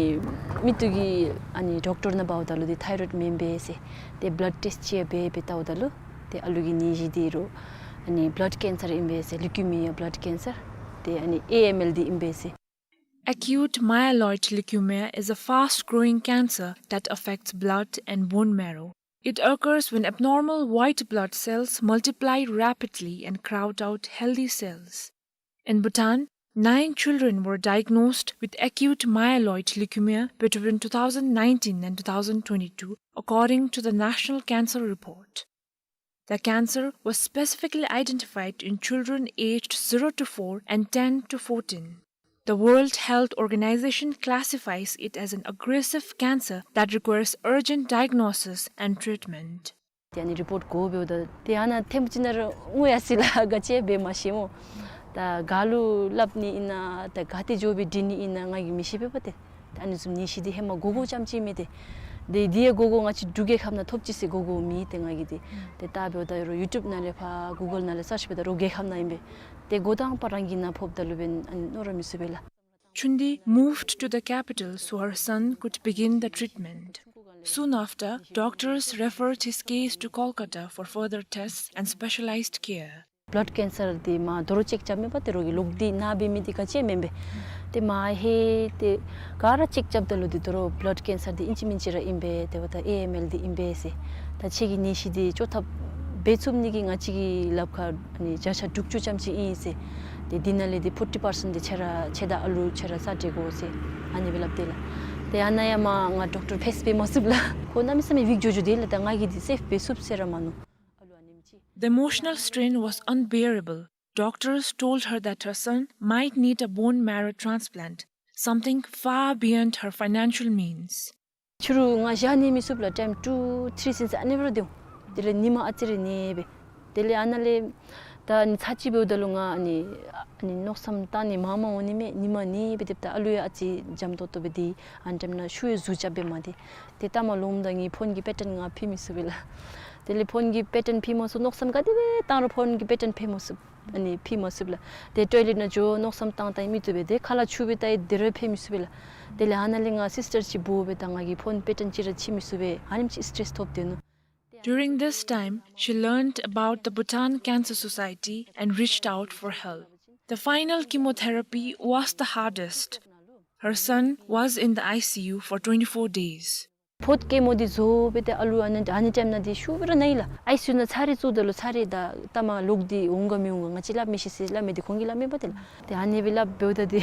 མིག་ཏོ་གི་ཨ་ནི་ཌོག་ཊར་ནང་འབདཝ་ད་ལུ་འདི་ཐའི་རོཌ་མེན་པས་ཟེར། ཏེ་བླཌ་ཊེསཊ་ཅིག་འབད་སྦེ་བལྟཝ་ད་ལུ་ཏེ་ཨ་ལུ་གི་ནད་གཞི་འདི་རུ་ཨ་ནི་བླཌ་ཀེན་སར་ཨིན་པས་ཟེར། ལིའུ་ཀི་མི་ཡ་བླཌ་ཀེན་སར། ཏེ་ཨ་ནི་ཨེ་ཨེམ་ཨེལ་ཌི་ཨིན་པས་ཟེར། Acute myeloid leukemia is a fast-growing cancer that affects blood and bone marrow. It occurs when abnormal white blood cells multiply rapidly and crowd out healthy cells. In Bhutan, nine children were diagnosed with acute myeloid leukemia between two thousand nineteen and two thousand twenty-two, according to the National Cancer Report. The cancer was specifically identified in children aged zero to four and ten to fourteen. The World Health Organization classifies it as an aggressive cancer that requires urgent diagnosis and treatment. ཏེ་ཨ་ནི་རི་པོཊ་གོ་འབདཝ་ད་ཏེ་ཨ་ནཱ་ཐིམ་ཕུག་ཅིག་ནང་ར་ངུ་ཡར་སོ་ཡི་ལགས། ག་ཅི་འབད་མ་ཤེས་སྨོ། ད་ག་ལུ་སླབ་ནི་ཨིན་ན་ད་ག་ཏེ་འགྱོ་སྦེ་དྲི་ནི་ཨིན་ན་ང་གིས་མི་ཤེས་པས་པ་ཏེ། ཨ་ནི་བཟུམ་ནད་གཞི་འདི་ཧེ་མ་གོ་གོཝ་ཙམ་ཅིག་མེན་ཏེ། ཏེ་འདི་ཡང་གོ་གོཝ་ང་བཅས་འབྲུག་རྒྱལ་ཁབ་ནང་ཐོབ་ཅི་ཟེར་གོ་གོཝ་མེད་ཏེ་ང་གིས་ཏེ། ཏེ་ད་འབདཝ་ད་རོགས་ཡུ་ཊུབ་ནང་ལས་ཕར་གུ་གཱལ་ནང་ལས་སརཆ་འབདཝ་ད་རོགས་རྒྱལ་ཁབ་ནང་ཨིན་པས། ཏེ་གོ་དང་པ་རང་གི་ནཱ་ཕོགཔ་ད་ལུ་འབདན་ཨ་ནི་མནོ་ར་མི་ཚུགས་པས་ལགས། Chunde moved to the capital so her son could begin the treatment. Soon after, doctors referred his case to Kolkata for further tests and specialized care. བླཌ་ཀེན་སར་འདི་མར་དོ་རུང་ཅེཀ་རྐྱབ་མས་པ་ཏེ། རོགས་ཀྱི་ལོག་སྟེ་ནཱ་འབད་མི་འདི་ག་ཅི་མེན་པས། ཏེ་མར་ལྷོད་དེ་ག་ར་ཅེཀ་རྐྱབ་ད་ལུ་འདི་དོ་རུང་བླཌ་ཀེན་སར་འདི་ཨིན་ཅི་མིན་ཅི་ར་ཨིན་པས། ཏེ་འབདཝ་ད་ཨེ་ཨེམ་ཨེལ་ཌི་ཨིན་པས་ཟེར། ད་ཁྱོད་ཀྱི་ནད་གཞི་འདི་བཅོ་ཐབས་འབད་ཚུགས་ནི་གི་ང་བཅས་ཀྱི་ལགཔ་ཁར་ཨ་ནི་བརྒྱ་ཆ་དྲུག་ཅུ་ཙམ་ཅིག་ཨིན་ཟེར། ཏེ་འདི་ནང་ལས་འདི་ཕོར་ཊི་པར་སེནཊ་འདི་ཁྱོད་ར་ཁྱོད་དང་ཨ་ལུ་ཁྱོད་ར་ས་འདྲེ་དགོ་ཟེར་ཨ་ནི་སྦེ་སླབ་སྟེ་ལགས། ཏེ་ཨ་ནཱ་ཡང་མར་ང་ཌོག་ཊར་ཕེསི་འབད་མ་ཚུགསཔ་ལགས། ཁོ་གནམ་མེད་ས་མེད་བིཀ་འགྱོ་འགྱོ་དེས་ལགས། ད་ང་གིས་འདི་སེབ་འབད་ཚུགས་ཟེར་ར་མ་མནོ། The emotional strain was unbearable. Doctors told her that her son might need a bone marrow transplant, something far beyond her financial means. ཕྱི་རུ་ང་བཞག་ནི་མི་ཚུགས་ལགས། ཊའིམ་ཊུ་ཐི་རི་ཚུན་ཚོད་ཨ་ནི་སྦེ་ར་སྡོད་འོང་། དེ་ལས་ཉིནམ་ཨ་ཙི་རེ་ནད་འབད། དེ་ལས་ཨ་ནཱ་ལས་ད་ཨ་ནི་ཚར་གཅིག་འབདཝ་ད་ལུ་ང་ཨ་ནི་ཨ་ནི་མནོ་བསམ་བཏང་ནི་མང་མང་འོང་ནི་མས། ཉིནམ་ནད་འབད་དེ་ད་ཨ་ལུ་ཡང་ཨ་ཙི་འཇམ་ཏོང་ཏོ་སྦེ་སྡོད་ཡི། ཨ་ནི་ཊའིམ་ནང་ཤུལ་ཡང་གཟུགས་རྐྱབ་སྦེ་མ་སྡོད། ཏེ་ལྟ་མ་ལོངམ་ད་ངེའི་ཕོན་གྱི་པེ་ཊཱན་ང་ཕུད་མི་ཚུགས་པས་ལགས། དེ་ལས་ཕོན་གྱི་པེ་ཊཱན་ཕུད་མ་ཚུགས། མནོ་བསམ་ག་དེ་སྦེ་བཏང་རུང་ཕོན་གྱི་པེ་ཊཱན་ཕུད་མ་ཚུགས། ཨ་ནི་ཕྱེ་མ་ཚུགས་པས་ལགས། ཏེ་ཊོའི་ལེཊ་ནང་འགྱོ་མནོ་བསམ་བཏང་བཏང་མི་བཏུབ་པས། ཏེ་ཁ་ལས་ཆུ་སྦེ་བཏང་ཡི་དེ་རུང་ཕྱེ་མི་ཚུགས་པས་ལགས། དེ་ལས་ཨ་ནཱ་ལས་ང་སིས་ཊར་ཅིག་འབོ་སྦེ་ད་ང་གིས་ཕོན་པེ་ཊརན་ཅིག་ར་ཕྱེ་མི་ཚུགས་པས། ཨ་ནེམ་ཅིག་སི་ཊྲེསི་ཐོབ་སྟེ་ནུག། During this time, she learned about the Bhutan Cancer Society and reached out for help. The final chemotherapy was the hardest. Her son was in the I C U for twenty-four days. ཕོརཌ་ཀེ་མོ་འདི་བཟོ་སྦེ་ཏེ་ཨ་ལུ་ཨ་ནི་ཨ་ནི་ཊའིམ་ནང་འདི་ཤུལ་སྦེ་ར་ན་ཡི་ལགས། ཨའི་སི་ཡུ་ནང་ཚར་རེ་བཙུགས་ད་ལུ་ཚར་རེ་ད་ལྟ་མ་ལོག་སྟེ་འོང་ག་མི་འོང་ག་ང་བཅས་སླབ་མི་ཤེས་ཟེར་སླབ་མི་འདི་ཁོང་གིས་སླབ་མས་པ་ཏེ་ལགས། ཏེ་ཨ་ནི་སྦེ་སླབ་འབདཝ་ད་ཏེ་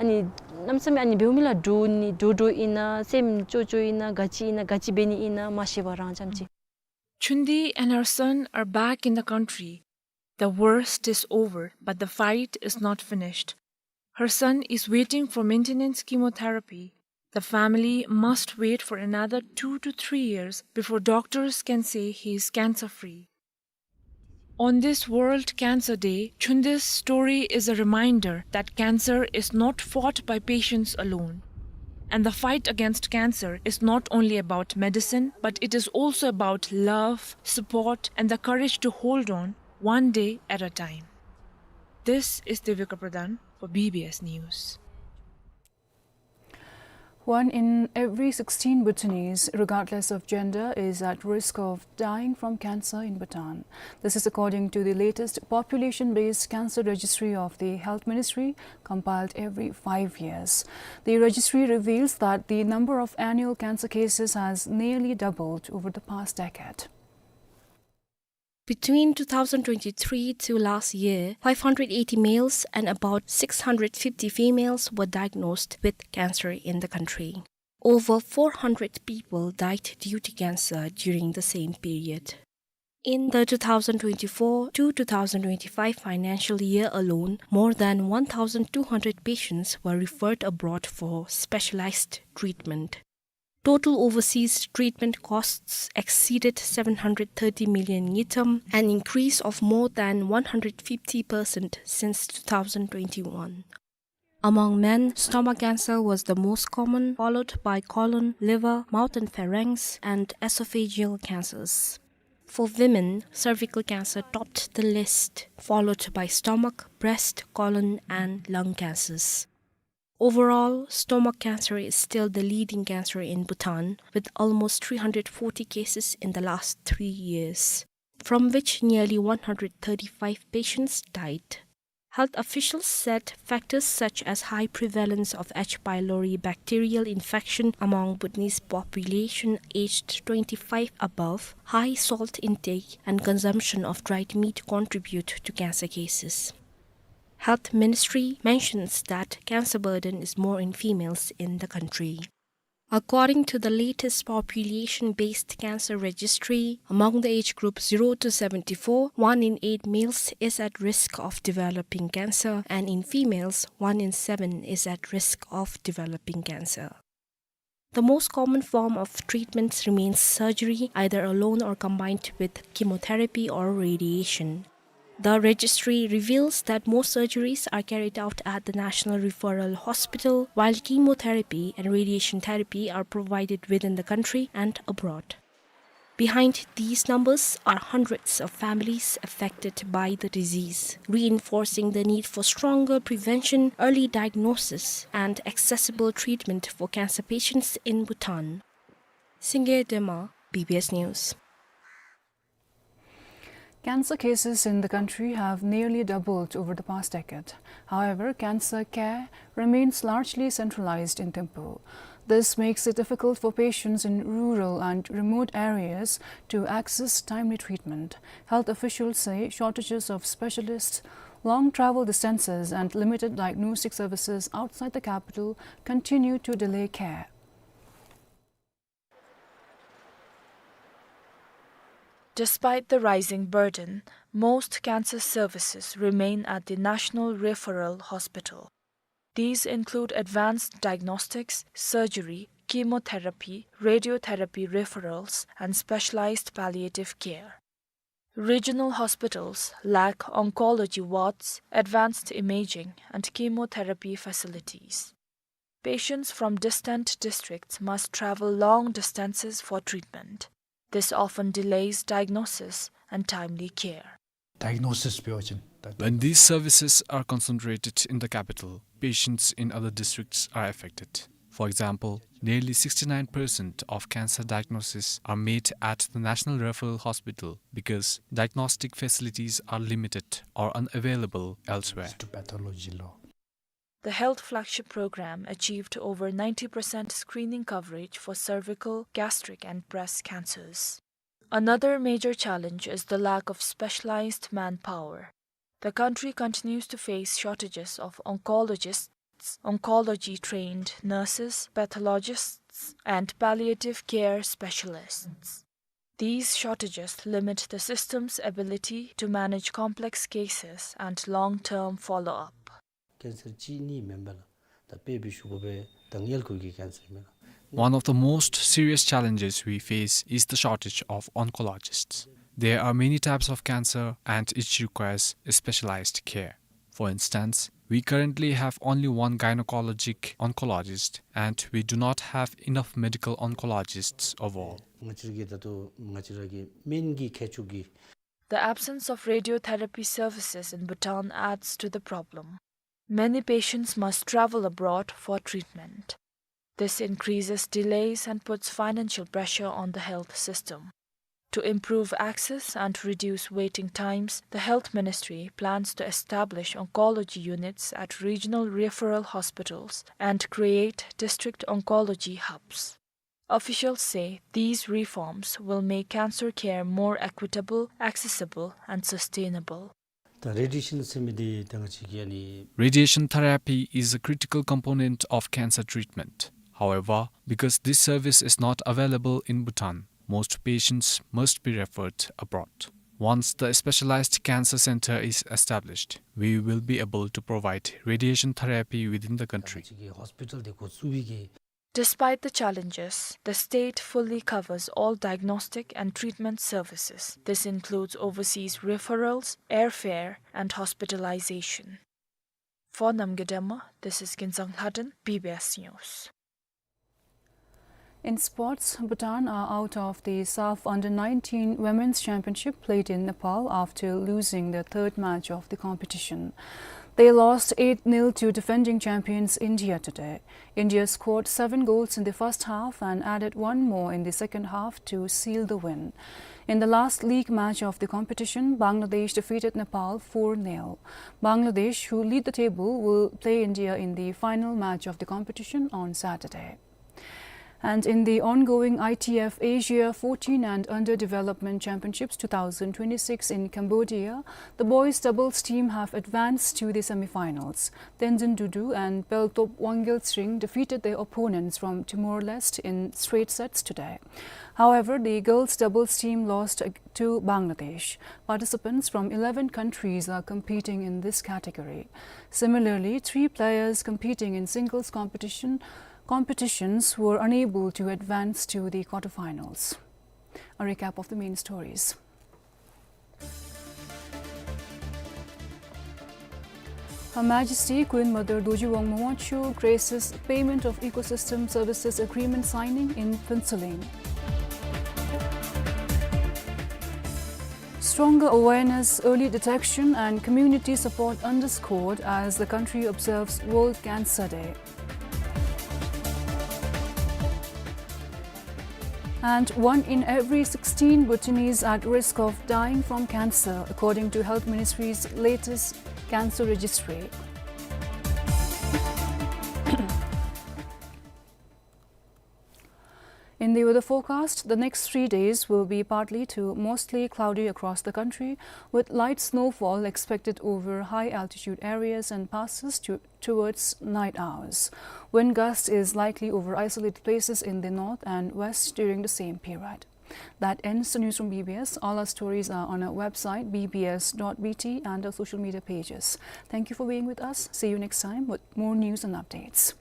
ཨ་ནི་གནམ་མེད་ས་མེད་ཨ་ནི་འབདཝ་མས་ལགས། འདྲོག་ནི་འདྲོག་འདྲོག་ཨིན་ན་སེམས་སྐྱོ་སྐྱོ་ཨིན་ན་ག་ཅི་ཨིན་ན་ག་ཅི་འབད་ནི་ཨིན་ན་མ་ཤེས་པར་རང་འཇམ་ཅིག། Chundi and her son are back in the country. The worst is over, but the fight is not finished. Her son is waiting for maintenance chemotherapy. The family must wait for another two to three years before doctors can say he is cancer-free. On this World Cancer Day, Chundi's story is a reminder that cancer is not fought by patients alone. And the fight against cancer is not only about medicine, but it is also about love, support, and the courage to hold on one day at a time. This is Devika Pradhan for B B S News. One in every sixteen Bhutanese, regardless of gender, is at risk of dying from cancer in Bhutan. This is according to the latest population-based cancer registry of the Health Ministry, compiled every five years. The registry reveals that the number of annual cancer cases has nearly doubled over the past decade. Between two thousand twenty-three to last year, five hundred eighty males and about six hundred fifty females were diagnosed with cancer in the country. Over four hundred people died due to cancer during the same period. In the two thousand twenty-four to two thousand twenty-five financial year alone, more than one thousand two hundred patients were referred abroad for specialized treatment. Total overseas treatment costs exceeded seven hundred thirty million ngultrum, an increase of more than one hundred fifty percent since two thousand twenty-one. Among men, stomach cancer was the most common, followed by colon, liver, mouth and pharynx, and esophageal cancers. For women, cervical cancer topped the list, followed by stomach, breast, colon, and lung cancers. Overall, stomach cancer is still the leading cancer in Bhutan, with almost three hundred forty cases in the last three years, from which nearly one hundred thirty-five patients died. Health officials said factors such as high prevalence of H. pylori bacterial infection among Bhutanese population aged twenty-five above, high salt intake, and consumption of dried meat contribute to cancer cases. Health Ministry mentions that cancer burden is more in females in the country. According to the latest population-based cancer registry, among the age group zero to seventy-four, one in eight males is at risk of developing cancer, and in females, one in seven is at risk of developing cancer. The most common form of treatments remains surgery, either alone or combined with chemotherapy or radiation. The registry reveals that most surgeries are carried out at the National Referral Hospital, while chemotherapy and radiation therapy are provided within the country and abroad. Behind these numbers are hundreds of families affected by the disease, reinforcing the need for stronger prevention, early diagnosis, and accessible treatment for cancer patients in Bhutan. Singye Dema, B B S News. Cancer cases in the country have nearly doubled over the past decade. However, cancer care remains largely centralized in Thimphu. This makes it difficult for patients in rural and remote areas to access timely treatment. Health officials say shortages of specialists, long travel distances, and limited diagnostic services outside the capital continue to delay care. Despite the rising burden, most cancer services remain at the National Referral Hospital. These include advanced diagnostics, surgery, chemotherapy, radiotherapy referrals, and specialized palliative care. Regional hospitals lack oncology wards, advanced imaging, and chemotherapy facilities. Patients from distant districts must travel long distances for treatment. This often delays diagnosis and timely care. ཌའི་གནོ་སིས་འབད་བ་ཅིན་ When these services are concentrated in the capital, patients in other districts are affected. For example, nearly sixty-nine percent of cancer diagnoses are made at the National Referral Hospital because diagnostic facilities are limited or unavailable elsewhere. Histopathology lo. The Health Flagship Program achieved over ninety percent screening coverage for cervical, gastric, and breast cancers. Another major challenge is the lack of specialized manpower. The country continues to face shortages of oncologists, oncology-trained nurses, pathologists, and palliative care specialists. These shortages limit the system's ability to manage complex cases and long-term follow-up. Cancer གཅིག་གཉིས་མེན་པར་ད་དཔེ་འབད་ཞུ་དགོ་པས། ད་མངལ་ཁུ་གི་cancer མེན་ན། One of the most serious challenges we face is the shortage of oncologists. There are many types of cancer and each requires a specialized care. For instance, we currently have only one gynecologic oncologist and we do not have enough medical oncologists overall. ང་བཅས་ཀྱི་ད་ལྟོ་ང་བཅས་ར་གི་སྨན་གྱི་ཁྱད་ཆོས་ཀྱི། The absence of radiotherapy services in Bhutan adds to the problem. Many patients must travel abroad for treatment. This increases delays and puts financial pressure on the health system. To improve access and reduce waiting times, the Health Ministry plans to establish oncology units at regional referral hospitals and create district oncology hubs. Officials say these reforms will make cancer care more equitable, accessible, and sustainable. ད་radiation ཟེར་མི་འདི་ད་ང་བཅས་ཀྱི་ཨ་ནི། Radiation therapy is a critical component of cancer treatment. However, because this service is not available in Bhutan, most patients must be referred abroad. Once the specialized cancer center is established, we will be able to provide radiation therapy within the country. ད་ང་བཅས་ཀྱི་hospital འདི་འགོ་བཙུགས་པའི་གི། Despite the challenges, the state fully covers all diagnostic and treatment services. This includes overseas referrals, airfare, and hospitalization. For Namgay Dema, this is Kinzang Lhaden, B B S News. In sports, Bhutan are out of the SAFF Under nineteen Women's Championship played in Nepal after losing the third match of the competition. They lost eight nil to defending champions India today. India scored seven goals in the first half and added one more in the second half to seal the win. In the last league match of the competition, Bangladesh defeated Nepal four nil. Bangladesh, who lead the table, will play India in the final match of the competition on Saturday. And in the ongoing I T F Asia fourteen and Under Development Championships two thousand twenty-six in Cambodia, the boys doubles team have advanced to the semi-finals. Tenzin Dudu and Peltop Wangel Tsring defeated their opponents from Timor-Leste in straight sets today. However, the girls doubles team lost to Bangladesh. Participants from eleven countries are competing in this category. Similarly, three players competing in singles competition, competitions were unable to advance to the quarterfinals. A recap of the main stories. Her Majesty Queen Mother Dorji Wangma Wangchuck graces payment of Ecosystem Services Agreement signing in Phuentsholing. Stronger awareness, early detection and community support underscored as the country observes World Cancer Day. And one in every sixteen Bhutanese at risk of dying from cancer, according to Health Ministry's latest cancer registry. In the weather forecast, the next three days will be partly to mostly cloudy across the country, with light snowfall expected over high altitude areas and passes to, towards night hours. Wind gust is likely over isolated places in the north and west during the same period. That ends the news from B B S. All our stories are on our website, B B S dot B T, and our social media pages. Thank you for being with us. See you next time with more news and updates.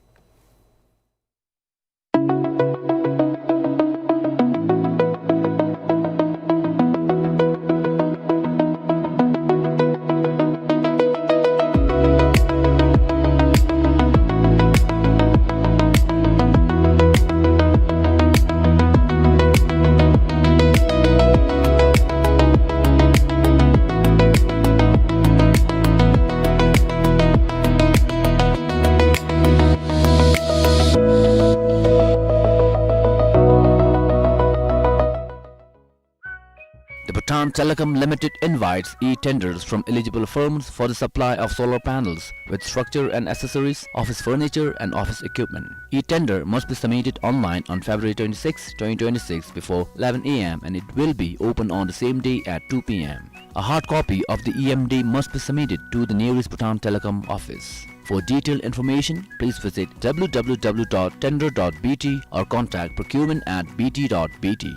Bhutan Telecom Limited invites e-tenders from eligible firms for the supply of solar panels with structure and accessories, office furniture and office equipment. E-tender must be submitted online on February twenty-sixth, twenty twenty-six before eleven A M and it will be open on the same day at two P M. A hard copy of the E M D must be submitted to the nearest Bhutan Telecom office. For detailed information, please visit W W W dot tender dot B T or contact procurement at B T dot B T.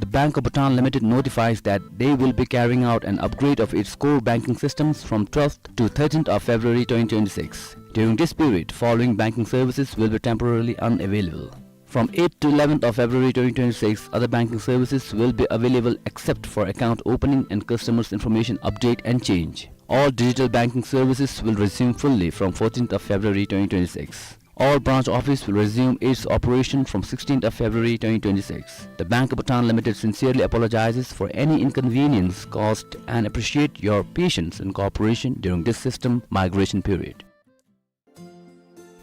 The Bank of Bhutan Limited notifies that they will be carrying out an upgrade of its core banking systems from twelfth to thirteenth of February twenty twenty-six. During this period, following banking services will be temporarily unavailable. From eighth to eleventh of February twenty twenty-six, other banking services will be available except for account opening and customers information update and change. All digital banking services will resume fully from fourteenth of February twenty twenty-six. All branch office will resume its operation from sixteenth of February twenty twenty-six. The Bank of Bhutan Limited sincerely apologizes for any inconvenience caused and appreciate your patience and cooperation during this system migration period.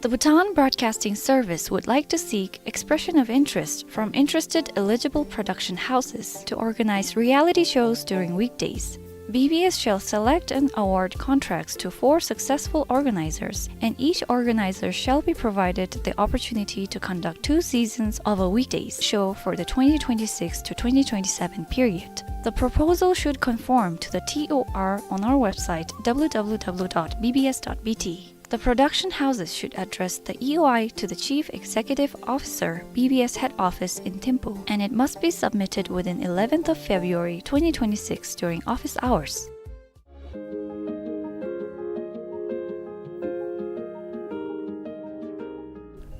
The Bhutan Broadcasting Service would like to seek expression of interest from interested eligible production houses to organize reality shows during weekdays. B B S shall select and award contracts to four successful organizers, and each organizer shall be provided the opportunity to conduct two seasons of a weekdays show for the twenty twenty-six to twenty twenty-seven period. The proposal should conform to the T O R on our website, W W W dot B B S dot B T. The production houses should address the E O I to the Chief Executive Officer, B B S Head Office in Thimphu, and it must be submitted within eleventh of February twenty twenty-six during office hours.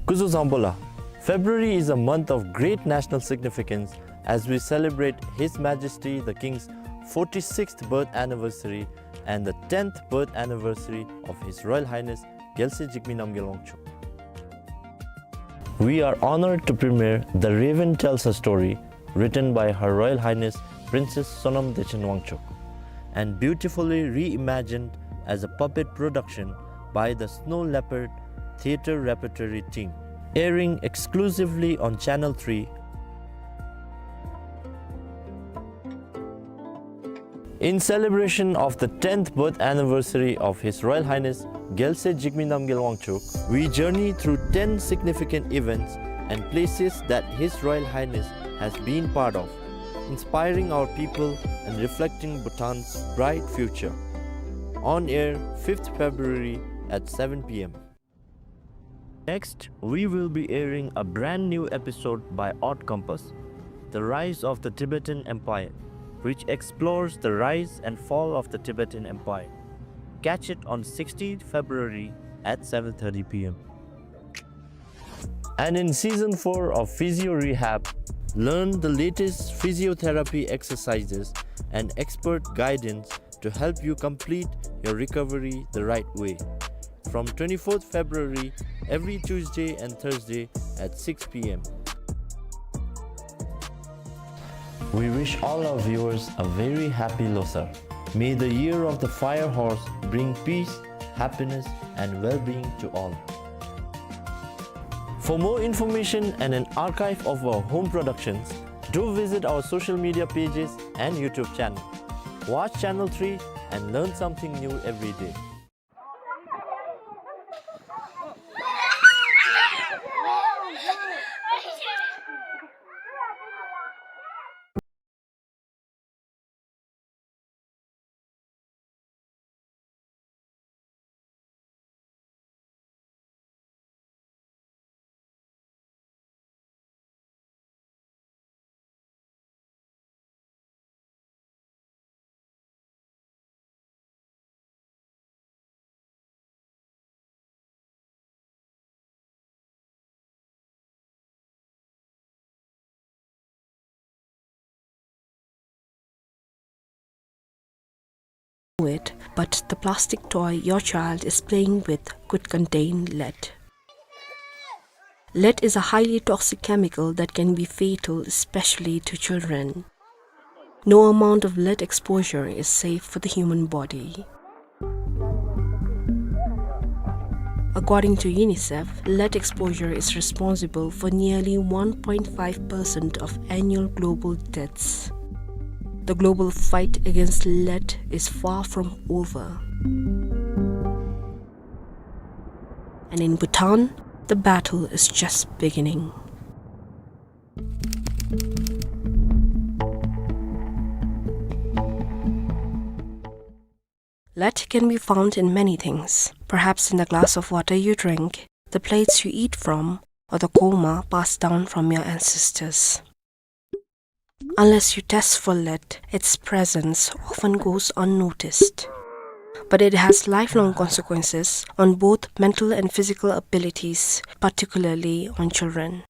Kuzuzangpola, February is a month of great national significance as we celebrate His Majesty the King's forty-sixth birth anniversary and the tenth birth anniversary of His Royal Highness Gyalse Jigme Namgyel Wangchuck. We are honored to premiere The Raven Tells a Story, written by Her Royal Highness Princess Sonam Dechen Wangchuck, and beautifully reimagined as a puppet production by the Snow Leopard Theatre Repertory team, airing exclusively on Channel three. In celebration of the tenth birth anniversary of His Royal Highness Gyalse Jigme Namgyel Wangchuck, we journey through ten significant events and places that His Royal Highness has been part of, inspiring our people and reflecting Bhutan's bright future. On air fifth February at seven P M. Next, we will be airing a brand new episode by Odd Compass, The Rise of the Tibetan Empire, which explores the rise and fall of the Tibetan Empire. Catch it on sixteenth February at seven thirty P M. And in season four of Physio Rehab, learn the latest physiotherapy exercises and expert guidance to help you complete your recovery the right way. From twenty-fourth February, every Tuesday and Thursday at six P M. We wish all our viewers a very happy Losar. May the year of the fire horse bring peace, happiness, and well-being to all. For more information and an archive of our home productions, do visit our social media pages and YouTube channel. Watch Channel three and learn something new every day. It, but the plastic toy your child is playing with could contain lead. Lead is a highly toxic chemical that can be fatal, especially to children. No amount of lead exposure is safe for the human body. According to UNICEF, lead exposure is responsible for nearly one point five percent of annual global deaths. The global fight against lead is far from over. And in Bhutan, the battle is just beginning. Lead can be found in many things, perhaps in the glass of water you drink, the plates you eat from, or the kurma passed down from your ancestors. Unless you test for lead, its presence often goes unnoticed. But it has lifelong consequences on both mental and physical abilities, particularly on children.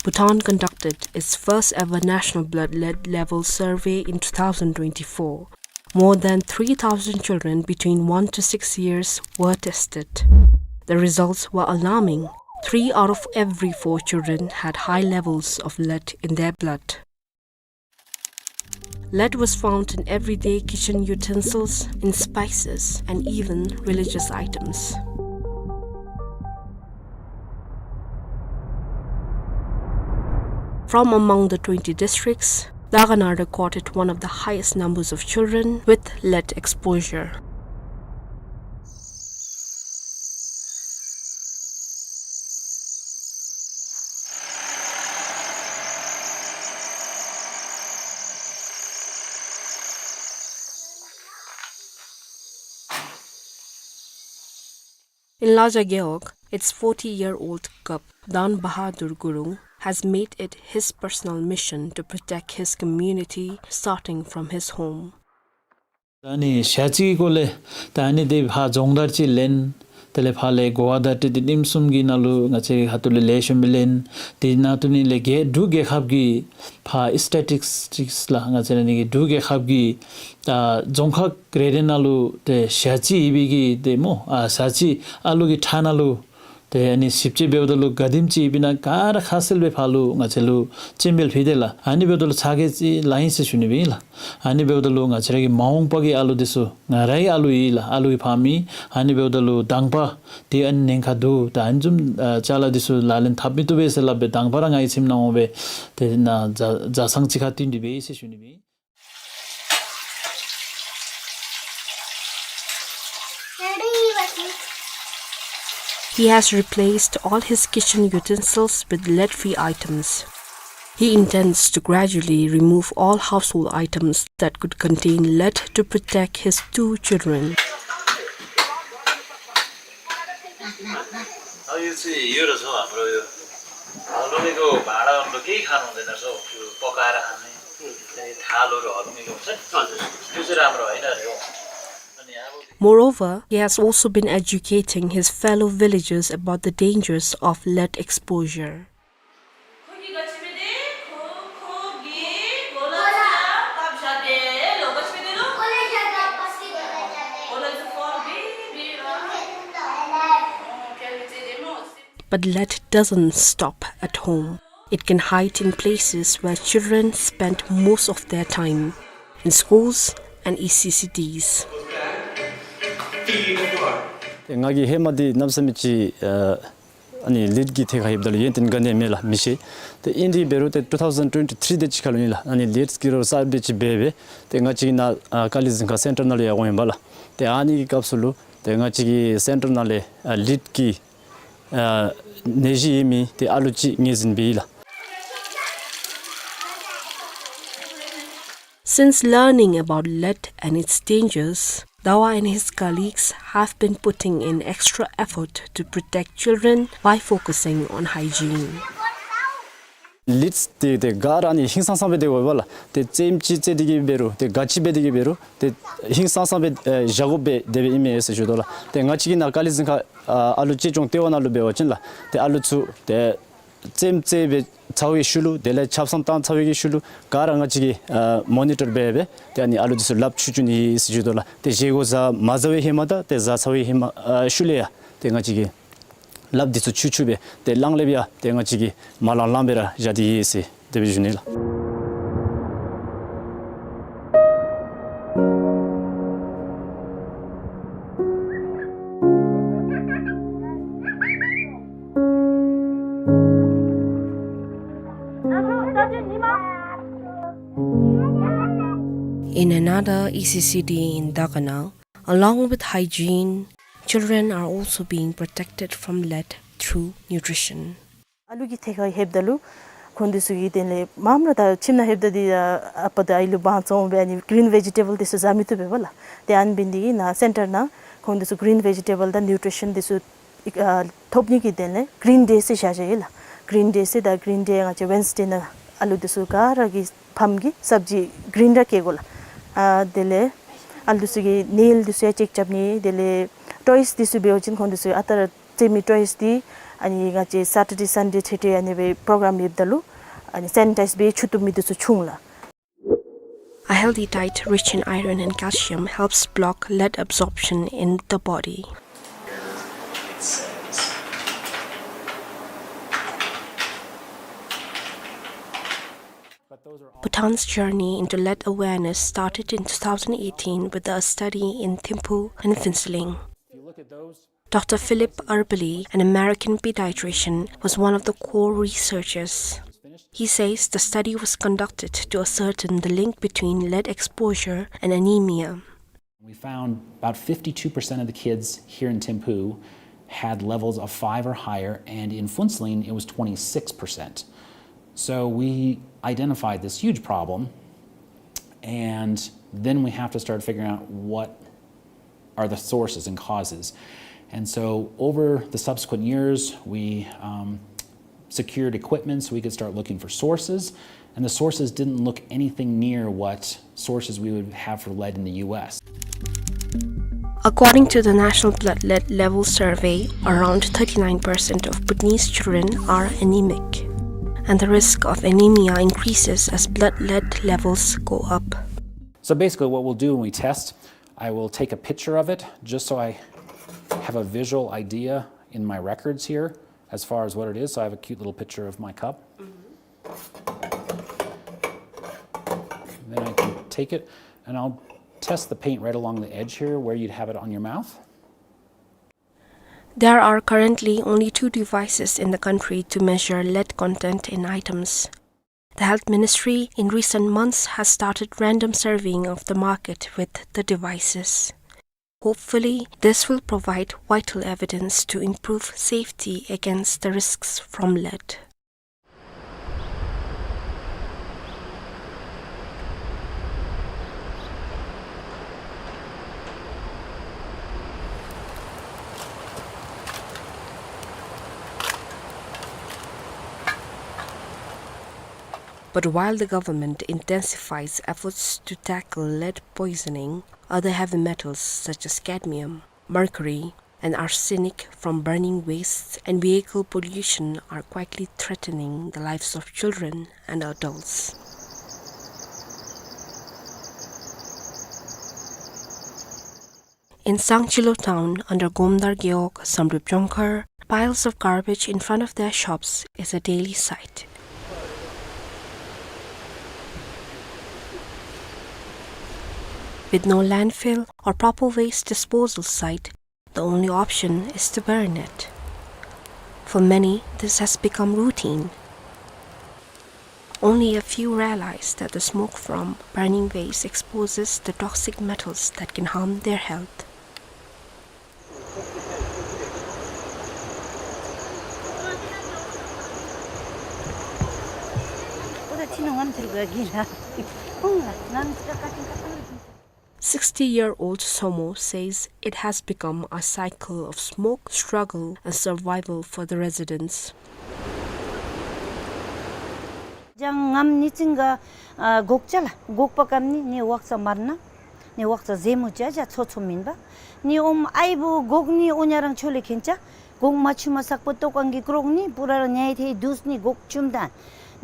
Bhutan conducted its first ever national blood lead level survey in two thousand twenty-four. More than three thousand children between one to six years were tested. The results were alarming. Three out of every four children had high levels of lead in their blood. Lead was found in everyday kitchen utensils, in spices, and even religious items. From among the twenty districts, Dagana recorded one of the highest numbers of children with lead exposure. In Laja Gewog, its forty-year-old Kap, Dan Bahadur Gurung, has made it his personal mission to protect his community, starting from his home. ད་ཨ་ནི་ཞ་རྩི་སྐོར་ལས་ད་ཨ་ནི་དེ་ཕར་སྦྱོང་བརྡར་ཅིག་ལེན། དེ་ལས་ཕར་ལས་གོ་བ་བརྡ་སྤྲོད་དེ་ཉིནམ་གསུམ་གྱི་ནང་ལུ་ང་བཅས་ཁ་ཐུག་ལས་ལེགས་ཤོམ་སྦེ་ལེན། དེ་ནང་དུ་ནི་ལས་རྒྱལ་འབྲུག་རྒྱལ་ཁབ་ཀྱི་ཕར་སི་ཊེ་ཊིག་སི་ལགས། ང་བཅས་ར་ནི་གི་འབྲུག་རྒྱལ་ཁབ་ཀྱི་ད་རྫོང་ཁག་རེ་རེ་ནང་ལུ་ཏེ་ཞ་རྩི་ཡོད་པའི་གི་ཏེ་སྨོ་ཨ་ཞ་རྩི་ཨ་ལུ་གི་ཁྲག་ནང་ལུ་ཏེ་ཨ་ནི་ཞིབ་དཔྱད་འབདཝ་ད་ལུ་ག་དེམ་ཅིག་ཡོདཔ་ཨིན་ན་ག་ར་ཁ་གསལ་སྦེ་ཕར་ལུ་ང་བཅས་ལུ་སྤྱན་འབུལ་ཕུལ་ཏེ་ལགས། ཨ་ནི་འབདཝ་ད་ལུ་ཚ་གྱང་ཅིག་ལང་ཡི་ཟེར་ཞུ་ནི་སྦེ་ཨིན་ལགས། ཨ་ནི་འབདཝ་ད་ལུ་ང་བཅས་ར་གི་མ་འོངས་པ་གི་ཨ་ལུ་འདི་ཚུ་ང་རའི་ཨ་ལུ་ཨིན་ལགས། ཨ་ལུ་གི་ཕམ་ཨིན། ཨ་ནི་འབདཝ་ད་ལུ་དང་པ་ཏེ་ཨ་ནི་ཉེན་ཁ་འདུག། ད་ཨ་ནི་བཟུམ་ཨ་ཅ་ལ་འདི་ཚུ་ལག་ལེན་འཐབ་མི་བཏུབ་པས་ཟེར་སླབ་སྦེ་དང་པ་ར་ང་གི་ཁྱིམ་ནང་འོང་སྦེ་ཏེ་ནཱ་བཟའ་བཟའ་ཚང་གཅིག་ཁར་བསྟུན་ཏེ་སྦེ་ཨིན་ཟེར་ཞུ་ནི་སྦེ་ཨིན། He has replaced all his kitchen utensils with lead-free items. He intends to gradually remove all household items that could contain lead to protect his two children. अँ, यो चाहिँ यो रहेछ हौ हाम्रो यो हलुङ्गेको भाँडाहरू केही खानु हुँदैन रहेछ हौ, त्यो पकाएर खाने। अनि थालहरू हलुङ्गेको हुन्छ नि, हजुर। त्यो चाहिँ राम्रो होइन अरे हौ। अनि अब Moreover, he has also been educating his fellow villagers about the dangers of lead exposure. But lead doesn't stop at home. It can hide in places where children spend most of their time, in schools and E C C Ds. ཏེ་ང་གིས་ཧེ་མ་འདི་གནམ་མེད་ས་མེད་ཅིག་ཨ་ཨ་ནི་ལིཌ་ཀྱི་ཐད་ཁར་ཡོདཔ་ད་ལུ་ཡོན་ཏན་ག་ནི་ཡང་མེད་ལགས། མི་ཤེས། ཏེ་ཨིན་དེ་འབད་རུང་ཏེ་ཊུ་ཐའུ་ཟེན་ཊུ་ཝེན་ཊི་ཐིརི་དེ་ཅིག་ཁར་ལུ་ཨིན་ལགས། ཨ་ནི་ལིཌ་ཀྱི་རོགས་གསརཔ་དེ་ཅིག་འབད་སྦེ་ཏེ་ང་བཅས་ཀྱི་ནཱ་ཨ་ཀ་ལི་གཟིམ་ཁང་སེན་ཊར་ནང་ལུ་ཡར་འོང་ཡི་པ་ལགས། ཏེ་ཨ་ནི་གི་སྐབས་སུ་ལུ་ཏེ་ང་བཅས་ཀྱི་སེན་ཊར་ནང་ལས་ཨ་ལིཌ་ཀྱི་ཨ་ནད་གཞི་ཡོད་མི་ཏེ་ཨ་ལུ་ཅིག་ངོས་འཛིན་འབད་ཡི་ལགས། Since learning about lead and its dangers, Dawa and his colleagues have been putting in extra effort to protect children by focusing on hygiene. ལིཌ་ཏེ་ཏེ་ག་ར་ཨ་ནི་ཧིང་སངས་སངས་སྦེ་སྡོད་དགོ་པས་ལགས། ཏེ་རྩེདམོ་ཅིག་རྩེ་སྟེ་གི་འབད་རུང་ཏེ་ག་ཅི་འབད་དེ་གི་འབད་རུང་ཏེ་ཧིང་སངས་སངས་སྦེ་ཨེ་བཞག་དགོ་པས་དེ་སྦེ་ཨིན་མས་ཟེར་ཞུ་དོ་ལགས། ཏེ་ང་བཅས་ཀྱི་ནཱ་ཀ་ལི་གཟིམ་ཁང་ཨ་ཨ་ལུ་གཅེས་སྐྱོང་ལྟེ་བ་ནང་ལུ་འབད་བ་ཅིན་ལགས། ཏེ་ཨ་ལུ་ཚུ་ཏེ་རྩེདམོ་རྩེ་སྦེ་ཚར་བའི་ཤུལ་ལུ་དེ་ལས་ཆབ་གསང་བཏང་ཚར་བའི་གི་ཤུལ་ལུ་ག་ར་ང་བཅས་ཀྱིས་ཨ་མོ་ནི་ཊར་འབད་སྦེ་ཏེ་ཨ་ནི་ཨ་ལུ་འདི་ཚུ་ལགཔ་འཁྱུ་འཁྱུ་ནི་ཨིན་ཟེར་ཞུ་དོ་ལགས། ཏེ་བཞེས་སྒོ་བཟའ་མ་བཟའ་བའི་ཧེ་མ་དང་ཏེ་བཟའ་ཚར་བའི་ཧེ་མ་ཨ་ཤུལ་ལས་ཡང་ཏེ་ང་བཅས་ཀྱིས་ལགཔ་འདི་ཚུ་འཁྱུ་འཁྱུ་སྦེ་ཏེ་གླང་ལེབ་ཡང་ཏེ་ང་བཅས་ཀྱིས་མ་ལང་ལང་སྦེ་ར་བཞག་སྟེ་ཡོད་ཟེར་དེ་སྦེ་ཞུ་ནི་ལགས། In another E C C D in Dakanal, along with hygiene, children are also being protected from lead through nutrition. ཨ་ལུ་གི་ཐད་ཁར་ལྷོདཔ་ད་ལུ་ཁོང་འདི་ཚུ་གིས་དེ་ལས་མངམ་ར་ད་ཁྱིམ་ནང་ལྷོདཔ་ད་འདི་ཨ་པ་ད་ཨའི་ལུ་བང་བཙོང་སྦེ་ཨ་ནི་གིརིན་བེ་ཇི་ཊེ་བཱལ་འདི་ཚུ་བཟའ་མི་བཏུབ་པས་ལགས། ཏེ་ཨ་ནི་འབད་ནི་འདི་གིས་ནཱ་སེན་ཊར་ནང་ཁོང་འདི་ཚུ་གིརིན་བེ་ཇི་ཊེ་བཱལ་དང་ནིའུ་ཊི་རི་ཤཱན་འདི་ཚུ་ཨ་ཐོབ་ནི་གི་དོན་ལས་གིརིན་ཌེ་ཟེར་བཞག་བཞགཔ་ཨིན་ལགས། གིརིན་ཌེ་ཟེར་ད་གིརིན་ཌེ་ང་བཅས་ཝེནསི་ཌེ་ནང་ཨ་ལུ་འདི་ཚུ་ག་ར་གི་ཕམ་གིས་སབ་ཇི་གིརིན་ར་བཀལ་དགོ་ལགས། ཨ་དེ་ལས་ཨ་ལུ་འདི་ཚུ་གི་ནེལ་འདི་ཚུ་ཡང་ཅེཀ་རྐྱབ་ནི། དེ་ལས་ཊོའིས་འདི་ཚུ་འབད་བ་ཅིན་ཁོང་འདི་ཚུ་ཨ་རྟག་ར་རྩེད་མོའི་ཊོའིས་འདི་ཨ་ནི་ང་བཅས་སེ་ཊར་ཌེ་སན་ཌེ་ཐེ་ཐེ་ཨ་ནི་སྦེ་པྲོ་གྲམ་ཡོདཔ་ད་ལུ་ཨ་ནི་སེ་ནི་ཊའིས་འབད་བཅུག་བཏུབ་མི་འདི་ཚུ་བྱུང་ལགས། A healthy diet rich in iron and calcium helps block lead absorption in the body. Bhutan's journey into lead awareness started in two thousand eighteen with a study in Thimphu and Phuentsholing. Doctor Philip Erbally, an American pediatrician, was one of the core researchers. He says the study was conducted to ascertain the link between lead exposure and anemia. We found about fifty-two percent of the kids here in Thimphu had levels of five or higher, and in Phuentsholing it was twenty-six percent. So we identified this huge problem, and then we have to start figuring out what are the sources and causes. And so over the subsequent years, we, um, secured equipment so we could start looking for sources. And the sources didn't look anything near what sources we would have for lead in the U S. According to the National Blood Lead Level Survey, around thirty-nine percent of Bhutanese children are anemic, and the risk of anemia increases as blood lead levels go up. So basically what we'll do when we test, I will take a picture of it just so I have a visual idea in my records here as far as what it is. So I have a cute little picture of my cup. Then I can take it and I'll test the paint right along the edge here where you'd have it on your mouth. There are currently only two devices in the country to measure lead content in items. The Health Ministry in recent months has started random surveying of the market with the devices. Hopefully, this will provide vital evidence to improve safety against the risks from lead. But while the government intensifies efforts to tackle lead poisoning, other heavy metals such as cadmium, mercury, and arsenic from burning wastes and vehicle pollution are quietly threatening the lives of children and adults. In Sangchilo town under Gomdar Gewog, Samdrup Jongkhar, piles of garbage in front of their shops is a daily sight. With no landfill or proper waste disposal site, the only option is to burn it. For many, this has become routine. Only a few realize that the smoke from burning waste exposes the toxic metals that can harm their health. Sixty-year-old Somo says it has become a cycle of smoke, struggle, and survival for the residents. ཅང་ངམ་ནི་ཅིང་ག་ཨ་གོག་ཅ་ལ་གོག་པ་ཀམ་ནི་ནི་ཝག་ཙ་མར་ན་ནི་ཝག་ཙ་ཟེ་མུ་ཅ་ཅ་ཚོ་ཚོ་མིན་པ། ནི་ཨོམ་ཨའི་བུ་གོག་ནི་ཨོ་ཉ་རང་ཆོ་ལེ་ཁེན་ཅ། གོག་མ་ཆུ་མ་སག་པོ་ཏོ་ཀང་གི་ཀྲོག་ནི་པུ་ར་རང་ཉའི་ཐེ་དུས་ནི་གོག་ཆུམ་ད།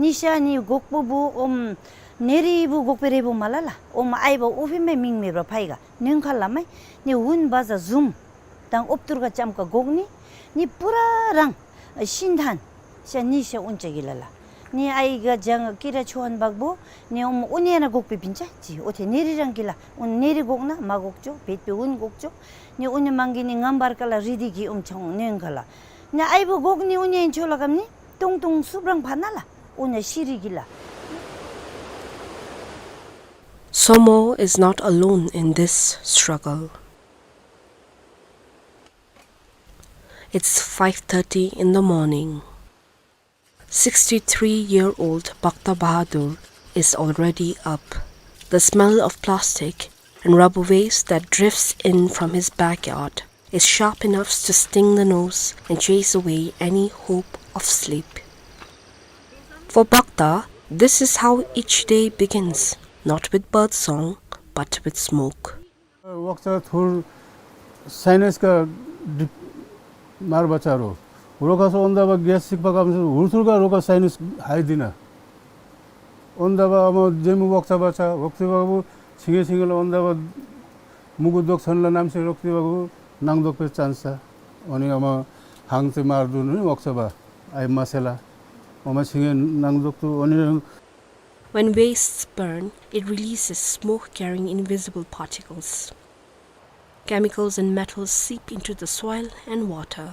ནི་ཤ་ནི་གོག་པོ་བུ་ཨོམ་ནེ་རི་བུ་གོག་པེ་རེ་བུ་མ་ལ་ལ། ཨོམ་ཨའི་བུ་ཨུ་ཕི་མེ་མིང་མེ་བ་ཕའི་ག་ནུན་ཁ་ལ་མའི་ནི་ཝུན་བ་ཟ་ཟུམ་དང་ཨོབ་ཏུར་ག་ཅམ་ཀ་གོག་ནི་ནི་པུ་ར་རང་ཤིན་ཐན་ཤ་ནི་ཤ་ཨུན་ཅ་གི་ལ་ལ། ནི་ཨའི་ག་ཇང་ཀི་ར་ཆུ་ཧན་བག་བུ་ནི་ཨོམ་ཨུ་ནེ་ན་གོག་པེ་བིན་ཅ་ཅི་ཨོ་ཐེ་ནེ་རི་རང་གི་ལ་ཨུན་ནེ་རི་གོག་ན་མ་གོག་ཅོ་བེད་པེ་ཨུན་གོག་ཅོ། ནི་ཨུ་ནེ་མང་གི་ནི་ངམ་བར་ཀ་ལ་རི་དི་གི་ཨུམ་ཆང་ནེན་ག་ལ། ནི་ཨའི་བུ་གོག་ནི་ཨུ་ནེ་ཆོ་ལ་ཀམ་ནི་ཏུང་ཏུང་སུབ་རང་ཕ་ན་ལ་ཨུ་ནེ་ཤི་རི་གི་ལ། Somo is not alone in this struggle. It's five thirty in the morning. Sixty-three-year-old Bhakta Bahadur is already up. The smell of plastic and rubber waste that drifts in from his backyard is sharp enough to sting the nose and chase away any hope of sleep. For Bhakta, this is how each day begins, not with bird song, but with smoke. वक्चा थुर sinus का डिप मार बच्चा रो। रोका सो ओंदा बा gas सिक पका में हुरसुर का रोका sinus हाई दिना। ओंदा बा अमा जेमु वक्चा बच्चा, वक्ति बाबू छिंगे छिंगे ला ओंदा बा मुगु दोक छन ला नाम से रोकति बाबू नांग दोक पे chance था। ओनी अमा हांग ते मार दु नी वक्चा बा, आई मसेला। अमा छिंगे नांग दोक तु ओनी When wastes burn, it releases smoke carrying invisible particles. Chemicals and metals seep into the soil and water.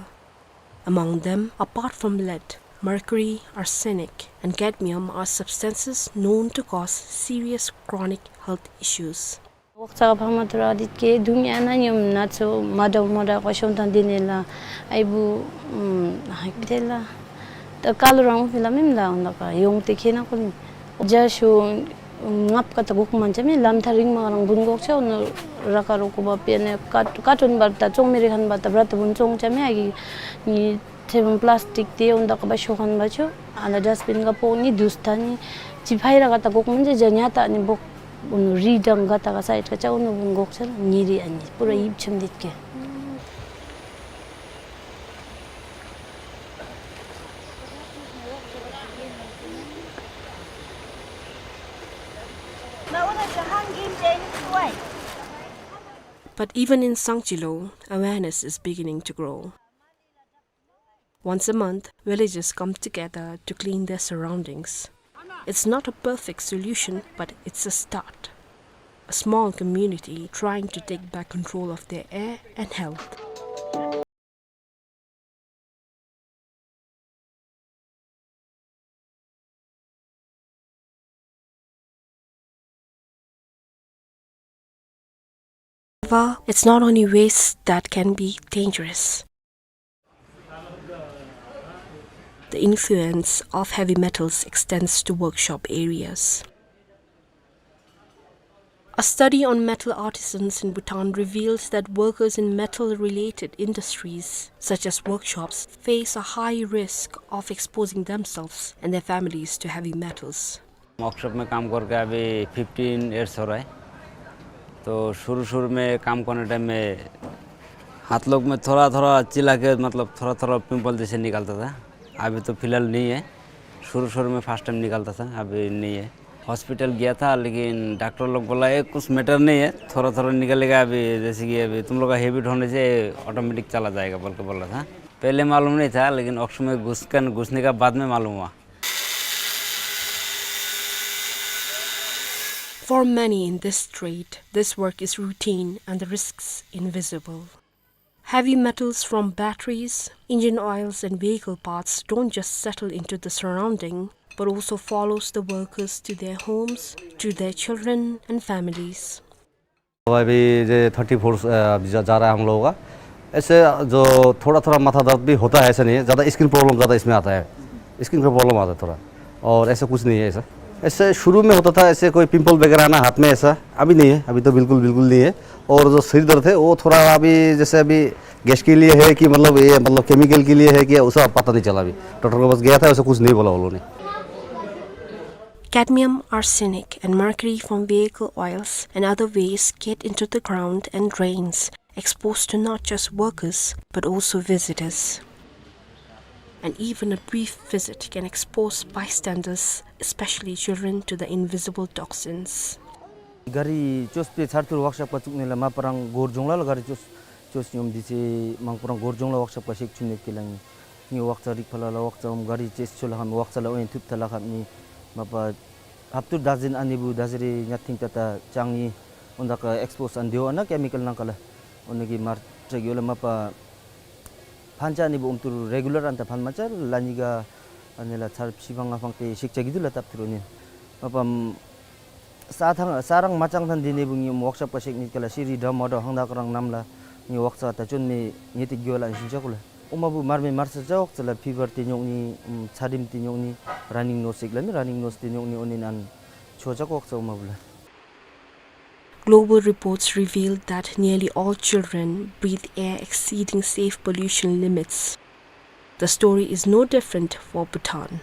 Among them, apart from lead, mercury, arsenic, and cadmium are substances known to cause serious chronic health issues. वक्चा का भामा थोड़ा दित के दुनिया ना नियम ना चो माडा माडा का शोंता देने ला। आई बु, उम, हाई बितेला। त कालो रंग फिला मिम ला उंदा का योंग ते खेना कोनी। जा शो, उम, ngap kata gok mancha mi lam tharing ma rang bun gokcha, ono raka roko ba piane kat-, katun barta chong meri khan barta brat bun chongcha mi agi ni thebun plastic te unda kaba shokan bacho, ala dustbin ka poni dustani, chiphai ra kata gok mancha janya ta ni bok, ono ri dang kata ka side kacha, ono bun gokcha, niri ani, pura ip chum ditke. But even in Sangchilo, awareness is beginning to grow. Once a month, villagers come together to clean their surroundings. It's not a perfect solution, but it's a start. A small community trying to take back control of their air and health. However, it's not only waste that can be dangerous. The influence of heavy metals extends to workshop areas. A study on metal artisans in Bhutan reveals that workers in metal-related industries, such as workshops, face a high risk of exposing themselves and their families to heavy metals. Workshop में काम करके अभी fifteen years हो रहा है। तो शुरू-शुरू में काम करने टाइम में हाथ लोग में थोड़ा-थोड़ा चिल्ला के, मतलब, थोड़ा-थोड़ा पिंपल जैसे निकलता था। अभी तो फिलहाल नहीं है। शुरू-शुरू में फर्स्ट टाइम निकलता था, अभी नहीं है। हॉस्पिटल गया था, लेकिन डॉक्टर लोग बोला, "ये कुछ मैटर नहीं है, थोड़ा-थोड़ा निकलेगा अभी, जैसे कि अभी तुम लोग का हैबिट होने से ऑटोमेटिक चला जाएगा," बोल के बोल रहा था। पहले मालूम नहीं था, लेकिन वर्कशॉप में घुस कर, घुसने का बाद में मालूम हुआ। For many in this trade, this work is routine and the risks invisible. Heavy metals from batteries, engine oils, and vehicle parts don't just settle into the surrounding, but also follows the workers to their homes, to their children and families. अभी ये thirty four, अ, जा, जा रहा है हम लोगों का। ऐसे जो थोड़ा-थोड़ा माथा दर्द भी होता है, ऐसा नहीं है। ज़्यादा स्किन प्रॉब्लम ज़्यादा इसमें आता है। स्किन का प्रॉब्लम आता है थोड़ा। और ऐसा कुछ नहीं है ऐसा। ऐसे शुरू में होता था, ऐसे कोई पिंपल वगैरह आना हाथ में, ऐसा अभी नहीं है। अभी तो बिल्कुल, बिल्कुल नहीं है। और जो सिर दर्द है, वो थोड़ा अभी, जैसे अभी गैस के लिए है कि मतलब ये, मतलब केमिकल के लिए है कि उसका पता नहीं चला अभी। डॉक्टर के पास गया था, वैसे कुछ नहीं बोला उन्होंने। Cadmium, arsenic, and mercury from vehicle oils and other waste get into the ground and drains, exposed to not just workers, but also visitors. And even a brief visit can expose bystanders, especially children, to the invisible toxins. गाडी चोस पे छारतुर वर्कशॉप का चुकने ला मा परंग गोर जोंगला ला गाडी चोस, चोस नियम दिसे मांग परंग गोर जोंगला वर्कशॉप का शेक चुने के लांगी। नि वक्चा रिक फला ला वक्चा उम गाडी चेस चोला हम वक्चा ला ओइन थुप थला हम नि मापा हप्तुर दस दिन अनि बु दस रे न्याथिंग तता चांगनी उन्दा का एक्सपोज अन दियो अना केमिकल नंका ला उन्ने की मार ट्रेक योला मापा फंचा अनि बु उमतुर रेगुलर अन ता फन मचा लानिगा अनि ला चार पीसी फंगा फंगते शिक्षा गिदु ला तप्तुर उन्ने मापा ས་ཐང་ས་རང་མ་ཙང་ཐང་འདི་ནི་བུ་ངེའི་ཝརཀ་ཤོབ་ག་ཤེག་ནི་ག་ལ་ཤེ་རི་དྲ་མ་དྲ་ཧང་དག་རང་ནམ་ལ་ངེའི་ཝརཀ་ཤོབ་ད་ཅོན་མེ་ངེ་ཏེ་གི་ཝ་ལ་ཨིན་ཤིན་ཅ་གུ་ལ། ཨོ་མ་བུ་མར་མེ་མར་ས་ཅ་ཝརཀ་ཅ་ལ་ཕི་བར་ཏེ་ཉོག་ནི་ཚ་རིམས་ཏེ་ཉོག་ནི་ར་ནིང་ནོ་སི་ལ་མི་ར་ནིང་ནོ་སི་ཏེ་ཉོག་ནི་ཨོ་ནི་ཨན་ཆོ་ཅ་ཝརཀ་ཅ་ཨོ་མ་བུ་ལ། Global reports reveal that nearly all children breathe air exceeding safe pollution limits. The story is no different for Bhutan.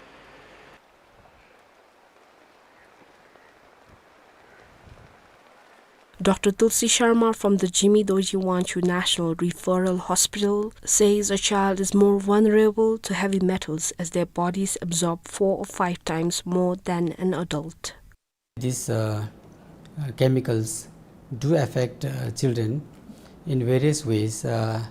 Doctor Tulsi Sharma from the Jigme Dorji Wangchuk National Referral Hospital says a child is more vulnerable to heavy metals as their bodies absorb four or five times more than an adult. These uh, uh, chemicals do affect uh, children in various ways. Uh,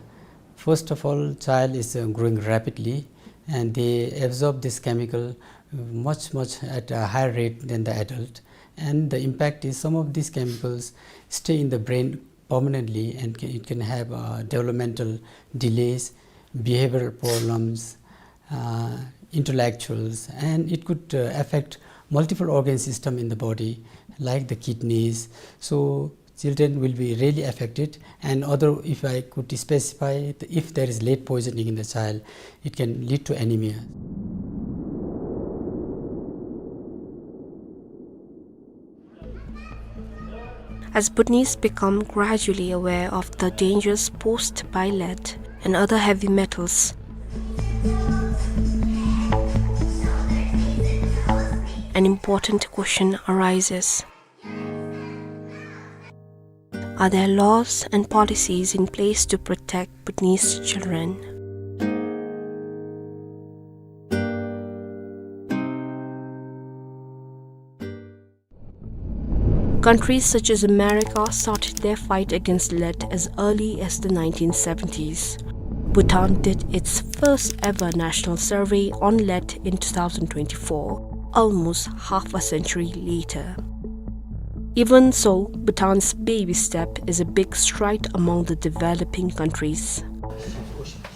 first of all, child is uh, growing rapidly, and they absorb this chemical much, much at a higher rate than the adult. And the impact is some of these chemicals stay in the brain permanently, and ca-, it can have uh, developmental delays, behavioral problems, uh, intellectuals, and it could uh, affect multiple organ system in the body, like the kidneys. So children will be really affected, and other, if I could specify, if there is lead poisoning in the child, it can lead to anemia. As Bhutanese become gradually aware of the dangers posed by lead and other heavy metals, an important question arises. Are there laws and policies in place to protect Bhutanese children? Countries such as America started their fight against lead as early as the nineteen seventies. Bhutan did its first ever national survey on lead in two thousand twenty-four, almost half a century later. Even so, Bhutan's baby step is a big stride among the developing countries.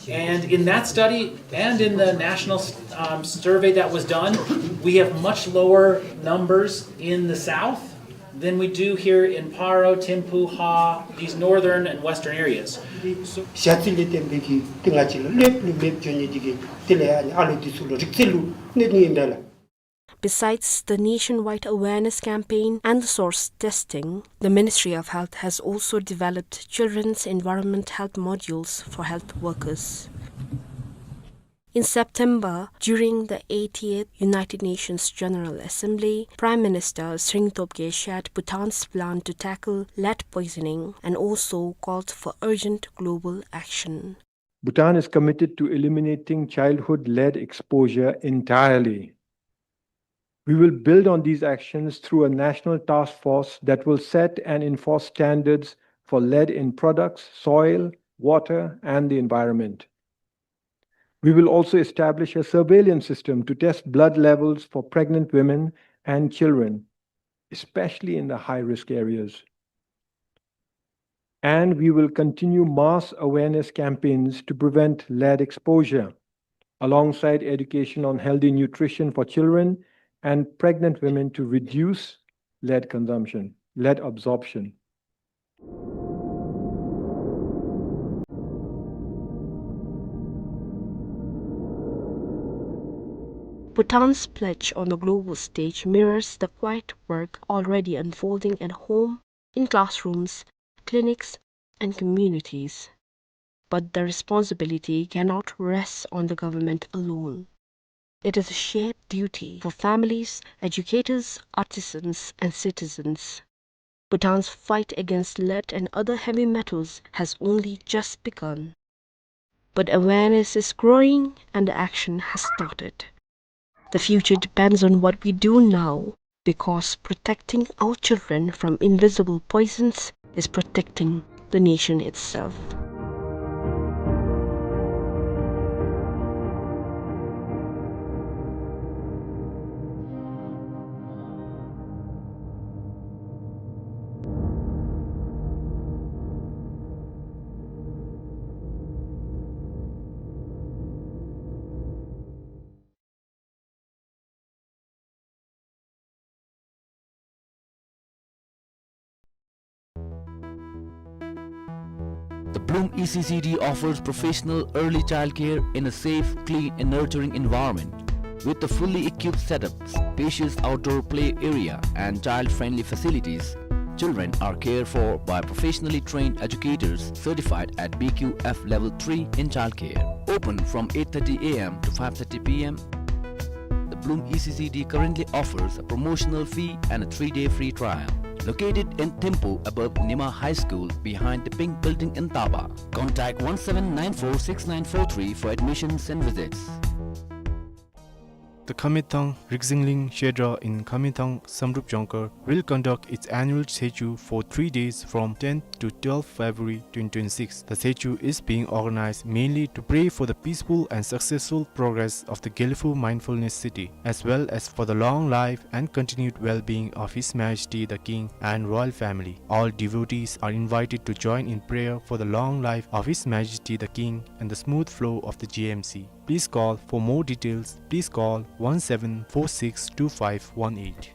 And in that study and in the national um, survey that was done, we have much lower numbers in the south than we do here in Paro, Thimphu, Ha, these northern and western areas. ཞ་རྩི་ལས་བརྟེན་པའི་གི་ཏེ་ང་བཅས་ལུ་ལེབ་ལུ་མེདཔ་འགྱོ་ནི་དེ་གིས་དེ་ལས་ཨ་ནི་ཨ་ལོ་འདི་ཚུ་ལུ་རིག་རྩལ་ལུ་གནོད་ནི་ཨིན་པས་ལགས། Besides the nationwide awareness campaign and the source testing, the Ministry of Health has also developed children's environment health modules for health workers. In September, during the eightieth United Nations General Assembly, Prime Minister Tshering Tobgay shared Bhutan's plan to tackle lead poisoning and also called for urgent global action. Bhutan is committed to eliminating childhood lead exposure entirely. We will build on these actions through a national task force that will set and enforce standards for lead in products, soil, water, and the environment. We will also establish a surveillance system to test blood levels for pregnant women and children, especially in the high-risk areas. And we will continue mass awareness campaigns to prevent lead exposure, alongside education on healthy nutrition for children and pregnant women to reduce lead consumption, lead absorption. Bhutan's pledge on the global stage mirrors the quiet work already unfolding at home, in classrooms, clinics, and communities. But the responsibility cannot rest on the government alone. It is a shared duty for families, educators, artisans, and citizens. Bhutan's fight against lead and other heavy metals has only just begun. But awareness is growing and the action has started. The future depends on what we do now, because protecting our children from invisible poisons is protecting the nation itself. The Bloom E C C D offers professional early childcare in a safe, clean, and nurturing environment. With a fully equipped setup, spacious outdoor play area, and child-friendly facilities, children are cared for by professionally trained educators certified at B Q F Level three in childcare. Open from eight thirty A M to five thirty P M. The Bloom E C C D currently offers a promotional fee and a three-day free trial. Located in Thimphu above Nyima High School behind the Pink Building in Taba. Contact one seven nine four six nine four three for admissions and visits. The Khamitang Rigzingling Shedra in Khamitang, Samdrup Jongkhar will conduct its annual Tshechu for three days from tenth to twelfth February twenty twenty-six. The Tshechu is being organized mainly to pray for the peaceful and successful progress of the Gelephu Mindfulness City, as well as for the long life and continued well-being of His Majesty the King and royal family. All devotees are invited to join in prayer for the long life of His Majesty the King and the smooth flow of the G M C. Please call, for more details, please call one seven four six two five one eight.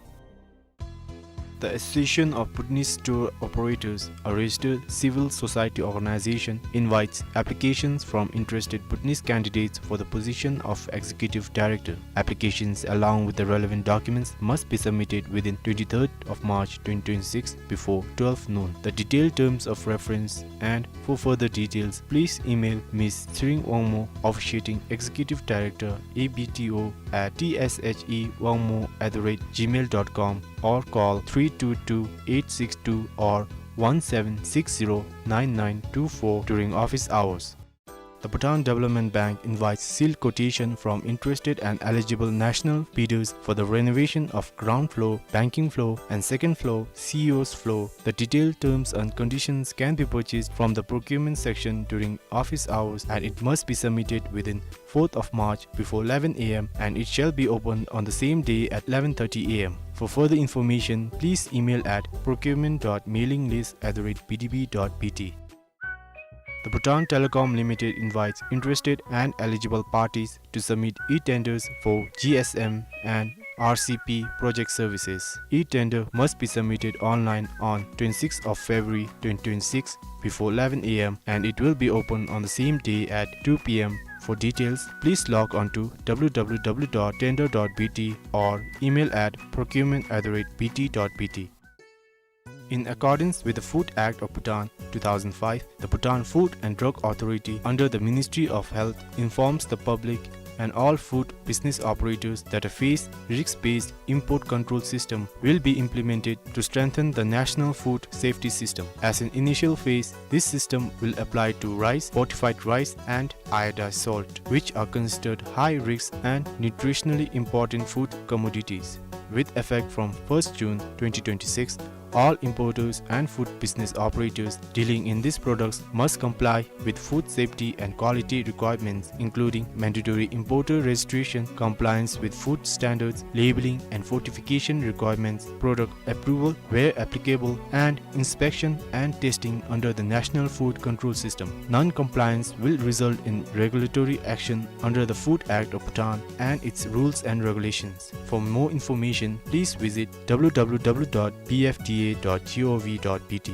The Association of Bhutanese Tour Operators, a registered civil society organization, invites applications from interested Bhutanese candidates for the position of executive director. Applications along with the relevant documents must be submitted within twenty-third of March twenty twenty-six before twelve noon. The detailed terms of reference and for further details, please email Miss Tsering Wangmo, Officiating Executive Director, A B T O, at T S H E wangmo at the rate gmail dot com, or call three two two eight six two or one seven six zero nine nine two four during office hours. The Bhutan Development Bank invites sealed quotation from interested and eligible national bidders for the renovation of ground floor, banking floor, and second floor, C E O's floor. The detailed terms and conditions can be purchased from the procurement section during office hours, and it must be submitted within fourth of March before eleven A M, and it shall be opened on the same day at eleven thirty A M. For further information, please email at procurement dot mailing list at the rate B D B dot B T. The Bhutan Telecom Limited invites interested and eligible parties to submit e-tenders for G S M and R C P project services. E-tender must be submitted online on twenty-sixth of February twenty twenty-six before eleven A M, and it will be open on the same day at two P M. For details, please log on to W W W dot tender dot B T or email at procurement at the rate B T dot B T. In accordance with the Food Act of Bhutan two thousand five, the Bhutan Food and Drug Authority under the Ministry of Health informs the public and all food business operators that a phased risk-based import control system will be implemented to strengthen the national food safety system. As an initial phase, this system will apply to rice, fortified rice, and iodized salt, which are considered high risk and nutritionally important food commodities. With effect from first June twenty twenty-six, all importers and food business operators dealing in these products must comply with food safety and quality requirements, including mandatory importer registration, compliance with food standards, labeling and fortification requirements, product approval where applicable, and inspection and testing under the National Food Control System. Non-compliance will result in regulatory action under the Food Act of Bhutan and its rules and regulations. For more information, please visit W W W dot B F D A dot gov dot B T.